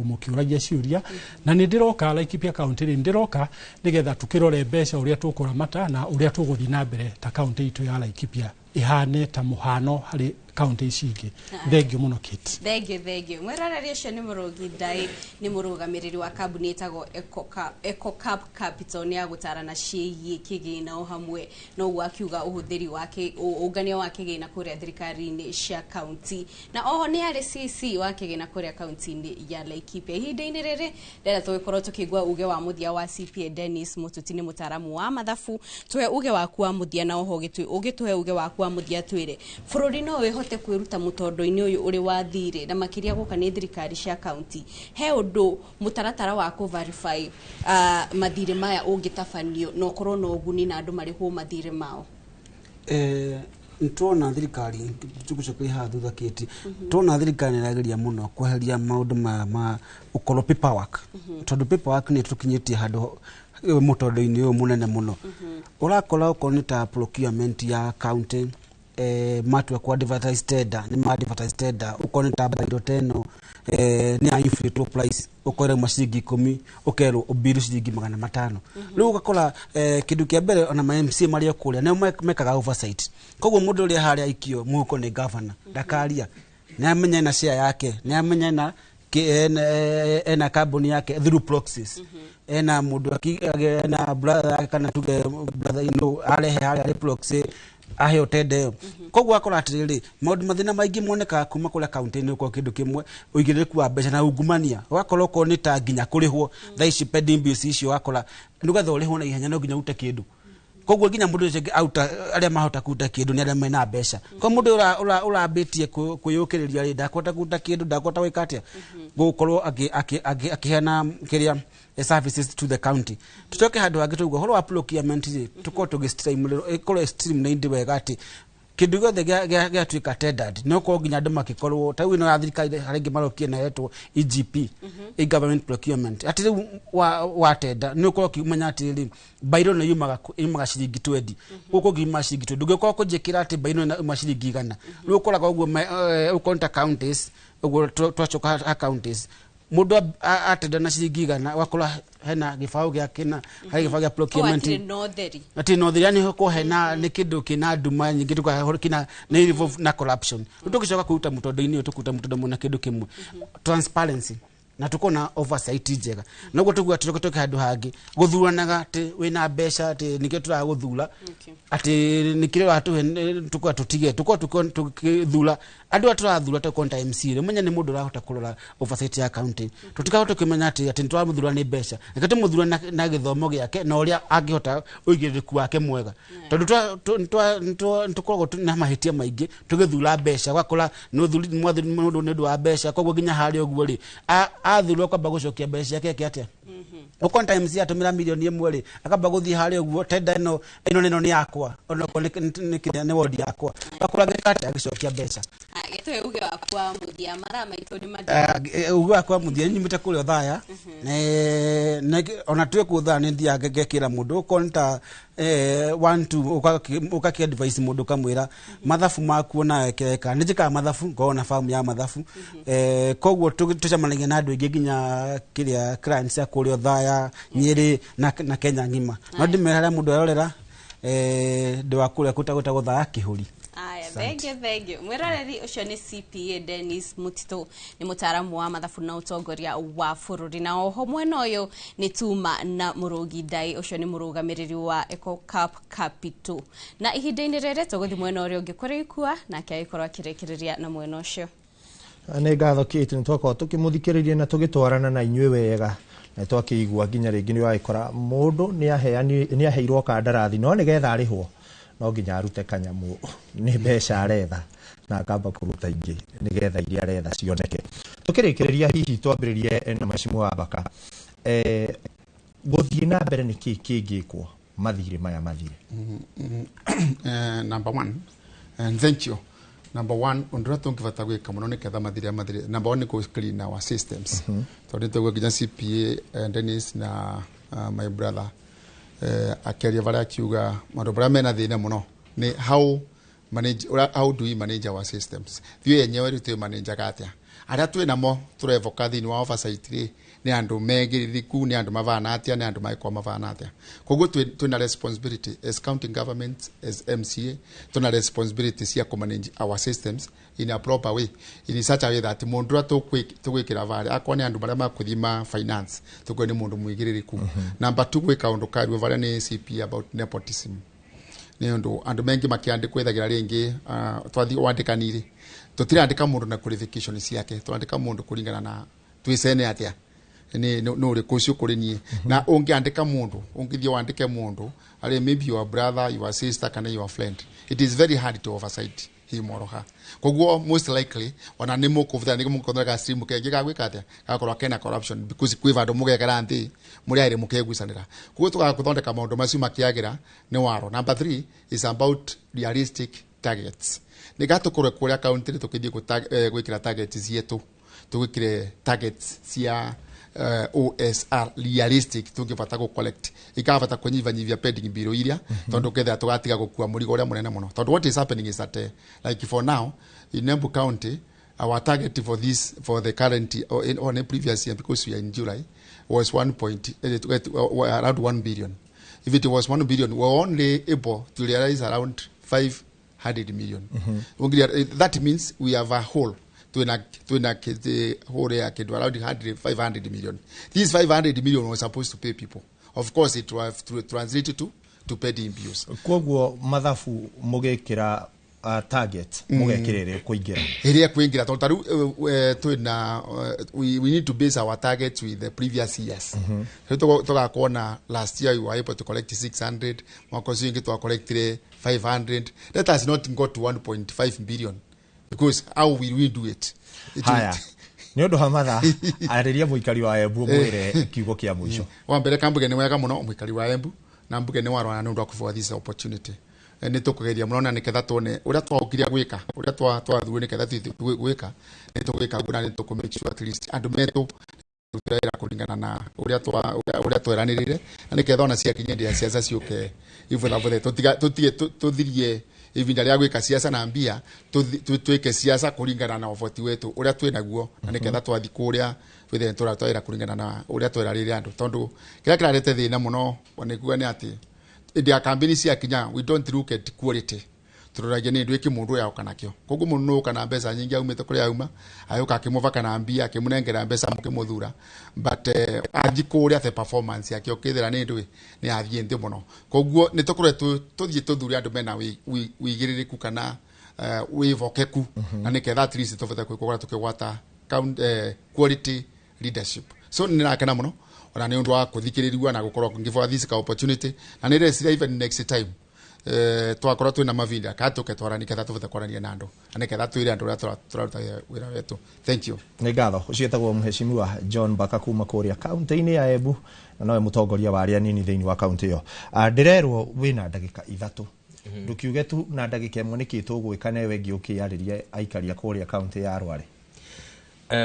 mũkĩũragia ciũria. Na nĩ ndĩroka Laikipia County rĩ, ndĩroka nĩgetha tũkĩrore mbeca ũrĩa tũkũramata na ũrĩa tũgũthiĩ na mbere ta county itũ ya Laikipia ĩhane ta mũhano harĩ county ici ingĩ. Thank you mũno, Kate. Thank you, thank you. Mwĩroreri ũcio nĩ Mũrũgi Ndai, nĩ mũrũgamĩrĩri wa kambuni ĩtagwo Ecocap Capital, nĩ agũtarana ciĩgiĩ kĩgĩna o hamwe na ũguo akiuga ũhũthĩri wa ũngania wa kĩgĩna kũrĩa thirikari-inĩ cia kaunti, na oho nĩ arĩ CC wa kĩgĩna kũrĩa kaunti-inĩ ya Laikipia. Ihinda-inĩ rĩrĩ ndĩrenda tũgĩkorwo tũkĩigua uge wa mũthia wa CPA Dennis Mũtuti, nĩ mũtaaramu wa mathabu. Tũhe uge waku wa mũthia, na oho ũgĩtũhe uge waku wa mũthia, twĩre bũrũri no wĩhote kwĩruta mũtondo-inĩ ũyũ ũrĩ wa thirĩ, na makĩria gũka nĩ thirikari cia kaunti. He ũndũ mũtaratara wa kũ-verify mathirĩ maya ũngĩtabanio na ũkorwo na ũguni na andũ marĩhwo mathirĩ mao? Nĩtwona thirikari, tũgũcokeria haha thutha kĩti, tuona thirikari nĩ ĩrageria mũno kweheria maũndũ ma ũkorwo paperwork, tondũ paperwork nĩ tũkinyĩtie handũ mũtondo-inĩ ũyũ mũnene mũno. Ũrakora okorwo nĩ ta procurement ya county, matua ku advertise tender, nĩ ma advertise tender. Ũkorwo nĩ ta bairo teno, nĩ ya inflate price, ũkore uma ciringi 10, ũkerwo ũbiru ciringi 500. Rĩu ũgakora, kĩndũ kĩa mbere, ona ma MCA marĩa kũrĩa nĩo mekaga oversight. Koguo mũndũ ũrĩa harĩa aikio mũhuko nĩ governor ndakaria, nĩ amenya ena share yake, nĩ amenya ena ena kambuni yake through proxies, ena mũndũ ena brother yake, kana tuge brother in law arehe harĩa arĩ proxy aheo tender ĩyo. Koguo akora atĩrĩrĩ, maũndũ mathĩna maingĩ monekaga kuma kũrĩa kaunti-inĩ, ũkorwo kĩndũ kĩmwe ũigĩrĩrĩku wa mbeca na ungumania. Ũgakora okorwo nĩ ta nginya kũrĩhwo thaa ici pending bills icio, ũgakora nĩgetha ũrĩhwo na ihenya no nginya ũrute kĩndũ. Koguo nginya mũndũ ũcio ũngĩ auta, arĩa mahota kũruta kĩndũ nĩ arĩa mena mbeca. Ko mũndũ ũrambĩtie kwĩyũkĩrĩria rĩ, ndakũhota kũruta kĩndũ, ndakũhota gwĩka atĩa, gũkorwo akĩheana kĩrĩa services to the county. Tucoke handũ hangĩ tũigua ũhoro wa procurement rĩ, tũkorwo tũgĩ ĩkorwo streamlined wega, atĩ kĩndũ gĩothe gĩatuĩka tendered, no korwo nginya andũ makĩkorwo ta rĩu ĩno ya thirikari harĩa ingĩ marokie na yetwo EGP, e-government procurement, atĩ rĩu wa tender nĩ ũkorwo ũkĩmenya atĩrĩrĩ, bairo nĩ yumaga ciringi 20, gũkũ ngiuma ciringi 20, ndũngĩkorwo kũnjĩkĩra atĩ bairo ĩno yuma ciringi 100. Rĩu ũkoraga ũguo ũkorwo nĩ ta counties ũguo, twacoka ha counties, mũndũ atenda na ciringi 100, ũgakora hena gĩbaũ gĩa kĩna harĩ gĩbaũ gĩa procurement. Hatirĩ na ũtheri. Ati no thiri, yani ko hena nĩ kĩndũ kĩna nduma nyingĩ, tuka kina nĩ involve na corruption. Rĩu tũgĩcoka kũruta mũtondo-inĩ ũyũ, tũkũruta mũtondo mũna kĩndũ kĩmwe, transparency. Na tukona oversight njega. Noguo tugua turoke handu hangi guthuranaga ati wina mbeca ati nikio turaguthura ati nikio watuhe tukwa tutige tukwa tukithura andu a turathura tukonta MC ri menya ni mundu urahota kurora oversight ya county tutikahota kimenya ati ati turamuthura ni mbeca reke tumuthura na githomo giake na uria angihota uigiririku wake mwega tondu tukoragwo na mahitia maingi tugithura mbeca gwakora ni uthuri mwathuri mundu ni undu wa mbeca koguo nginya haria uguo ri athurwo kwamba gucokia mbeca ciake eke atia ukonta MC atumira milioni 1 ri akamba guthie haria uguo tenda ino ino nino ni yakwa onokorwo ni wodi yakwa akora gikate agicokia mbeca. Gĩtũhe uge waku wa mũthia mathaa maitũ nĩ mathiru. Uge wakwa wa mũthia nyumĩte kũrĩa Othaya ona twĩ kũu Othaya nĩ thiaga ngekĩra mũndũ okorwo nĩ ta 1 2 ũkakĩ advice mũndũ ũkamwĩra mathabu maku ona kĩreka nĩ njĩkaga mathabu ngorwo na famu ya mathabu koguo tũcemanagia na andũ aingĩ nginya kĩrĩa clients a kũrĩa Othaya Nyĩrĩ na Kenya ng'ima no ndĩmere harĩa mũndũ arorera ndĩ wa kũrĩa kũtagũtagwo Othaya Kĩhũri. Aya, thank you. Mwiroreri ucio ni CPA Dennis Mutito ni mutaaramu wa mathabu na utongoria wa bururi na oho mwena uyu ni tuma na Murugi Ndai ucio ni murugamiriri wa Eco Cup Capital na ihinda-inĩ rĩrĩ tũgũthiĩ mwena ũrĩa ũngĩ kũrĩ Ikua nake agĩkorwo akĩrĩkĩrĩria na mwena ũcio. Nĩ ngatho Kate nĩ twakorwo tũkĩmũthikĩrĩria na tũgĩtwarana na inyuĩ wega na twakĩigua nginya rĩngĩ nĩ wagĩkora mũndũ nĩ aheirwo kandarathi no nĩgetha arĩhwo no nginya arute kanyamu nĩ mbeca aretha na akamba kũruta ingĩ nĩgetha iria aretha cioneke. Tũkĩrĩkĩrĩria hihi twambĩrĩrie na Mheshimiwa Mbaka, gũthiĩ na mbere nĩ kĩĩ kĩngĩkwo mathirĩ maya mathire? Number one, and thank you. Number one, ũndũ ũrĩa tũngĩbata gwĩka mũno nĩgetha mathirĩ mathire, number one nĩ kũ clean our systems. Tondũ nĩtwaigua nginya CPA Dennis na my brother akĩaria varĩa akiuga maũndũ marĩa mena thĩna mũno nĩ how do we manage our systems. Ithuĩ enyewe rĩu twĩ manajaga atĩa arĩa twĩ namo tũrevoka thĩinĩ wa oversight rĩ nĩ andũ megĩrĩrĩku nĩ andũ mavana atĩa nĩ andũ magĩkorwo mavana atĩa. Koguo twĩna responsibility as county government as MCA twĩna responsibility cia kũ manage our systems in a proper way in such a way that mũndũ ũrĩa tũgwĩkĩra varĩa akorwo nĩ andũ marĩa makũthiĩ ma finance tũkue nĩ mũndũ mũigĩrĩrĩku. Number two gwĩ kaũndũ kario varĩa nĩ CPA about nepotism nĩ ũndũ andũ maingĩ makĩandĩkwo ethagĩra rĩngĩ twathiĩ wandĩkani-rĩ tũtirandĩka mũndũ na qualification ciake tũrandĩka mũndũ kũringana na twĩcene atĩa nĩ ũrĩkũ ũcio kũrĩ niĩ na ũngĩandĩka mũndũ ũngĩthiĩ wandĩke mũndũ arĩ maybe your brother your sister kana your friend it is very hard to oversight him or her. Koguo most likely ona nĩ mũkũbutha nĩ mũkũthondeka stream kengĩ ga gwĩka atĩa gakorwo kena corruption because kwĩ vandũ mũgekera nthĩ mũrĩ erĩ mũkegucanĩra. Koguo tũgaga maũndũ macio makĩagĩra nĩ waro. Number 3 is about realistic targets. Nĩ gatũkorwe kũrĩa county tũkĩthiĩ gwĩkĩra targets cietũ tũgwĩkĩre targets cia OSR realistic tũngĩbata gũ collect ikabata kũnyihanyihia pending bill iria tondu ketha tũgatiga gũkua mũrigo ũrĩa mũnene mũno tondu what is happening is that like for now in Embu County our target for this for the current or in on the previous year because we are in July was around 1 billion. If it was 1 billion we were only able to realize around 500 million. That means we have a hole to whole around 500 million. These 500 million was supposed to pay people. Of course, it was translated to pay the bills. Koguo mathabu mugekira target mugekirire kuingira iria kuingira tondu taru twina we need to base our targets with the previous years. Tugakorwo na last year we were able to collect 600 mwaka ucio ingi twa collected 500. Let us not go to 1.5 billion because how will we do it? Haya nĩ ũndũ wa mathaa arĩria mũikari wa Embu mwĩre kiugo kĩa mũico. Wa mbere kambuge nĩ wega mũno mũikari wa Embu na mbuge nĩ warwana nĩ ũndũ wa kũbũa this opportunity. Nĩ tũkũgeria mũno na nĩketha tuone ũrĩa twaũkirie gwĩka ũrĩa twathuure nĩketha gwĩka nĩ tũgwĩka guo na nĩ tũkũ make sure at least andũ metũ tũrera kũringana na ũrĩa tweranĩrĩire na nĩketha ona ciakinya hĩndĩ ya ciaca ciũke ibuthabuthe tũtige tũthirie ivinda rĩa gwĩka ciaca na mbia twĩke ciaca kũringana na ũboti wetu ũrĩa twĩ naguo na nĩketha twathi kũrĩa twĩthe tũratwarĩra kũringana na ũrĩa twerarĩire andũ tondũ kĩrĩa kĩrarete thĩna mũno nĩkuga nĩ atĩ hĩndĩ ya campaign ciakinya we don't look at quality Turoragia ni ndwiki mundu ya kana kio. Koguo mundu no kana mbeca nyingi aumite kuria auma, ayoka akimuvaka na mbia, akimunengera mbeca mukimuthura. But athi kuria the performance yake ukithira ni ndwi ni athie nthi muno. Koguo ni tukoretwo tuthie tuthure andu mena wigiririku kana wivokeku na niketha at least tuvete kwikora tukigwata quality leadership. So ni rakena muno ona ni undu wa kuthikiririwa na gukorwo ngivo this ka opportunity na ni reciria even next time twakorwo twina mavinda ka tuke twarani ketha tuvete kwarania na andu na niketha twire andu uria turaruta wira wetu. Thank you. Nĩ ngatho. Ũcio etagwo Mheshimiwa John Mbaka kuma kũrĩa kaunti-inĩ ya Embu na nowe mũtongoria wa arĩa anini thĩinĩ wa kaunti ĩyo. Ndĩrerwo wĩna ndagĩka 3. Ndũkiuge tu na ndagĩka 1 nĩkĩ tũgwĩka newe ĩngĩ ũkĩarĩria aikari a kũrĩa kaunti ya Rware.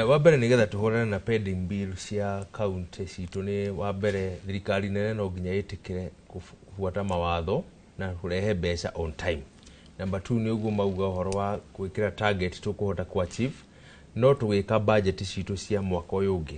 Wa mbere nĩgetha tũhũrane na pending bill cia kaunti citũ nĩ wa mbere thirikari nene no nginya ĩtĩkĩre kubuata mawatho na kũrehe mbeca on time. Number 2 nĩ ũguo mauga ũhoro wa gwĩkĩra target tũkũhota ku achieve, no tũgĩka budget citũ cia mwaka ũyũ ũngĩ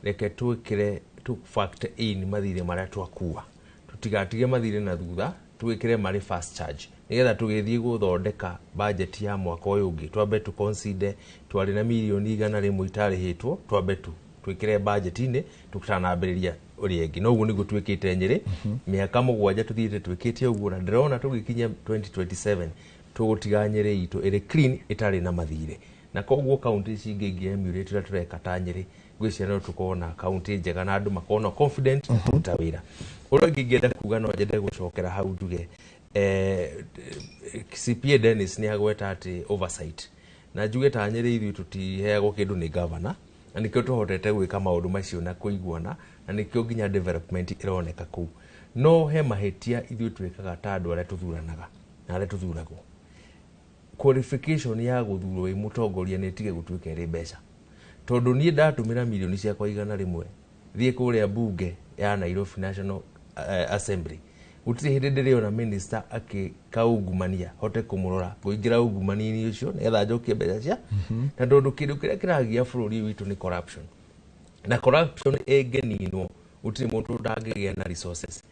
reke twĩkĩre tu factor in mathirĩ marĩa twakua, tũtigatige mathirĩ na thutha, twĩkĩre marĩ fast charge nĩgetha tũgĩthiĩ gũthondeka budget ya mwaka ũyũ ũngĩ twambe tu consider twarĩ na mirioni 100 itarĩhĩtwo, twambe tu twĩkĩre budget-inĩ tũtanambĩrĩria ũrĩa ĩngĩ. No ũguo nĩguo twĩkĩte Nyĩrĩ mĩaka 7 tũthiĩte twĩkĩte ũguo, na ndĩrona tũgĩkinya 2027 tũgũtiga Nyĩrĩ itũ ĩrĩ clean ĩtarĩ na mathirĩ, na koguo kaunti ici ingĩ ingĩ emulate ũrĩa tũreka ta Nyĩrĩ ngwĩciria no tũkorwo na kaunti njega na andũ makorwo na confident kũruta wĩra. Ũrĩa ũngĩ ingĩenda kuga no nyende gũcokera hau njuge CPA Dennis nĩ agweta atĩ oversight, na njuge ta Nyĩrĩ ithuĩ tũtiheagwo kĩndũ nĩ governor, na nĩkĩo tũhotete gwĩka maũndũ macio na kũiguana, na nĩkĩo nginya development ĩroneka kũu. No he mahĩtia ithuĩ twĩkaga ta andũ arĩa tũthuranaga na arĩa tũthuragwo. Qualification ya gũthurwo wĩ mũtongoria nĩ ĩtige gũtuĩka ĩrĩ mbeca, tondũ niĩ ndatũmĩra mirioni ciakwa 100 thiĩ kũrĩa bunge ya Nairobi National Assembly, gũtirĩ hĩndĩ ndĩrĩona minister akĩka ungumania hote kũmũrora ngũingĩra ungumania-inĩ ũcio nĩgetha njokie mbeca cia na tondũ kĩndũ kĩrĩa kĩragia bũrũri witũ nĩ corruption, na corruption ĩngĩninwo gũtirĩ mũndũ ũtangĩgĩa na resources.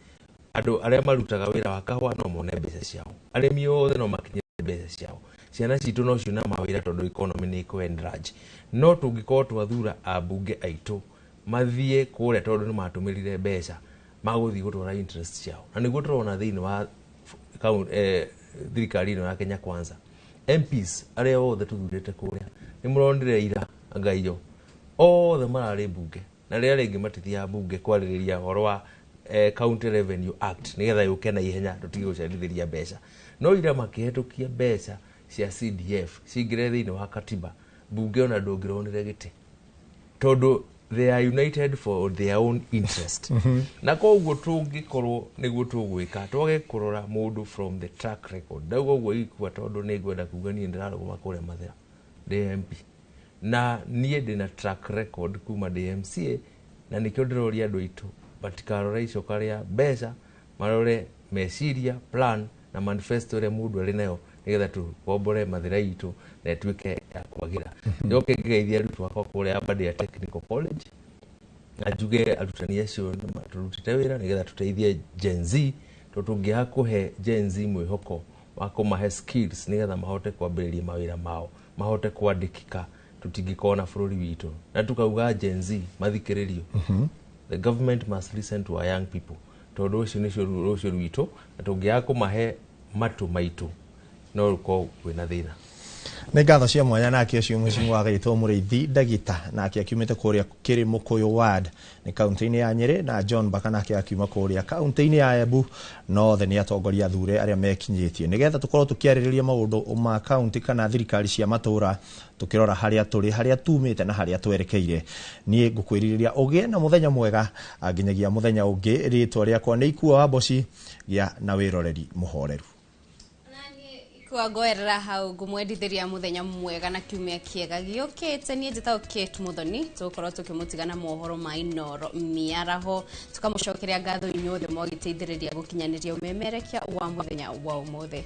Andũ arĩa marutaga wĩra wa kahũa no mone mbeca ciao, arĩmi othe no makinyĩre mbeca ciao, ciana citũ no cione mawĩra tondũ economy nĩ ĩkũ enlarge. No tũngĩkorwo twathura ambunge aitũ mathiĩ kũrĩa tondũ nĩ matũmĩrire mbeca magũthiĩ gũtwara interest ciao, na nĩguo tũrona thĩinĩ wa thirikari ĩno ya Kenya Kwanza. MPs arĩa othe tũthurĩte kũrĩa nĩ mũronire ira ngaiyo othe mararĩ mbunge, na rĩrĩa rĩngĩ matithiaga mbunge kwarĩrĩria ũhoro wa County Revenue Act nĩgetha yũke na ihenya tũtige gũcerithĩria mbeca. No ira makĩhetũkia mbeca cia CDF cingĩre thĩinĩ wa katiba, mbunge ona ndũngĩronire gĩtĩ tondũ they are united for their own interest. Na koguo tũngĩkorwo nĩguo tũgwĩka twage kũrora mũndũ from the track record. Ndauga ũguo ikua tondũ nĩ ngwenda kuga niĩ ndĩrarũgama kũrĩa Mathĩra ndĩ MP, na niĩ ndĩna track record kuma ndĩ MCA, na nĩkĩo ndĩroria andũ aitũ matikarore icoka rĩa mbeca, marore meciria, plan na manifesto ĩrĩa mũndũ arĩ nayo nĩgetha tũkombore Mathĩra itũ na ĩtuĩke ya kwagĩra. Njoke ngĩgeithia arutwo akwa kũrĩa Aberdare Technical College, na njuge arutani acio nĩ matũrutĩte wĩra nĩgetha tũteithie Gen Z, tondũ tũngĩaga kũhe Gen Z mwĩhoko wa kũmahe skills nĩgetha mahote kwambĩrĩria mawĩra mao, mahote kwandĩkĩka, tũtingĩkorwo na bũrũri witũ. Na tukauga Gen Z mathikĩrĩrio. The government must listen to our young people, tondũ ũcio nĩcio rũciũ rwitũ, na tũngĩaga kũmahe matũ maitũ no rũkorwo kwĩna thĩna. Nĩ ngatho cia mwanya nake ũcio mheshimiwa agĩtwo Mũrĩithi Ndagita, nake akiumĩte kũrĩa Kĩrĩmũkũyũ ward nĩ kaunti-inĩ ya Nyĩrĩ, na John Mbaka nake akiuma kũrĩa kaunti-inĩ ya Embu. No othe nĩ atongoria athure arĩa mekinyĩtie nĩgetha tũkorwo tũkĩarĩrĩria maũndũ ma kaunti kana thirikari cia matũra, tũkĩrora harĩa tũrĩ, harĩa tumĩte na harĩa twerekeire. Niĩ ngũkwĩrirĩria ũgĩe na mũthenya mwega nginyagia mũthenya ũngĩ. Rĩtwa rĩakwa nĩ Ikua wa Mboci, gĩa na wĩroreri mũhoreru. Kwa goerera hau ngumwendithiria muthenya mwega na kiumia kiega giukite. Niĩ njĩtagwo Kate Muthoni, tũgũkorwo tũkĩmũtigana mohoro ma Inooro mĩaraho, tũkamũcokeria ngatho inyuothe mwagĩteithĩrĩria gũkinyanĩria ũmemerekia wa mũthenya wa ũmũthĩ.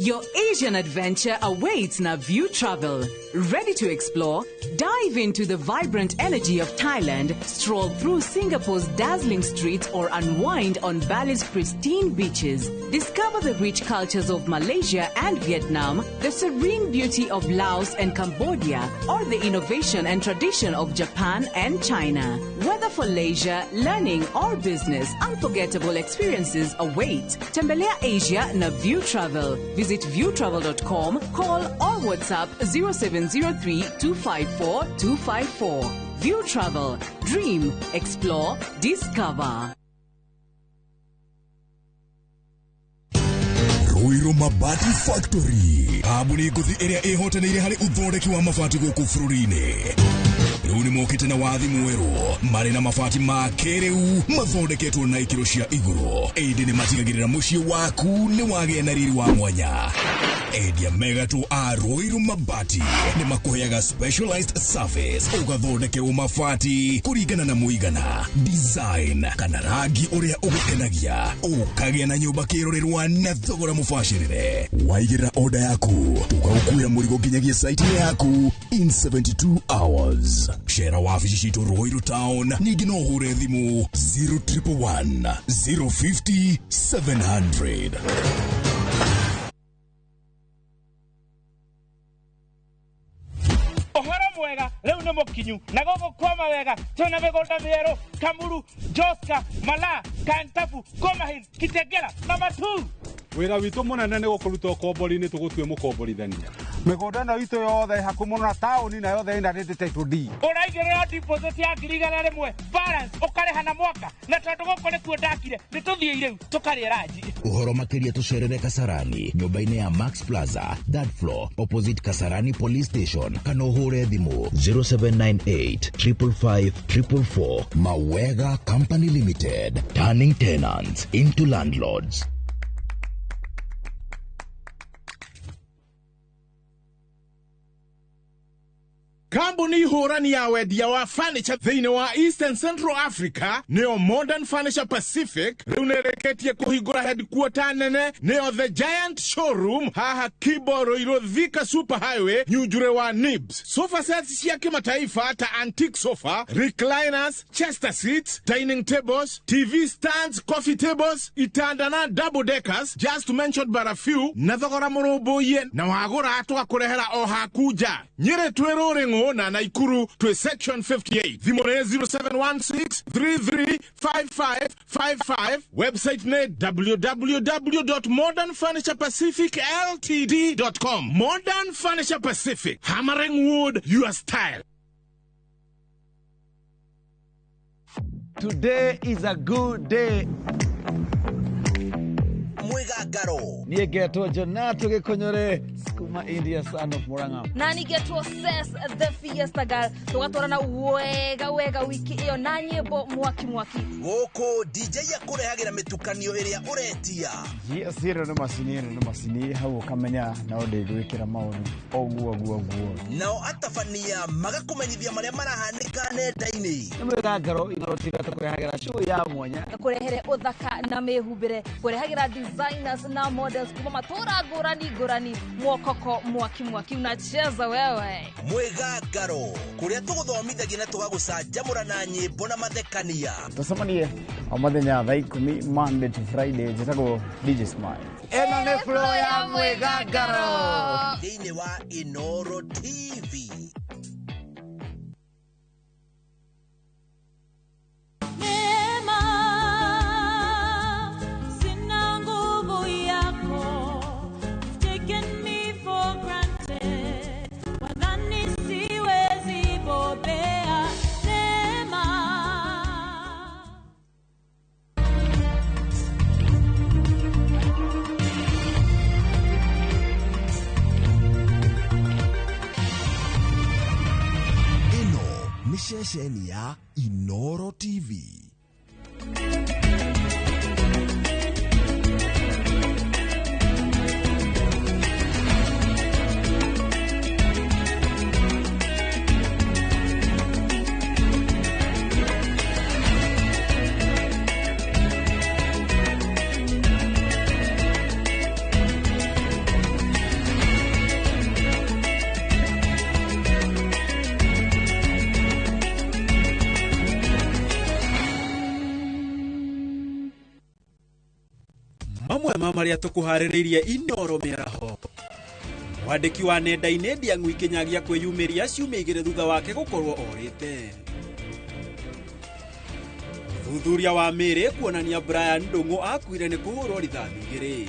Your Asian adventure awaits na View Travel. Ready to explore? Dive into the vibrant energy of Thailand, stroll through Singapore's dazzling streets, or unwind on Bali's pristine beaches. Discover the rich cultures of Malaysia and Vietnam, the serene beauty of Laos and Cambodia, or the innovation and tradition of Japan and China. Whether for leisure, learning, or business, unforgettable experiences await. Tembelea Asia na View Travel. Visit viewtravel.com, call or WhatsApp 0703 254 254. View Travel. Dream, explore, discover. Ruiru Mabati Factory kambuni ngũthi ĩrĩa ĩhotanĩire harĩ ũthondeki wa mabati gũkũ bũrũri-inĩ. Rĩu nĩ mokĩte na wathi mwerũ marĩ na mabati ma kĩrĩu mathondeketwo na ikĩro cia igũrũ, ĩndĩ nĩ matigagĩrĩra mũciĩ waku nĩ wagĩa na riri wa mwanya. Endia megatũ a Ruiru Mabati nĩ makũheaga specialized service ũgathondekerwo mabati kũringana na mũigana, design kana rangi ũrĩa ũgũkenagia, ũkagĩa na nyũmba kĩrorerwa na thogora mũbacĩrĩre. Waigĩrĩra order yaku tũgagũkuĩra mũrigo nginyagia site yaku in 72 hours. Cera wabici citũ Ruiru Town, ningĩ no ũhũre thimũ 0111 050 700. Ũhoro mwega rĩu nĩ mũkinyu na gũkũ kwama wega twĩna mĩgũnda mĩerũ Kamuru, Joska, Malaa, Kantafu, Komahin, Kitengela na Matuu. Wĩra witũ mũnene nĩ gũkũruta ũkombori-inĩ tũgũtue mũkomborithania. Mĩgũnda ĩno itũ yothe ĩhakuhĩ mũno na taũni na yothe ĩna rĩndĩ title deed. Ũraigĩrĩra deposit ya 100,000 balance ũkarĩha na mwaka, na tondũ gũkũ nĩkuo ndakire nĩ tũthiĩ rĩu tũkarĩe ranji. Ũhoro makĩria tũcerere Kasarani nyũmba-inĩ ya Max Plaza third floor opposite Kasarani Police Station, kana ũhũre thimũ 0798 555 444. Mawega Company Limited, turning tenants into landlords. Kambuni hũrani ya wendia wa furniture thĩinĩ wa Eastern Central Africa nĩyo Modern Furniture Pacific rĩu nĩrĩkĩtie kũhingũra headquarter nene nĩyo The Giant Showroom haha Kibo Ruiru Thika Super Highway Nyunjure wa Nibs. Sofa sets cia kimataifa ta antique sofa, recliners, chester seats, dining tables, TV stands, coffee tables, itanda na double deckers, just to mention but a few, na thogora mũrũmbũiye na wagũra tũgakũrehera o haku nja. Nyĩrĩ twĩ Rũrĩng'ũ na Naikuru twĩ section 58. Thimũ nĩ 0716 335555. Website nĩ www.modernfurniturepacificltd.com. Modern Furniture Pacific, hammering wood your style. Today is a good day. Mwigagaro niĩ ngetwo Jonato Gĩkũnyũrĩ Skuma India son of Murang'a, na nĩngetwo Ses the Fiesta Girl, tũgatwarana wega wega wiki ĩyo na nyĩmbo mwaki mwaki. Gũkũ DJ akũrehagĩra mĩtukanio ĩrĩa ũretia. Yes, ĩno nĩ macini, ĩno nĩ macini hau ũkamenya no ndĩgwĩkĩra maũndũ ũguo ũguo ũguo. Nao atabania magakũmenyithia marĩa marahanĩka nenda-inĩ. Nĩ Mwigagaro inotiga tũkũrehagĩra show ya mwanya, kũrehere ũthaka na mĩhumbĩre, kũrehagĩra designers na models kuma matũra ngũrani ngũrani, mwokoko mwaki mwaki unacheza wewe. Mwigagaro kũrĩa tũgũthomithagia na tũgagũcanjamũra na nyĩmbo na mathekania. Tũcemanie o mũthenya thaa 10 Monday to Friday. Njĩtagwo DJ Smile. Ĩno nĩ flow ya Mwigagaro thĩinĩ wa Inoro TV. Ceceni ya Inoro TV. Mamwe ma marĩa tũkũharĩrĩirie Inoro mĩaraho. Mwandĩki wa nenda-inĩ Ndiang'ui Kinyagia kwĩyumĩria ciumia 2 thutha wake gũkorwo orĩte. Ũthuthuria wa mĩĩrĩ kuonania Brian Ndung'u akuire nĩ kũhũrwo rithathi 2.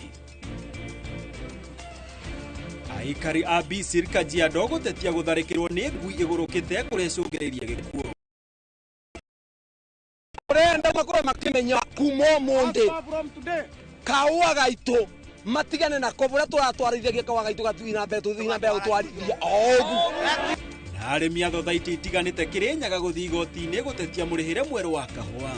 Aikari a Bisir Kajiado gũtetia gũtharĩkĩrwo nĩ ngui ĩgũrũkĩte kũrĩa ĩcũngĩrĩirie gĩkuũ. Urenda makorwo makimenya kuma ũmũthĩ kaũa gaitũ matigane nako buria turatwarithagia kaũa gaitũ gathiĩ na mbere tũthiĩ na mbere gũtwarithia o ũguo. Na arĩmi a thothaitĩ itiganĩte Kĩrĩnyaga gũthiĩ igoti-inĩ gũtetia mũrĩhĩre mwerũ wa kahũa.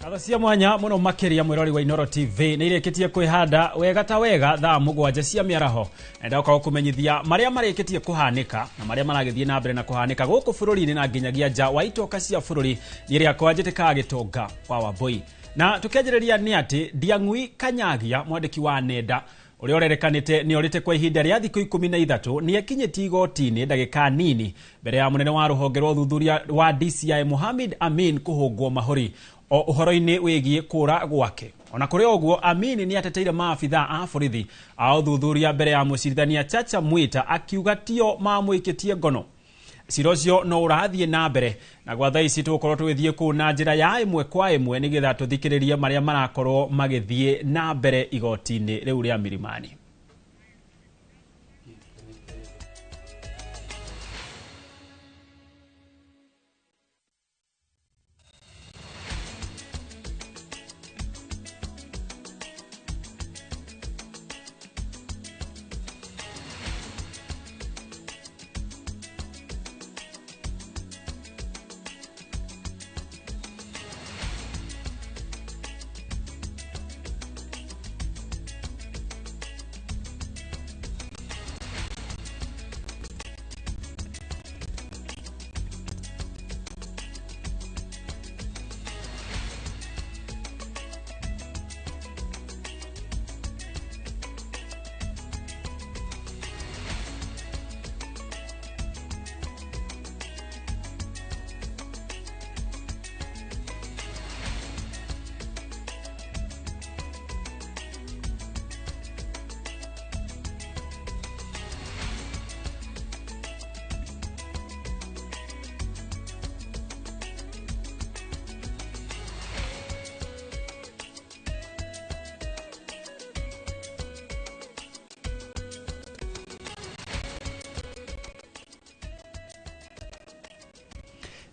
Ngatho cia mwanya muno makiria mwirori wa Inoro TV nä irĩkĩtie kwĩhanda wega ta wega thaa 7 cia mĩaraho. Nenda gũkorwo kũmenyithia marĩa marĩkĩtie kũhanĩka na marĩa maragĩthiĩ na mbere na kũhanĩka gũkũ bũrũri-inĩ na nginyagia nja wa itoka cia bũrũri niĩ rĩakwa njĩtĩkaga gĩtonga wa Wambui. Na tũkĩanjĩrĩria nĩ atĩ Ndiang'ui Kanyagia mwandĩki wa nenda ũrĩa ũrerekanĩte nĩ orĩte kwa ihinda rĩa thikũ 13 nĩ akinyĩtie igoti-inĩ ndagĩka nini mbere ya mũnene wa rũhonge rwa ũthuthuria wa DCI Mohamed Amin kũhũngwo mahũri o ũhoro-inĩ wĩgiĩ kũra gwake. Ona kũrĩ ũguo Amin nĩ ateteire maabitha a borithi a ũthuthuria mbere ya mũcirithania Chacha Mwita akiuga tio mamwĩkĩtie ngono. Cira ũcio no ũrathiĩ na mbere na gwa thaa ici tũgũkorwo tũgĩthiĩ kũu na njĩra ya ĩmwe kwa ĩmwe nĩgetha tũthikĩrĩrie marĩa marakorwo magĩthiĩ na mbere igoti-inĩ rĩu rĩa Milimani.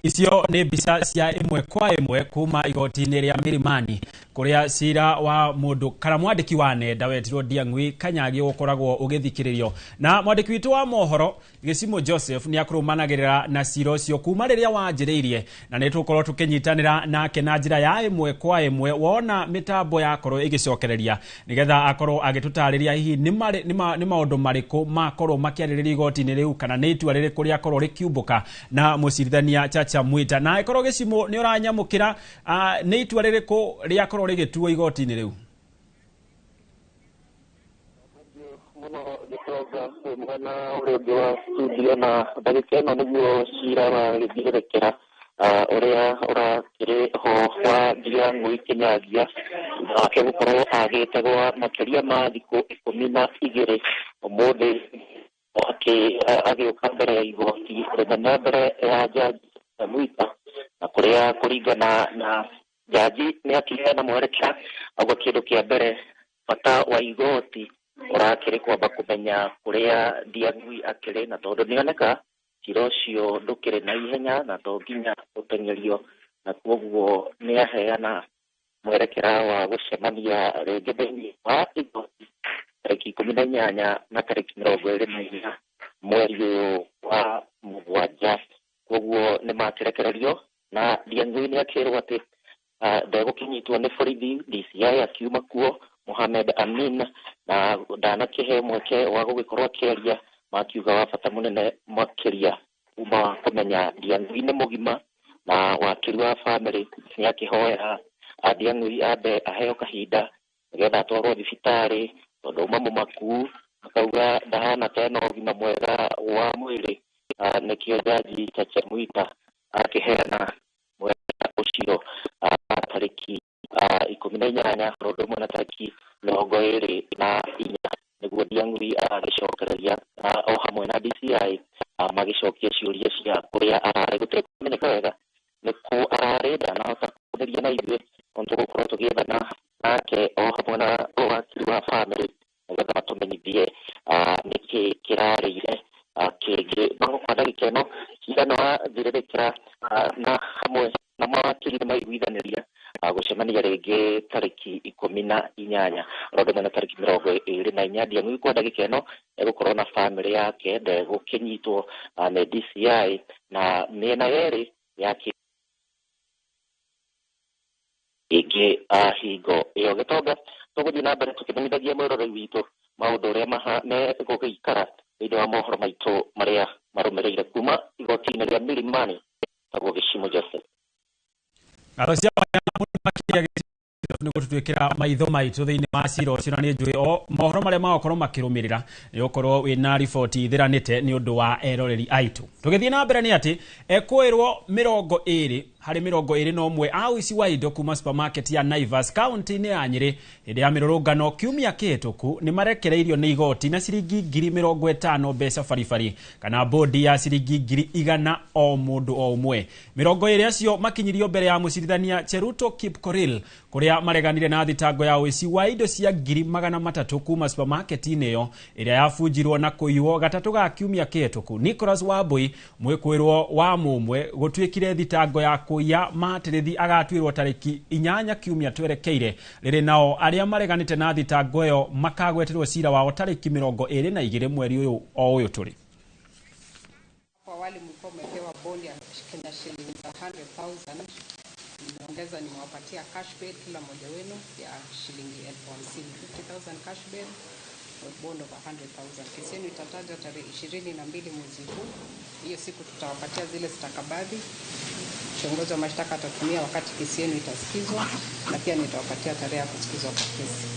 Icio nĩ mbica cia ĩmwe kwa ĩmwe kuma igoti-inĩ rĩa Milimani kũrĩa cira wa mũndũ kana mwandĩki wa nenda wetirwo Ndiang'ui Kanyagia ũkoragwo ũgĩthikĩrĩrio. Na mwandĩki witũ wa mohoro Gĩcimo Joseph nĩ akũrũmanagĩrĩra na cira ũcio kuma rĩrĩa wanjĩrĩirie na nĩ tũgũkorwo tũkĩnyitanĩra nake na njĩra ya ĩmwe kwa ĩmwe wona mĩtambo yakorwo ĩgĩcokereria nĩgetha akorwo agĩtũtarĩria hihi nĩ maũndũ marĩkũ makorwo makĩarĩrĩria igoti-inĩ rĩu kana nĩ itua rĩrĩkũ rĩakorwo rĩkiumbũka na mũcirithania Chacha Mwita. Na ĩkorwo Gĩcimo nĩ ũranyamũkĩra nĩ itua rĩrĩkũ rĩakorwo rĩgĩtuo igoti-inĩ rĩu? Mwena ũrĩa ũngĩ wa studio na ndagĩka ĩno nĩguo cira wagĩthiũrũrũkĩra ũrĩa ũrakĩrĩ ho wa Ndiang'ui Kinyagia nake gũkorwo agĩte gwa makĩria ma thikũ 12 ũmũthĩ Agĩũka mbere ya igoti rĩnene mbere ya jaji Mwita, na kũrĩa kũringana na jaji nĩ akĩheana mwerekera auga kĩndũ kĩa mbere bata wa igoti ũrakĩrĩ kwamba kũmenya kũrĩa Ndiang'ui akĩrĩ, na tondũ nĩoneka cira ũcio ndũkĩrĩ na ihenya na to nginya ũteng'erio, na koguo nĩ aheana mwerekera wa gũcemania rĩngĩ thĩinĩ wa igoti tarĩki 18 na tarĩki 24 mweri ũyũ wa 7. Koguo nĩ makĩrekererio na Ndiang'ui nĩ akĩrwo atĩ ndegũkĩnyitwo nĩ borithi. DCI akiuma kuo Mohamed Amin na ndanakĩhe mweke wa gũgĩkorwo akĩaria, makiuga wa bata mũnene makĩria kuma wa kũmenya Ndiang'ui nĩ mũgima, na wakiri wa bamĩrĩ nĩ akĩhoya Ndiang'ui ambe aheo kahinda nĩgetha atwarwo thibitarĩ tondũ auma mũmaku, akauga ndahana ta ena ũgima mwega wa mwĩrĩ. Nĩkĩo jaji Chacha Mwita akĩheana mwega ũcio tarĩki 18 ũndũ ũmwe na tarĩki 24 nĩguo Ndiang'ui agĩcokereria o hamwe na DCI magĩcokia ciũria cia kũrĩa ararĩ. Gũtirĩ kũmenyeka wega nĩ kũ ararĩ, ndanahota kũrĩria na ithuĩ tondũ tũgũkorwo tũgĩethana nake o hamwe na wakiri wa bamĩrĩ nĩgetha matũmenyithie nĩkĩ kĩrarĩire kĩngĩ. No kwa ndagĩka ĩno cira nĩ wathirĩrĩkĩra na hamwe na mawakiri nĩ maiguithanĩria gũcemania rĩngĩ tarĩki 18 ũndũ ũmwe na tarĩki 24. Ndiang'ui kwa ndagĩka ĩno egũkorwo na bamĩrĩ yake, ndegũkĩnyitwo nĩ DCI na mĩena yerĩ ya ĩngĩ hingo ĩyo. Gĩtonga, tũgũthiĩ na mbere tũkĩmenyithagia mwĩroreri witũ maũndũ ũrĩa megũgĩikara thĩinĩ wa mohoro maitũ marĩa marũmĩrĩire kuma igoti-inĩ rĩa Milimani. Tagwo Gĩcimo Joseph. Nĩ gũtũtwĩkĩra maitho maitũ thĩinĩ wa cira ũcio, na nĩ njũĩ o mohoro marĩa magũkorwo makĩrũmĩrĩra nĩ ũkorwo wĩna riboti ithiranĩte nĩ ũndũ wa eroreri aitũ. Tũgĩthiĩ na mbere nĩ atĩ ekũĩrwo 20 harĩ 21 a ũici wa indo kuma supermarket ya Naivas kaunti-inĩ ya Nyĩrĩ hĩndĩ ya mĩrũrũngano kiumia kĩhĩtũku nĩ marekereirio nĩ igoti na ciringi 50,000 mbeca baribari kana bodi ya ciringi 100,000 o mũndũ o ũmwe. 20 acio makinyirio mbere ya mũcirithania Cheruto Kipkorir kũrĩa mareganire na thitango ya ũici wa indo cia 300,000 kuma supermarket-inĩ ĩyo ĩrĩa yabunjirwo na kũiywo gatatũ ga kiumia kĩhĩtũku. Nicholas Wambui mwĩkũĩrwo wa mũmwe gũtuĩkire thitango ya kũiya matĩrĩthi agatuĩrwo tarĩki 8 kiumia twerekeire rĩrĩ nao arĩa mareganĩte na thitango ĩyo makagweterwo cira wao tarĩki 22 mweri ũyũ o ũyũ tũrĩ. Awali mlikuwa mmepewa bondi ya Kenya shilingi 100,000, nimeongeza nimewapatia cash bail kila mmoja wenu ya shilingi 50,000, 50,000 cash bail with bond of 100,000. Kesi yenu itatajwa tarehe 22 mwezi huu. Hiyo siku tutawapatia zile stakabadhi kiongozi wa mashtaka atatumia wakati kesi yenu itasikizwa, na pia nitawapatia tarehe ya kusikizwa kwa kesi.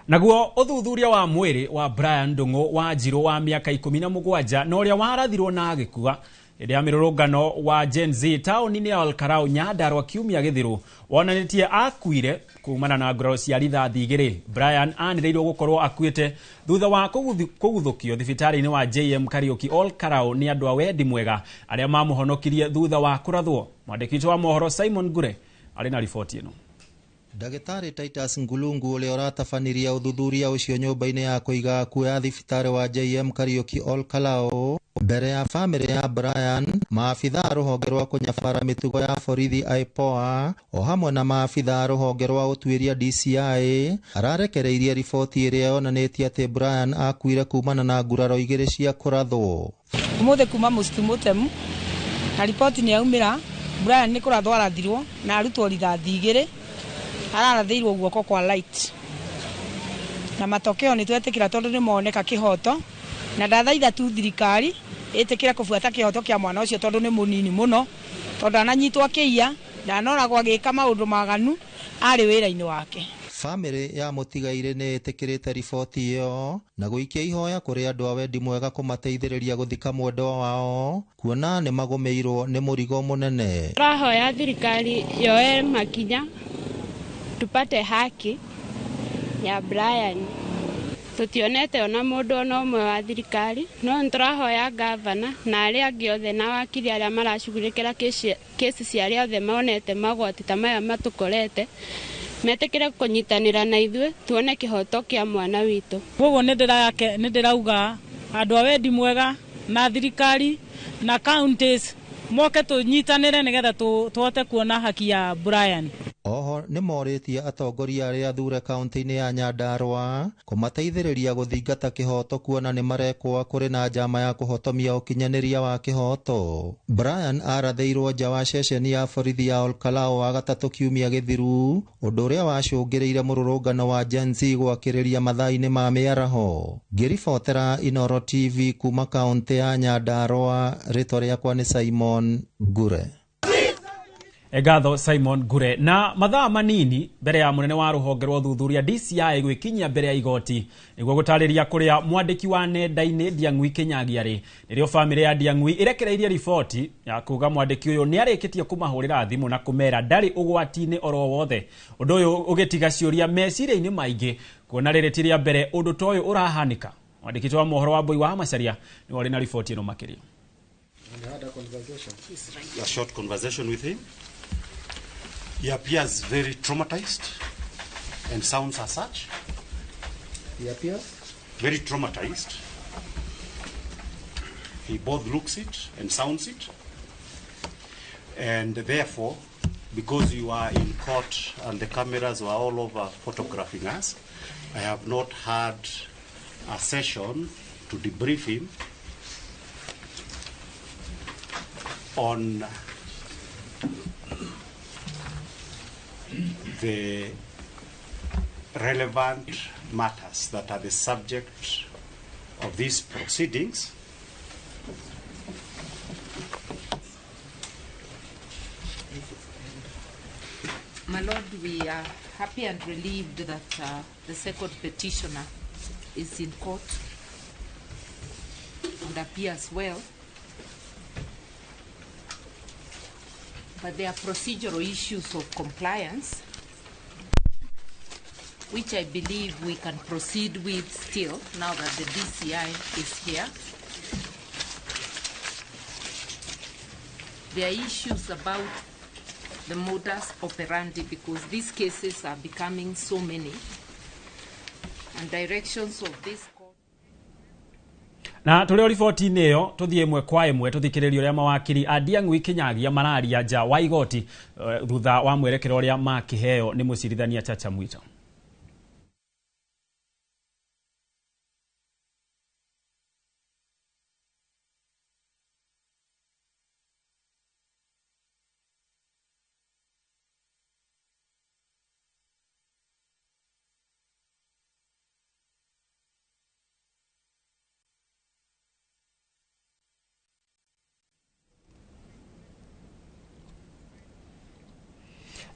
Naguo ũthuthuria wa mwĩrĩ wa Brian Ndung'u wa Njirũ wa mĩaka 17 na ũrĩa warathirwo na agĩkua hĩndĩ ya mĩrũrũngano wa Gen Z taũni-inĩ ya Olkarau Nyandarua kiumia gĩthiru wonanĩtie akuire kumana na nguraro cia rithathi 2. Brian anĩrĩirwo gũkorwo akuĩte thutha wa kũguthũkio thibitarĩ-inĩ wa JM Kariuki Olkarau nĩ andũ a wendi mwega arĩa mamũhonokirie thutha wa kũrathwo. Mwandĩki witũ wa mohoro Simon Ngure arĩ na riboti ĩno. Ndagĩtarĩ Titus Ngulungu ũrĩa ũratabanirie ũthuthuria ũcio nyũmba-inĩ ya kũiga akuũ ya thibitarĩ wa JM Kariuki Olkalou mbere ya bamĩrĩ ya Brian, maabitha a rũhonge rwa kũnyabara mĩtugo ya borithi IPOA o hamwe na maabitha a rũhonge rwa ũtuĩria DCI ararekereirie riboti ĩrĩa yonanĩtie atĩ Brian akuire kumana na nguraro 2 cia kũrathwo. Ũmũthĩ kuma mũtemu na riboti nĩ yaumĩra Brian nĩ kũrathwo arathirwo na arutwo rithathi 2 ararathĩirwo guoko kwa light na matokeo nĩ twetĩkĩra tondũ nĩ moneka kĩhoto, na ndathaitha tu thirikari ĩtĩkĩre kũbuata kĩhoto kĩa mwana ũcio tondũ nĩ mũnini mũno, tondũ ananyitwo akĩiya, ndanoragwo agĩka maũndũ maganu arĩ wĩra-inĩ wake. Bamĩrĩ ya mũtigairĩ nĩ ĩtĩkĩrĩte riboti ĩyo na gũikia ihoya kũrĩ andũ a wendi mwega kũmateithĩrĩria gũthika mwendwa wao kuona nĩ magũmĩirwo nĩ mũrigo mũnene. Tũrahoya thirikari yoe makinya tupate haki Ya Brian. Tutionete ona mundu ona umwe wa thirikari no nturahoya gavana na aria angi othe na wakiri aria maracugurikira kesi cia aria othe monete magwati ta maya matukorete metikire kunyitanira na ithuĩ tuone kihoto kia mwana witũ. Koguo nĩ ndĩrauga andũ a wendi mwega na thirikari na counties moke tũnyitanĩre nĩgetha tũhote kuona haki ya Brian. Oho nĩ morĩtie atongoria arĩa athure kaunti-inĩ ya Nyandarua kũmateithĩrĩria gũthingata kĩhoto kuona nĩ marekwo kũrĩ na njama ya kũhotomia ũkinyanĩria wa kĩhoto. Brian arathĩirwo nja wa ceceni ya borithi ya Olkalou wa gatatũ kiumia gĩthiru, ũndũ ũrĩa wacũngĩrĩire mũrũrũngano wa Gen Z gwakĩrĩria mathaa-inĩ ma mĩaraho. Ngĩribotera Inooro TV kuma kaunti ya Nyandarua, rĩtwa rĩakwa nĩ Simon Ngure. Ngatho Simon Ngure. Na mathaa manini mbere ya munene wa ruhonge rwa ũthuthuria DCI gwĩkinyia mbere ya igoti nĩguo gũtarĩria kũrĩa mwandĩki wa nenda-inĩ Ndiang'ui Kinyagia rĩ, nĩrĩo bamĩrĩ ya Ndiang'ui ĩrekereirie riboti ya kuga mwandĩki ũyũ nĩarĩkĩtie kũmahũrĩra thimũ na kũmera ndarĩ ũgwati-inĩ oro wothe. Ũndũ ũyũ ũgĩtiga ciũria meciria-inĩ maingĩ kuona rĩrĩ ti rĩa mbere ũndũ ta ũyũ ũrahanĩka. Mwandĩki wa mohoro wa Mbui wa Macharia nĩwe ũrĩ na riboti ĩno makĩria. A short conversation with him. He appears very traumatized and sounds as such. He appears? Very traumatized. He both looks it and sounds it. And therefore, because you are in court and the cameras were all over photographing us, I have not had a session to debrief him on the relevant matters that are the subject of these proceedings. My Lord, we are happy and relieved that the second petitioner is in court and appears well. But there are procedural issues of compliance, which I believe we can proceed with still now that the DCI is here. There are issues about the modus operandi because these cases are becoming so many, and directions of this. Na tũrĩ o riboti-inĩ ĩyo tũthiĩ ĩmwe kwa ĩmwe tũthikĩrĩrie ũrĩa mawakiri a Ndiang'ui Kinyagia mararia nja wa igoti thutha wa mwerekero ũrĩa makĩheo nĩ mũcirithania Chacha Mwita.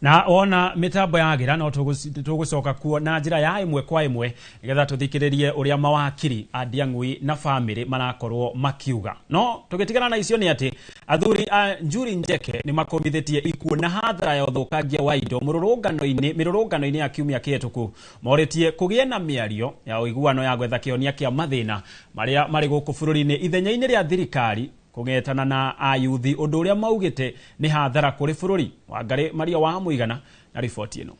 Na ona mitambo yagira no tugucoka kuo na njira ya ĩmwe kwa ĩmwe nigetha tuthikiririe uria mawakiri a Ndiang'ui na family marakorwo makiuga. No tugitigana na icio ni ati athuri a Njuri Njeke ni makomithitie ikuo na hathara ya uthukangia wa indo mirurungano-ini ya kiumia kihituku moritie kugie na miario ya uiguano ya gwetha kionia kia mathina maria mari guku bururi-ini ithenya-ini ria thirikari kũgetana na ayuthi ũndũ ũrĩa maugĩte nĩ hathara kũrĩ bũrũri. Wangari Maria wa Mũigana na riboti ĩno.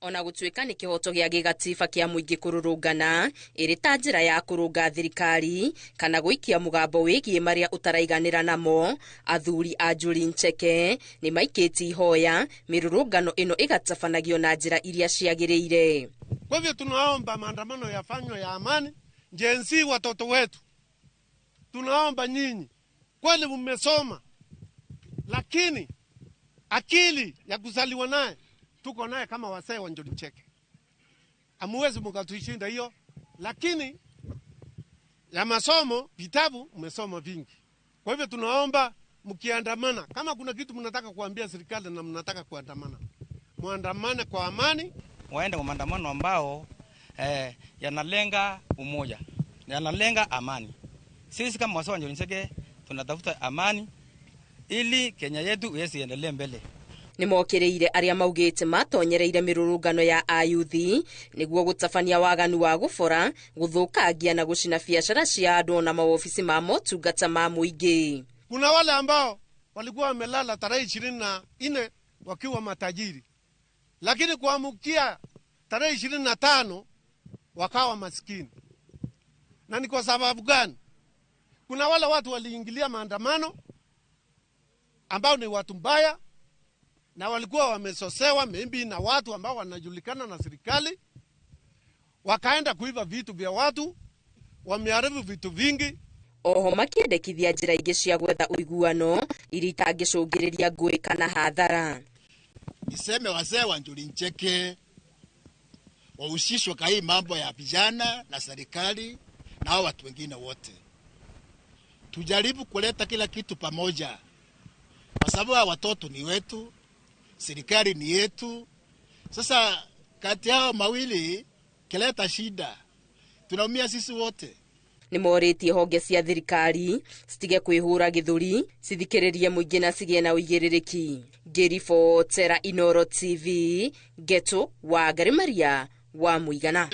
Ona gũtuĩka nĩ kĩhoto gĩa gĩgatiba kĩa mũingĩ kũrũrũngana ĩrĩ ta njĩra ya kũrũnga thirikari kana gũikia mũgambo wĩgiĩ marĩa ũtaraiganĩra namo, athuri a Njuri Ncheke nĩ maikĩtie ihoya mĩrũrũngano ĩno ĩgatabanagio na njĩra iria ciagĩrĩire. Kwa hivyo tunaomba maandamano yafanywe ya amani. Gen Z watoto wetu, tunaomba nyinyi kweli mmesoma, lakini akili ya kuzaliwa naye tuko naye kama wasee wa Njuri Ncheke, amuwezi mkatuishinda hiyo. Lakini ya masomo, vitabu mmesoma vingi. Kwa hivyo tunaomba mkiandamana, kama kuna kitu mnataka kuambia serikali na mnataka kuandamana, muandamane kwa amani. Waende kwa maandamano ambao yanalenga umoja, yanalenga amani. Sisi kama wasee wa Njuri Ncheke tunatafuta amani ili Kenya yetu iweze iendelee mbele. Nĩ mokĩrĩire arĩa maugĩte matonyereire mĩrũrũngano ya ayuthi nĩguo gũtabania waganu wa gũbora, gũthũkangia na gũcina biacara cia andũ na mawobici ma motungata ma mũingĩ. Kuna wale ambao walikuwa wamelala tarehe 24 wakiwa matajiri, lakini kuamkia tarehe 25 wakawa maskini. Na ni kwa sababu gani? Kuna wale watu waliingilia maandamano ambao ni watu mbaya na walikuwa wamesosewa maybe na watu ambao wanajulikana na serikali, wakaenda kuiba vitu vya watu, wameharibu vitu vingi. Oho makĩendekithia njĩra ingĩ cia gwetha ũiguano iria itangĩcũngĩrĩria ngũĩ kana hathara. Niseme wazee wa Njuri Ncheke wahusishwe kwa hii mambo ya vijana na serikali na hao watu wengine wote. Tujaribu kuleta kila kitu pamoja, kwa sababu watoto ni wetu, serikali ni yetu. Sasa kati yao mawili kileta shida, tunaumia sisi wote. Nĩ morĩtie honge cia thirikari citige kwĩhũra gĩthũri, cithikĩrĩrie mũingĩ na cigĩe na ũigĩrĩrĩki. Ngĩribotera Inooro TV, Geto wa Ngari Maria wa Mũigana.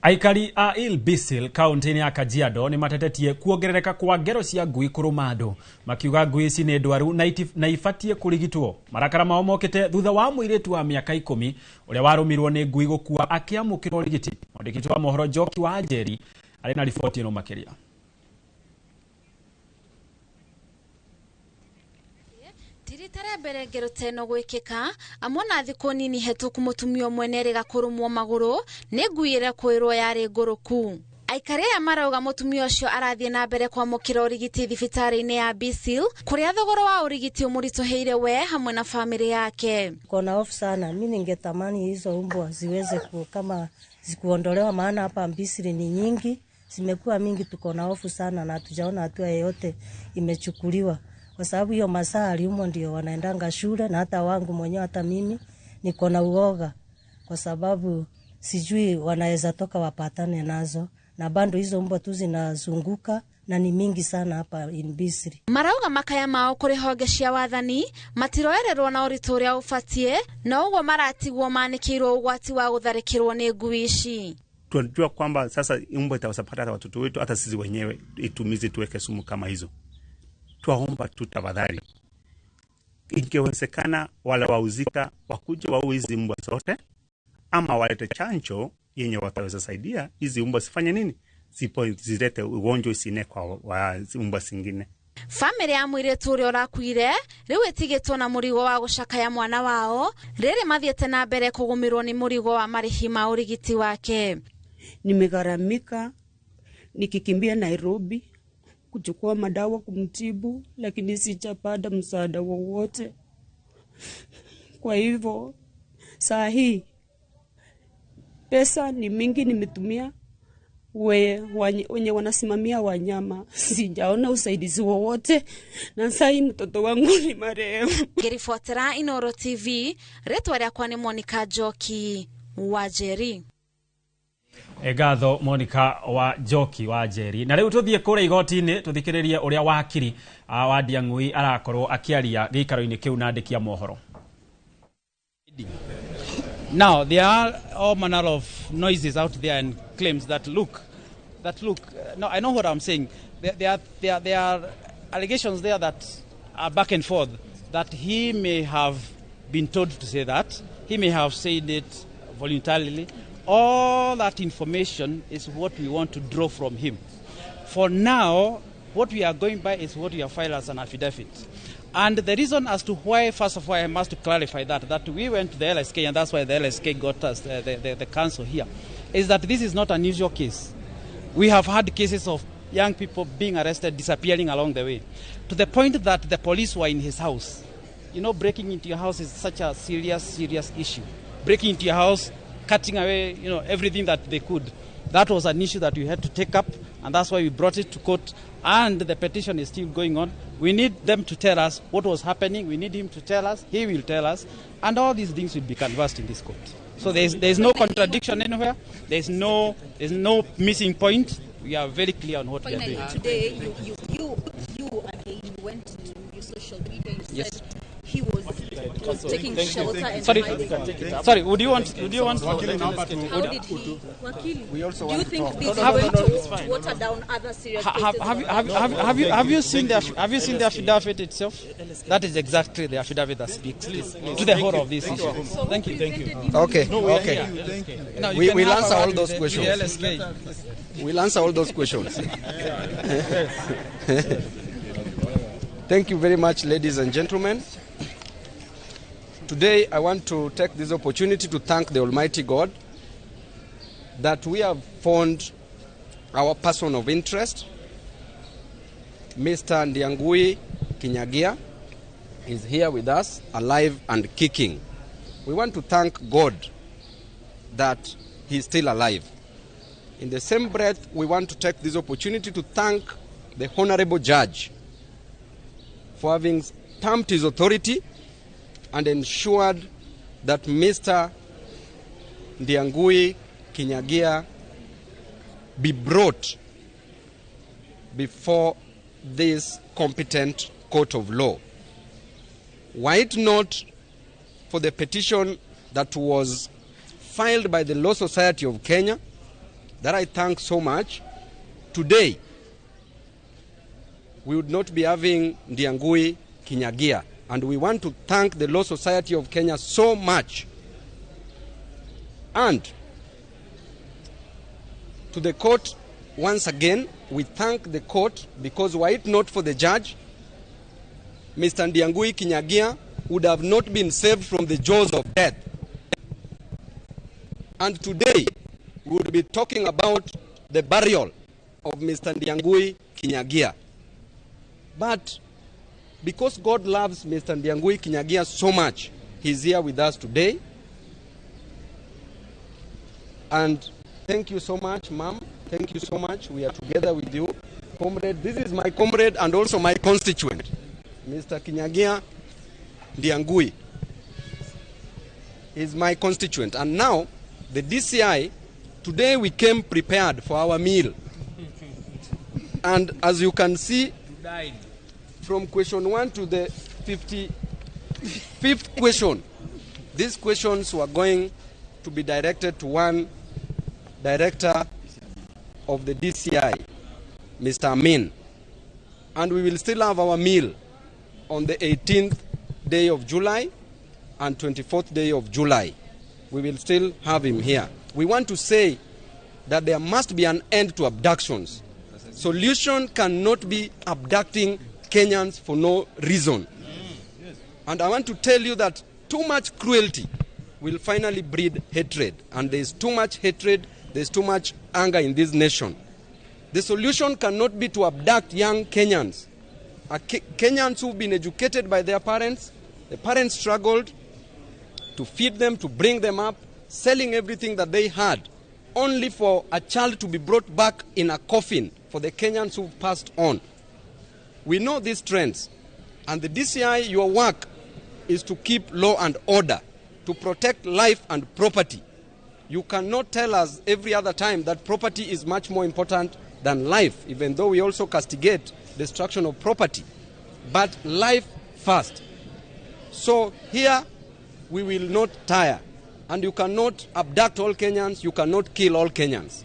Aikari a Ilbisil kaunti-inĩ ya Kajiado nĩ matetetie kuongerereka kwa ngero cia ngui kũrũma andũ, makiuga ngui ici nĩ ndwaru na ibatiĩ kũrigitwo. Marakara mao mokĩte thutha wa mũirĩtu wa mĩaka 10 ũrĩa warũmirwo nĩ ngui gũkua akĩamũkĩra ũrigiti. Mwandĩki wa mohoro Njoki wa Njeri arĩ na riboti ĩno makĩria. Rita rĩa mbere ngero ta ĩno gwĩkĩka, amona thikũ nini hetũku mũtumia ũmwe nĩerĩga kũrũmwo magũrũ nĩ ngui ĩrĩa kwĩrwo yarĩ ngũrũku. Aikari aya marauga mũtumia ũcio arathiĩ na mbere kwamũkĩra ũrigiti thibitarĩ-inĩ ya Bisil kũrĩa thogora wa ũrigiti ũmũritũhĩire we hamwe na famĩlĩ yake. Kona hofu sana, mimi ningetamani hizo mbwa ziweze kama zikuondolewa, maana hapa Bisil ni nyingi, zimekuwa mingi, tuko na hofu sana na hatujaona hatua yoyote imechukuliwa. Kwa sababu hiyo masaa aliumwa ndio wanaendanga shule, na hata wangu mwenyewe hata mimi niko na uoga kwa sababu sijui wanaweza toka wapatane nazo, na bado hizo mbwa tu zinazunguka na ni mingi sana hapa in Bisri. Marauga makaya mao kuri honge cia wathani matiroererwo na ũritũ ũrĩa ũbatie, na ũguo maratigwo maanĩkĩirwo ũgwati wa gũtharĩkĩrwo nĩ ngui ici. Tunajua kwamba sasa mbwa itawasapata hata watoto wetu, hata sisi wenyewe itumize tuweke sumu kama hizo. Tuwaomba tu tafadhali, ingewezekana wale wauzika wakuje waue hizi mbwa zote, ama walete chanjo yenye wataweza saidia hizi mbwa sifanye nini, zipo zilete ugonjwa isine kwa mbwa zingine. Famĩlĩ ya mũirĩtu ũrĩa ũrakuire rĩu ĩtigĩtwo na mũrigo wa gũcakaya mwana wao rĩrĩ mathiĩte na mbere kũgũmĩrwo nĩ mũrigo wa marĩhi ma ũrigiti wake. Nimegharamika nikikimbia Nairobi kuchukua madawa kumtibu, lakini sijapata msaada wowote. Kwa hivyo saa hii pesa ni mingi nimetumia wenye wanasimamia wanyama, sijaona usaidizi wowote, na saa hii mtoto wangu ni marehemu. Ngĩribotera Inooro TV, rĩtwa rĩakwa nĩ Monica Njoki wa Njeri. Ngatho Monica wa Njoki wa Njeri. Na rĩu tũthiĩ kũrĩa igoti-inĩ tũthikĩrĩrie ũrĩa wakiri wa Ndiang'ui arakorwo akĩaria gĩikaro-inĩ kĩu na andĩki a mohoro. Now there are all manner of noises out there and claims that look, no, I know what I'm saying. There are allegations there that are back and forth, that he may have been told to say that, he may have said it voluntarily. All that information is what we want to draw from him. For now, what we are going by is what we have filed as an affidavit. And the reason as to why, first of all, I must clarify that we went to the LSK, and that's why the LSK got us, the council here, is that this is not an unusual case. We have had cases of young people being arrested, disappearing along the way, to the point that the police were in his house. You know, breaking into your house is such a serious, serious issue. Breaking into your house, cutting away, you know, everything that they could. That was an issue that we had to take up, and that's why we brought it to court, and the petition is still going on. We need them to tell us what was happening. We need him to tell us. He will tell us, and all these things will be canvassed in this court. So there is no contradiction anywhere. There is no missing point. We are very clear on what we are doing. Today, you again went to, you social media. You Yes. said he was taking shelter and Sorry, hiding. sorry. Would you want? Would you want? How did he, Wakili, We also do you want to think talk. this is Have- going no, it's to fine. water down other serious Ha- cases? Have you seen the affidavit itself? That is exactly the affidavit that speaks to the whole of this issue. Thank you. Thank you. Okay, No, we are okay. here. Now, you We can will have answer a all word those with the questions. LSK. We'll answer all those questions. Thank you very much, ladies and gentlemen. Today, I want to take this opportunity to thank the Almighty God that we have found our person of interest, Mr. Ndiangui Kinyagia, is here with us, alive and kicking. We want to thank God that he is still alive. In the same breath, we want to take this opportunity to thank the Honorable Judge for having stamped his authority and ensured that Mr. Ndiangui Kinyagia be brought before this competent court of law. Were it not for the petition that was filed by the Law Society of Kenya, that I thank so much, today we would not be having Ndiangui Kinyagia. And we want to thank the Law Society of Kenya so much. And to the court, once again, we thank the court because were it not for the judge, Mr. Ndiangui Kinyagia would have not been saved from the jaws of death. And today, we would be talking about the burial of Mr. Ndiangui Kinyagia. But because God loves Mr. Ndiangui Kinyagia so much, he's here with us today. And thank you so much, ma'am. Thank you so much. We are together with you. Comrade, this is my comrade and also my constituent, Mr. Kinyagia Ndiangui is my constituent. And now, the DCI, today we came prepared for our meal. And as you can see, from question 1 to the 55th question, these questions were going to be directed to one director of the DCI, Mr. Amin. And we will still have our meal on the 18th day of July and 24th day of July. We will still have him here. We want to say that there must be an end to abductions. Solution cannot be abducting Kenyans for no reason. And I want to tell you that too much cruelty will finally breed hatred. And there is too much hatred, there is too much anger in this nation. The solution cannot be to abduct young Kenyans. Kenyans who've been educated by their parents, the parents struggled to feed them, to bring them up, selling everything that they had, only for a child to be brought back in a coffin for the Kenyans who've passed on. We know these trends. And the DCI, your work is to keep law and order, to protect life and property. You cannot tell us every other time that property is much more important than life, even though we also castigate destruction of property. But life first. So here, we will not tire. And you cannot abduct all Kenyans, you cannot kill all Kenyans.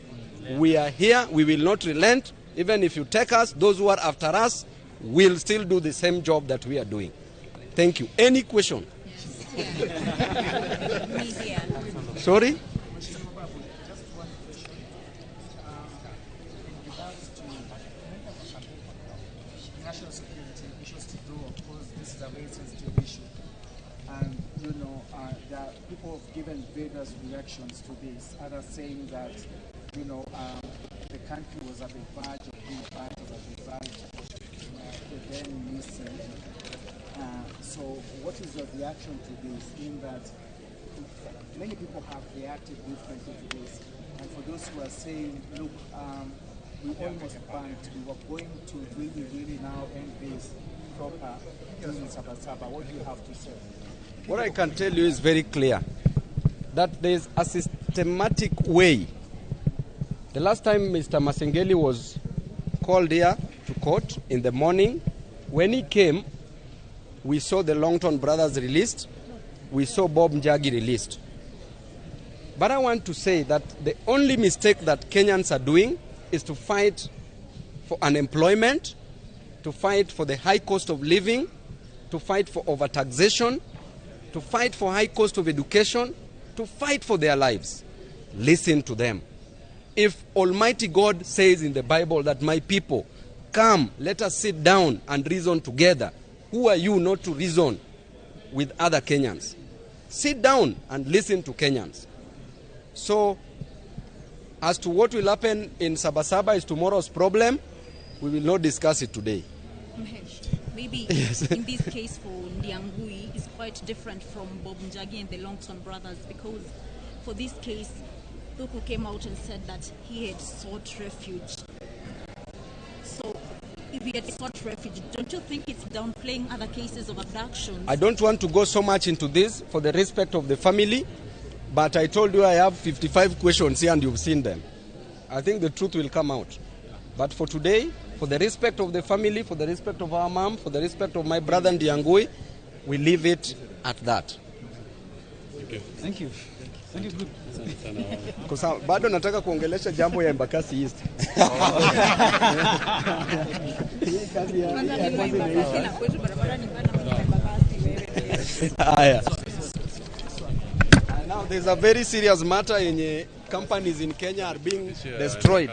We are here, we will not relent. Even if you take us, those who are after us will still do the same job that we are doing. Thank you. Any question? Sorry? National security issues to do, of course, this is a very sensitive issue. And, you know, there are people have given various reactions to this, others saying that, you know, the country was at the verge of being burnt as a result of the then missing. So what is your reaction to this, in that many people have reacted differently to this? And for those who are saying, look, we almost burnt, we were going to really, really now end this proper during Saba Saba, what do you have to say? What I can tell you is very clear, that there is a systematic way. The last time Mr. Masengeli was called here to court in the morning, when he came, We saw the Longton brothers released. We saw Bob Njagi released. But I want to say that the only mistake that Kenyans are doing is to fight for unemployment, to fight for the high cost of living, to fight for overtaxation, to fight for high cost of education, to fight for their lives. Listen to them. If Almighty God says in the Bible that my people, come, let us sit down and reason together, who are you not to reason with other Kenyans? Sit down and listen to Kenyans. So, as to what will happen in Sabasaba is tomorrow's problem. We will not discuss it today. Mhesh, maybe Yes. in this case for Ndiangui is quite different from Bob Njagi and the Longton brothers, because for this case, Thuku came out and said that he had sought refuge. So if he had sought refuge, don't you think it's downplaying other cases of abductions? I don't want to go so much into this for the respect of the family, but I told you I have 55 questions here and you've seen them. I think the truth will come out. But for today, for the respect of the family, for the respect of our mom, for the respect of my brother Ndiangui, we leave it at that. Thank you. Thank you. Good. Kwa sababu bado nataka kuongelesha jambo ya Embakasi East. Hii kazi ya kwanza imeisha. Haya. Now there's a very serious matter yenye companies in Kenya are being destroyed.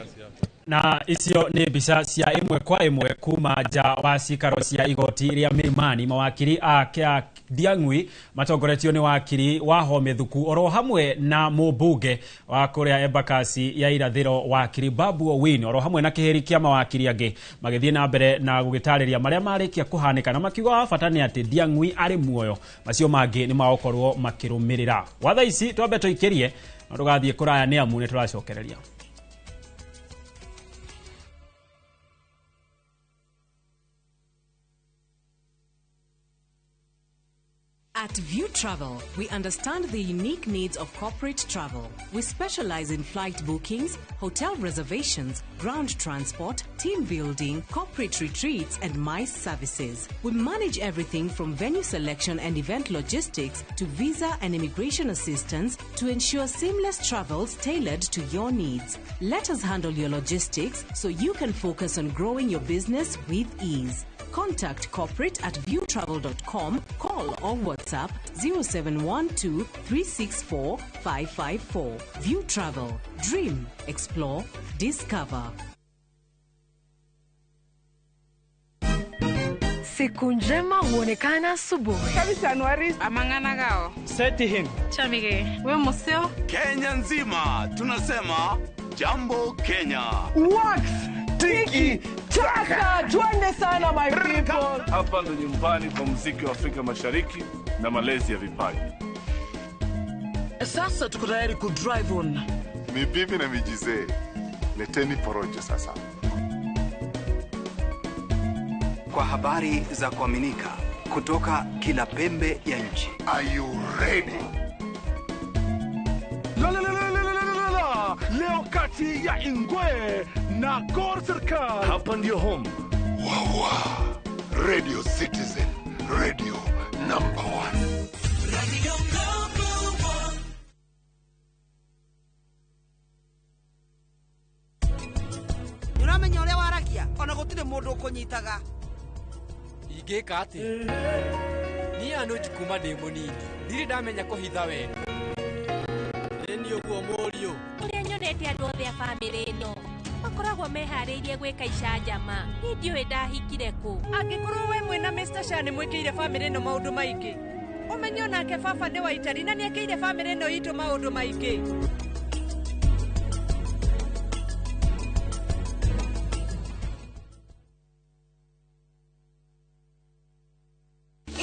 Na icio nĩ mbica cia ĩmwe kwa ĩmwe kuma nja wa cikaro cia igoti rĩa Milimani. Mawakiri a kĩa Ndiang'ui matongoretio nĩ wakiri wa Home Thuku oro hamwe na mũmbunge wa kũrĩa Embakasi ya irathĩro wakiri Babu Owino oro hamwe na kĩhĩri kĩa mawakiri angĩ magĩthiĩ na mbere na gũgĩtarĩria marĩa marĩkia kũhanĩka, na makiuga wa bata nĩ atĩ Ndiang'ui arĩ muoyo, macio mangĩ nĩ magũkorwo makĩrũmĩrĩra. Gwa thaa ici twambe tũikĩrie na ndũgathiĩ kũraya nĩ amu nĩ tũracokereria. At View Travel, we understand the unique needs of corporate travel. We specialize in flight bookings, hotel reservations, ground transport, team building, corporate retreats, and MICE services. We manage everything from venue selection and event logistics to visa and immigration assistance to ensure seamless travels tailored to your needs. Let us handle your logistics so you can focus on growing your business with ease. Contact corporate at viewtravel.com, call or WhatsApp 0712 364 554. View Travel. Dream, explore, discover. Siku njema huonekana asubuhi. Amang'ana gao. Seti him. Chamige. We museo. Kenya nzima tunasema jambo Kenya. Wax tiki taka, twende sana my people. Hapa ndo nyumbani kwa muziki wa Afrika Mashariki na malezi ya vipaji. Sasa tuko tayari ku drive on. Ni bibi na mijizee. Leteni porojo sasa. Kwa habari za kuaminika kutoka kila pembe ya nchi. Are you ready? La la la la la la la. Leo kati ya Ingwe na Gor Serikal. Hapa ndio home. Wawa. Radio Citizen, radio number 1. Radio number 1. Uramenya uria waragia ona gutire mundu ukunyitaga. Ingĩka atĩa? Niĩ Anuj kuma ndĩ mũnini ndirĩ ndamenya kũhitha wendo. Ĩni ũguo mũriũ. Ũrĩa nyonete andũ othe a bamĩrĩ ĩno makoragwo meharĩirie gwĩka icanjama. Niĩ ndiũĩ ndahikire kũ. Angĩkorwo we mwĩna Mr. Shah nĩ mwĩkĩire bamĩrĩ ĩno maũndũ maingĩ, ũmenye onake baba nĩ Waitari na nĩekĩire bamĩrĩ ĩno itũ maũndũ maingĩ.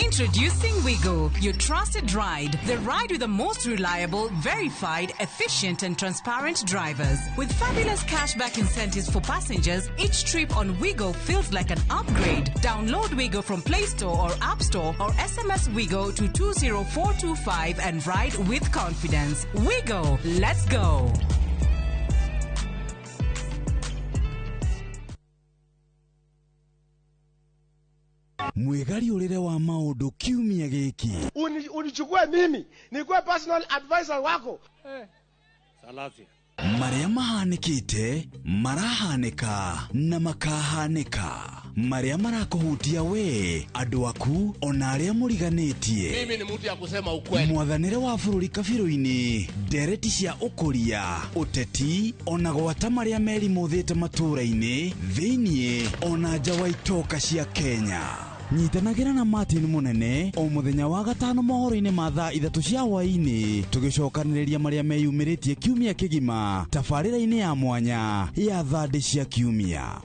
Introducing Wigo, your trusted ride. The ride with the most reliable, verified, efficient and transparent drivers. With fabulous cashback incentives for passengers, each trip on Wigo feels like an upgrade. Download Wigo from Play Store or App Store or SMS Wigo to 20425 and ride with confidence. Wigo, let's go. Mwĩgariũrĩre wa maũndũ kiumia gĩkĩ. Unichukue mimi nikuwe personal advisor wako. Salasia. Marĩa mahanĩkĩte, marahanĩka na makahanĩka, marĩa marakũhutia we, andũ aku, ona arĩa mũriganĩtie. Mimi ni mtu ya kusema ukweli. Mwathanĩre wa bũrũri kabirũ-inĩ, ndereti cia ũkũria, ũteti, ona gwata marĩa merimũthĩte matũũra-inĩ, thĩiniĩ ona nja wa itoka cia Kenya. Nyitanagĩra na Martin Mũnene o mũthenya wa gatano mohoro-inĩ ma thaa 3 cia hwaĩ-inĩ, tũgĩcokanĩrĩria marĩa meyumĩrĩtie kiumia kĩgima tabarĩra-inĩ ya mwanya ya thandĩ cia kiumia.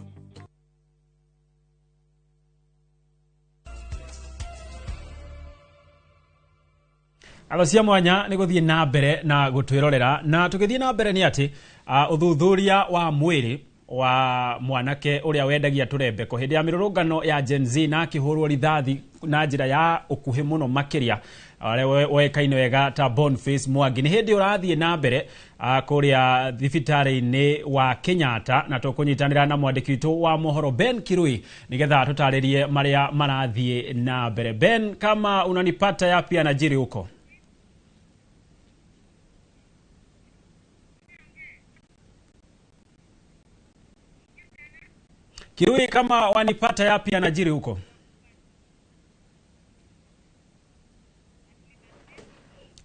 Alo cia mwanya nĩ gũthiĩ na mbere na gũtwĩrorera, na tũgĩthiĩ na mbere nĩ atĩ ũthuthuria wa mwĩrĩ wa mwanake ũrĩa wendagia tũrembeko hĩndĩ ya mĩrũrũngano ya Gen Z na akĩhũrwo rithathi na njĩra ya ũkuhĩ mũno makĩria, arĩa woĩkaine wega ta Boniface Mwangi, nĩ hĩndĩ ũrathiĩ na mbere kũrĩa thibitarĩ-inĩ wa Kenyatta, na tũkũnyitanĩra na mwandĩki witũ wa mohoro Ben Kirui nĩgetha tũtarĩrie marĩa marathiĩ na mbere. Ben, kama unanipata yapi yanajiri huko? Kirui, kama wanipata yapi yanajiri huko?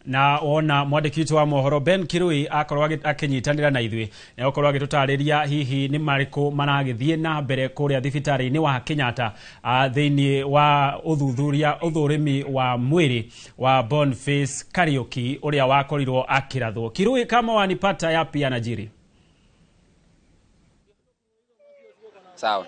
Na wona mwandĩki witũ wa mohoro Ben Kirui akorwo akĩnyitanĩra na ithuĩ na akorwo agĩtũtarĩria hihi nĩ marĩkũ maragĩthiĩ na mbere kũrĩa thibitarĩ-inĩ wa Kenyatta thĩinĩ wa ũthuthuria ũthũrimi wa mwĩrĩ wa Boniface Kariuki ũrĩa wakorirwo akĩrathwo. Kirui, kama wanipata yapi yanajiri? Sawa.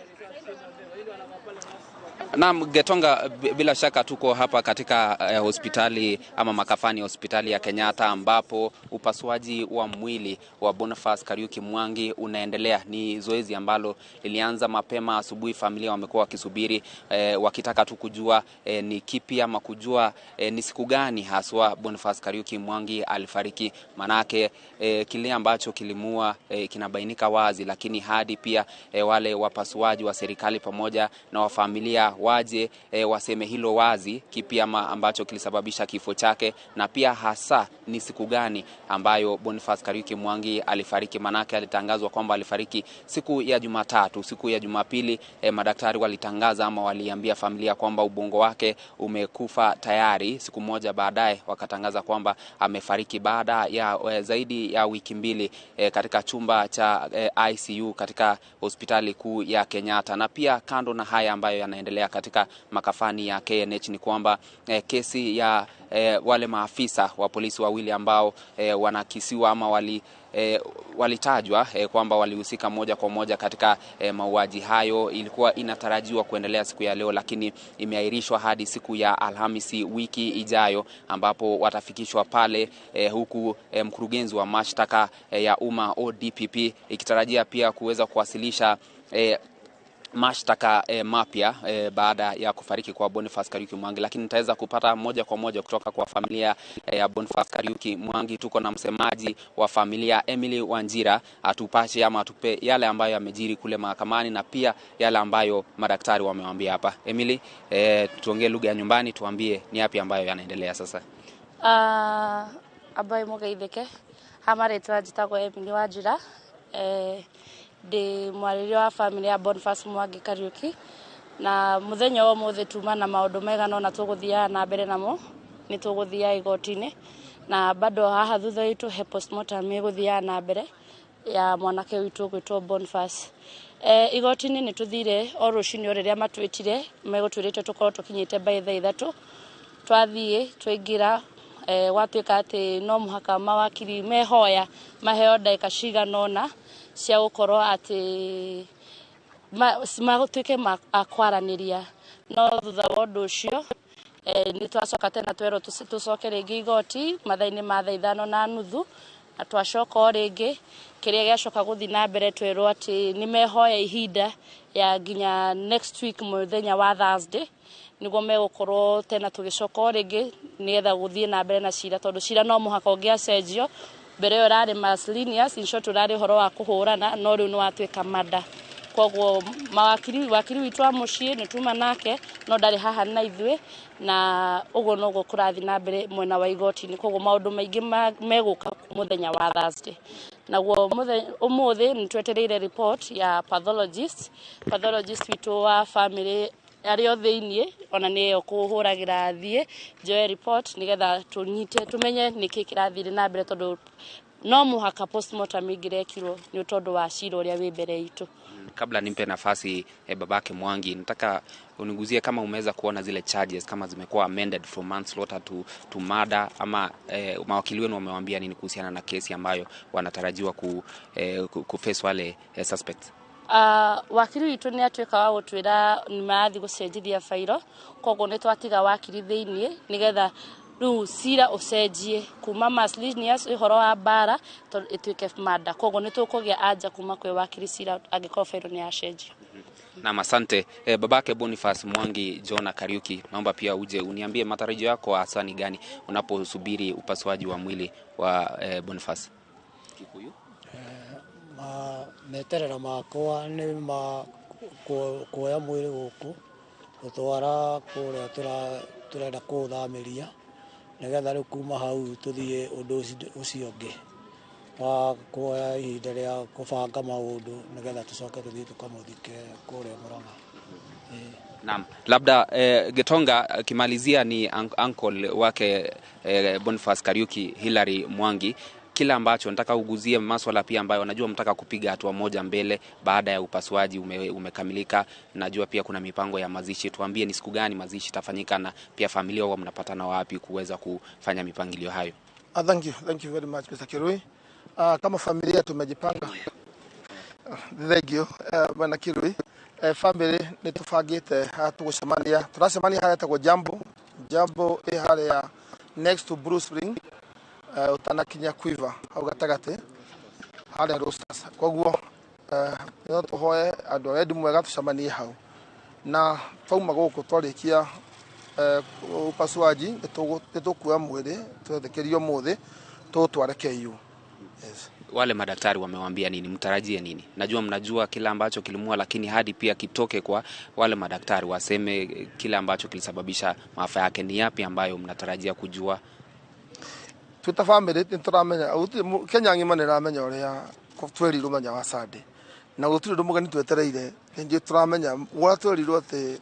Naam, Getonga, bila shaka tuko hapa katika hospitali ama makafani hospitali ya Kenyatta ambapo upasuaji wa mwili wa Boniface Kariuki Mwangi unaendelea. Ni zoezi ambalo lilianza mapema asubuhi, familia wamekuwa wakisubiri wakitaka tu kujua ni kipi ama kujua ni siku gani haswa Boniface Kariuki Mwangi alifariki. Manake kile ambacho kilimua kinabainika wazi, lakini hadi pia wale wapasuaji wa serikali pamoja na wa familia waje waseme hilo wazi kipi ama ambacho kilisababisha kifo chake, na pia hasa ni siku gani ambayo Boniface Kariuki Mwangi alifariki. Manake alitangazwa kwamba alifariki siku ya Jumatatu. Siku ya Jumapili madaktari walitangaza ama waliambia familia kwamba ubongo wake umekufa tayari. Siku moja baadaye wakatangaza kwamba amefariki baada ya zaidi ya wiki mbili katika chumba cha ICU katika hospitali kuu ya Kenyatta. Na pia kando na haya ambayo yanaendelea katika makafani ya KNH ni kwamba kesi ya wale maafisa wa polisi wawili ambao wanakisiwa ama walitajwa kwamba walihusika moja kwa moja katika mauaji hayo ilikuwa inatarajiwa kuendelea siku ya leo, lakini imeahirishwa hadi siku ya Alhamisi wiki ijayo ambapo watafikishwa pale, huku mkurugenzi wa mashtaka ya umma ODPP ikitarajia pia kuweza kuwasilisha mashtaka mapya baada ya kufariki kwa Boniface Kariuki Mwangi. Lakini nitaweza kupata moja kwa moja kutoka kwa familia ya Boniface Kariuki Mwangi. Tuko na msemaji wa familia Emily Wanjira atupashe ama atupe yale ambayo yamejiri kule mahakamani na pia yale ambayo madaktari wamewaambia hapa. Emily, tuongee lugha ya nyumbani, tuambie ni yapi ambayo yanaendelea sasa. Abai mugeithike hamaretwa njitagwo Emily Wanjira, ndi mwarĩria wa family ya Boniface Mwangi Kariuki, na muthenya wa mũthĩ tuma na maũndũ maigana ona tũgũthiaga na mbere namo, nĩ tũgũthiaga igoti-inĩ, na bado haha thutha witũ he postmortem ĩgũthiaga na mbere ya mwanake witũ gwĩtwo Boniface. Igoti-inĩ nĩ tũthire o rũcinĩ o rĩrĩa matwĩtire, megũtwĩrĩte tũkorwo tũkinyĩte by thaa 3, twathiĩ twaingĩra gwatuĩka atĩ no mũhaka mawakiri mehoya maheo ndagĩka cigana ũna cia gũkorwo atĩ magũtuĩke a kwaranĩria. No thutha wa ũndũ ũcio nĩ twacoka tena twerwo tũcoke rĩngĩ igoti mathaa-inĩ ma thaa 5:30, na twacoka o rĩngĩ kĩrĩa gĩacoka gũthiĩ na mbere twerwo atĩ nĩ mehoya ihinda ya nginya next week mũthenya wa Thursday nĩguo megũkorwo tena tũgĩcoka o rĩngĩ nĩgetha gũthiĩ na mbere na cira, tondũ cira no mũhaka ũngĩacenjio. Mbere ĩyo ĩrarĩ miscellaneous, in short ũrarĩ ũhoro wa kũhũrana, no rĩu nĩ watuĩka mada. Koguo mawakiri wakiri witũ wa mũciĩ nĩ tuma nake no ndarĩ haha na ithuĩ, na ũguo noguo kũrathiĩ na mbere mwena wa igoti-inĩ. Koguo maũndũ maingĩ megũka mũthenya wa Thursday. Naguo ũmũthĩ nĩ twetereire report ya pathologist witũ wa family arĩ o thĩiniĩ, ona nĩyo kũhũragĩra thiĩ njoe report nĩgetha tũnyite tũmenye nĩkĩ kĩrathire na mbere, tondũ no mũhaka postmortem ĩngĩrekirwo nĩ tondũ wa cira ũrĩa wĩ mbere itũ. Kabla nimpe nafasi babake Mwangi, nataka uniguzie kama umeweza kuona zile charges kama zimekuwa amended from manslaughter to murder, ama mawakili wenu wamewaambia nini kuhusiana na kesi ambayo wanatarajiwa ku face wale suspects? Wakiri witũ nĩ atuĩka wa gũtwĩra nĩ marathiĩ gũcenjithia bairo, koguo nĩ twatiga wakiri thĩiniĩ nĩgetha rĩu cira ũcenjie kuma miscellaneous ũhoro wa mbara tondũ ĩtuĩke murder. Koguo nĩ tũkũgĩa anja kuma kwĩ wakiri cira angĩkorwo bairo nĩ yacenjio. Naam, asante. Babake Boniface Mwangi Jona Kariuki, naomba pia uje uniambie matarajio yako hasa ni gani unaposubiri upasuaji wa mwili wa Boniface. Kikuyu. Ma meterero makwa nĩ ma kuoya mwĩrĩ gũkũ gũtwara kũrĩa tũrenda kũũthamĩria, nĩgetha rĩu kuma hau tũthiĩ ũndũ ũcio ũngĩ wa kuoya ihinda rĩa kũbanga maũndũ nĩgetha tũcoke tũthiĩ tũkamũthike kũrĩa Murang'a. Naam, labda Getonga akimalizia ni uncle wake Boniface Kariuki Hilary Mwangi, kila ambacho nataka uguzie maswala pia ambayo najua mtaka kupiga hatua moja mbele baada ya upasuaji umekamilika. Najua pia kuna mipango ya mazishi, tuambie ni siku gani mazishi itafanyika na pia familia huwa mnapatana wapi kuweza kufanya mipangilio hayo. Thank you. Thank you very much, Mr. Kirui. Kama familia tumejipanga. Thank you, Bwana Kirui. Family nĩ tũbangĩte haha tũgũcemania. Tũracemania harĩa hetagwo Jambo. Jambo ĩ harĩa next to Blue Spring, ũtanakinya Quiver hau gatagatĩ harĩa Roasters. Koguo no tũhoe andũ a wendi mwega tũcemanie hau. Na twauma gũkũ twarĩkia upasuaji nĩ tũkuoya mwĩrĩ twetĩkĩrio ũmũthĩ tũũtware KU. Yes. Wale madaktari wamewaambia nini, mtarajie nini? Najua mnajua kila ambacho kilimua, lakini hadi pia kitoke kwa wale madaktari waseme kila ambacho kilisababisha maafa yake, ni yapi ambayo mnatarajia kujua? Twĩ ta family nĩ tũramenya Kenya ng'ima nĩ ĩramenya ũrĩa twerirwo mũthenya wa Sunday, na gũtirĩ ũndũ mũgeni twetereire. Ningĩ tũramenya ũrĩa twerirwo atĩ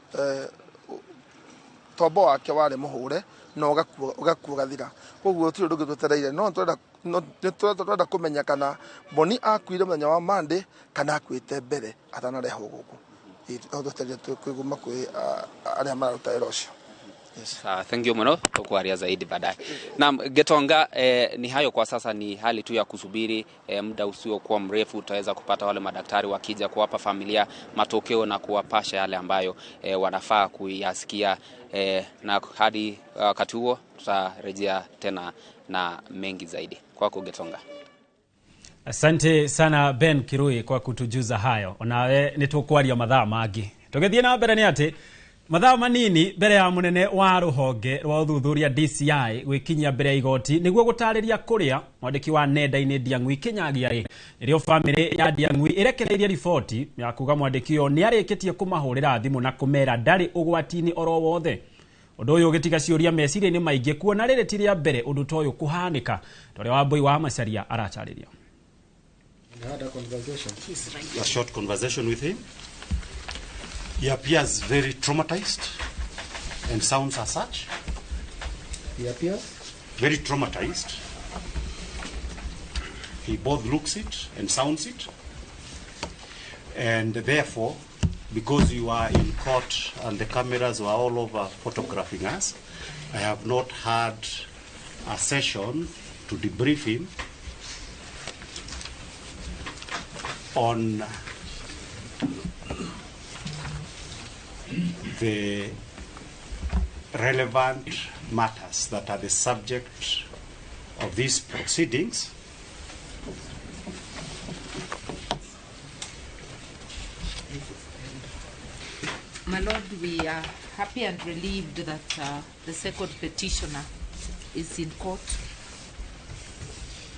tombo wake warĩ mũhũre na ũgakua ũgathira, koguo gũtirĩ ũndũ ũngĩ twetereire. No tũrenda kũmenya kana Boni akuire mũthenya wa Monday kana akuĩte mbere atanarehwo gũkũ. No twetereire kwĩguma kwĩ arĩa mararuta wĩra ũcio. Yes. Thank you mno, tutakuaria zaidi baadaye. Naam, Getonga, ni hayo kwa sasa, ni hali tu ya kusubiri muda usiokuwa mrefu utaweza kupata wale madaktari wakija kuwapa familia matokeo na kuwapasha yale ambayo wanafaa kuyasikia, na hadi wakati huo tutarejea tena na mengi zaidi. Kwako Getonga. Asante sana Ben Kirui kwa kutujuza hayo. Onawe nĩ tũkwaria mathaa mangĩ. Tũgĩthiĩ na mbere nĩ atĩ mathaa manini mbere ya munene wa ruhonge rwa ũthuthuria DCI gwĩkinyia mbere ya igoti nĩguo gũtarĩria kũrĩa mwandĩki wa nenda-inĩ Ndiang'ui Kinyagia rĩ, nĩrĩo famĩlĩ ya Ndiang'ui ĩrekereirie riboti ya kuga mwandĩki ũyũ nĩ arĩkĩtie kũmahũrĩra thimũ na kũmera ndarĩ ũgwati-inĩ oro wothe. Ũndũ ũyũ ũgĩtiga ciũria meciria-inĩ maingĩ kuona rĩrĩ ti rĩa mbere ũndũ ta ũyũ kũhanĩka, ta ũrĩa Wambui wa Macharia aratarĩria. Had a conversation. A short conversation with him. He appears very traumatized and sounds as such. He appears very traumatized. He both looks it and sounds it. And therefore, because you are in court and the cameras were all over photographing us, I have not had a session to debrief him on the relevant matters that are the subject of these proceedings. My Lord, we are happy and relieved that the second petitioner is in court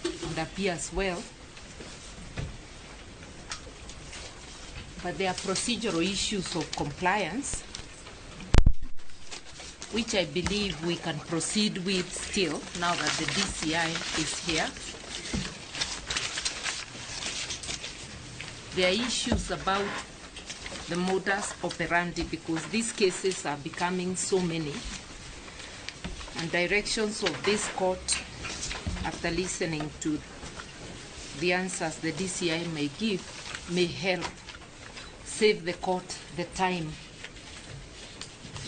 and appears well. But there are procedural issues of compliance, which I believe we can proceed with still now that the DCI is here. There are issues about the modus operandi because these cases are becoming so many. And directions of this court, after listening to the answers the DCI may give, may help save the court the time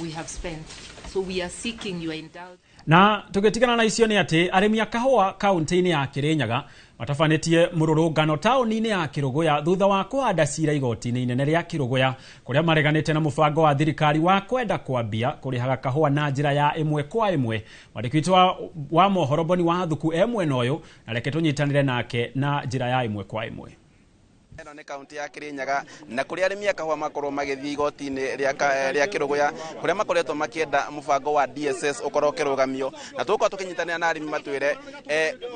we have spent. So we are seeking your indulgence. Na tũgĩtigana na icio nĩ atĩ arĩmi a kahũa kaunti-inĩ ya Kĩrĩnyaga matabanĩtie mũrũrũngano taũni-inĩ ya Kĩrũgũya thutha wa kũhanda cira igoti-inĩ inene rĩa Kĩrũgũya kũrĩa mareganĩte na mũbango wa thirikari wa kwenda kwambia kũrĩhaga kahũa na njĩra ya ĩmwe kwa ĩmwe. Mwandĩki witũ wa mohoro Boni wa Thuku e mwena ũyũ, na reke tũnyitanĩre nake na njĩra ya ĩmwe kwa ĩmwe. Ĩno nĩ kaunti ya Kirinyaga na kũrĩa arĩmi a kahũa makorwo magĩthiĩ igoti-inĩ rĩa Kĩrũgũya kũrĩa makoretwo makĩenda mũbango wa DSS ũkorwo ũkĩrũgamio, na tũgũkorwo tũkĩnyitanĩra na arĩmi matwĩre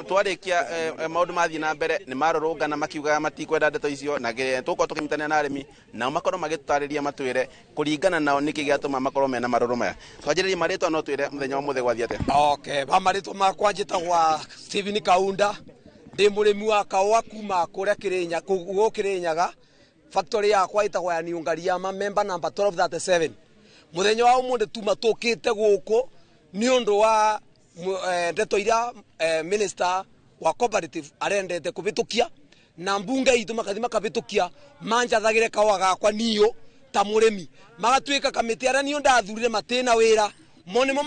twarĩkia maũndũ mathiĩ na mbere nĩ marũrũngana makiugaga matikwenda ndeto icio, na tũgũkorwo tũkĩnyitanĩra na arĩmi nao makorwo magĩtũtarĩria matwĩre kũringana nao nĩkĩ gĩatũma makorwo mena marũrũ maya. Twanjĩrĩrie marĩtwa no twĩre mũthenya wa ũmũthĩ gwathiĩ atĩa. Okay, ba marĩtwa makwa njĩtagwa Stephen Kaunda, ndi mũrĩmi wa kahũa kuma kũrĩa Kĩrĩnya gũkũ Kĩrĩnyaga. Factory yakwa ĩtagwo ya Niungariama, member number 1237. Mũthenya wa ũmũthĩ tuma tũkĩte gũkũ nĩ ũndũ wa ndeto iria minister wa cooperative arendete kũbĩtũkia na mbunge itũ makathi makabĩtũkia manjathagĩre kahũa gakwa niyo ta mũrĩmi, magatuĩka kamĩtĩ arĩa niyo ndathurire matĩna wĩra mo nĩmo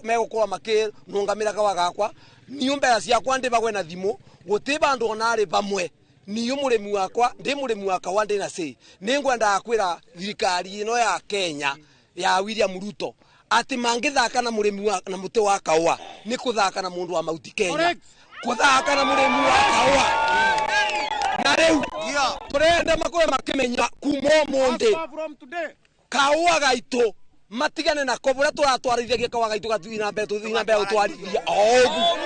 megũkorwo makĩnũngamĩra kahũa gakwa. Niyo mbeca ciakwa ndĩbagwe na thimũ gũtĩ bandũ ona arĩ bamwe. Niyo mũrĩmi wakwa ndĩ mũrĩmi wa kahũa ndĩ na say. Nĩngwendaga kwĩra thirikari ĩno ya Kenya ya William Ruto atĩ mangĩthaka na mũrĩmi wa na mũtĩ wa kahũa nĩ kũthaka na mũndũ wa Mount Kenya, kũthaka na mũrĩmi wa kahũa. Na rĩu tũrenda makorwo makĩmenya kuma ũmũthĩ kahũa gaitũ matigane na kobo ũrĩa tũratwarithagia kahũa gaitũ gathiĩ na mbere tũthiĩ na mbere gũtwarithia o ũguo.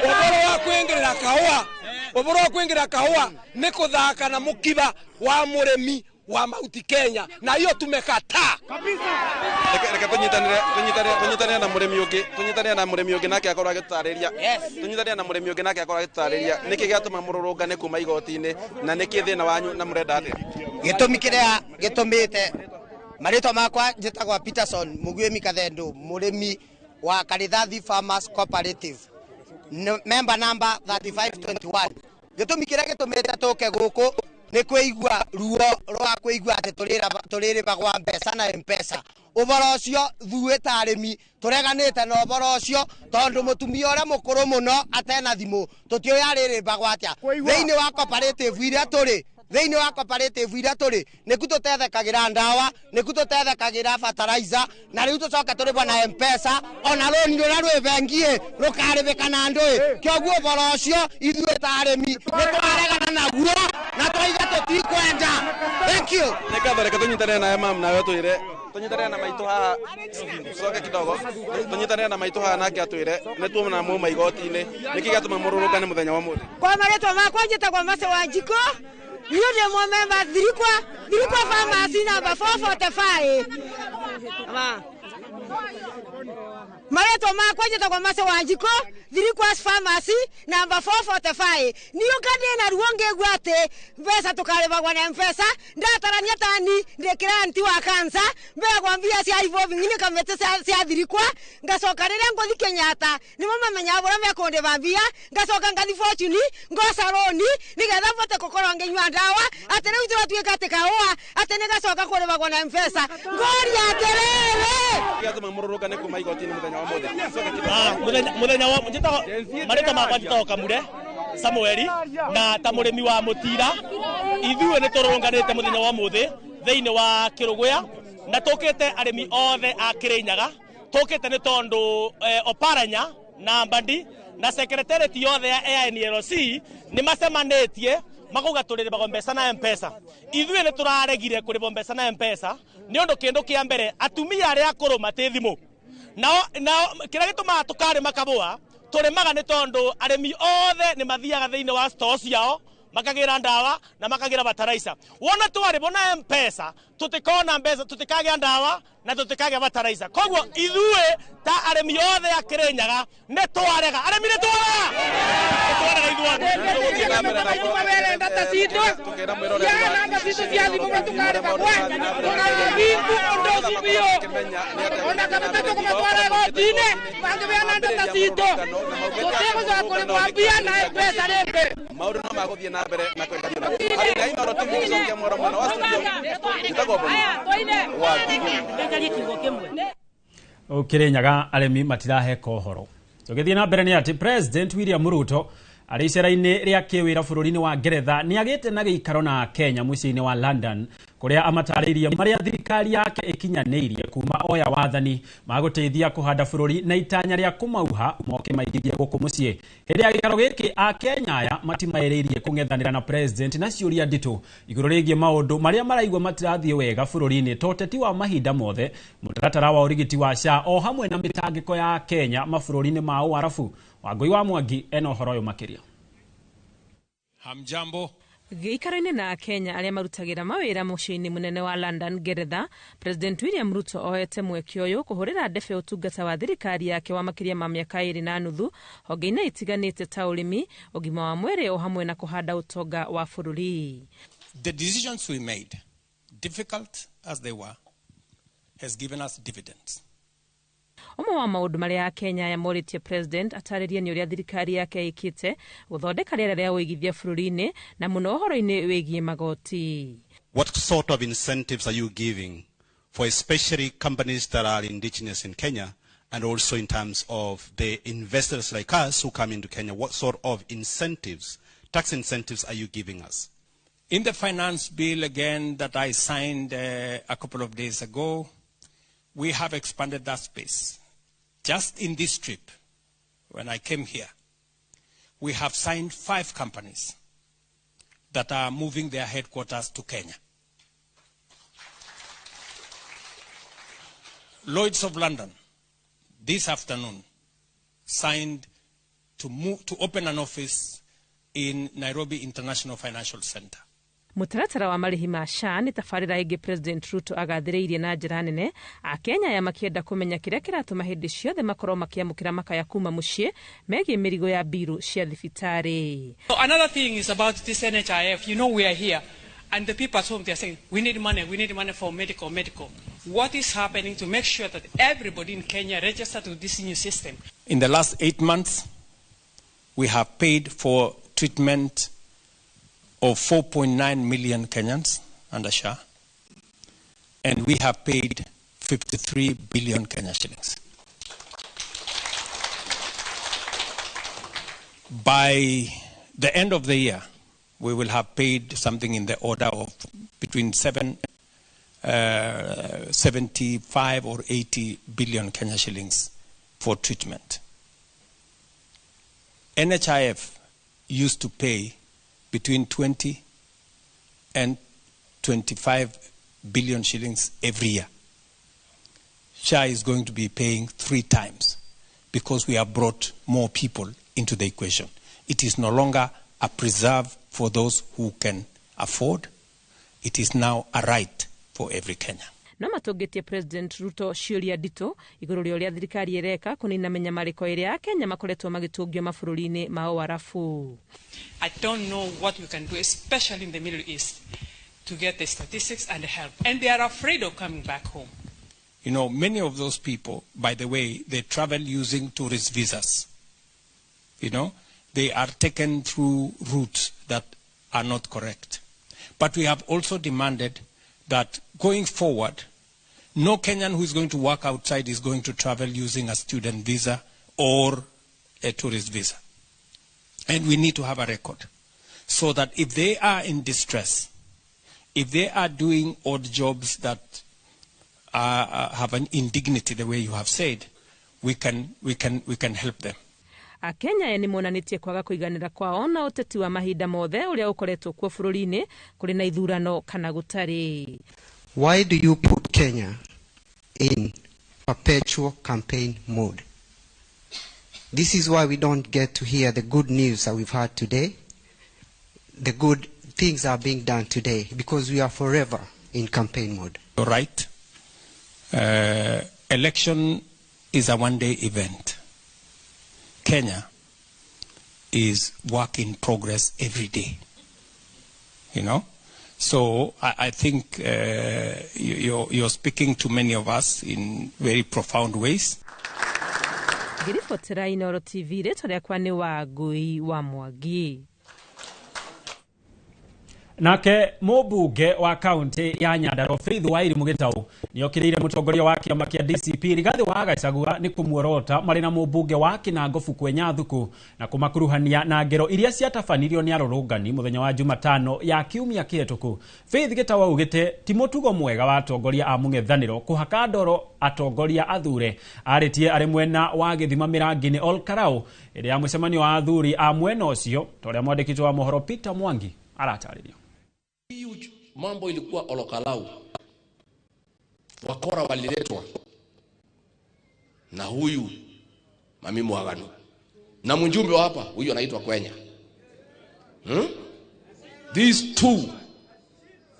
Ũhoro wa kwĩingĩrĩra kahũa, ũhoro wa kwĩingĩrĩra kahũa nĩ kũthaka na mũkiba wa mũrĩmi wa Mount Kenya, na hiyo tumekataa. Reke tũnyitanĩre na mũrĩmi ũngĩ, tũnyitanĩre na mũrĩmi ũngĩ nake akorwo agĩtũtarĩria, tũnyitanĩre na mũrĩmi ũngĩ nake akorwo agĩtũtarĩria nĩkĩ gĩatũma mũrũrũngane kuma igoti-inĩ na nĩkĩ thĩna wanyu na mũrenda atĩa. Gĩtũmi kĩrĩa gĩtũmĩte marĩtwa makwa njĩtagwa Peterson Muguĩmi Kathendu, mũrĩmi wa Karithathi Farmers Cooperative, member number 3521. Gĩtũmi kĩrĩa gĩtũmĩte tũke gũkũ nĩ kwĩigua ruo rwa kwĩigua atĩ tũrĩrĩbagwa mbeca na M-Pesa. Ũhoro ũcio ithuĩ ta arĩmi tũreganĩte na ũhoro ũcio tondũ mũtumia ũrĩa mũkũrũ mũno atena thimũ tũtiũĩ arĩrĩbagwa atĩa. Thĩinĩ wa cooperative iria tũrĩ, thĩinĩ wa cooperative iria tũrĩ nĩku tũtethekagĩra ndawa, nĩku tũtethekagĩra fertilizer, na rĩu tũcoke tũrĩbwo na M-Pesa ona rũni rũrĩa rwĩ bengi-ĩ rũkarĩbĩka na ndũĩ. Kĩoguo ũhoro ũcio ithuĩ ta arĩmi nĩ twaregana naguo na twaiga tũtikwenda. Thank you. Nĩ ngatho, reke tũnyitanĩre nawe mam, nawe twĩre tũnyitanĩre na maitũ haha, coke kidogo tũnyitanĩre na maitũ haha nake atwĩre nĩ tuona muma igoti-inĩ nĩkĩ gĩatũma mũrũrũngane mũthenya wa ũmũthĩ. Kwa marĩtwa makwa njĩtagwo Mercy Wanjikũ, niĩ ndĩ mũmemba Thirikwa Farmers number 445. Marĩtwa makwa njĩtagwo Mercy Wanjikũ, Thirikwa Farmers number 445. Niĩ ngandĩ na ruo ngĩigua atĩ mbeca tũkarĩbagwa na M-Pesa, ndatarania tani ndĩ client wa cancer, mbegwa mbia cia revolving nĩ kamĩtĩ cia Thirikwa, ngacoka rĩrĩa ngũthi Kenyatta nĩmo mamenyaga ũrĩa mekũndĩba mbia, ngacoka ngathi Fortune ngoca rũni nĩgetha bote gũkorwo ngĩnyua ndawa, atĩ rĩu tũratuĩka atĩ kahũa atĩ nĩgacoka kũrĩbagwo na M-Pesa. Ngoria atĩrĩrĩ, gĩatũma mũrũrũngane kuma igoti-inĩ mũthenya wa ũmũthĩ. Mũthenya wa njĩtagwo marĩtwa makwa njĩtagwo Kamure Samueli, na ta mũrĩmi wa mũtira ithuĩ nĩ tũrũrũnganĩte mũthenya wa ũmũthĩ thĩinĩ wa Kĩrũgũya, na tũkĩte arĩmi othe a Kĩrĩnyaga, tũkĩte nĩ tondũ Oparanya na Mbandi na secretariat yothe ya AINLC nĩ macemanĩtie makauga tũrĩrĩbagwo mbeca na M-Pesa. Ithuĩ nĩ tũraregire kũrĩbwo mbeca na M-Pesa nĩ ũndũ kĩndũ kĩa mbere atumia arĩa akũrũ matĩ thimũ nao kĩrĩa gĩtũmaga tũkarĩma kabũa tũrĩmaga nĩ tondũ arĩmi othe nĩ mathiaga thĩinĩ wa store ciao makagira ndawa na makagira bataraisa. Wona twarĩbwo na M-Pesa tutikona mbeca, tutikagĩa ndawa na tutikagĩa bataraisa. Koguo ithuĩ ta arĩmi othe a Kirinyaga nĩ twarega. Arĩmi nĩ twarega, nĩ twarega ithuothe. Maũndũ no magũthiĩ na mbere na kwenderio. Harĩ Inooro TV gĩcokia mwaro mwena wa studio njĩtagwo Boni wa Kirinyaga arĩmi matiraheka ũhoro. Tũgĩthiĩ na mbere nĩ atĩ President William Ruto arĩ icera-inĩ rĩa kĩwĩra bũrũri-inĩ wa Ngeretha nĩ agĩte na gĩikaro na Kenya mũciĩ-inĩ wa London kũrĩa amatarĩirie marĩa thirikari yake ĩkinyanĩirie kuma oya wathani magũteithia kũhanda bũrũri na itanya rĩa kũmauha moke maigithie gũkũ mũciĩ. Hĩndĩ ya gĩikaro gĩkĩ Akenya aya matimaĩrĩirie kũng'ethanĩra na president na ciũria nditũ igũrũ rĩgiĩ maũndũ marĩa maraigua matirathiĩ wega bũrũri-inĩ ta ũteti wa mahinda mothe, mũtaratara wa ũrigiti wa SHA o hamwe na mĩtangĩko ya Kenya mabũrũri-inĩ ma Ũarabu. Wangũi wa Mwangi ena ũhoro ũyũ makĩria. Hamjambo. Gĩikaro-inĩ na Akenya arĩa marutagĩra mawĩra mũciĩ-inĩ mũnene wa London, Ngeretha, President William Ruto oete mweke ũyũ kũhũrĩra ndebe ũtungata wa thirikari yake wa makĩria ma mĩaka 2.5 honge-inĩ itiganĩte ta ũrĩmi, ũgima wa mwĩrĩ o hamwe na kũhanda ũtonga wa bũrũri. The decisions we made, difficult as they were, has given us dividends. Ũmwe wa maũndũ marĩa Akenya aya morĩtie president atarĩrie nĩ ũrĩa thirikari yake ĩkĩte gũthondeka rĩera rĩa ũigithia bũrũri-inĩ na mũno ũhoro-inĩ wĩgiĩ magoti. What sort of incentives are you giving for especially companies that are indigenous in Kenya, and also in terms of the investors like us who come into Kenya? What sort of incentives, tax incentives, are you giving us? In the finance bill again that I signed a couple of days ago, we have expanded that space. Just in this trip, when I came here, we have signed 5 companies that are moving their headquarters to Kenya. Lloyds of London, this afternoon, signed to open an office in Nairobi International Financial Center. Mũtaratara wa marĩhi ma SHA nĩ tabarĩra ĩngĩ President Ruto agathĩrĩirie na njĩra nene Akenya aya makĩenda kũmenya kĩrĩa kĩratũma hĩndĩ ciothe makorwo makĩamũkĩra makaya kuma mũciĩ megiĩ mĩrigo ya mbiru cia thibitarĩ. So another thing is about this NHIF. You know, we are here and the people at home, they are saying we need money for medical. What is happening to make sure that everybody in Kenya registered to this new system? In the last 8 months, we have paid for treatment of 4.9 million Kenyans under SHA, and we have paid 53 billion Kenya shillings. By the end of the year, we will have paid something in the order of between 75 or 80 billion Kenya shillings for treatment. NHIF used to pay between 20 and 25 billion shillings every year. SHA is going to be paying 3 times because we have brought more people into the equation. It is no longer a preserve for those who can afford. It is now a right for every Kenyan. No matũngĩtie President Ruto ciũria nditũ igũrũ rĩa ũrĩa thirikari ĩreka kũnina mĩnyamarĩko ĩrĩa Akenya makoretwo magĩtũngio mabũrũri-inĩ ma Ũarabu. I don't know what we can do, especially in the Middle East, to get the statistics and the help. And they are afraid of coming back home. You know, many of those people, by the way, they travel using tourist visas. You know, they are taken through routes that are not correct. But we have also demanded that going forward, no Kenyan who is going to work outside is going to travel using a student visa or a tourist visa. And we need to have a record so that if they are in distress, if they are doing odd jobs that have an indignity, the way you have said, we can help them. Akenya nĩ monanĩtie kwaga kũiganĩra kwao na ũteti wa mahinda mothe ũrĩa ũkoretwo kuo bũrũri-inĩ kũrĩ na ithurano kana gũtarĩ. Why do you put Kenya in perpetual campaign mode? This is why we don't get to hear the good news that we've had today. the good things are being done today, because we are forever in campaign mode. You're right. Election is a one-day event. Kenya is work in progress every day. You know? So I think you're speaking to many of us in very profound ways. Ngĩribotera Inooro TV, rĩtwa rĩakwa nĩ Wangũi wa Mwangi. Nake mũmbunge wa kaunti ya Nyandarua Faith Wairimu Gitau nĩokĩrĩire mũtongoria wa kĩama kĩa DCP Rigathĩ wa Gachagua nĩ kũmuorota marĩ na mũmbunge wa Kinango Kwenya Thuku na kũmakuruhania na ngero iria ciatabanirio nĩ arũrũngani mũthenya wa Jumatano ya kiumia kĩhetũku. Faith Gitau augĩte ti mũtugo mwega wa atongoria a mũng'ethanĩro kũhaka ndoro atongoria athure. Arĩtie arĩ mwena wa gĩthima Mĩrangi-inĩ Ol Kalou ĩrĩa ya mũcemanio wa athuri a mwena ũcio ta ũrĩa mwandĩki wa mohoro Peter Mwangi aratarĩria. Mambo ilikuwa Olokalau, wakora waliletwa na huyu Mami Mwagano na mjumbe wa hapa huyu anaitwa Kwenya. These two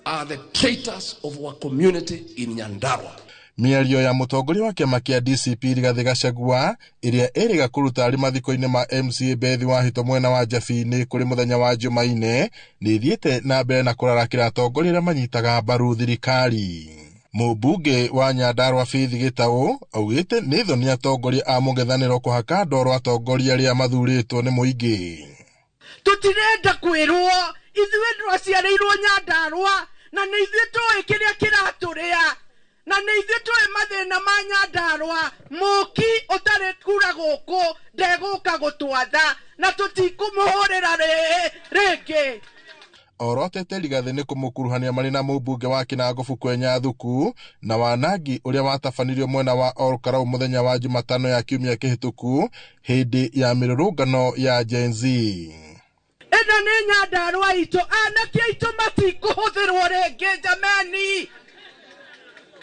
are the traitors of our community in Nyandarua. Mĩario ya mũtongoria wa kĩama kĩa DCP Rigathĩ Gachagua ĩrĩa ĩrĩga kũruta arĩ mathiko-inĩ ma MCA Bethi Wahito mwena wa Njabini kũrĩ mũthenya wa Jumaine nĩ ĩthiĩte na mbere na kũrarakĩra atongoria arĩa manyitaga mbaru thirikari. Mũmbunge wa Nyandarua Faith Gitau augĩte nĩ thoni atongoria a mũng'ethanĩro kũhaka ndoro atongoria arĩa mathurĩtwo nĩ mũingĩ. Tũtirenda kwĩrwo ithuĩ twaciarĩirwo Nyandarua na nĩ ithuĩ tũĩ kĩrĩa kĩratũrĩa na nĩ ithuĩ tũĩ mathĩna ma Nyandarua. Mũki ũtarĩ kura gũkũ ndegũka gũtwatha na tũtikũmũhũrĩra rĩngĩ. Orotete Rigathĩ nĩ kũmũkuruhania marĩ na mũmbunge wa Kinango Kwenya Thuku na wanangi ũrĩa watabanirio mwena wa Ol Kalou mũthenya wa Jumatano ya kiumia kĩhĩtũku hĩndĩ ya mĩrũrũngano ya Gen Z. Ĩno nĩ Nyandarua itũ, anake aitũ matikũhũthĩrwo rĩngĩ jameni.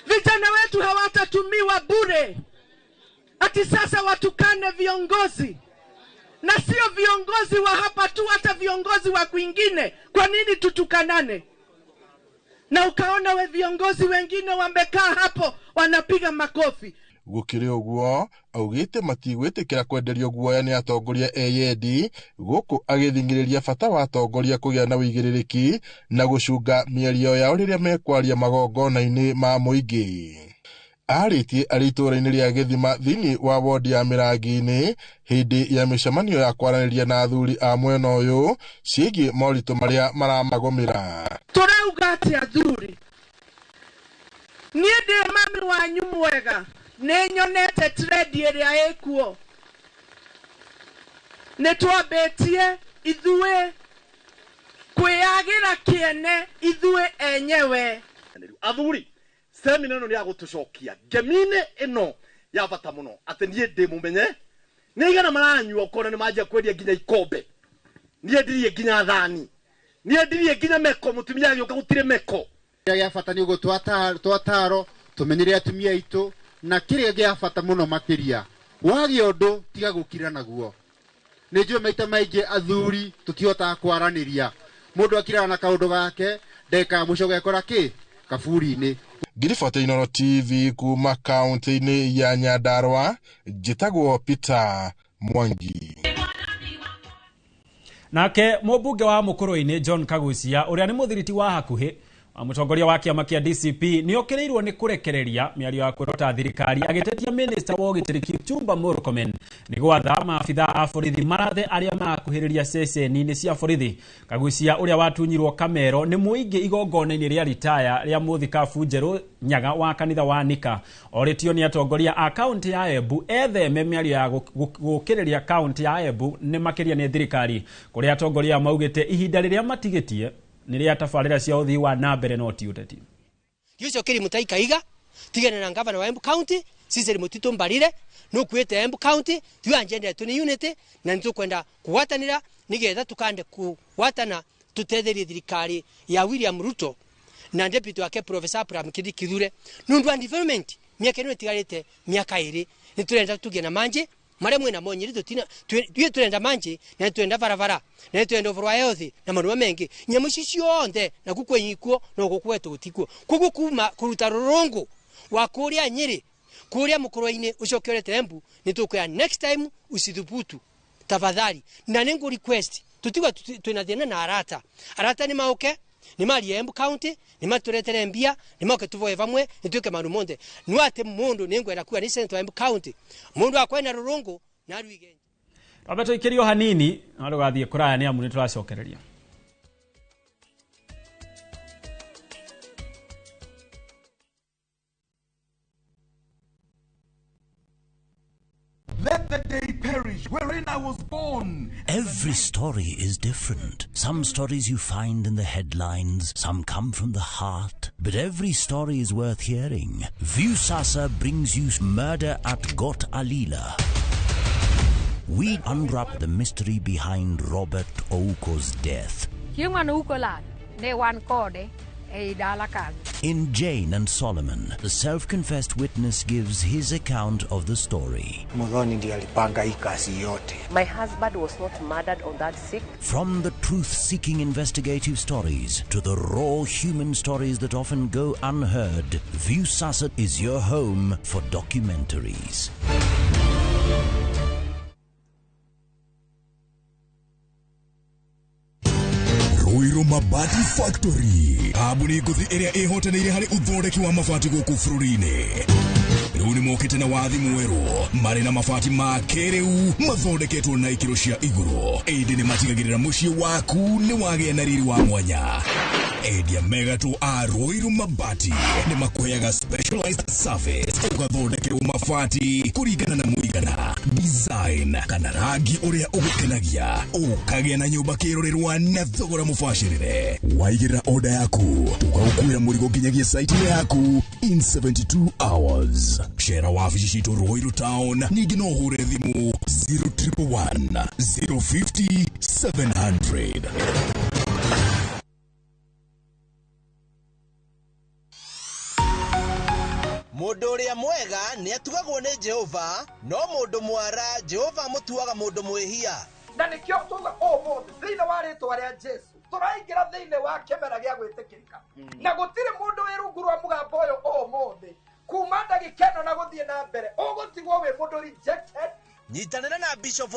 Vijana wetu hawatatumiwa bure ati sasa watukane viongozi, na sio viongozi wa hapa tu, hata viongozi wa kwingine. Kwa nini tutukanane? Na ukaona we viongozi wengine wamekaa hapo wanapiga makofi. Gũkĩrĩ ũguo augĩte matigwĩtĩkĩra kwenderio guoya nĩ atongoria eyendi, gũkũ agĩthing'ĩrĩria bata wa atongoria kũgĩa na ũigĩrĩrĩki na gũcunga mĩario yao rĩrĩa mekwaria magongona-inĩ ma mũingĩ. Arĩtie arĩ itũũra-inĩ rĩa Gĩthima thĩinĩ wa wodi ya Mĩrangi-inĩ hĩndĩ ya mĩcemanio ya kwaranĩria na athuri a mwena ũyũ ciĩgiĩ moritũ marĩa maramagũmĩra. Tũrauga atĩ athuri, niĩ ndĩ mami wanyu mwega, nĩ nyonete trend ĩrĩa ĩkuo. Nĩ twambĩtie ithuĩ kwĩyagĩra kĩene ithuĩ enyewe. Athuri, semina ĩno nĩ ya gũtũcokia ngemi-inĩ ĩno ya bata mũno atĩ niĩ ndĩ mũmenye nĩ igana maranyua ũkona nĩ manjia kwendia nginya ikombe, niĩ ndirie nginya thani, niĩ ndirie nginya meko, mũtumia agĩũka gũtirĩ meko. Kĩrĩa gĩa bata nĩ ũguo twataro tũmenyere atumia aitũ, na kĩrĩa gĩa bata mũno makĩria wagĩa ũndũ tiga gũkira naguo. Nĩ njũĩ maita maingĩ athuri tũtihotaga kwaranĩria, mũndũ akiraga na kaũndũ gake ndagĩka ya mũico ũgekora kĩ kaburi-inĩ. Ngiribota Inooro TV kuma kaunti-inĩ ya Nyandarua, njĩtagwo Peter Mwangi. Nake mũmbunge wa Mũkũrũ-inĩ John Kagucia ũrĩa nĩ mũthiriti wa hakuhĩ wa mũtongoria wa kĩama kĩa DCP nĩokĩrĩirwo nĩ kũrekereria mĩario ya kwĩrota thirikari agĩtetia minista wa ũgitĩri Kipchumba Murkomen nĩ gwatha maabitha a borithi marathe arĩa marakuhĩrĩria ceceni-inĩ cia borithi. Kagucia ũrĩa watunyirwo Kamero nĩ mũingĩ igongona-inĩ rĩa ritaya rĩa mũthikabu Njerũ Nyaga wa kanitha wa Nika orĩtio nĩ atongoria a kaunti ya Embu etheme mĩario ya gũkĩrĩria kaunti ya Embu nĩ makĩria nĩ thirikari kũrĩa atongoria maugĩte ihinda rĩrĩa matigĩtie nĩ rĩa tabarĩra cia ũthii wa na mbere no ti ũteti. Gĩcokeri Mutahi Kahiga tigana na ngavana wa Embu County Cecil Mutito Mbarire nukuite Embu County tu agenda yetu ni unity na nitukwenda kugwatanira nigetha tukande kugwatana tutetherie thirikari ya William Ruto na deputy wake Professor Abraham Kindiki Kithure nundu wa development miaka ino itigarite miaka iri niturenda tugie na manje Maria mwina mo Nyeri tutina twi turenda manji na turenda barabara na turenda overwa health na maundu mengi nyamu ici cionthe na kukwenyi kuo no gukwetu gutikuo. Koguo kuma kuruta rurungu wa kuria Nyeri kuria mukurwa-ini ucoke urete Embu nitukwira next time usithubutu tafadhali. Na ningu request tutigwa twina thina na arata arata ni mauke ni mali Embu County ni maturetere mbia ni mauke tuvoe vamwe nituike maundu monthe no ati mundu ningwenda kuwa ni senator wa Embu County mundu akwena rurungu na ruige twambe tuikirio hanini no rugathie kuraya ni amu ni turacokereria. Let the day perish wherein I was born. Every story is different. Some stories you find in the headlines, some come from the heart. But every story is worth hearing. Viusasa brings you Murder at Got Alila. We unwrap the mystery behind Robert Ouko's death. In Jane and Solomon, the self-confessed witness gives his account of the story. My husband was not murdered on that sick. From the truth-seeking investigative stories to the raw human stories that often go unheard, Viusasa is your home for documentaries. Ruiru Mabati Factory kambuni ngũthi ĩrĩa ĩhotanĩire harĩ ũthondeki wa mabati gũkũ bũrũri-inĩ. Rĩu nĩ mokĩte na wathi mwerũ marĩ na mabati ma kĩrĩu mathondeketwo na ikĩro cia igũrũ, ĩndĩ nĩ matigagĩrĩra mũciĩ waku nĩ wagĩa na riri wa mwanya. Endia megatũ a Ruiru Mabati nĩ makũheaga specialized service ũgathondekerwo mabati kũringana na mũigana, design kana rangi ũrĩa ũgũkenagia, ũkagĩa na nyũmba kĩrorerwa na thogora mũbacĩrĩre. Waigĩrĩra order yaku tũgagũkuĩra mũrigo nginyagia site yaku in 72 hours. Cera wabici citũ Ruiru Town, ningĩ no ũhũre thimũ 0111 050 700. Mundu uria mwega ni atugagwo ni Jehova, no mundu mwara Jehova amutuaga mundu mwihia. Na nikio tuga umuthi thiini wa ritwa ria Jesu turaingira thiini wa kimera gia gwitikirika na gutiri mundu wi rungu rwa mugambo uyu umuthi kuma ndagika ĩno na guthie na mbere ugutigwo wi mundu rejected. Nyitanĩra na Bishop